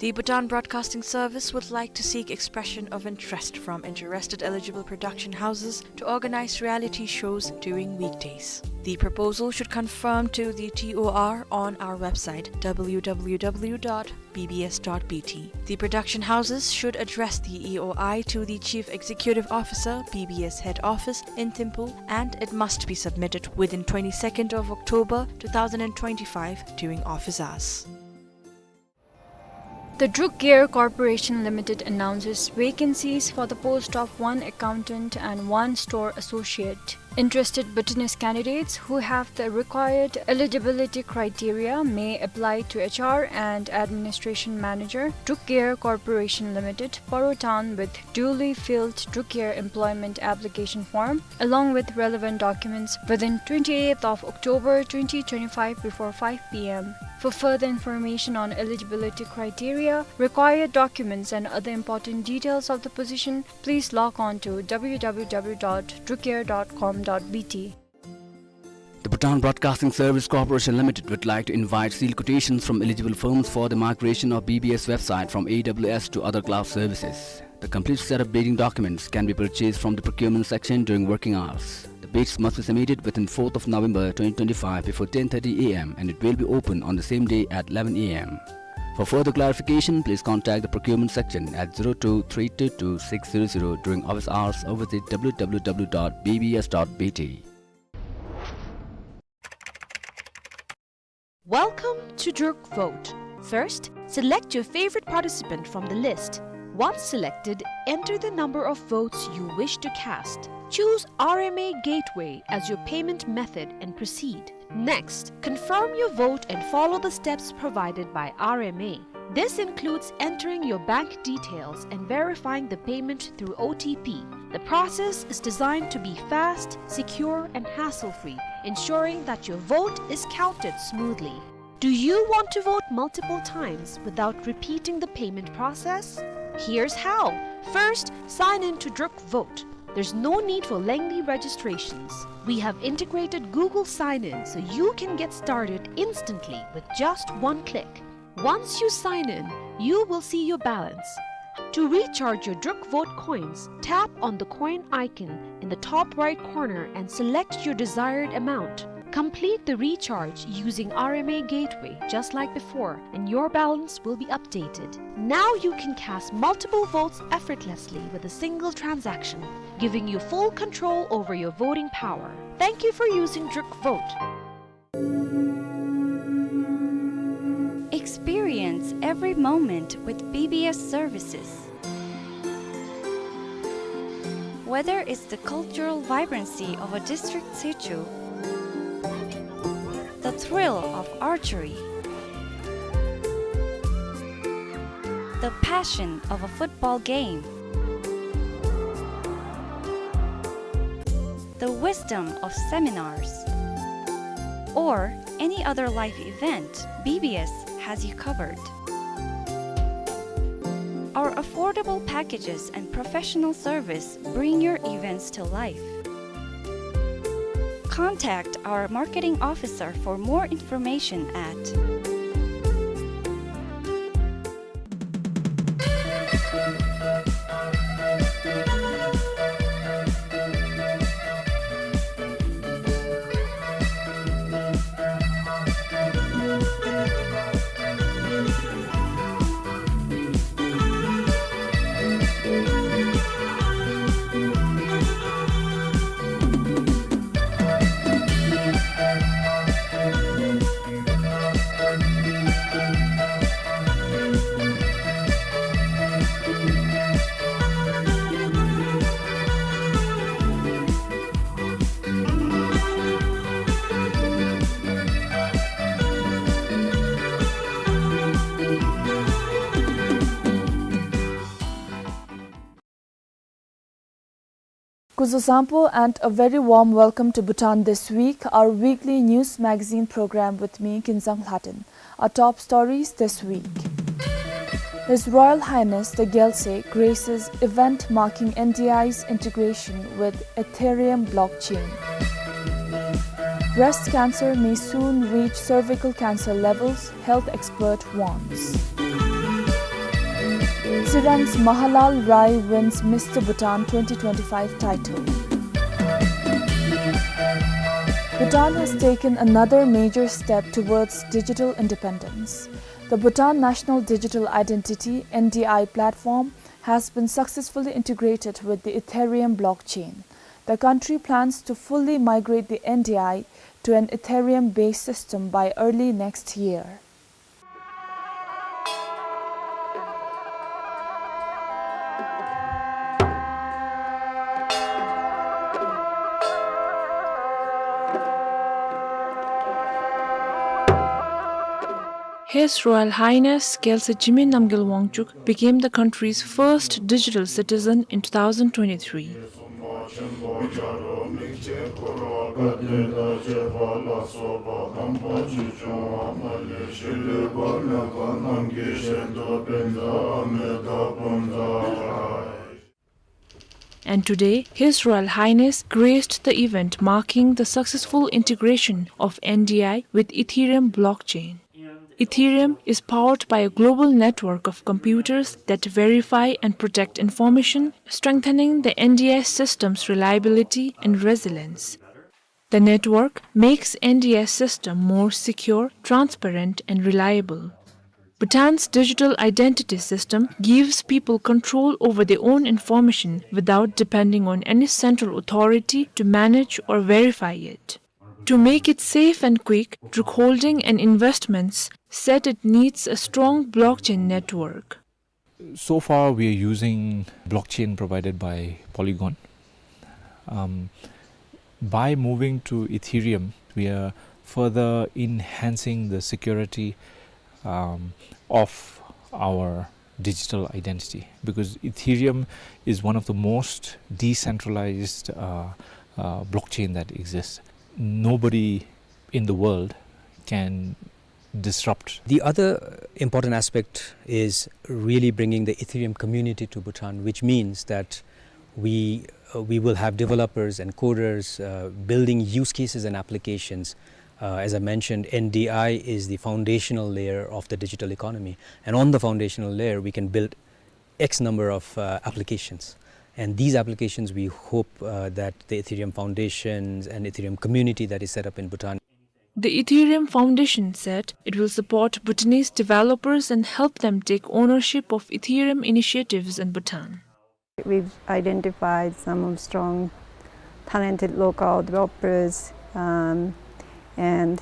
The Bhutan Broadcasting Service would like to seek expression of interest from interested eligible production houses to organize reality shows during weekdays. The proposal should conform to the T O R on our website, W W W dot B B S dot B T. The production houses should address the E O I to the Chief Executive Officer, B B S Head Office in Thimphu, and it must be submitted within twenty-second of October two thousand twenty-five during office hours. The Druk Gear Corporation Limited announces vacancies for the post of one accountant and one store associate. Interested Bhutanese candidates who have the required eligibility criteria may apply to H R and Administration Manager, Druk Gear Corporation Limited, Paro Town, with duly filled Druk Gear employment application form, along with relevant documents, within twenty-eighth of October twenty twenty-five before five P M. For further information on eligibility criteria, required documents, and other important details of the position, please log on to W W W dot drukgear dot com dot B T. The Bhutan Broadcasting Service Corporation Limited would like to invite sealed quotations from eligible firms for the migration of B B S website from A W S to other cloud services. The complete set of bidding documents can be purchased from the procurement section during working hours. The bids must be submitted within fourth of November twenty twenty-five before ten thirty A M and it will be open on the same day at eleven A M. For further clarification, please contact the procurement section at zero two three two two six zero zero during office hours or visit W W W dot B B S dot B T. Welcome to Druk Vote. First, select your favorite participant from the list. Once selected, enter the number of votes you wish to cast. Choose R M A Gateway as your payment method and proceed. Next, confirm your vote and follow the steps provided by R M A. This includes entering your bank details and verifying the payment through O T P. The process is designed to be fast, secure, and hassle-free, ensuring that your vote is counted smoothly. Do you want to vote multiple times without repeating the payment process? Here's how. First, sign in to Druk Vote. There's no need for lengthy registrations. We have integrated Google Sign-In so you can get started instantly with just one click. Once you sign in, you will see your balance. To recharge your Druk Vote coins, tap on the coin icon in the top right corner and select your desired amount. Complete the recharge using R M A Gateway just like before, and your balance will be updated. Now you can cast multiple votes effortlessly with a single transaction, giving you full control over your voting power. Thank you for using Druk Vote. Experience every moment with B B S services. Whether it's the cultural vibrancy of a district situ, the thrill of archery, the passion of a football game, the wisdom of seminars, or any other life event, B B S has you covered. Our affordable packages and professional service bring your events to life. Contact our marketing officer for more information at Kuzo sampo and a very warm welcome to Bhutan This Week, our weekly news magazine program with me, Kinzang Lhaden. Our top stories this week. His Royal Highness the Gyalse graces event marking N D I's integration with Ethereum blockchain. Breast cancer may soon reach cervical cancer levels, health expert warns. Tsirang's Mahalal Rai wins Mister Bhutan twenty twenty-five title. Bhutan has taken another major step towards digital independence. The Bhutan National Digital Identity, N D I, platform has been successfully integrated with the Ethereum blockchain. The country plans to fully migrate the N D I to an Ethereum-based system by early next year. His Royal Highness Kelsey Jigme Namgyel Wangchuk became the country's first digital citizen in two thousand twenty-three. And today, His Royal Highness graced the event marking the successful integration of N D I with Ethereum blockchain. Ethereum is powered by a global network of computers that verify and protect information, strengthening the N D I system's reliability and resilience. The network makes N D I system more secure, transparent, and reliable. Bhutan's digital identity system gives people control over their own information without depending on any central authority to manage or verify it. To make it safe and quick, Druk Holding and Investments said it needs a strong blockchain network. So far, we are using blockchain provided by Polygon. Um, by moving to Ethereum, we are further enhancing the security, um, of our digital identity, because Ethereum is one of the most decentralized, uh, uh, blockchain that exists. Nobody in the world can disrupt. The other important aspect is really bringing the Ethereum community to Bhutan, which means that we, uh, we will have developers and coders, uh, building use cases and applications. Uh, as I mentioned, N D I is the foundational layer of the digital economy. And on the foundational layer, we can build X number of, uh, applications. And these applications, we hope, uh, that the Ethereum foundations and Ethereum community that is set up in Bhutan. The Ethereum Foundation said it will support Bhutanese developers and help them take ownership of Ethereum initiatives in Bhutan. We've identified some of strong, talented local developers, um, and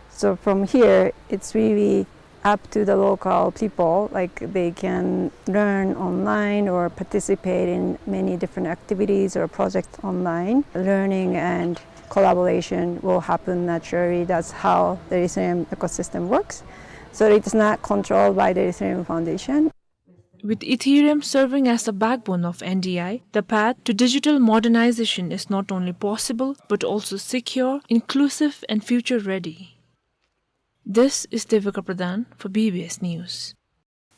so from here, it's really up to the local people. Like, they can learn online or participate in many different activities or projects online. Learning and collaboration will happen naturally. That's how the Ethereum ecosystem works. So it's not controlled by the Ethereum Foundation. With Ethereum serving as the backbone of N D I, the path to digital modernization is not only possible, but also secure, inclusive, and future-ready. This is Devika Pradhan for B B S News.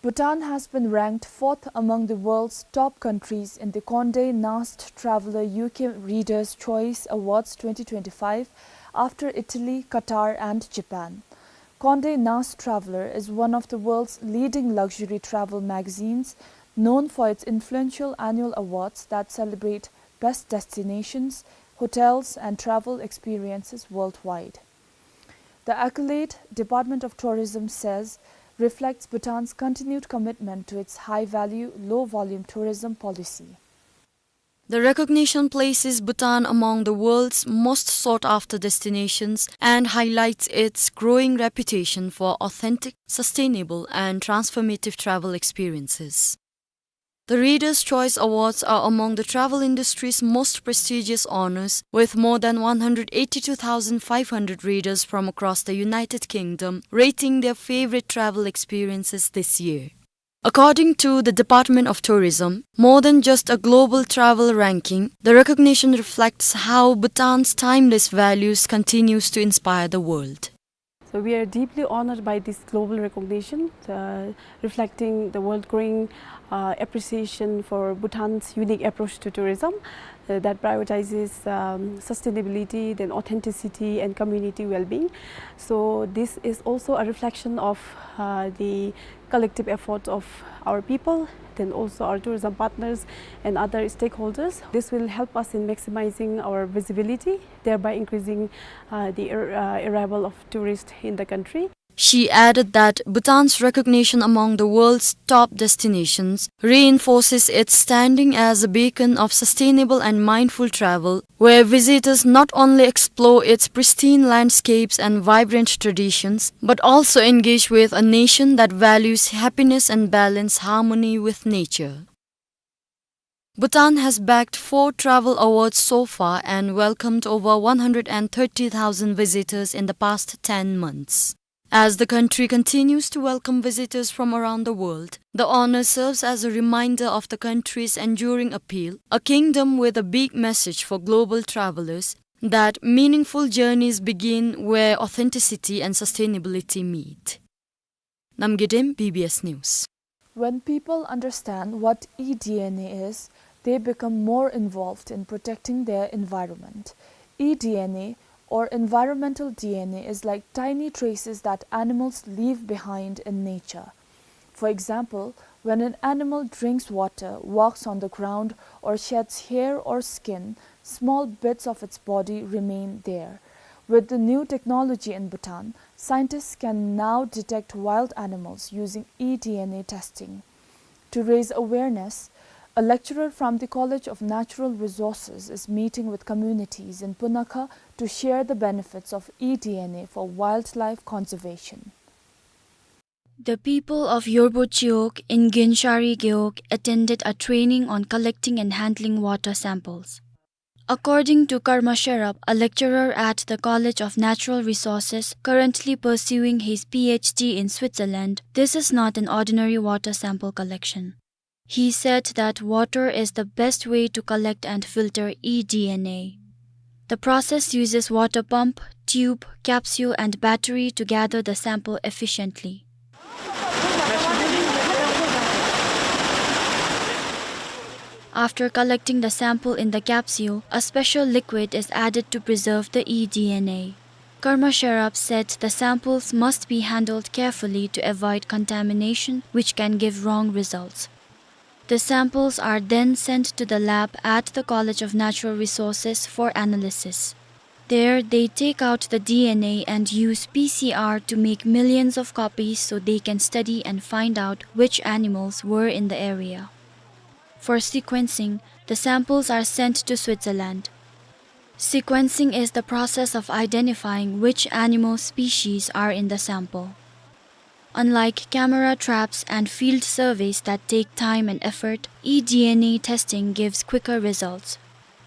Bhutan has been ranked fourth among the world's top countries in the Condé Nast Traveler U K Readers' Choice Awards twenty twenty-five, after Italy, Qatar, and Japan. Condé Nast Traveler is one of the world's leading luxury travel magazines, known for its influential annual awards that celebrate best destinations, hotels, and travel experiences worldwide. The accolade, Department of Tourism says, reflects Bhutan's continued commitment to its high-value, low-volume tourism policy. The recognition places Bhutan among the world's most sought-after destinations and highlights its growing reputation for authentic, sustainable, and transformative travel experiences. The Readers' Choice Awards are among the travel industry's most prestigious honors, with more than one hundred eighty-two thousand five hundred readers from across the United Kingdom rating their favorite travel experiences this year. According to the Department of Tourism, more than just a global travel ranking, the recognition reflects how Bhutan's timeless values continues to inspire the world. So we are deeply honored by this global recognition, uh, reflecting the world growing, uh, appreciation for Bhutan's unique approach to tourism, uh, that prioritizes, um, sustainability, then authenticity and community well-being. So this is also a reflection of, uh, the collective efforts of our people, then also our tourism partners and other stakeholders. This will help us in maximizing our visibility, thereby increasing, uh, the ar-, uh, arrival of tourists in the country. She added that Bhutan's recognition among the world's top destinations reinforces its standing as a beacon of sustainable and mindful travel, where visitors not only explore its pristine landscapes and vibrant traditions, but also engage with a nation that values happiness and balance harmony with nature. Bhutan has bagged four travel awards so far and welcomed over one hundred and thirty thousand visitors in the past ten months. As the country continues to welcome visitors from around the world, the honor serves as a reminder of the country's enduring appeal, a kingdom with a big message for global travelers, that meaningful journeys begin where authenticity and sustainability meet. Namgay Dem, B B S News. When people understand what eDNA is, they become more involved in protecting their environment. eDNA, or environmental D N A, is like tiny traces that animals leave behind in nature. For example, when an animal drinks water, walks on the ground, or sheds hair or skin, small bits of its body remain there. With the new technology in Bhutan, scientists can now detect wild animals using eDNA testing. To raise awareness, a lecturer from the College of Natural Resources is meeting with communities in Punakha to share the benefits of eDNA for wildlife conservation. The people of Yorbo Chiwog in Gyenshari Gewog attended a training on collecting and handling water samples. According to Karma Sherab, a lecturer at the College of Natural Resources currently pursuing his P H D in Switzerland, this is not an ordinary water sample collection. He said that water is the best way to collect and filter eDNA. The process uses water pump, tube, capsule, and battery to gather the sample efficiently. After collecting the sample in the capsule, a special liquid is added to preserve the eDNA. Karma Sherab said the samples must be handled carefully to avoid contamination, which can give wrong results. The samples are then sent to the lab at the College of Natural Resources for analysis. There, they take out the D N A and use P C R to make millions of copies so they can study and find out which animals were in the area. For sequencing, the samples are sent to Switzerland. Sequencing is the process of identifying which animal species are in the sample. Unlike camera traps and field surveys that take time and effort, eDNA testing gives quicker results.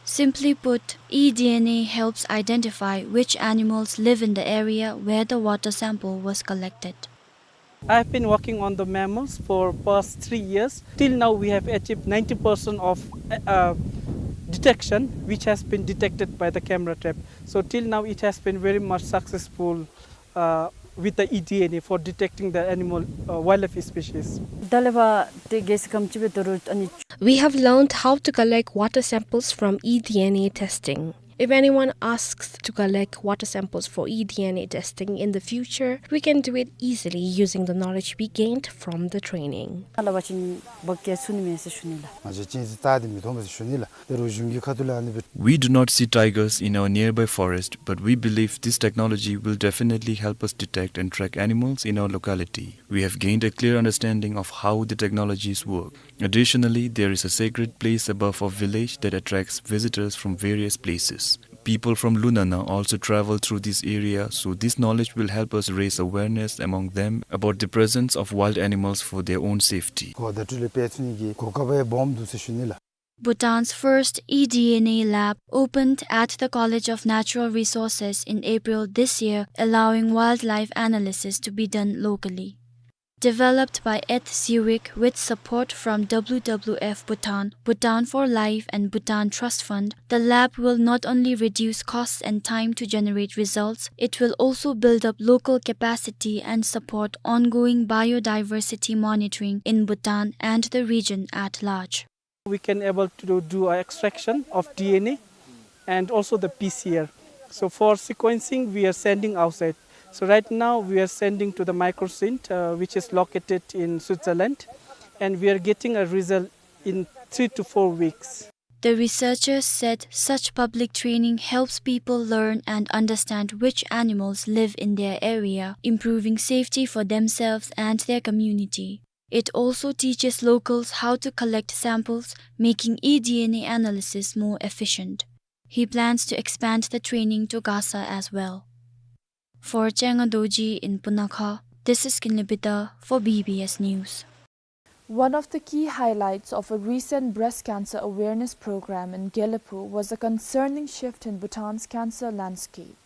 Simply put, eDNA helps identify which animals live in the area where the water sample was collected. I've been working on the mammals for past three years. Till now, we have achieved ninety percent of, uh, detection, which has been detected by the camera trap. So till now, it has been very much successful, uh, with the eDNA for detecting the animal, uh, wildlife species. ད་ལས་ཕར་ཏེ་གལ་སྲིད་ཁམས་ཅིག་སྦེ་དོ་རུང་ཨ་ནི། We have learned how to collect water samples from eDNA testing. If anyone asks to collect water samples for eDNA testing in the future, we can do it easily using the knowledge we gained from the training. ལ་བ་ཅིན་འབག་སྐྱེལ་ཚུགས་ནི་མས་ཟེར་ཞུ་ནི་ལགས། ང་བཅས་གཅན་གཟན་བལྟ་སྟེ་མི་མཐོང་པས་ཟེར་ཞུ་ནི་ལགས། ཏེ་རུང་གཞུང་གི་ཁ་ཐུག་ལས་ཨ་ནི་སྦེ། We do not see tigers in our nearby forest, but we believe this technology will definitely help us detect and track animals in our locality. We have gained a clear understanding of how the technologies work. Additionally, there is a sacred place above our village that attracts visitors from various places. People from Lunana also travel through this area, so this knowledge will help us raise awareness among them about the presence of wild animals for their own safety. གོ་བརྡ་སྤྲོད་ལས་སྤེལ་ཚུགས་ནི་གི་གོ་སྐབས་སྦོམ་འདུག་ཟེར་ཞུ་ནི་ལགས། Bhutan's first eDNA lab opened at the College of Natural Resources in April this year, allowing wildlife analysis to be done locally. Developed by Eth Zurich with support from W W F Bhutan, Bhutan for Life and Bhutan Trust Fund, the lab will not only reduce costs and time to generate results, it will also build up local capacity and support ongoing biodiversity monitoring in Bhutan and the region at large. We can able to do a extraction of D N A and also the P C R. So for sequencing, we are sending outside. So right now, we are sending to the Microcent, uh, which is located in Switzerland, and we are getting a result in three to four weeks. The researchers said such public training helps people learn and understand which animals live in their area, improving safety for themselves and their community. It also teaches locals how to collect samples, making eDNA analysis more efficient. He plans to expand the training to Gasa as well. For Chenga Dorji in Punakha, this is Kinley Bitar for B B S News. One of the key highlights of a recent breast cancer awareness program in Gelephu was a concerning shift in Bhutan's cancer landscape.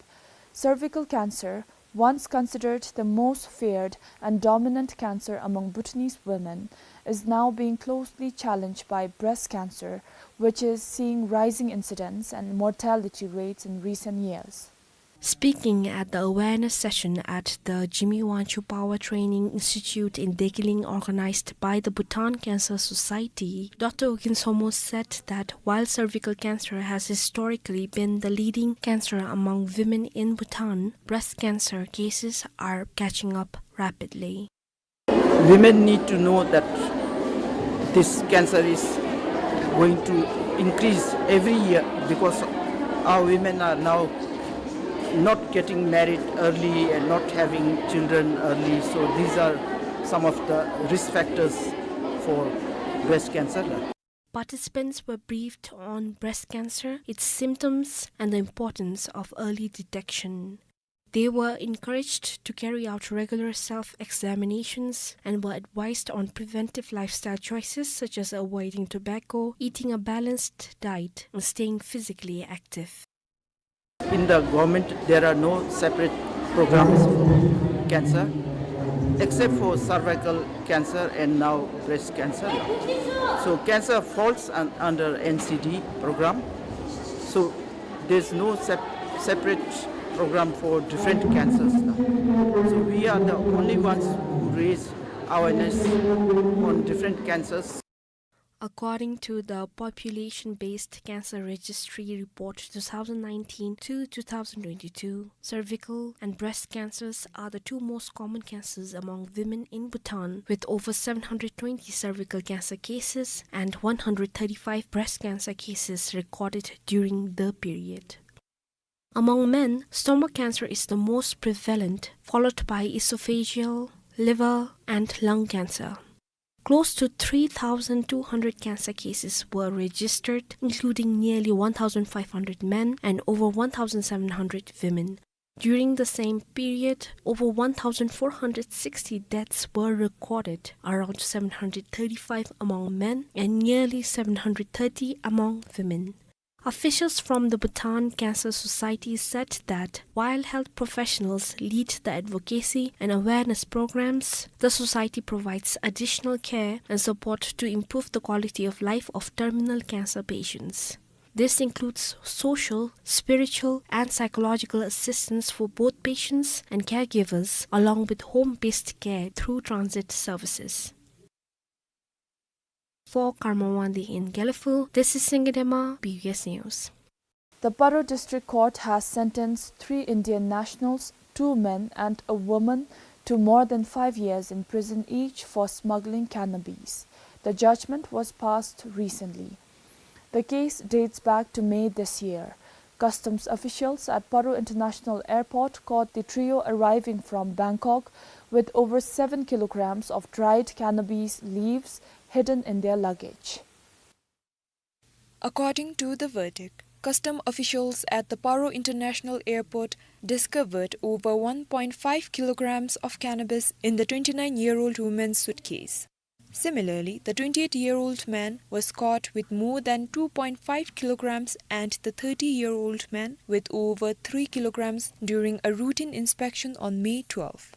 Cervical cancer, once considered the most feared and dominant cancer among Bhutanese women, is now being closely challenged by breast cancer, which is seeing rising incidence and mortality rates in recent years. Speaking at the awareness session at the Jigme Wangchuck Power Training Institute in Dekiling, organized by the Bhutan Cancer Society, Doctor U Gin Somo said that while cervical cancer has historically been the leading cancer among women in Bhutan, breast cancer cases are catching up rapidly. Women need to know that this cancer is going to increase every year because our women are now not getting married early and not having children early. So these are some of the risk factors for breast cancer. Participants were briefed on breast cancer, its symptoms, and the importance of early detection. They were encouraged to carry out regular self-examinations and were advised on preventive lifestyle choices such as avoiding tobacco, eating a balanced diet, and staying physically active. In the government, there are no separate programs for cancer, except for cervical cancer and now breast cancer. So cancer falls un-, under N C D program. So there's no sep-, separate program for different cancers now. So we are the only ones who raise awareness on different cancers. According to the Population-Based Cancer Registry Report two thousand nineteen to two thousand twenty-two, cervical and breast cancers are the two most common cancers among women in Bhutan, with over seven hundred twenty cervical cancer cases and one hundred thirty-five breast cancer cases recorded during the period. Among men, stomach cancer is the most prevalent, followed by esophageal, liver, and lung cancer. Close to three thousand two hundred cancer cases were registered, including nearly one thousand five hundred men and over one thousand seven hundred women. During the same period, over one thousand four hundred sixty deaths were recorded, around seven hundred thirty-five among men and nearly seven hundred thirty among women. Officials from the Bhutan Cancer Society said that while health professionals lead the advocacy and awareness programs, the society provides additional care and support to improve the quality of life of terminal cancer patients. This includes social, spiritual, and psychological assistance for both patients and caregivers, along with home-based care through transit services. For Karma Wangdi in Gelephu, this is Singye Dema, B B S News. The Paro District Court has sentenced three Indian nationals, two men and a woman, to more than five years in prison each for smuggling cannabis. The judgment was passed recently. The case dates back to May this year. Customs officials at Paro International Airport caught the trio arriving from Bangkok with over seven kilograms of dried cannabis leaves hidden in their luggage. According to the verdict, custom officials at the Paro International Airport discovered over one point five kilograms of cannabis in the twenty-nine-year-old woman's suitcase. Similarly, the twenty-eight-year-old man was caught with more than two point five kilograms and the thirty-year-old man with over three kilograms during a routine inspection on May twelfth.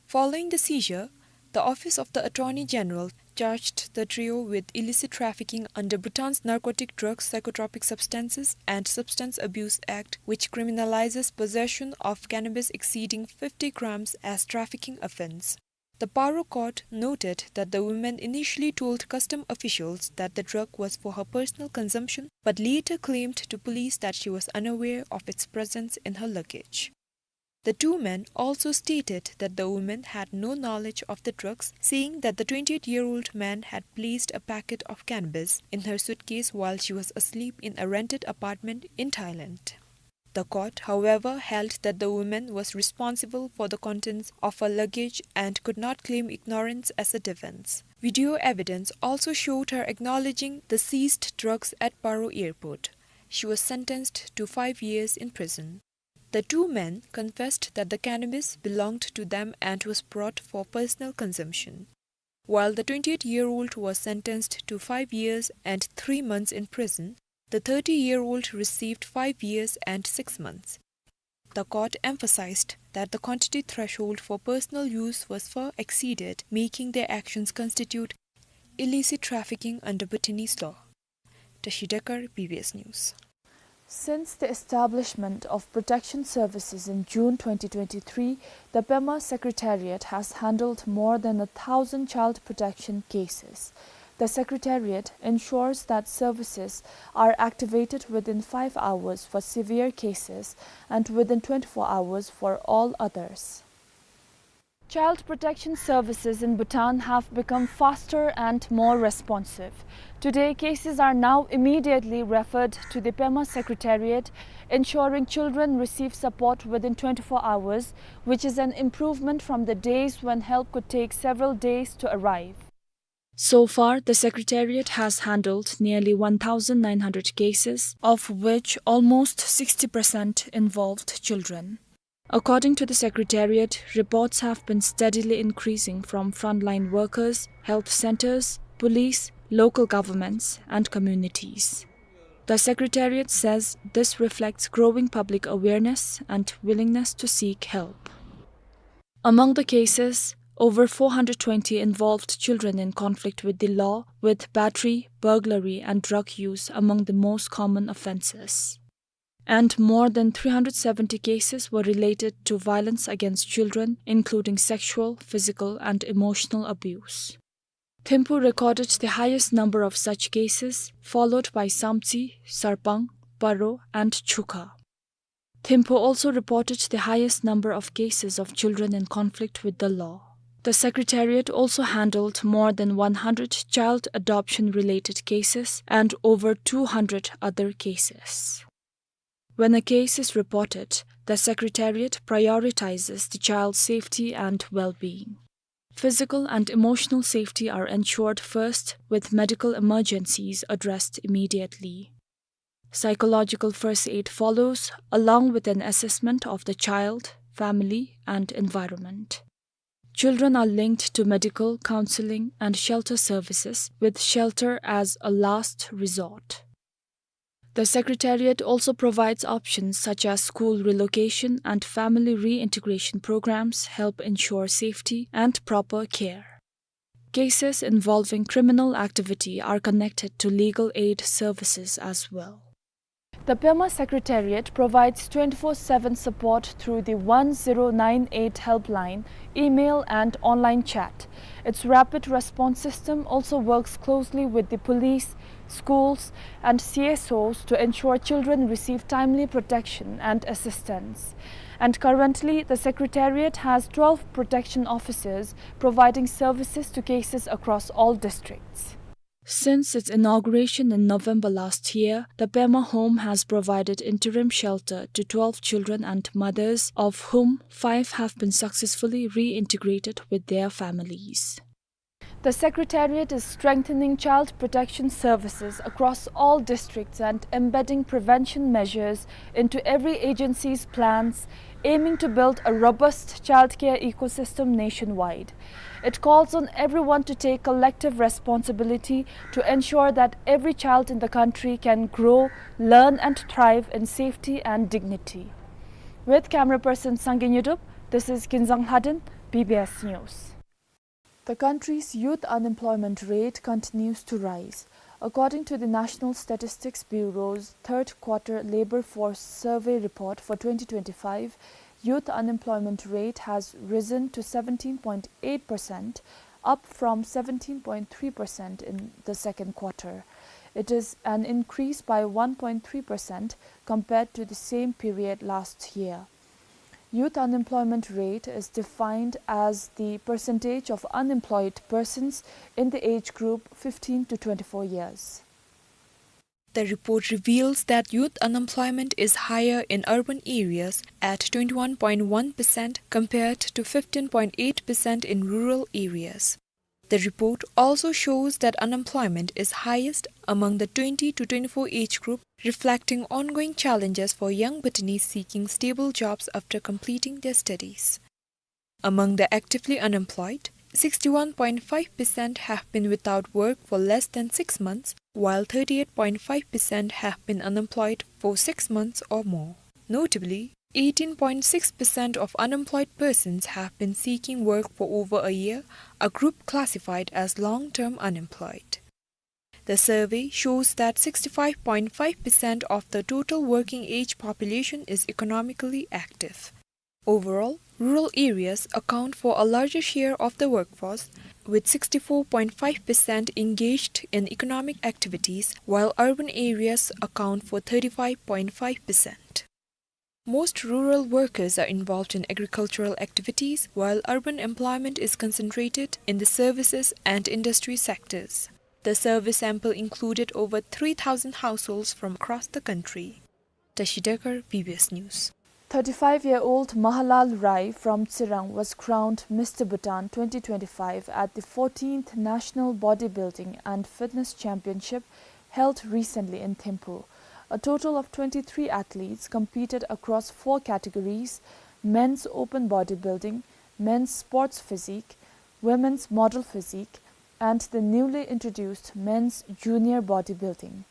Following the seizure, the Office of the Attorney General charged the trio with illicit trafficking under Bhutan's Narcotic Drugs, Psychotropic Substances and Substance Abuse Act, which criminalizes possession of cannabis exceeding fifty grams as trafficking offense. The Paro court noted that the woman initially told custom officials that the drug was for her personal consumption, but later claimed to police that she was unaware of its presence in her luggage. The two men also stated that the woman had no knowledge of the drugs, saying that the twenty-eight-year-old man had placed a packet of cannabis in her suitcase while she was asleep in a rented apartment in Thailand. The court, however, held that the woman was responsible for the contents of her luggage and could not claim ignorance as a defense. Video evidence also showed her acknowledging the seized drugs at Paro Airport. She was sentenced to five years in prison. The two men confessed that the cannabis belonged to them and was brought for personal consumption. While the twenty-eight-year-old was sentenced to five years and three months in prison, the thirty-year-old received five years and six months. The court emphasized that the quantity threshold for personal use was far exceeded, making their actions constitute illicit trafficking under Bhutanese law. Tashi Dekar, B B S News. Since the establishment of protection services in June twenty twenty-three, the Pema Secretariat has handled more than a thousand child protection cases. The Secretariat ensures that services are activated within five hours for severe cases and within twenty-four hours for all others. Child protection services in Bhutan have become faster and more responsive. Today, cases are now immediately referred to the Pema Secretariat, ensuring children receive support within twenty-four hours, which is an improvement from the days when help could take several days to arrive. So far, the Secretariat has handled nearly one thousand nine hundred cases, of which almost sixty percent involved children. According to the Secretariat, reports have been steadily increasing from frontline workers, health centers, police, local governments, and communities. The Secretariat says this reflects growing public awareness and willingness to seek help. Among the cases, over four hundred twenty involved children in conflict with the law, with battery, burglary, and drug use among the most common offenses. And more than three hundred seventy cases were related to violence against children, including sexual, physical, and emotional abuse. Thimphu recorded the highest number of such cases, followed by Samtse, Sarpang, Paro, and Chukha. Thimphu also reported the highest number of cases of children in conflict with the law. The Secretariat also handled more than one hundred child adoption-related cases and over two hundred other cases. When a case is reported, the Secretariat prioritizes the child's safety and well-being. Physical and emotional safety are ensured first, with medical emergencies addressed immediately. Psychological first aid follows, along with an assessment of the child, family, and environment. Children are linked to medical, counseling, and shelter services, with shelter as a last resort. The Secretariat also provides options such as school relocation and family reintegration programs help ensure safety and proper care. Cases involving criminal activity are connected to legal aid services as well. The Pema Secretariat provides twenty-four seven support through the one zero nine eight helpline, email, and online chat. Its rapid response system also works closely with the police, schools, and C S Os to ensure children receive timely protection and assistance. And currently, the Secretariat has twelve protection officers providing services to cases across all districts. Since its inauguration in November last year, the Pema Home has provided interim shelter to twelve children and mothers, of whom five have been successfully reintegrated with their families. The Secretariat is strengthening child protection services across all districts and embedding prevention measures into every agency's plans, aiming to build a robust childcare ecosystem nationwide. It calls on everyone to take collective responsibility to ensure that every child in the country can grow, learn, and thrive in safety and dignity. With camera person Sangay Nyodup, this is Kinzang Lhadon, B B S News. The country's youth unemployment rate continues to rise. According to the National Statistics Bureau's third quarter labor force survey report for twenty twenty-five, youth unemployment rate has risen to seventeen point eight percent, up from seventeen point three percent in the second quarter. It is an increase by one point three percent compared to the same period last year. Youth unemployment rate is defined as the percentage of unemployed persons in the age group fifteen to twenty-four years. The report reveals that youth unemployment is higher in urban areas at twenty-one point one percent compared to fifteen point eight percent in rural areas. The report also shows that unemployment is highest among the twenty to twenty-four age group, reflecting ongoing challenges for young Bhutanese seeking stable jobs after completing their studies. Among the actively unemployed, sixty-one point five percent have been without work for less than six months, while thirty-eight point five percent have been unemployed for six months or more. Notably, eighteen point six percent of unemployed persons have been seeking work for over a year, a group classified as long-term unemployed. The survey shows that sixty-five point five percent of the total working age population is economically active. Overall, rural areas account for a larger share of the workforce, with sixty-four point five percent engaged in economic activities, while urban areas account for thirty-five point five percent. Most rural workers are involved in agricultural activities, while urban employment is concentrated in the services and industry sectors. The survey sample included over three thousand households from across the country. Tashi Dekar, B B S News. Thirty-five-year-old Mahalal Rai from Tsirang was crowned Mister Bhutan twenty twenty-five at the fourteenth National Bodybuilding and Fitness Championship held recently in Thimphu. A total of twenty-three athletes competed across four categories: men's open bodybuilding, men's sports physique, women's model physique, and the newly introduced men's junior bodybuilding.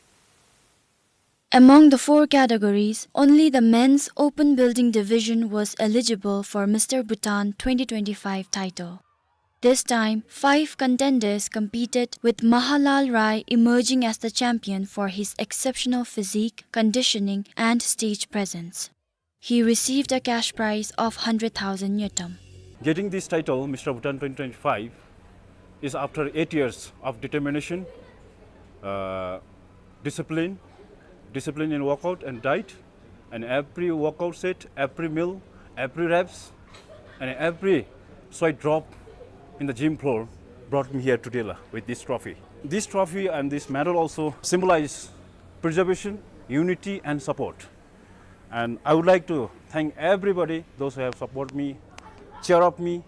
Among the four categories, only the men's open building division was eligible for Mister Bhutan twenty twenty-five title. This time, five contenders competed, with Mahalal Rai emerging as the champion for his exceptional physique, conditioning, and stage presence. He received a cash prize of hundred thousand ngultrum. Getting this title, Mister Bhutan twenty twenty-five, is after eight years of determination, uh, discipline, discipline in workout and diet, and every workout set, every meal, every reps, and every sweat drop in the gym floor brought me here today la, with this trophy. This trophy and this medal also symbolize preservation, unity, and support. And I would like to thank everybody, those who have supported me, cheer up me.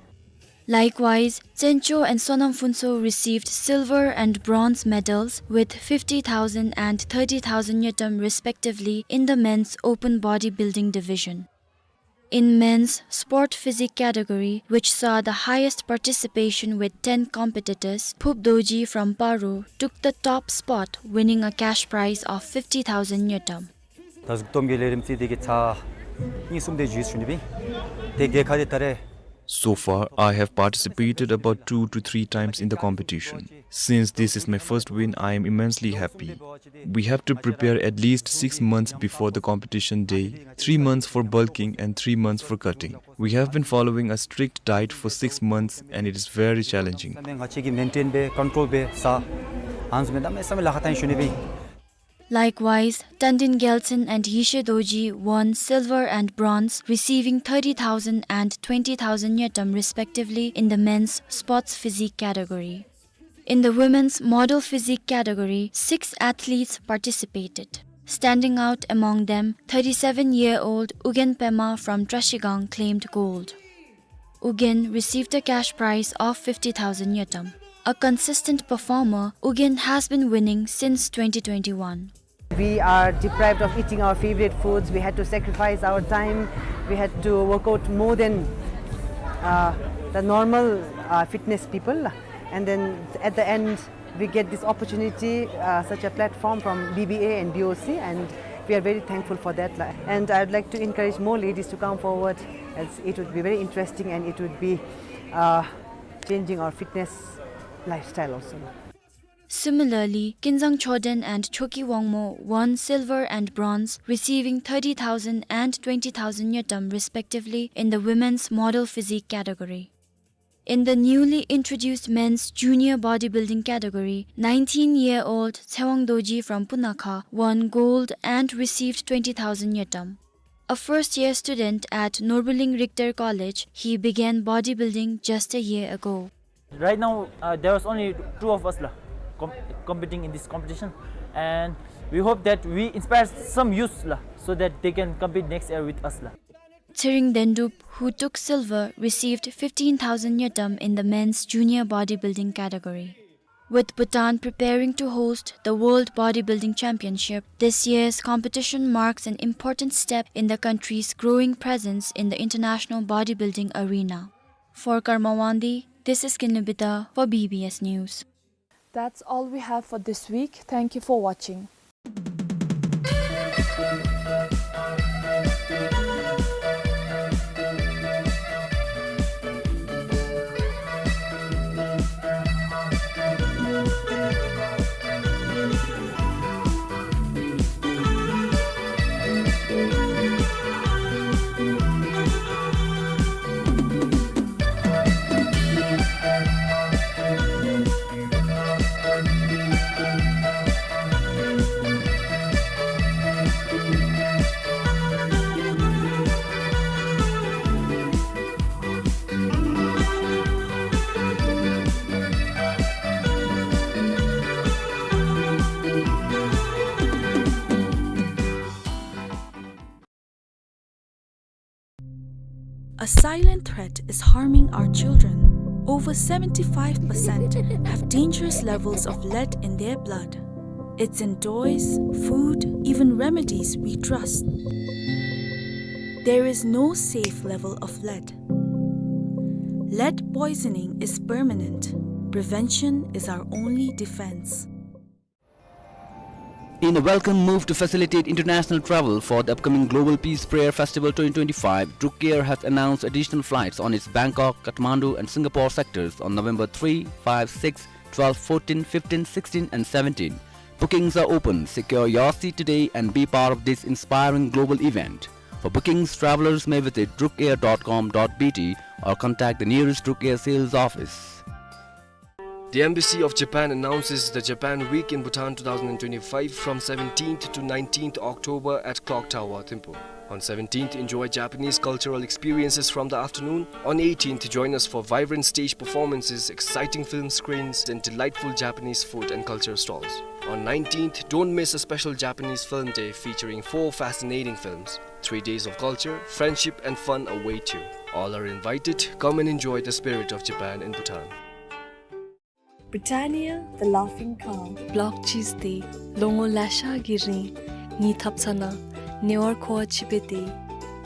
Likewise, Tsencho and Sonam Phuntsho received silver and bronze medals with fifty thousand and thirty thousand ngultrum respectively in the men's open bodybuilding division. In men's sport physique category, which saw the highest participation with ten competitors, Phup Dorji from Paro took the top spot, winning a cash prize of fifty thousand ngultrum. ད་གཟུགས་སྟོབས་ཀྱི་ལས་རིམ་རྩིས་དེ་གི་ཚར་གཉིས་གསུམ་དེ་ཞུས་ཞུ་ནི་བི། དེ་གི་ཁ་དེ་ད་རེས། So far, I have participated about two to three times in the competition. Since this is my first win, I am immensely happy. We have to prepare at least six months before the competition day, three months for bulking and three months for cutting. We have been following a strict diet for six months and it is very challenging. ང་བཅས་ཀྱིས་མེན་ཊེན་འབད་ཀོན་ཊོལ་འབད་ས་ཨ་ནི་བཟུམ་མའི་གནམ་མེད་ས་མེད་ལཱ་ཁག་བཏང་ཡི་ཞུ་ནི་བི། Likewise, Tandin Gyaltshen and Yeshe Dorji won silver and bronze, receiving thirty thousand and twenty thousand ngultrum respectively in the men's sports physique category. In the women's model physique category, six athletes participated. Standing out among them, thirty-seven-year-old Ugyen Pema from Trashigang claimed gold. Ugyen received a cash prize of fifty thousand ngultrum. A consistent performer, Ugyen has been winning since twenty twenty-one. We are deprived of eating our favorite foods. We had to sacrifice our time. We had to work out more than, uh, the normal, uh, fitness people. And then at the end, we get this opportunity, uh, such a platform from B B A and B O C, and we are very thankful for that. And I'd like to encourage more ladies to come forward, as it would be very interesting and it would be, uh, changing our fitness lifestyle also. Similarly, Kinzang Choden and Choki Wangmo won silver and bronze, receiving thirty thousand and twenty thousand ngultrum respectively in the women's model physique category. In the newly introduced men's junior bodybuilding category, nineteen-year-old Tsewang Dorji from Punakha won gold and received twenty thousand ngultrum. A first-year student at Norbuling Richter College, he began bodybuilding just a year ago. Right now, uh, there was only two of us la, com-, competing in this competition, and we hope that we inspire some youths la, so that they can compete next year with us la. Tsering Dendup, who took silver, received fifteen thousand ngultrum in the men's junior bodybuilding category. With Bhutan preparing to host the World Bodybuilding Championship, this year's competition marks an important step in the country's growing presence in the international bodybuilding arena. For Karma Wangdi, this is Kinley Bida for B B S News. That's all we have for this week. Thank you for watching. Silent threat is harming our children. Over seventy-five percent have dangerous levels of lead in their blood. It's in toys, food, even remedies we trust. There is no safe level of lead. Lead poisoning is permanent. Prevention is our only defense. In a welcome move to facilitate international travel for the upcoming Global Peace Prayer Festival twenty twenty-five, Druk Air has announced additional flights on its Bangkok, Kathmandu and Singapore sectors on November three, five, six, twelve, fourteen, fifteen, sixteen and seventeen. Bookings are open. Secure your seat today and be part of this inspiring global event. For bookings, travelers may visit drukair dot com dot B T or contact the nearest Druk Air sales office. The Embassy of Japan announces the Japan Week in Bhutan two thousand twenty-five from seventeenth to nineteenth October at Clock Tower, Thimphu. On seventeenth, enjoy Japanese cultural experiences from the afternoon. On eighteenth, join us for vibrant stage performances, exciting film screenings, and delightful Japanese food and culture stalls. On nineteenth, don't miss a special Japanese film day featuring four fascinating films. Three days of culture, friendship, and fun await you. All are invited. Come and enjoy the spirit of Japan in Bhutan. Britannia, the laughing calm. Block cheese འདི་ལོ་ངོ་ལེ་ཤ་གི་རིང་ངེའི་ཐབ་ཚང་ནང་ཉེ་བར་མཁོ་བ་ཅིག་སྦེ་སྡོད།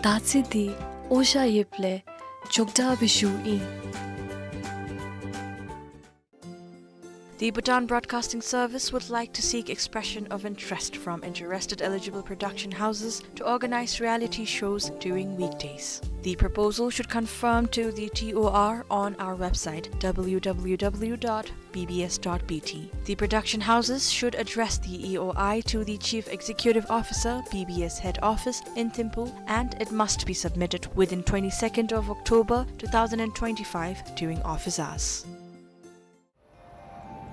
ད་ཚེ་འདི་འོ་ཞ་ཡོདཔ་ལས་མགྱོགས་དྲགས་སྦེ་བཞུ་ཨིན། The Bhutan Broadcasting Service would like to seek expression of interest from interested eligible production houses to organize reality shows during weekdays. The proposal should confirm to the T O R on our website, W W W dot B B S dot B T. The production houses should address the E O I to the Chief Executive Officer, B B S Head Office in Thimphu, and it must be submitted within twenty-second of October two thousand and twenty-five during office hours.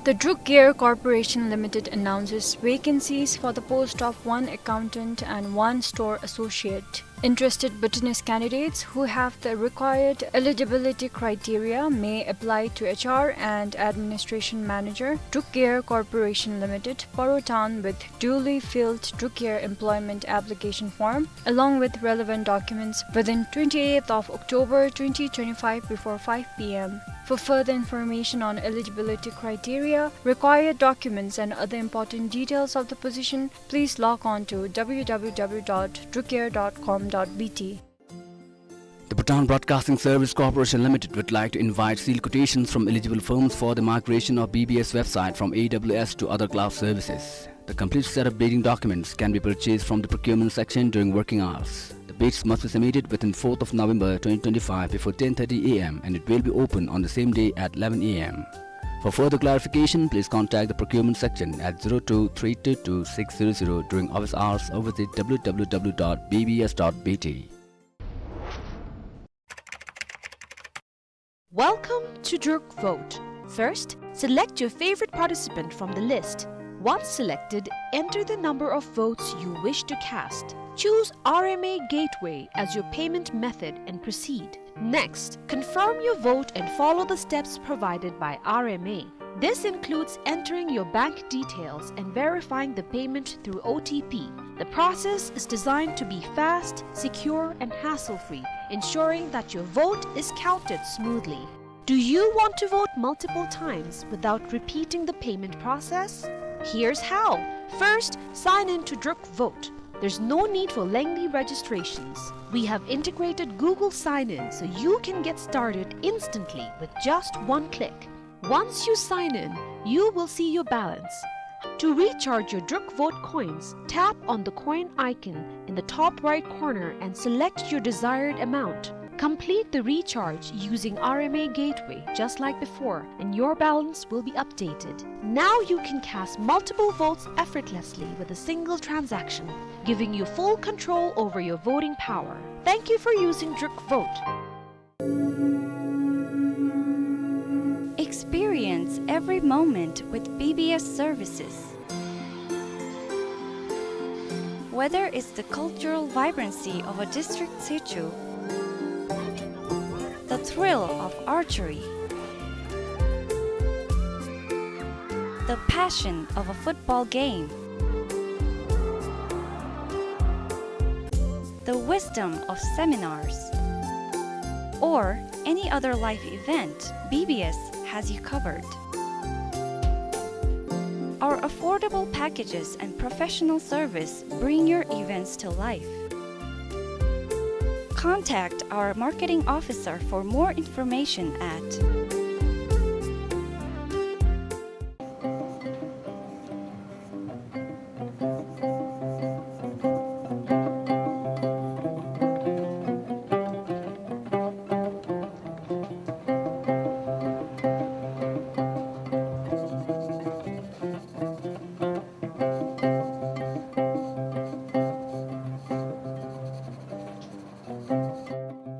The Druk Air Corporation Limited announces vacancies for the post of one accountant and one store associate. Interested Bhutanese candidates who have the required eligibility criteria may apply to H R and Administration Manager, Druk Air Corporation Limited, Paro Town, with duly filled Druk Air employment application form along with relevant documents within twenty-eighth of October twenty twenty-five before five P M. For further information on eligibility criteria, required documents and other important details of the position, please log on to W W W dot drukair dot com dot B T. The Bhutan Broadcasting Service Corporation Limited would like to invite sealed quotations from eligible firms for the migration of B B S website from A W S to other cloud services. The complete set of bidding documents can be purchased from the procurement section during working hours. The bids must be submitted within fourth of November twenty twenty-five before ten thirty A M and it will be open on the same day at eleven A M. For further clarification, please contact the procurement section at zero two three two two six zero zero during office hours or visit W W W dot B B S dot B T. Welcome to Druk Vote. First, select your favorite participant from the list. Once selected, enter the number of votes you wish to cast. Choose R M A Gateway as your payment method and proceed. Next, confirm your vote and follow the steps provided by R M A. This includes entering your bank details and verifying the payment through O T P. The process is designed to be fast, secure, and hassle-free, ensuring that your vote is counted smoothly. Do you want to vote multiple times without repeating the payment process? Here's how. First, sign in to Druk Vote. There's no need for lengthy registrations. We have integrated Google Sign-In so you can get started instantly with just one click. Once you sign in, you will see your balance. To recharge your Druk Vote coins, tap on the coin icon in the top right corner and select your desired amount. Complete the recharge using R M A Gateway just like before, and your balance will be updated. Now you can cast multiple votes effortlessly with a single transaction, giving you full control over your voting power. Thank you for using Druk Vote. Experience every moment with B B S services. Whether it's the cultural vibrancy of a district Tsechu, the thrill of archery, the passion of a football game, the wisdom of seminars, or any other life event, B B S has you covered. Our affordable packages and professional service bring your events to life. Contact our marketing officer for more information at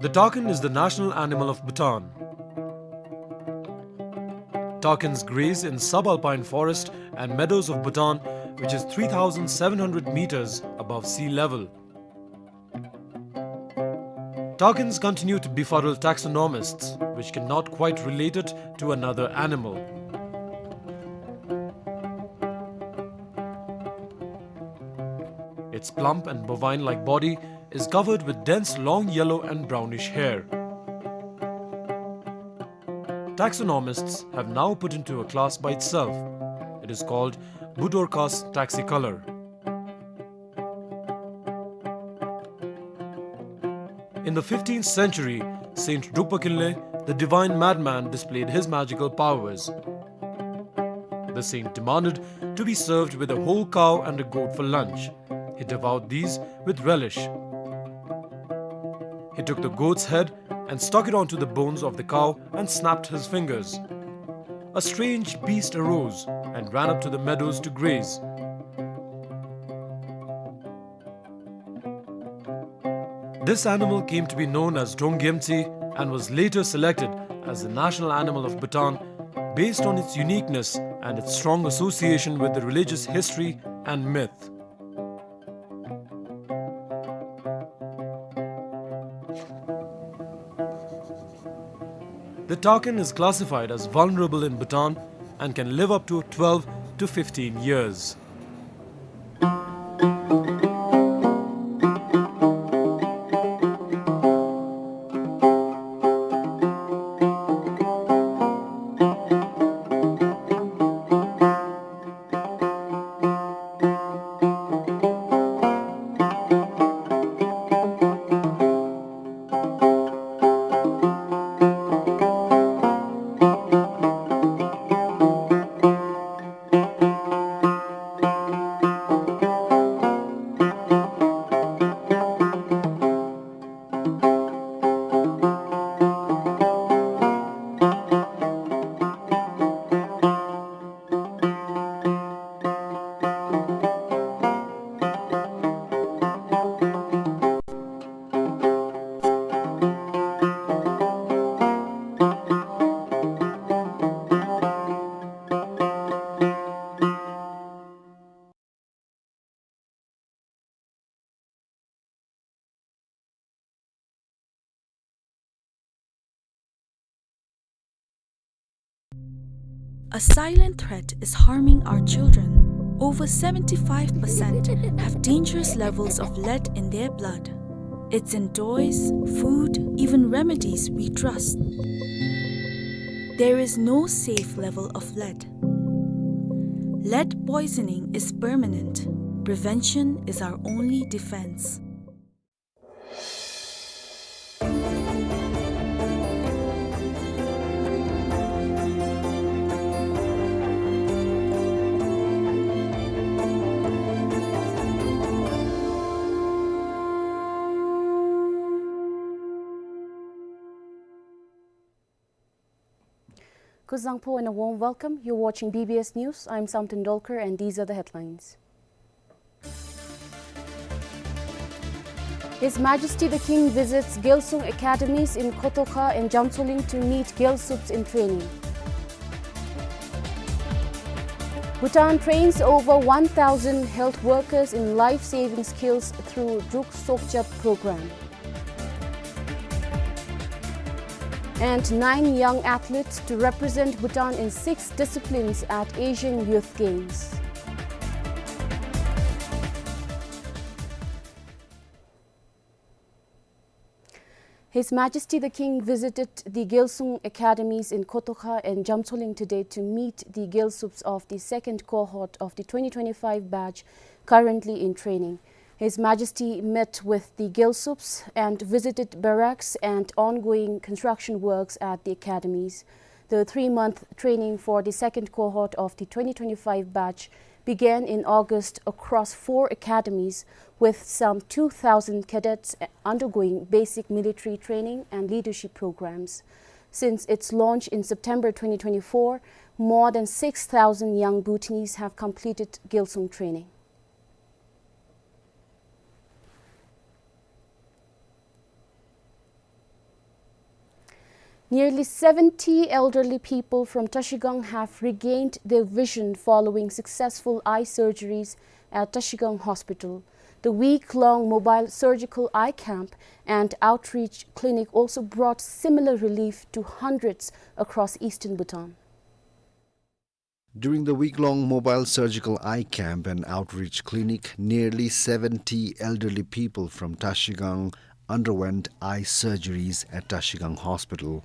The takin is the national animal of Bhutan. Takins graze in subalpine forest and meadows of Bhutan, which is three thousand seven hundred meters above sea level. Takins continue to befuddle taxonomists, which cannot quite relate it to another animal. Its plump and bovine-like body is covered with dense long yellow and brownish hair. Taxonomists have now put into a class by itself. It is called Budorcas taxicolor. In the fifteenth century, Saint Drukpa Kinley, the divine madman, displayed his magical powers. The saint demanded to be served with a whole cow and a goat for lunch. He devoured these with relish. He took the goat's head and stuck it onto the bones of the cow and snapped his fingers. A strange beast arose and ran up to the meadows to graze. This animal came to be known as Drongyemtsi and was later selected as the national animal of Bhutan based on its uniqueness and its strong association with the religious history and myth. The takin is classified as vulnerable in Bhutan and can live up to twelve to fifteen years. A silent threat is harming our children. Over seventy-five percent have dangerous levels of lead in their blood. It's in toys, food, even remedies we trust. There is no safe level of lead. Lead poisoning is permanent. Prevention is our only defense. Kuzuzangpo and a warm welcome. You're watching B B S News. I'm Samten Dolkar, and these are the headlines. His Majesty the King visits Gyalsung Academies in Kotoka and Jamsoling to meet Gyalsups in training. Bhutan trains over one thousand health workers in life-saving skills through Druk Sokjap program. And nine young athletes to represent Bhutan in six disciplines at Asian Youth Games. His Majesty the King visited the Gyalsung Academies in Kotokha and Jamtsoling today to meet the Gyalsups of the second cohort of the twenty twenty-five batch currently in training. His Majesty met with the Gyalsups and visited barracks and ongoing construction works at the academies. The three-month training for the second cohort of the twenty twenty-five batch began in August across four academies, with some two thousand cadets undergoing basic military training and leadership programs. Since its launch in September twenty twenty-four, more than six thousand young Bhutanese have completed Gyalsung training. Nearly seventy elderly people from Trashigang have regained their vision following successful eye surgeries at Trashigang Hospital. The week-long mobile surgical eye camp and outreach clinic also brought similar relief to hundreds across eastern Bhutan. During the week-long mobile surgical eye camp and outreach clinic, nearly seventy elderly people from Trashigang underwent eye surgeries at Trashigang Hospital.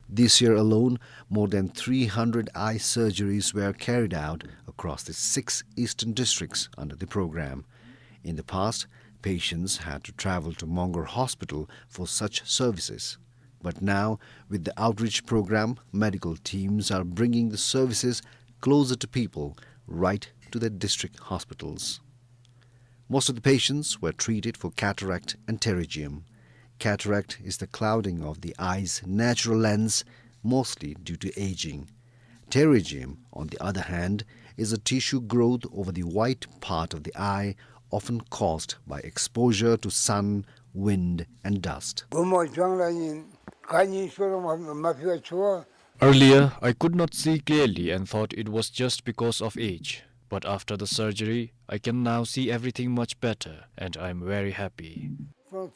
This year alone, more than three hundred eye surgeries were carried out across the six eastern districts under the program. In the past, patients had to travel to Mongar Hospital for such services. But now, with the outreach program, medical teams are bringing the services closer to people, right to their district hospitals. Most of the patients were treated for cataract and pterygium. Cataract is the clouding of the eye's natural lens, mostly due to aging. Pterygium, on the other hand, is a tissue growth over the white part of the eye, often caused by exposure to sun, wind, and dust. Earlier, I could not see clearly and thought it was just because of age. But after the surgery, I can now see everything much better, and I am very happy. In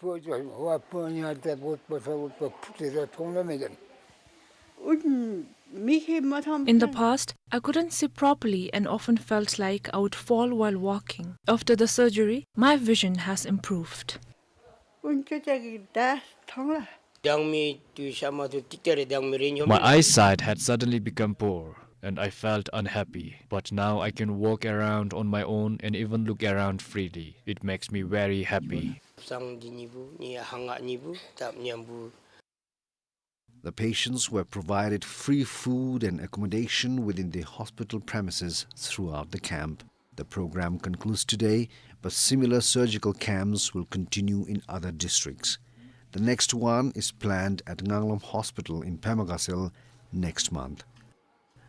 the past, I couldn't see properly and often felt like I would fall while walking. After the surgery, my vision has improved. My eyesight had suddenly become poor, and I felt unhappy. But now I can walk around on my own and even look around freely. It makes me very happy. The patients were provided free food and accommodation within the hospital premises throughout the camp. The program concludes today, but similar surgical camps will continue in other districts. The next one is planned at Nganglom Hospital in Pema Gatshel next month.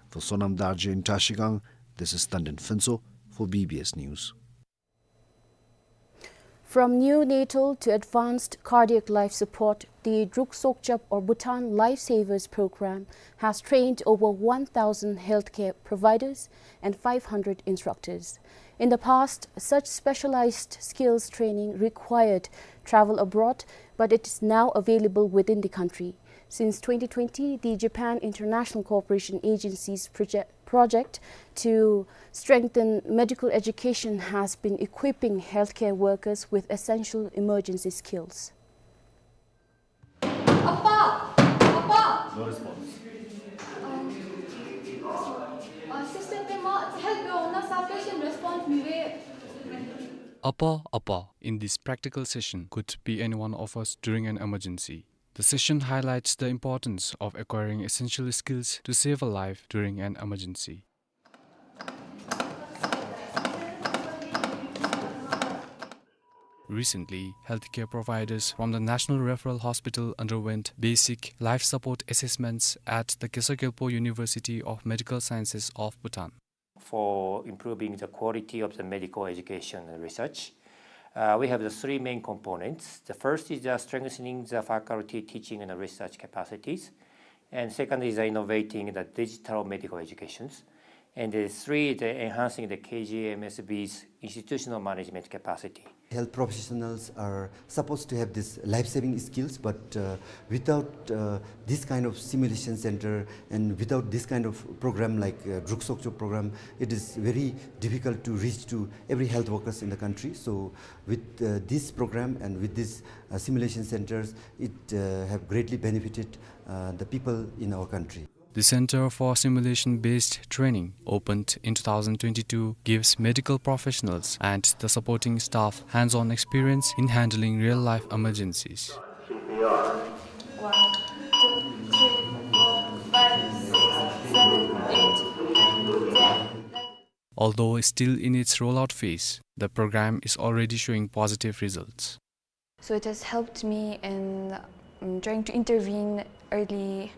For Sonam Darji in Trashigang, this is Tandin Phuntsho for B B S News. From neonatal to advanced cardiac life support, the Druk Sokchap or Bhutan Lifesavers program has trained over one thousand healthcare providers and five hundred instructors. In the past, such specialized skills training required travel abroad, but it is now available within the country. Since twenty twenty, the Japan International Cooperation Agency's proje-, project to strengthen medical education has been equipping healthcare workers with essential emergency skills. Appa! Appa! No response. Um, uh, sister, help me, no, sir, patient response, me. Appa, appa. In this practical session, could be any one of us during an emergency. The session highlights the importance of acquiring essential skills to save a life during an emergency. Recently, healthcare providers from the National Referral Hospital underwent basic life support assessments at the Khesar Gyalpo University of Medical Sciences of Bhutan. For improving the quality of the medical education and research, uh, we have the three main components. The first is, uh, strengthening the faculty teaching and research capacities. And second is, uh, innovating the digital medical educations. And the three, the enhancing the K G M S B's institutional management capacity. Health professionals are supposed to have this life-saving skills, but, uh, without, uh, this kind of simulation center and without this kind of program like, uh, Druk Sokcho program, it is very difficult to reach to every health workers in the country. So with, uh, this program and with these, uh, simulation centers, it, uh, have greatly benefited, uh, the people in our country. The Center for Simulation-Based Training, opened in two thousand twenty-two, gives medical professionals and the supporting staff hands-on experience in handling real-life emergencies. One, two, three, four, five, six, seven, eight, nine, ten. Although still in its rollout phase, the program is already showing positive results. So it has helped me in, um, trying to intervene early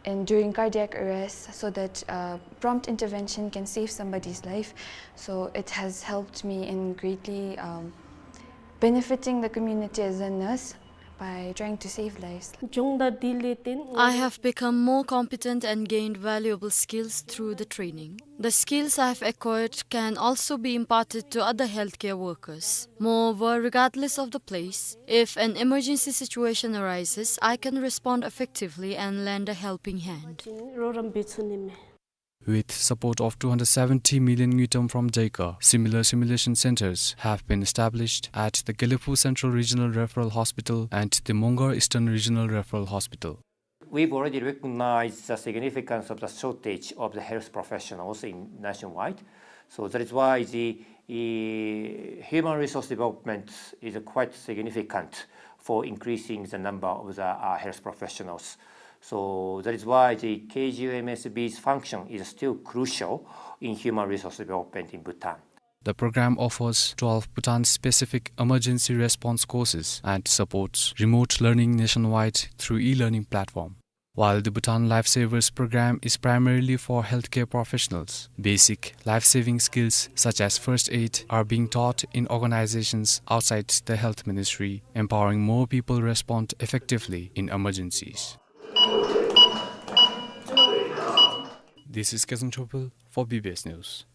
and during cardiac arrest so that, uh, prompt intervention can save somebody's life. So it has helped me in greatly, um, benefiting the community as a nurse by trying to save lives. སྦྱོང་བརྡར་འདི་ལས་བརྟེན། I have become more competent and gained valuable skills through the training. The skills I have acquired can also be imparted to other healthcare workers. Moreover, regardless of the place, if an emergency situation arises, I can respond effectively and lend a helping hand. རོགས་རམ་འབད་ཚུགས་ནི་མས། With support of two hundred seventy million ngultrum from JICA, similar simulation centers have been established at the Gelephu Central Regional Referral Hospital and the Mongar Eastern Regional Referral Hospital. We've already recognized the significance of the shortage of the health professionals in nationwide. So that is why the, eh, human resource development is quite significant for increasing the number of the, uh, health professionals. So that is why the K G U M S B's function is still crucial in human resource development in Bhutan. The program offers twelve Bhutan-specific emergency response courses and supports remote learning nationwide through e-learning platform. While the Bhutan Lifesavers program is primarily for healthcare professionals, basic life-saving skills such as first aid are being taught in organizations outside the health ministry, empowering more people respond effectively in emergencies. This is Kazan Chopal for B B S News.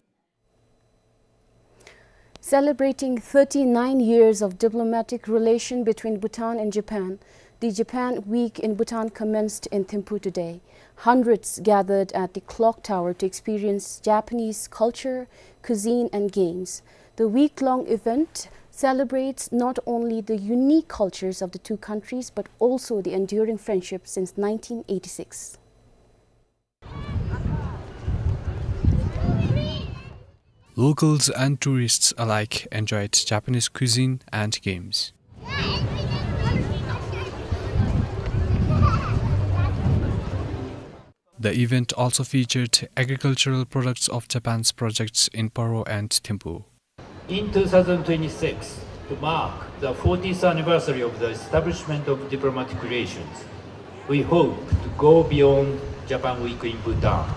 Celebrating thirty-nine years of diplomatic relation between Bhutan and Japan, the Japan Week in Bhutan commenced in Thimphu today. Hundreds gathered at the clock tower to experience Japanese culture, cuisine, and games. The week-long event celebrates not only the unique cultures of the two countries, but also the enduring friendship since nineteen eighty-six. Locals and tourists alike enjoyed Japanese cuisine and games. The event also featured agricultural products of Japan's projects in Paro and Thimphu. In two thousand twenty-six, to mark the fortieth anniversary of the establishment of diplomatic relations, we hope to go beyond Japan Week in Bhutan.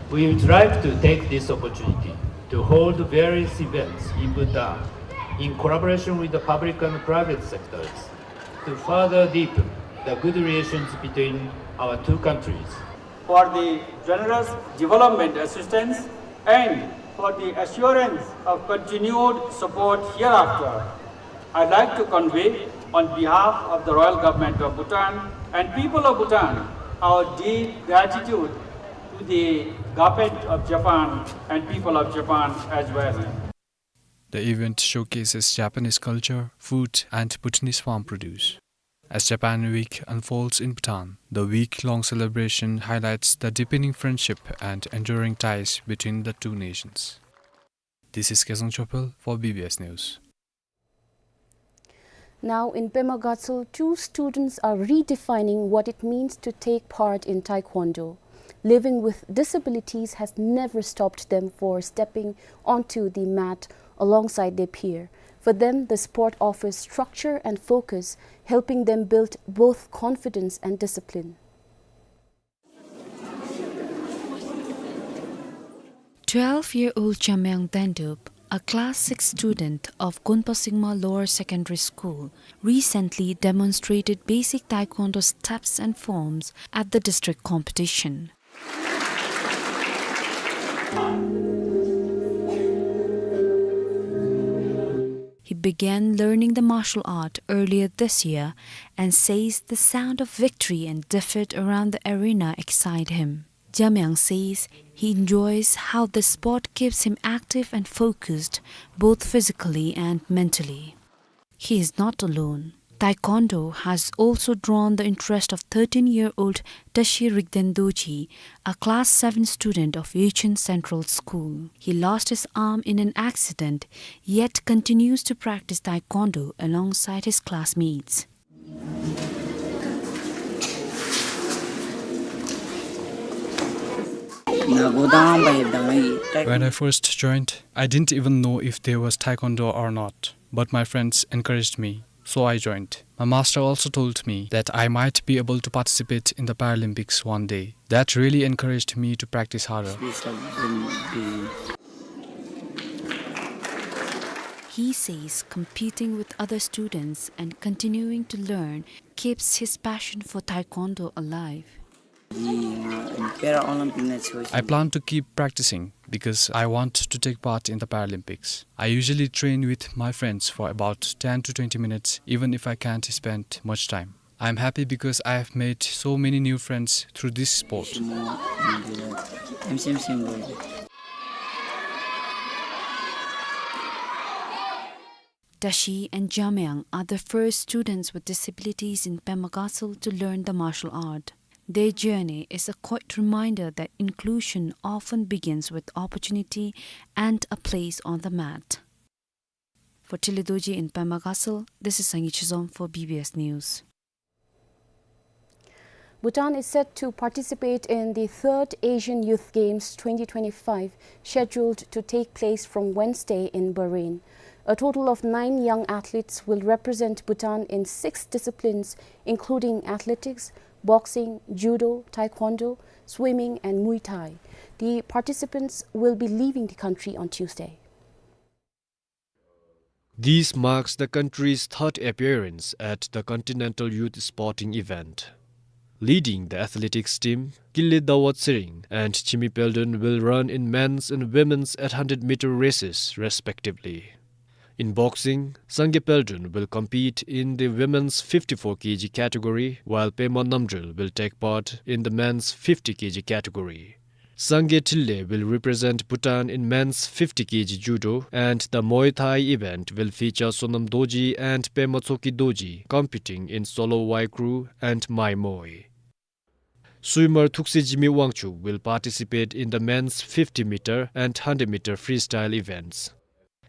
We would like to take this opportunity to hold various events in Bhutan in collaboration with the public and private sectors to further deepen the good relations between our two countries. For the generous development assistance and for the assurance of continued support hereafter, I'd like to convey, on behalf of the Royal Government of Bhutan and people of Bhutan, our deep gratitude to the Government of Japan and people of Japan as well. The event showcases Japanese culture, food, and Bhutanese farm produce. As Japan Week unfolds in Bhutan, the week-long celebration highlights the deepening friendship and enduring ties between the two nations. This is Kazan Chopal for B B S News. Now in Pema Gatshel, two students are redefining what it means to take part in Taekwondo. Living with disabilities has never stopped them for stepping onto the mat alongside their peer. For them, the sport offers structure and focus, helping them build both confidence and discipline. Twelve-year-old Jamyang Dendup, a class six student of Gonpa Singma Lower Secondary School, recently demonstrated basic Taekwondo steps and forms at the district competition. He began learning the martial art earlier this year and says the sound of victory and defeat around the arena excite him. Jamyang says he enjoys how the sport keeps him active and focused, both physically and mentally. He is not alone. Taekwondo has also drawn the interest of thirteen-year-old Tashi Rigden Dorji, a class seven student of Yechen Central School. He lost his arm in an accident, yet continues to practice Taekwondo alongside his classmates. When I first joined, I didn't even know if there was Taekwondo or not, but my friends encouraged me, so I joined. My master also told me that I might be able to participate in the Paralympics one day. That really encouraged me to practice harder. He says competing with other students and continuing to learn keeps his passion for Taekwondo alive. I plan to keep practicing because I want to take part in the Paralympics. I usually train with my friends for about ten to twenty minutes, even if I can't spend much time. I'm happy because I have made so many new friends through this sport. Tashi and Jamyang are the first students with disabilities in Pema Gatshel to learn the martial art. Their journey is a quiet reminder that inclusion often begins with opportunity and a place on the mat. For Tili Dorji in Pema Gatshel, this is Sangay Chizom for B B S News. Bhutan is set to participate in the third Asian Youth Games twenty twenty-five, scheduled to take place from Wednesday in Bahrain. A total of nine young athletes will represent Bhutan in six disciplines, including athletics, boxing, judo, taekwondo, swimming, and Muay Thai. The participants will be leaving the country on Tuesday. This marks the country's third appearance at the Continental Youth Sporting Event. Leading the athletics team, Kinley Dawa Tsering and Chimi Peldon will run in men's and women's eight hundred meter races, respectively. In boxing, Sangay Peldon will compete in the women's fifty-four K G category, while Pema Namdrel will take part in the men's fifty K G category. Sangay Thinley will represent Bhutan in men's fifty K G judo, and the Muay Thai event will feature Sonam Dorji and Pema Tshogkey Dorji competing in solo waikru and Muay Thai. Swimmer Thuksey Jimmy Wangchuk will participate in the men's fifty meter and hundred meter freestyle events.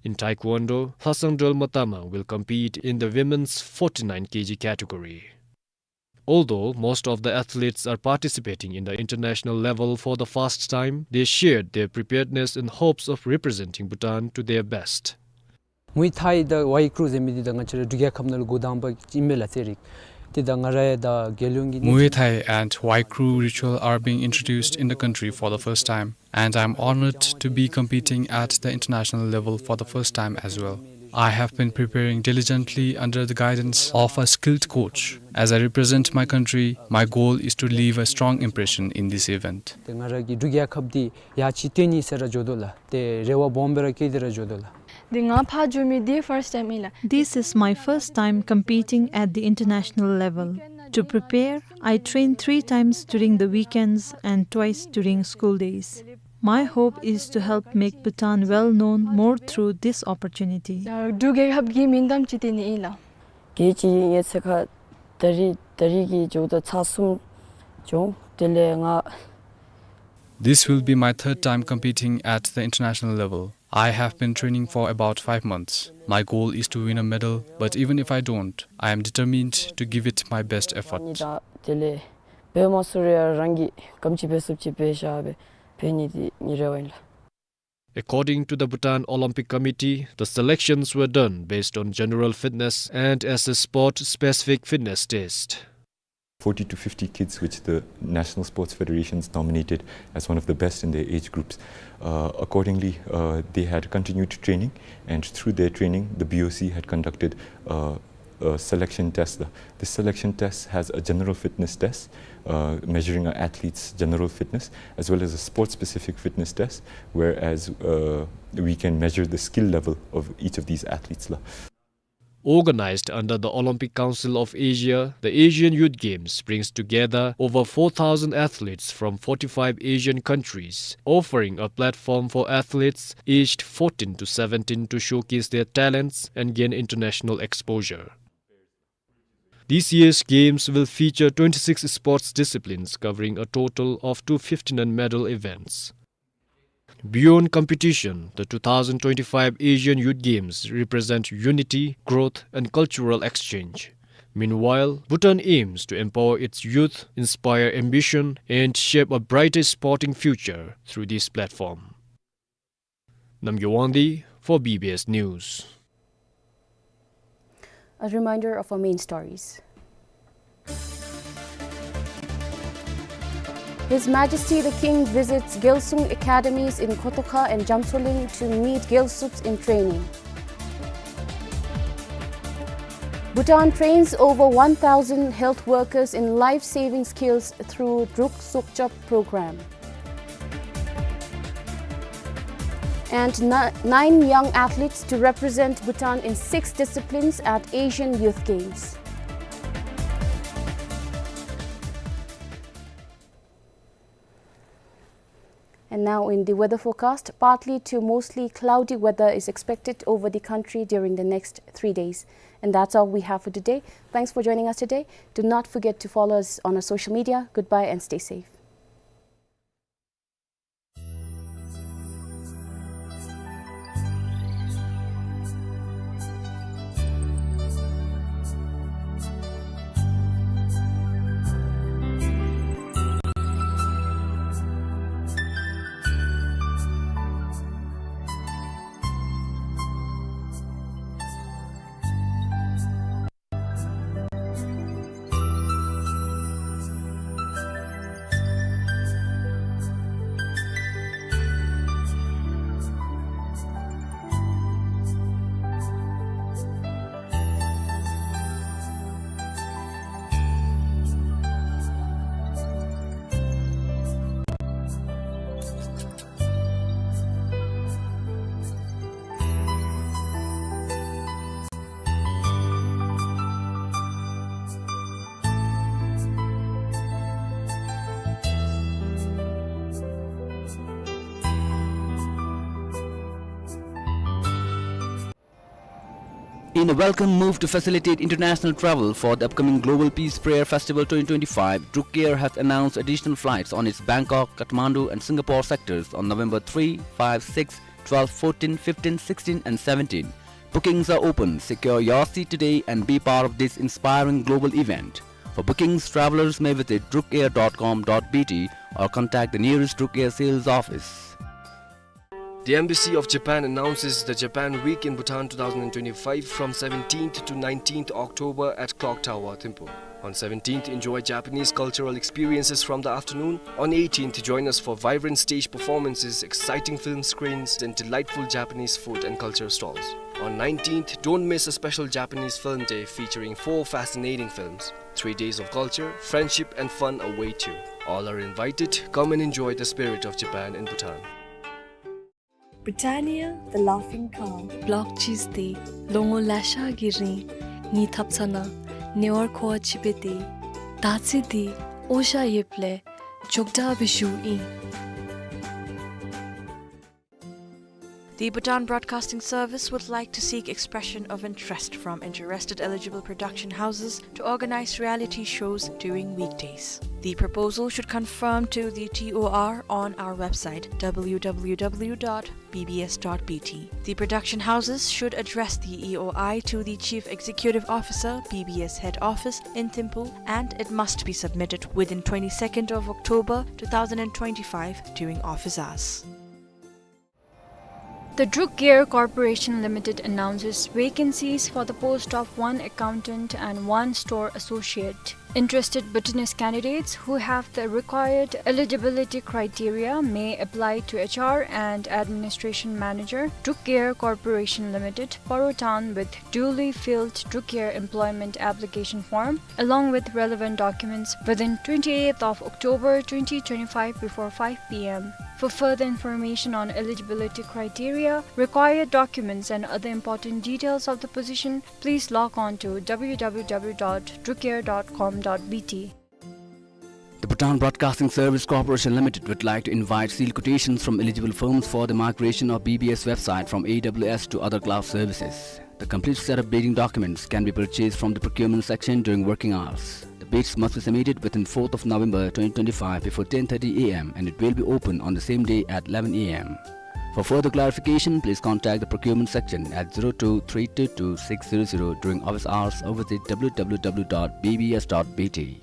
In taekwondo, Lhasangdrel Matamang will compete in the women's forty-nine K G category. Although most of the athletes are participating in the international level for the first time, they shared their preparedness and hopes of representing Bhutan to their best. Muay Thai དང་ཝའི་ཀྲུ་ཟེར་མི་འདི་ད་ང་བཅས་ར་འབྲུག་རྒྱལ་ཁབ་ནང་ལུ་འགོ་དང་པ་ཨིན་མས་ལགས་ཚེ་རིང་། འདི་ད་ང་ར་ཡང་ད་རྒྱལ་ཡོངས་ཀྱི་Muay Thai and ཝའི་ཀྲུ ritual are being introduced in the country for the first time, and I'm honored to be competing at the international level for the first time as well. I have been preparing diligently under the guidance of a skilled coach. As I represent my country, my goal is to leave a strong impression in this event. ཏེ་ང་ར་གི་འབྲུག་རྒྱལ་ཁབ་འདི་ཡར་ཅིག་བཏོན་ནི་ཟེར་ར་འགྱོ་དོ་ལགས། ཏེ་རེ་བ་སྦོམ་སྦེ་ར་བསྐྱེད་དེ་ར་འགྱོ་དོ་ལགས། འདི་ང་ཕར་འགྱོ་མི་འདི་ཕརསཊ་ཊའིམ་ཨིན་ལགས། This is my first time competing at the international level. To prepare, I train three times during the weekends and twice during school days. My hope is to help make Bhutan well known more through this opportunity. ད་འབྲུག་རྒྱལ་ཁབ་ཀྱི་མིང་གཏམ་ཅིག་སྟོན་ནི་ཨིན་ལགས། གལ་ཅིག་ངེའི་ཚེ་ཁར་ད་རིས་ད་རིས་ཀྱི་འགྱོཝ་ད་ཚར་གསུམ་འགྱོ། དེ་ལས་ང་This will be my third time competing at the international level. I have been training for about five months. My goal is to win a medal, but even if I don't, I am determined to give it my best effort. དེ་ལས་འབད་མ་ཚུགས་རུང་རང་གིས་ག་དེམ་ཅིག་འབད་ཚུགསཔ་ཅིག་འབད་བཞག་སྦེ་འབད་ནི་འདི་ངེའི་རེ་བ་ཨིན་ལགས། According to the Bhutan Olympic Committee, the selections were done based on general fitness and as a sport-specific fitness test. Forty to fifty kids, which the National Sports Federations nominated as one of the best in their age groups. Uh, accordingly, uh, they had continued training, and through their training, the B O C had conducted, uh, uh, selection test. This selection test has a general fitness test, uh, measuring an athlete's general fitness, as well as a sport-specific fitness test, whereas, uh, we can measure the skill level of each of these athletes la. Organized under the Olympic Council of Asia, the Asian Youth Games brings together over four thousand athletes from forty-five Asian countries, offering a platform for athletes aged fourteen to seventeen to showcase their talents and gain international exposure. This year's games will feature twenty-six sports disciplines covering a total of two fifty-nine medal events. Beyond competition, the two thousand twenty-five Asian Youth Games represent unity, growth, and cultural exchange. Meanwhile, Bhutan aims to empower its youth, inspire ambition, and shape a brighter sporting future through this platform. Namgay Wangdi for B B S News. A reminder of our main stories. His Majesty the King visits Gyalsung Academies in Kotoka and Jamsoling to meet Gyalsups in training. Bhutan trains over one thousand health workers in life-saving skills through Druk Sokchap program. And ni-, nine young athletes to represent Bhutan in six disciplines at Asian Youth Games. And now in the weather forecast, partly to mostly cloudy weather is expected over the country during the next three days. And that's all we have for today. Thanks for joining us today. Do not forget to follow us on our social media. Goodbye and stay safe. In a welcome move to facilitate international travel for the upcoming Global Peace Prayer Festival twenty twenty-five, Druk Air has announced additional flights on its Bangkok, Kathmandu and Singapore sectors on November three, five, six, twelve, fourteen, fifteen, sixteen and seventeen. Bookings are open. Secure your seat today and be part of this inspiring global event. For bookings, travelers may visit drukair dot com dot B T or contact the nearest Druk Air sales office. The Embassy of Japan announces the Japan Week in Bhutan two thousand twenty-five from seventeenth to nineteenth October at Clock Tower, Thimphu. On seventeenth, enjoy Japanese cultural experiences from the afternoon. On eighteenth, join us for vibrant stage performances, exciting film screenings, and delightful Japanese food and culture stalls. On nineteenth, don't miss a special Japanese film day featuring four fascinating films. Three days of culture, friendship, and fun await you. All are invited. Come and enjoy the spirit of Japan in Bhutan. Britannia, the laughing calm. Block cheese དེ་ལོ་ངོ་ལེ་ཤ་གི་རིང་ངེའི་ཐབ་ཚང་ནང་ཉེ་བར་མཁོ་བ་ཅིག་སྦེ་སྡོད། ད་ཅི་འདི་ཨོ་ཤ་ཡོདཔ་ལས་མགྱོགས་དྲགས་སྦེ་ཞུཝ་ཨིན། The Bhutan Broadcasting Service would like to seek expression of interest from interested eligible production houses to organize reality shows during weekdays. The proposal should conform to the T O R on our website, W W W dot B B S dot B T. The production houses should address the E O I to the Chief Executive Officer, B B S Head Office in Thimphu, and it must be submitted within twenty-second of October two thousand twenty-five during office hours. The Druk Air Corporation Limited announces vacancies for the post of one accountant and one store associate. Interested Bhutanese candidates who have the required eligibility criteria may apply to H R and Administration Manager, Druk Air Corporation Limited, Paro Town, with duly filled Druk Air employment application form, along with relevant documents, within twenty-eighth of October twenty twenty-five before five p m. For further information on eligibility criteria, required documents, and other important details of the position, please log on to w w w dot drukair dot com dot b t. The Bhutan Broadcasting Service Corporation Limited would like to invite sealed quotations from eligible firms for the migration of B B S website from A W S to other cloud services. The complete set of bidding documents can be purchased from the procurement section during working hours. The bids must be submitted within fourth of November twenty twenty-five before ten thirty a m and it will be open on the same day at eleven a m. For further clarification, please contact the procurement section at zero two three two two six zero zero during office hours or visit w w w dot b b s dot b t.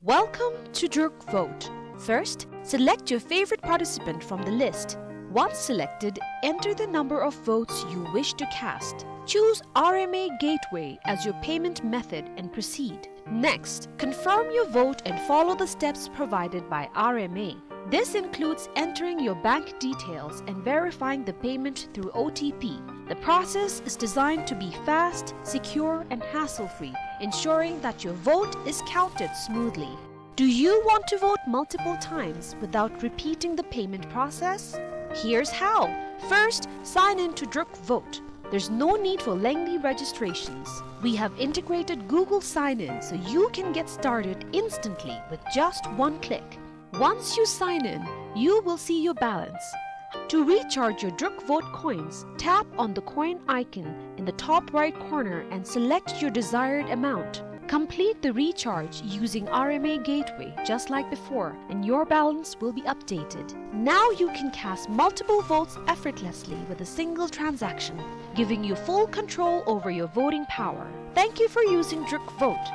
Welcome to Druk Vote. First, select your favorite participant from the list. Once selected, enter the number of votes you wish to cast. Choose R M A Gateway as your payment method and proceed. Next, confirm your vote and follow the steps provided by R M A. This includes entering your bank details and verifying the payment through O T P. The process is designed to be fast, secure, and hassle-free, ensuring that your vote is counted smoothly. Do you want to vote multiple times without repeating the payment process? Here's how. First, sign in to Druk Vote. There's no need for lengthy registrations. We have integrated Google Sign-In so you can get started instantly with just one click. Once you sign in, you will see your balance. To recharge your Druk Vote coins, tap on the coin icon in the top right corner and select your desired amount. Complete the recharge using R M A Gateway just like before, and your balance will be updated. Now you can cast multiple votes effortlessly with a single transaction, giving you full control over your voting power. Thank you for using Druk Vote.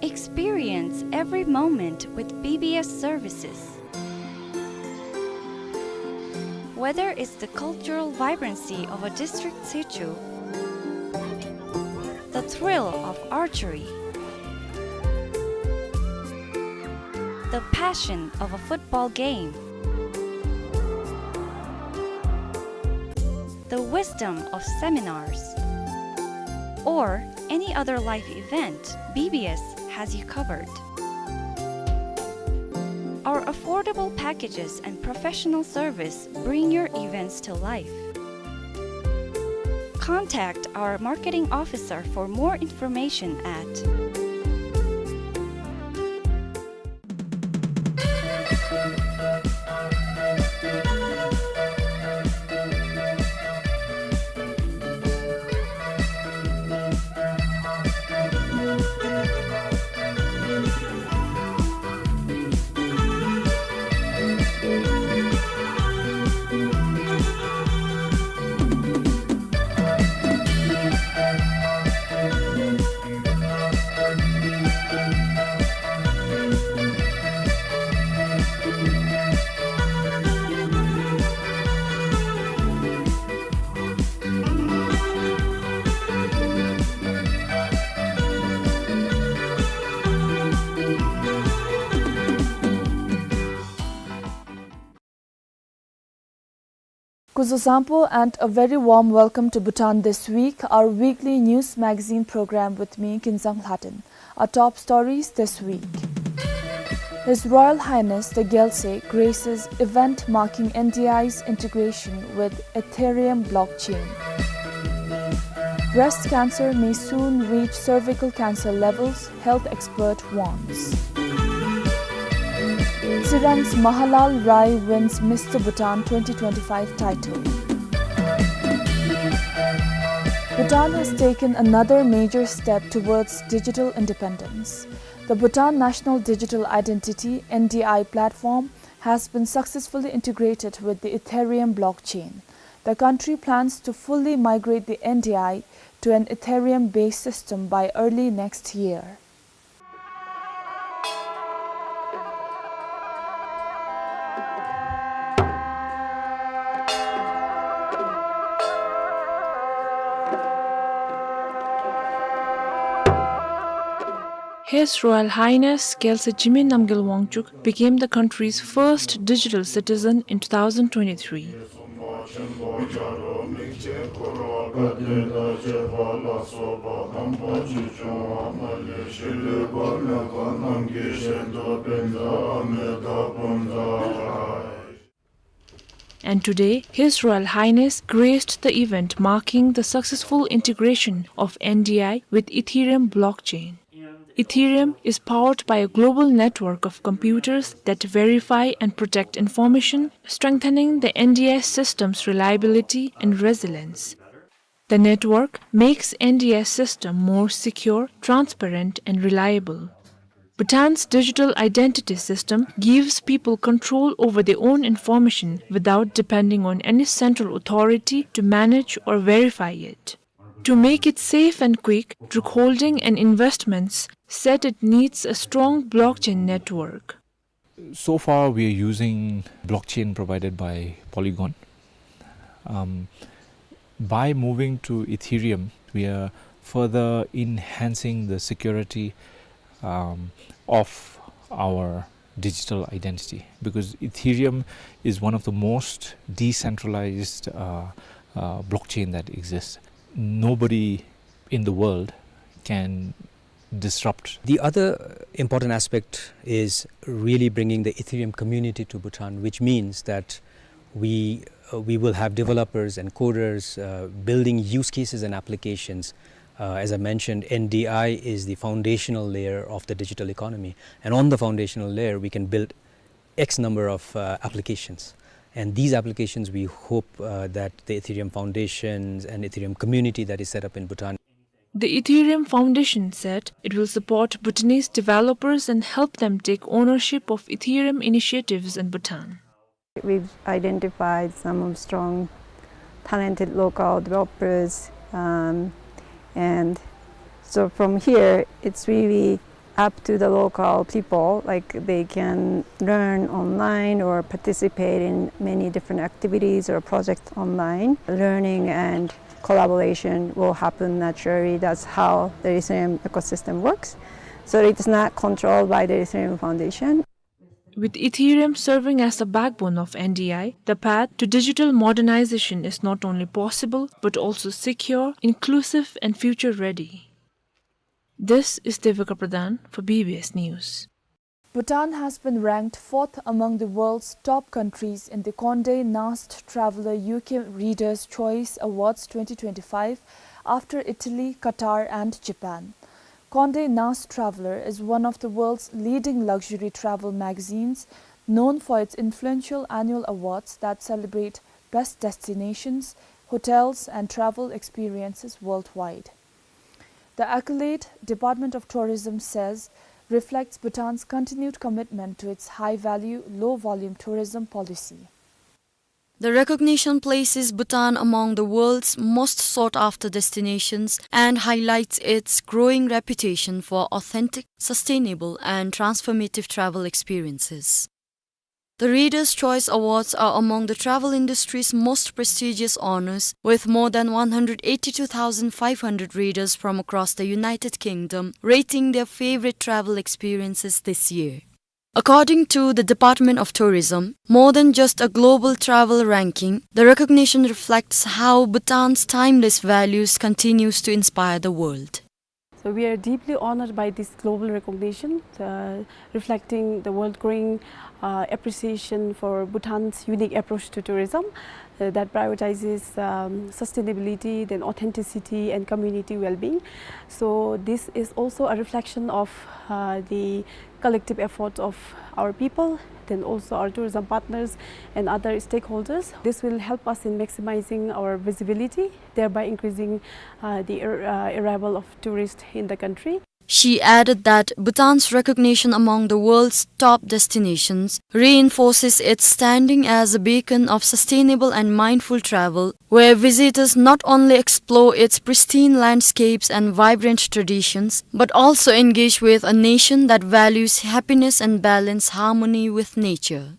Experience every moment with B B S services. Whether it's the cultural vibrancy of a district situ, the thrill of archery, the passion of a football game, the wisdom of seminars, or any other life event, B B S has you covered. Our affordable packages and professional service bring your events to life. Contact our marketing officer for more information at Kuzuzangpo and a very warm welcome to Bhutan This Week, our weekly news magazine program with me, Kinzang Lhaden. Our top stories this week. His Royal Highness the Gyaltsey graces event marking N D I's integration with Ethereum blockchain. Breast cancer may soon reach cervical cancer levels, health expert warns. Tsirang's Mahalal Rai wins Mister Bhutan twenty twenty-five title. Bhutan has taken another major step towards digital independence. The Bhutan National Digital Identity, N D I, platform has been successfully integrated with the Ethereum blockchain. The country plans to fully migrate the N D I to an Ethereum-based system by early next year. His Royal Highness Kelsey Jigme Namgyel Wangchuck became the country's first digital citizen in two thousand twenty-three. And today, His Royal Highness graced the event marking the successful integration of N D I with Ethereum blockchain. Ethereum is powered by a global network of computers that verify and protect information, strengthening the N D I system's reliability and resilience. The network makes N D I system more secure, transparent, and reliable. Bhutan's digital identity system gives people control over their own information without depending on any central authority to manage or verify it. To make it safe and quick, Druk Holding and Investments said it needs a strong blockchain network. So far, we are using blockchain provided by Polygon. Um, by moving to Ethereum, we are further enhancing the security, um, of our digital identity, because Ethereum is one of the most decentralized, uh, uh, blockchain that exists. Nobody in the world can disrupt. The other important aspect is really bringing the Ethereum community to Bhutan, which means that we, uh, we will have developers and coders, uh, building use cases and applications. Uh, as I mentioned, N D I is the foundational layer of the digital economy. And on the foundational layer, we can build X number of, uh, applications. And these applications, we hope, uh, that the Ethereum foundations and Ethereum community that is set up in Bhutan. The Ethereum Foundation said it will support Bhutanese developers and help them take ownership of Ethereum initiatives in Bhutan. We've identified some of strong, talented local developers, um, and so from here, it's really up to the local people, like, they can learn online or participate in many different activities or projects online. Learning and collaboration will happen naturally. That's how the Ethereum ecosystem works. So it's not controlled by the Ethereum Foundation. With Ethereum serving as the backbone of N D I, the path to digital modernization is not only possible, but also secure, inclusive, and future-ready. This is Devika Pradhan for B B S News. Bhutan has been ranked fourth among the world's top countries in the Condé Nast Traveler U K Readers' Choice Awards twenty twenty-five, after Italy, Qatar, and Japan. Condé Nast Traveler is one of the world's leading luxury travel magazines, known for its influential annual awards that celebrate best destinations, hotels, and travel experiences worldwide. The accolade, Department of Tourism says, reflects Bhutan's continued commitment to its high-value, low-volume tourism policy. The recognition places Bhutan among the world's most sought-after destinations and highlights its growing reputation for authentic, sustainable, and transformative travel experiences. The Readers' Choice Awards are among the travel industry's most prestigious honors, with more than one hundred eighty-two thousand five hundred readers from across the United Kingdom rating their favorite travel experiences this year. According to the Department of Tourism, more than just a global travel ranking, the recognition reflects how Bhutan's timeless values continues to inspire the world. So we are deeply honored by this global recognition, uh, reflecting the world growing, uh, appreciation for Bhutan's unique approach to tourism, uh, that prioritizes, um, sustainability, then authenticity, and community well-being. So this is also a reflection of, uh, the collective efforts of our people, then also our tourism partners and other stakeholders. This will help us in maximizing our visibility, thereby increasing, uh, the ar-, uh, arrival of tourists in the country. She added that Bhutan's recognition among the world's top destinations reinforces its standing as a beacon of sustainable and mindful travel, where visitors not only explore its pristine landscapes and vibrant traditions, but also engage with a nation that values happiness and balance harmony with nature.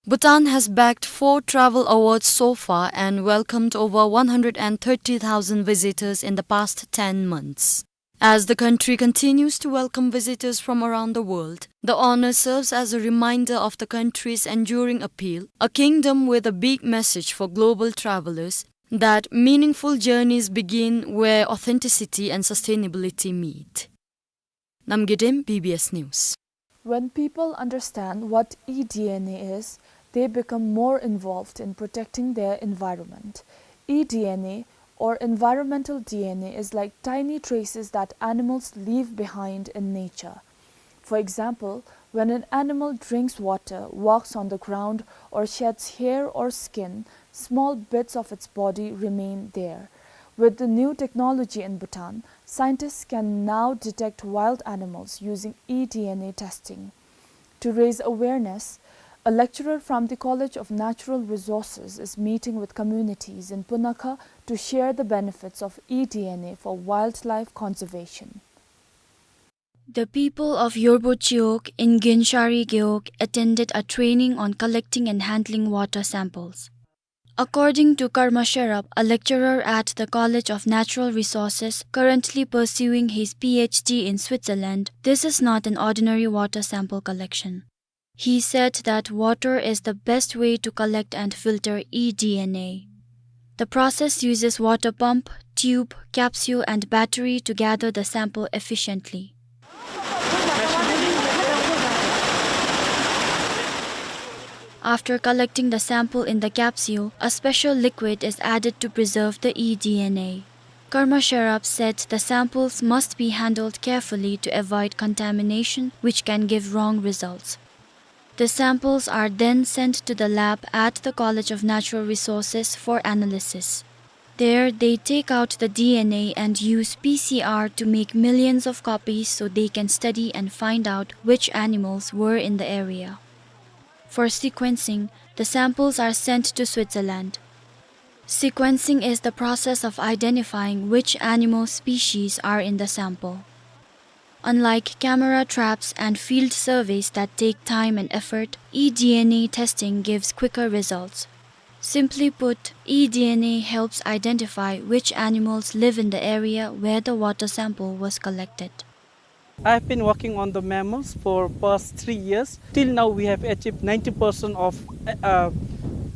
Bhutan has bagged four travel awards so far and welcomed over one hundred and thirty thousand visitors in the past ten months. As the country continues to welcome visitors from around the world, the honor serves as a reminder of the country's enduring appeal, a kingdom with a big message for global travelers, that meaningful journeys begin where authenticity and sustainability meet. Namgay Dem, B B S News. When people understand what eDNA is, they become more involved in protecting their environment. eDNA, or environmental D N A, is like tiny traces that animals leave behind in nature. For example, when an animal drinks water, walks on the ground, or sheds hair or skin, small bits of its body remain there. With the new technology in Bhutan, scientists can now detect wild animals using eDNA testing. To raise awareness, a lecturer from the College of Natural Resources is meeting with communities in Punakha to share the benefits of eDNA for wildlife conservation. The people of Yorbo Chiwog in Gyenshari Gewog attended a training on collecting and handling water samples. According to Karma Sherab, a lecturer at the College of Natural Resources currently pursuing his P H D in Switzerland, this is not an ordinary water sample collection. He said that water is the best way to collect and filter eDNA. The process uses water pump, tube, capsule, and battery to gather the sample efficiently. After collecting the sample in the capsule, a special liquid is added to preserve the eDNA. Karma Sherab said the samples must be handled carefully to avoid contamination, which can give wrong results. The samples are then sent to the lab at the College of Natural Resources for analysis. There, they take out the D N A and use P C R to make millions of copies so they can study and find out which animals were in the area. For sequencing, the samples are sent to Switzerland. Sequencing is the process of identifying which animal species are in the sample. Unlike camera traps and field surveys that take time and effort, eDNA testing gives quicker results. Simply put, eDNA helps identify which animals live in the area where the water sample was collected. I've been working on the mammals for past three years. Till now, we have achieved ninety percent of, uh,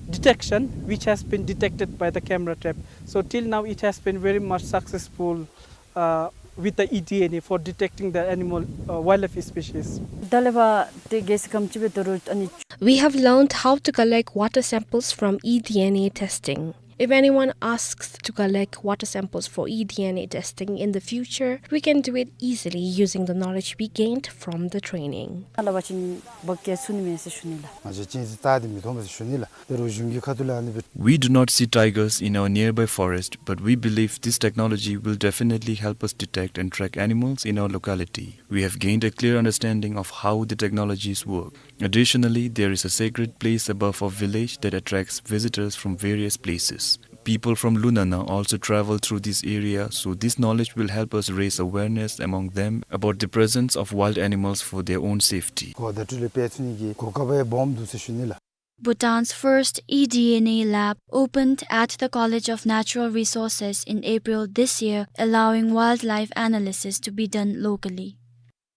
detection, which has been detected by the camera trap. So till now, it has been very much successful, uh, with the eDNA for detecting the animal, uh, wildlife species. ད་ལས་ཕར་ཏེ་གལ་སྲིད་ཁམས་ཅིག་སྦེ་དོ་རུང་ཨ་ནི། We have learned how to collect water samples from eDNA testing. If anyone asks to collect water samples for eDNA testing in the future, we can do it easily using the knowledge we gained from the training. ལ་བ་ཅིན་འབག་སྐྱེལ་ཚུགས་ནི་མས་ཟེར་ཞུ་ནི་ལགས། ང་བཅས་གཅན་གཟན་རྟ་འདི་མི་མཐོང་པས་ཟེར་ཞུ་ནི་ལགས། ད་རུང་གཞུང་གི་ཁ་ཐུག་ལས་ཨ་ནི་སྦེ། We do not see tigers in our nearby forest, but we believe this technology will definitely help us detect and track animals in our locality. We have gained a clear understanding of how the technologies work. Additionally, there is a sacred place above our village that attracts visitors from various places. People from Lunana also travel through this area, so this knowledge will help us raise awareness among them about the presence of wild animals for their own safety. གོ་བརྡ་སྤྲོད་ལས་སྤེལ་ཚུགས་ནི་གི་གོ་སྐབས་སྦོམ་འདུག་ཟེར་ཞུ་ནི་ལགས། Bhutan's first eDNA lab opened at the College of Natural Resources in April this year, allowing wildlife analysis to be done locally.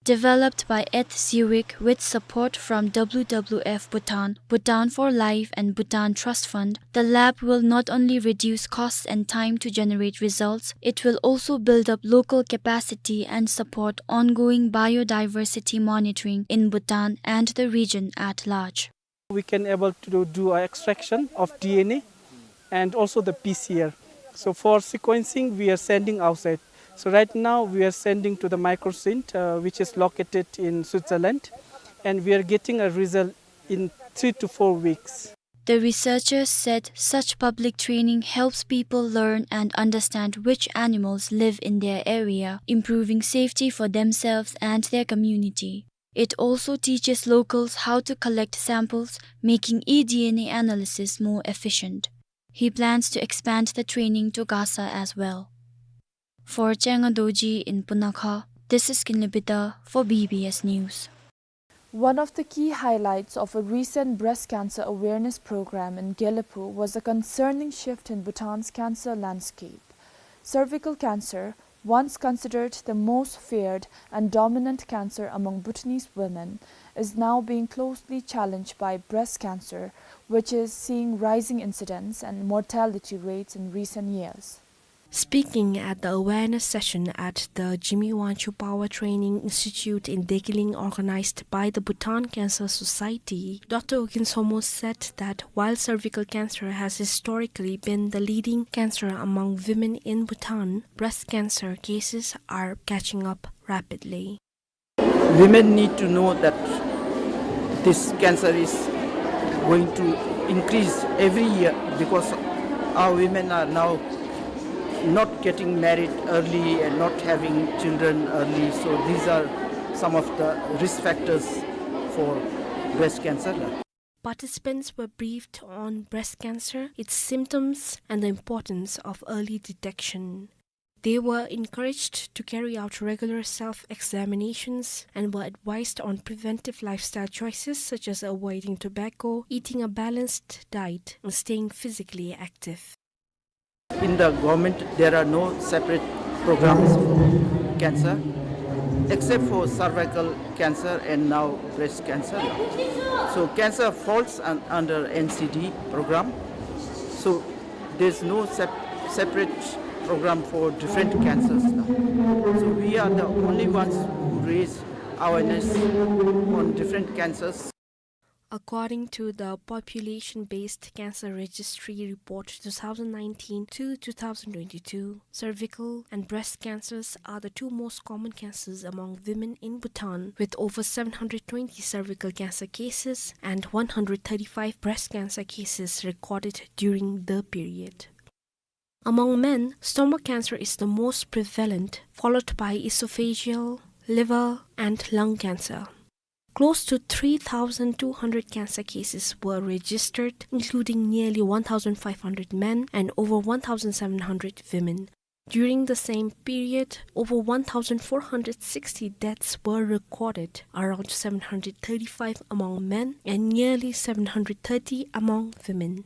Developed by Eth Siwik with support from W W F Bhutan, Bhutan for Life and Bhutan Trust Fund, the lab will not only reduce costs and time to generate results, it will also build up local capacity and support ongoing biodiversity monitoring in Bhutan and the region at large. We can able to do a extraction of D N A and also the P C R. So for sequencing, we are sending outside. So right now, we are sending to the Microcent, uh, which is located in Switzerland, and we are getting a result in three to four weeks. The researchers said such public training helps people learn and understand which animals live in their area, improving safety for themselves and their community. It also teaches locals how to collect samples, making eDNA analysis more efficient. He plans to expand the training to Gasa as well. For Chenga Dorji in Punakha, this is Kinley Bitar for B B S News. One of the key highlights of a recent breast cancer awareness program in Gelephu was a concerning shift in Bhutan's cancer landscape. Cervical cancer, once considered the most feared and dominant cancer among Bhutanese women, is now being closely challenged by breast cancer, which is seeing rising incidence and mortality rates in recent years. Speaking at the awareness session at the Jigme Wangchuck Power Training Institute in Dekiling, organized by the Bhutan Cancer Society, Doctor U Gin Somo said that while cervical cancer has historically been the leading cancer among women in Bhutan, breast cancer cases are catching up rapidly. Women need to know that this cancer is going to increase every year because our women are now not getting married early and not having children early. So these are some of the risk factors for breast cancer. Participants were briefed on breast cancer, its symptoms, and the importance of early detection. They were encouraged to carry out regular self-examinations and were advised on preventive lifestyle choices such as avoiding tobacco, eating a balanced diet, and staying physically active. In the government, there are no separate programs for cancer, except for cervical cancer and now breast cancer. So cancer falls un-, under N C D program. So there's no sep-, separate program for different cancers now. So we are the only ones who raise awareness on different cancers. According to the Population-Based Cancer Registry Report two thousand nineteen to two thousand twenty-two, cervical and breast cancers are the two most common cancers among women in Bhutan, with over seven hundred twenty cervical cancer cases and one hundred thirty-five breast cancer cases recorded during the period. Among men, stomach cancer is the most prevalent, followed by esophageal, liver, and lung cancer. Close to three thousand two hundred cancer cases were registered, including nearly one thousand five hundred men and over one thousand seven hundred women. During the same period, over one thousand four hundred sixty deaths were recorded, around seven hundred thirty-five among men and nearly seven hundred thirty among women.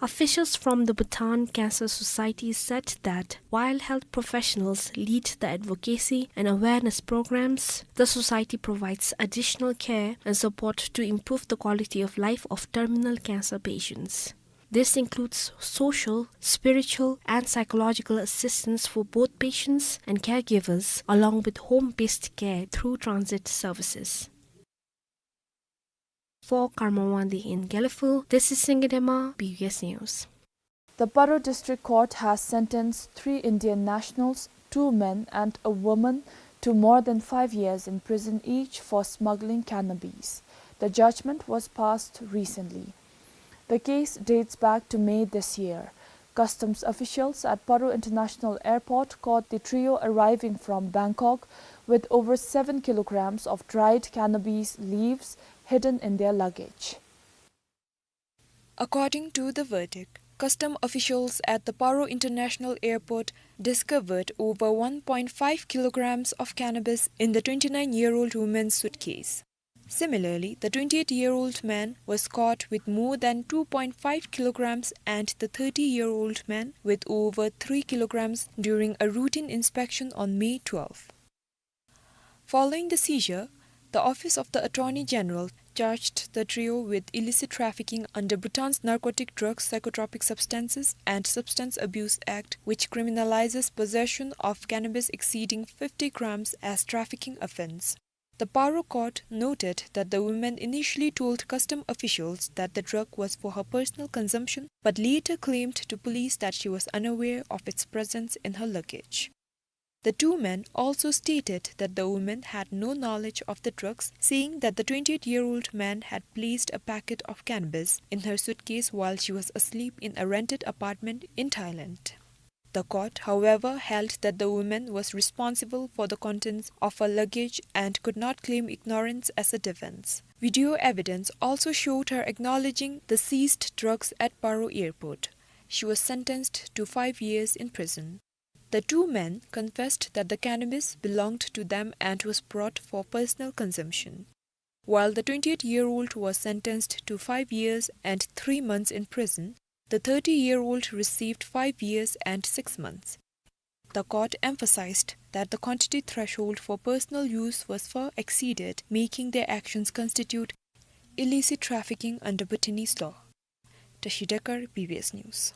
Officials from the Bhutan Cancer Society said that while health professionals lead the advocacy and awareness programs, the society provides additional care and support to improve the quality of life of terminal cancer patients. This includes social, spiritual, and psychological assistance for both patients and caregivers, along with home-based care through transit services. For Karma Wangdi in Gelephu, this is Singye Dema, B B S News. The Paro District Court has sentenced three Indian nationals, two men and a woman, to more than five years in prison each for smuggling cannabis. The judgment was passed recently. The case dates back to May this year. Customs officials at Paro International Airport caught the trio arriving from Bangkok with over seven kilograms of dried cannabis leaves hidden in their luggage. According to the verdict, custom officials at the Paro International Airport discovered over one point five kilograms of cannabis in the twenty-nine-year-old woman's suitcase. Similarly, the twenty-eight-year-old man was caught with more than two point five kilograms and the thirty-year-old man with over three kilograms during a routine inspection on May twelfth. Following the seizure, the Office of the Attorney General charged the trio with illicit trafficking under Bhutan's Narcotic Drugs, Psychotropic Substances and Substance Abuse Act, which criminalizes possession of cannabis exceeding fifty grams as trafficking offense. The Paro court noted that the woman initially told custom officials that the drug was for her personal consumption, but later claimed to police that she was unaware of its presence in her luggage. The two men also stated that the woman had no knowledge of the drugs, saying that the twenty-eight-year-old man had placed a packet of cannabis in her suitcase while she was asleep in a rented apartment in Thailand. The court, however, held that the woman was responsible for the contents of her luggage and could not claim ignorance as a defense. Video evidence also showed her acknowledging the seized drugs at Paro Airport. She was sentenced to five years in prison. The two men confessed that the cannabis belonged to them and was brought for personal consumption. While the twenty-eight-year-old was sentenced to five years and three months in prison, the thirty-year-old received five years and six months. The court emphasized that the quantity threshold for personal use was far exceeded, making their actions constitute illicit trafficking under Bhutanese law. Tashi Dekar, B B S News.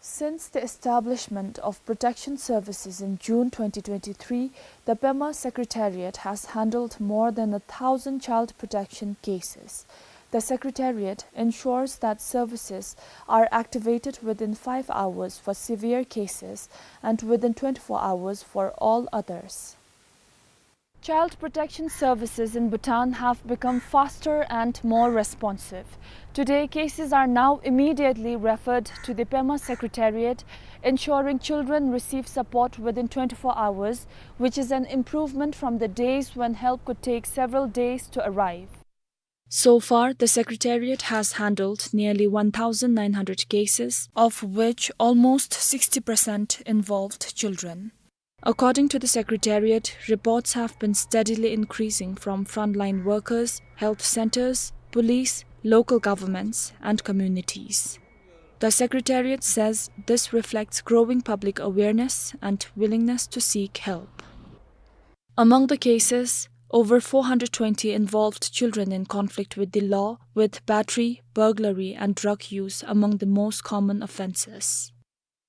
Since the establishment of protection services in June twenty twenty-three, the Pema Secretariat has handled more than a thousand child protection cases. The Secretariat ensures that services are activated within five hours for severe cases and within twenty-four hours for all others. Child protection services in Bhutan have become faster and more responsive. Today, cases are now immediately referred to the Pema Secretariat, ensuring children receive support within twenty-four hours, which is an improvement from the days when help could take several days to arrive. So far, the Secretariat has handled nearly one thousand nine hundred cases, of which almost sixty percent involved children. According to the Secretariat, reports have been steadily increasing from frontline workers, health centers, police, local governments, and communities. The Secretariat says this reflects growing public awareness and willingness to seek help. Among the cases, over four hundred twenty involved children in conflict with the law, with battery, burglary, and drug use among the most common offenses.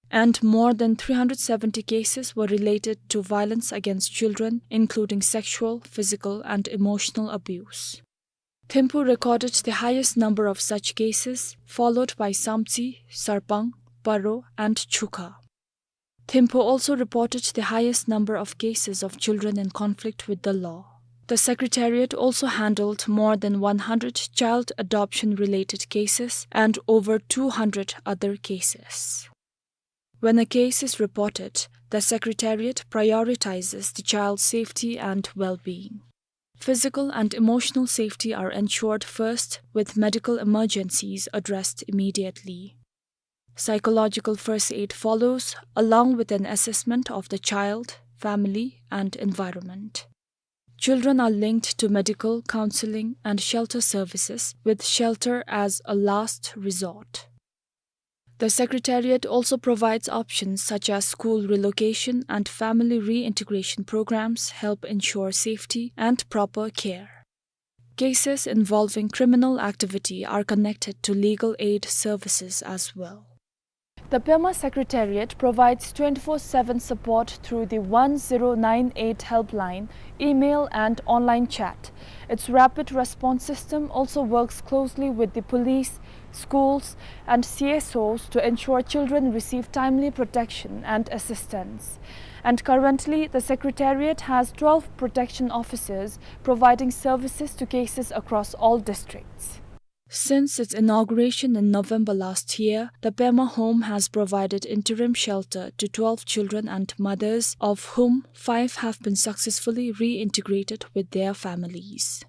And more than three hundred seventy cases were related to violence against children, including sexual, physical, and emotional abuse. Thimphu recorded the highest number of such cases, followed by Samtse, Sarpang, Paro, and Chukha. Thimphu also reported the highest number of cases of children in conflict with the law. The Secretariat also handled more than one hundred child adoption-related cases and over two hundred other cases. When a case is reported, the Secretariat prioritizes the child's safety and well-being. Physical and emotional safety are ensured first, with medical emergencies addressed immediately. Psychological first aid follows, along with an assessment of the child, family, and environment. Children are linked to medical, counseling, and shelter services, with shelter as a last resort. The Secretariat also provides options such as school relocation and family reintegration programs help ensure safety and proper care. Cases involving criminal activity are connected to legal aid services as well. The Pema Secretariat provides twenty-four seven support through the one zero nine eight helpline, email and online chat. Its rapid response system also works closely with the police, schools, and C S Os to ensure children receive timely protection and assistance. And currently, the Secretariat has twelve protection officers providing services to cases across all districts. Since its inauguration in November last year, the Pema Home has provided interim shelter to twelve children and mothers, of whom five have been successfully reintegrated with their families.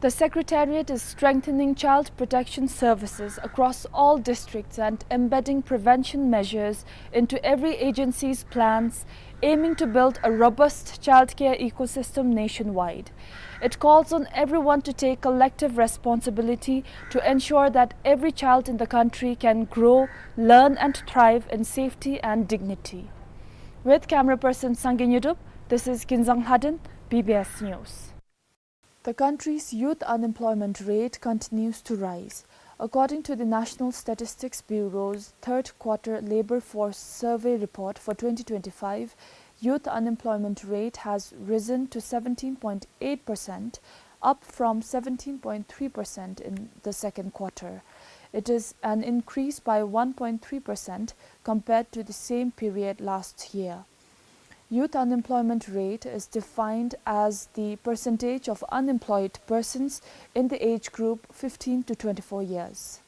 The Secretariat is strengthening child protection services across all districts and embedding prevention measures into every agency's plans, aiming to build a robust childcare ecosystem nationwide. It calls on everyone to take collective responsibility to ensure that every child in the country can grow, learn and thrive in safety and dignity. With camera person Sangay Nyodup, this is Kinzang Lhaden, B B S News. The country's youth unemployment rate continues to rise. According to the National Statistics Bureau's third quarter labor force survey report for twenty twenty-five, youth unemployment rate has risen to seventeen point eight percent, up from seventeen point three percent in the second quarter. It is an increase by one point three percent compared to the same period last year. Youth unemployment rate is defined as the percentage of unemployed persons in the age group fifteen to twenty-four years.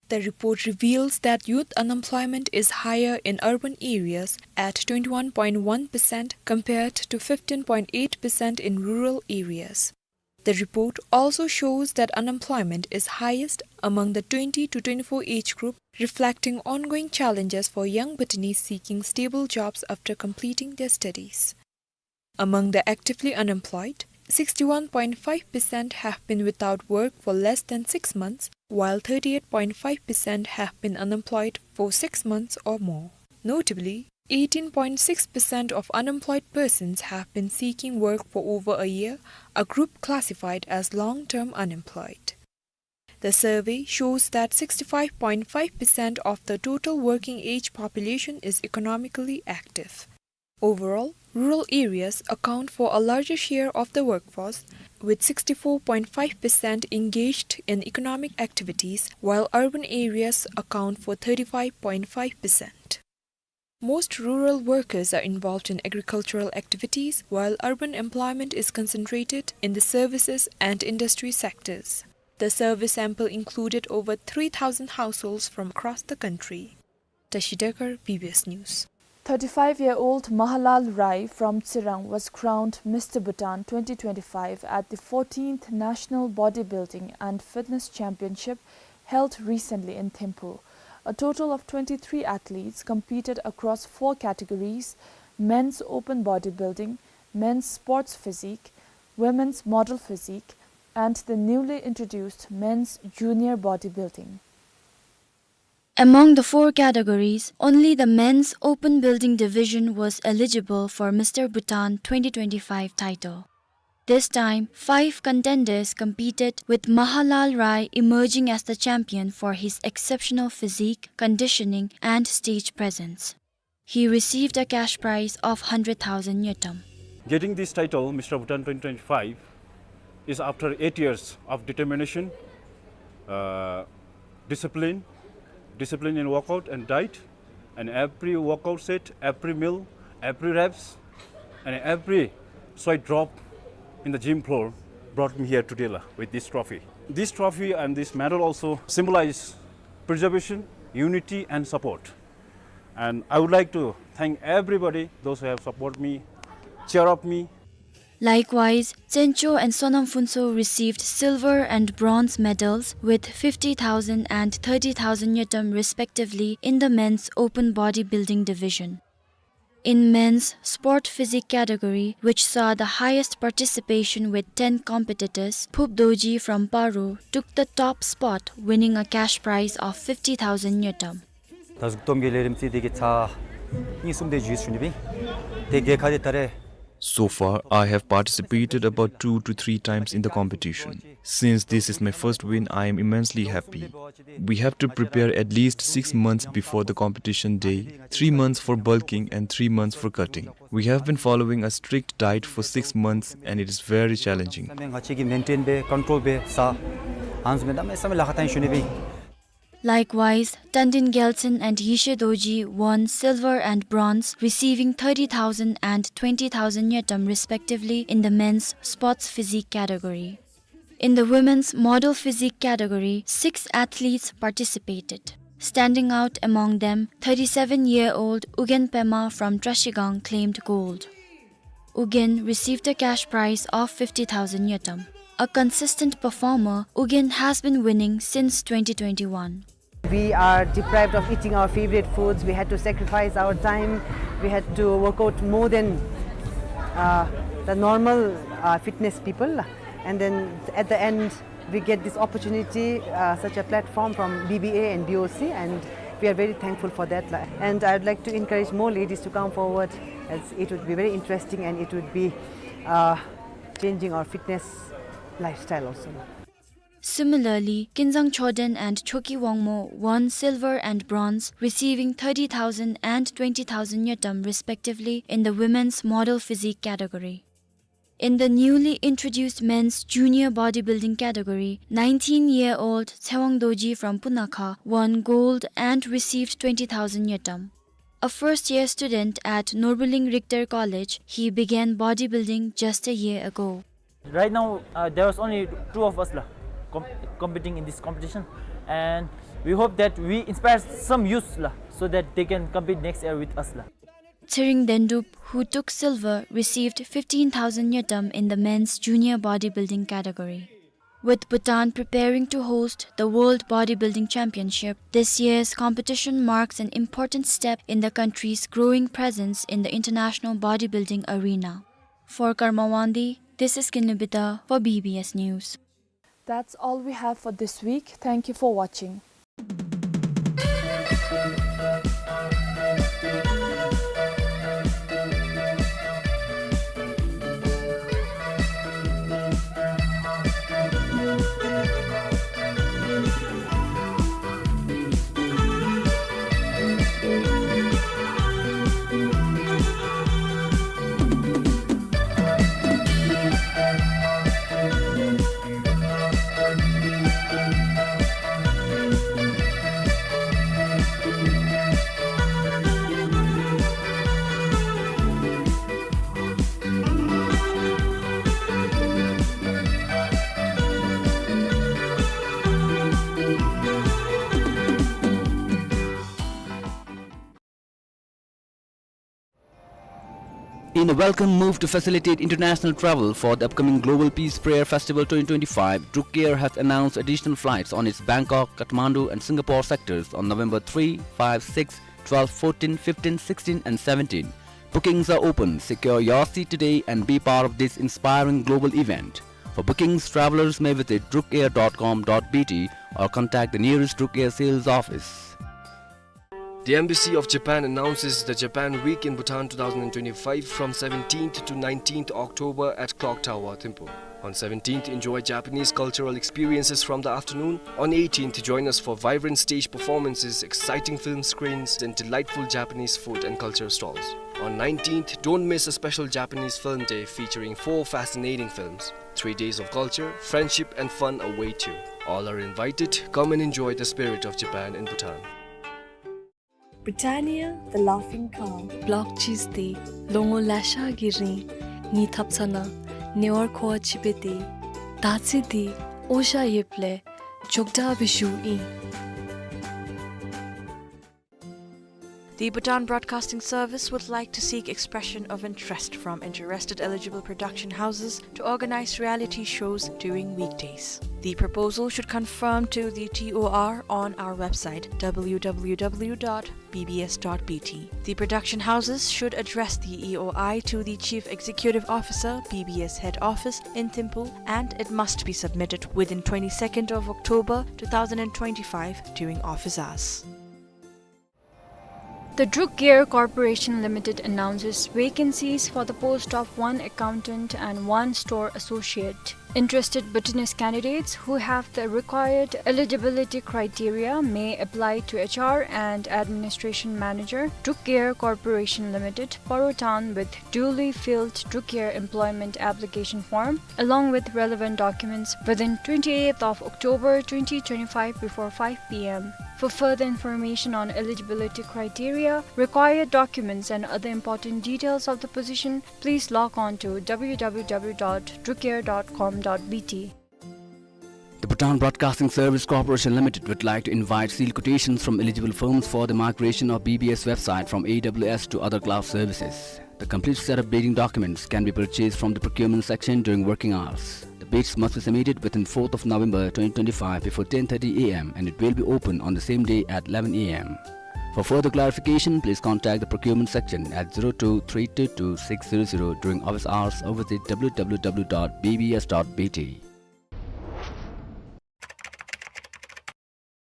The report reveals that youth unemployment is higher in urban areas at twenty-one point one percent compared to fifteen point eight percent in rural areas. The report also shows that unemployment is highest among the twenty to twenty-four age group, reflecting ongoing challenges for young Bhutanese seeking stable jobs after completing their studies. Among the actively unemployed, sixty-one point five percent have been without work for less than six months, while thirty-eight point five percent have been unemployed for six months or more. Notably, Eighteen point six percent of unemployed persons have been seeking work for over a year, a group classified as long-term unemployed. The survey shows that sixty-five point five percent of the total working age population is economically active. Overall, rural areas account for a larger share of the workforce, with sixty-four point five percent engaged in economic activities, while urban areas account for thirty-five point five percent. Most rural workers are involved in agricultural activities, while urban employment is concentrated in the services and industry sectors. The survey sample included over three thousand households from across the country. Tashi Dekar, B B S News. Thirty-five-year-old Mahalal Rai from Tsirang was crowned Mister Bhutan twenty twenty-five at the fourteenth National Bodybuilding and Fitness Championship held recently in Thimphu. A total of twenty-three athletes competed across four categories: men's open bodybuilding, men's sports physique, women's model physique, and the newly introduced men's junior bodybuilding. Among the four categories, only the men's open building division was eligible for Mister Bhutan twenty twenty-five title. This time, five contenders competed, with Mahalal Rai emerging as the champion for his exceptional physique, conditioning, and stage presence. He received a cash prize of hundred thousand ngultrum. Getting this title, Mister Bhutan twenty twenty-five, is after eight years of determination, uh, discipline, discipline in workout and diet, and every workout set, every meal, every reps, and every sweat drop in the gym floor brought me here today la, with this trophy. This trophy and this medal also symbolize preservation, unity, and support. And I would like to thank everybody, those who have supported me, cheer up me. Likewise, Tsencho and Sonam Phuntsho received silver and bronze medals with fifty thousand and thirty thousand ngultrum respectively in the men's open bodybuilding division. In men's sport physique category, which saw the highest participation with ten competitors, Phup Dorji from Paro took the top spot, winning a cash prize of fifty thousand ngultrum. ད་གཟུགས་སྟོབས་ཀྱི་ལས་རིམ་རྩིས་དེ་གི་ཚར་གཉིས་གསུམ་དེ་ཞུས་ཞུ་ནི་བི། དེ་གི་ཁ་དེ་ད་རེས། So far, I have participated about two to three times in the competition. Since this is my first win, I am immensely happy. We have to prepare at least six months before the competition day, three months for bulking and three months for cutting. We have been following a strict diet for six months and it is very challenging. བསམ་པའི་ང་བཅས་ཀྱི་མེན་ཊེན་འབད་ཀོན་ཊོལ་འབད་ས་ཨ་ནི་བཟུམ་མའི་གནམ་མེད་ས་མེད་ལཱ་ཁག་བཏང་ཞུ་ནི་བི། Likewise, Tandin Gyaltshen and Yeshe Dorji won silver and bronze, receiving thirty thousand and twenty thousand ngultrum respectively in the men's sports physique category. In the women's model physique category, six athletes participated. Standing out among them, thirty-seven-year-old Ugyen Pema from Trashigang claimed gold. Ugyen received a cash prize of fifty thousand ngultrum. A consistent performer, Ugyen has been winning since twenty twenty-one. We are deprived of eating our favorite foods. We had to sacrifice our time. We had to work out more than, uh, the normal, uh, fitness people. And then at the end, we get this opportunity, uh, such a platform from B B A and B O C, and we are very thankful for that. And I would like to encourage more ladies to come forward, as it would be very interesting and it would be, uh, changing our fitness lifestyle also. Similarly, Kinzang Choden and Choki Wangmo won silver and bronze, receiving thirty thousand and twenty thousand ngultrum respectively in the women's model physique category. In the newly introduced men's junior bodybuilding category, nineteen-year-old Tsewang Dorji from Punakha won gold and received twenty thousand ngultrum. A first-year student at Norbuling Richter College, he began bodybuilding just a year ago. Right now, uh, there was only two of us la, com-, competing in this competition, and we hope that we inspire some youths la, so that they can compete next year with us la. Tshering Dendup, who took silver, received fifteen thousand ngultrum in the men's junior bodybuilding category. With Bhutan preparing to host the World Bodybuilding Championship, this year's competition marks an important step in the country's growing presence in the international bodybuilding arena. For Karma Wangdi, this is Kinley Bida for B B S News. That's all we have for this week. Thank you for watching. In a welcome move to facilitate international travel for the upcoming Global Peace Prayer Festival twenty twenty-five, Druk Air has announced additional flights on its Bangkok, Kathmandu and Singapore sectors on November three, five, six, twelve, fourteen, fifteen, sixteen and seventeen. Bookings are open. Secure your seat today and be part of this inspiring global event. For bookings, travelers may visit drukair dot com dot B T or contact the nearest Druk Air sales office. The Embassy of Japan announces the Japan Week in Bhutan two thousand twenty-five from seventeenth to nineteenth October at Clock Tower, Thimphu. On seventeenth, enjoy Japanese cultural experiences from the afternoon. On eighteenth, join us for vibrant stage performances, exciting film screenings, and delightful Japanese food and culture stalls. On nineteenth, don't miss a special Japanese film day featuring four fascinating films. Three days of culture, friendship, and fun await you. All are invited. Come and enjoy the spirit of Japan in Bhutan. Britannia, the laughing cow. Block cheese དེ་ལོ་ངོ་ལེ་ཤ་གི་རིང་ངེའི་ཐབ་ཚང་ནང་ནེ་ཝར་ཁོ་བ་ཅིག་སྦེ་སྡོད། ད་ཅི་དེ་འོ་ཞ་ཡོདཔ་ལས་ཅོག་འཐདཔ་སྦེ་བཞུགས་ཡི། The Bhutan Broadcasting Service would like to seek expression of interest from interested eligible production houses to organize reality shows during weekdays. The proposal should conform to the T O R on our website, W W W dot B B S dot B T. The production houses should address the E O I to the Chief Executive Officer, B B S Head Office in Thimphu, and it must be submitted within twenty-second of October two thousand twenty-five during office hours. The Druk Air Corporation Limited announces vacancies for the post of one accountant and one store associate. Interested Bhutanese candidates who have the required eligibility criteria may apply to H R and Administration Manager, Druk Air Corporation Limited, Paro Town, with duly filled Druk Air employment application form, along with relevant documents, within twenty-eighth of October twenty twenty-five before five P M. For further information on eligibility criteria, required documents, and other important details of the position, please log on to W W W dot drukair dot com dot B T. The Bhutan Broadcasting Service Corporation Limited would like to invite sealed quotations from eligible firms for the migration of B B S website from A W S to other cloud services. The complete set of bidding documents can be purchased from the procurement section during working hours. The bids must be submitted within fourth of November twenty twenty-five before ten thirty A M and it will be open on the same day at eleven A M. For further clarification, please contact the procurement section at zero two three two two six zero zero during office hours or visit W W W dot B B S dot B T.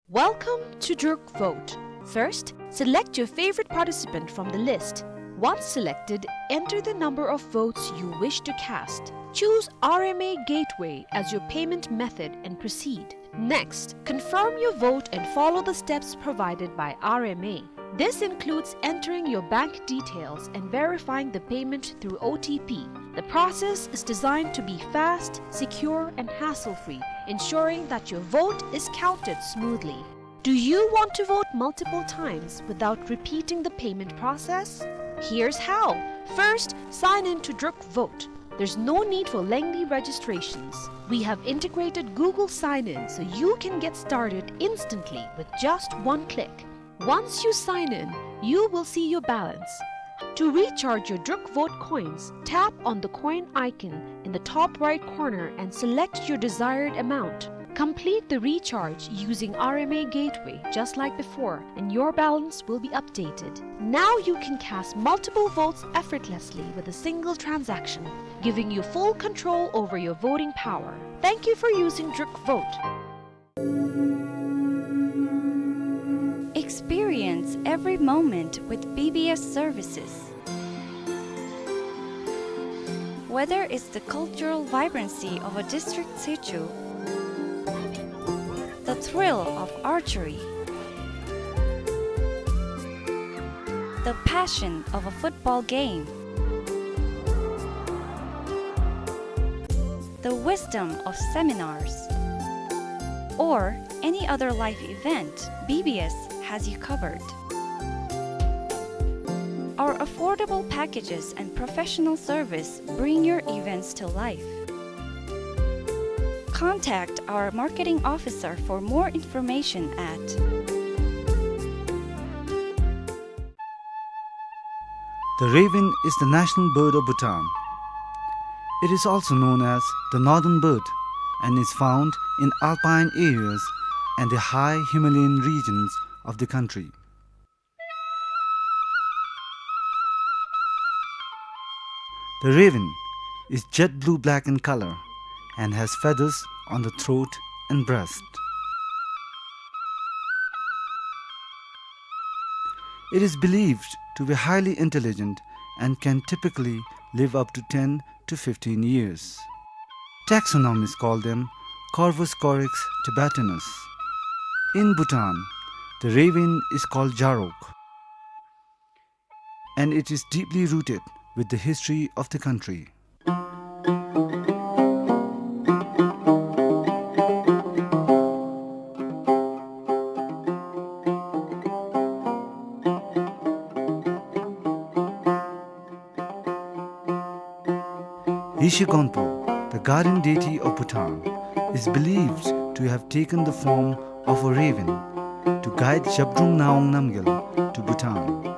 Welcome to Druk Vote. First, select your favorite participant from the list. Once selected, enter the number of votes you wish to cast. Choose R M A Gateway as your payment method and proceed. Next, confirm your vote and follow the steps provided by R M A. This includes entering your bank details and verifying the payment through O T P. The process is designed to be fast, secure, and hassle-free, ensuring that your vote is counted smoothly. Do you want to vote multiple times without repeating the payment process? Here's how. First, sign in to Druk Vote. There's no need for lengthy registrations. We have integrated Google Sign-In so you can get started instantly with just one click. Once you sign in, you will see your balance. To recharge your Druk Vote coins, tap on the coin icon in the top right corner and select your desired amount. Complete the recharge using R M A Gateway just like before, and your balance will be updated. Now you can cast multiple votes effortlessly with a single transaction, giving you full control over your voting power. Thank you for using Druk Vote. Experience every moment with B B S services. Whether it's the cultural vibrancy of a district sichu, the thrill of archery, the passion of a football game, the wisdom of seminars, or any other life event, B B S has you covered. Our affordable packages and professional service bring your events to life. Contact our marketing officer for more information at. The raven is the national bird of Bhutan. It is also known as the northern bird and is found in alpine areas and the high Himalayan regions of the country. The raven is jet blue-black in color and has feathers on the throat and breast. It is believed to be highly intelligent and can typically live up to ten to fifteen years. Taxonomists call them Corvus corax tibetanus. In Bhutan, the raven is called jarok, and it is deeply rooted with the history of the country. Yeshe Gonpo, the guardian deity of Bhutan, is believed to have taken the form of a raven to guide Zhabdrung Ngawang Namgyal to Bhutan.